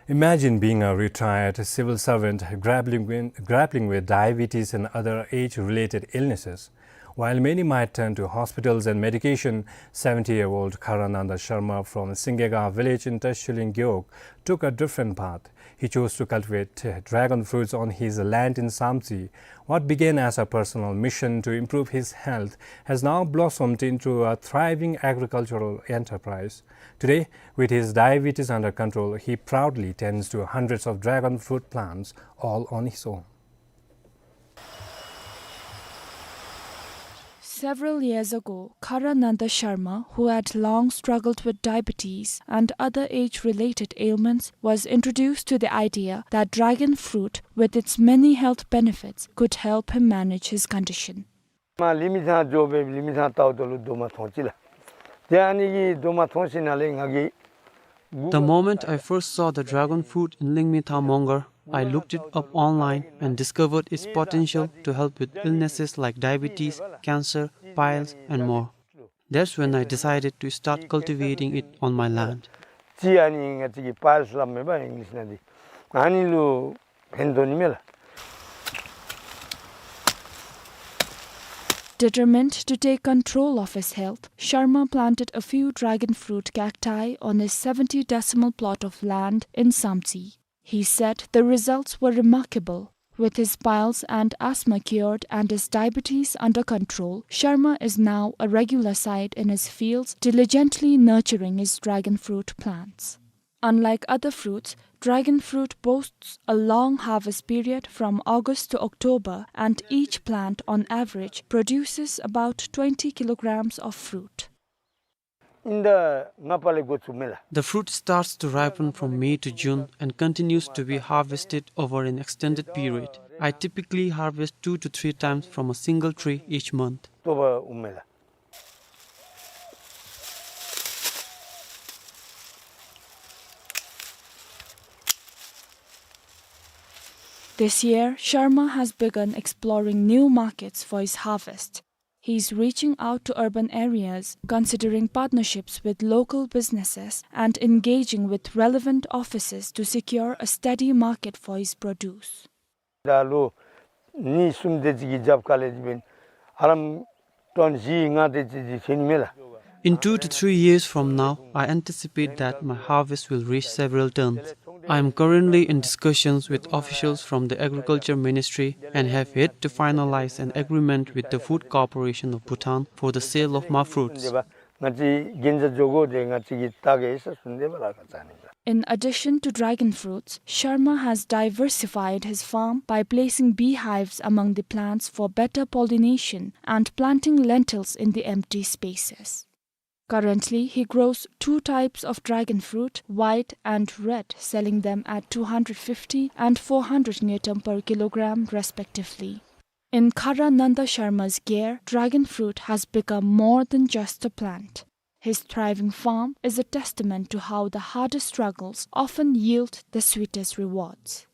Imagine being a retired civil servant grappling with, grappling with diabetes and other age-related illnesses. While many might turn to hospitals and medication, seventy-year-old Kharananda Sharma from Singega village in Tehsil Gewog took a different path. He chose to cultivate dragon fruits on his land in Samtse. What began as a personal mission to improve his health has now blossomed into a thriving agricultural enterprise. Today, with his diabetes under control, he proudly tends to hundreds of dragon fruit plants all on his own. Several years ago, Kharananda Sharma, who had long struggled with diabetes and other age-related ailments, was introduced to the idea that dragon fruit, with its many health benefits, could help him manage his condition. མ་ལི་མི་ཐང་འགྱོ་སྦེ་ལི་མི་ཐང་ལྟཝ་ད་ལུ་རྡོག་མ་མཐོང་ཅི་ལགས། ཏེ་ཨ་ནི་གི་རྡོག་མ་མཐོང་ཞིནམ་ལས་ང་གིས། The moment I first saw the dragon fruit in Lingmithang Mongar, I looked it up online and discovered its potential to help with illnesses like diabetes, cancer, piles, and more. That's when I decided to start cultivating it on my land. ཅི་ཨ་ནི་ང་བཅས་ཀྱི་པཱལསི་སླབ་མས་པ་ཨིང་ལིཤ་ནང་འདི། ཨ་ནི་ལུ་ཕན་ཐོགས་ནི་མས་ལགས། Determined to take control of his health, Sharma planted a few dragon fruit cacti on his seventy decimal plot of land in Samtse. He said the results were remarkable. With his piles and asthma cured and his diabetes under control, Sharma is now a regular sight in his fields, diligently nurturing his dragon fruit plants. Unlike other fruits, dragon fruit boasts a long harvest period from August to October, and each plant, on average, produces about twenty kilograms of fruit. ཨིན་ད་ང་པ་ལས་འགོ་བཙུགས་མས་ལགས། The fruit starts to ripen from May to June and continues to be harvested over an extended period. I typically harvest two to three times from a single tree each month. ལྟོ་བ་འོང་མས་ལགས། This year, Sharma has begun exploring new markets for his harvest. He's reaching out to urban areas, considering partnerships with local businesses and engaging with relevant offices to secure a steady market for his produce. ད་ལོ་ནི་གསུམ་དེ་ཅིག་གི་རྒྱབ་ཁ་ལས་ཅིག་འབདན་ཨ་རམ་ཊོན་བཞི་ལྔ་དེ་ཅིག་ཅིག་ཐོན་ནི་མས་ལགས། In two to three years from now, I anticipate that my harvest will reach several tons. I am currently in discussions with officials from the Agriculture Ministry and have yet to finalize an agreement with the Food Corporation of Bhutan for the sale of my fruits. In addition to dragon fruits, Sharma has diversified his farm by placing beehives among the plants for better pollination and planting lentils in the empty spaces. Currently, he grows two types of dragon fruit, white and red, selling them at two hundred fifty and four hundred ngultrum per kilogram, respectively. In Khara Nanda Sharma's care, dragon fruit has become more than just a plant. His thriving farm is a testament to how the hardest struggles often yield the sweetest rewards.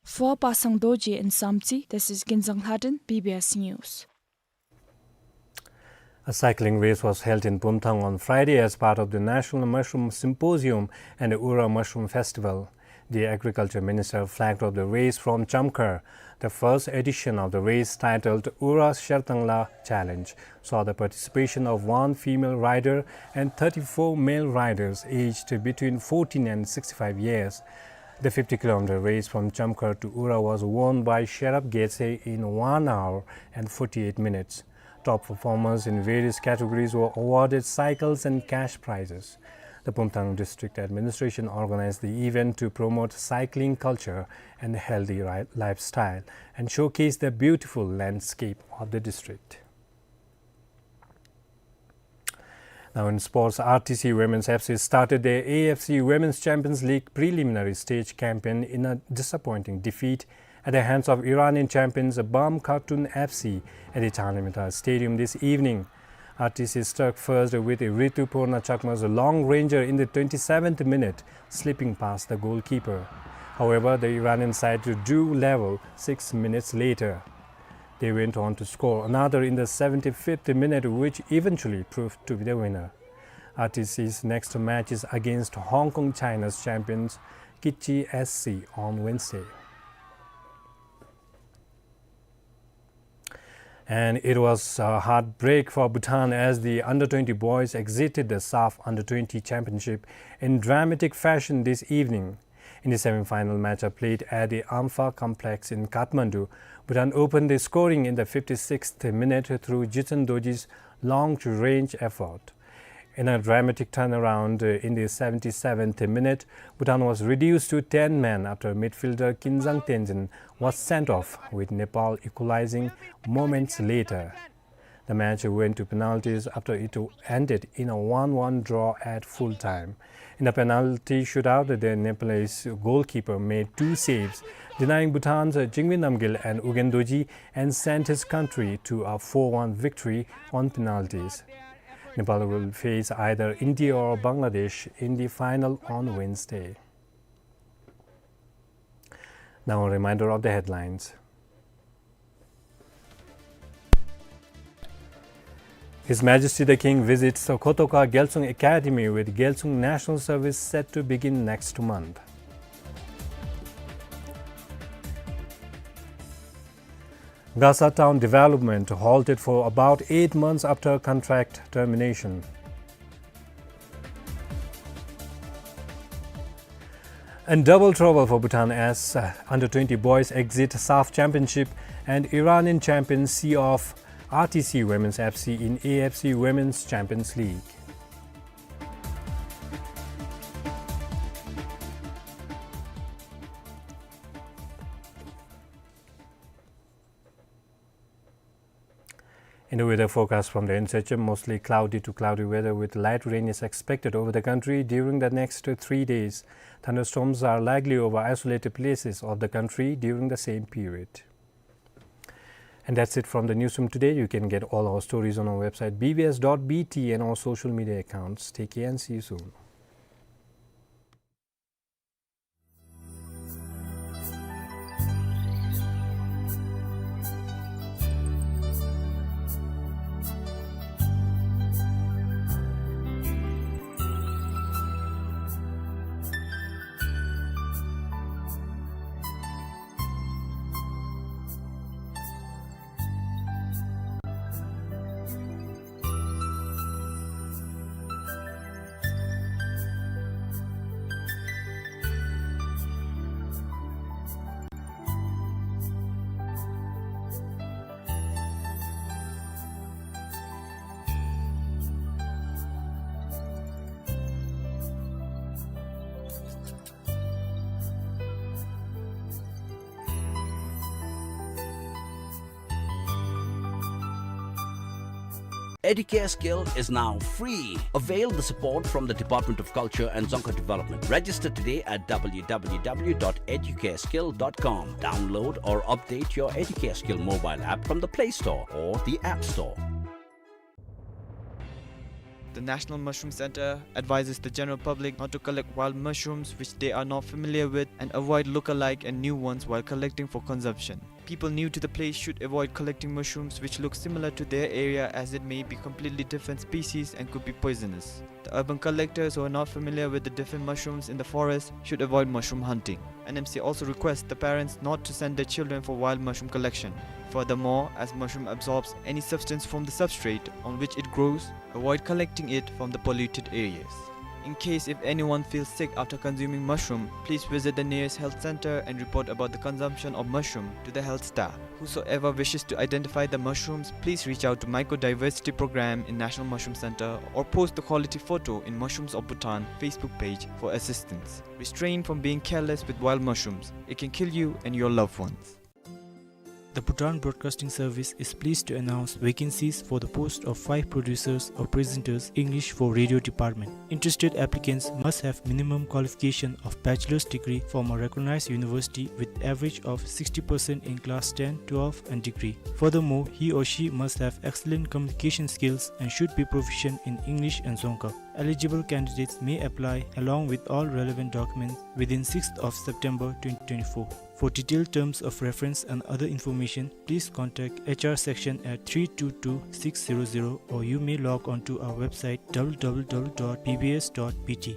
For Pasang Dorji in Samtse, this is Kinzang Lhaden, B B S News. A cycling race was held in Pumthang on Friday as part of the National Mushroom Symposium and the Ura Mushroom Festival. The agriculture minister flagged off the race from Chamkhar. The first edition of the race, titled Ura Shertangla Challenge, saw the participation of one female rider and thirty-four male riders aged between fourteen and sixty-five years. The fifty kilometer race from Chamkhar to Ura was won by Sherab Getse in one hour and forty-eight minutes. Top performers in various categories were awarded cycles and cash prizes. The Pumthang District Administration organized the event to promote cycling culture and healthy ri-, lifestyle and showcase the beautiful landscape of the district. Now in sports, R T C Women's F C started their A F C Women's Champions League preliminary stage campaign in a disappointing defeat at the hands of Iranian champions Bam Khartoum F C at the Tanimita Stadium this evening. R T C struck first with Rituparna Chakma's long ranger in the twenty-seventh minute, slipping past the goalkeeper. However, the Iranian side drew level six minutes later. They went on to score another in the seventy-fifth minute, which eventually proved to be the winner. R T C's next match is against Hong Kong, China's champions, Kichi S C, on Wednesday. And it was a heartbreak for Bhutan as the under twenty boys exited the SAFF Under twenty Championship in dramatic fashion this evening. In the semi-final match played at the Ampha Complex in Kathmandu, Bhutan opened the scoring in the fifty-sixth minute through Jitsan Dorji's long-range effort. In a dramatic turnaround, uh, in the seventy-seventh minute, Bhutan was reduced to ten men after midfielder Kinzang Tenzin was sent off, with Nepal equalizing moments later. The match went to penalties after it ended in a one one draw at full time. In a penalty shootout, the Nepalese goalkeeper made two saves, denying Bhutan's Jingwin Namgyel and Ugyen Dorji, and sent his country to a four one victory on penalties. Nepal will face either India or Bangladesh in the final on Wednesday. Now a reminder of the headlines. His Majesty the King visits Kotoka Gyaltsung Academy, with Gyaltsung National Service set to begin next month. Gasa town development halted for about eight months after contract termination. And double trouble for Bhutan as, uh, under twenty boys exit SAFF Championship and Iranian champions see off R T C Women's F C in A F C Women's Champions League. In the weather forecast from the N C H M, mostly cloudy to cloudy weather with light rain is expected over the country during the next three days. Thunderstorms are likely over isolated places of the country during the same period. And that's it from the newsroom today. You can get all our stories on our website B B S dot B T and our social media accounts. Take care and see you soon. Educare Skill is now free. Avail the support from the Department of Culture and Dzongkha Development. Register today at w w w dot educare skill dot com. Download or update your Educare Skill mobile app from the Play Store or the App Store. The National Mushroom Center advises the general public not to collect wild mushrooms which they are not familiar with and avoid look-alike and new ones while collecting for consumption. People new to the place should avoid collecting mushrooms which look similar to their area, as it may be completely different species and could be poisonous. The urban collectors who are not familiar with the different mushrooms in the forest should avoid mushroom hunting. N M C also requests the parents not to send their children for wild mushroom collection. Furthermore, as mushroom absorbs any substance from the substrate on which it grows, avoid collecting it from the polluted areas. In case if anyone feels sick after consuming mushroom, please visit the nearest health center and report about the consumption of mushroom to the health staff. Whosoever wishes to identify the mushrooms, please reach out to Mycodiversity Program in National Mushroom Center or post the quality photo in Mushrooms of Bhutan Facebook page for assistance. Restrain from being careless with wild mushrooms. It can kill you and your loved ones. The Bhutan Broadcasting Service is pleased to announce vacancies for the post of five producers or presenters, English for radio department. Interested applicants must have minimum qualification of bachelor's degree from a recognized university with average of sixty percent in class ten, twelve and degree. Furthermore, he or she must have excellent communication skills and should be proficient in English and Dzongkha. Eligible candidates may apply along with all relevant documents within sixth of September twenty twenty-four. For detailed terms of reference and other information, please contact H R section at three two two six zero zero, or you may log on to our website w w w dot b b s dot b t.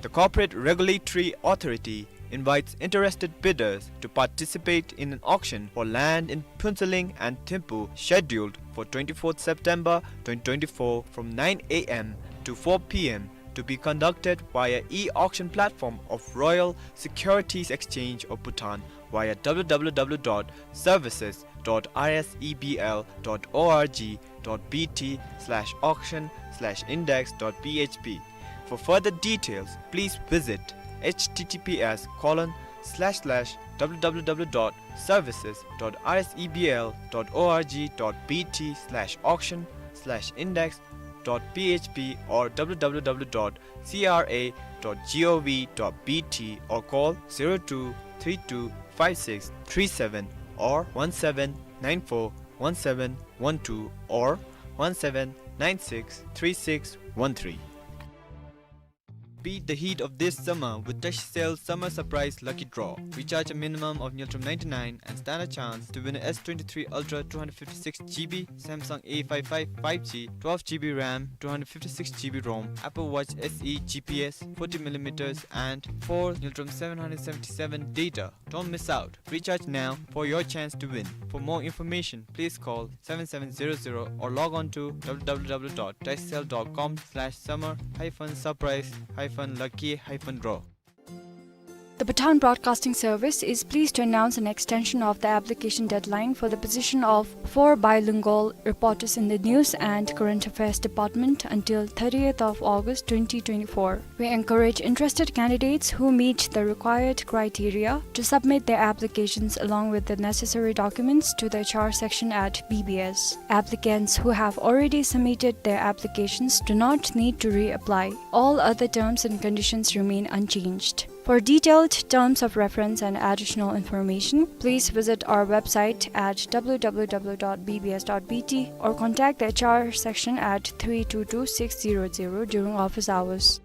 The Corporate Regulatory Authority invites interested bidders to participate in an auction for land in Phuentsholing and Thimphu scheduled for twenty-fourth September twenty twenty-four from nine a m to four p m, to be conducted via e-auction platform of Royal Securities Exchange of Bhutan via w w w dot services dot r s e b l dot o r g dot b t slash auction slash index dot p h p. For further details, please visit h t t p s colon slash slash w w w dot services dot r s e b l dot o r g dot b t slash auction slash index dot p h p or w w w dot c r a dot gov dot b t or call zero two three two five six three seven or one seven nine four one seven one two or one seven nine six three six one three. Beat the heat of this summer with Tashcell Summer Surprise Lucky Draw. Recharge a minimum of Ngultrum ninety-nine and stand a chance to win a S twenty-three Ultra two hundred fifty-six G B, Samsung A five five five G, twelve G B RAM, two hundred fifty-six G B ROM, Apple Watch S E G P S, forty millimeters and four Ngultrum seven hundred seventy-seven data. Don't miss out. Recharge now for your chance to win. For more information, please call seven seven zero zero or log on to w w w dot tashcell dot com slash summer hyphen surprise hyphen lucky hyphen draw. The Bhutan Broadcasting Service is pleased to announce an extension of the application deadline for the position of four bilingual reporters in the News and Current Affairs Department until thirtieth of August twenty twenty-four. We encourage interested candidates who meet the required criteria to submit their applications along with the necessary documents to the H R section at B B S. Applicants who have already submitted their applications do not need to reapply. All other terms and conditions remain unchanged. For detailed terms of reference and additional information, please visit our website at w w w dot b b s dot b t or contact the H R section at three two two six zero zero during office hours.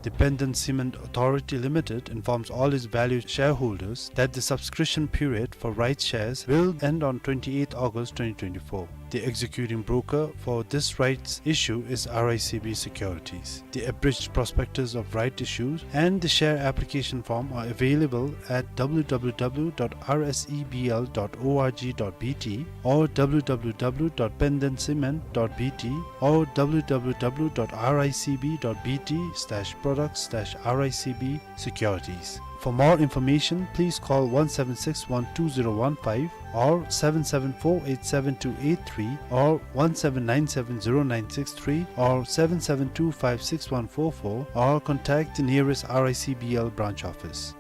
The Penden Cement Authority Limited informs all its valued shareholders that the subscription period for rights shares will end on twenty-eighth August twenty twenty-four. The executing broker for this rights issue is R I C B Securities. The abridged prospectus of right issues and the share application form are available at w w w dot r s e b l dot o r g dot b t or w w w dot penden cement dot b t or w w w dot r i c b dot b t slash products slash r i c b securities. For more information, please call one seven six one two zero one five or seven seven four eight seven two eight three or one seven nine seven zero nine six three or seven seven two five six one four four or contact the nearest R I C B L branch office.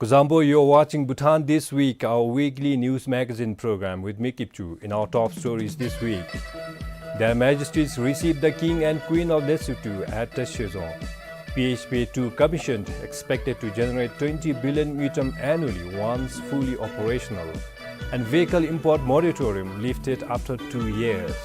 Kuzuzangpo, you're watching Bhutan This Week, our weekly news magazine program with me, Kipchu. In our top stories this week, Their Majesties receive the King and Queen of Lesotho at Tashizong. P H P two commissioned, expected to generate twenty billion ngultrum annually once fully operational. And vehicle import moratorium lifted after two years.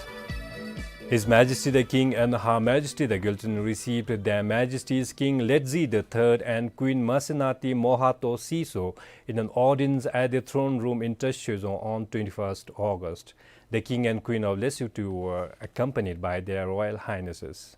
His Majesty the King and Her Majesty the Giltan received Their Majesties King Letsie the third and Queen Masenate Mohato Seeso in an audience at the throne room in Tashizong on twenty-first August. The King and Queen of Lesotho were accompanied by Their Royal Highnesses.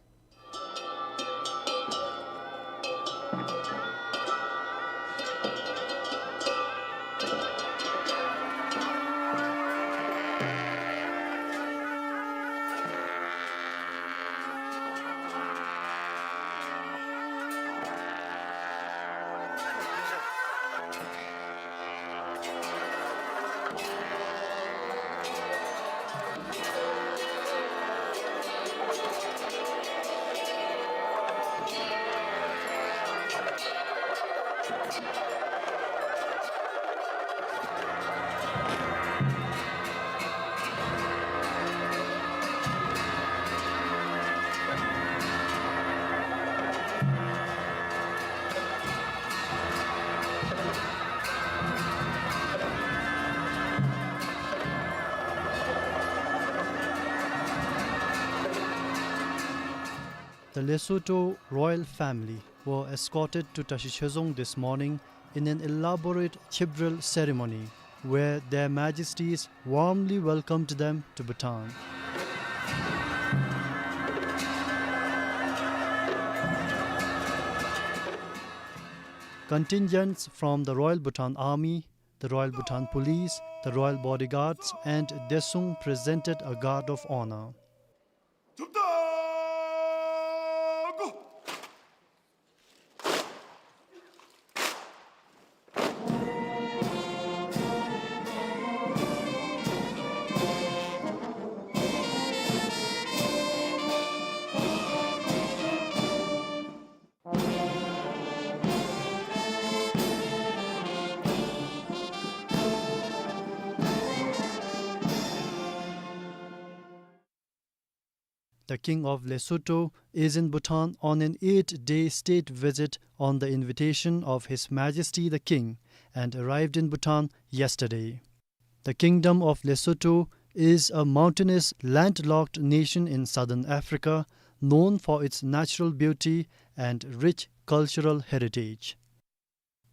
The Lesotho royal family were escorted to Tashizong this morning in an elaborate chibral ceremony where Their Majesties warmly welcomed them to Bhutan. Contingents from the Royal Bhutan Army, the Royal Bhutan Police, the Royal Bodyguards, and Desung presented a guard of honor. The King of Lesotho is in Bhutan on an eight-day state visit on the invitation of His Majesty the King and arrived in Bhutan yesterday. The Kingdom of Lesotho is a mountainous, landlocked nation in southern Africa, known for its natural beauty and rich cultural heritage.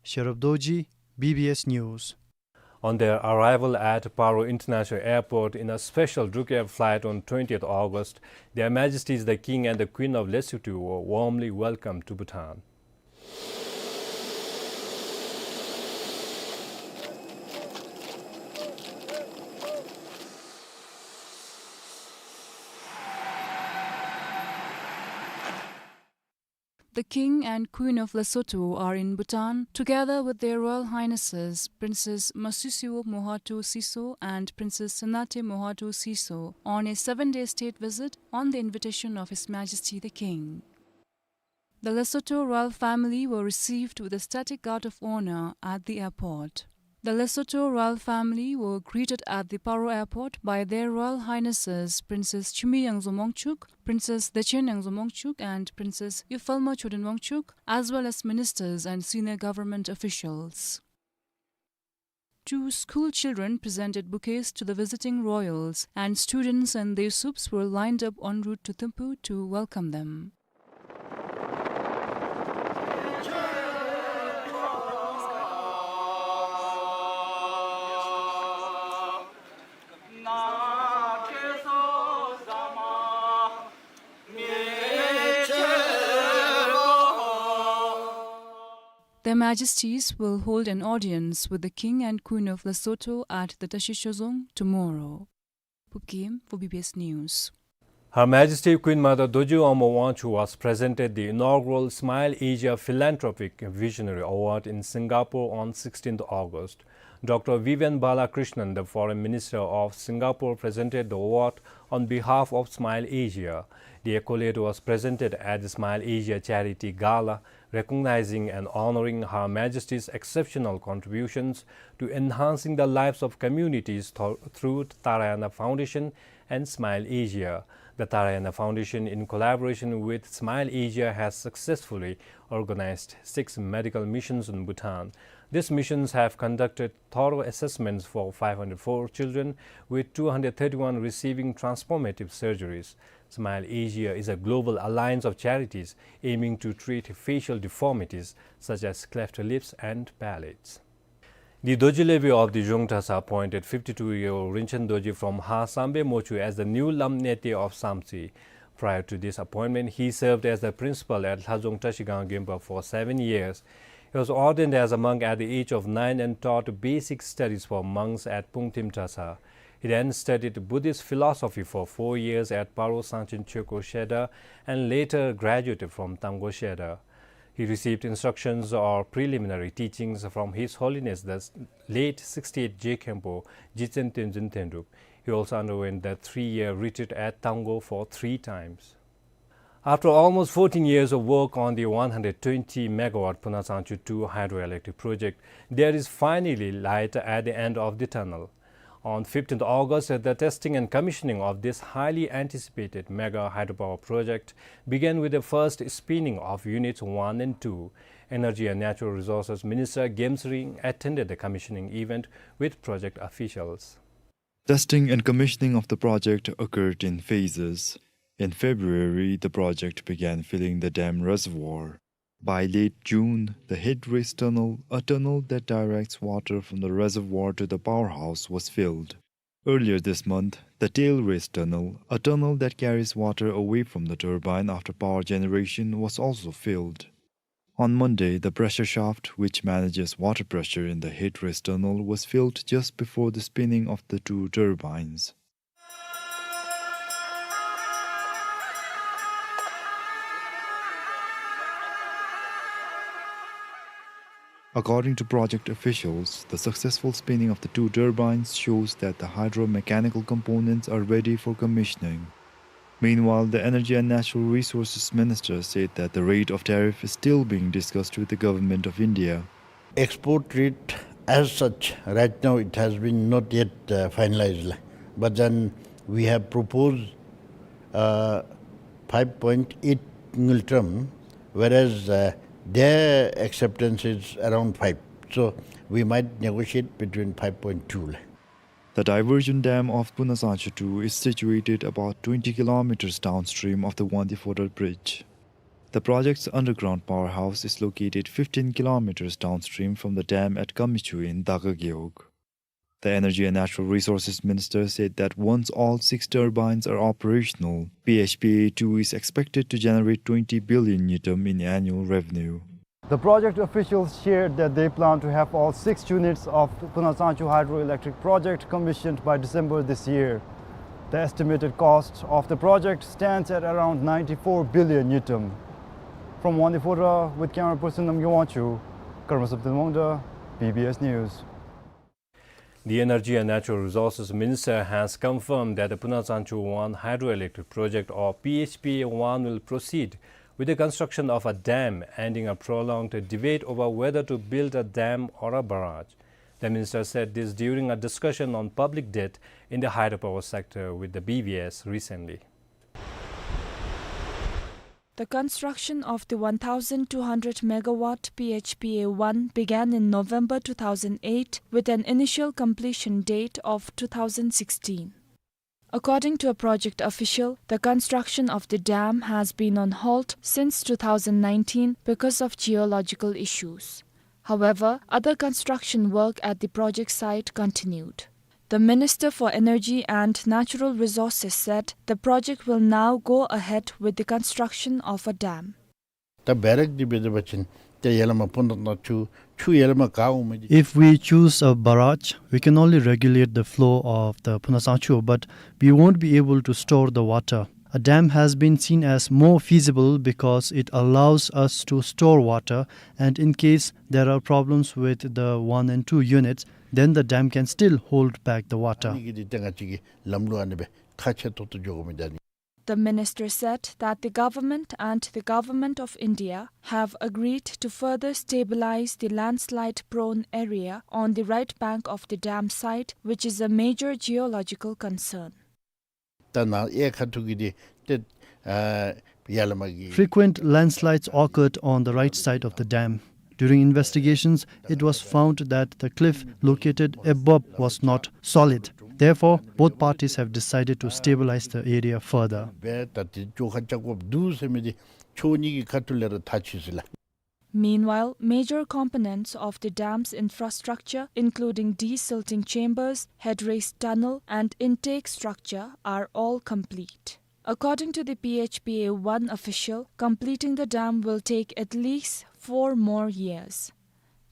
Sherab Dorji, B B S News. On their arrival at Paro International Airport in a special Drukair flight on twentieth August, Their Majesties the King and the Queen of Lesotho were warmly welcomed to Bhutan. The King and Queen of Lesotho are in Bhutan, together with Their Royal Highnesses Princess Masisiwo Mohato Seeso and Princess Senate Mohato Seeso, on a seven-day state visit on the invitation of His Majesty the King. The Lesotho royal family were received with a static guard of honor at the airport. The Lesotho royal family were greeted at the Paro Airport by Their Royal Highnesses Princess Chumi Yangzo Mongchuk, Princess Dechen Yangzo Mongchuk, and Princess Yufalma Choden Mongchuk, as well as ministers and senior government officials. Two school children presented bouquets to the visiting royals, and students and their supes were lined up en route to Thimphu to welcome them. Their Majesties will hold an audience with the King and Queen of Lesotho at the Tashizong tomorrow. Pupkim for B B S News. Her Majesty Queen Mother Dojiu Ama Wangchuck was presented the inaugural Smile Asia Philanthropic Visionary Award in Singapore on sixteenth August. Doctor Vivian Balakrishnan, the Foreign Minister of Singapore, presented the award on behalf of Smile Asia. The accolade was presented at the Smile Asia Charity Gala, recognizing and honoring Her Majesty's exceptional contributions to enhancing the lives of communities th-, through Tarayana Foundation and Smile Asia. The Tarayana Foundation, in collaboration with Smile Asia, has successfully organized six medical missions in Bhutan. These missions have conducted thorough assessments for five hundred four children, with two hundred thirty-one receiving transformative surgeries. Smile Asia is a global alliance of charities aiming to treat facial deformities such as cleft lips and palates. The Dorji Levy of the Zhong Trasa appointed fifty-two-year-old Rinchen Dorji from Ha Sambe Mochu as the new Lam Nete of Samtse. Prior to this appointment, he served as the principal at Lhadzong Trashigang Gempa for seven years. He was ordained as a monk at the age of nine and taught basic studies for monks at Pungtim Trasa. He then studied Buddhist philosophy for four years at Paro Sangchen Chökor Shedar and later graduated from Tamgo Shedar. He received instructions or preliminary teachings from His Holiness the late sixty-eight Je Khenpo, Jitsen Tenzin Tenrup. He also underwent the three-year retreat at Tamgo for three times. After almost fourteen years of work on the one hundred twenty megawatt Phunatsangchu two hydroelectric project, there is finally light at the end of the tunnel. On fifteenth August, the testing and commissioning of this highly anticipated mega hydropower project began with the first spinning of units one and two. Energy and Natural Resources Minister Gemsa Ring attended the commissioning event with project officials. Testing and commissioning of the project occurred in phases. In February, the project began filling the dam reservoir. By late June, the head race tunnel, a tunnel that directs water from the reservoir to the powerhouse, was filled. Earlier this month, the tail race tunnel, a tunnel that carries water away from the turbine after power generation, was also filled. On Monday, the pressure shaft, which manages water pressure in the head race tunnel, was filled just before the spinning of the two turbines. According to project officials, the successful spinning of the two turbines shows that the hydromechanical components are ready for commissioning. Meanwhile, the Energy and Natural Resources Minister said that the rate of tariff is still being discussed with the Government of India. Export rate as such, right now it has been not yet, uh, finalized. But then we have proposed, uh, five point eight ngultrum, whereas, uh, their acceptance is around five. So we might negotiate between five point two. The diversion dam of Phunatsangchu two is situated about twenty kilometers downstream of the Wangdue Phodrang Bridge. The project's underground powerhouse is located fifteen kilometers downstream from the dam at Kamichu in Daga Gewog. The Energy and Natural Resources Minister said that once all six turbines are operational, P H P A two is expected to generate twenty billion ngultrum in annual revenue. The project officials shared that they plan to have all six units of Phunatsangchu Hydroelectric Project commissioned by December this year. The estimated cost of the project stands at around ninety-four billion ngultrum. From Wangdue Phodrang with camera person Namgay Wangchuk, Karmasap Tengmangda, B B S News. The Energy and Natural Resources Minister has confirmed that the Phunatsangchu one hydroelectric project, or P H P A one, will proceed with the construction of a dam, ending a prolonged debate over whether to build a dam or a barrage. The minister said this during a discussion on public debt in the hydropower sector with the B B S recently. The construction of the one thousand two hundred megawatt P H P A one began in November two thousand eight, with an initial completion date of two thousand sixteen. According to a project official, the construction of the dam has been on halt since two thousand nineteen because of geological issues. However, other construction work at the project site continued. The Minister for Energy and Natural Resources said the project will now go ahead with the construction of a dam. ད་བེ་རག་འདི་འབད་དེ་འབད་བ་ཅིན་ཏེ་ཡར་ལས་མར་ཕུ་ནུ་ནང་ཆུ་ཆུ་ཡར་ལས་མར་ག་འོང་མི་འདི། If we choose a barrage, we can only regulate the flow of the Phunatsangchu, but we won't be able to store the water. A dam has been seen as more feasible because it allows us to store water, and in case there are problems with the one and two units, then the dam can still hold back the water. ཨ་ནི་གི་འདི་ཏེ་ང་བཅས་ཀྱི་ལམ་ལུགས་ཨ་ནི་སྦེ་ཁག་ཆེ་ཏོག་ཏོ་འགྱོ་དགོ་མི་འདི་ཨ་ནི། The minister said that the government and the government of India have agreed to further stabilize the landslide-prone area on the right bank of the dam site, which is a major geological concern. ད་ནཱ་གཡས་ཁ་ཐུག་གི་འདི་ཏེ་ཨ་ཡར་ལས་མར་གྱི། Frequent landslides occurred on the right side of the dam. During investigations, it was found that the cliff located above was not solid. Therefore, both parties have decided to stabilize the area further. སྦེ་ད་འདི་བཅོ་ཁ་རྐྱབ་དགོཔ་འདུག་ཟེར་མི་འདི་ཕྱོགས་གཉིས་ཀྱི་ཁ་ཐུག་ལས་ར་ཐག་ཆོད་ཅི་ལགས། Meanwhile, major components of the dam's infrastructure, including desilting chambers, headrace tunnel, and intake structure, are all complete. According to the P H P A one official, completing the dam will take at least four more years.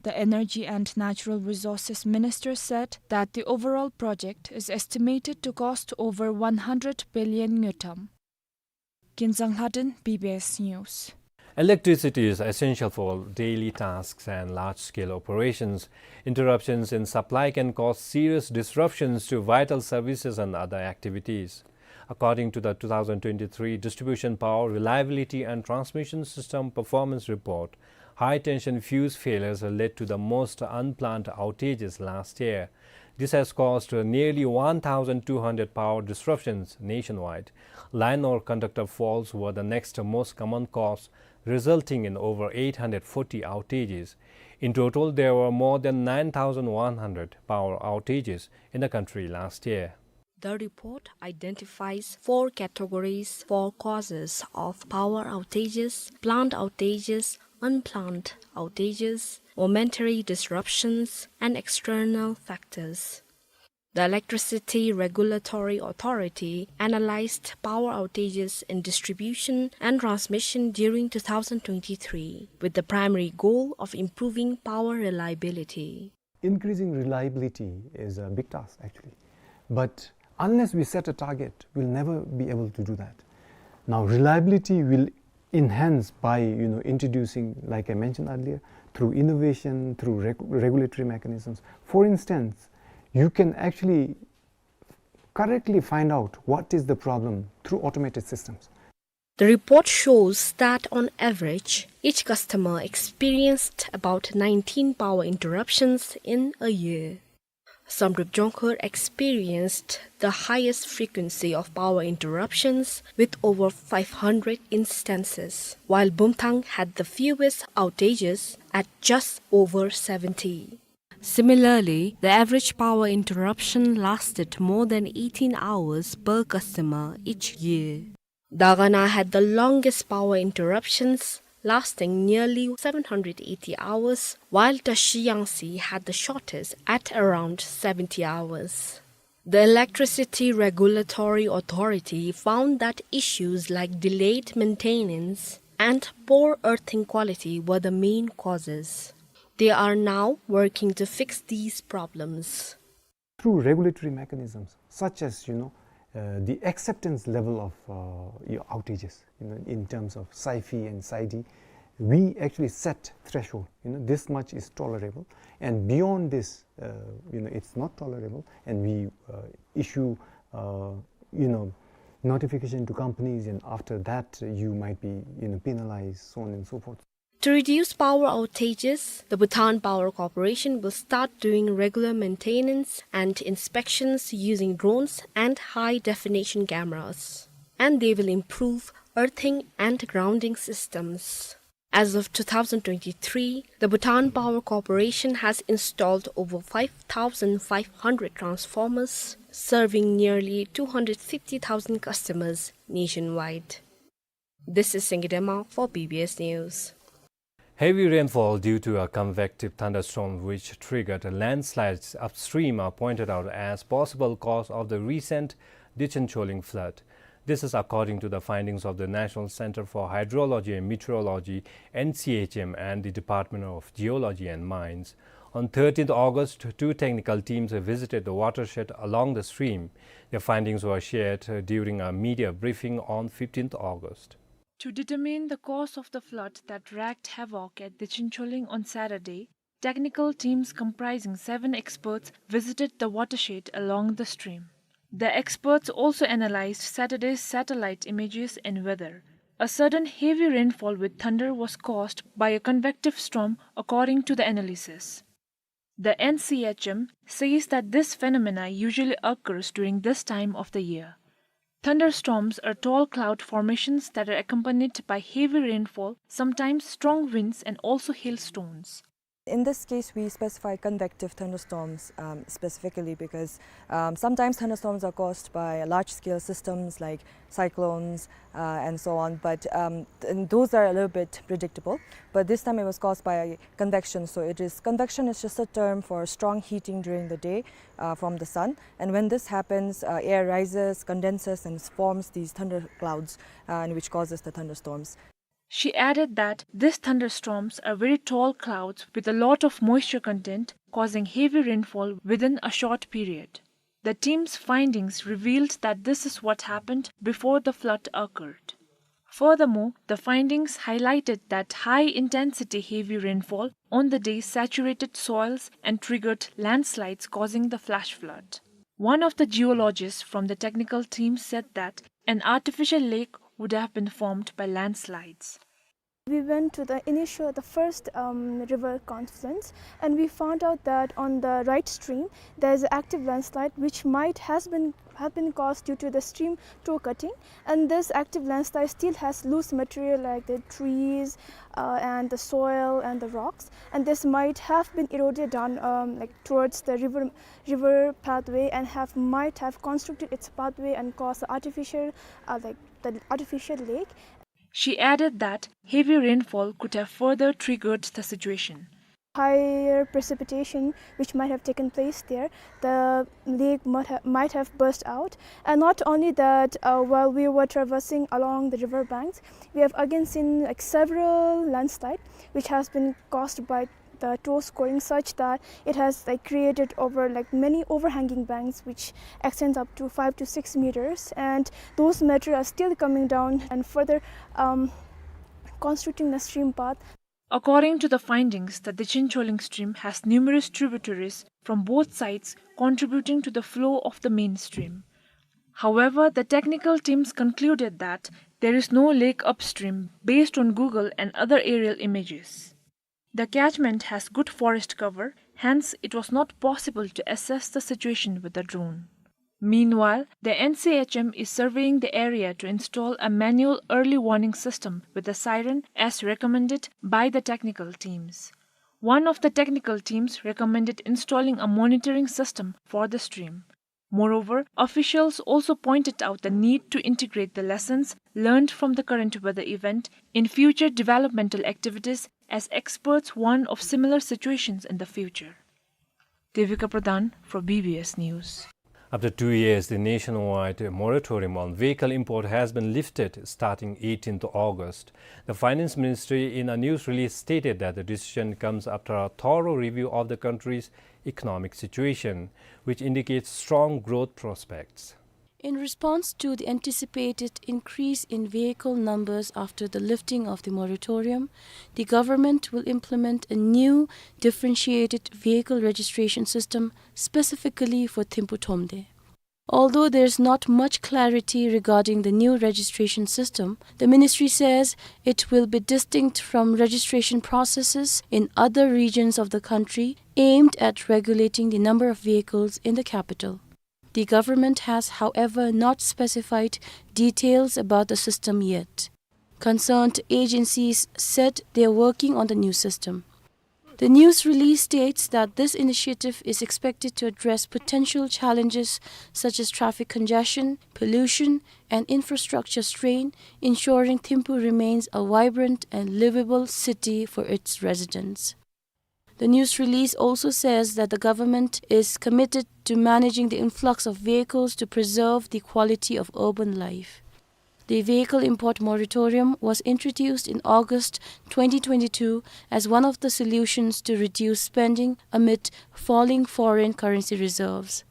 The Energy and Natural Resources Minister said that the overall project is estimated to cost over one hundred billion ngultrum. Kinzang Lhadon, B B S News. Electricity is essential for daily tasks and large-scale operations. Interruptions in supply can cause serious disruptions to vital services and other activities. According to the two thousand twenty-three Distribution Power Reliability and Transmission System Performance Report, high-tension fuse failures led to the most unplanned outages last year. This has caused nearly one thousand two hundred power disruptions nationwide. Line or conductor faults were the next most common cause, resulting in over eight hundred forty outages. In total, there were more than nine thousand one hundred power outages in the country last year. The report identifies four categories for causes of power outages: planned outages, unplanned outages, momentary disruptions, and external factors. The Electricity Regulatory Authority analyzed power outages in distribution and transmission during two thousand twenty-three, with the primary goal of improving power reliability. Increasing reliability is a big task, actually. But unless we set a target, we'll never be able to do that. Now, reliability will enhance by, you know, introducing, like I mentioned earlier, through innovation, through reg-, regulatory mechanisms. For instance, you can actually correctly find out what is the problem through automated systems. The report shows that on average, each customer experienced about nineteen power interruptions in a year. Samdrup Jongkhar experienced the highest frequency of power interruptions with over five hundred instances, while Bumthang had the fewest outages at just over seventy. Similarly, the average power interruption lasted more than eighteen hours per customer each year. Dagana had the longest power interruptions, lasting nearly seven hundred eighty hours, while Tashi Yangtze had the shortest at around seventy hours. The Electricity Regulatory Authority found that issues like delayed maintenance and poor earthing quality were the main causes. They are now working to fix these problems. Through regulatory mechanisms, such as, you know, uh, the acceptance level of, uh, your outages, you know, in terms of SAIFI and SAIDI, we actually set threshold. You know, this much is tolerable, and beyond this, uh, you know, it's not tolerable, and we, uh, issue, uh, you know, notification to companies, and after that, uh, you might be, you know, penalized, so on and so forth. To reduce power outages, the Bhutan Power Corporation will start doing regular maintenance and inspections using drones and high-definition cameras. And they will improve earthing and grounding systems. As of two thousand twenty-three, the Bhutan Power Corporation has installed over five thousand five hundred transformers, serving nearly two hundred fifty thousand customers nationwide. This is Singidema for B B S News. Heavy rainfall due to a convective thunderstorm which triggered landslides upstream are pointed out as possible cause of the recent Dichen Choling flood. This is according to the findings of the National Center for Hydrology and Meteorology, N C H M, and the Department of Geology and Mines. On thirteenth August, two technical teams visited the watershed along the stream. Their findings were shared, uh, during a media briefing on fifteenth August. To determine the cause of the flood that wreaked havoc at Dichen Choling on Saturday, technical teams comprising seven experts visited the watershed along the stream. The experts also analyzed Saturday's satellite images and weather. A sudden heavy rainfall with thunder was caused by a convective storm, according to the analysis. The N C H M says that this phenomena usually occurs during this time of the year. Thunderstorms are tall cloud formations that are accompanied by heavy rainfall, sometimes strong winds and also hailstones. In this case, we specify convective thunderstorms, um, specifically because, um, sometimes thunderstorms are caused by large-scale systems like cyclones, uh, and so on. But, um, th-, and those are a little bit predictable. But this time it was caused by convection. So it is, convection is just a term for strong heating during the day, uh, from the sun. And when this happens, uh, air rises, condenses, and forms these thunderclouds, uh, and which causes the thunderstorms. She added that these thunderstorms are very tall clouds with a lot of moisture content, causing heavy rainfall within a short period. The team's findings revealed that this is what happened before the flood occurred. Furthermore, the findings highlighted that high-intensity heavy rainfall on the day saturated soils and triggered landslides, causing the flash flood. One of the geologists from the technical team said that an artificial lake would have been formed by landslides. We went to the initial, the first, um, river confluence, and we found out that on the right stream there is an active landslide which might has been, have been caused due to the stream toe cutting, and this active landslide still has loose material like the trees, uh, and the soil and the rocks, and this might have been eroded down, um, like, towards the river, river pathway, and have, might have constricted its pathway and caused the artificial, uh, like, the artificial lake. She added that heavy rainfall could have further triggered the situation. Higher precipitation which might have taken place there, the lake might ha-, might have burst out. And not only that, uh, while we were traversing along the river banks, we have again seen, like, several landslide which has been caused by the toe scoring, such that it has, like, created over, like, many overhanging banks which extends up to five to six meters, and those material are still coming down and further, um, constricting the stream path. According to the findings, the Dichincholing stream has numerous tributaries from both sides contributing to the flow of the main stream. However, the technical teams concluded that there is no lake upstream based on Google and other aerial images. The catchment has good forest cover, hence it was not possible to assess the situation with a drone. Meanwhile, the N C H M is surveying the area to install a manual early warning system with a siren as recommended by the technical teams. One of the technical teams recommended installing a monitoring system for the stream. Moreover, officials also pointed out the need to integrate the lessons learned from the current weather event in future developmental activities, as experts warn of similar situations in the future. Devika Pradhan for B B S News. After two years, the nationwide moratorium on vehicle import has been lifted starting eighteenth August. The Finance Ministry, in a news release, stated that the decision comes after a thorough review of the country's economic situation, which indicates strong growth prospects. In response to the anticipated increase in vehicle numbers after the lifting of the moratorium, the government will implement a new differentiated vehicle registration system specifically for Thimphu Thromde. Although there is not much clarity regarding the new registration system, the ministry says it will be distinct from registration processes in other regions of the country aimed at regulating the number of vehicles in the capital. The government has, however, not specified details about the system yet. Concerned agencies said they are working on the new system. The news release states that this initiative is expected to address potential challenges such as traffic congestion, pollution, and infrastructure strain, ensuring Thimphu remains a vibrant and livable city for its residents. The news release also says that the government is committed to managing the influx of vehicles to preserve the quality of urban life. The vehicle import moratorium was introduced in August twenty twenty-two as one of the solutions to reduce spending amid falling foreign currency reserves.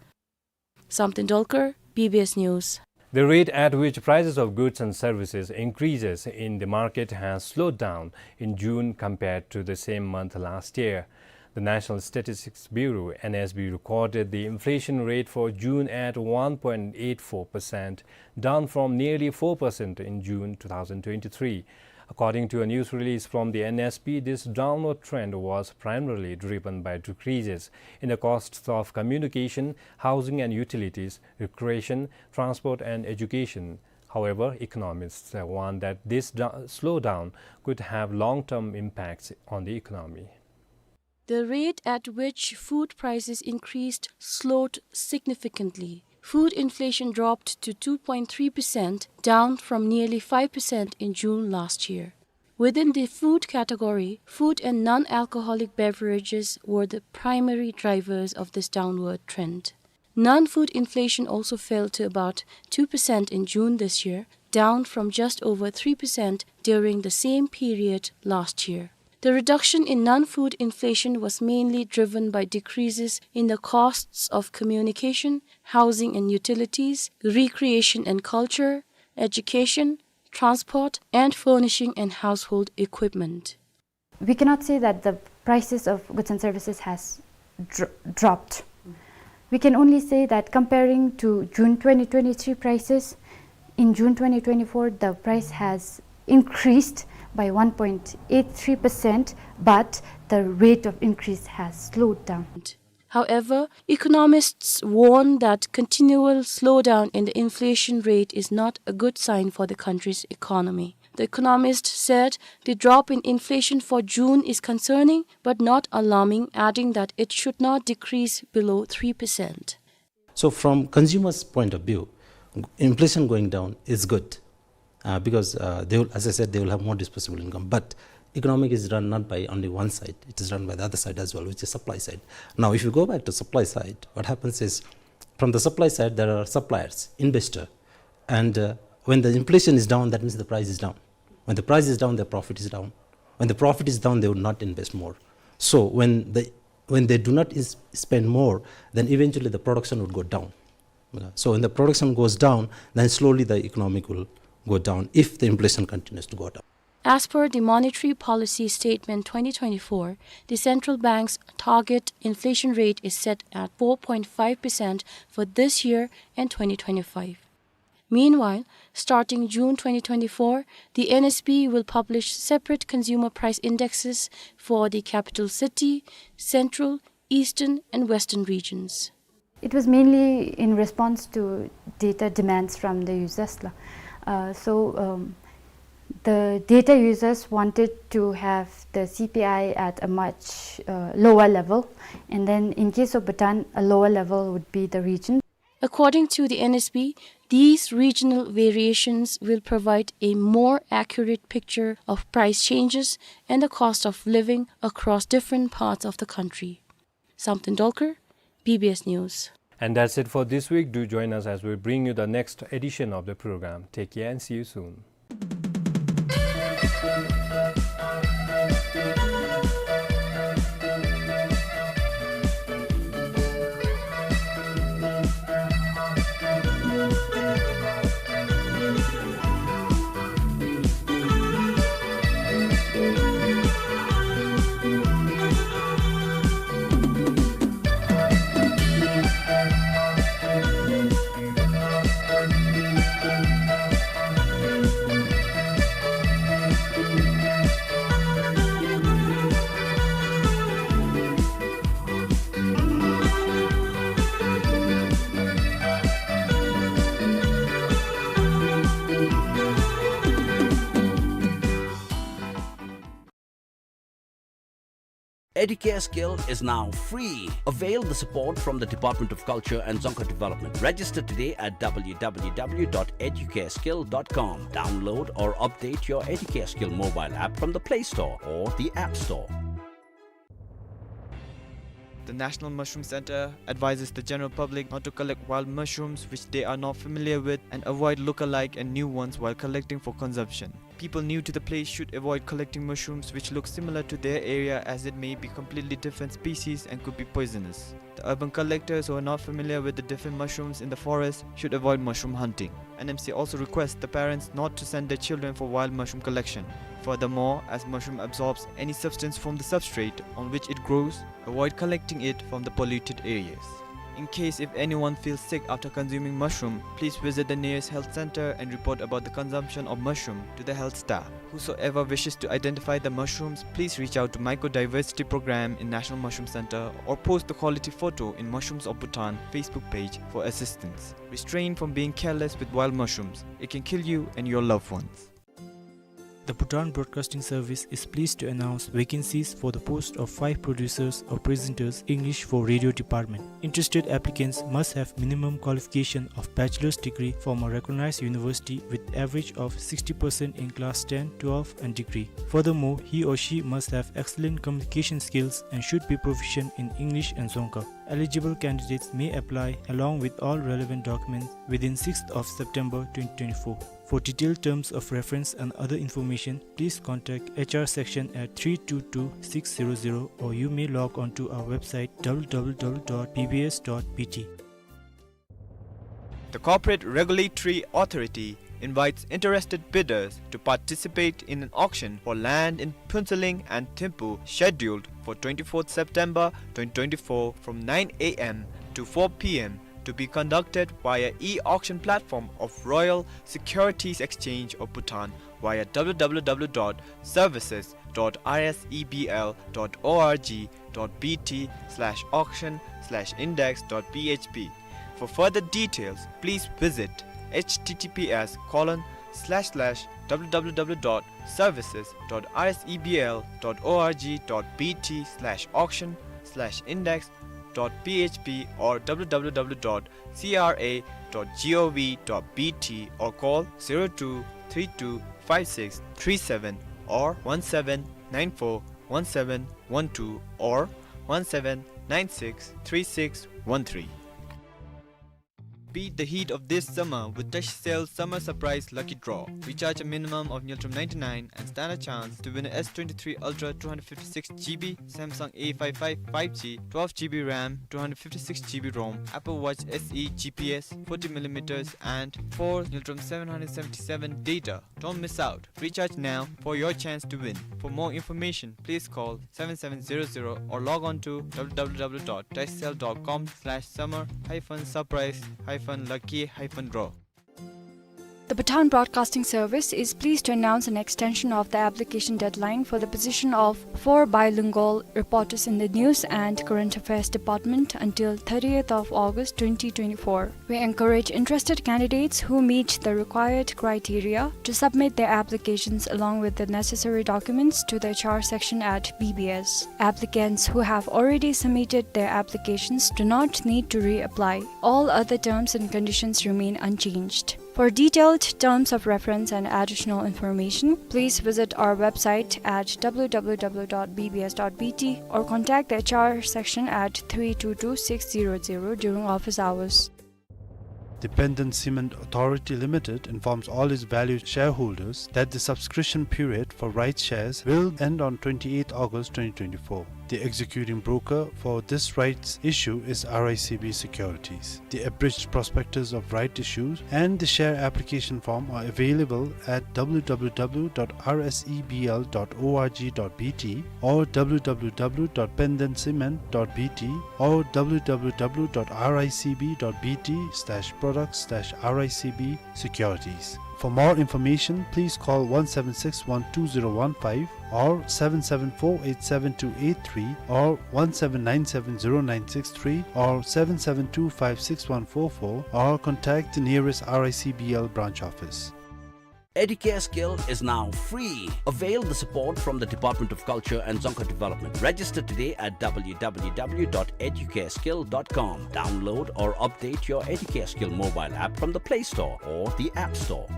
Sam Tendolkar, B B S News. The rate at which prices of goods and services increases in the market has slowed down in June compared to the same month last year. The National Statistics Bureau, N S B, recorded the inflation rate for June at one point eight four percent, down from nearly four percent in June two thousand twenty-three. According to a news release from the N S B, this downward trend was primarily driven by decreases in the costs of communication, housing and utilities, recreation, transport and education. However, economists, uh, warn that this do-, slowdown could have long-term impacts on the economy. The rate at which food prices increased slowed significantly. Food inflation dropped to two point three percent, down from nearly five percent in June last year. Within the food category, food and non-alcoholic beverages were the primary drivers of this downward trend. Non-food inflation also fell to about two percent in June this year, down from just over three percent during the same period last year. The reduction in non-food inflation was mainly driven by decreases in the costs of communication, housing and utilities, recreation and culture, education, transport, and furnishing and household equipment. We cannot say that the prices of goods and services has dr-, dropped. We can only say that comparing to June twenty twenty-three prices, in June twenty twenty-four, the price has increased by one point eight three percent, but the rate of increase has slowed down. However, economists warn that continual slowdown in the inflation rate is not a good sign for the country's economy. The economist said the drop in inflation for June is concerning but not alarming, adding that it should not decrease below three percent. So from consumers' point of view, inflation going down is good, uh, because, uh, they will, as I said, they will have more disposable income. But economic is run not by only one side, it is run by the other side as well, which is supply side. Now, if you go back to supply side, what happens is, from the supply side, there are suppliers, investor, and, uh, when the inflation is down, that means the price is down. When the price is down, their profit is down. When the profit is down, they would not invest more. So when the, when they do not is-, spend more, then eventually the production would go down. Uh, so when the production goes down, then slowly the economic will go down if the inflation continues to go down. As per the Monetary Policy Statement twenty twenty-four, the central bank's target inflation rate is set at four point five percent for this year and twenty twenty-five. Meanwhile, starting June twenty twenty-four, the N S B will publish separate consumer price indexes for the capital city, central, eastern, and western regions. It was mainly in response to data demands from the users la. Uh, so, um, the data users wanted to have the C P I at a much, uh, lower level, and then in case of Bhutan, a lower level would be the region. According to the N S B, these regional variations will provide a more accurate picture of price changes and the cost of living across different parts of the country. Samten Dolkar, B B S News. And that's it for this week. Do join us as we bring you the next edition of the program. Take care and see you soon. Educare Skill is now free. Avail the support from the Department of Culture and Dzongkha Development. Register today at W W W dot educare skill dot com. Download or update your Educare Skill mobile app from the Play Store or the App Store. The National Mushroom Center advises the general public not to collect wild mushrooms which they are not familiar with and avoid look-alike and new ones while collecting for consumption. People new to the place should avoid collecting mushrooms which look similar to their area, as it may be completely different species and could be poisonous. The urban collectors who are not familiar with the different mushrooms in the forest should avoid mushroom hunting. N M C also requests the parents not to send their children for wild mushroom collection. Furthermore, as mushroom absorbs any substance from the substrate on which it grows, avoid collecting it from the polluted areas. In case if anyone feels sick after consuming mushroom, please visit the nearest health center and report about the consumption of mushroom to the health staff. Whosoever wishes to identify the mushrooms, please reach out to Mycodiversity Program in National Mushroom Center or post the quality photo in Mushrooms of Bhutan Facebook page for assistance. Restrain from being careless with wild mushrooms. It can kill you and your loved ones. The Bhutan Broadcasting Service is pleased to announce vacancies for the post of five producers or presenters, English for radio department. Interested applicants must have minimum qualification of bachelor's degree from a recognized university with average of sixty percent in class ten, twelve and degree. Furthermore, he or she must have excellent communication skills and should be proficient in English and Dzongkha. Eligible candidates may apply along with all relevant documents within sixth of September twenty twenty-four. For detailed terms of reference and other information, please contact H R section at three two two six zero zero, or you may log on to our website W W W dot B B S dot B T. The Corporate Regulatory Authority invites interested bidders to participate in an auction for land in Phuentsholing and Thimphu scheduled for twenty-fourth September twenty twenty-four from nine A M to four P M, to be conducted via e-auction platform of Royal Securities Exchange of Bhutan via W W W dot services dot R S E B L dot org dot B T slash auction slash index dot P H P. For further details, please visit H T T P S colon slash slash W W W dot services dot R S E B L dot org dot B T slash auction slash index dot P H P or W W W dot C R A dot gov dot B T or call zero two three two five six three seven or one seven nine four one seven one two or one seven nine six three six one three. Beat the heat of this summer with Tashcell Summer Surprise Lucky Draw. Recharge a minimum of Ngultrum ninety-nine and stand a chance to win a S twenty-three Ultra two hundred fifty-six G B, Samsung A five five five G, twelve G B RAM, two hundred fifty-six G B ROM, Apple Watch S E G P S, forty millimeters, and four Ngultrum seven hundred seventy-seven data. Don't miss out. Recharge now for your chance to win. For more information, please call seven seven zero zero or log on to W W W dot tashcell dot com slash summer hyphen surprise hyphen lucky hyphen draw. The Bhutan Broadcasting Service is pleased to announce an extension of the application deadline for the position of four bilingual reporters in the News and Current Affairs Department until thirtieth of August twenty twenty-four. We encourage interested candidates who meet the required criteria to submit their applications along with the necessary documents to the H R section at B B S. Applicants who have already submitted their applications do not need to reapply. All other terms and conditions remain unchanged. For detailed terms of reference and additional information, please visit our website at W W W dot B B S dot B T or contact the H R section at three two two six zero zero during office hours. The Pendant Cement Authority Limited informs all its valued shareholders that the subscription period for rights shares will end on twenty-eighth August twenty twenty-four. The executing broker for this rights issue is R I C B Securities. The abridged prospectus of right issues and the share application form are available at W W W dot R S E B L dot org dot B T or W W W dot pendant cement dot B T or W W W dot R I C B dot B T slash products slash R I C B securities. For more information, please call one seven six one two zero one five or seven seven four eight seven two eight three or one seven nine seven zero nine six three or seven seven two five six one four four or contact the nearest R I C B L branch office. Educare Skill is now free. Avail the support from the Department of Culture and Dzongkha Development. Register today at W W W dot educare skill dot com. Download or update your Educare Skill mobile app from the Play Store or the App Store.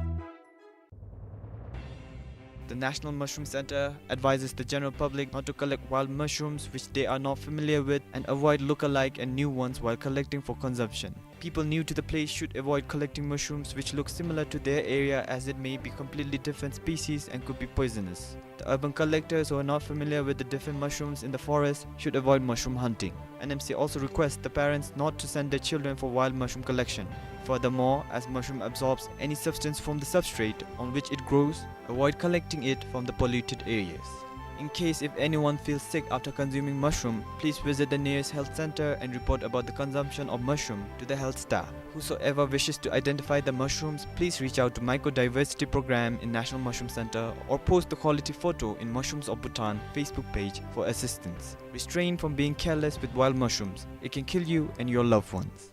The National Mushroom Center advises the general public not to collect wild mushrooms which they are not familiar with and avoid look-alike and new ones while collecting for consumption. People new to the place should avoid collecting mushrooms which look similar to their area, as it may be completely different species and could be poisonous. The urban collectors who are not familiar with the different mushrooms in the forest should avoid mushroom hunting. N M C also requests the parents not to send their children for wild mushroom collection. Furthermore, as mushroom absorbs any substance from the substrate on which it grows, avoid collecting it from the polluted areas. In case if anyone feels sick after consuming mushroom, please visit the nearest health center and report about the consumption of mushroom to the health staff. Whosoever wishes to identify the mushrooms, please reach out to Mycodiversity Program in National Mushroom Center or post the quality photo in Mushrooms of Bhutan Facebook page for assistance. Restrain from being careless with wild mushrooms. It can kill you and your loved ones.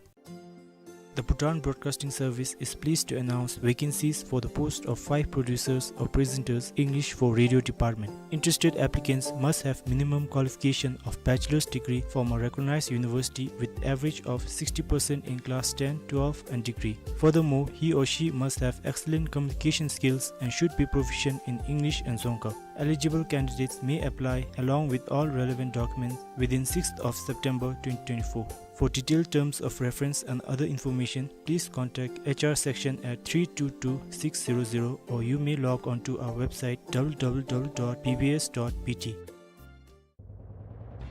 The Bhutan Broadcasting Service is pleased to announce vacancies for the post of five producers or presenters, English for radio department. Interested applicants must have minimum qualification of bachelor's degree from a recognized university with average of sixty percent in class ten, twelve and degree. Furthermore, he or she must have excellent communication skills and should be proficient in English and Dzongkha. Eligible candidates may apply along with all relevant documents within sixth of September twenty twenty-four. For detailed terms of reference and other information, please contact H R section at three two two six zero zero, or you may log on to our website W W W dot B B S dot B T.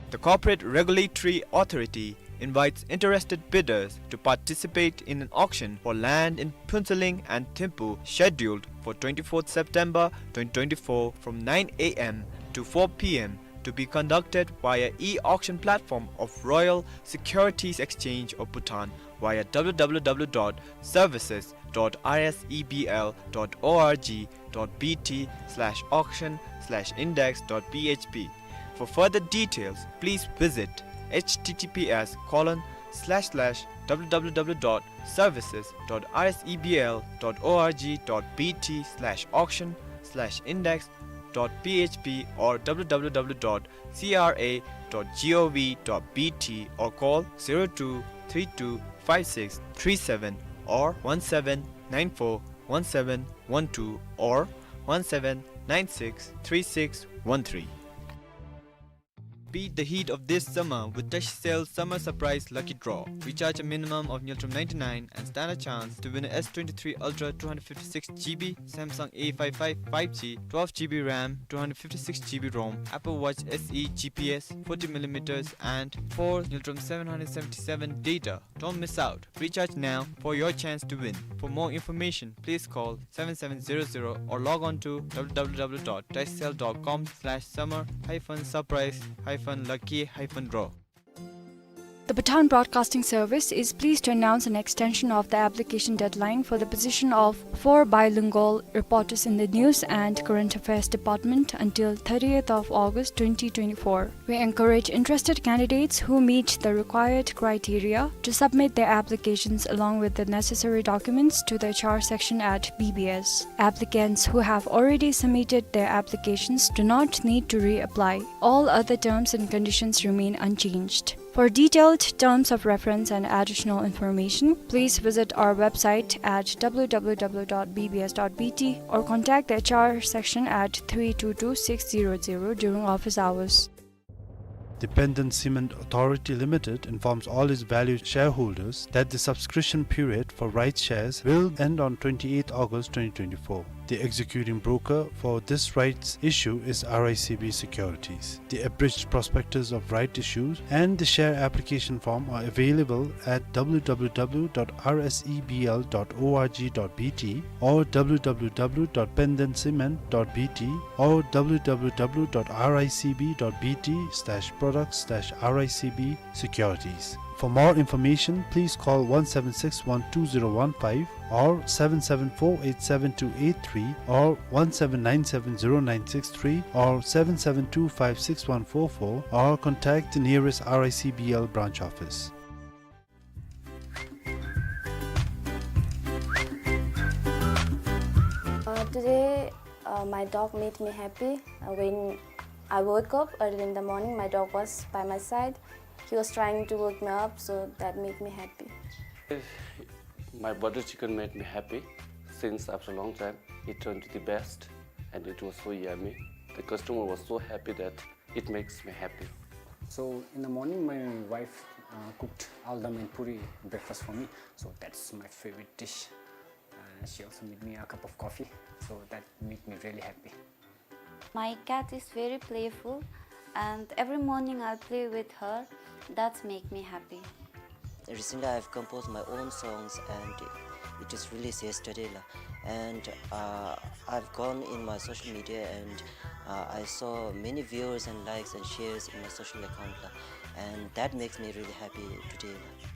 The Corporate Regulatory Authority invites interested bidders to participate in an auction for land in Phuentsholing and Thimphu scheduled for twenty-fourth September twenty twenty-four from nine A M to four P M, to be conducted via e-auction platform of Royal Securities Exchange of Bhutan via W W W dot services dot R S E B L dot O R G dot B T slash auction slash index dot P H P. For further details, please visit H T T P S colon slash slash W W W dot services dot R S E B L dot O R G dot B T slash auction slash index dot P H P or W W W dot C R A dot gov dot B T or call zero two three two five six three seven or one seven nine four one seven one two or one seven nine six three six one three. Beat the heat of this summer with Tashcell Summer Surprise Lucky Draw. Recharge a minimum of Ngultrum ninety-nine and stand a chance to win a S twenty-three Ultra two hundred fifty-six G B, Samsung A five five five G, twelve G B RAM, two hundred fifty-six G B ROM, Apple Watch S E G P S forty millimeters, and four Ngultrum seven hundred seventy-seven data. Don't miss out. Recharge now for your chance to win. For more information, please call seven seven zero zero or log on to W W W dot tashcell dot com slash summer hyphen surprise hyphen lucky hyphen draw. The Bhutan Broadcasting Service is pleased to announce an extension of the application deadline for the position of four bilingual reporters in the News and Current Affairs Department until thirtieth of August twenty twenty-four. We encourage interested candidates who meet the required criteria to submit their applications along with the necessary documents to the H R section at B B S. Applicants who have already submitted their applications do not need to reapply. All other terms and conditions remain unchanged. For detailed terms of reference and additional information, please visit our website at W W W dot B B S dot B T or contact the H R section at three two two six zero zero during office hours. The Pendant Cement Authority Limited informs all its valued shareholders that the subscription period for rights shares will end on twenty-eighth August twenty twenty-four. The executing broker for this rights issue is R I C B Securities. The abridged prospectus of right issues and the share application form are available at W W W dot R S E B L dot O R G dot B T or W W W dot pendant cement dot B T or W W W dot R I C B dot B T slash products slash R I C B securities. For more information, please call one seven six one two zero one five or seven seven four eight seven two eight three or one seven nine seven zero nine six three or seven seven two five six one four four or contact the nearest R I C B L branch office. Uh, today, uh, my dog made me happy. Uh, when I woke up early in the morning, my dog was by my side. He was trying to wake me up, so that made me happy. My butter chicken made me happy since after a long time. It turned to the best and it was so yummy. The customer was so happy that it makes me happy. So in the morning, my wife uh, cooked aldam and puri breakfast for me. So that's my favorite dish. Uh, she also made me a cup of coffee. So that made me really happy. My cat is very playful, and every morning I'll play with her. That's make me happy. Recently, I've composed my own songs, and it is released yesterday, la. And, uh, I've gone in my social media, and, uh, I saw many viewers and likes and shares in my social account, la. And that makes me really happy today, la.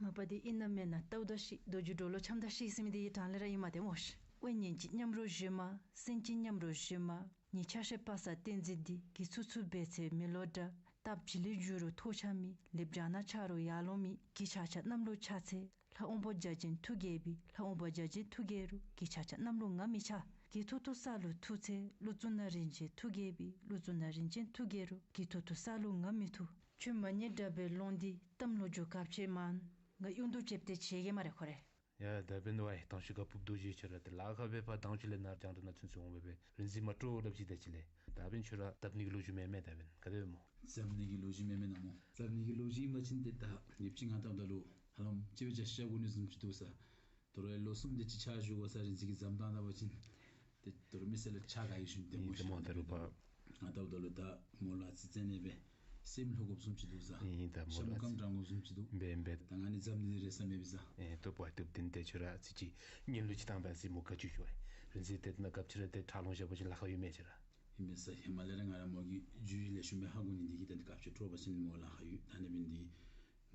མ་པ་འདི་ཨིན་ན་མེན་ན་ལྟཝ་ད་ཤི། མདོ་རྒྱུད་འགྲོ་ལོ་འཆམ་ད་ཤི་ཟེར་མི་འདི་ཡི་གྲངས་ལས་ར་ཨིན་མས་ཏེ་སྨོ་ཤི། དབེན་གཉེན་གཅིག་མཉམ་རོ་བཞུགས་མ། སེམས་གཅིག་མཉམ་རོ་བཞུགས་མ། ཉིན་ཆ་ཤས་པ་ས་བསྟན་འཛིན་འདི། གི་ཚུ་ཚུ་འབད་ཚེ་མི་ལོ་འདྲ། སྟབས་བྱི་ལི་འགྱུར་རོ་ཐོག་ཆ་མི། ལེབ་རྒྱ་ན་ཆ་རོ་ཡར་ལོང་མི། གི་ཆ་ཆ་གནམ་ལོ་ཆ་ཚེ། ལྷ་འོང་པོ་བརྒྱ་བྱིན་ཐུགས་དགྱེས་པའི། ལྷ་འོང་པོ་བརྒྱ་བྱིན་ཐུགས་དགྱེས་རུ། གི་ཆ་ཆ་གནམ་ལོ་ང་མི་ཆ། གི་ཐུག་ཐུག་ས་ལུ་ཐུག་ཚེ། ཀླུ་གཙུག་ན་རིན་ཆེན་ཐུགས་དགྱེས་པའི། ཀླུ་གཙུག་ན་རིན་ཆེན་ཐུགས་དགྱེས་རུ། གི་ཐུག་ཐུག་ས་ལུ་ང་མི་ཐུག། ཁྱོད་མ་ཉེས་དྲག་པའི་ལོང་འདི་གཏམ་ལོ་རྒྱུས་གབ་ཆེ་མན། ང་གཡུང་དུ་ཅེབ་ཏེ་ཆེ་གེ་མ་རེ་ཁོ་རེ། ཡ་ད་བན་ཝའི་དང་ཤུ་ག་ཕུབ་རྡོ་རྗེ་ཁྱོད་ར་ཏེ་ལ་ཁ་བའི་ཕ་དང་ཆུ་ལེ་ནར་ལྗང་ར་ན་ཚུན་ཚོད་འོང་བའི་བའི་རིན་ཟི་མ་སྤྲོ་རབ་ཅིག་ད་ཅི་ལེ། ད་བན་ཁྱོད་ར་ཏབ་ནི་གི་ལོ་རྒྱུས་མེན་མེན་ད་བན་ག་དེ་བན་མོ། ཏབ་ནི་གི་ལོ་རྒྱུས་མེན་མེན་ན་མོ། ཏབ་ནི་གི་ལོ་རྒྱུས་མ་ཅིན་ཏེ་ད་ཉིབ་ཅིག་ང་ཏབ་ད་ལུ་ཧ་ལམ་ཅི་བའི་ཅ་ཤ་གུ་ནི་བཟུམ་ཅིག་འདུག་ས། དོ་རུང་ལོ་གསུམ་དེ་ཅིག་ཆ་ཞུ་གོ་ས་རིན་ཟི་གི་ཛམ་ཏང་ད་བ་ཅིན་ཏེ་དོ་རུང་མི་སེར་ལ་ཆ་ག་ཡི་ཤུམ་ཏེ་མོ་ཤ་ཏེ་རུ་པ། ང་ཏབ་ད་ལུ་ད་མོ་ལ་ཚི་ཚེ་ནེ་བེ་སེམས་ལྷོ་གོ་བཟུམ་ཅིག་འདུག་ས། ཨིན་ད་མོ་ཤམ་ལ་ཀམ་ཚི་དྲང་གོ་བཟུམ་ཅིག་འདུག། བེ་བེ། ད་ང་ནི་ཛམ་ནི་རེ་ས་མེ་བི་ས། ཨེ་ཏོ་པ་ཏུབ་ཏིན་ཏེ་ཁྱོད་ར་ཚི་ཅི་ཉིན་ལུ་ཅི་ཏང་བ་སི་མོ་ག་ཅུ་ཤོ་ཨེ། རིན་ཟི་ཏེ་ན་གབ་ཆི་ར་ཏེ་ཁྲ་ལོང་ཞབས་པ་ཅིན་ལ་ཁ་ཡོད་མེ་ཅི་ར། ཨིན་མེ་ས་ཧེ་མ་ལེ་ར་ང་ར་མོ་གི་ཇུ་ཡི་ལེ་ཤུ་མེ་ཧ་གོ་ནི་འདི་གི་ཏེ་གབ་ཆི་ཏོ་པ་ཅིན་མོ་ལ་ཁ་ཡོད། ད་ནི་བིན་འདི་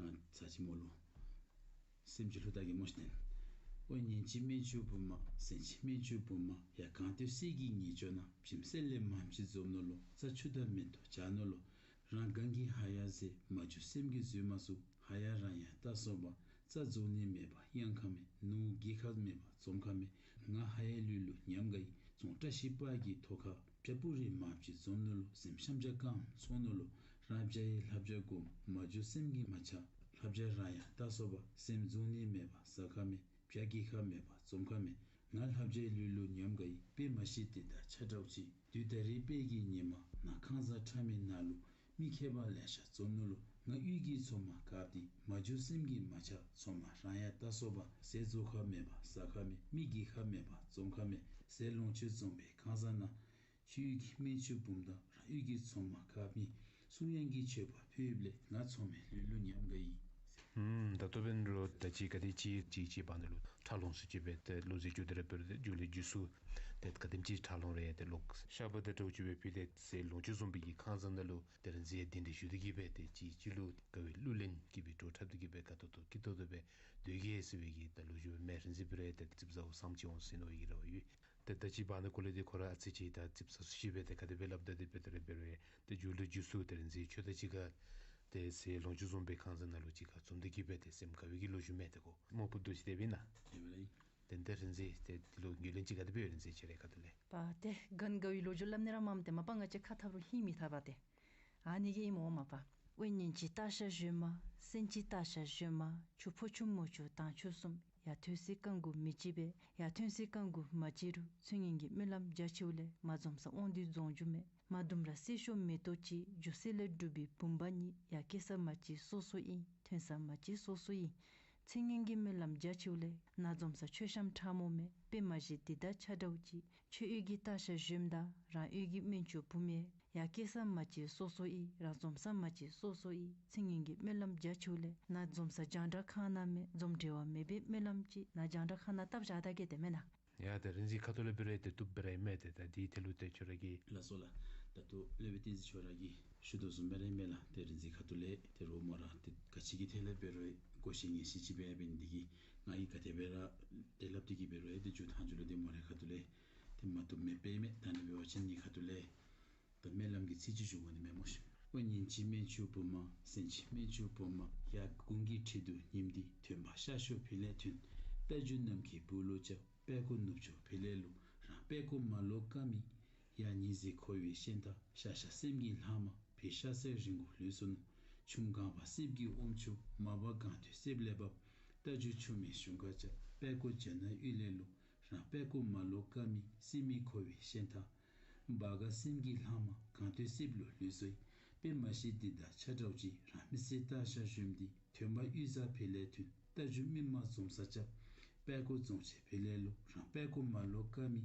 ང་ཚ་ཅི་མོ་ལུ་སེམས་ཅིག་ལྷུ་ད་གི་མོ་ཤ་ཏེན། ཨོ་ཉིན་གཅིག་སྨན་ཆུང་བུ་མ། སེམས་ཅིག་སྨན་ཆུང་བུ་མ། ཡ་གང་སྟེ་སེ་གི་ཉེ་ཅོ་ན། བྱིམ་སེ་ལེ་མམ་ཅིག་འཛོམས་ནོ་ལོ། རྩ་ཆུ་ད་མེན་ཏོ་ཅ་ནོ་ལོ། རང་གང་གི་ཧ་ཡ་ཟེ། མ་འཇུ་སེམས་ཀྱི་འཛུལ་མ་སུ། ཧ་ཡ་རང་ཡ་ལྟ་སོ་བ། རྩ་རྫོགས་ནི་མེད་པ་གཡང་ཁ་མེད། ནུ་གི་ཁ་མེད་པ་འཛོམས་ཁ་མེད། ང་ཧ་ཡ་ལུས་ལུ་ཉམས་དགའ་ཡི། ཙོང་བཀྲ་ཤིས་པ་གི་ཐོག་ཁ། བྱ་སྤུ་རི་མ་བྱི་འཛོམས་ནོ་ལོ། སེམས་ཤམ་བྱ་ཀམ་ཚོགས་ནོ་ལོ། རང་བྱ་ཡི་ལྷ་བྱ་སྒོམ། མ་འཇུ་སེམས་ཀྱི་མ་ཆ། ལྷ་བྱ་རང་ཡ་ལྟ་སོ་བ། སེམས་རྫོགས་ནི་མེད་པ་ཟ་ཁ་མེད། བྱ་གི་ཁ་མེད་པ་འཛོམས་ཁ་མེད། ང་ལྷ་བྱའི་ལུས་ལུ་ཉམས་དགའ་ཡི། དཔེ་མ་ཤེས་ཏེ་ད་ཆ་དྲག་ཅིག་དུས་ད་རི་དཔལ་གྱི་ཉི་མ་ན་ཁང་བཟང་ཁྲ་མི་ན་ལུ། མི་ཁྱད་པར་ལེ་ཤ་འཛོམས་ནུ་ལུ། ང་གཡུས་ཀྱི་ཚོ་མ་གབ་ཏེ། མ་འཇུ་སེམས་ཀྱི་མ་ཆ། ཚོ་མ་རང་ཡ་ལྟ་སོ་བ། ཟས་རྫོགས་ཁ་མེད་པ་ཟ་ཁ་མེད། མི་གི་ཁ་མེད་པ་འཛོམས་ཁ་མེད། ཟས་ལོངས་སྤྱོད་འཛོམས་པའི་ཁང་བཟང་ན། ཁྱོད་ཀྱི་སྨན་ཆུང་བུམ་དང་རང་གཡུས་ཀྱི་ཚོ་མ་གབ་མི། གསུང་དབྱངས་ཀྱི་མཆོད་པ་ཕུལ་ལེ། ང་ཚོ་མའི་ལུས་ལུ་ཉམས་དགའ་ཡི། ཨུམ་ད་ལྟོ་བན་ལོ་ད་ཅི་ག་དེ་ཅི་ཅི་ཅི་བང་དེ་ལུ་ཁྲ་ལོང་སུ་ཅི་བེ་ཏེ་ལོ་ཟེ་ཅུ་དེ་ར་བེ་རུ་ཏེ་ཇུ་ལེ་ཇུ་སུ་ཏེ་ག་དེམ་ཅི་ཁྲ་ལོང་རེ་ཏེ་ལོག་ཤ་བ་དེ་ཏྲོ་ཅུ་བེ་ཕུལ་ཏེ་ཟས་ལོངས་སྤྱོད་འཛོམས་པའི་གི་ཁང་བཟང་དེ་ལུ་ཏེ་རིན་ཟི་ཡ་དེ་འདྲ་ཞུ་དེ་གི་བེ་ཏེ་ཅི་ཅི་ལུ་ག་བེ་གླུ་ལེན་གི་བེ་ཏྲོ་འཁྲབ་དེ་གི་བེ་ག་ཏོ་ཏོ་ཀི་ཏོ་ཏོ་བེ་དོ་གི་ཟེར་བེ་གི་ད་ལོ་ཞུ་བེ་མེ་རིན་ཟི་བེ་རེ་ཏེ་ཙིགཔ་ཟ་བོ་སམ་ཅི་འོང་ཟེར་ནོ་ཡི་ར་བ་ཡོད། ཏེ་ད་ཅི་བང་དེ་ཀོ་ལེ་དེ་ཁོ་ར་ཨ་ཙི་ཅི་ད་ཙིགཔ་ཟ་སུ་ཅི་བེ་ཏེ་ག་དེ་བེ་ལབ་ད་དེ་བེ་ཏེ་རེ་བེ་རེ་ཏེ་ཇུ་ལེ་ཇུ་སུ་ཏེ་རིན་ཟི་ཁྱོད་ད་ཅི་ག་ ཏེ་ཟེར་ལོངས་སྤྱོད་བཟུམ་སྦེ་ཁང་བཟང་ནང་ལུ་ཅིག་ཁར་འཛོམས་ཏེ་གི་སྦེ་ཏེ་སེམས་དགའ་བའི་གི་ལོ་རྒྱུས་མས། ཏེ་གོ་མོ་ཕུད་རྡོག་ཅིག་དེ་སྦེ་ཨིན་ན། དེ་སྦེ་ར་ཨིན། ཏེ་ད་རིག་འཛིན་ཏེ་འདི་ལུ་ངོས་ལེན་ཅིག་ག་དེ་སྦེ་ཡོད་རིག་འཛིན་ཁྱོད་རའི་ཁ་ཐུག་ལས། པ་ཏེ་གན་དགའ་བའི་ལོ་རྒྱུས་སླབ་ནི་ར་མེན། ཏེ་མ་པ་ང་བཅས་ཁ་འཐབ་རུང་ཧིང་མི་འཐབ་པས་ཏེ། ཨ་ནི་གི་ཨིནམ་འོང་མ་པ། དབེན་ཉིན་གྱི་སྟག་ཤར་བཞོནམ། སེང་གེའི་སྟག་ཤར་བཞོནམ། ཆུ་ཕོ་ཆུ་མོ་ཆུ་དྭངས་ཆུ་གསུམ། ཡར་ཐོན་སའི་རྐང་དགུ་མི་བརྗེད་པས། ཡར་ཐོན་སའི་རྐང་དགུ་མ་བརྗེད་རུང་། ཚེ་སྔོན་གྱི་སྨོན་ལམ་རྒྱ་ཆེཝ་ལས། མ་འཛོམས་ས་དབང་འདུས་རྫོང་རྒྱུད་མས། མ་འདུམ་ར་སྲི་ཤོ་མེ་ཏོག་གཅིག། རྒྱུ་སྲིད་ལས་གྲུབ་པའི་བུམ་པ་ཉིད། ཡར་སྐྱེ་ས་མ་གཅིག་སོ་སོ་ཨིན། ཐོན་ས་མ་གཅིག་སོ་སོ་ཨིན། ཚེ་སྔོན་གྱི་སྨོན་ལམ་རྒྱ་ཆེཝ་ལས། ནཱ་འཛོམས་ས་མཆོད་བཤམས་ཁྲ་མོ་མས། དཔེ་མ་བཞེས་འདི་དང་ཆ་འདྲཝ་ཅིག། མཆོད་ཡོན་གྱི་སྟག་ཤར་བཞོནམ་ད། རང་ཡུལ་གྱི་སྨན་ཆུང་བུ་མས། ཡར་སྐྱེ་ས་མ་གཅིག་སོ་སོ་ཨིན། རང་འཛོམས་ས་མ་གཅིག་སོ་སོ་ཨིན། ཚེ་སྔོན་གྱི་སྨོན་ལམ་རྒྱ་ཆེཝ་ལས། ནཱ་འཛོམས་ས་རྒྱང་གྲགས་ཁང་ནང་མས། འཛོམས་འབྲེལ་བ་མེད་པའི་སྨོན་ལམ་ཅིག། ནཱ་རྒྱང་གྲགས་ཁང་ནང་བཏབ་བཞག་ད་གེ་དེ་མེན་ན། ཡ་ད་རིག་འཛིན་ཁ་ཐུག་ལས་འབད་རུང་ཏེ་བཏུབ་སྦེ་ར་ཨིན་མས། ཏེ་ད་འདི་ཐད་ལུ་ཏེ་ཁྱོད་ར་གིས། ལགས་སོ་ལགས། ད་ལྟོ་སློབ་དཔོན་བསྟན་འཛིན་ཁྱོད་ར་གིས་ཞུ་དོ་བཟུམ་སྦེ་ར་ཨིན་མས་ལགས། ཏེ་རིག་འཛིན་ཁ་ཐུག་ལས་ཏེ་རོགས་མོ་ར་ཏེ་ག་ཅི་གི་ཐད་ལས་འབད་རུང་གོ་ཤེས་ངེས་ཤེས་ཅིག་སྦེ་འབད་ནི་འདི་གིས་ང་གིས་ག་དེ་སྦེ་ར་ཏེ་སླབ་སྟེ་གི་འབད་རུང་ཏེ་མཇུག་མཐའ་མཇུག་ལུ་ཏེ་མོ་རའི་ཁ་ཐུག་ལས་ཏེ་མ་བཏུབ་མེད་པས་མས། ད་ནི་འབད་བ་ཅིན་ངེའི་ཁ་ཐུག་ལས་ད་སྨོན་ལམ་གྱི་ཚིག་ཅིག་ཞུ་དགོ་ནི་མས་སྨོ་ཤིག། ཨོ་ཉིན་གྱི་སྨན་ཆུང་བུ་མ། སེང་གེའི་སྨན་ཆུང་བུ་མ། ཡར་དགུང་གི་ཁྲི་གདུགས་ཉིམ་འདི། ཐོན་པ་ཤར་ཕྱོགས་བོད་ལས་ཐོན། རྟ་རྒྱུག་གནམ་གྱི་སྦུག་ལུ་རྐྱབ། པད་ཀོ་ནུབ་ཕྱོགས་བོད་ལས་ལུག། རང་པད་ཀོ་མ་ལོག་ཀ་མི། ཡར་ཉི་ཟེར་འཁོར་བའི་ཤན་ཐག། ཤར་ཤར་སེམས་ཀྱི་ལྷག་མ། བོད་ཤར་སེར་རི་མགོ་ལུས་སོ་ནུ། ཆུམ་གང་བ་སྲིབ་ཀྱི་ཨོམ་ཆུ། མ་བ་གང་ཐོས་སྲིབ་ལས་བབས། རྟ་རྒྱུག་ཆུ་མིག་གཞུང་ཁ་རྐྱབ། པད་ཀོ་རྒྱ་ནག་ཡུལ་ལས་ལུག། རང་པད་ཀོ་མ་ལོག་ཀ་མི། སྲིན་མོ་འཁོར་བའི་ཤན་ཐག། བ་ག་སེམས་ཀྱི་ལྷག་མ། གང་ཐོས་སྲིབ་ལུ་ལུས་སོ་ཡི། དཔེ་མ་བཞེས་འདི་དང་ཆ་འདྲཝ་ཅིག། རང་མི་སེར་སྟག་ཤར་བཞོནམ་འདི། ཐོན་པ་གཡུ་གཟར་བོད་ལས་ཐོན། རྟ་རྒྱུག་མི་མ་འཛོམས་ས་རྐྱབ། པད་ཀོ་རྫོང་ཆེན་བོད་ལས་ལུག། རང་པད་ཀོ་མ་ལོག་ཀ་མི།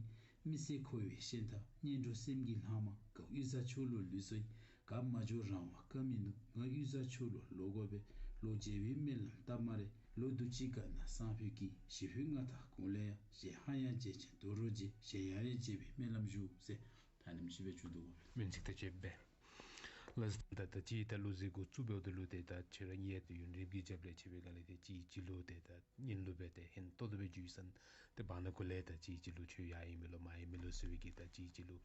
མི་སེར་འཁོར་བའི་ཤན་ཐག། གཉེན་གྲོགས་སེམས་ཀྱི་ལྷག་མ། ག་གཡུ་གཟར་ཕྱོགས་ལུ་ལུས་སོ་ཡི། ག་མ་འགྱོ་རང་བ་ཀ་མི་ནུ། ང་གཡུ་གཟར་ཕྱོགས་ལུ་ལོག་དགོ་པས། ལོག་མཇལ་བའི་སྨོན་ལམ་བཏབ་སྨ་རེ། ལོག་འདུག་ཅི་ག་ན་སང་ཕོད་ཀྱི། གཞིས་ཕུད་མངའ་ཐང་གུང་ལས་ཡར། གཞན་ཧ་ཡང་མཇལ་ཅིན་དོ་རུང་མཇལ། གཞན་ཡང་ཡང་མཇལ་བའི་སྨོན་ལམ་ཞུ་ཟེར། ད་ནེམ་ཅིག་སྦེ་མཇུག་བསྡུ་དགོ་པས། སྨོན་ཚིག་དང་བཅས་པས། ལགས་སོ། ད་ད་ཅི་ད་གླུ་གཟིགས་འགོ་བཙུགས་འབདཝ་ད་ལུ་ཏེ་ད་ཁྱོད་ར་ངེའི་ཏེ་ཡུན་རིངམོ་གི་རྒྱབ་ལས་ཕྱེ་བའི་སྒང་ལས་ཏེ་གཅིག་གཅིག་ལུ་ཏེ་ད་སྙན་ལུ་སྦེ་ཏེ་ཧན་ཏོང་ཏོ་སྦེ་འགྱོ་ཡི་ཟེར་ཏེ་བར་ན་གུ་ལས་ད་གཅིག་གཅིག་ལུ་ཁྱོད་ཡར་ཡི་མས་ལོ་མར་ཡི་མས་ལོ་ཟེར་བའི་གི་ད་གཅིག་གཅིག་ལུ་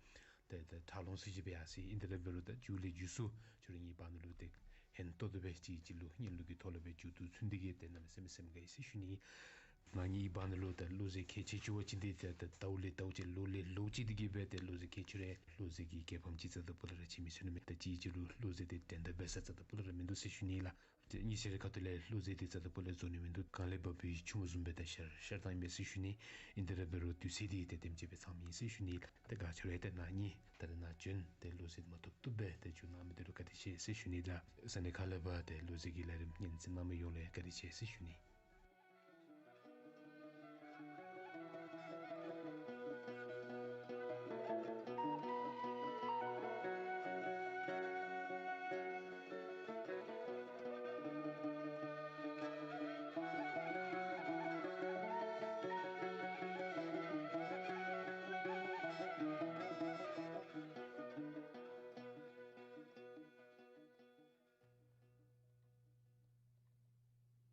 ཏེ་ད་ཁྲག་རླུང་ཚུ་ཅིག་སྦེ་ཡར་སོ་ཡི། ཨིན་ཏེ་ར་འབད་རུང་ད་མཇུག་ལས་མཇུག་སུ་ཁྱོད་ར་ངེའི་བར་ན་ལུ་ཏེ་ཧན་ཏོང་ཏོ་སྦེ་གཅིག་གཅིག་ལུ་སྙན་ལུགས་ཀྱི་ཐོག་ལུ་སྦེ་མཇུག་བསྡུ་ཚུན་འདི་གིས་ཏེ་གནམ་མེད་ས་མེད་སེམས་དགའ་ཡི་ཟེར་ཞུ་ནི། ང་ངེའི་བར་ན་ལུ་ད་བློ་གཟེར་གལ་ཆེ་ཆེ་བ་ཅིན་འདི་ད་ད་ཟླཝ་ལས་ཟླཝ་ཅིག་ལོ་ལས་ལོ་ཅིག་འདི་གིས་སྦེ་ཏེ་བློ་གཟེར་གལ་ཆེ་རུང་བློ་གཟེར་གྱི་རྒྱལ་ཕམ་ཅིག་རྩ་ད་པོ་ལས་ར་ཆེ་མི་ཚུགས་ནི་མས། ད་གཅིག་གཅིག་ལུ་བློ་གཟེར་འདི་འགྲན་ཟླ་འབད་ས་རྩ་ད་པོ་ལས་ར་མིན་འདུག་ཟེར་ཞུ་ནི་ལགས། ཏེ་ངེའི་ཤ་རའི་ཁ་ཐུག་ལས་བློ་གཟེར་འདི་རྩ་ད་པོ་ལས་རྫོགས་ནི་མིན་འདུག། གང་ལས་འབབ་པའི་ཆུ་མོ་བཟུམ་སྦེ་ད་ཤར་ཤར་བཏང་ཡི་མས་ཟེར་ཞུ་ནི། ཨིན་ཏེ་ར་འབད་རུང་དུས་ཚོད་འདི་ཏེ་དེམ་ཅིག་སྦེ་ཚང་མི་ཨིན་ཟེར་ཞུ་ནི་ལགས། ཏེ་ག་ཁྱོད་ར་ཏེ་ན་ནི་ད་རེས་ནཱ་བྱོན་ཏེ་བློ་གཟེར་འདི་མ་ཐོབ་ཐོབ་སྦེ་ཏེ་མཇུག་གནང་མི་འདི་ལུ་བཀའ་དྲིན་ཆེ་ཟེར་ཞུ་ནི་ལགས། ས་གནས་ཁག་ལས་ཕར་ཏེ་བློ་གཟེར་གྱི་ལས་རིམ་སྙན་གསན་གནང་མི་ཡོངས་ལས་བཀའ་དྲིན་ཆེ་ཟེར་ཞུ་ནི།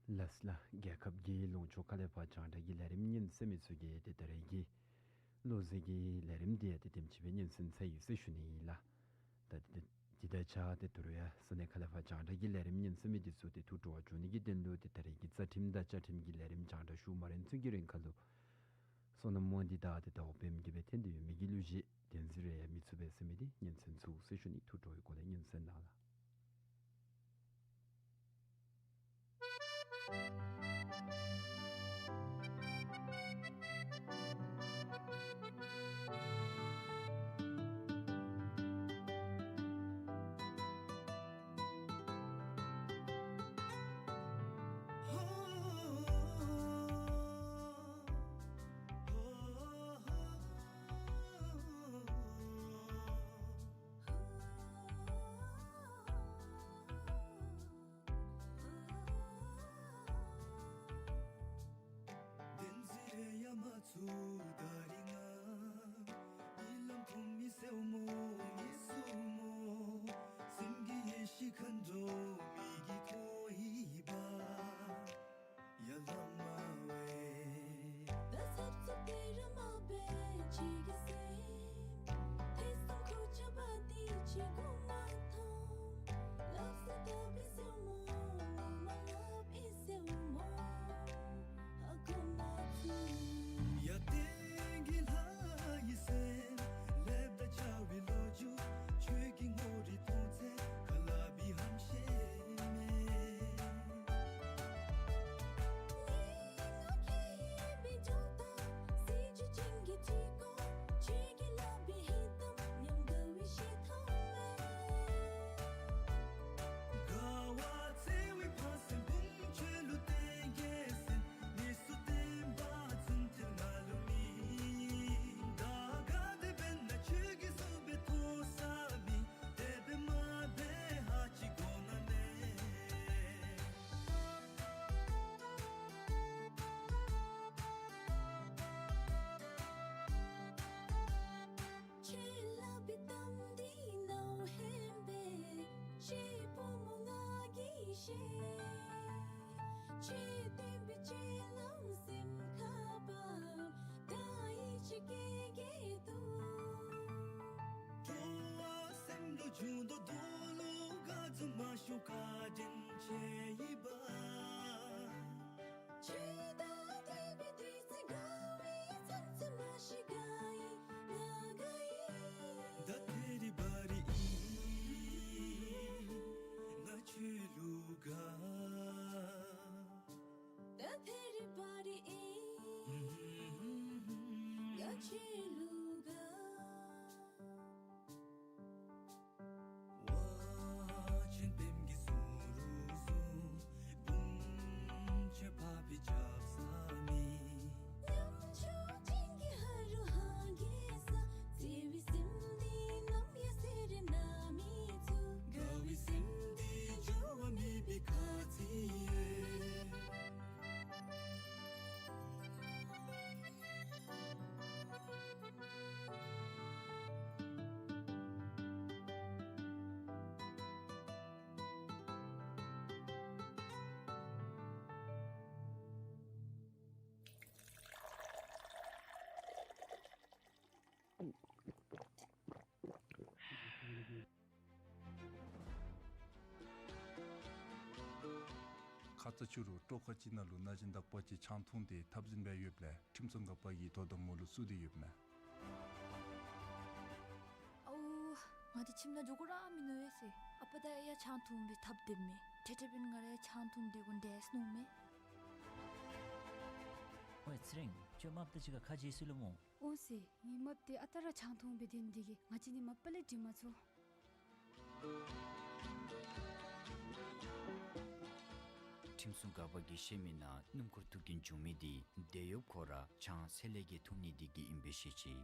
ལགས་ལགས། རྒྱལ་ཁབ་ཀྱི་ལུང་ཕྱོགས་ཁ་ལས་ཕར་རྒྱང་བསྒྲགས་ཀྱི་ལས་རིམ་སྙན་གསན་མི་ཚུ་གིས་ཏེ་ད་རེས་ཀྱི་བློ་གཟེར་གྱི་ལས་རིམ་འདི་ཡང་ཏེ་དེམ་ཅིག་སྦེ་སྙན་གསན་ཚར་ཡི་ཟེར་ཞུ་ནི་ཨིན་ལགས། ད་ཏེ་འདི་དང་གཅིག་ཁར་ཏེ་ད་རུང་ཡང་ས་གནས་ཁ་ལས་ཕར་རྒྱང་བསྒྲགས་ཀྱི་ལས་རིམ་སྙན་གསན་མི་འདི་ཚུ་ཏེ་ཐུགས་སྤྲོ་བ་བྱུང་ནི་གི་དོན་ལུ་ཏེ་ད་རེས་ཀྱི་རྩ་ཁྲིམས་དང་བཅའ་ཁྲིམས་ཀྱི་ལས་རིམ་རྒྱང་བསྒྲགས་ཞུ་མ་རན་ཚུན་གྱི་རིང་ཁར་ལུ་བསོད་ནམས་དབང་འདུས་དང་ཏེ་ཟླ་བ་བདེམ་གྱིས་སྦེ་ཐོན་ཏེ་ཡོད་མི་གི་གླུ་གཞས་བདེན་རྫུན་རེ་ཡང་མི་ཚུད་པས་ཟེར་མི་འདི་སྙན་གསན་ཚུགས་ཟེར་ཞུ་ནི། ཐུགས་སྤྲོ་བའི་སྒོ་ལས་སྙན་གསན་གནང་ལགས། བདེན་རྫུན་རེ་ཡང་མ་ཚུད་ད་རིས་ང་། གཉིད་ལམ་ཐོབ་མི་སེར་མོ་ངལ་གསོ་མོ། སེམས་ཀྱི་ཡེ་ཤེས་མཁའ་འགྲོ་མིག་གིས་མཐོང་ཡི་པ། ཡ་ལ་མ་ཝེ། ད་ཚབ་ཚུབ་དེ་ར་མ་འབད་ཅིག་གི་སེམས། ཐེ་ཚོམ་ཁུག་ཆ་བ་འདི་ཅིག་གུ་མ་ཐོན། ལག་ས་ད་བི་སེ་ བཀའ་དྲིན་ཆེ་ཡི་བ། ཆོས་དང་ལྡན་པའི་བདུད་རྩི་དགའ་བའི་མཚམས་སུ་མ་ཤི་དགའ་ཡི་ང་དགའ་ཡི། ད་ཐེ་རི་བ་རི་ཨིན་ང་ཆོས་ལུ་དགའ། ད་ཐེ་རི་བ་རི་ཨིན་ང་ཆོས་ལུ་དགའ། ཝ་ཆེན་བེམ་གི་སུ་རུ་སུ། བུམ་ཆེ་ཕ་ཕི་ཅབ་ས་མི། ཉམ་ཆུང་ཅིང་གི་ཧ་རུ་ཧ་གེ་ས། བརྩེ་བའི་སེམས་འདི་ནམ་ཡང་ཟད་རེ་ན་མི་ཚུགས། དགའ་བའི་སེམས་འདི་འགྱུར་བ་མེད་པའི་ཁ་ཚིག་ཡོད། ཁ་ཙ་ཕྱི་རུ་སྤྲོ་ཁ་ཅིག་ནང་ལུ་ན་གཞོན་དག་པ་ཅིག་ཆང་འཐུང་སྟེ་འཐབ་ཟིན་སྦེ་ཡོདཔ་ལས་ཁྲིམས་སྲུང་འགག་པ་གིས་དོ་དམ་མོ་ལུ་བཙུགས་ཏེ་ཡོདཔ་མས། ཨའུ། ང་འདི་ཁྱིམ་ནང་འགྱོ་དགོ་ར་མིན་ནུག་ཟེར། ཨ་པ་དང་ཡ་ཆང་འཐུང་སྦེ་འཐབ་སྡོདཔ་མས། ཁྲེ་ཁྲེ་འབདན་ང་ར་ཡ་ཆང་འཐུང་སྡོད་དགོ་འདྲས་ནུག་མས། ཨོའི་ཚེ་རིང་། ཁྱོད་རྨགཔ་དང་གཅིག་ཁར་ཁ་འབྱལ་སོ་ལོ་སྨོ། འོང་ཟེར། ངེའི་རྨགཔ་འདི་ཨ་རྟག་ར་ཆང་འཐུང་སྦེ་སྡོད་ནི་འདི་གིས་ང་བཅས་གཉིས་མ་པ་ལས་འགྲིག་མ་ཚུགས། ཁྲིམས་སྲུང་འགག་པ་གིས་བཤད་མི་ནང་སྣུམ་འཁོར་འཐུག་རྐྱེན་བྱུང་མི་འདི་དེད་གཡོགཔ་ཁོ་ར་ཆང་ཚད་ལས་བརྒལ་འཐུང་ནི་འདི་གིས་ཨིན་པས་ཤེས་ཅི།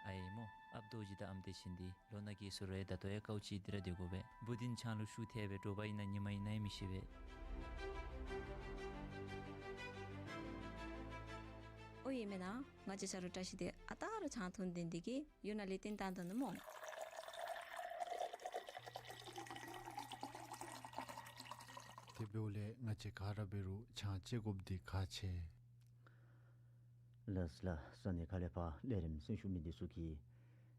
ཨའི་སྨོ། ཨཔ་རྡོ་རྗེ་དང་ཨམ་བདེ་ཆེན་འདི་ལོ་ན་རྒས་སོ་རུང་ཡང་ད་ལྟོ་ཡང་དཀའཝ་སྤྱད་དེ་ར་སྡོད་དགོ་པས། བུ་འདི་ནི་ཆང་ལུ་ཤུགས་ཐལ་བས་དྲོ་པ་ཨིན་ན་ཉིན་མ་ཨིན་ན་ཡང་མི་ཤེས་པས། ཨོ་ཨིན་མེན་ན། ང་བཅས་ཆ་རོགས་བཀྲ་ཤིས་འདི་ཨ་རྟག་ར་ཆང་འཐུང་སྡོད་ནི་འདི་གིས་ཡུལ་ནང་ལས་བརྟེན་བཏང་དོ་ནུག་སྨོ། དེ་འབདཝ་ལས་ང་བཅས་ག་ར་འབད་རུང་ཆང་བཅད་དགོཔ་འདི་ཁག་ཆེ། ལགས་ལགས། ས་གནས་ཁ་ལས་ཕར་ལས་རིམ་གསན་ཞུ་མི་འདི་ཚུ་གིས་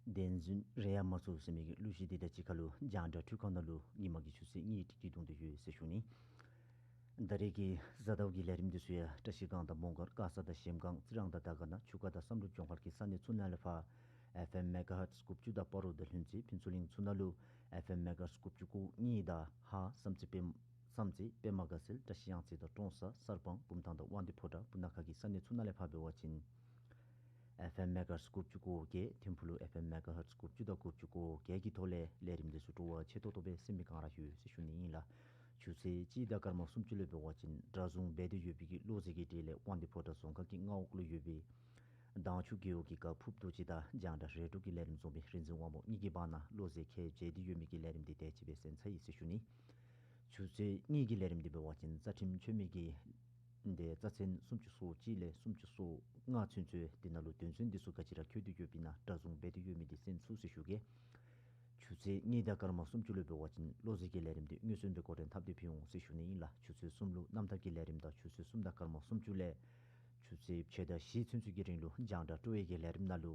བདེན་རྫུན་རེ་ཡང་མ་ཚུགས་ཟེར་མི་གི་གླུ་གཞས་འདི་དང་གཅིག་ཁར་ལུ་རྒྱང་བསྒྲགས་འཕྲུལ་ཁང་ནང་ལུ་ཉིན་མ་གི་ཆུ་ཚོད་གཉིས་ཀྱི་སྐྱིད་གྲོང་དུ་ཡོད་ཟེར་ཞུ་ནི། ད་རེས་ཀྱི་གཟའ་ཟླཝ་གི་ལས་རིམ་འདི་ཚུ་ཡང་བཀྲ་ཤིས་སྒང་དང་མོང་སྒར་དཀར་ས་དང་གཞལམ་སྒང་རྩི་རང་དང་དར་དཀར་ན་ཆུ་ཁ་དང་བསམ་གྲུབ་ལྗོངས་མཁར་གྱི་ས་གནས་ཚུ་ནང་ལས་ཕར་ཨེཕ་ཨེམ་མེ་ག་ཧརཊ་དགུ་བཅུ་དང་སྤ་རོ་དང་ལྷུན་རྩེ་ཕུན་ཚོགས་གླིང་ཚུ་ནང་ལུ་ཨེཕ་ཨེམ་མེ་ག་ཧརཊ་དགུ་བཅུ་གོ་གཉིས་དང་ཧཱ་བསམ་རྩེ་དཔེ་བསམ་རྩེ་པདྨ་དགའ་ཚལ་བཀྲ་ཤིས་གཡང་རྩེ་དང་ཀྲོང་གསར་གསར་སྤང་བུམ་ཐང་དང་དབང་འདུས་ཕོ་བྲང་སྤུ་ན་ཁ་གི་ས་གནས་ཚུ་ནང་ལས་ཕར་འབད་བ་ཅིན་ཨེཕ་ཨེམ་མེ་ག་ཧརཊ་དགུ་བཅུ་གོ་བརྒྱད་ཐིམ་ཕུག་ལུ་ཨེཕ་ཨེམ་མེ་ག་ཧརཊ་དགུ་བཅུ་དང་དགུ་བཅུ་གོ་བརྒྱད་ཀྱི་ཐོག་ལས་ལས་རིམ་འདི་ཚུ་སྤྲོ་བ་ཆེ་ཏོག་ཏོ་སྦེ་གསན་མི་ག་ར་ཡོད་ཟེར་ཞུ་ནི་ཨིན་ལགས། ཆུ་ཚོད་གཅིག་དང་སྐར་མ་སུམ་ཅུ་ལུ་འབད་བ་ཅིན་གྲྭ་བཟུང་འབད་དེ་ཡོད་པའི་གི་བློ་རྩེ་གི་གྲས་ལས་དབང་འདུས་ཕོ་བྲང་རྫོང་ཁག་གི་མངའ་འོག་ལུ་ཡོད་པའི་དྭངས་ཆུ་རྒེད་འོག་གི་སྒར་ཕུབ་རྡོ་རྗེ་དང་རྒྱང་བསྒྲགས་རེ་ཌིའོ་གི་ལས་རིམ་བཟུམ་སྦེ་རིག་འཛིན་དབང་མོ་གཉིས་ཀྱི་བར་ན་བློ་རྩེ་ཁལ་བྱེ་སྟེ་ཡོད་མི་གི་ལས་རིམ་འདི་དེ་ཅིག་སྦེ་གསན་ཚར་ཡི་ཟེར་ཞུ་ནི། ཆུ་ཚོད་གཉིས་ཀྱི་ལས་རིམ་འདི་འབད་བ་ཅིན་རྩ་ཁྲིམས་ཆོད་མེད་ཀྱི་འདི་རྩ་ཚན་སུམ་ཅུ་སོ་གཅིག་ལས་སུམ་ཅུ་སོ་ལྔ་ཚུན་ཚོད་འདི་ནང་ལུ་དོན་ཚན་འདི་ཚུ་ག་ཅི་ར་འཁོད་དེ་ཡོདཔ་ཨིན་ན་གྲྭ་བཟུང་འབད་དེ་ཡོད་མི་འདི་གསན་ཚུགས་ཟེར་ཞུ་གེ། ཆུ་ཚོད་གཉིས་དང་སྐར་མ་སུམ་ཅུ་ལུ་འབད་བ་ཅིན་བློ་རྩེ་གི་ལས་རིམ་འདི་མངོན་སུམ་སྦེ་འགོ་འདྲེན་འཐབ་སྟེ་ཕུལ་འོང་ཟེར་ཞུ་ནི་ཨིན་ལགས། ཆུ་ཚོད་གསུམ་ལུ་རྣམ་ཐར་གྱི་ལས་རིམ་དང་ཆུ་ཚོད་གསུམ་དང་སྐར་མ་སུམ་ཅུ་ལས་ཆུ་ཚོད་ཕྱེད་དང་བཞི་ཚུན་ཚོད་ཀྱི་རིང་ལུ་རྒྱང་བསྒྲགས་སྤྲོ་བའི་གི་ལས་རིམ་ནང་ལུ་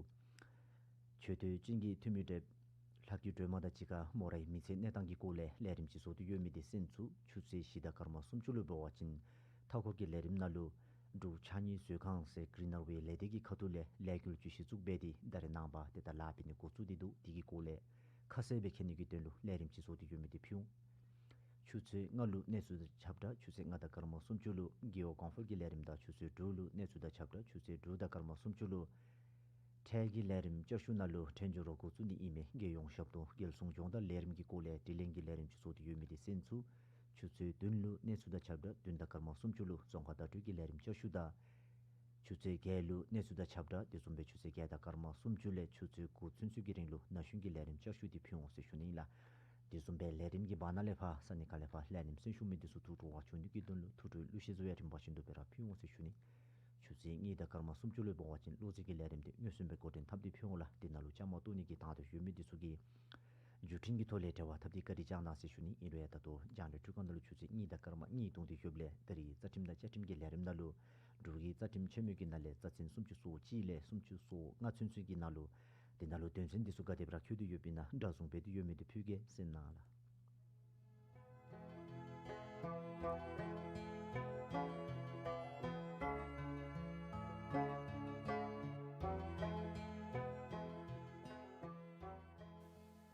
ཆོས་དོན་ཅན་གྱི་འཐུས་མི་གྲལ་ལྷ་སྐྱིད་སྒྲོལ་མ་དང་གཅིག་ཁར་མོ་རའི་མི་ཚེའི་གནས་སྟངས་ཀྱི་སྐོར་ལས་ལས་རིམ་ཅིག་བཟོ་སྟེ་ཡོད་མི་འདི་གསན་ཚུགས། ཆུ་ཚོད་བཞི་དང་སྐར་མ་སུམ་ཅུ་ལུ་འབད་བ་ཅིན་མཐའ་འཁོར་གྱི་ལས་རིམ་ནང་ལུ་འབྲུག་ཕྱགས་སྙིགས་བཟོ་ཁང་ཟེར་གྲི་ནར་ཝེ་ལས་སྡེ་གི་ཁ་ཐུག་ལས་ལས་འགུལ་བཅུ་བཞི་བཙུགས་འབད་དེ་ད་རེས་ནངས་པ་དེ་ད་ལཱ་འབད་ནི་འགོ་བཙུགས་ཏེ་འདུག། དེ་གི་སྐོར་ལས་ཁ་གསལ་སྦེ་མཁྱེན་ནི་གི་དོན་ལུ་ལས་རིམ་ཅིག་བཟོ་སྟེ་ཡོད་མི་འདི་ཕུལ་འོང་། ཆུ་ཚོད་ལྔ་ལུ་གནས་ཚུལ་དང་ཁྱབ་བསྒྲགས། ཆུ་ཚོད་ལྔ་དང་སྐར་མ་སུམ་ཅུ་ལུ་རྒེད་འོག་གོང་འཕེལ་གྱི་ལས་རིམ་དང་ཆུ་ཚོད་དྲུག་ལུ་གནས་ཚུལ་དང་ཁྱབ་བསྒྲགས། ཆུ་ཚོད་དྲུག་དང་སྐར་མ་སུམ་ཅུ་ལུ་འཕྲལ་གྱི་ལས་རིམ་བསྐྱར་ཞུ་ནང་ལུ་ཕྲན་ཚེགས་རོགས་འགོ་བཙུགས་ནི་ཨིན་མས། རྒྱལ་ཡོངས་ཞབས་ཏོག་རྒྱལ་སྲུང་སྦྱོང་བརྡར་ལས་རིམ་གྱི་སྐོར་ལས་དྲི་ལན་གྱི་ལས་རིམ་ཅིག་བཟོ་སྟེ་ཡོད་མི་འདི་གསན་ཚུགས། ཆུ་ཚོད་བདུན་ལུ་གནས་ཚུལ་དང་ཁྱབ་བསྒྲགས། བདུན་དང་སྐར་མ་སུམ་ཅུ་ལུ་རྫོང་ཁ་བརྡ་སྤྲོད་ཀྱི་ལས་རིམ་བསྐྱར་ཞུ་དང་ཆུ་ཚོད་བརྒྱད་ལུ་གནས་ཚུལ་དང་ཁྱབ་བསྒྲགས། དེ་བཟུམ་སྦེ་ཆུ་ཚོད་བརྒྱད་དང་སྐར་མ་སུམ་ཅུ་ལས་ཆུ་ཚོད་དགུ་ཚུན་ཚོད་ཀྱི་རིང་ལུ་ན་གཞོན་གྱི་ལས་རིམ་བསྐྱར་ཞུ་འདི་ཕུལ་འོང་ཟེར་ཞུ་ནི་ཨིན་ལགས། དེ་བཟུམ་སྦེ་ལས་རིམ་གྱི་བར་ན་ལས་ཕར་ས་གནས་ཁ་ལས་ཕར་ལས་རིམ་གསན་ཞུ་མི་འདི་ཚུ་ཐུགས་སྤྲོ་བ་བྱུང་ནི་གི་དོན་ལུ་ཐུགས་སྤྲོའི་གླུ་གཞས་ཚུ་ཡང་རིམ་པ་བཞིན་དུ་སྦེ་ར་ཕུལ་འོང་ཟེར་ཞུ་ནི། ཆུ་ཚོད་གཉིས་དང་སྐར་མ་སུམ་ཅུ་ལུ་འབད་བ་ཅིན་བློ་རྩེ་གི་ལས་རིམ་འདི་མངོན་སུམ་སྦེ་འགོ་འདྲེན་འཐབ་སྟེ་ཕུལ་འོང་ལགས། དེ་ནང་ལུ་བཅའ་མར་གཏོགས་ནི་གི་དང་འདོད་ཡོད་མི་འདི་ཚུ་གིས་བརྒྱུད་འཕྲིན་གྱི་ཐོག་ལས་འབྲེལ་བ་འཐབ་སྟེ་བཀའ་དྲིན་བསྐྱང་གནང་ཟེར་ཞུ་ནི། ཨིན་རུང་ཡང་ད་ལྟོ་རྒྱང་བསྒྲགས་འཕྲུལ་ཁང་ནང་ལུ་ཆུ་ཚོད་གཉིས་དང་སྐར་མ་གཉིས་གཏོང་སྟེ་ཡོདཔ་ལས་ད་རིས་རྩ་ཁྲིམས་དང་བཅའ་ཁྲིམས་ཀྱི་ལས་རིམ་ནང་ལུ་འབྲུག་གི་རྩ་ཁྲིམས་ཆེན་མོ་གི་ནང་ལས་རྩ་ཚན་སུམ་ཅུ་སོ་གཅིག་ལས་སུམ་ཅུ་སོ་ལྔ་ཚུན་ཚོད་ཀྱི་ནང་ལུ་ དེ་ནང་ལུ་དོན་ཚན་འདི་ཚུ་ག་དེ་སྦེ་ར་འཁོད་དེ་ཡོདཔ་ཨིན་ན་འདྲ་བཟུང་འབད་དེ་ཡོད་མེད་དེ་ཕུལ་གེ་གསན་གནང་ལགས།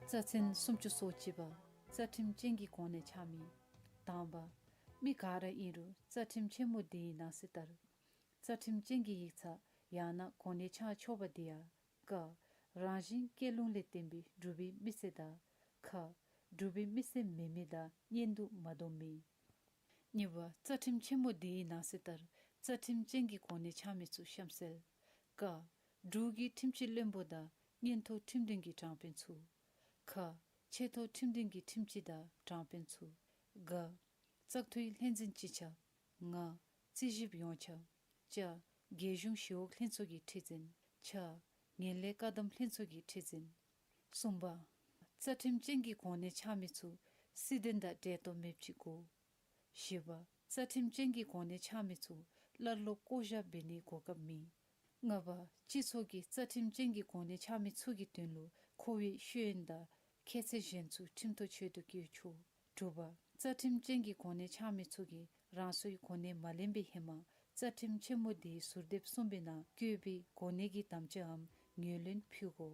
རྩ་ཚན་སུམ་ཅུ་སོ་གཅིག་པ། རྩ་ཁྲིམས་ཅན་གྱི་གོ་གནས་འཆང་མི། དང་པ། མི་ག་ར་ཨིན་རུང་རྩ་ཁྲིམས་ཆེན་མོ་འདིའི་ནང་གསེས་ལྟར་རྩ་ཁྲིམས་ཅན་གྱི་ཡིག་ཚང་ཡང་ན་གོ་གནས་འཆང་ཆོག་པ་འདི་ཡང་། ཀ། རང་བཞིན་སྐྱེས་ལུགས་ལས་བརྟེན་པའི་འབྲུག་པའི་མི་སེར་དང་། ཁ། འབྲུག་པའི་མི་སེར་མེན་མི་དང་གཉེན་དུ་མ་བསྡོམས་མི། གཉིས་པ། རྩ་ཁྲིམས་ཆེན་མོ་འདིའི་ནང་གསེས་ལྟར་རྩ་ཁྲིམས་ཅན་གྱི་གོ་གནས་འཆང་མི་ཚུ་གཤམ་གསལ། ཀ། འབྲུག་གི་ཁྲིམས་སྤྱི་བློན་པོ་དང་མངོན་མཐོ་ཁྲིམས་དོན་གྱི་དྲང་དཔོན་ཚུ། ཁ། ཆེ་མཐོ་ཁྲིམས་དོན་གྱི་ཁྲིམས་སྤྱི་དང་དྲང་དཔོན་ཚུ། ག། བཙག་འཐུའི་ལྷན་འཛིན་སྤྱི་ཁྱབ། ང་། རྩིས་ཞིབ་ཡོངས་ཁྱབ། ཅ། རྒྱལ་གཞུང་ཞི་གཡོག་ལྷན་ཚོགས་ཀྱི་ཁྲི་འཛིན། ཆ། ངན་ལྷད་བཀག་སྡོམ་ལྷན་ཚོགས་ཀྱི་ཁྲི་འཛིན། གསུམ་པ། རྩ་ཁྲིམས་ཅན་གྱི་གོ་གནས་འཆང་མི་ཚུ་སྲིད་དོན་དང་འབྲེལ་གཏོགས་མེདཔ་ཅིག་དགོ། བཞི་པ། རྩ་ཁྲིམས་ཅན་གྱི་གོ་གནས་འཆང་མི་ཚུ་བླ་སློབ་བསྐོ་བཞག་འབད་ནིའི་གོ་སྐབས་མེད། ལྔ་པ། སྤྱི་ཚོགས་ཀྱིས་རྩ་ཁྲིམས་ཅན་གྱི་གོ་གནས་འཆང་མི་ཚུ་གི་དོན་ལུ་མཁོ་བའི་ཤེས་ཡོན་དང་ཁྱད་ཚད་གཞན་ཚུ་ཁྲིམས་ཐོག་ཆེད་དུ་བཀོལ་ཆོག། དྲུག་པ། རྩ་ཁྲིམས་ཅན་གྱི་གོ་གནས་འཆང་མི་ཚུ་གིས་རང་སོའི་གོ་གནས་མ་ལེན་པའི་ཧེ་མ་རྩ་ཁྲིམས་ཆེན་མོ་འདིའི་ཟུར་དེབ་གསུམ་པའི་ནང་བཀོད་པའི་གོ་གནས་ཀྱི་དམ་བཅའ་འམ་ངོས་ལེན་ཕུལ་དགོ།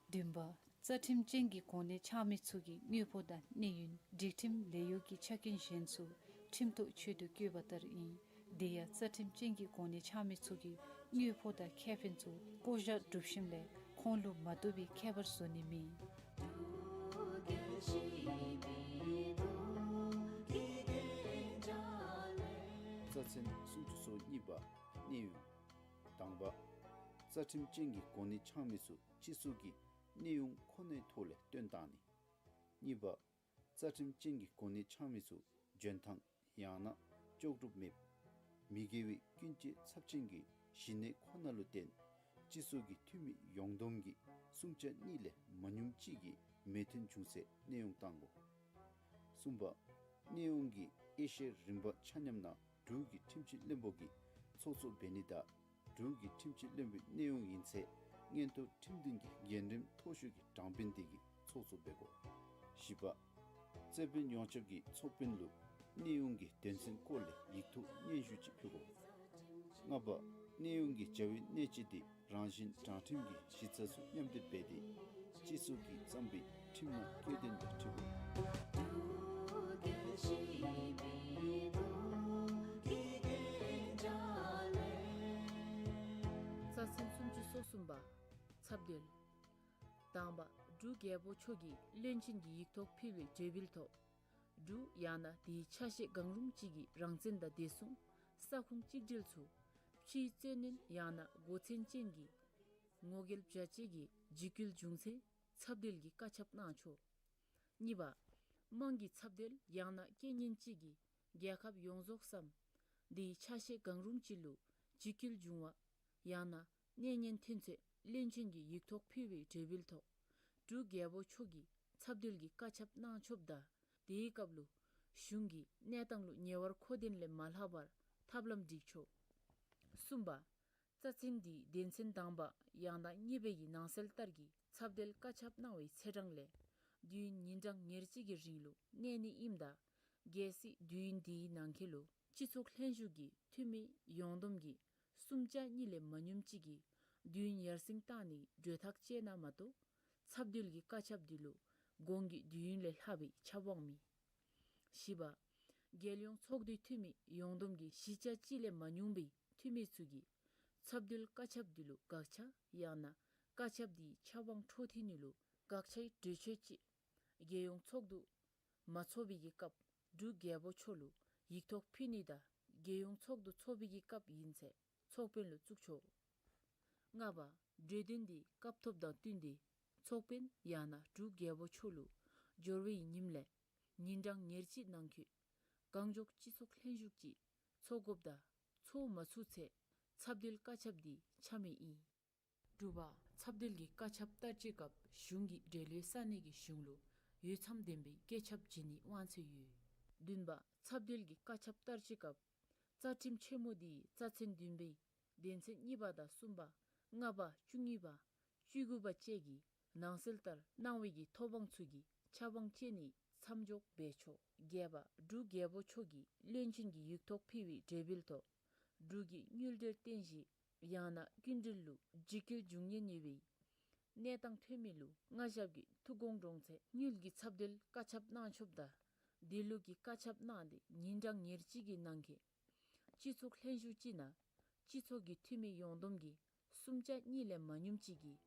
བདུན་པ། རྩ་ཁྲིམས་ཅན་གྱི་གོ་གནས་འཆང་མི་ཚུ་གི་དངོས་པོ་དང་གནས་ཡུན་སྒྲིག་ཁྲིམས་ལས་ཡོག་གི་ཆ་རྐྱེན་གཞན་ཚུ་ཁྲིམས་ཐོག་ཆེད་དུ་བཀོད་པ་ལྟར་ཨིན། དེ་ཡང་རྩ་ཁྲིམས་ཅན་གྱི་གོ་གནས་འཆང་མི་ཚུ་གི་དངོས་པོ་དང་ཁེ་ཕན་ཚུ་བསྐོ་བཞག་སྒྲུབ་ཞིནམ་ལས་ཁོང་ལུ་མ་བཏུབ་པའི་ཁྱད་པར་བཟོ་ནི་མེད། རྩ་ཚན་སུམ་ཅུ་སོ་གཉིས་པ། གནས་དབྱུང་། དང་པ། རྩ་ཁྲིམས་ཅན་གྱི་གོ་གནས་འཆང་མི་ཚུ་སྤྱི་ཚོགས་ཀྱི་གནས་དབྱུང་ཁོ་ནའི་ཐོག་ལས་བཏོན་བཏང་ནི། གཉིས་པ། རྩ་ཁྲིམས་ཅན་གྱི་གོ་གནས་འཆང་མི་ཚུ་འཇོན་ཐང་ཡང་ན་ལྕོགས་གྲུབ་མེདཔ། མི་དགེ་བའི་ཀུན་སྤྱོད་ཚབས་ཆེན་གྱི་གཞི་གནས་ཁོ་ན་ལུ་བརྟེན་སྤྱི་ཚོགས་ཀྱི་འཐུས་མི་ཡོངས་བསྡོམས་ཀྱི་གསུམ་ཆ་གཉིས་ལས་མ་ཉུངམ་ཅིག་གི་མོས་མཐུན་བྱུང་ཚེ་གནས་དབྱུང་བཏང་དགོ། གསུམ་པ། གནས་དབྱུང་གི་དབྱེ་ཞིབ་རིམ་པ་ཆ་མཉམ་ནང་འབྲུག་གི་ཁྲིམས་སྤྱི་བློན་པོ་གིས་ཚོགས་གཙོ་འབད་ནི་དང་འབྲུག་གི་ཁྲིམས་སྤྱི་བློན་པོའི་གནས་དབྱུང་ཡིན་ཚེ་མངོན་མཐོ་ཁྲིམས་དོན་གྱི་འགན་རིམ་མཐོ་ཤོས་ཀྱི་དྲང་དཔོན་དེ་གིས་ཚོགས་གཙོ་འབད་དགོ། བཞི་པ། རྩོད་དཔོན་ཡོངས་ཁྱབ་ཀྱིས་ཚོགས་དཔོན་ལུ་གནས་དབྱུང་གི་དོན་ཚན་སྐོར་ལས་ཡིག་ཐོག་སྙན་ཞུ་ཅིག་ཕུལ་དགོ། ལྔ་པ། གནས་དབྱུང་གི་བྱ་བའི་གནད་སྤྱི་དེ་རང་བཞིན་དྲང་ཁྲིམས་ཀྱི་གཞི་རྩ་ཚུ་མཉམ་སྡེབ་འབད་དེ་སྤྱི་ཚོགས་ཀྱིས་བརྩམས་པའི་ཁྲིམས་ནང་བཀོད་དོན་དང་འཁྲིལ་དགོ། རྩ་ཚན་སུམ་ཅུ་སོ་གསུམ་པ། ཚབ་འདུལ། དང་པ། འབྲུག་རྒྱལ་པོ་མཆོག་གིས་བློན་ཆེན་གྱི་ཡིག་ཐོག་ཕུལ་བའི་གྲོས་འབུལ་ཐོག་འབྲུག་ཡང་ན་དེའི་ཆ་ཤས་གང་རུང་ཅིག་གི་རང་བཙན་དང་བདེ་སྲུང་ས་ཁོངས་གཅིག་སྒྲིལ་ཚུ་ཕྱིའི་བཙན་གནོན་ཡང་ན་མགོ་ཚན་ཅན་གྱི་ངོ་རྒོལ་བྱ་བྱེད་ཀྱི་འཇིགས་སྐུལ་བྱུང་ཚེ་ཚབ་འདུལ་གྱི་བཀའ་ཁྱབ་གནང་ཆོག། གཉིས་པ། དམངས་ཀྱི་ཚབ་འདུལ་ཡང་ན་རྐྱེན་ངན་ཅིག་གིས་རྒྱལ་ཁབ་ཡོངས་རྫོགས་སམ་དེའི་ཆ་ཤས་གང་རུང་ཅིག་ལུ་འཇིགས་སྐུལ་བྱུང་བ་ཡང་ན་གནོད་ཉེན་ཐོན་ཚེ་བློན་ཆེན་གྱི་ཡིག་ཐོག་ཕུལ་བའི་གྲོས་འབུལ་ཐོག་འབྲུག་རྒྱལ་པོ་མཆོག་གིས་ཚབ་འདུལ་གྱི་བཀའ་ཁྱབ་གནང་ཆོགཔ་ད་དེའི་སྐབས་ལུ་གཞུང་གིས་གནས་སྟངས་ལུ་ཉེ་བར་མཁོ་ལྡན་ལས་མ་ལྷག་པར་ཐབས་ལམ་སྒྲིག་ཆོག། གསུམ་པ། རྩ་ཚན་འདིའི་དོན་ཚན་དང་པ་ཡང་ན་གཉིས་པའི་ནང་གསལ་ལྟར་གྱི་ཚབ་འདུལ་བཀའ་ཁྱབ་གནང་བའི་ཚེས་གྲངས་ལས་དུས་ཡུན་ཉིན་གྲངས་ཉེར་གཅིག་གི་རིང་ལུ་གནས་ནི་ཨིནམ་ད་གལ་སྲིད་དུས་ཡུན་དེའི་ནང་འཁོད་ལུ་སྤྱི་ཚོགས་ལྷན་བཞུགས་ཀྱི་འཐུས་མི་ཡོངས་བསྡོམས་ཀྱི་གསུམ་ཆ་གཉིས་ལས་མ་ཉུངམ་ཅིག་གིས་དུས་ཡུན་ཡར་སེང་བཏང་ནིའི་གྲོས་ཐག་བཅད་ན་མ་གཏོགས་ཚབ་འདུལ་གྱི་བཀའ་ཁྱབ་དེ་ལུ་གོང་གི་དུས་ཡུན་ལས་ལྷག་པའི་ཁྱབ་དབང་མེད། བཞི་པ། རྒྱལ་ཡོངས་ཚོགས་འདུའི་འཐུས་མི་ཡོངས་བསྡོམས་ཀྱི་བཞི་ཆ་གཅིག་ལས་མ་ཉུང་བའི་འཐུས་མི་ཚུ་གིས་ཚབ་འདུལ་བཀའ་ཁྱབ་དེ་ལུ་དགག་བྱ་ཡང་ན་བཀའ་ཁྱབ་དེའི་ཁྱབ་དབང་འཕྲོག་འཐུས་ནི་ལུ་དགག་བྱའི་གྲོས་ཆོད་ཅིག་རྒྱལ་ཡོངས་ཚོགས་འདུ་མ་ཚོགས་པའི་གི་སྐབས་འབྲུག་རྒྱལ་པོ་མཆོག་ལུ་ཡིག་ཐོག་ཕུལ་ནི་དང་རྒྱལ་ཡོངས་ཚོགས་འདུ་ཚོགས་པའི་གི་སྐབས་ཨིན་ཚེ་ཚོགས་དཔོན་ལུ་བཙུགས་ཆོག། ལྔ་པ། གྲོས་དོན་དེ་སྐབས་ཐོབ་དང་བསྟུན་ཏེ་ཚོགས་དཔོན་ཡང་ན་འབྲུག་རྒྱལ་པོ་མཆོག་ལུ་འབྱོར་བའི་ཉིནམ་ལས་ཉིན་གྲངས་ཉེར་གཅིག་ནང་འཁོད་གང་མགྱོགས་སྤྱི་ཚོགས་ལྷན་བཞུགས་ཅིག་ཚོགས་དགོཔ་དང་ཚོགས་མ་ཚུགས་ཚེ་ཚབ་འདུལ་བཀའ་ཁྱབ་དེ་འཆར་མི་ཨིན། དྲུག་པ། ཚབ་འདུལ་གྱི་བཀའ་ཁྱབ་བསྟར་སྤྱོད་སྐབས་གཞུང་གི་འབྲེལ་ཡོད་ས་གནས་ཀྱི་གཞུང་ལུ་འོས་འཚམ་ལྡན་པའི་བཀོད་ཁྱབ་བྱིན་ནིའི་དབང་ཚད་ཡོད། བདུན་པ། ཚབ་འདུལ་གྱི་བཀའ་ཁྱབ་བསྟར་སྤྱོད་སྐབས་རྩ་ཁྲིམས་ཆེན་མོ་དེའི་རྩ་ཚན་བདུན་པའི་དོན་ཚན་གཉིས་པ་དང་གསུམ་པ། ལྔ་པ། བཅུ་གཉིས་པ། བཅུ་དགུ་པ་བཅས་ཀྱིས་ནང་གསལ་ལྟར་གནང་བའི་གི་ཐོབ་དབང་ཚུ་གི་ཆབ་དབང་བཅད་ནིའི་མཚམས་འཇོག་འབད་ཆོག། བརྒྱད་པ་འབྲུག་རྒྱལ་པོ་མཆོག་གིས་བློན་ཆེན་གྱི་ཡིག་ཐོག་ཕུལ་བའི་གྲོས་འབུལ་ཐོག་འབྲུག་གི་དངུལ་འབྲེལ་རྟེན་གཞི་ཡང་ན་ཀུན་འབྲེལ་ལུ་འཇིགས་སྐུལ་འབྱུང་ཉེན་ཡོད་པའི་གནས་སྟངས་ཐོན་མི་ལུ་མངའ་ཞབས་ཀྱིས་ཐུགས་དགོངས་དྲངས་ཚེ་དངུལ་གྱི་ཚབ་དེལ་བཀའ་ཁྱབ་གནང་ཆོགཔ་ད་དེ་ལུ་གི་བཀའ་ཁྱབ་གནང་སྟེ་ཉིན་གྲངས་ཉེར་གཅིག་གི་ནང་འཁོད་སྤྱི་ཚོགས་ལྷན་བཞུགས་ཅིག་ནང་སྤྱི་ཚོགས་ཀྱི་འཐུས་མི་ཡོངས་བསྡོམས་ཀྱི་གསུམ་ཆ་གཉིས་ལས་མ་ཉུངམ་ཅིག་གིས་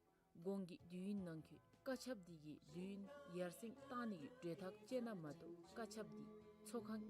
གོང་གི་དུས་ཡུན་ནང་འཁོད་བཀའ་ཁྱབ་དེ་གི་དུས་ཡུན་ཡར་སེང་བཏང་ནི་གི་གྲོས་ཐག་བཅད་ན་མ་གཏོགས་བཀའ་ཁྱབ་དེ་ཚོགས་ཁང་